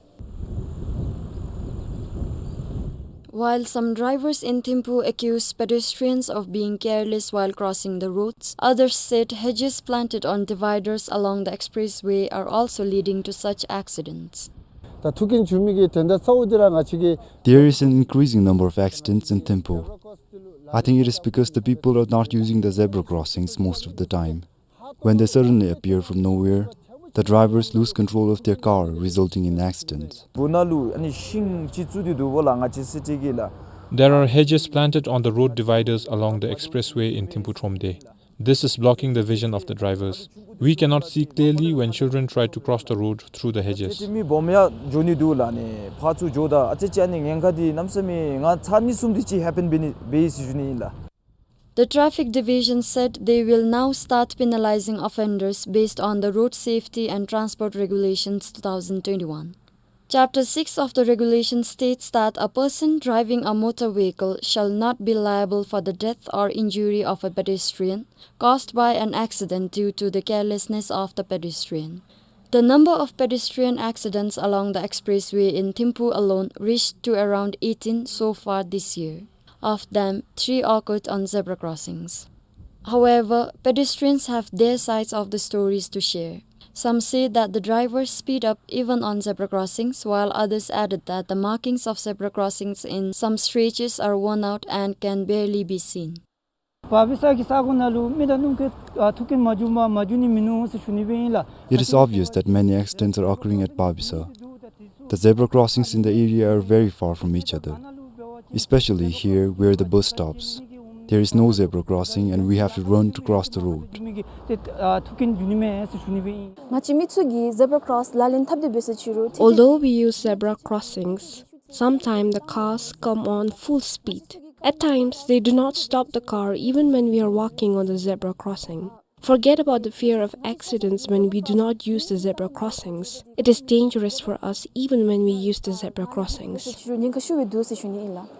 While some drivers in Thimphu accused pedestrians of being careless while crossing the roads, others said hedges planted on dividers along the expressway are also leading to such accidents. ད་ཐུགས་རྒྱལ་བྱུང་མི་གི་དོན་དག་གཙོ་བོ་འདི་ར་ང་བཅས་ཀྱི There is an increasing number of accidents in Thimphu. I think it is because the people are not using the zebra crossings most of the time. When they suddenly appear from nowhere, the drivers lose control of their car, resulting in accidents. སྦུག་ན་ལུ་ཨ་ནི་ཤིང་ཅིག་བཙུགས་ཏེ་འདུག་པ་ལགས། ང་བཅས་སི་ཊི་གི་ལགས། There are hedges planted on the road dividers along the expressway in Thimphu Thromde. This is blocking the vision of the drivers. We cannot see clearly when children try to cross the road through the hedges. ཏེ་མི་སྦོམ་ཡང་འགྱོ་ནི་འདུག་ལགས། ཨ་ནི་ཕར་ཚུར་འགྱོཝ་ད་ཨ་ཙི་ཅིག་ཨ་ནི་ཉེན་ཁ་འདི་གནམ་མེད་ས་མེད་ང་ཚར་གཉིས་གསུམ་དེ་ཅིག་ཧེ་པེན་འབད་ནི་འབད་ཡི་ཟེར་ཞུ་ནི་ཨིན་ལགས། The Traffic Division said they will now start penalizing offenders based on the Road Safety and Transport Regulations two thousand twenty-one. Chapter six of the regulation states that a person driving a motor vehicle shall not be liable for the death or injury of a pedestrian caused by an accident due to the carelessness of the pedestrian. The number of pedestrian accidents along the expressway in Thimphu alone reached to around eighteen so far this year. Of them, three occurred on zebra crossings. However, pedestrians have their sides of the stories to share. Some say that the drivers speed up even on zebra crossings, while others added that the markings of zebra crossings in some stretches are worn out and can barely be seen. བ་བི་ས་གི་ས་གོ་ནང་ལུ་མི་དང་སྣུམ་འཁོར་ཨ་ཐུག་རྐྱེན་མ་བྱུང་མ་མ་བྱུང་ནི་མིན་ནུག་ཟེར་ཞུ་ནི་སྦེ་ཨིན་ལགས། It is obvious that many accidents are occurring at Babisa. The zebra crossings in the area are very far from each other, especially here where the bus stops. There is no zebra crossing and we have to run to cross the road. ཏེ་ཨ་ཐུག་རྐྱེན་བྱུང་ནི་མས་ཟེར་ཞུ་ནི་སྦེ་ཨིན། ང་བཅས་མི་ཚུ་གིས་zebra cross ལག་ལེན་འཐབ་སྟེ་འབད་ས་ཅིག་རུང་ཏེ། Although we use zebra crossings, sometimes the cars come on full speed. At times, they do not stop the car even when we are walking on the zebra crossing. Forget about the fear of accidents when we do not use the zebra crossings. It is dangerous for us even when we use the zebra crossings. ཉེན་ཁ་ཤུགས་སྦེ་འདུག་ཟེར་ཞུ་ནི་ཨིན་ལགས།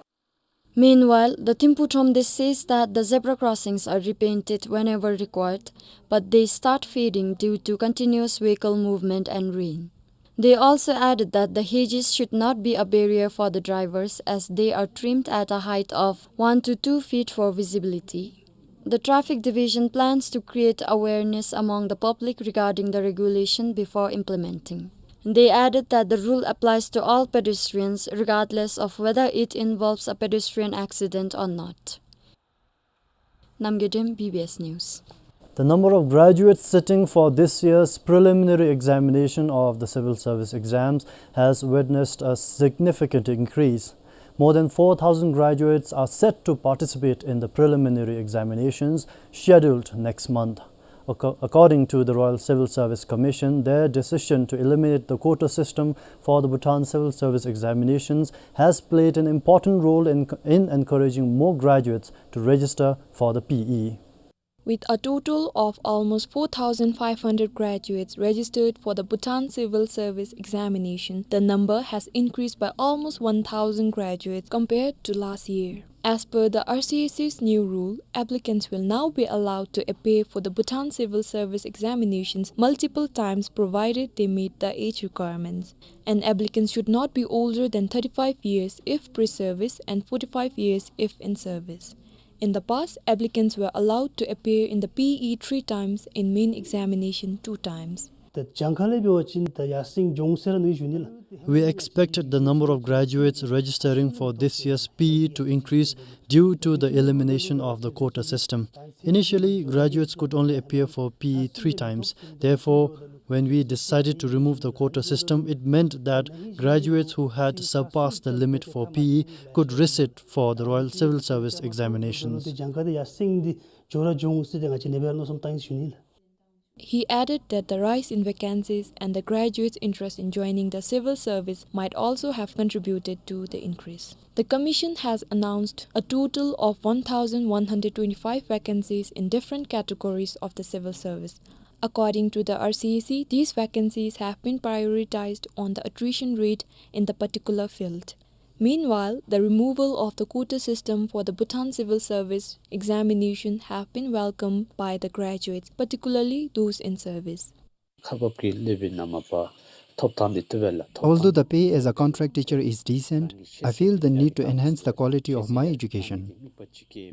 Meanwhile, the Thimphu Thromde says that the zebra crossings are repainted whenever required, but they start fading due to continuous vehicle movement and rain. They also added that the hedges should not be a barrier for the drivers as they are trimmed at a height of one to two feet for visibility. The Traffic Division plans to create awareness among the public regarding the regulation before implementing. They added that the rule applies to all pedestrians regardless of whether it involves a pedestrian accident or not. Namgay Dem, B B S News. The number of graduates sitting for this year's preliminary examination of the civil service exams has witnessed a significant increase. More than four thousand graduates are set to participate in the preliminary examinations scheduled next month. Acco-, according to the Royal Civil Service Commission, their decision to eliminate the quota system for the Bhutan Civil Service examinations has played an important role in, in encouraging more graduates to register for the P E. With a total of almost four thousand five hundred graduates registered for the Bhutan Civil Service Examination, the number has increased by almost one thousand graduates compared to last year. As per the R C S C's new rule, applicants will now be allowed to appear for the Bhutan Civil Service Examinations multiple times provided they meet the age requirements. And applicants should not be older than thirty-five years if pre-service and forty-five years if in service. In the past, applicants were allowed to appear in the P E three times and main examination two times. ད་གྱངས་ཁ་ལས་འབད་བ་ཅིན་ད་ཡར་སེང་འགྱོ་འོང་ཟེར་མནོ་ཡི་ཞུ་ནི་ལགས། We expected the number of graduates registering for this year's P E to increase due to the elimination of the quota system. Initially, graduates could only appear for P E three times. Therefore, when we decided to remove the quota system, it meant that graduates who had surpassed the limit for P E could resit for the Royal Civil Service examinations. གྱངས་ཁ་དེ་ཡར་སེང་འདི་འགྱོ་ར་འགྱོ་འོང་ཟེར་ཏེ་ང་བཅས་ནེ་སྦེ་ར་མནོ་བསམ་བཏང་ཡི་ཞུ་ནི་ལགས། He added that the rise in vacancies and the graduates' interest in joining the civil service might also have contributed to the increase. The commission has announced a total of one thousand one hundred twenty-five vacancies in different categories of the civil service. According to the R C S C, these vacancies have been prioritized on the attrition rate in the particular field. Meanwhile, the removal of the quota system for the Bhutan Civil Service examination have been welcomed by the graduates, particularly those in service. ཁག་འབགཔ་ཀྱི་ལེགས་པའི་ནང་མ་པ་ཐོབ་ཐང་འདི་ཐུབ་པས་ལགས། ཐོབ་ཐང་། Although the pay as a contract teacher is decent, I feel the need to enhance the quality of my education.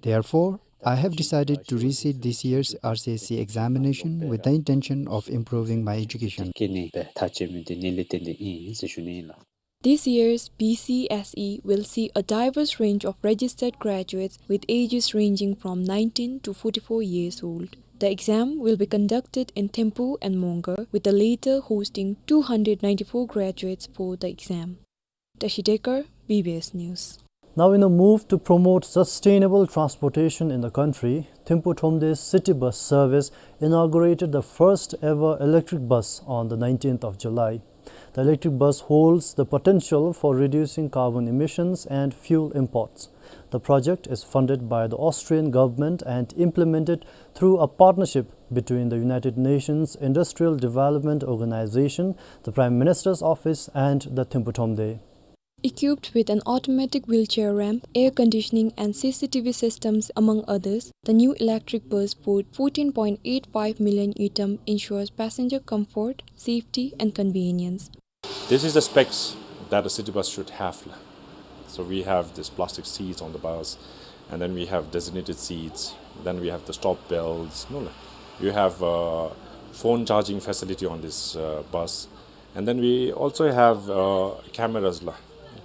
Therefore, I have decided to resit this year's R C S C examination with the intention of improving my education. ཀྱི་ནི་ཐག་བཅད་མི་འདི་ནི་ལས་བརྟེན་ཏེ་ཨིན་ཟེར་ཞུ་ནི་ཨིན་ལགས། This year's B C S E will see a diverse range of registered graduates with ages ranging from nineteen to forty-four years old. The exam will be conducted in Thimphu and Mongar, with the latter hosting two hundred ninety-four graduates for the exam. Tashi Dekar, B B S News. Now, in a move to promote sustainable transportation in the country, Thimphu Thromde city bus service inaugurated the first ever electric bus on the nineteenth of July. The electric bus holds the potential for reducing carbon emissions and fuel imports. The project is funded by the Austrian government and implemented through a partnership between the United Nations Industrial Development Organization, the Prime Minister's Office, and the Thimphu Thromde. Equipped with an automatic wheelchair ramp, air conditioning and C C T V systems, among others, the new electric bus worth fourteen point eight five million ngultrum ensures passenger comfort, safety and convenience. This is the specs that a city bus should have. So we have this plastic seats on the bus, and then we have designated seats, then we have the stop belts. No, no. You have, uh, phone charging facility on this, uh, bus. And then we also have, uh, cameras la,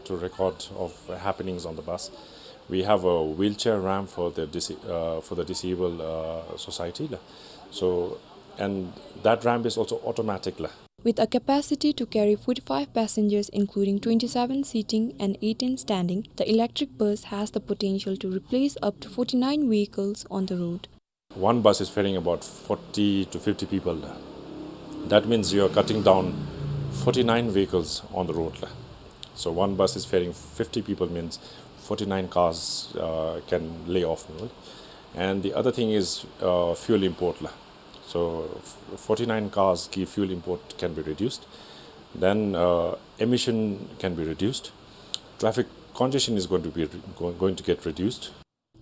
to record of happenings on the bus. We have a wheelchair ramp for the disa-, uh, for the disabled, uh, society la. So, and that ramp is also automatic la. With a capacity to carry forty-five passengers, including twenty-seven seating and eighteen standing, the electric bus has the potential to replace up to forty-nine vehicles on the road. One bus is ferrying about forty to fifty people. That means you are cutting down forty-nine vehicles on the road. So one bus is ferrying fifty people, means forty-nine cars, uh, can lay off. And the other thing is, uh, fuel import la. So f-, forty-nine cars ki fuel import can be reduced. Then, uh, emission can be reduced. Traffic congestion is going to be re-, go-, going to get reduced.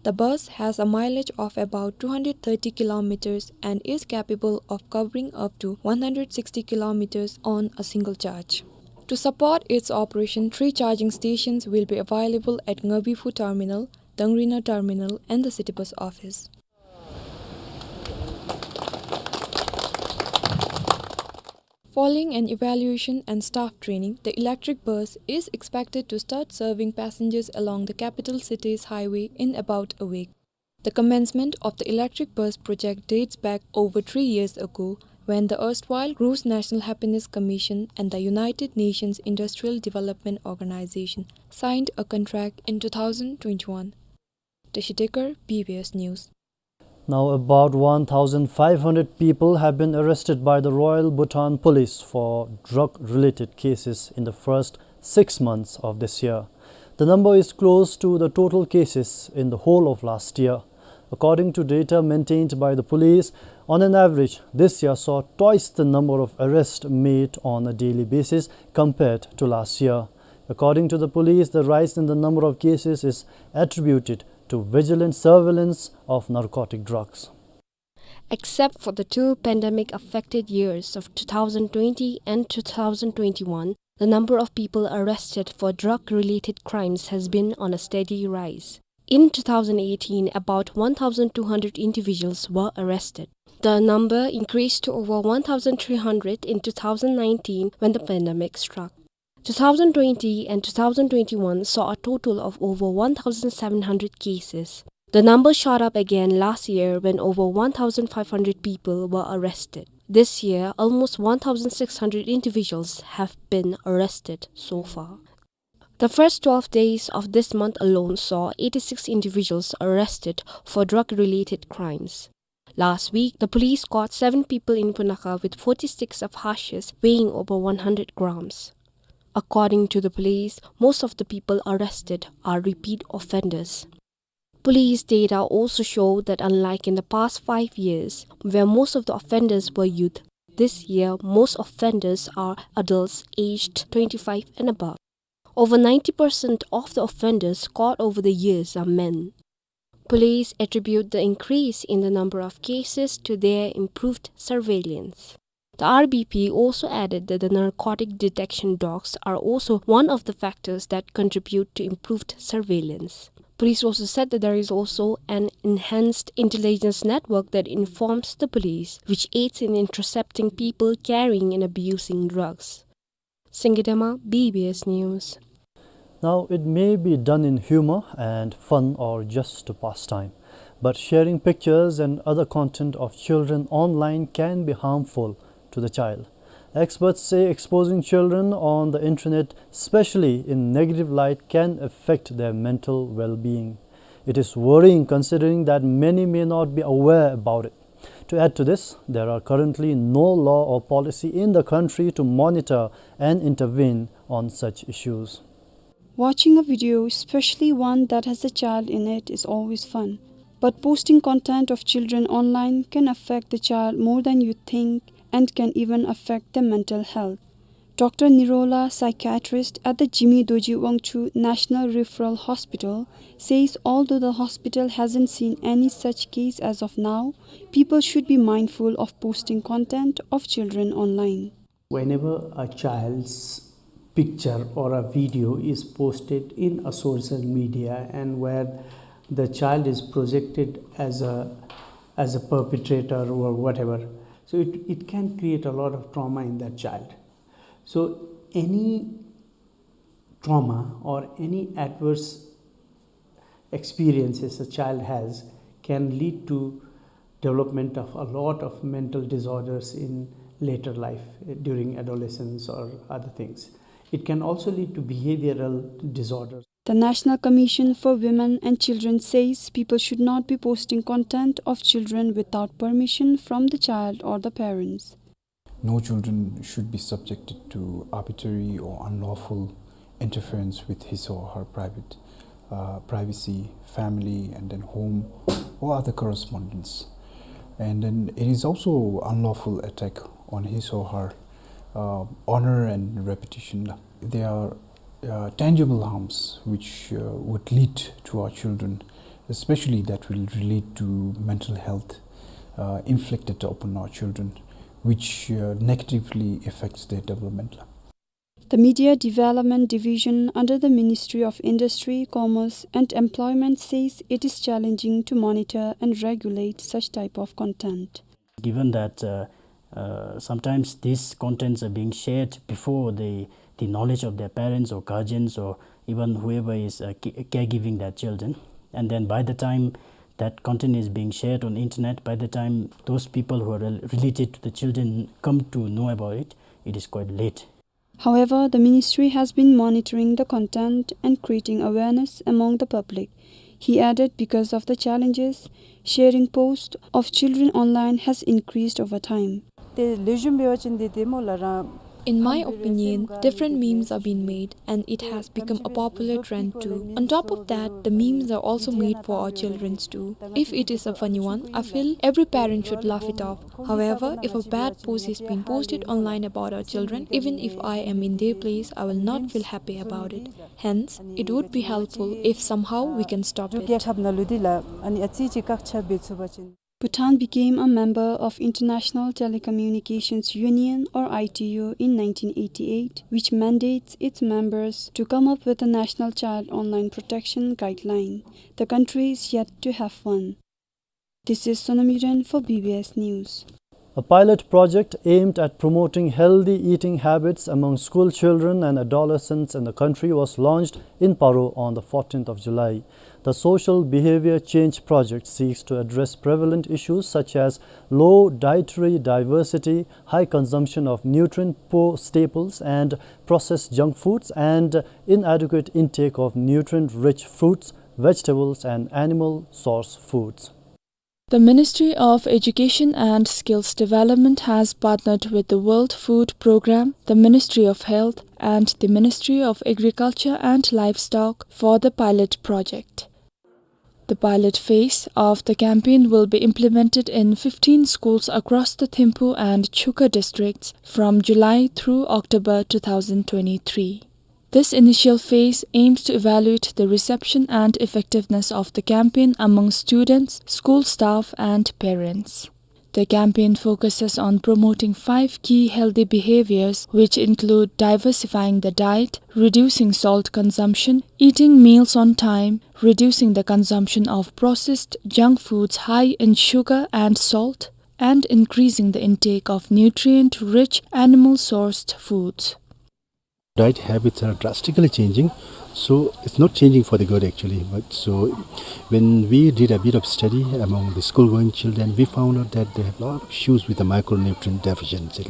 The bus has a mileage of about two hundred thirty kilometers and is capable of covering up to one hundred sixty kilometers on a single charge. To support its operation, three charging stations will be available at Ngabiphu Terminal, Dangrina Terminal, and the city bus office. Following an evaluation and staff training, the electric bus is expected to start serving passengers along the capital city's highway in about a week. The commencement of the electric bus project dates back over three years ago, when the erstwhile Gross National Happiness Commission and the United Nations Industrial Development Organization signed a contract in two thousand twenty-one. Tashi Dekar, B B S News. Now, about one thousand five hundred people have been arrested by the Royal Bhutan Police for drug-related cases in the first six months of this year. The number is close to the total cases in the whole of last year. According to data maintained by the police, on an average, this year saw twice the number of arrests made on a daily basis compared to last year. According to the police, the rise in the number of cases is attributed to vigilant surveillance of narcotic drugs. Except for the two pandemic-affected years of two thousand twenty and two thousand twenty-one, the number of people arrested for drug-related crimes has been on a steady rise. In two thousand eighteen, about one thousand two hundred individuals were arrested. The number increased to over one thousand three hundred in two thousand nineteen, when the pandemic struck. Two thousand twenty and two thousand twenty-one saw a total of over one thousand seven hundred cases. The number shot up again last year, when over one thousand five hundred people were arrested. This year, almost one thousand six hundred individuals have been arrested so far. The first twelve days of this month alone saw eighty-six individuals arrested for drug-related crimes. Last week, the police caught seven people in Punakha with forty sticks of hashish weighing over one hundred grams. According to the police, most of the people arrested are repeat offenders. Police data also show that, unlike in the past five years, where most of the offenders were youth, this year most offenders are adults aged twenty-five and above. Over ninety percent of the offenders caught over the years are men. Police attribute the increase in the number of cases to their improved surveillance. The R B P also added that the narcotic detection dogs are also one of the factors that contribute to improved surveillance. Police also said that there is also an enhanced intelligence network that informs the police, which aids in intercepting people carrying and abusing drugs. Singidema, B B S News. Now, it may be done in humor and fun or just to pass time, but sharing pictures and other content of children online can be harmful to the child. Experts say exposing children on the internet, especially in negative light, can affect their mental well-being. It is worrying considering that many may not be aware about it. To add to this, there are currently no law or policy in the country to monitor and intervene on such issues. Watching a video, especially one that has a child in it, is always fun. But posting content of children online can affect the child more than you think and can even affect their mental health. Doctor Nirola, psychiatrist at the Jigme Dorji Wangchuck National Referral Hospital, says although the hospital hasn't seen any such case as of now, people should be mindful of posting content of children online. Whenever a child's picture or a video is posted in a social media and where the child is projected as a, as a perpetrator or whatever, so it, it can create a lot of trauma in that child. So any trauma or any adverse experiences a child has can lead to development of a lot of mental disorders in later life, eh, during adolescence or other things. It can also lead to behavioral disorders. The National Commission for Women and Children says people should not be posting content of children without permission from the child or the parents. No children should be subjected to arbitrary or unlawful interference with his or her private, uh, privacy, family, and then home or other correspondence. And then it is also unlawful attack on his or her, uh, honor and reputation. There are uh, tangible harms which, uh, would lead to our children, especially that will relate to mental health, uh, inflicted upon our children, which, uh, negatively affects their development. The Media Development Division under the Ministry of Industry, Commerce and Employment says it is challenging to monitor and regulate such type of content. Given that, uh, uh, sometimes these contents are being shared before the, the knowledge of their parents or guardians or even whoever is, uh, ca-, caregiving their children. And then by the time that content is being shared on internet, by the time those people who are rel-, related to the children come to know about it, it is quite late. However, the ministry has been monitoring the content and creating awareness among the public. He added, because of the challenges, sharing posts of children online has increased over time. ཏེ་ལེགས་ཤོམ་འབད་བ་ཅིན་ཏེ་ཏེ་མོ་ལ་རང་། In my opinion, different memes are being made and it has become a popular trend too. On top of that, the memes are also made for our children too. If it is a funny one, I feel every parent should laugh it off. However, if a bad post is being posted online about our children, even if I am in their place, I will not feel happy about it. Hence, it would be helpful if somehow we can stop it. རྒྱལ་ཁབ་ནང་ལུ་འདི་ལ་ཨ་ནི་ཨ་ཙི་ཅིག་བཀག་ཆ་འབད་ཚུགས་པ་ཅིན། Bhutan became a member of International Telecommunications Union, or I T U, in nineteen eighty-eight, which mandates its members to come up with a national child online protection guideline. The country is yet to have one. This is Sonam Yuden for B B S News. A pilot project aimed at promoting healthy eating habits among school children and adolescents in the country was launched in Paro on the fourteenth of July. The social behavior change project seeks to address prevalent issues such as low dietary diversity, high consumption of nutrient-poor staples and processed junk foods, and inadequate intake of nutrient-rich fruits, vegetables, and animal source foods. The Ministry of Education and Skills Development has partnered with the World Food Programme, the Ministry of Health, and the Ministry of Agriculture and Livestock for the pilot project. The pilot phase of the campaign will be implemented in fifteen schools across the Thimphu and Chukha districts from July through October two thousand twenty-three. This initial phase aims to evaluate the reception and effectiveness of the campaign among students, school staff, and parents. The campaign focuses on promoting five key healthy behaviors, which include diversifying the diet, reducing salt consumption, eating meals on time, reducing the consumption of processed junk foods high in sugar and salt, and increasing the intake of nutrient-rich animal-sourced foods. Diet habits are drastically changing, so it's not changing for the good actually. But so when we did a bit of study among the school-going children, we found out that they have a lot of issues with the micronutrient deficiency.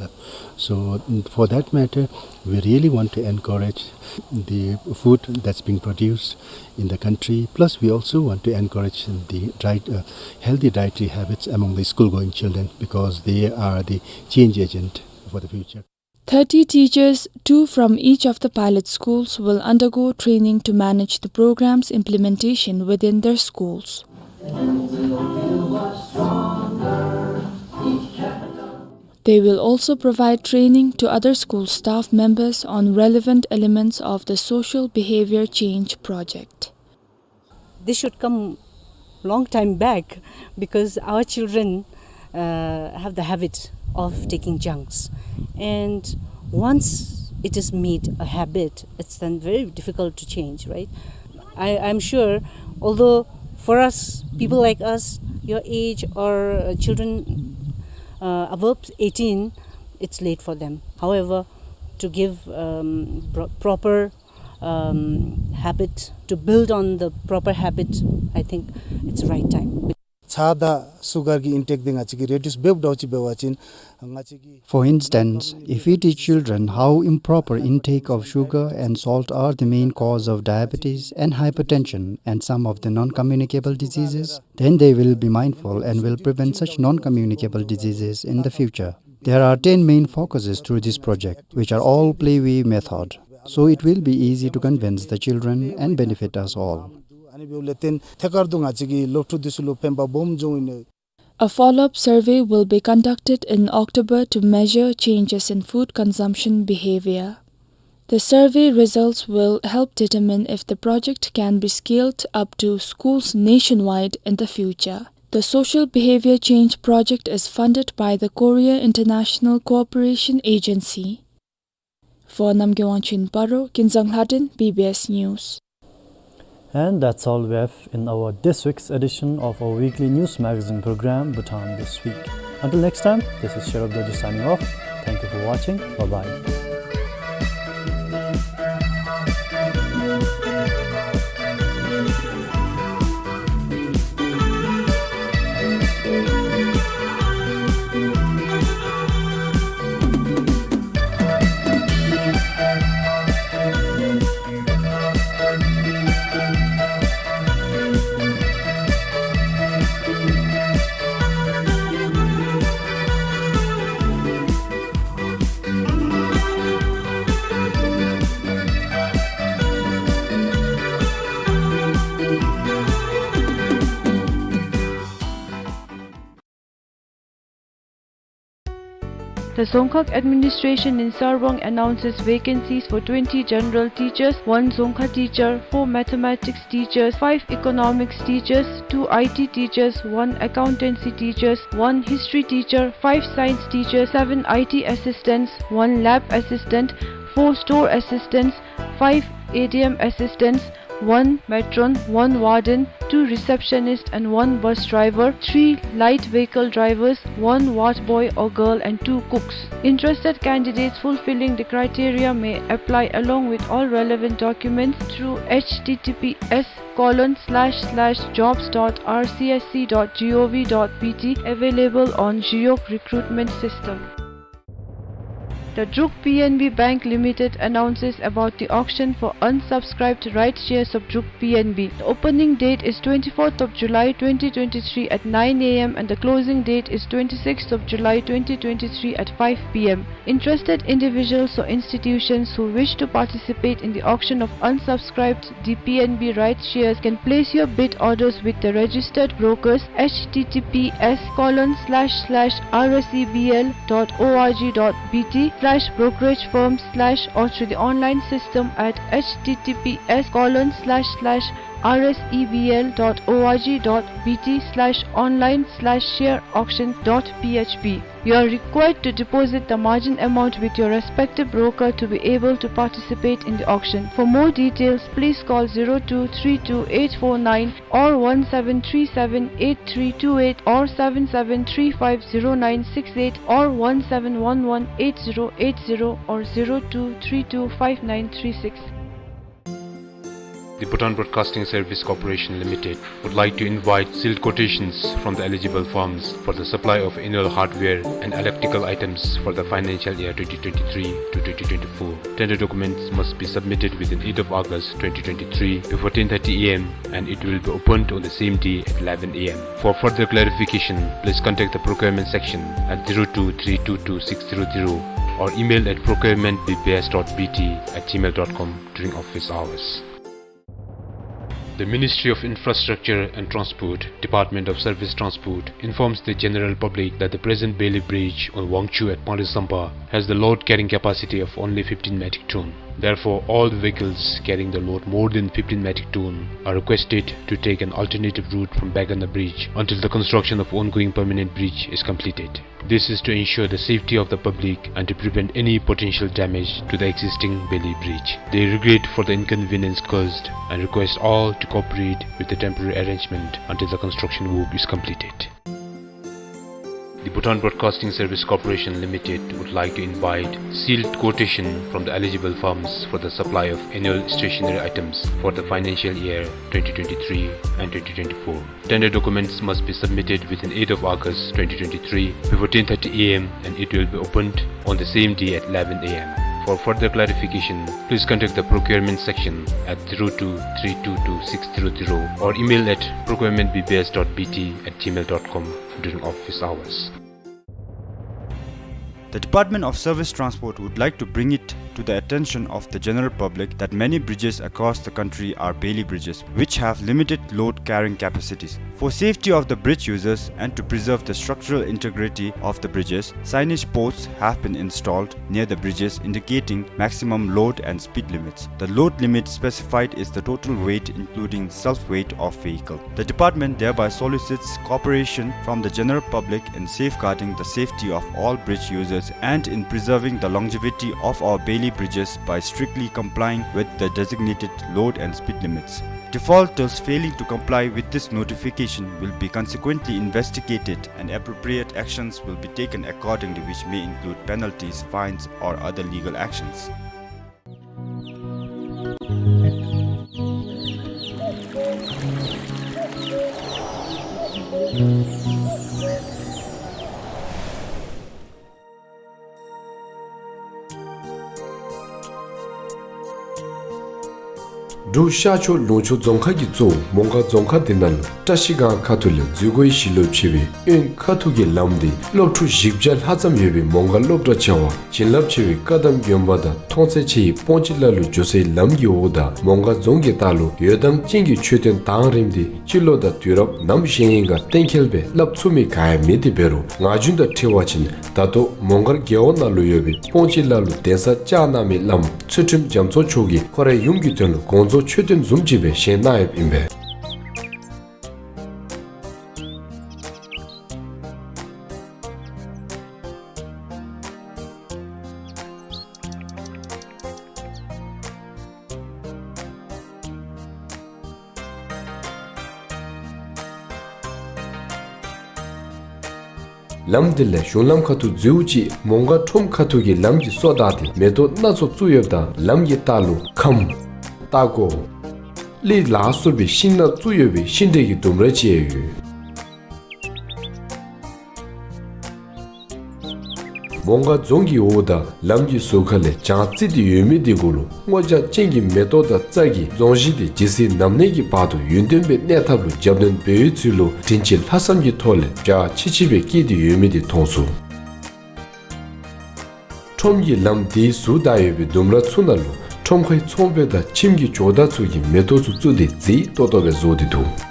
So for that matter, we really want to encourage the food that's being produced in the country. Plus, we also want to encourage the diet, uh, healthy dietary habits among the school-going children, because they are the change agent for the future. Thirty teachers, two from each of the pilot schools, will undergo training to manage the program's implementation within their schools. They will also provide training to other school staff members on relevant elements of the social behavior change project. This should come long time back, because our children, uh, have the habit of taking junks, and once it is made a habit, it's then very difficult to change, right? I, I'm sure, although for us, people like us, your age, or, uh, children, uh, above eighteen, it's late for them. However, to give, um, pro-, proper, um, habit, to build on the proper habit, I think it's right time. ཚྭ་དང་སུ་གར་གྱི་ཨིན་ཊེཀ་འདི་ང་བཅས་ཀྱིས་རེ་ཌིའུསི་འབདཝ་འདྲཝ་ཅིག་འབད་བ་ཅིན་ང་བཅས་ཀྱིས For instance, if we teach children how improper intake of sugar and salt are the main cause of diabetes and hypertension and some of the non-communicable diseases, then they will be mindful and will prevent such non-communicable diseases in the future. There are ten main focuses through this project, which are all play-way method, so it will be easy to convince the children and benefit us all. ཨ་ནི་འབདཝ་ལས་བརྟེན་ཐད་ཀར་དུ་ང་བཅས་ཀྱི་སློབ་ཕྲུག་འདི་ཚུ་ལུ་ཕན་པ་སྦོམ་འབྱུང་ནི། A follow-up survey will be conducted in October to measure changes in food consumption behavior. The survey results will help determine if the project can be scaled up to schools nationwide in the future. The Social Behavior Change Project is funded by the Korea International Cooperation Agency. For Namgay Wangchuk Paro, Kinzang Lhadon, B B S News. And that's all we have in our this week's edition of our weekly news magazine program, Bhutan This Week. Until next time, this is Sherub Dorji signing off. Thank you for watching. Bye-bye. The Dzongkhag Administration in Sarwang announces vacancies for twenty general teachers, one Dzongkha teacher, four mathematics teachers, five economics teachers, two I T teachers, one accountancy teachers, one history teacher, five science teachers, seven I T assistants, one lab assistant, four store assistants, five A D M assistants, one matron, one warden, two receptionists and one bus driver, three light vehicle drivers, one ward boy or girl and two cooks. Interested candidates fulfilling the criteria may apply along with all relevant documents through H T T P S colon slash slash jobs dot R C S C dot G O V dot B T, available on Jiyok recruitment system. The Druk P N B Bank Limited announces about the auction for unsubscribed rights shares of Druk P N B. The opening date is twenty-fourth of July twenty twenty-three at nine A M and the closing date is twenty-sixth of July twenty twenty-three at five P M. Interested individuals or institutions who wish to participate in the auction of unsubscribed the P N B rights shares can place your bid orders with the registered brokers, H T T P S colon slash slash R S E B L dot O R G dot B T slash brokerage firm slash, or through the online system at H T T P S colon slash slash R S E B L dot O R G dot B T slash online slash share auction dot P H P. You are required to deposit the margin amount with your respective broker to be able to participate in the auction. For more details, please call zero two three two eight four nine or one seven three seven eight three two eight or seven seven three five zero nine six eight or one seven one one eight zero eight zero or zero two three two five nine three six. The Bhutan Broadcasting Service Corporation Limited would like to invite sealed quotations from the eligible firms for the supply of annual hardware and electrical items for the financial year twenty twenty-three to twenty twenty-four. Tender documents must be submitted within eighth of August twenty twenty-three before ten thirty A M and it will be opened on the same day at eleven A M. For further clarification, please contact the procurement section at zero two three two two six zero zero or email at procurement B B S dot B T at gmail dot com during office hours. The Ministry of Infrastructure and Transport, Department of Surface Transport, informs the general public that the present Beli Bridge on Wangchhu at Pangre Sampa has the load carrying capacity of only fifteen metric ton. Therefore, all the vehicles carrying the load more than fifteen metric ton are requested to take an alternative route from Baiganda Bridge until the construction of ongoing permanent bridge is completed. This is to ensure the safety of the public and to prevent any potential damage to the existing Beli Bridge. They regret for the inconvenience caused and request all to cooperate with the temporary arrangement until the construction work is completed. The Bhutan Broadcasting Service Corporation Limited would like to invite sealed quotation from the eligible firms for the supply of annual stationery items for the financial year twenty twenty-three and twenty twenty-four. Tender documents must be submitted within eighth of August twenty twenty-three before ten thirty A M and it will be opened on the same day at eleven A M. For further clarification, please contact the procurement section at zero two three two two six zero zero or email at procurement B B S dot B T at gmail dot com during office hours. The Department of Surface Transport would like to bring it to the attention of the general public that many bridges across the country are Beli bridges, which have limited load carrying capacities. For safety of the bridge users and to preserve the structural integrity of the bridges, signage posts have been installed near the bridges indicating maximum load and speed limits. The load limit specified is the total weight including self-weight of vehicle. The department thereby solicits cooperation from the general public in safeguarding the safety of all bridge users and in preserving the longevity of our Beli bridges by strictly complying with the designated load and speed limits. Defaulters failing to comply with this notification will be consequently investigated and appropriate actions will be taken accordingly, which may include penalties, fines, or other legal actions. འབྲུག་ཤར་ཕྱོགས་ལུང་ཕྱོགས་རྫོང་ཁག་གིས་གཙོ་བོ་མོང་སྒར་རྫོང་ཁག་འདི་ནང་ལུ་བཀྲ་ཤིས་སྒང་ཁ་ཐུག་ལས་འཛུལ་སྒོ་ཡི་ཞི་ལུ་ཕྱེ་བའི་དབོན་ཁ་ཐུག་གི་ལམ་འདི་སློབ་ཕྲུག་བཞི་བརྒྱ་ལྷག་ཙམ་ཡོད་པའི་མོང་སྒར་སློབ་གྲྭ་ཆེ་བ་བྱིན་རླབས་ཆེ་བའི་བཀའ་གདམས་དགོན་པ་དང་མཐོང་ཚད་ཆེ་བའི་སྤོང་སྤྱིར་ལ་ལུ་འགྱོ་སའི་ལམ་གྱི་འོག་དང་མོང་སྒར་རྫོང་གི་ལྟག་ལུ་ཡོད་དམ་ཅན་གྱི་མཆོད་རྟེན་དང་རིམ་འདི་སྤྱི་ལོ་དང་དུས་རབས་ནམ་བཞེངས་ཡི་ག་གཏན་འཁེལ་སྦེ་སླབ་ཚུགས་མི་ག་ཡང་མེད། དེ་འབད་རུང་ངག་རྒྱུན་དང་འཁྲིལ་བ་ཅིན་ད་ལྟོ་མོང་སྒར་རྒེད་འོག་ནང་ལུ་ཡོད་པའི་སྤོང་སྤྱིར་ལ་ལུ་གདན་ས་བཅགས་གནང་མི་བླམ་ཚུལ་ཁྲིམས་རྒྱ་མཚོ་མཆོག་གིས་ཁོ་རའི་ཡུམ་གྱི་དོན་ལུ་དགོངས་རྫོགས་མཆོད་རྟེན་བཟུམ་ཅིག་སྦེ་བཞེངས་གནང་ཡོདཔ་ཨིན་པས། ལམ་འདི་ལས་གཞུང་ལམ་ཁ་ཐུག་འཛུལཝ་ཅིག་མོང་སྒར་ཁྲོམ་ཁ་ཐུག་གི་ལམ་གྱིས་སོ་བདའ་སྟེ་མེ་ཏོག་སྣ་ཚོགས་བཙུགས་ཡོདཔ་ད་ལམ་གྱི་ལྟག་ལུ་ཁམ་སྟག་གོ་གླི་ལ་སོགས་པའི་ཤིང་ནགས་བཙུགས་ཡོད་པའི་ཤིང་འབྲས་ཀྱི་ལྡུམ་ར་ཅིག་ཡང་ཡོད། མོང་སྒར་རྫོང་གི་འོག་དང་ལམ་གྱི་ཟུར་ཁ་ལས་བྱང་རྩིས་ཏེ་ཡོད་མི་འདི་གུ་ལུ་སྔོ་ལྗང་ཅན་གྱི་མེ་ཏོག་དང་རྩྭ་གི་རྫོང་གཞི་འདི་ཇི་སྲིད་ནམ་གནས་ཀྱི་བར་དུ་ཡུན་བརྟན་པའི་གནས་ཐབས་ལུ་རྒྱབ་སྣོན་འབད་བའི་ཚུལ་ལུ་དྲིན་ཅན་ལྷག་བསམ་གྱི་ཐོག་ལས་བྱ་ཆི་ཆི་སྦེ་བསྐྱེད་དེ་ཡོད་མི་འདི་མཐོང་ཚུགས། ཁྲོམ་གྱི་ལམ་འདིའི་ཟུར་བདའ་ཡོད་པའི་ལྡུམ་ར་ཚུ་ནང་ལུ་ཁྲོམ་ཁའི་ཚོང་དཔོན་དང་ཁྱིམ་གྱི་ཇོ་བདག་ཚུ་གིས་མེ་ཏོག་ཚུ་བཙུགས་ཏེ་མཛེས་ཏོག་ཏོ་སྦེ་བཟོ་སྟེ་འདུག།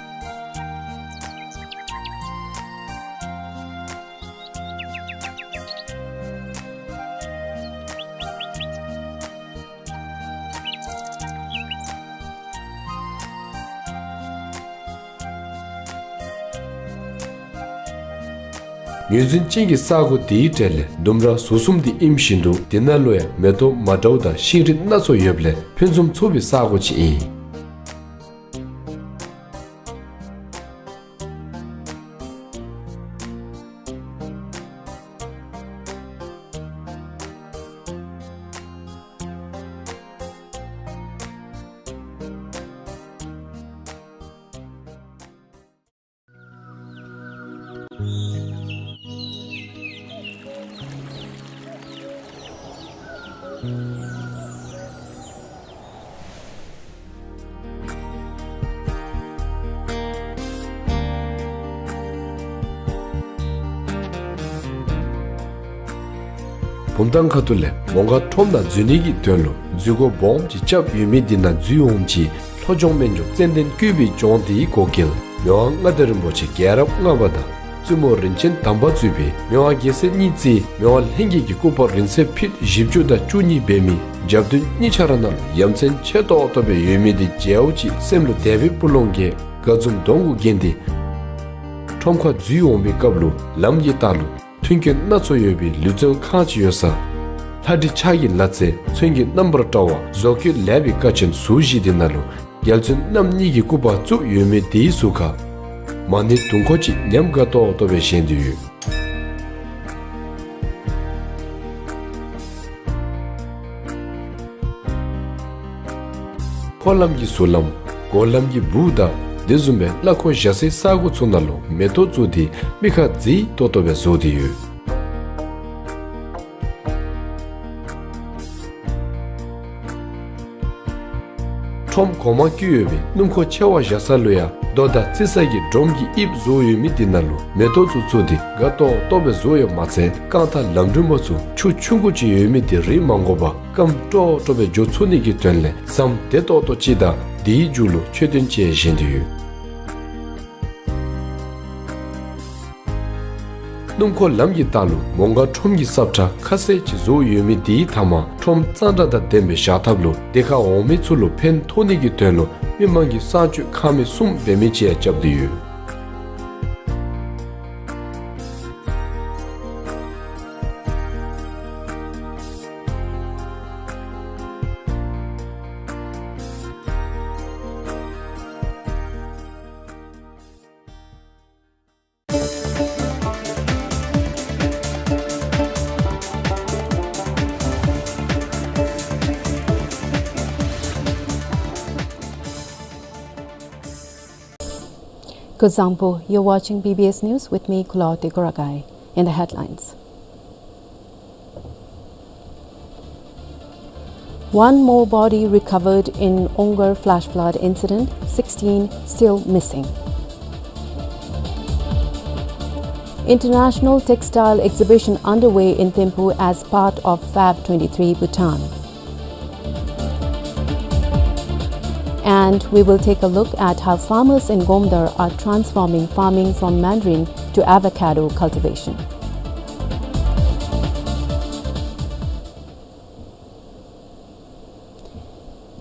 ངོས་འཛིན་ཅན་གྱི་ས་གོ་དེའི་གྲས་ལས་ལྡུམ་ར་ཟུར་གསུམ་དེ་ཨིནམ་བཞིན་དུ་དེ་ནང་ལུ་ཡང་མེ་ཏོག་མ་འདྲཝ་དང་ཤིང་རིགས་སྣ་ཚོགས་ཡོདཔ་ལས་ཕུན་སུམ་ཚོགས་པའི་ས་གོ་ཅིག་ཨིན། བུམ་ཐང་ཁ་ཐུག་ལས་མོང་སྒར་ཁྲོམ་ནང་འཛུལ་ནི་གི་དོན་ལུ་འཛུལ་སྒོ་སྦོམ་ཅིག་རྐྱབ་ཡོད་མི་དེ་ནང་འཛུལ་འོང་ཅི། ལྷོ་ལྗོངས་སྨན་ལྗོངས་ཙན་དན་བཀོད་པའི་ལྗོངས་དེའི་འགོ་འགལ་མི་དབང་མངའ་བདག་རིན་པོ་ཆེ་རྒྱལ་རབས་ལྔ་པ་དང་བཙུན་མོ་རིན་ཆེན་དམ་པ་གཙོས་པའི་མི་དབང་རྒྱལ་སྲས་གཉིས་བརྩིས་མི་དབང་ལྷན་རྒྱས་ཀྱི་སྐུ་པར་རིང་ཚད་ཕིཊ་བཞི་བཅུ་དང་བཅུ་གཉིས་འབད་མི་རྒྱབ་མདུན་གཉིས་ཆ་ར་ནང་ལུ་ཡ་མཚན་ཆེ་ཏོག་ཏོ་སྦེ་ཡོད་མི་དེ་མཇལཝ་ཅིག་སེམས་ལུ་དད་པའི་སྤུ་ལོང་གིས་དགའ་འཛུམ་གདོང་གུ་བརྒྱན་ཏེ་ཁྲོམ་ཁར་འཛུལ་འོང་བའི་སྐབས་ལུ་ལམ་གྱི་ལྟག་ལུ་མཐུན་རྐྱེན་སྣ་ཚོགས་ཡོད་པའི་ལུས་རྩལ་ཁང་ཅིག་ཡོད་ས། ལྷ་འབྲི་ཕྱག་གི་ལ་རྩེ་མཚོན་གྱི་རྣམ་པར་བཀྲ་བ་བཟོ་བཀོད་ལེགས་པའི་ཀ་ཆེན་ཟུར་བཞི་དེ་ནང་ལུ་རྒྱལ་བཙུན་རྣམ་གཉིས་ཀྱི་སྐུ་པར་བཙུགས་ཡོད་མི་དེའི་ཟུར་ཁར་མ་ཎི་དུང་འཁོར་ཅིག་ཉམས་དགའ་ཏོག་ཏོ་སྦེ་བཞེངས་ཏེ་ཡོད། འཁོར་ལམ་གྱི་ཟུར་ལམ་སྒོ་ལམ་གྱི་སྦུག་དང་དེ་བཟུམ་སྦེ་གླ་འཁོར་བཞག་སའི་ས་གོ་ཚུ་ནང་ལུ་མེ་ཏོག་བཙུགས་ཏེ་མིག་ཁར་མཛེས་ཏོག་ཏོ་སྦེ་བཟོ་སྟེ་ཡོད། ཁྲོམ་གོང་མ་བཀོད་ཡོད་པའི་སྣུམ་འཁོར་ཆེ་བ་བཞག་ས་ལུ་ཡང་རྡོ་དང་བརྩི་ས་གི་སྒྲོམ་གྱི་དབྱིབས་བཟོ་ཡོད་མི་དེ་ནང་ལུ་མེ་ཏོག་ཚུ་བཙུགས་ཏེ་དགའ་ཏོག་ཏོ་སྦེ་བཟོ་ཡོདཔ་མ་ཚད་རྐང་ཐང་ལམ་རིམ་པ་ཚུ་ཆུ་ཆུང་ཀུ་ཅིག་ཡོད་མི་དེ་རིག་མ་དགོ་པར་སྐམ་ཏོག་ཏོ་སྦེ་འགྱོ་ཚུགས་ནི་གི་དོན་ལས་ཟམ་བདེ་ཏོག་ཏོ་ཅིག་དང་དེའི་མཇུག་ལུ་མཆོད་རྟེན་ཅིག་བཞེངས་ཏེ་ཡོད། སྣུམ་འཁོར་ལམ་གྱི་ལྟག་ལུ་མོང་སྒར་ཁྲོམ་གྱི་སབ་ཁྲ་ཁ་གསལ་ཅིག་བཟོ་ཡོད་མི་དེའི་མཐའ་མར་ཁྲོམ་གཙང་སྦྲ་དང་ལྡན་པའི་བཞག་ཐབས་ལུ་དེ་ཁར་འོང་མི་ཚུ་ལུ་ཕན་ཐོགས་ནི་གི་དོན་ལུ་མི་མང་གི་གསང་སྤྱོད་ཁང་མིག་གསུམ་འབད་མི་ཅིག་ཡང་རྐྱབ་སྟེ་ཡོད། Kuzuzangpo, you're watching B B S News with me, Kulaw Tegoragai. In the headlines. One more body recovered in Ongar flash flood incident, sixteen still missing. International textile exhibition underway in Thimphu as part of Fab twenty-three Bhutan. And we will take a look at how farmers in Gomdar are transforming farming from mandarin to avocado cultivation.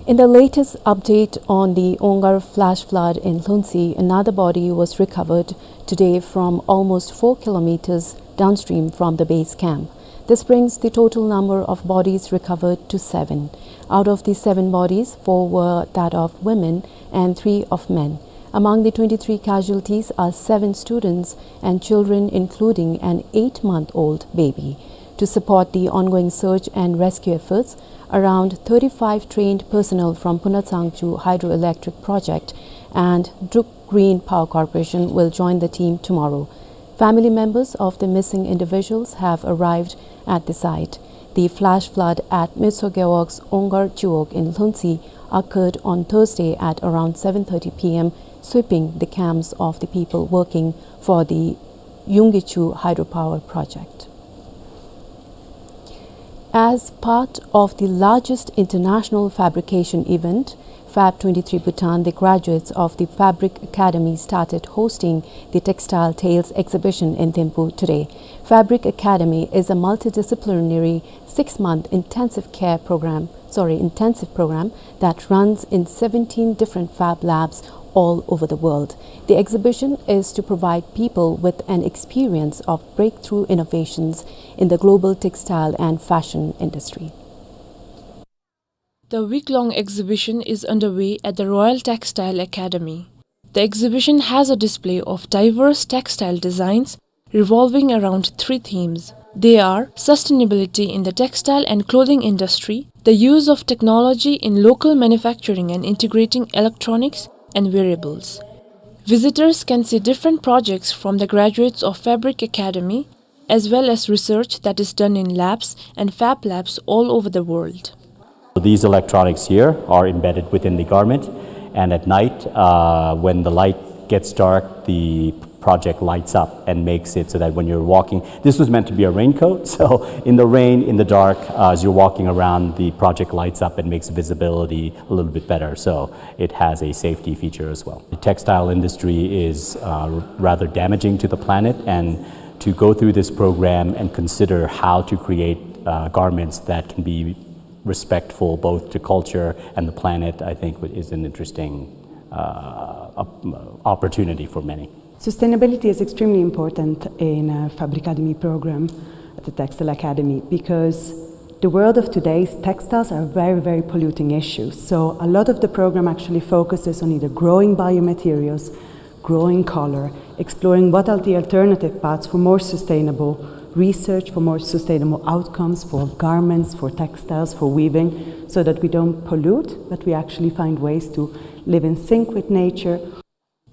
In the latest update on the Ongar flash flood in Lhuentse, another body was recovered today from almost four kilometers downstream from the base camp. This brings the total number of bodies recovered to seven. Out of the seven bodies, four were that of women and three of men. Among the twenty-three casualties are seven students and children, including an eight-month-old baby. To support the ongoing search and rescue efforts, around thirty-five trained personnel from Phunatsangchu Hydroelectric Project and Druk Green Power Corporation will join the team tomorrow. Family members of the missing individuals have arrived at the site. The flash flood at Myitsogewog's Ongar Chiwog in Lhuentse occurred on Thursday at around seven thirty P M, sweeping the camps of the people working for the Yunggichu hydropower project. As part of the largest international fabrication event, Fab twenty-three Bhutan, the graduates of the Fabric Academy started hosting the Textile Tales exhibition in Thimphu today. Fabric Academy is a multidisciplinary six-month intensive care program, sorry, intensive program that runs in seventeen different fab labs all over the world. The exhibition is to provide people with an experience of breakthrough innovations in the global textile and fashion industry. The week-long exhibition is underway at the Royal Textile Academy. The exhibition has a display of diverse textile designs revolving around three themes. They are sustainability in the textile and clothing industry, the use of technology in local manufacturing and integrating electronics and wearables. Visitors can see different projects from the graduates of Fabric Academy, as well as research that is done in labs and fab labs all over the world. These electronics here are embedded within the garment, and at night, uh, when the light gets dark, the project lights up and makes it so that when you're walking, this was meant to be a raincoat, so in the rain, in the dark, uh, as you're walking around, the project lights up and makes visibility a little bit better. So it has a safety feature as well. The textile industry is, uh, rather damaging to the planet, and to go through this program and consider how to create, uh, garments that can be respectful both to culture and the planet, I think, is an interesting, uh, op-, opportunity for many. Sustainability is extremely important in, uh, Fabric Academy program at the Textile Academy because the world of today's textiles are very, very polluting issues. So a lot of the program actually focuses on either growing biomaterials, growing color, exploring what are the alternative paths for more sustainable research, for more sustainable outcomes for garments, for textiles, for weaving, so that we don't pollute, but we actually find ways to live in sync with nature.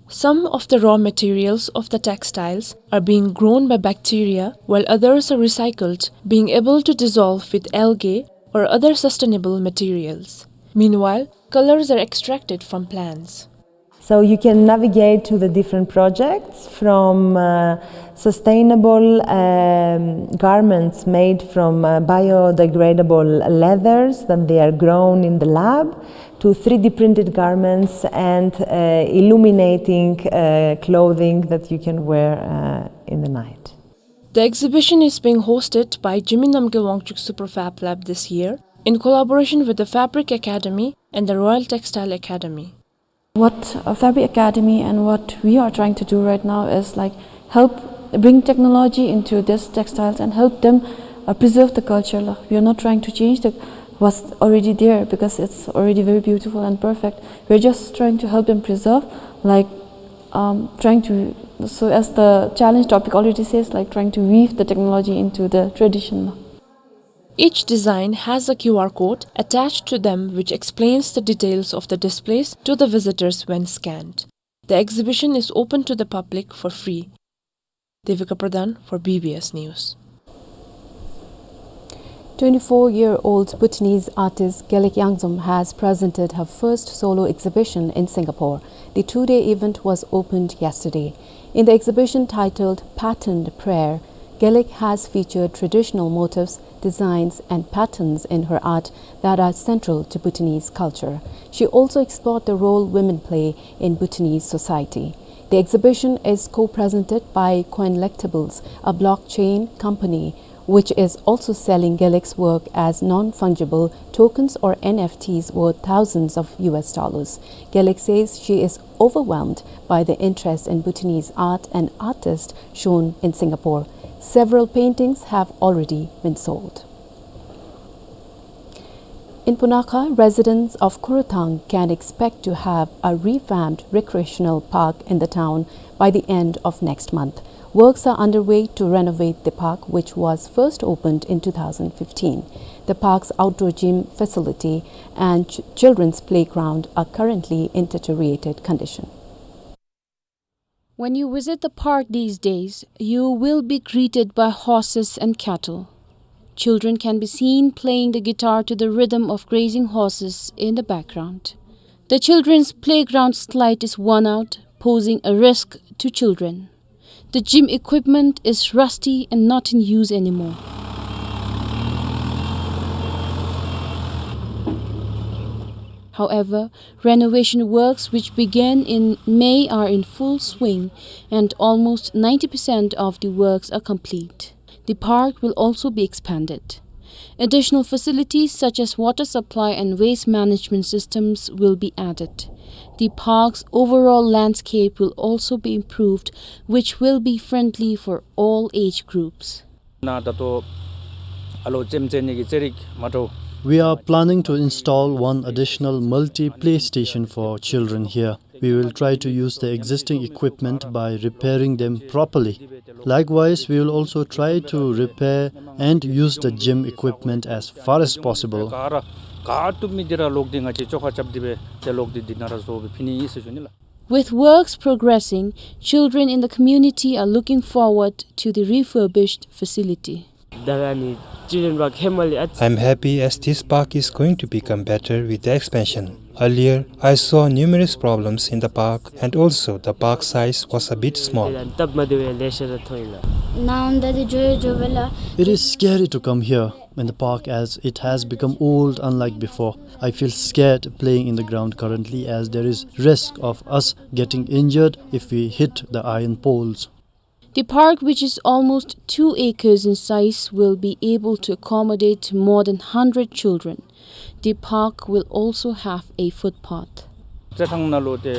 Some of the raw materials of the textiles are being grown by bacteria, while others are recycled, being able to dissolve with algae or other sustainable materials. Meanwhile, colors are extracted from plants. So you can navigate to the different projects from, uh, sustainable, um, garments made from, uh, biodegradable leathers that they are grown in the lab to three D printed garments and, uh, illuminating, uh, clothing that you can wear, uh, in the night. The exhibition is being hosted by Jigme Namgyel Wangchuk Super Fab Lab this year in collaboration with the Fabric Academy and the Royal Textile Academy. What, uh, Fabric Academy and what we are trying to do right now is, like, help bring technology into this textiles and help them, uh, preserve the culture. Like, we are not trying to change the, what's already there because it's already very beautiful and perfect. We're just trying to help them preserve, like, um, trying to, so as the challenge topic already says, like, trying to weave the technology into the tradition. Each design has a Q R code attached to them which explains the details of the displays to the visitors when scanned. The exhibition is open to the public for free. Devika Pradhan for B B S News. Twenty-four-year-old Bhutanese artist Gelek Yangzom has presented her first solo exhibition in Singapore. The two-day event was opened yesterday. In the exhibition titled Patterned Prayer, Gelek has featured traditional motifs, designs, and patterns in her art that are central to Bhutanese culture. She also explored the role women play in Bhutanese society. The exhibition is co-presented by Coinlectables, a blockchain company, which is also selling Gelek's work as non-fungible tokens or N F Ts worth thousands of U S dollars. Gelek says she is overwhelmed by the interest in Bhutanese art and artists shown in Singapore. Several paintings have already been sold. In Punakha, residents of Khurthang can expect to have a revamped recreational park in the town by the end of next month. Works are underway to renovate the park, which was first opened in two thousand fifteen. The park's outdoor gym facility and ch-, children's playground are currently in deteriorated condition. When you visit the park these days, you will be greeted by horses and cattle. Children can be seen playing the guitar to the rhythm of grazing horses in the background. The children's playground slide is worn out, posing a risk to children. The gym equipment is rusty and not in use anymore. However, renovation works which began in May are in full swing and almost ninety percent of the works are complete. The park will also be expanded. Additional facilities such as water supply and waste management systems will be added. The park's overall landscape will also be improved, which will be friendly for all age groups. ནཱ་ད་ལྟོ་ཨ་ལོ་རྩེདམོ་རྩེ་ནི་གི་རྩེད་རིགས་མ་འདྲཝ། We are planning to install one additional multi-play station for children here. We will try to use the existing equipment by repairing them properly. Likewise, we will also try to repair and use the gym equipment as far as possible. ག་ར་ག་བཏུབ་མི་འདི་ར་ལོག་སྟེ་ང་བཅས་བཅོ་ཁ་རྐྱབ་སྟེ་སྦེ་ཏེ་ལོག་སྟེ་འདི་ནང་ར་བཟོ་སྦེ་ཕུལ་ནི་ཨིན་ཟེར་ཞུ་ནི་ལགས། With works progressing, children in the community are looking forward to the refurbished facility. ད་ཨ་ནི་children park ཧེ་མ་ལས་ཨ་ཙི། I'm happy as this park is going to become better with the expansion. Earlier, I saw numerous problems in the park, and also the park size was a bit small. སྟབས་མ་བདེཝ་ཡང་ལེ་ཤ་ར་མཐོང་ཡི་ལགས། ནཱ་འོངམ་ད་འདི་འགྱོ་འགྱོཝ་ལགས། It is scary to come here in the park as it has become old, unlike before. I feel scared playing in the ground currently as there is risk of us getting injured if we hit the iron poles. The park, which is almost two acres in size, will be able to accommodate more than hundred children. The park will also have a footpath. རྩེད་ཐང་ནང་ལུ་ཏེ་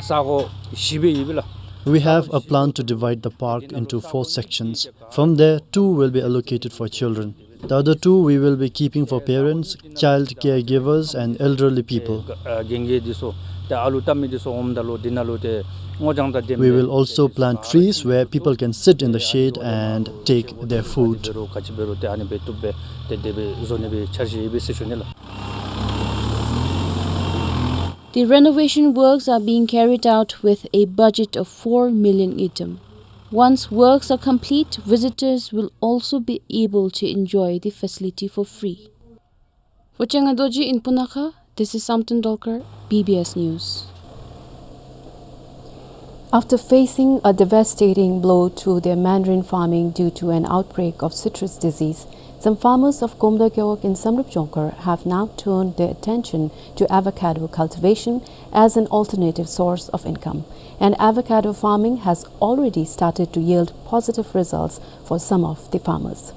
ས་གོ་བཞི་སྦེ་ཡོད་པས་ལགས། We have a plan to divide the park into four sections. From there, two will be allocated for children. The other two we will be keeping for parents, child caregivers and elderly people. ཨ་རྒན་རྒས་འདི་ཚུ་ཏེ་ཨ་ལུ་བལྟ་མི་འདི་ཚུ་འོངམ་ད་ལུ་འདི་ནང་ལུ་ཏེ་སྔོ་ལྗང་དང་ལྡན་པའི། We will also plant trees where people can sit in the shade and take their food. འབད་རུང་ག་ཅི་འབད་རུང་ཏེ་ཨ་ནི་སྦེ་བཏུབ་སྦེ་ཏེ་དེ་སྦེ་བཟོ་ནི་སྦེ་འཆར་གཞི་ཡོད་པས་ཟེར་ཞུ་ནི་ལགས། The renovation works are being carried out with a budget of four million ngultrum. Once works are complete, visitors will also be able to enjoy the facility for free. For Changa Dorji in Punakha, this is Samten Dolkar, B B S News. After facing a devastating blow to their mandarin farming due to an outbreak of citrus disease, some farmers of Gomdar Gewog in Samdrup Jongkhar have now turned their attention to avocado cultivation as an alternative source of income. And avocado farming has already started to yield positive results for some of the farmers.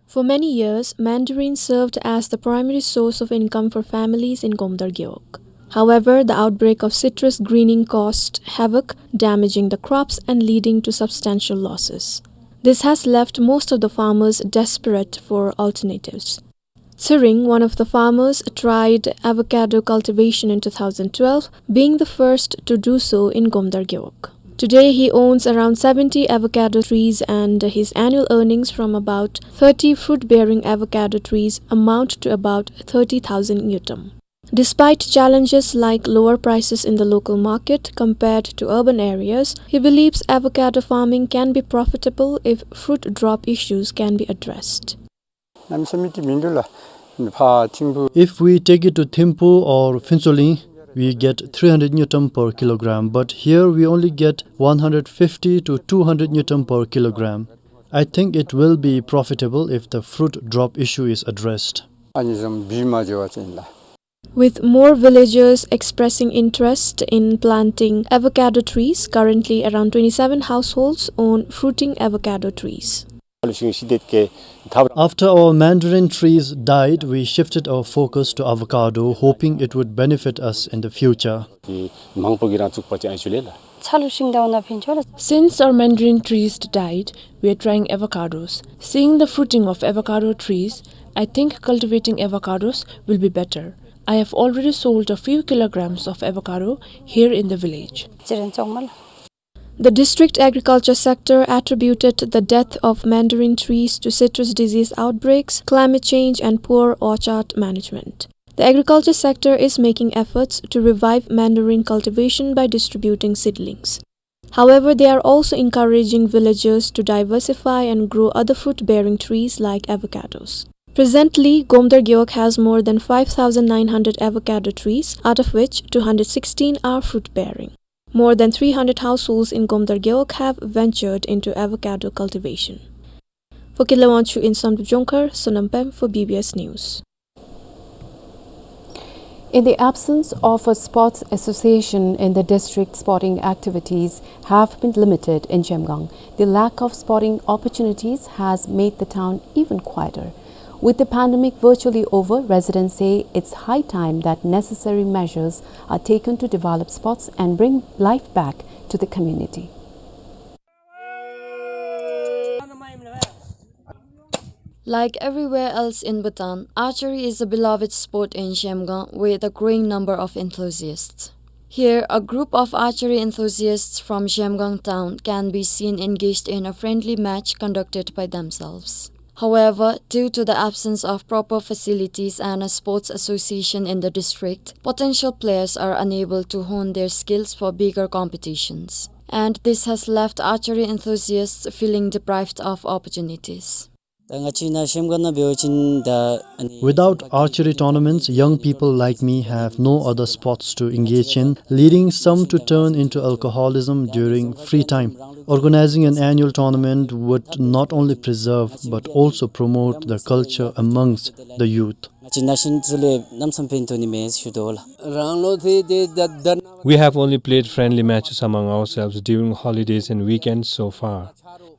For many years, mandarin served as the primary source of income for families in Gomdar Gewog. However, the outbreak of citrus greening caused havoc, damaging the crops and leading to substantial losses. This has left most of the farmers desperate for alternatives. Tshering, one of the farmers, tried avocado cultivation in two thousand twelve, being the first to do so in Gomdar Gewog. Today, he owns around seventy avocado trees, and his annual earnings from about thirty fruit-bearing avocado trees amount to about thirty thousand ngultrum. Despite challenges like lower prices in the local market compared to urban areas, he believes avocado farming can be profitable if fruit drop issues can be addressed. If we take it to Thimphu or Phuentsholing, we get three hundred ngultrum per kilogram, but here we only get one hundred fifty to two hundred ngultrum per kilogram. I think it will be profitable if the fruit drop issue is addressed. With more villagers expressing interest in planting avocado trees, currently around twenty-seven households own fruiting avocado trees. After our mandarin trees died, we shifted our focus to avocado, hoping it would benefit us in the future. Since our mandarin trees died, we are trying avocados. Seeing the fruiting of avocado trees, I think cultivating avocados will be better. I have already sold a few kilograms of avocado here in the village. The district agriculture sector attributed the death of mandarin trees to citrus disease outbreaks, climate change, and poor orchard management. The agriculture sector is making efforts to revive mandarin cultivation by distributing seedlings. However, they are also encouraging villagers to diversify and grow other fruit-bearing trees like avocados. Presently, Gomdar Gewog has more than five thousand nine hundred avocado trees, out of which two hundred sixteen are fruit-bearing. More than three hundred households in Gomdar Gewog have ventured into avocado cultivation. For Kile Wangchuk in Samdrup Jongkhar, Sonam Pem for B B S News. In the absence of a sports association in the district, sporting activities have been limited in Zhemgang. The lack of sporting opportunities has made the town even quieter. With the pandemic virtually over, residents say it's high time that necessary measures are taken to develop sports and bring life back to the community. Like everywhere else in Bhutan, archery is a beloved sport in Zhemgang with a growing number of enthusiasts. Here, a group of archery enthusiasts from Zhemgang town can be seen engaged in a friendly match conducted by themselves. However, due to the absence of proper facilities and a sports association in the district, potential players are unable to hone their skills for bigger competitions. And this has left archery enthusiasts feeling deprived of opportunities. Without archery tournaments, young people like me have no other sports to engage in, leading some to turn into alcoholism during free time. Organizing an annual tournament would not only preserve but also promote the culture amongst the youth. We have only played friendly matches among ourselves during holidays and weekends so far.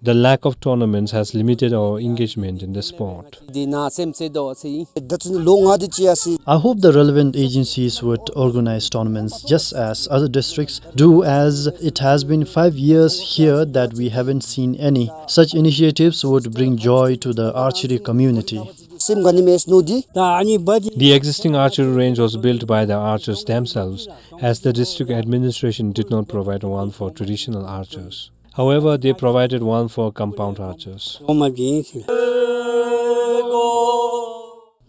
The lack of tournaments has limited our engagement in the sport. I hope the relevant agencies would organize tournaments just as other districts do, as it has been five years here that we haven't seen any. Such initiatives would bring joy to the archery community. The existing archery range was built by the archers themselves, as the district administration did not provide one for traditional archers. However, they provided one for compound archers.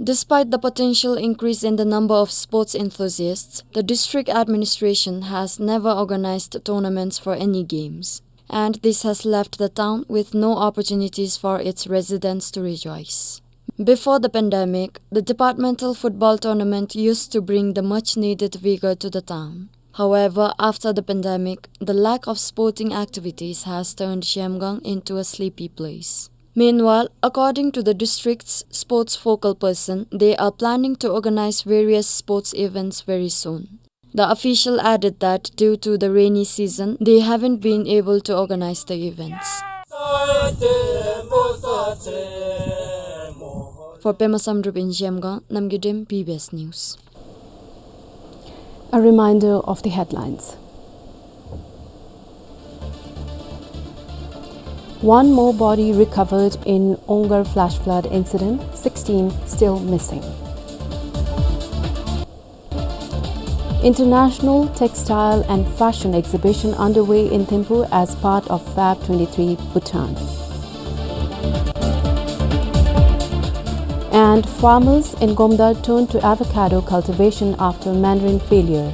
Despite the potential increase in the number of sports enthusiasts, the district administration has never organized tournaments for any games, and this has left the town with no opportunities for its residents to rejoice. Before the pandemic, the departmental football tournament used to bring the much needed vigor to the town. However, after the pandemic, the lack of sporting activities has turned Zhemgang into a sleepy place. Meanwhile, according to the district's sports focal person, they are planning to organize various sports events very soon. The official added that due to the rainy season, they haven't been able to organize the events. For Pema Samdrup in Zhemgang, Namgay Dem, B B S News. A reminder of the headlines. One more body recovered in Ongar flash flood incident, sixteen still missing. International Textile and Fashion Exhibition underway in Thimphu as part of Fab twenty-three Bhutan. And farmers in Gomdal turn to avocado cultivation after mandarin failure.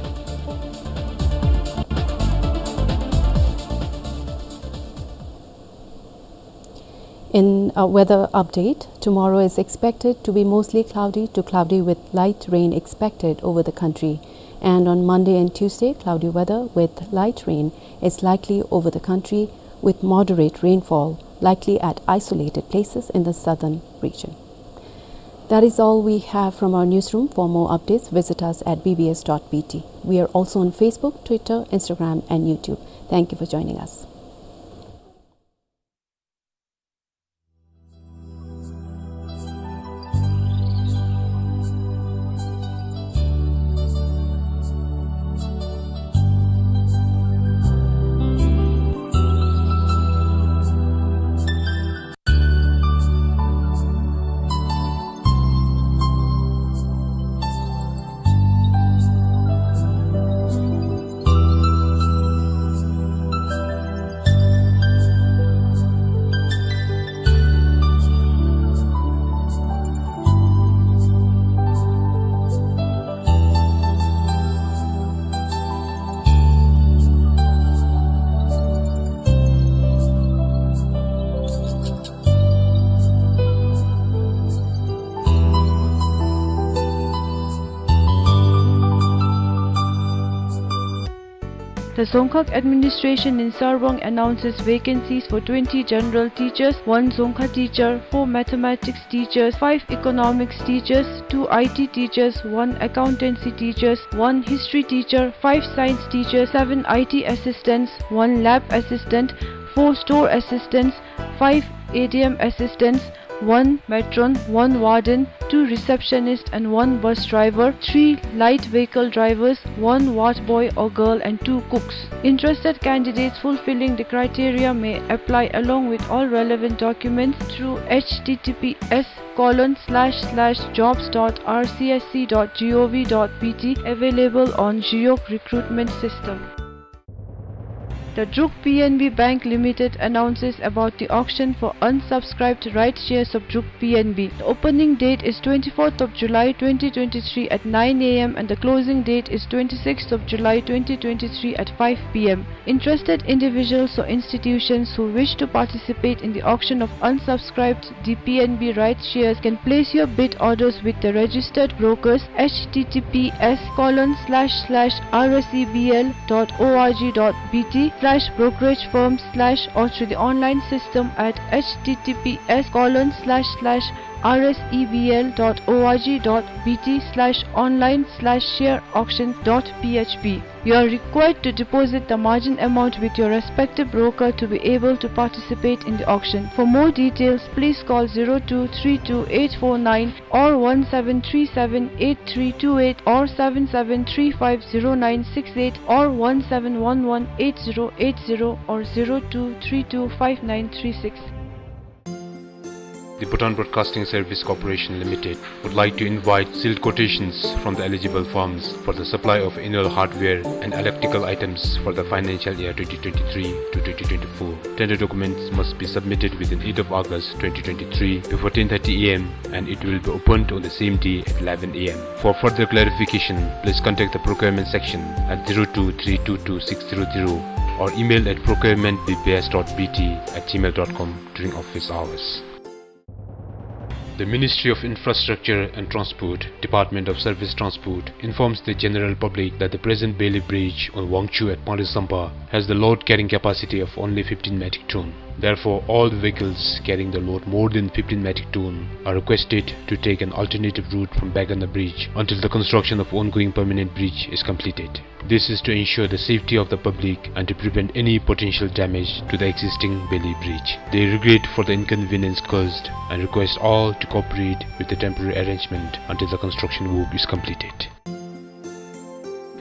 In a weather update, tomorrow is expected to be mostly cloudy to cloudy with light rain expected over the country. And on Monday and Tuesday, cloudy weather with light rain is likely over the country, with moderate rainfall likely at isolated places in the southern region. That is all we have from our newsroom. For more updates, visit us at B B S dot B T. We are also on Facebook, Twitter, Instagram, and YouTube. Thank you for joining us. The Dzongkhag administration in Sarbang announces vacancies for twenty general teachers, one Dzongkha teacher, four mathematics teachers, five economics teachers, two I T teachers, one accountancy teachers, one history teacher, five science teachers, seven I T assistants, one lab assistant, four store assistants, five A D M assistants, one matron, one warden, two receptionists and one bus driver, three light vehicle drivers, one ward boy or girl and two cooks. Interested candidates fulfilling the criteria may apply along with all relevant documents through H T T P S colon slash slash jobs dot R C S C dot G O V dot B T, available on Jiyok recruitment system. The Druk P N B Bank Limited announces about the auction for unsubscribed rights shares of Druk P N B. The opening date is twenty-fourth of July twenty twenty-three at nine A M and the closing date is twenty-sixth of July twenty twenty-three at five P M. Interested individuals or institutions who wish to participate in the auction of unsubscribed D P N B rights shares can place your bid orders with the registered brokers, H T T P S colon slash slash R S E B L dot O R G dot B T slash brokerage firm slash, or through the online system at H T T P S colon slash slash R S E B L dot O R G dot B T slash online slash share auction dot P H P. You are required to deposit the margin amount with your respective broker to be able to participate in the auction. For more details, please call zero two three two eight four nine or one seven three seven eight three two eight or seven seven three five zero nine six eight or one seven one one eight zero eight zero or zero two three two five nine three six. The Bhutan Broadcasting Service Corporation Limited would like to invite sealed quotations from the eligible firms for the supply of annual hardware and electrical items for the financial year twenty twenty-three to twenty twenty-four. Tender documents must be submitted within eighth of August twenty twenty-three before ten thirty A M and it will be opened on the same day at eleven A M. For further clarification, please contact the procurement section at zero two three two two six zero zero or email at procurement B B S dot B T at gmail dot com during office hours. The Ministry of Infrastructure and Transport, Department of Surface Transport, informs the general public that the present Bailey Bridge on Wangchhu at Pangri Sampa has the load carrying capacity of only fifteen metric ton. Therefore, all the vehicles carrying the load more than fifteen metric ton are requested to take an alternative route from Baganna Bridge until the construction of ongoing permanent bridge is completed. This is to ensure the safety of the public and to prevent any potential damage to the existing Bailey Bridge. They regret for the inconvenience caused and request all to cooperate with the temporary arrangement until the construction work is completed.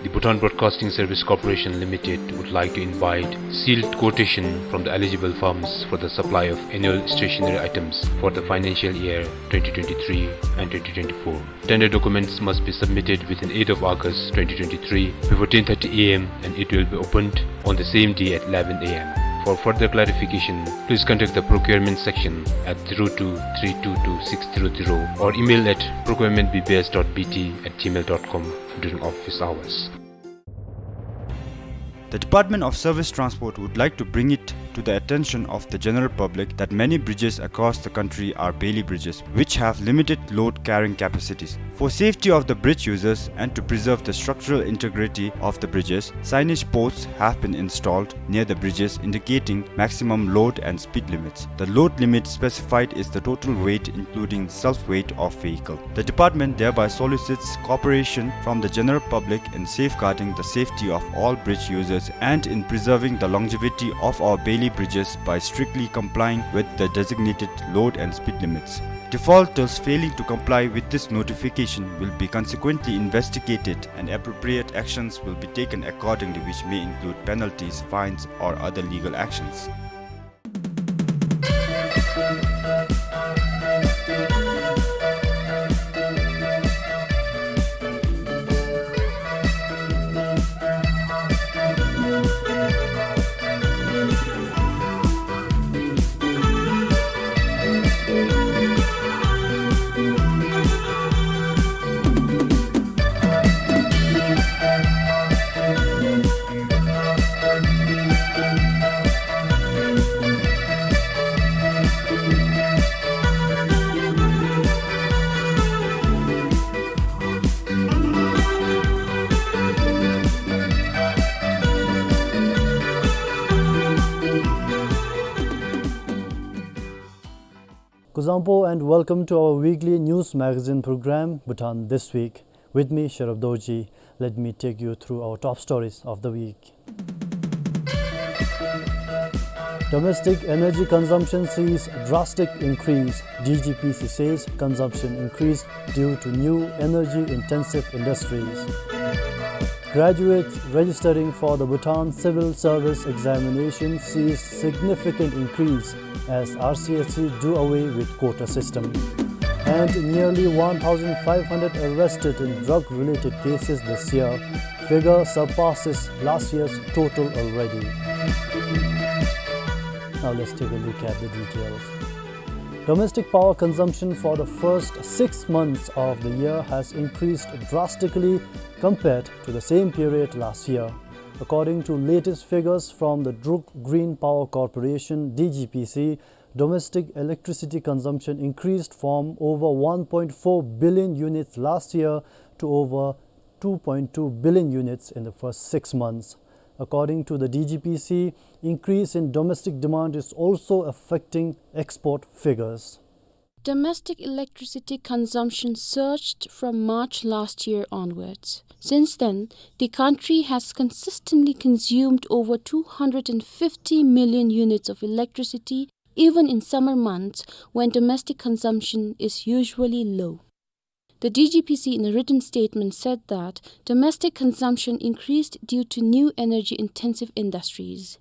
The Bhutan Broadcasting Service Corporation Limited would like to invite sealed quotation from the eligible firms for the supply of annual stationery items for the financial year twenty twenty-three and twenty twenty-four. Tender documents must be submitted within eighth of August twenty twenty-three before ten thirty A M and it will be opened on the same day at eleven A M. For further clarification, please contact the procurement section at zero two three two two six zero zero or email at procurement B B S dot B T at gmail dot com during office hours. The Department of Surface Transport would like to bring it to the attention of the general public that many bridges across the country are Bailey bridges, which have limited load carrying capacities. For safety of the bridge users and to preserve the structural integrity of the bridges, signage posts have been installed near the bridges indicating maximum load and speed limits. The load limit specified is the total weight including self-weight of vehicle. The department thereby solicits cooperation from the general public in safeguarding the safety of all bridge users and in preserving the longevity of our Bailey bridges by strictly complying with the designated load and speed limits. Defaulters failing to comply with this notification will be consequently investigated and appropriate actions will be taken accordingly, which may include penalties, fines, or other legal actions. Zampo and welcome to our weekly news magazine program, Bhutan This Week. With me, Sherab Dorji. Let me take you through our top stories of the week. Domestic energy consumption sees drastic increase. D G P C says consumption increased due to new energy-intensive industries. Graduates registering for the Bhutan Civil Service Examination sees significant increase as R C S C do away with quota system. And nearly one thousand five hundred arrested in drug-related cases this year. Figure surpasses last year's total already. Now let's take a look at the details. Domestic power consumption for the first six months of the year has increased drastically compared to the same period last year. According to latest figures from the Druk Green Power Corporation, D G P C, domestic electricity consumption increased from over one point four billion units last year to over two point two billion units in the first six months. According to the D G P C, increase in domestic demand is also affecting export figures. Domestic electricity consumption surged from March last year onwards. Since then, the country has consistently consumed over two hundred and fifty million units of electricity, even in summer months when domestic consumption is usually low. The D G P C, in a written statement, said that domestic consumption increased due to new energy-intensive industries.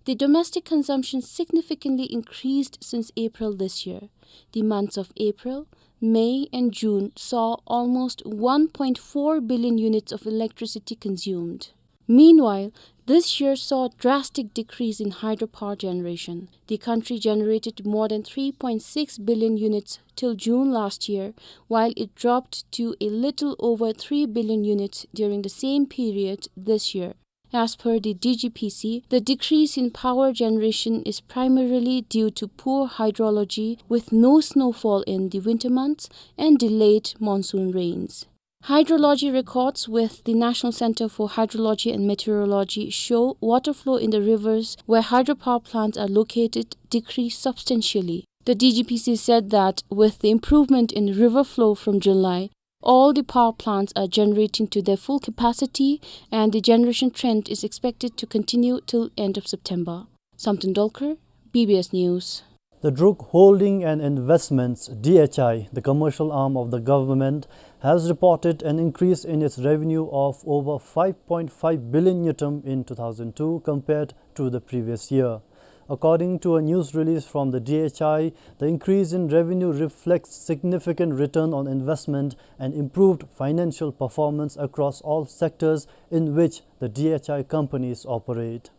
The domestic consumption significantly increased since April this year. The months of April, May, and June saw almost one point four billion units of electricity consumed. Meanwhile, this year saw a drastic decrease in hydropower generation. The country generated more than three point six billion units till June last year, while it dropped to a little over three billion units during the same period this year. As per the D G P C, the decrease in power generation is primarily due to poor hydrology, with no snowfall in the winter months and delayed monsoon rains. Hydrology records with the National Center for Hydrology and Meteorology show water flow in the rivers where hydropower plants are located decreased substantially. The D G P C said that with the improvement in river flow from July, all the power plants are generating to their full capacity, and the generation trend is expected to continue till end of September. Samten Dolkar, B B S News. The Druk Holding and Investments, D H I, the commercial arm of the government, has reported an increase in its revenue of over five point five billion ngultrum in two thousand two compared to the previous year. According to a news release from the D H I, the increase in revenue reflects significant return on investment and improved financial performance across all sectors in which the D H I companies operate.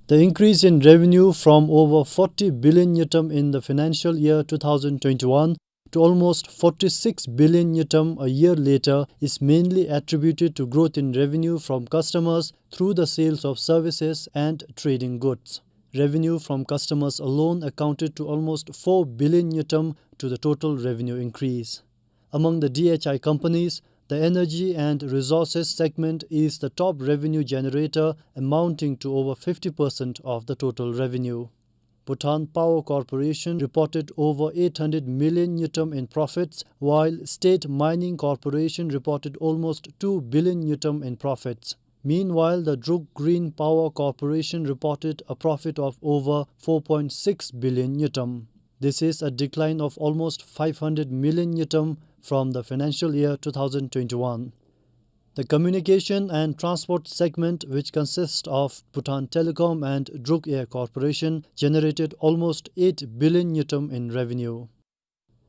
The increase in revenue from over forty billion ngultrum in the financial year two thousand twenty-one to almost forty-six billion ngultrum a year later is mainly attributed to growth in revenue from customers through the sales of services and trading goods. Revenue from customers alone accounted to almost four billion ngultrum to the total revenue increase. Among the D H I companies, the energy and resources segment is the top revenue generator, amounting to over fifty percent of the total revenue. Bhutan Power Corporation reported over eight hundred million ngultrum in profits, while State Mining Corporation reported almost two billion ngultrum in profits. Meanwhile, the Druk Green Power Corporation reported a profit of over four point six billion ngultrum. This is a decline of almost five hundred million ngultrum from the financial year two thousand twenty-one. The communication and transport segment, which consists of Bhutan Telecom and Druk Air Corporation, generated almost eight billion ngultrum in revenue.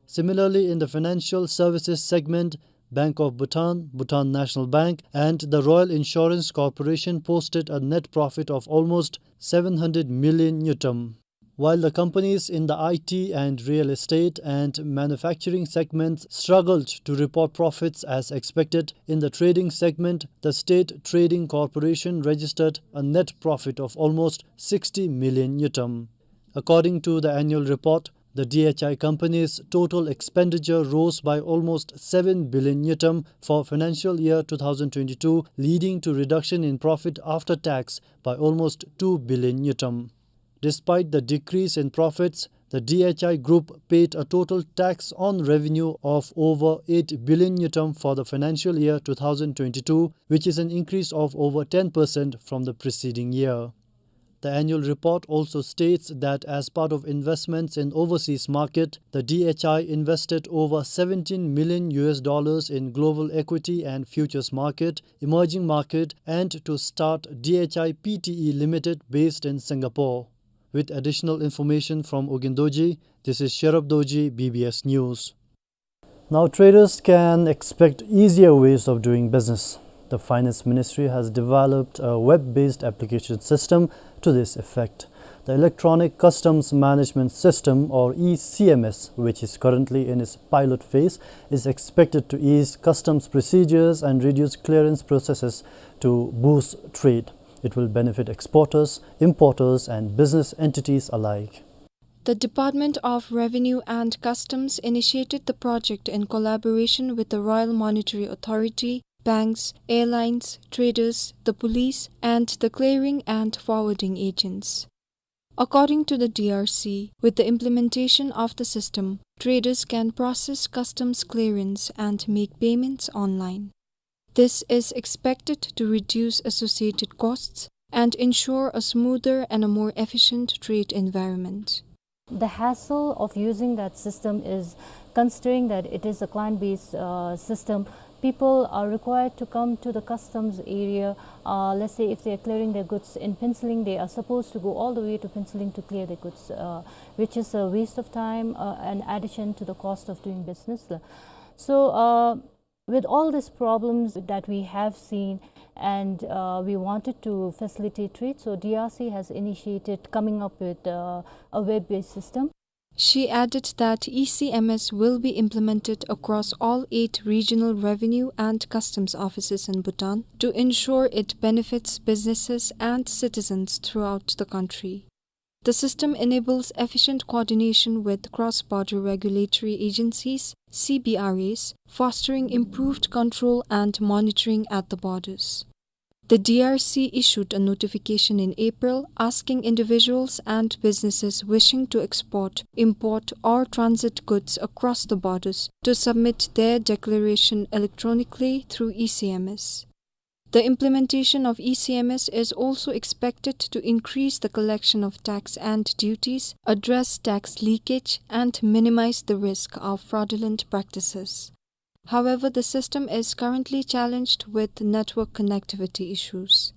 Similarly, in the financial services segment, Bank of Bhutan, Bhutan National Bank, and the Royal Insurance Corporation posted a net profit of almost seven hundred million ngultrum. While the companies in the I T and real estate and manufacturing segments struggled to report profits as expected, in the trading segment, the State Trading Corporation registered a net profit of almost sixty million ngultrum. According to the annual report, the D H I company's total expenditure rose by almost seven billion ngultrum for financial year two thousand twenty-two, leading to reduction in profit after tax by almost two billion ngultrum. Despite the decrease in profits, The D H I group paid a total tax on revenue of over eight billion ngultrum for the financial year two thousand twenty-two, which is an increase of over ten percent from the preceding year. The annual report also states that as part of investments in overseas market, the D H I invested over seventeen million U S dollars in global equity and futures market, emerging market, and to start D H I P T E Limited based in Singapore. With additional information from Ugyen Dorji, this is Sherab Dorji, B B S News. Now traders can expect easier ways of doing business. The Finance Ministry has developed a web-based application system to this effect. The Electronic Customs Management System, or E C M S, which is currently in its pilot phase, is expected to ease customs procedures and reduce clearance processes to boost trade. It will benefit exporters, importers, and business entities alike. The Department of Revenue and Customs initiated the project in collaboration with the Royal Monetary Authority, banks, airlines, traders, the police, and the clearing and forwarding agents. According to the D R C, with the implementation of the system, traders can process customs clearance and make payments online. This is expected to reduce associated costs and ensure a smoother and a more efficient trade environment. The hassle of using that system is, considering that it is a client-based, uh, system, people are required to come to the customs area. Uh, let's say if they are clearing their goods in Phuentsholing, they are supposed to go all the way to Phuentsholing to clear their goods, uh, which is a waste of time, uh, and addition to the cost of doing business. So, uh, with all these problems that we have seen, and, uh, we wanted to facilitate trade, so D R C has initiated coming up with, uh, a web-based system. She added that E C M S will be implemented across all eight regional revenue and customs offices in Bhutan to ensure it benefits businesses and citizens throughout the country. The system enables efficient coordination with cross-border regulatory agencies, C B R As, fostering improved control and monitoring at the borders. The D R C issued a notification in April asking individuals and businesses wishing to export, import, or transit goods across the borders to submit their declaration electronically through E C M S. The implementation of E C M S is also expected to increase the collection of tax and duties, address tax leakage, and minimize the risk of fraudulent practices. However, the system is currently challenged with network connectivity issues.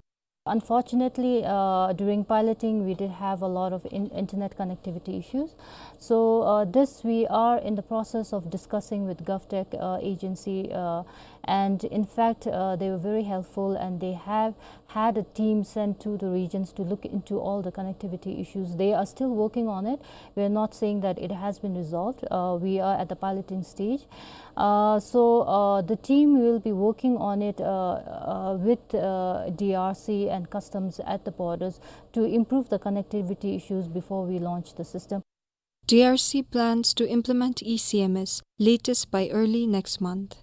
Unfortunately, uh, during piloting, we did have a lot of in-, internet connectivity issues. So, uh, this we are in the process of discussing with GovTech, uh, agency, uh, and in fact, uh, they were very helpful, and they have had a team sent to the regions to look into all the connectivity issues. They are still working on it. We are not saying that it has been resolved. Uh, we are at the piloting stage. Uh, so, uh, the team will be working on it, uh, uh, with, uh, D R C and customs at the borders to improve the connectivity issues before we launch the system. D R C plans to implement E C M S latest by early next month.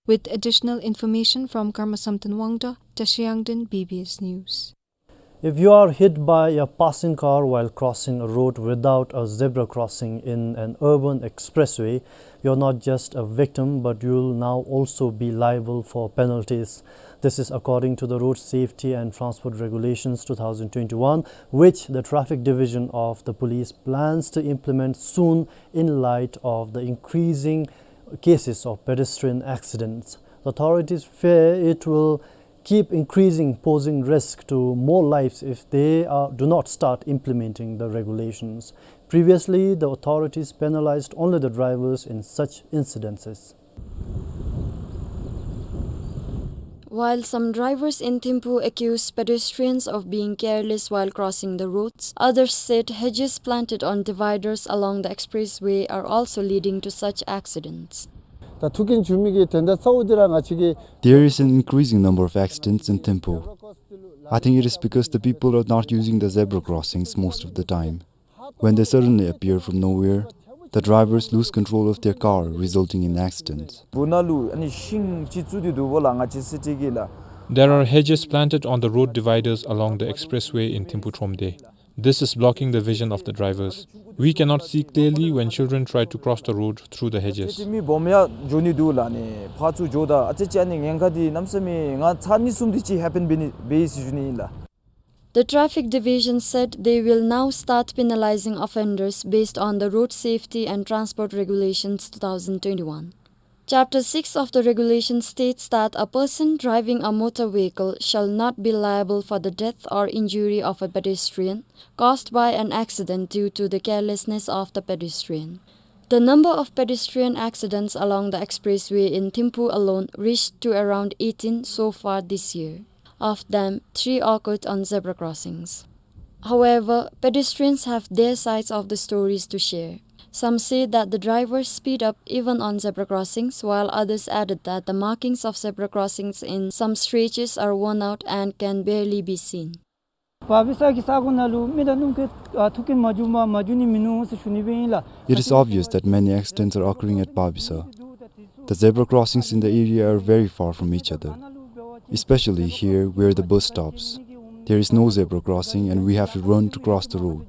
With additional information from Karma Samten Wangda, Tashi Yangden, B B S News. If you are hit by a passing car while crossing a road without a zebra crossing in an urban expressway, you're not just a victim, but you'll now also be liable for penalties. This is according to the Road Safety and Transport Regulations two thousand twenty-one, which the Traffic Division of the Police plans to implement soon in light of the increasing cases of pedestrian accidents. The authorities fear it will keep increasing, posing risk to more lives if they are, do not start implementing the regulations. Previously, the authorities penalized only the drivers in such incidences. While some drivers in Thimphu accuse pedestrians of being careless while crossing the roads, others said hedges planted on dividers along the expressway are also leading to such accidents. ད་ཐུགས་འགན་ཞུ་མི་གི་དོན་དག་གཙོ་བོ་འདི་ར་ང་བཅས་ཀྱི There is an increasing number of accidents in Thimphu. I think it is because the people are not using the zebra crossings most of the time. When they suddenly appear from nowhere, the drivers lose control of their car, resulting in accidents. བུ་ན་ལུ་ཨ་ནི་ཤིང་ཅིག་བཙུགས་ཏེ་འདུག་པ་ལགས་ང་བཅས་སི་ཊི་གི་ལགས། There are hedges planted on the road dividers along the expressway in Thimphu Thromde. This is blocking the vision of the drivers. We cannot see clearly when children try to cross the road through the hedges. ཏེ་མི་སྦོམ་ཡང་འགྱོ་ནི་འདུག་ལགས། ཨ་ནི་ཕར་ཚུར་འགྱོཝ་ད་ཨ་ཙི་ཅིག་ཨ་ནི་ཉེན་ཁ་འདི་གནམ་མེད་ས་མེད་ང་ཚར་གཉིས་གསུམ་དེ་ཅིག་ཧེ་པེན་འབད་ནི་འབད་ཡི་ཟེར་ཞུ་ནི་ཨིན་ལགས། The Traffic Division said they will now start penalizing offenders based on the Road Safety and Transport Regulations two thousand twenty-one. Chapter six of the regulation states that a person driving a motor vehicle shall not be liable for the death or injury of a pedestrian caused by an accident due to the carelessness of the pedestrian. The number of pedestrian accidents along the expressway in Thimphu alone reached to around eighteen so far this year. Of them, three occurred on zebra crossings. However, pedestrians have their sides of the stories to share. Some say that the drivers speed up even on zebra crossings, while others added that the markings of zebra crossings in some stretches are worn out and can barely be seen. བ་བི་ས་གི་ས་གོ་ནང་ལུ་མི་དང་སྣུམ་འཁོར་ཨ་ཐུག་གིན་མ་བྱུང་མ་མ་བྱུང་ནི་མིན་ནུག་ཟེར་ཞུ་ནི་སྦེ་ཨིན་ལགས། It is obvious that many accidents are occurring at Babisa. The zebra crossings in the area are very far from each other, especially here where the bus stops. There is no zebra crossing and we have to run to cross the road.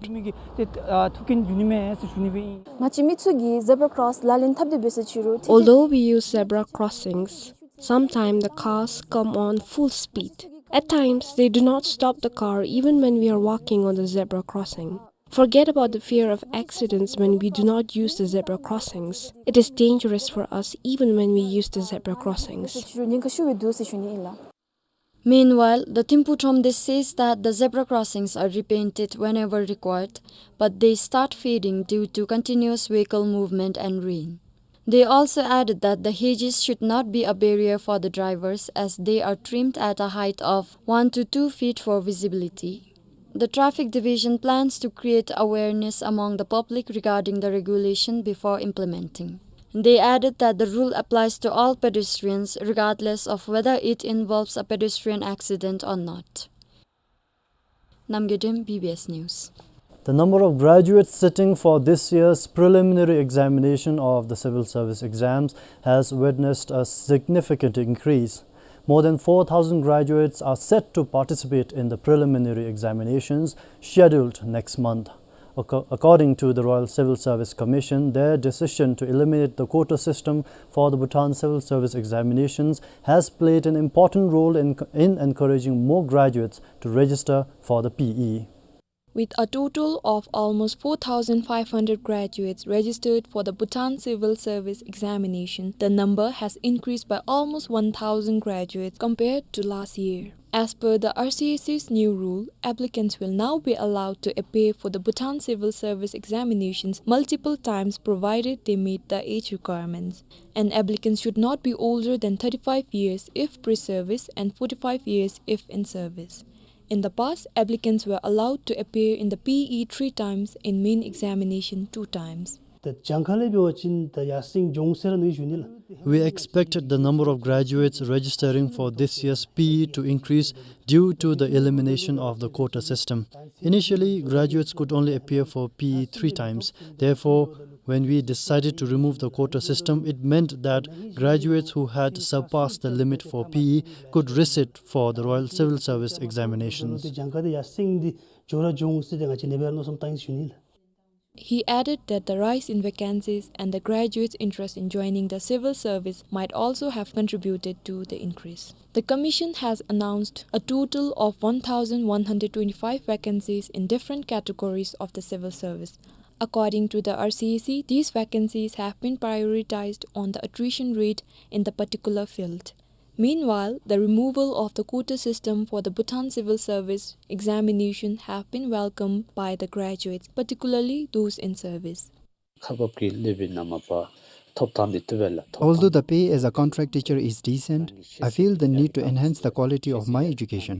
ཏེ་ཨ་ཐུག་གིན་འགྱོ་ནི་མས་ཟེར་ཞུ་ནི་སྦེ་ཨིན། ང་བཅས་མི་ཚུ་གིས་zebra cross ལག་ལེན་འཐབ་སྟེ་འབད་ས་ཅིག་རུང་ཏེ་Although we use zebra crossings, sometimes the cars come on full speed. At times, they do not stop the car even when we are walking on the zebra crossing. Forget about the fear of accidents when we do not use the zebra crossings. It is dangerous for us even when we use the zebra crossings. ཉེན་ཁ་ཤུགས་སྦེ་འདུག་ཟེར་ཞུ་ནི་ཨིན་ལགས། Meanwhile, the Thimphu Thromde says that the zebra crossings are repainted whenever required, but they start fading due to continuous vehicle movement and rain. They also added that the hedges should not be a barrier for the drivers as they are trimmed at a height of one to two feet for visibility. The Traffic Division plans to create awareness among the public regarding the regulation before implementing. They added that the rule applies to all pedestrians regardless of whether it involves a pedestrian accident or not. Namgay Dem, B B S News. The number of graduates sitting for this year's preliminary examination of the civil service exams has witnessed a significant increase. More than four thousand graduates are set to participate in the preliminary examinations scheduled next month. Acco-, according to the Royal Civil Service Commission, their decision to eliminate the quota system for the Bhutan Civil Service examinations has played an important role in, in encouraging more graduates to register for the P E. With a total of almost four thousand five hundred graduates registered for the Bhutan Civil Service examination, the number has increased by almost one thousand graduates compared to last year. As per the R C S C's new rule, applicants will now be allowed to appear for the Bhutan Civil Service examinations multiple times provided they meet the age requirements. An applicant should not be older than thirty-five years if pre-service and forty-five years if in service. In the past, applicants were allowed to appear in the P E three times, in main examination two times. ད་གྱངས་ཁ་ལས་འབད་བ་ཅིན་ད་ཡར་སེང་འགྱོ་འོང་ཟེར་ནི་ཞུ་ནི་ལགས། We expected the number of graduates registering for this year's P E to increase due to the elimination of the quota system. Initially, graduates could only appear for P E three times. Therefore, when we decided to remove the quota system, it meant that graduates who had surpassed the limit for P E could resit for the Royal Civil Service examinations. གྱངས་ཁ་དེ་ཡར་སེང་སྟེ་འགྱོ་ར་འགྱོ་འོང་ཟེར་ཏེ་ང་བཅས་ནེ་སྦེ་ར་མནོ་བསམ་བཏང་ཡི་ཟེར་ཞུ་ནི་ལགས། He added that the rise in vacancies and the graduates' interest in joining the civil service might also have contributed to the increase. The commission has announced a total of one thousand one hundred twenty-five vacancies in different categories of the civil service. According to the R C S C, these vacancies have been prioritized on the attrition rate in the particular field. Meanwhile, the removal of the quota system for the Bhutan Civil Service examination have been welcomed by the graduates, particularly those in service. ཁག་འབགཔ་གི་ལེ་བལ་ནང་མ་པ་ཐོབ་ཐང་འདི་བཏུབ་པས་ལགས། ཐོབ་ཐང་། Although the pay as a contract teacher is decent, I feel the need to enhance the quality of my education.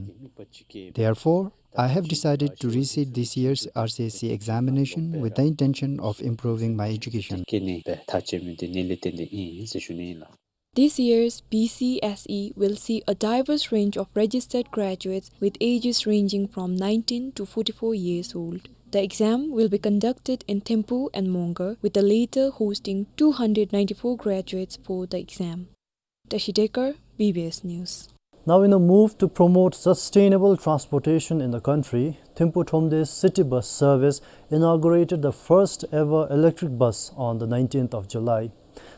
Therefore, I have decided to resit this year's R C S C examination with the intention of improving my education. ཁྱེད་ནི་ཐག་བཅད་མི་འདི་ནི་ལས་བརྟེན་ཏེ་ཨིན་ཟེར་ཞུ་ནི་ཨིན་ལགས། This year's B C S E will see a diverse range of registered graduates with ages ranging from nineteen to forty-four years old. The exam will be conducted in Thimphu and Mongar, with the latter hosting two hundred ninety-four graduates for the exam. Tashi Dekar, B B S News. Now, in a move to promote sustainable transportation in the country, Thimphu Thromde city bus service inaugurated the first ever electric bus on the nineteenth of July.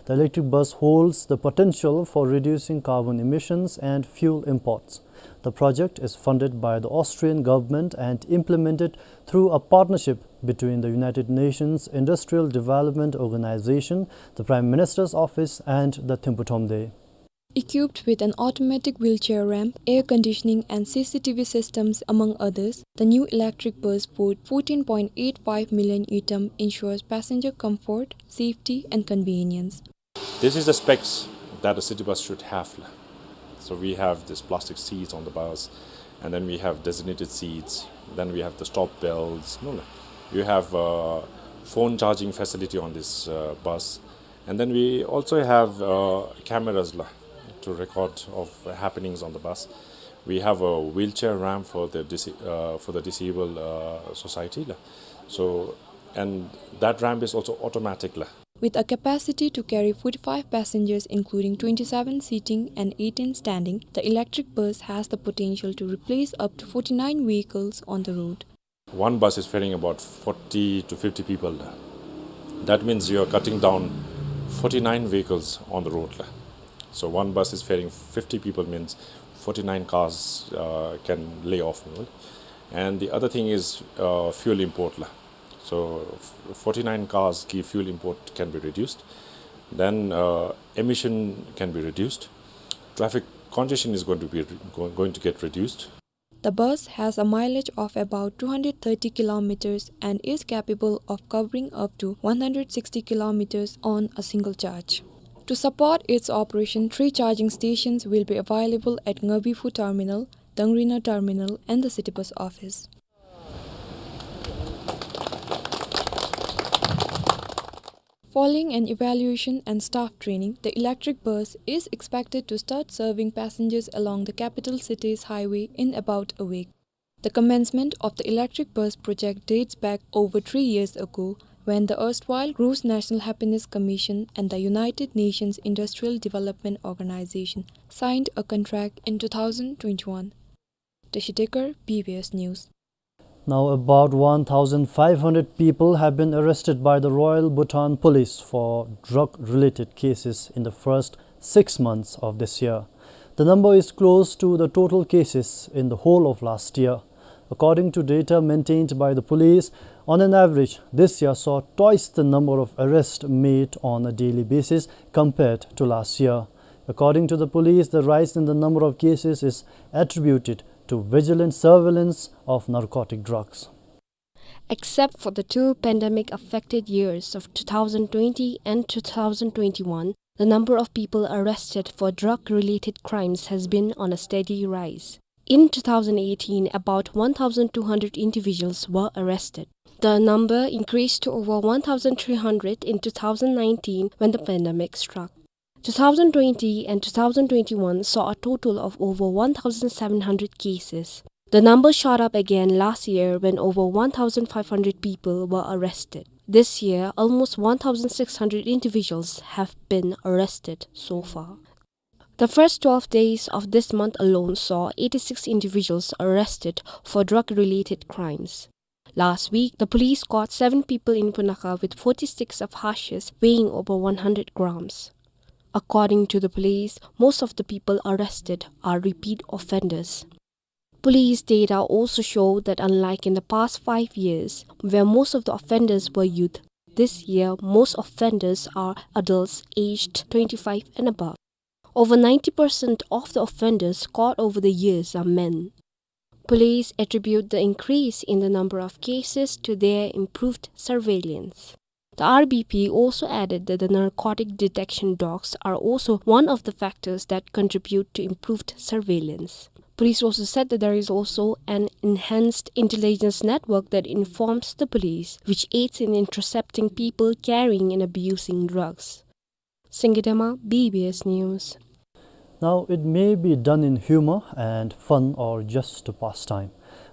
The electric bus holds the potential for reducing carbon emissions and fuel imports. The project is funded by the Austrian government and implemented through a partnership between the United Nations Industrial Development Organization, the Prime Minister's Office, and the Thimphu Thromde. Equipped with an automatic wheelchair ramp, air conditioning and C C T V systems, among others, the new electric bus worth fourteen point eight five million ngultrum ensures passenger comfort, safety and convenience. This is the specs that a city bus should have. So we have this plastic seats on the bus, and then we have designated seats, then we have the stop belts. No, no. You have, uh, phone charging facility on this, uh, bus. And then we also have, uh, cameras la, to record of happenings on the bus. We have a wheelchair ramp for the disa-, uh, for the disabled, uh, society la. So, and that ramp is also automatic la. With a capacity to carry forty-five passengers, including twenty-seven seating and eighteen standing, the electric bus has the potential to replace up to forty-nine vehicles on the road. One bus is ferrying about forty to fifty people. That means you are cutting down forty-nine vehicles on the road. So one bus is ferrying fifty people, means forty-nine cars, uh, can lay off. And the other thing is, uh, fuel import la. So f-, forty-nine cars ki fuel import can be reduced. Then, uh, emission can be reduced. Traffic congestion is going to be re-, go-, going to get reduced. The bus has a mileage of about two hundred thirty kilometers and is capable of covering up to one hundred sixty kilometers on a single charge. To support its operation, three charging stations will be available at Ngabiphu Terminal, Dangrina Terminal, and the city bus office. Following an evaluation and staff training, the electric bus is expected to start serving passengers along the capital city's highway in about a week. The commencement of the electric bus project dates back over three years ago, when the erstwhile Gross National Happiness Commission and the United Nations Industrial Development Organization signed a contract in two thousand twenty-one. Tashi Dekar, B B S News. Now, about one thousand five hundred people have been arrested by the Royal Bhutan Police for drug-related cases in the first six months of this year. The number is close to the total cases in the whole of last year. According to data maintained by the police, on an average, this year saw twice the number of arrests made on a daily basis compared to last year. According to the police, the rise in the number of cases is attributed to vigilant surveillance of narcotic drugs. Except for the two pandemic-affected years of two thousand twenty and two thousand twenty-one, the number of people arrested for drug-related crimes has been on a steady rise. In two thousand eighteen, about one thousand two hundred individuals were arrested. The number increased to over one thousand three hundred in two thousand nineteen when the pandemic struck. Two thousand twenty and two thousand twenty-one saw a total of over one thousand seven hundred cases. The number shot up again last year when over one thousand five hundred people were arrested. This year, almost one thousand six hundred individuals have been arrested so far. The first twelve days of this month alone saw eighty-six individuals arrested for drug-related crimes. Last week, the police caught seven people in Punakha with forty sticks of hashish weighing over one hundred grams. According to the police, most of the people arrested are repeat offenders. Police data also show that, unlike in the past five years, where most of the offenders were youth, this year most offenders are adults aged twenty-five and above. Over ninety percent of the offenders caught over the years are men. Police attribute the increase in the number of cases to their improved surveillance. The R B P also added that the narcotic detection dogs are also one of the factors that contribute to improved surveillance. Police also said that there is also an enhanced intelligence network that informs the police, which aids in intercepting people carrying and abusing drugs. Singidema, B B S News. Now, it may be done in humor and fun or just to pass time,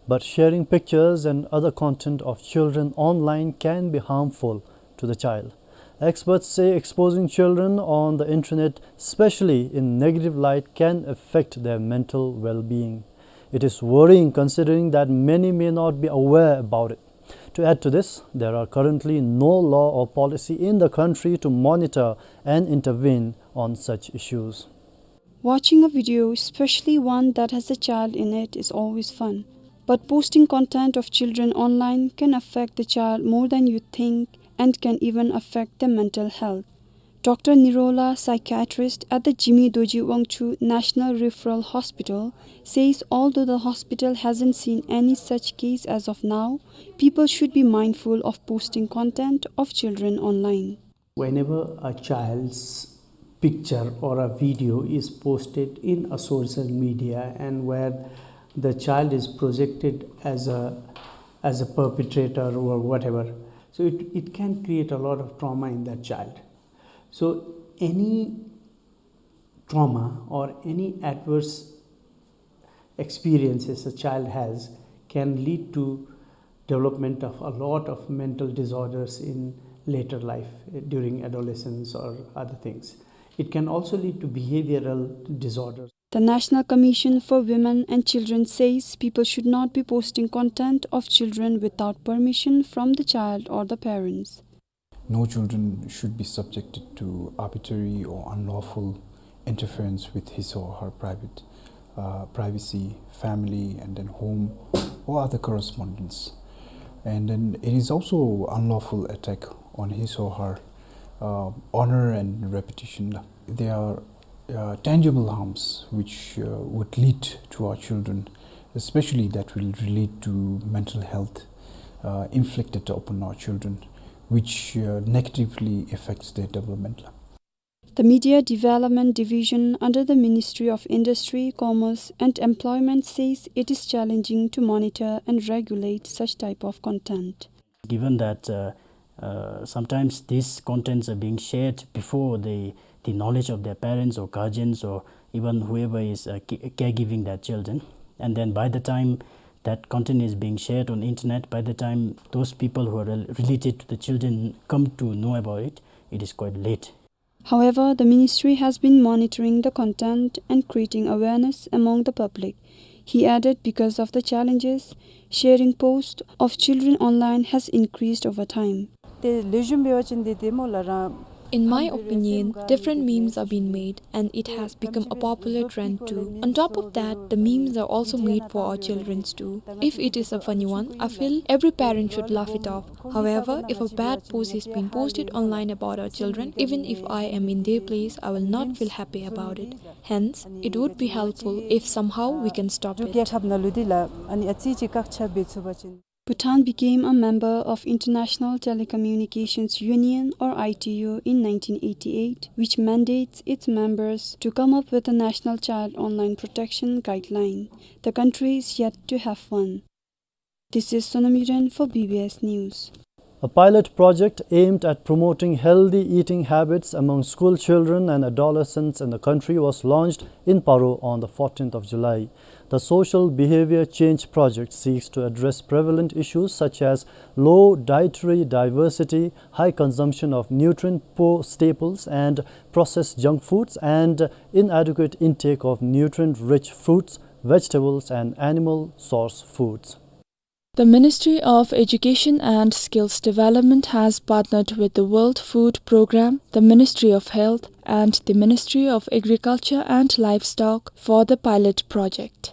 but sharing pictures and other content of children online can be harmful to the child. Experts say exposing children on the internet, especially in negative light, can affect their mental well-being. It is worrying considering that many may not be aware about it. To add to this, there are currently no law or policy in the country to monitor and intervene on such issues. Watching a video, especially one that has a child in it, is always fun. But posting content of children online can affect the child more than you think and can even affect their mental health. Doctor Nirola, psychiatrist at the Jigme Dorji Wangchuck National Referral Hospital, says although the hospital hasn't seen any such case as of now, people should be mindful of posting content of children online. Whenever a child's picture or a video is posted in a social media and where the child is projected as a, as a perpetrator or whatever, so it, it can create a lot of trauma in that child. So any trauma or any adverse experiences a child has can lead to development of a lot of mental disorders in later life, eh, during adolescence or other things. It can also lead to behavioral disorders. The National Commission for Women and Children says people should not be posting content of children without permission from the child or the parents. No children should be subjected to arbitrary or unlawful interference with his or her private, uh, privacy, family, and then home, or other correspondence. And then it is also unlawful attack on his or her, uh, honor and reputation. There are, uh, tangible harms which, uh, would lead to our children, especially that will relate to mental health, uh, inflicted upon our children, which, uh, negatively affects their development. The Media Development Division under the Ministry of Industry, Commerce and Employment says it is challenging to monitor and regulate such type of content. Given that, uh, uh, sometimes these contents are being shared before the, the knowledge of their parents or guardians or even whoever is, uh, ca-, caregiving their children, and then by the time that content is being shared on internet, by the time those people who are rel-, related to the children come to know about it, it is quite late. However, the ministry has been monitoring the content and creating awareness among the public. He added, because of the challenges, sharing posts of children online has increased over time. ཏེ་ལེགས་ཤོམ་འབད་བ་ཅིན་ཏེ་ཏེ་མོ་ལ་རང་། In my opinion, different memes are being made and it has become a popular trend too. On top of that, the memes are also made for our children too. If it is a funny one, I feel every parent should laugh it off. However, if a bad post is being posted online about our children, even if I am in their place, I will not feel happy about it. Hence, it would be helpful if somehow we can stop it. རྒྱལ་ཁབ་ནང་ལུ་འདི་ལ་ཨ་ནི་ཨ་ཙི་ཅིག་བཀག་ཆ་འབད་ཚུགས་པ་ཅིན། Bhutan became a member of International Telecommunications Union, or I T U, in nineteen eighty-eight, which mandates its members to come up with a national child online protection guideline. The country is yet to have one. This is Sonam Yuden for B B S News. A pilot project aimed at promoting healthy eating habits among school children and adolescents in the country was launched in Paro on the fourteenth of July. The social behavior change project seeks to address prevalent issues such as low dietary diversity, high consumption of nutrient-poor staples and processed junk foods, and inadequate intake of nutrient-rich fruits, vegetables, and animal source foods. The Ministry of Education and Skills Development has partnered with the World Food Programme, the Ministry of Health, and the Ministry of Agriculture and Livestock for the pilot project.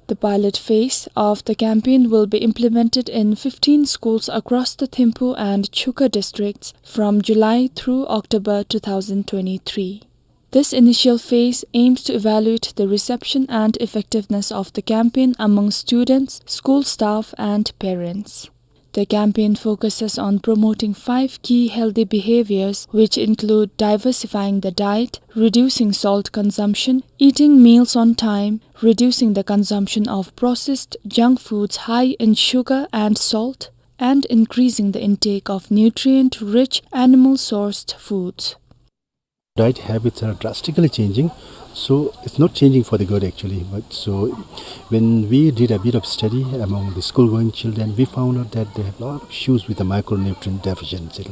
The pilot phase of the campaign will be implemented in fifteen schools across the Thimphu and Chukha districts from July through October two thousand twenty-three. This initial phase aims to evaluate the reception and effectiveness of the campaign among students, school staff, and parents. The campaign focuses on promoting five key healthy behaviors, which include diversifying the diet, reducing salt consumption, eating meals on time, reducing the consumption of processed junk foods high in sugar and salt, and increasing the intake of nutrient-rich animal-sourced foods. Diet habits are drastically changing. So it's not changing for the good, actually. But so when we did a bit of study among the school-going children, we found out that they have a lot of issues with the micronutrient deficiency.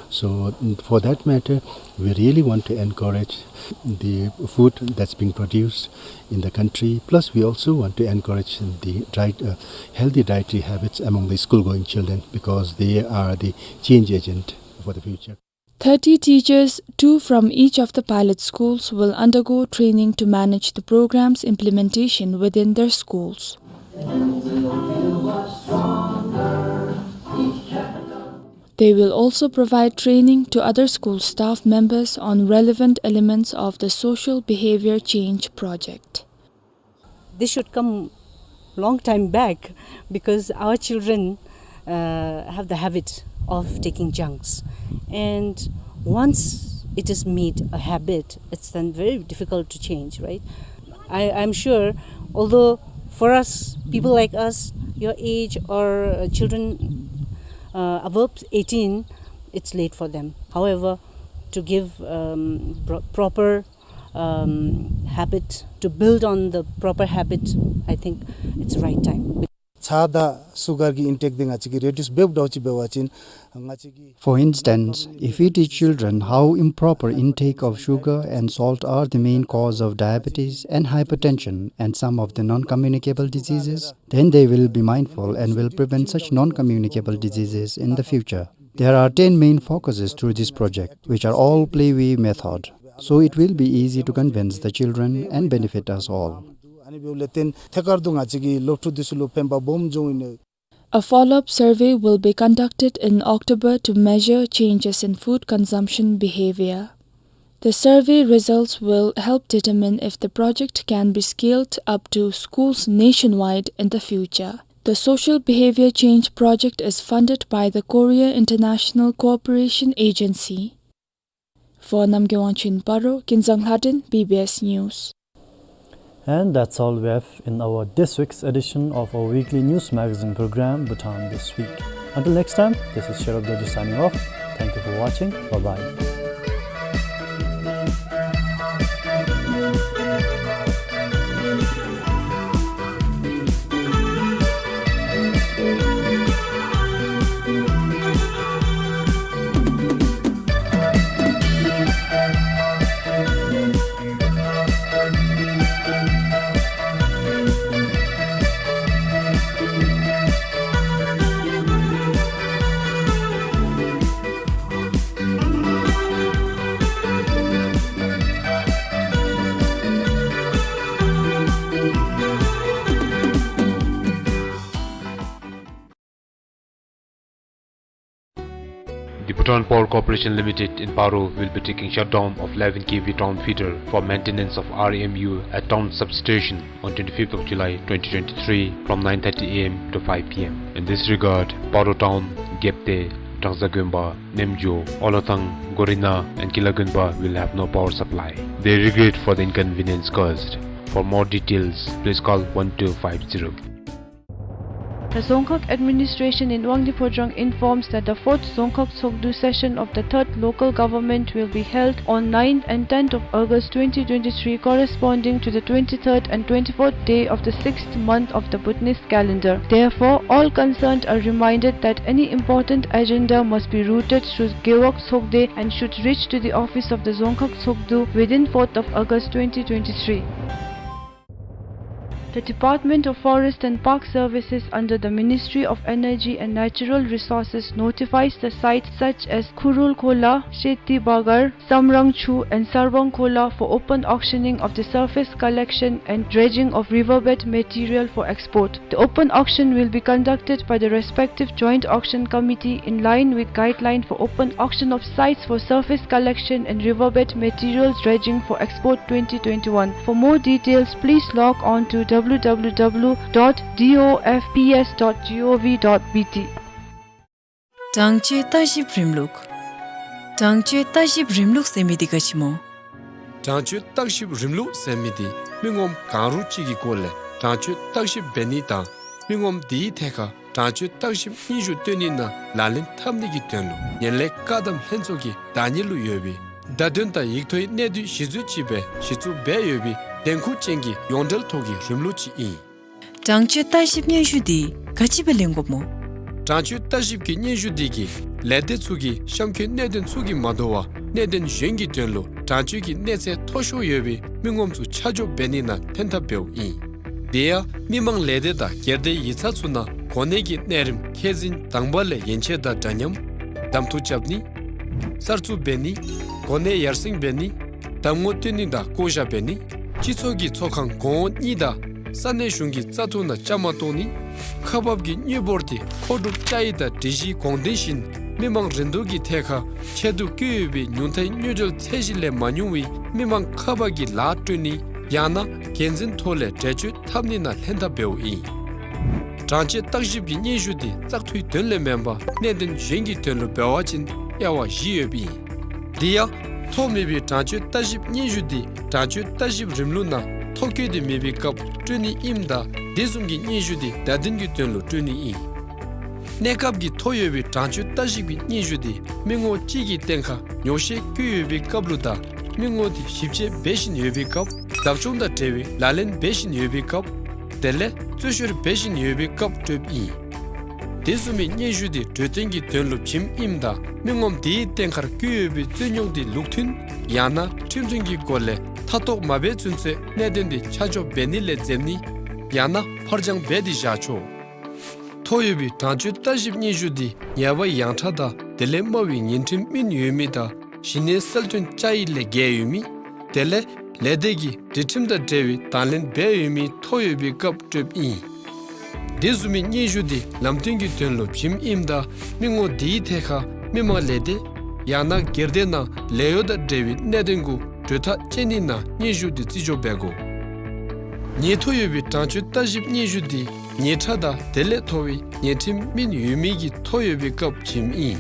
So for that matter, we really want to encourage the food that's being produced in the country. Plus, we also want to encourage the diet, uh, healthy dietary habits among the school-going children, because they are the change agent for the future. Thirty teachers, two from each of the pilot schools, will undergo training to manage the program's implementation within their schools. They will also provide training to other school staff members on relevant elements of the social behavior change project. This should come long time back, because our children, uh, have the habit of taking junks, and once it is made a habit, it's then very difficult to change, right? I, I'm sure, although for us, people like us, your age, or, uh, children, uh, above eighteen, it's late for them. However, to give, um, pro-, proper, um, habit, to build on the proper habit, I think it's right time. ཚྭ་དང་སུ་གར་གྱི་ཨིན་ཊེཀ་འདི་ང་བཅས་ཀྱིས་རེ་ཌིའུསི་འབདཝ་འདྲཝ་ཅིག་འབད་བ་ཅིན་ང་བཅས་ཀྱིས For instance, if we teach children how improper intake of sugar and salt are the main cause of diabetes and hypertension and some of the non-communicable diseases, then they will be mindful and will prevent such non-communicable diseases in the future. There are ten main focuses through this project, which are all play-way method, so it will be easy to convince the children and benefit us all. ཨ་ནི་འབདཝ་ལས་བརྟེན་ཐད་ཀར་དུ་ང་བཅས་ཀྱི་སློབ་ཕྲུག་འདི་ཚུ་ལུ་ཕན་པ་སྦོམ་འབྱུང་ནི། A follow-up survey will be conducted in October to measure changes in food consumption behavior. The survey results will help determine if the project can be scaled up to schools nationwide in the future. The Social Behavior Change Project is funded by the Korea International Cooperation Agency. For Namgay Wangchuk in Paro, Kinzang Lhadon, B B S News. And that's all we have in our this week's edition of our weekly news magazine program, Bhutan This Week. Until next time, this is Sherab Dorji signing off. Thank you for watching. Bye-bye. The Bhutan Power Corporation Limited in Paro will be taking shutdown of eleven K V town feeder for maintenance of R M U at town substation on twenty-fifth of July twenty twenty-three from nine thirty A M to five P M. In this regard, Paro Town, Gyepte, Trangsa Gonpa, Nemjo, Olathang, Gorina and Kila Gonpa will have no power supply. They regret for the inconvenience caused. For more details, please call one two five zero. The Dzongkhag administration in Wangdue Phodrang informs that the fourth Dzongkhag Tshogdu session of the third local government will be held on ninth and tenth of August twenty twenty-three, corresponding to the twenty-third and twenty-fourth day of the sixth month of the Bhutanese calendar. Therefore, all concerned are reminded that any important agenda must be routed through Gewog Tshogde and should reach to the office of the Dzongkhag Tshogdu within fourth of August twenty twenty-three. The Department of Forest and Park Services under the Ministry of Energy and Natural Resources notifies the sites such as Khurul Khola, Sheti Bagar, Samrang Chu and Sarbang Khola for open auctioning of the surface collection and dredging of riverbed material for export. The open auction will be conducted by the respective Joint Auction Committee in line with guideline for open auction of sites for surface collection and riverbed materials dredging for export twenty twenty-one. For more details, please log on to W W W dot D O F P S dot G O V dot B T. དྲང་སྤྱོད་བརྟག་ཞིབ་རིམ་ལུགས། དྲང་སྤྱོད་བརྟག་ཞིབ་རིམ་ལུགས་ཟེར་མི་འདི་ག་ཅི་སྨོ། དྲང་སྤྱོད་བརྟག་ཞིབ་རིམ་ལུགས་ཟེར་མི་འདི་མི་ངོམ་གང་རུང་ཅིག་གི་སྐོར་ལས་དྲང་སྤྱོད་བརྟག་ཞིབ་འབད་ནི་དང་མི་ངོམ་དེའི་ཐད་ཁར་དྲང་སྤྱོད་བརྟག་ཞིབ་སྙན་ཞུ་བཏོན་ནི་ནང་ལག་ལེན་འཐབ་ནི་གི་དོན་ལུ་ངན་ལྷད་བཀག་སྡོམ་ལྷན་ཚོགས་ཀྱི་བདག་གཉེར་ལུ་ཡོད་པའི་ བརྡ་དོན་དང་ཡིག་ཐོག་གི་གནད་བསྡུས་གཞི་བཟུང་ཅིག་སྦེ་གཞི་བཙུགས་འབད་ཡོད་པའི་བདེན་ཁུངས་ཅན་གྱི་ཡོངས་འབྲེལ་ཐོག་གི་རིམ་ལུགས་ཅིག་ཨིན། གྲངས་བཅད་བརྟག་ཞིབ་སྙན་ཞུ་འདི་ག་ཅི་སྦེ་ལེན་དགོཔ་སྨོ། གྲངས་བཅད་བརྟག་ཞིབ་ཀྱི་སྙན་ཞུ་འདི་གིས་ལས་སྡེ་ཚུ་གིས་གཤམ་འཁོད་གནད་དོན་ཚུ་གིས་མ་དོ་བར་གནད་དོན་གཞན་གྱི་དོན་ལུ་གྲངས་བཅད་ཀྱི་གནས་ཚད་མཐོ་ཤོས་ཡོད་པའི་མི་ངོམ་ཚུ་ཆ་འཇོག་འབད་ནི་ནང་ལྷན་ཐབས་འབདཝ་ཨིན། དེ་ཡང་མི་མང་ལས་སྡེ་དང་སྒེར་སྡེ་ཡིག་ཚང་ཚུ་ནང་གོ་གནས་ཀྱི་གནས་རིམ་ཁས་འཛིན་དང་པ་ལས་ཡན་ཆད་དང་འདྲ་མཉམ་གདམ་འཐུ་རྐྱབ་ནི། གསར་བཙུགས་འབད་ནི། གོ་གནས་ཡར་སེང་འབད་ནི། གདམ་ངོ་སྟོན་ནི་དང་བསྐོ་བཞག་འབད་ནི། སྤྱི་ཚོགས་ཀྱི་ཚོགས་ཁང་གོང་འོག་གཉིས་དང་ས་གནས་གཞུང་གི་བཙག་འཐུ་ནང་བཅའ་མར་གཏོགས་ནི། ཁག་འབག་གི་དངུལ་འབོར་དེ་མཁོ་སྒྲུབ་བཅའ་ཡིག་དང་སྒྲིག་གཞིའི་དགོངས་དོན་བཞིན་མི་མང་རིན་བསྡུར་གྱི་ཐད་ཁར་ཆད་དུ་བཀོད་ཡོད་པའི་ཉུང་མཐའི་དངུལ་འབྱོར་ཚད་གཞི་ལས་མ་ཉུང་བའི་མི་མང་ཁག་འབག་གི་ལཱ་སྤྲོད་ནི། ཡང་ན་འགན་འཛིན་ཐོག་ལས་འགྲེལ་བརྗོད་འཐབ་ནི་ནང་ལྷན་ཐབས་འབདཝ་ཨིན། གྲངས་བཅད་བརྟག་ཞིབ་ཀྱི་སྙན་ཞུ་དེ་བཙག་འཐུའི་དོན་ལས་མེན་པར་གནད་དོན་གཞན་གྱི་དོན་ལུ་འབད་བ་ཅིན་དབྱེ་བ་བཞི་ཡོདཔ་ཨིན། དེ་ཡང་ཐོ་མེད་པའི་གྲངས་བཅད་བརྟག་ཞིབ་སྙན་ཞུ་དེ་གྲངས་བཅད་བརྟག་ཞིབ་རིམ་ལུགས་ནང་ཐོ་བཀོད་དེ་མེད་པའི་སྐབས་སྤྲོད་ནི་ཨིནམ་ད་དེ་བཟུམ་གྱི་སྙན་ཞུ་དེ་བརྡ་དོན་གྱི་དོན་ལུ་སྤྲོད་ནི་ཨིན། གནས་སྐབས་ཀྱི་ཐོ་ཡོད་པའི་གྲངས་བཅད་བརྟག་ཞིབ་ཀྱི་སྙན་ཞུ་དེ་མི་ངོ་གཅིག་གི་སྟེང་ཁར་ཉོག་བཤད་བཀོད་ཡོད་པའི་སྐབས་ལུ་དང་མི་ངོ་དེ་ཞིབ་དཔྱད་འབད་བཞིན་ཡོད་པའི་སྐབས་བདག་སྐྱོང་དང་འབྲེལ་བའི་ལག་ལེན་འབད་བཞིན་ཡོད་པའི་སྐབས་དེ་ལས་རྩོད་བཤེར་འབད་བཞིན་ཡོད་པའི་སྐབས་སྤྲོདཔ་ཨིན། དེ་བཟུམ་མའི་སྙན་ཞུ་དེ་གྲོས་བསྟུན་གྱི་དོན་ལུ་བྱིནམ་ཨིནམ་ད་མི་ངོམ་དེའི་སྟེང་ཁར་བཀོད་ཡོད་པའི་རྩོད་རྙོགས་དེ་ལུགས་མཐུན་ཡང་ན་ཁྲིམས་མཐུན་གྱི་སྒོ་ལས་མཐའ་དོགས་མ་འབད་ཚུན་ཚོད་གནད་དོན་དེ་ཆ་འཇོག་འབད་ནི་ལས་འཛེམ་ནི་ཡང་ན་ཕར་འགྱངས་འབད་དེ་བཞག་ཆོག། ཐོ་ཡོད་པའི་གྲངས་བཅད་བརྟག་ཞིབ་སྙན་ཞུ་དེ་ཉེས་པ་ཡངས་དྲགས་དང་དེ་ལས་དམའ་བའི་ཉེས་ཁྲིམས་སྨིན་ཡོད་མི་དང་གཞི་གནས་གསལ་སྟོན་བཅའ་ཡིག་ལས་འགལ་ཡོད་མི། དེ་ལས་ལས་སྡེ་གི་སྒྲིག་ཁྲིམས་དང་འབྲེལ་བའི་དང་ལེན་འབད་ཡོད་མི་ཐོ་ཡོད་པའི་སྐབས་སྤྲོདཔ་ཨིན། དེ་བཟུམ་མའི་སྙན་ཞུ་དེ་ལམ་སྟོན་གྱི་དོན་ལུ་བྱིནམ་ཨིནམ་ད་མི་ངོ་དེའི་ཐད་ཁར་མི་མང་ལས་སྡེ་ཡང་ན་སྒེར་སྡེ་ནང་ལས་གཡོག་དང་འབྲེལ་བའི་གནད་དོན་གུ་གྲོས་ཐག་བཅད་ནི་ནང་སྙན་ཞུ་དེ་རྩིས་འཇོག་འབད་དགོ། ཉེས་ཐོ་ཡོད་པའི་གྲངས་བཅད་བརྟག་ཞིབ་སྙན་ཞུ་དེ་ཉེས་ཁྲ་དང་དེ་ལས་མཐོ་བའི་ཉེས་ཁྲིམས་སྨིན་ཡོད་མི་གི་ཐོ་ཡོད་པའི་སྐབས་བྱིནམ་ཨིན།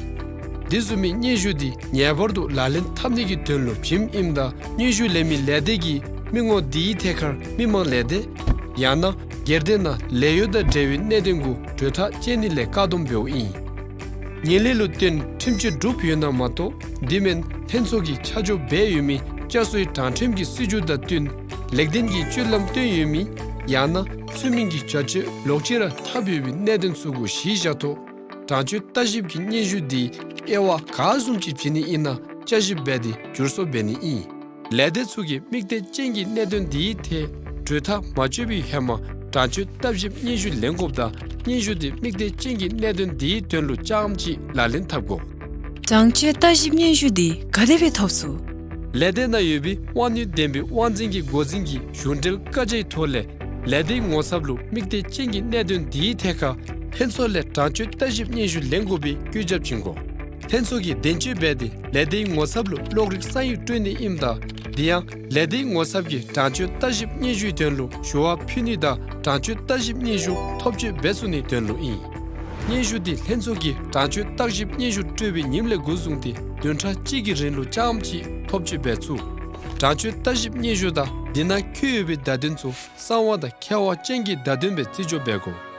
དེ་བཟུམ་མའི་སྙན་ཞུ་དེ་ངེས་པར་དུ་ལག་ལེན་འཐབ་ནི་གི་དོན་ལུ་བྱིནམ་ཨིནམ་ད་སྙན་ཞུ་ལེན་མི་ལས་སྡེ་གིས་མི་ངོ་དེའི་ཐད་ཁར་མི་མང་ལས་སྡེ་ཡང་ན་སྒེར་སྡེ་ནང་ལས་གཡོག་དང་འབྲེལ་བའི་གནད་དོན་གུ་གྲོས་ཐག་བཅད་ནི་ལས་བཀག་སྡོམ་འབདཝ་ཨིན། ངན་ལྷད་ལུ་བརྟེན་ཁྲིམས་གཅོད་གྲུབ་ཡོད་ན་མ་གཏོགས་དེ་མེན་ལྷན་ཚོགས་ཀྱིས་ཆ་འཇོག་འབད་ཡོད་མི་བསྐྱར་གསོའི་དྲང་ཁྲིམས་ཀྱི་སྲིད་བྱུས་དང་བསྟུན་ལེགས་ལྡན་གྱི་སྤྱོད་ལམ་སྟོན་ཡོད་མི་ཡང་ན་ཚུལ་མིན་གྱི་བྱ་སྤྱོད་ལོག་ཅི་ར་འཐབ་ཡོད་པའི་གནད་དོན་ཚུ་གུ་གཞི་བཞག་ཐོག་གྲངས་བཅད་བརྟག་ཞིབ་ཀྱི་སྙན་ཞུ་དེ་དབྱེ་བ་ག་བཟུམ་ཅིག་བྱིན་ནི་ཨིན་ན་བསྐྱར་ཞིབ་འབད་དེ་བསྒྱུར་བཟོ་འབད་ནི་ཨིན། ལས་སྡེ་ཚུ་གིས་དམིགས་གཏད་ཅན་གྱི་གནད་དོན་དེའི་ཐད་གྲོས་ཐག་མ་གཅོད་པའི་ཧེ་མ་གྲངས་བཅད་བརྟག་ཞིབ་སྙན་ཞུ་ལེན་དགོཔ་དང་སྙན་ཞུ་དེ་དམིགས་གཏད་ཅན་གྱི་གནད་དོན་དེའི་དོན་ལུ་རྐྱངམ་གཅིག་ལག་ལེན་འཐབ་དགོ། གྲངས་བཅད་བརྟག་ཞིབ་སྙན་ཞུ་དེ་ག་དེ་སྦེ་ཐོབ་ཚུགས། ལས་སྡེ་ནང་ཡོད་པའི་དབང་ནུས་ལྡན་པའི་དབང་འཛིན་གྱི་འགོ་འཛིན་གྱི་གཞུང་འབྲེལ་བཀའ་རྒྱའི་ཐོག་ལས་ལས་སྡེའི་ངོ་ཚབ་ལུ་དམིགས་གཏད་ཅན་གྱི་གནད་དོན་དེའི་ཐད་ཁར་ལྷན་ཚོགས་ལས་གྲངས་བཅད་བརྟག་ཞིབ་སྙན་ཞུ་ལེན་དགོ་པའི་བཀོད་ཁྱབ་བྱིན་དགོ། ལྷན་ཚོགས་ཀྱིས་བདེན་དཔྱོད་འབད་དེ་ལས་སྡེའི་ངོ་ཚབ་ལུ་གློག་རིག་ས་ཡིག་སྤྲོད་ནི་ཨིནམ་ད་དེ་ཡང་ལས་སྡེའི་ངོ་ཚབ་ཀྱིས་གྲངས་བཅད་བརྟག་ཞིབ་སྙན་ཞུའི་དོན་ལུ་ཞུ་བ་ཕུལ་ནི་དང་གྲངས་བཅད་བརྟག་ཞིབ་སྙན་ཞུ་ཐོབ་སྤྱོད་འབད་ཚུགས་ནིའི་དོན་ལུ་ཨིན། སྙན་ཞུ་དེ་ལྷན་ཚོགས་ཀྱིས་གྲངས་བཅད་བརྟག་ཞིབ་སྙན་ཞུ་སྤྲོད་པའི་ཉིནམ་ལས་འགོ་བཟུང་སྟེ་བདུན་ཕྲག་གཅིག་གི་རིང་ལུ་རྐྱངམ་གཅིག་ཐོབ་སྤྱོད་འབད་ཚུགས། གྲངས་བཅད་བརྟག་ཞིབ་སྙན་ཞུ་དང་དེ་ནང་འཁོད་ཡོད་པའི་བརྡ་དོན་ཚུ་གསང་བ་དང་ཁྱབ་པ་ཅན་གྱི་བརྡ་དོན་སྦེ་རྩིས་འཇོག་འབད་དགོ།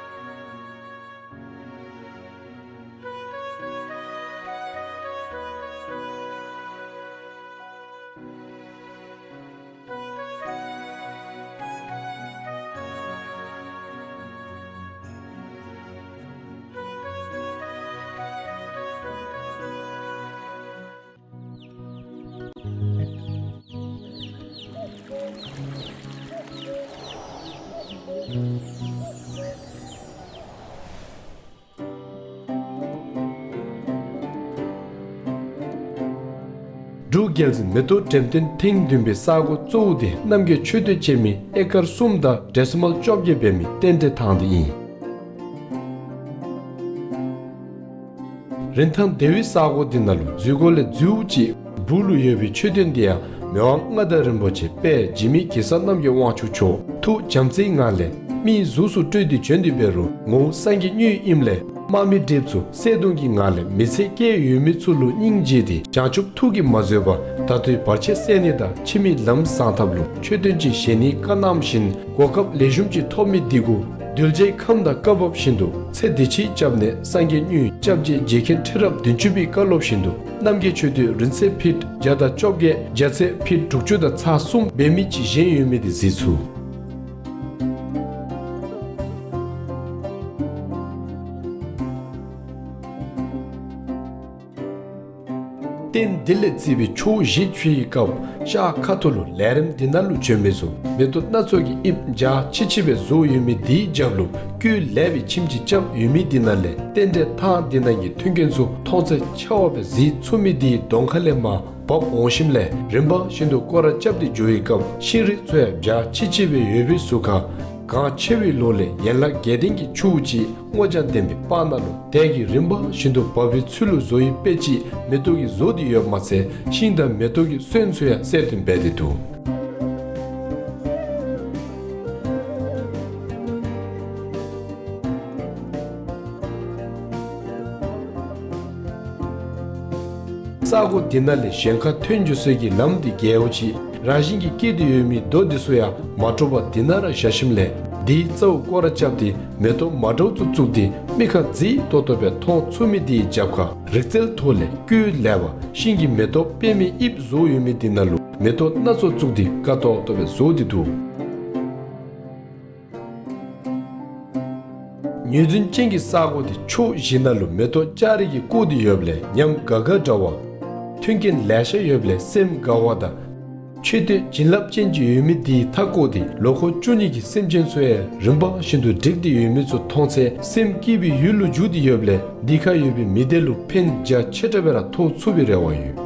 འབྲུག་རྒྱལ་འཛིན་མེ་ཏོག་འགྲེམས་སྟོན་ཐེངས་བདུན་པའི་ས་གོ་གཙོ་བོ་དེ་རྣམ་རྒྱལ་མཆོད་རྟེན་ཅན་མའི་ཨེ་ཀར་གསུམ་དང་ཌེ་སི་མལ་བཅོ་བརྒྱད་འབད་མི་རྟེན་འབྲེལ་ཐང་དེ་ཨིན། རིན་ཐང་བདེ་བའི་ས་གོ་འདི་ནང་ལུ་འཛུལ་སྒོ་ལས་འཛུལཝ་ཅིག་སྦུག་ལུ་ཡོད་པའི་མཆོད་རྟེན་འདི་ཡང་མི་དབང་མངའ་བདག་རིན་པོ་ཆེ་དཔལ་འཇིགས་མེད་གེ་སར་རྣམ་རྒྱལ་དབང་ཕྱུག་མཆོག་ཐུགས་བྱམས་བརྩེའི་ངང་ལས་མིའི་གཟུགས་སུ་སྤྲུལ་ཏེ་བྱོན་ཏེ་འབད་རུང་ངོ་བོ་སངས་རྒྱས་དངོས་ཨིནམ་ལས་དམག་མི་གྲིབ་ཚུ་བསད་གཏུམ་གྱི་ངང་ལས་མི་ཚེ་བསྐྱལ་ཡོད་མི་ཚུ་ལུ་སྙིང་རྗེ་སྟེ་བྱང་ཆུབ་ཐུགས་ཀྱིས་མ་བཟོད་པར་ད་ལྟོའི་བར་ཆད་སེལ་ནི་དང་ཕྱི་མའི་ལམ་བཟང་ཐབས་ལུ་མཆོད་རྟེན་ཅིག་བཞེངས་ནིའི་བཀའ་གནངམ་བཞིན་གོ་སྐབས་ལེགས་ཤོམ་ཅིག་ཐོབ་མི་འདི་གུ་གདུལ་བྱའི་ཁམས་དང་བཀའ་བབས་བཞིན་དུ་ཚེ་འདི་ཕྱིའི་སྐྱབས་གནས་སངས་རྒྱས་དངོས་སྐྱབས་རྗེ་རྗེ་མཁན་ཁྲི་རབས་བདུན་ཅུ་པའི་བཀའ་སློབ་བཞིན་དུ་ རྣམ་རྒྱལ་མཆོད་རྟེན་རིང་ཚད་ཕིཊ་བརྒྱ་དང་བཅོ་བརྒྱད། རྒྱ་ཚད་ཕིཊ་དྲུག་ཅུ་དང་ཚག་གསུམ་འབད་མི་ཅིག་བཞེངས་ཡོད་མི་དེ་གཟིགས་ཚུགས། རྟེན་འདི་ལས་བརྩིས་པའི་ཕྱོགས་བཞི་ཕྱེ་བའི་སྐབས་ཤར་ཁ་ཐུག་ལུ་ལས་རིམ་འདི་ནང་ལུ་བྱོན་མི་ཚུ་མེ་ཏོག་སྣ་ཚོགས་ཀྱི་དབྱིབས་འཇའ་ཆི་ཆི་སྦེ་བཟོ་ཡོད་མི་དེའི་རྒྱབ་ལུ་བཀོད་ལེགས་པའི་ཁྱིམ་ཅིག་རྐྱབ་ཡོད་མི་དེ་ནང་ལས་རྟེན་འབྲེལ་ཐང་དེ་ནང་གི་མཐུན་རྐྱེན་ཚུ་མཐོང་ཚད་ཆེ་བ་སྦེ་གཟིགས་ཚུགས་མི་དེའི་གདོང་ཁ་ལས་མར་བབས་འོང་ཞིནམ་ལས་རིམ་པ་བཞིན་དུ་སྐོར་ར་རྐྱབ་སྟེ་འགྱོ་བའི་སྐབས་ཤིང་རིགས་ཚུ་ཡང་འཇའ་ཆི་ཆི་སྦེ་ཡོད་པའི་ཟུར་ཁར་གངས་ཆེ་བའི་ལོགས་ལས་ཡན་ལག་བརྒྱད་ལྡན་གྱི་ཆུ་བོ་ཅིག་སྔོ་ལྗང་ལྡན་པའི་སྤང་ནང་ལུ་དལ་གྱིས་རིམ་པ་བཞིན་དུ་བབས་པའི་ཚུལ་ལུ་བཟོ་བའི་དཔེ་ཅིག་མེ་ཏོག་གིས་བཟོ་སྟེ་ཡོདཔ་མ་ཚད་ཤིང་དང་མེ་ཏོག་གི་སོན་ཚུ་ཡང་གསལ་སྟོན་འབད་དེ་འདུག། ས་གོ་འདི་ནང་ལས་གཞན་ཁར་ཐོན་འགྱོ་སའི་གི་ལམ་འདི་རྒྱལཝ་ཅིག་རང་བཞིན་གྱིས་སྐྱེས་ཏེ་ཡོད་མི་རྡོ་འདི་ཚུ་ཡང་མ་དཀྲོགས་པར་འདི་ནང་ར་བཞག་ཞིནམ་ལས་འདིའི་རྩ་བོ་སྐོར་ར་རྐྱབ་སྟེ་མེ་ཏོག་མ་འདྲཝ་ཚུ་བཙུགས་ཏེ་མིག་ཁར་མཛེས་ཏོག་ཏོ་སྦེ་མཐོང་ཚུགས་མི་འདིའི་རྒྱབ་ཁར་རིག་རྩལ་ཐོག་ལས་བཀོད་ལེགས་པ་ཤིང་གི་མེ་ཏོག་པདྨའི་དབྱིབས་བཟོ་ཡོད་མི་འདི་ནང་ལུ་མེ་ཏོག་སྣ་ཚོགས་བཙུགས་ཏེ་དགའ་ཏོག་ཏོ་སྦེ་བཟོ་སྟེ་འདུག། ངོས་འཛིན་ཅན་གྱི་ས་གོ་འདི་ཕྱོགས་བཞི་ནང་ལུ་མེ་ཏོག་ལྕགས་རི་གིས་བསྐོར་ཏེ་ཡོདཔ་ལས་ཉམས་དགའ་དགའ་འདྲ་བ། མཐུན་རྐྱེན་ལེ་ཤ་ཡོདཔ་ལས་སེམས་དགའ་བ་དང་། མཆོད་རྟེན་བྱིན་རླབས་ཅན་ཅིག་ཡོད་མི་འདི་མཐའ་བསྐོར་ཏེ་ལོ་འཁོར་བཅུ་གཉིས་ཀྱི་སེམས་ཅན་ཚུ་ཡང་རིམ་པ་བཞིན་དུ་བསྒྲིགས་ཏེ་ཡོད་མི་ཚུ་མཐོང་ཚེ་སེམས་སྐྱིད་པའི་ཡུལ་ལུ་འགྱུར་ཏེ་ཡོདཔ་ལས་འདི་ཁར་ཡོད་པའི་མི་སྡེ་ལུ་ཕན་རྒྱ་ཆེ་དྲགས་སྦེ་ར་ཐོགས་ཚུགས་པའི་རེ་བ་ཡོད།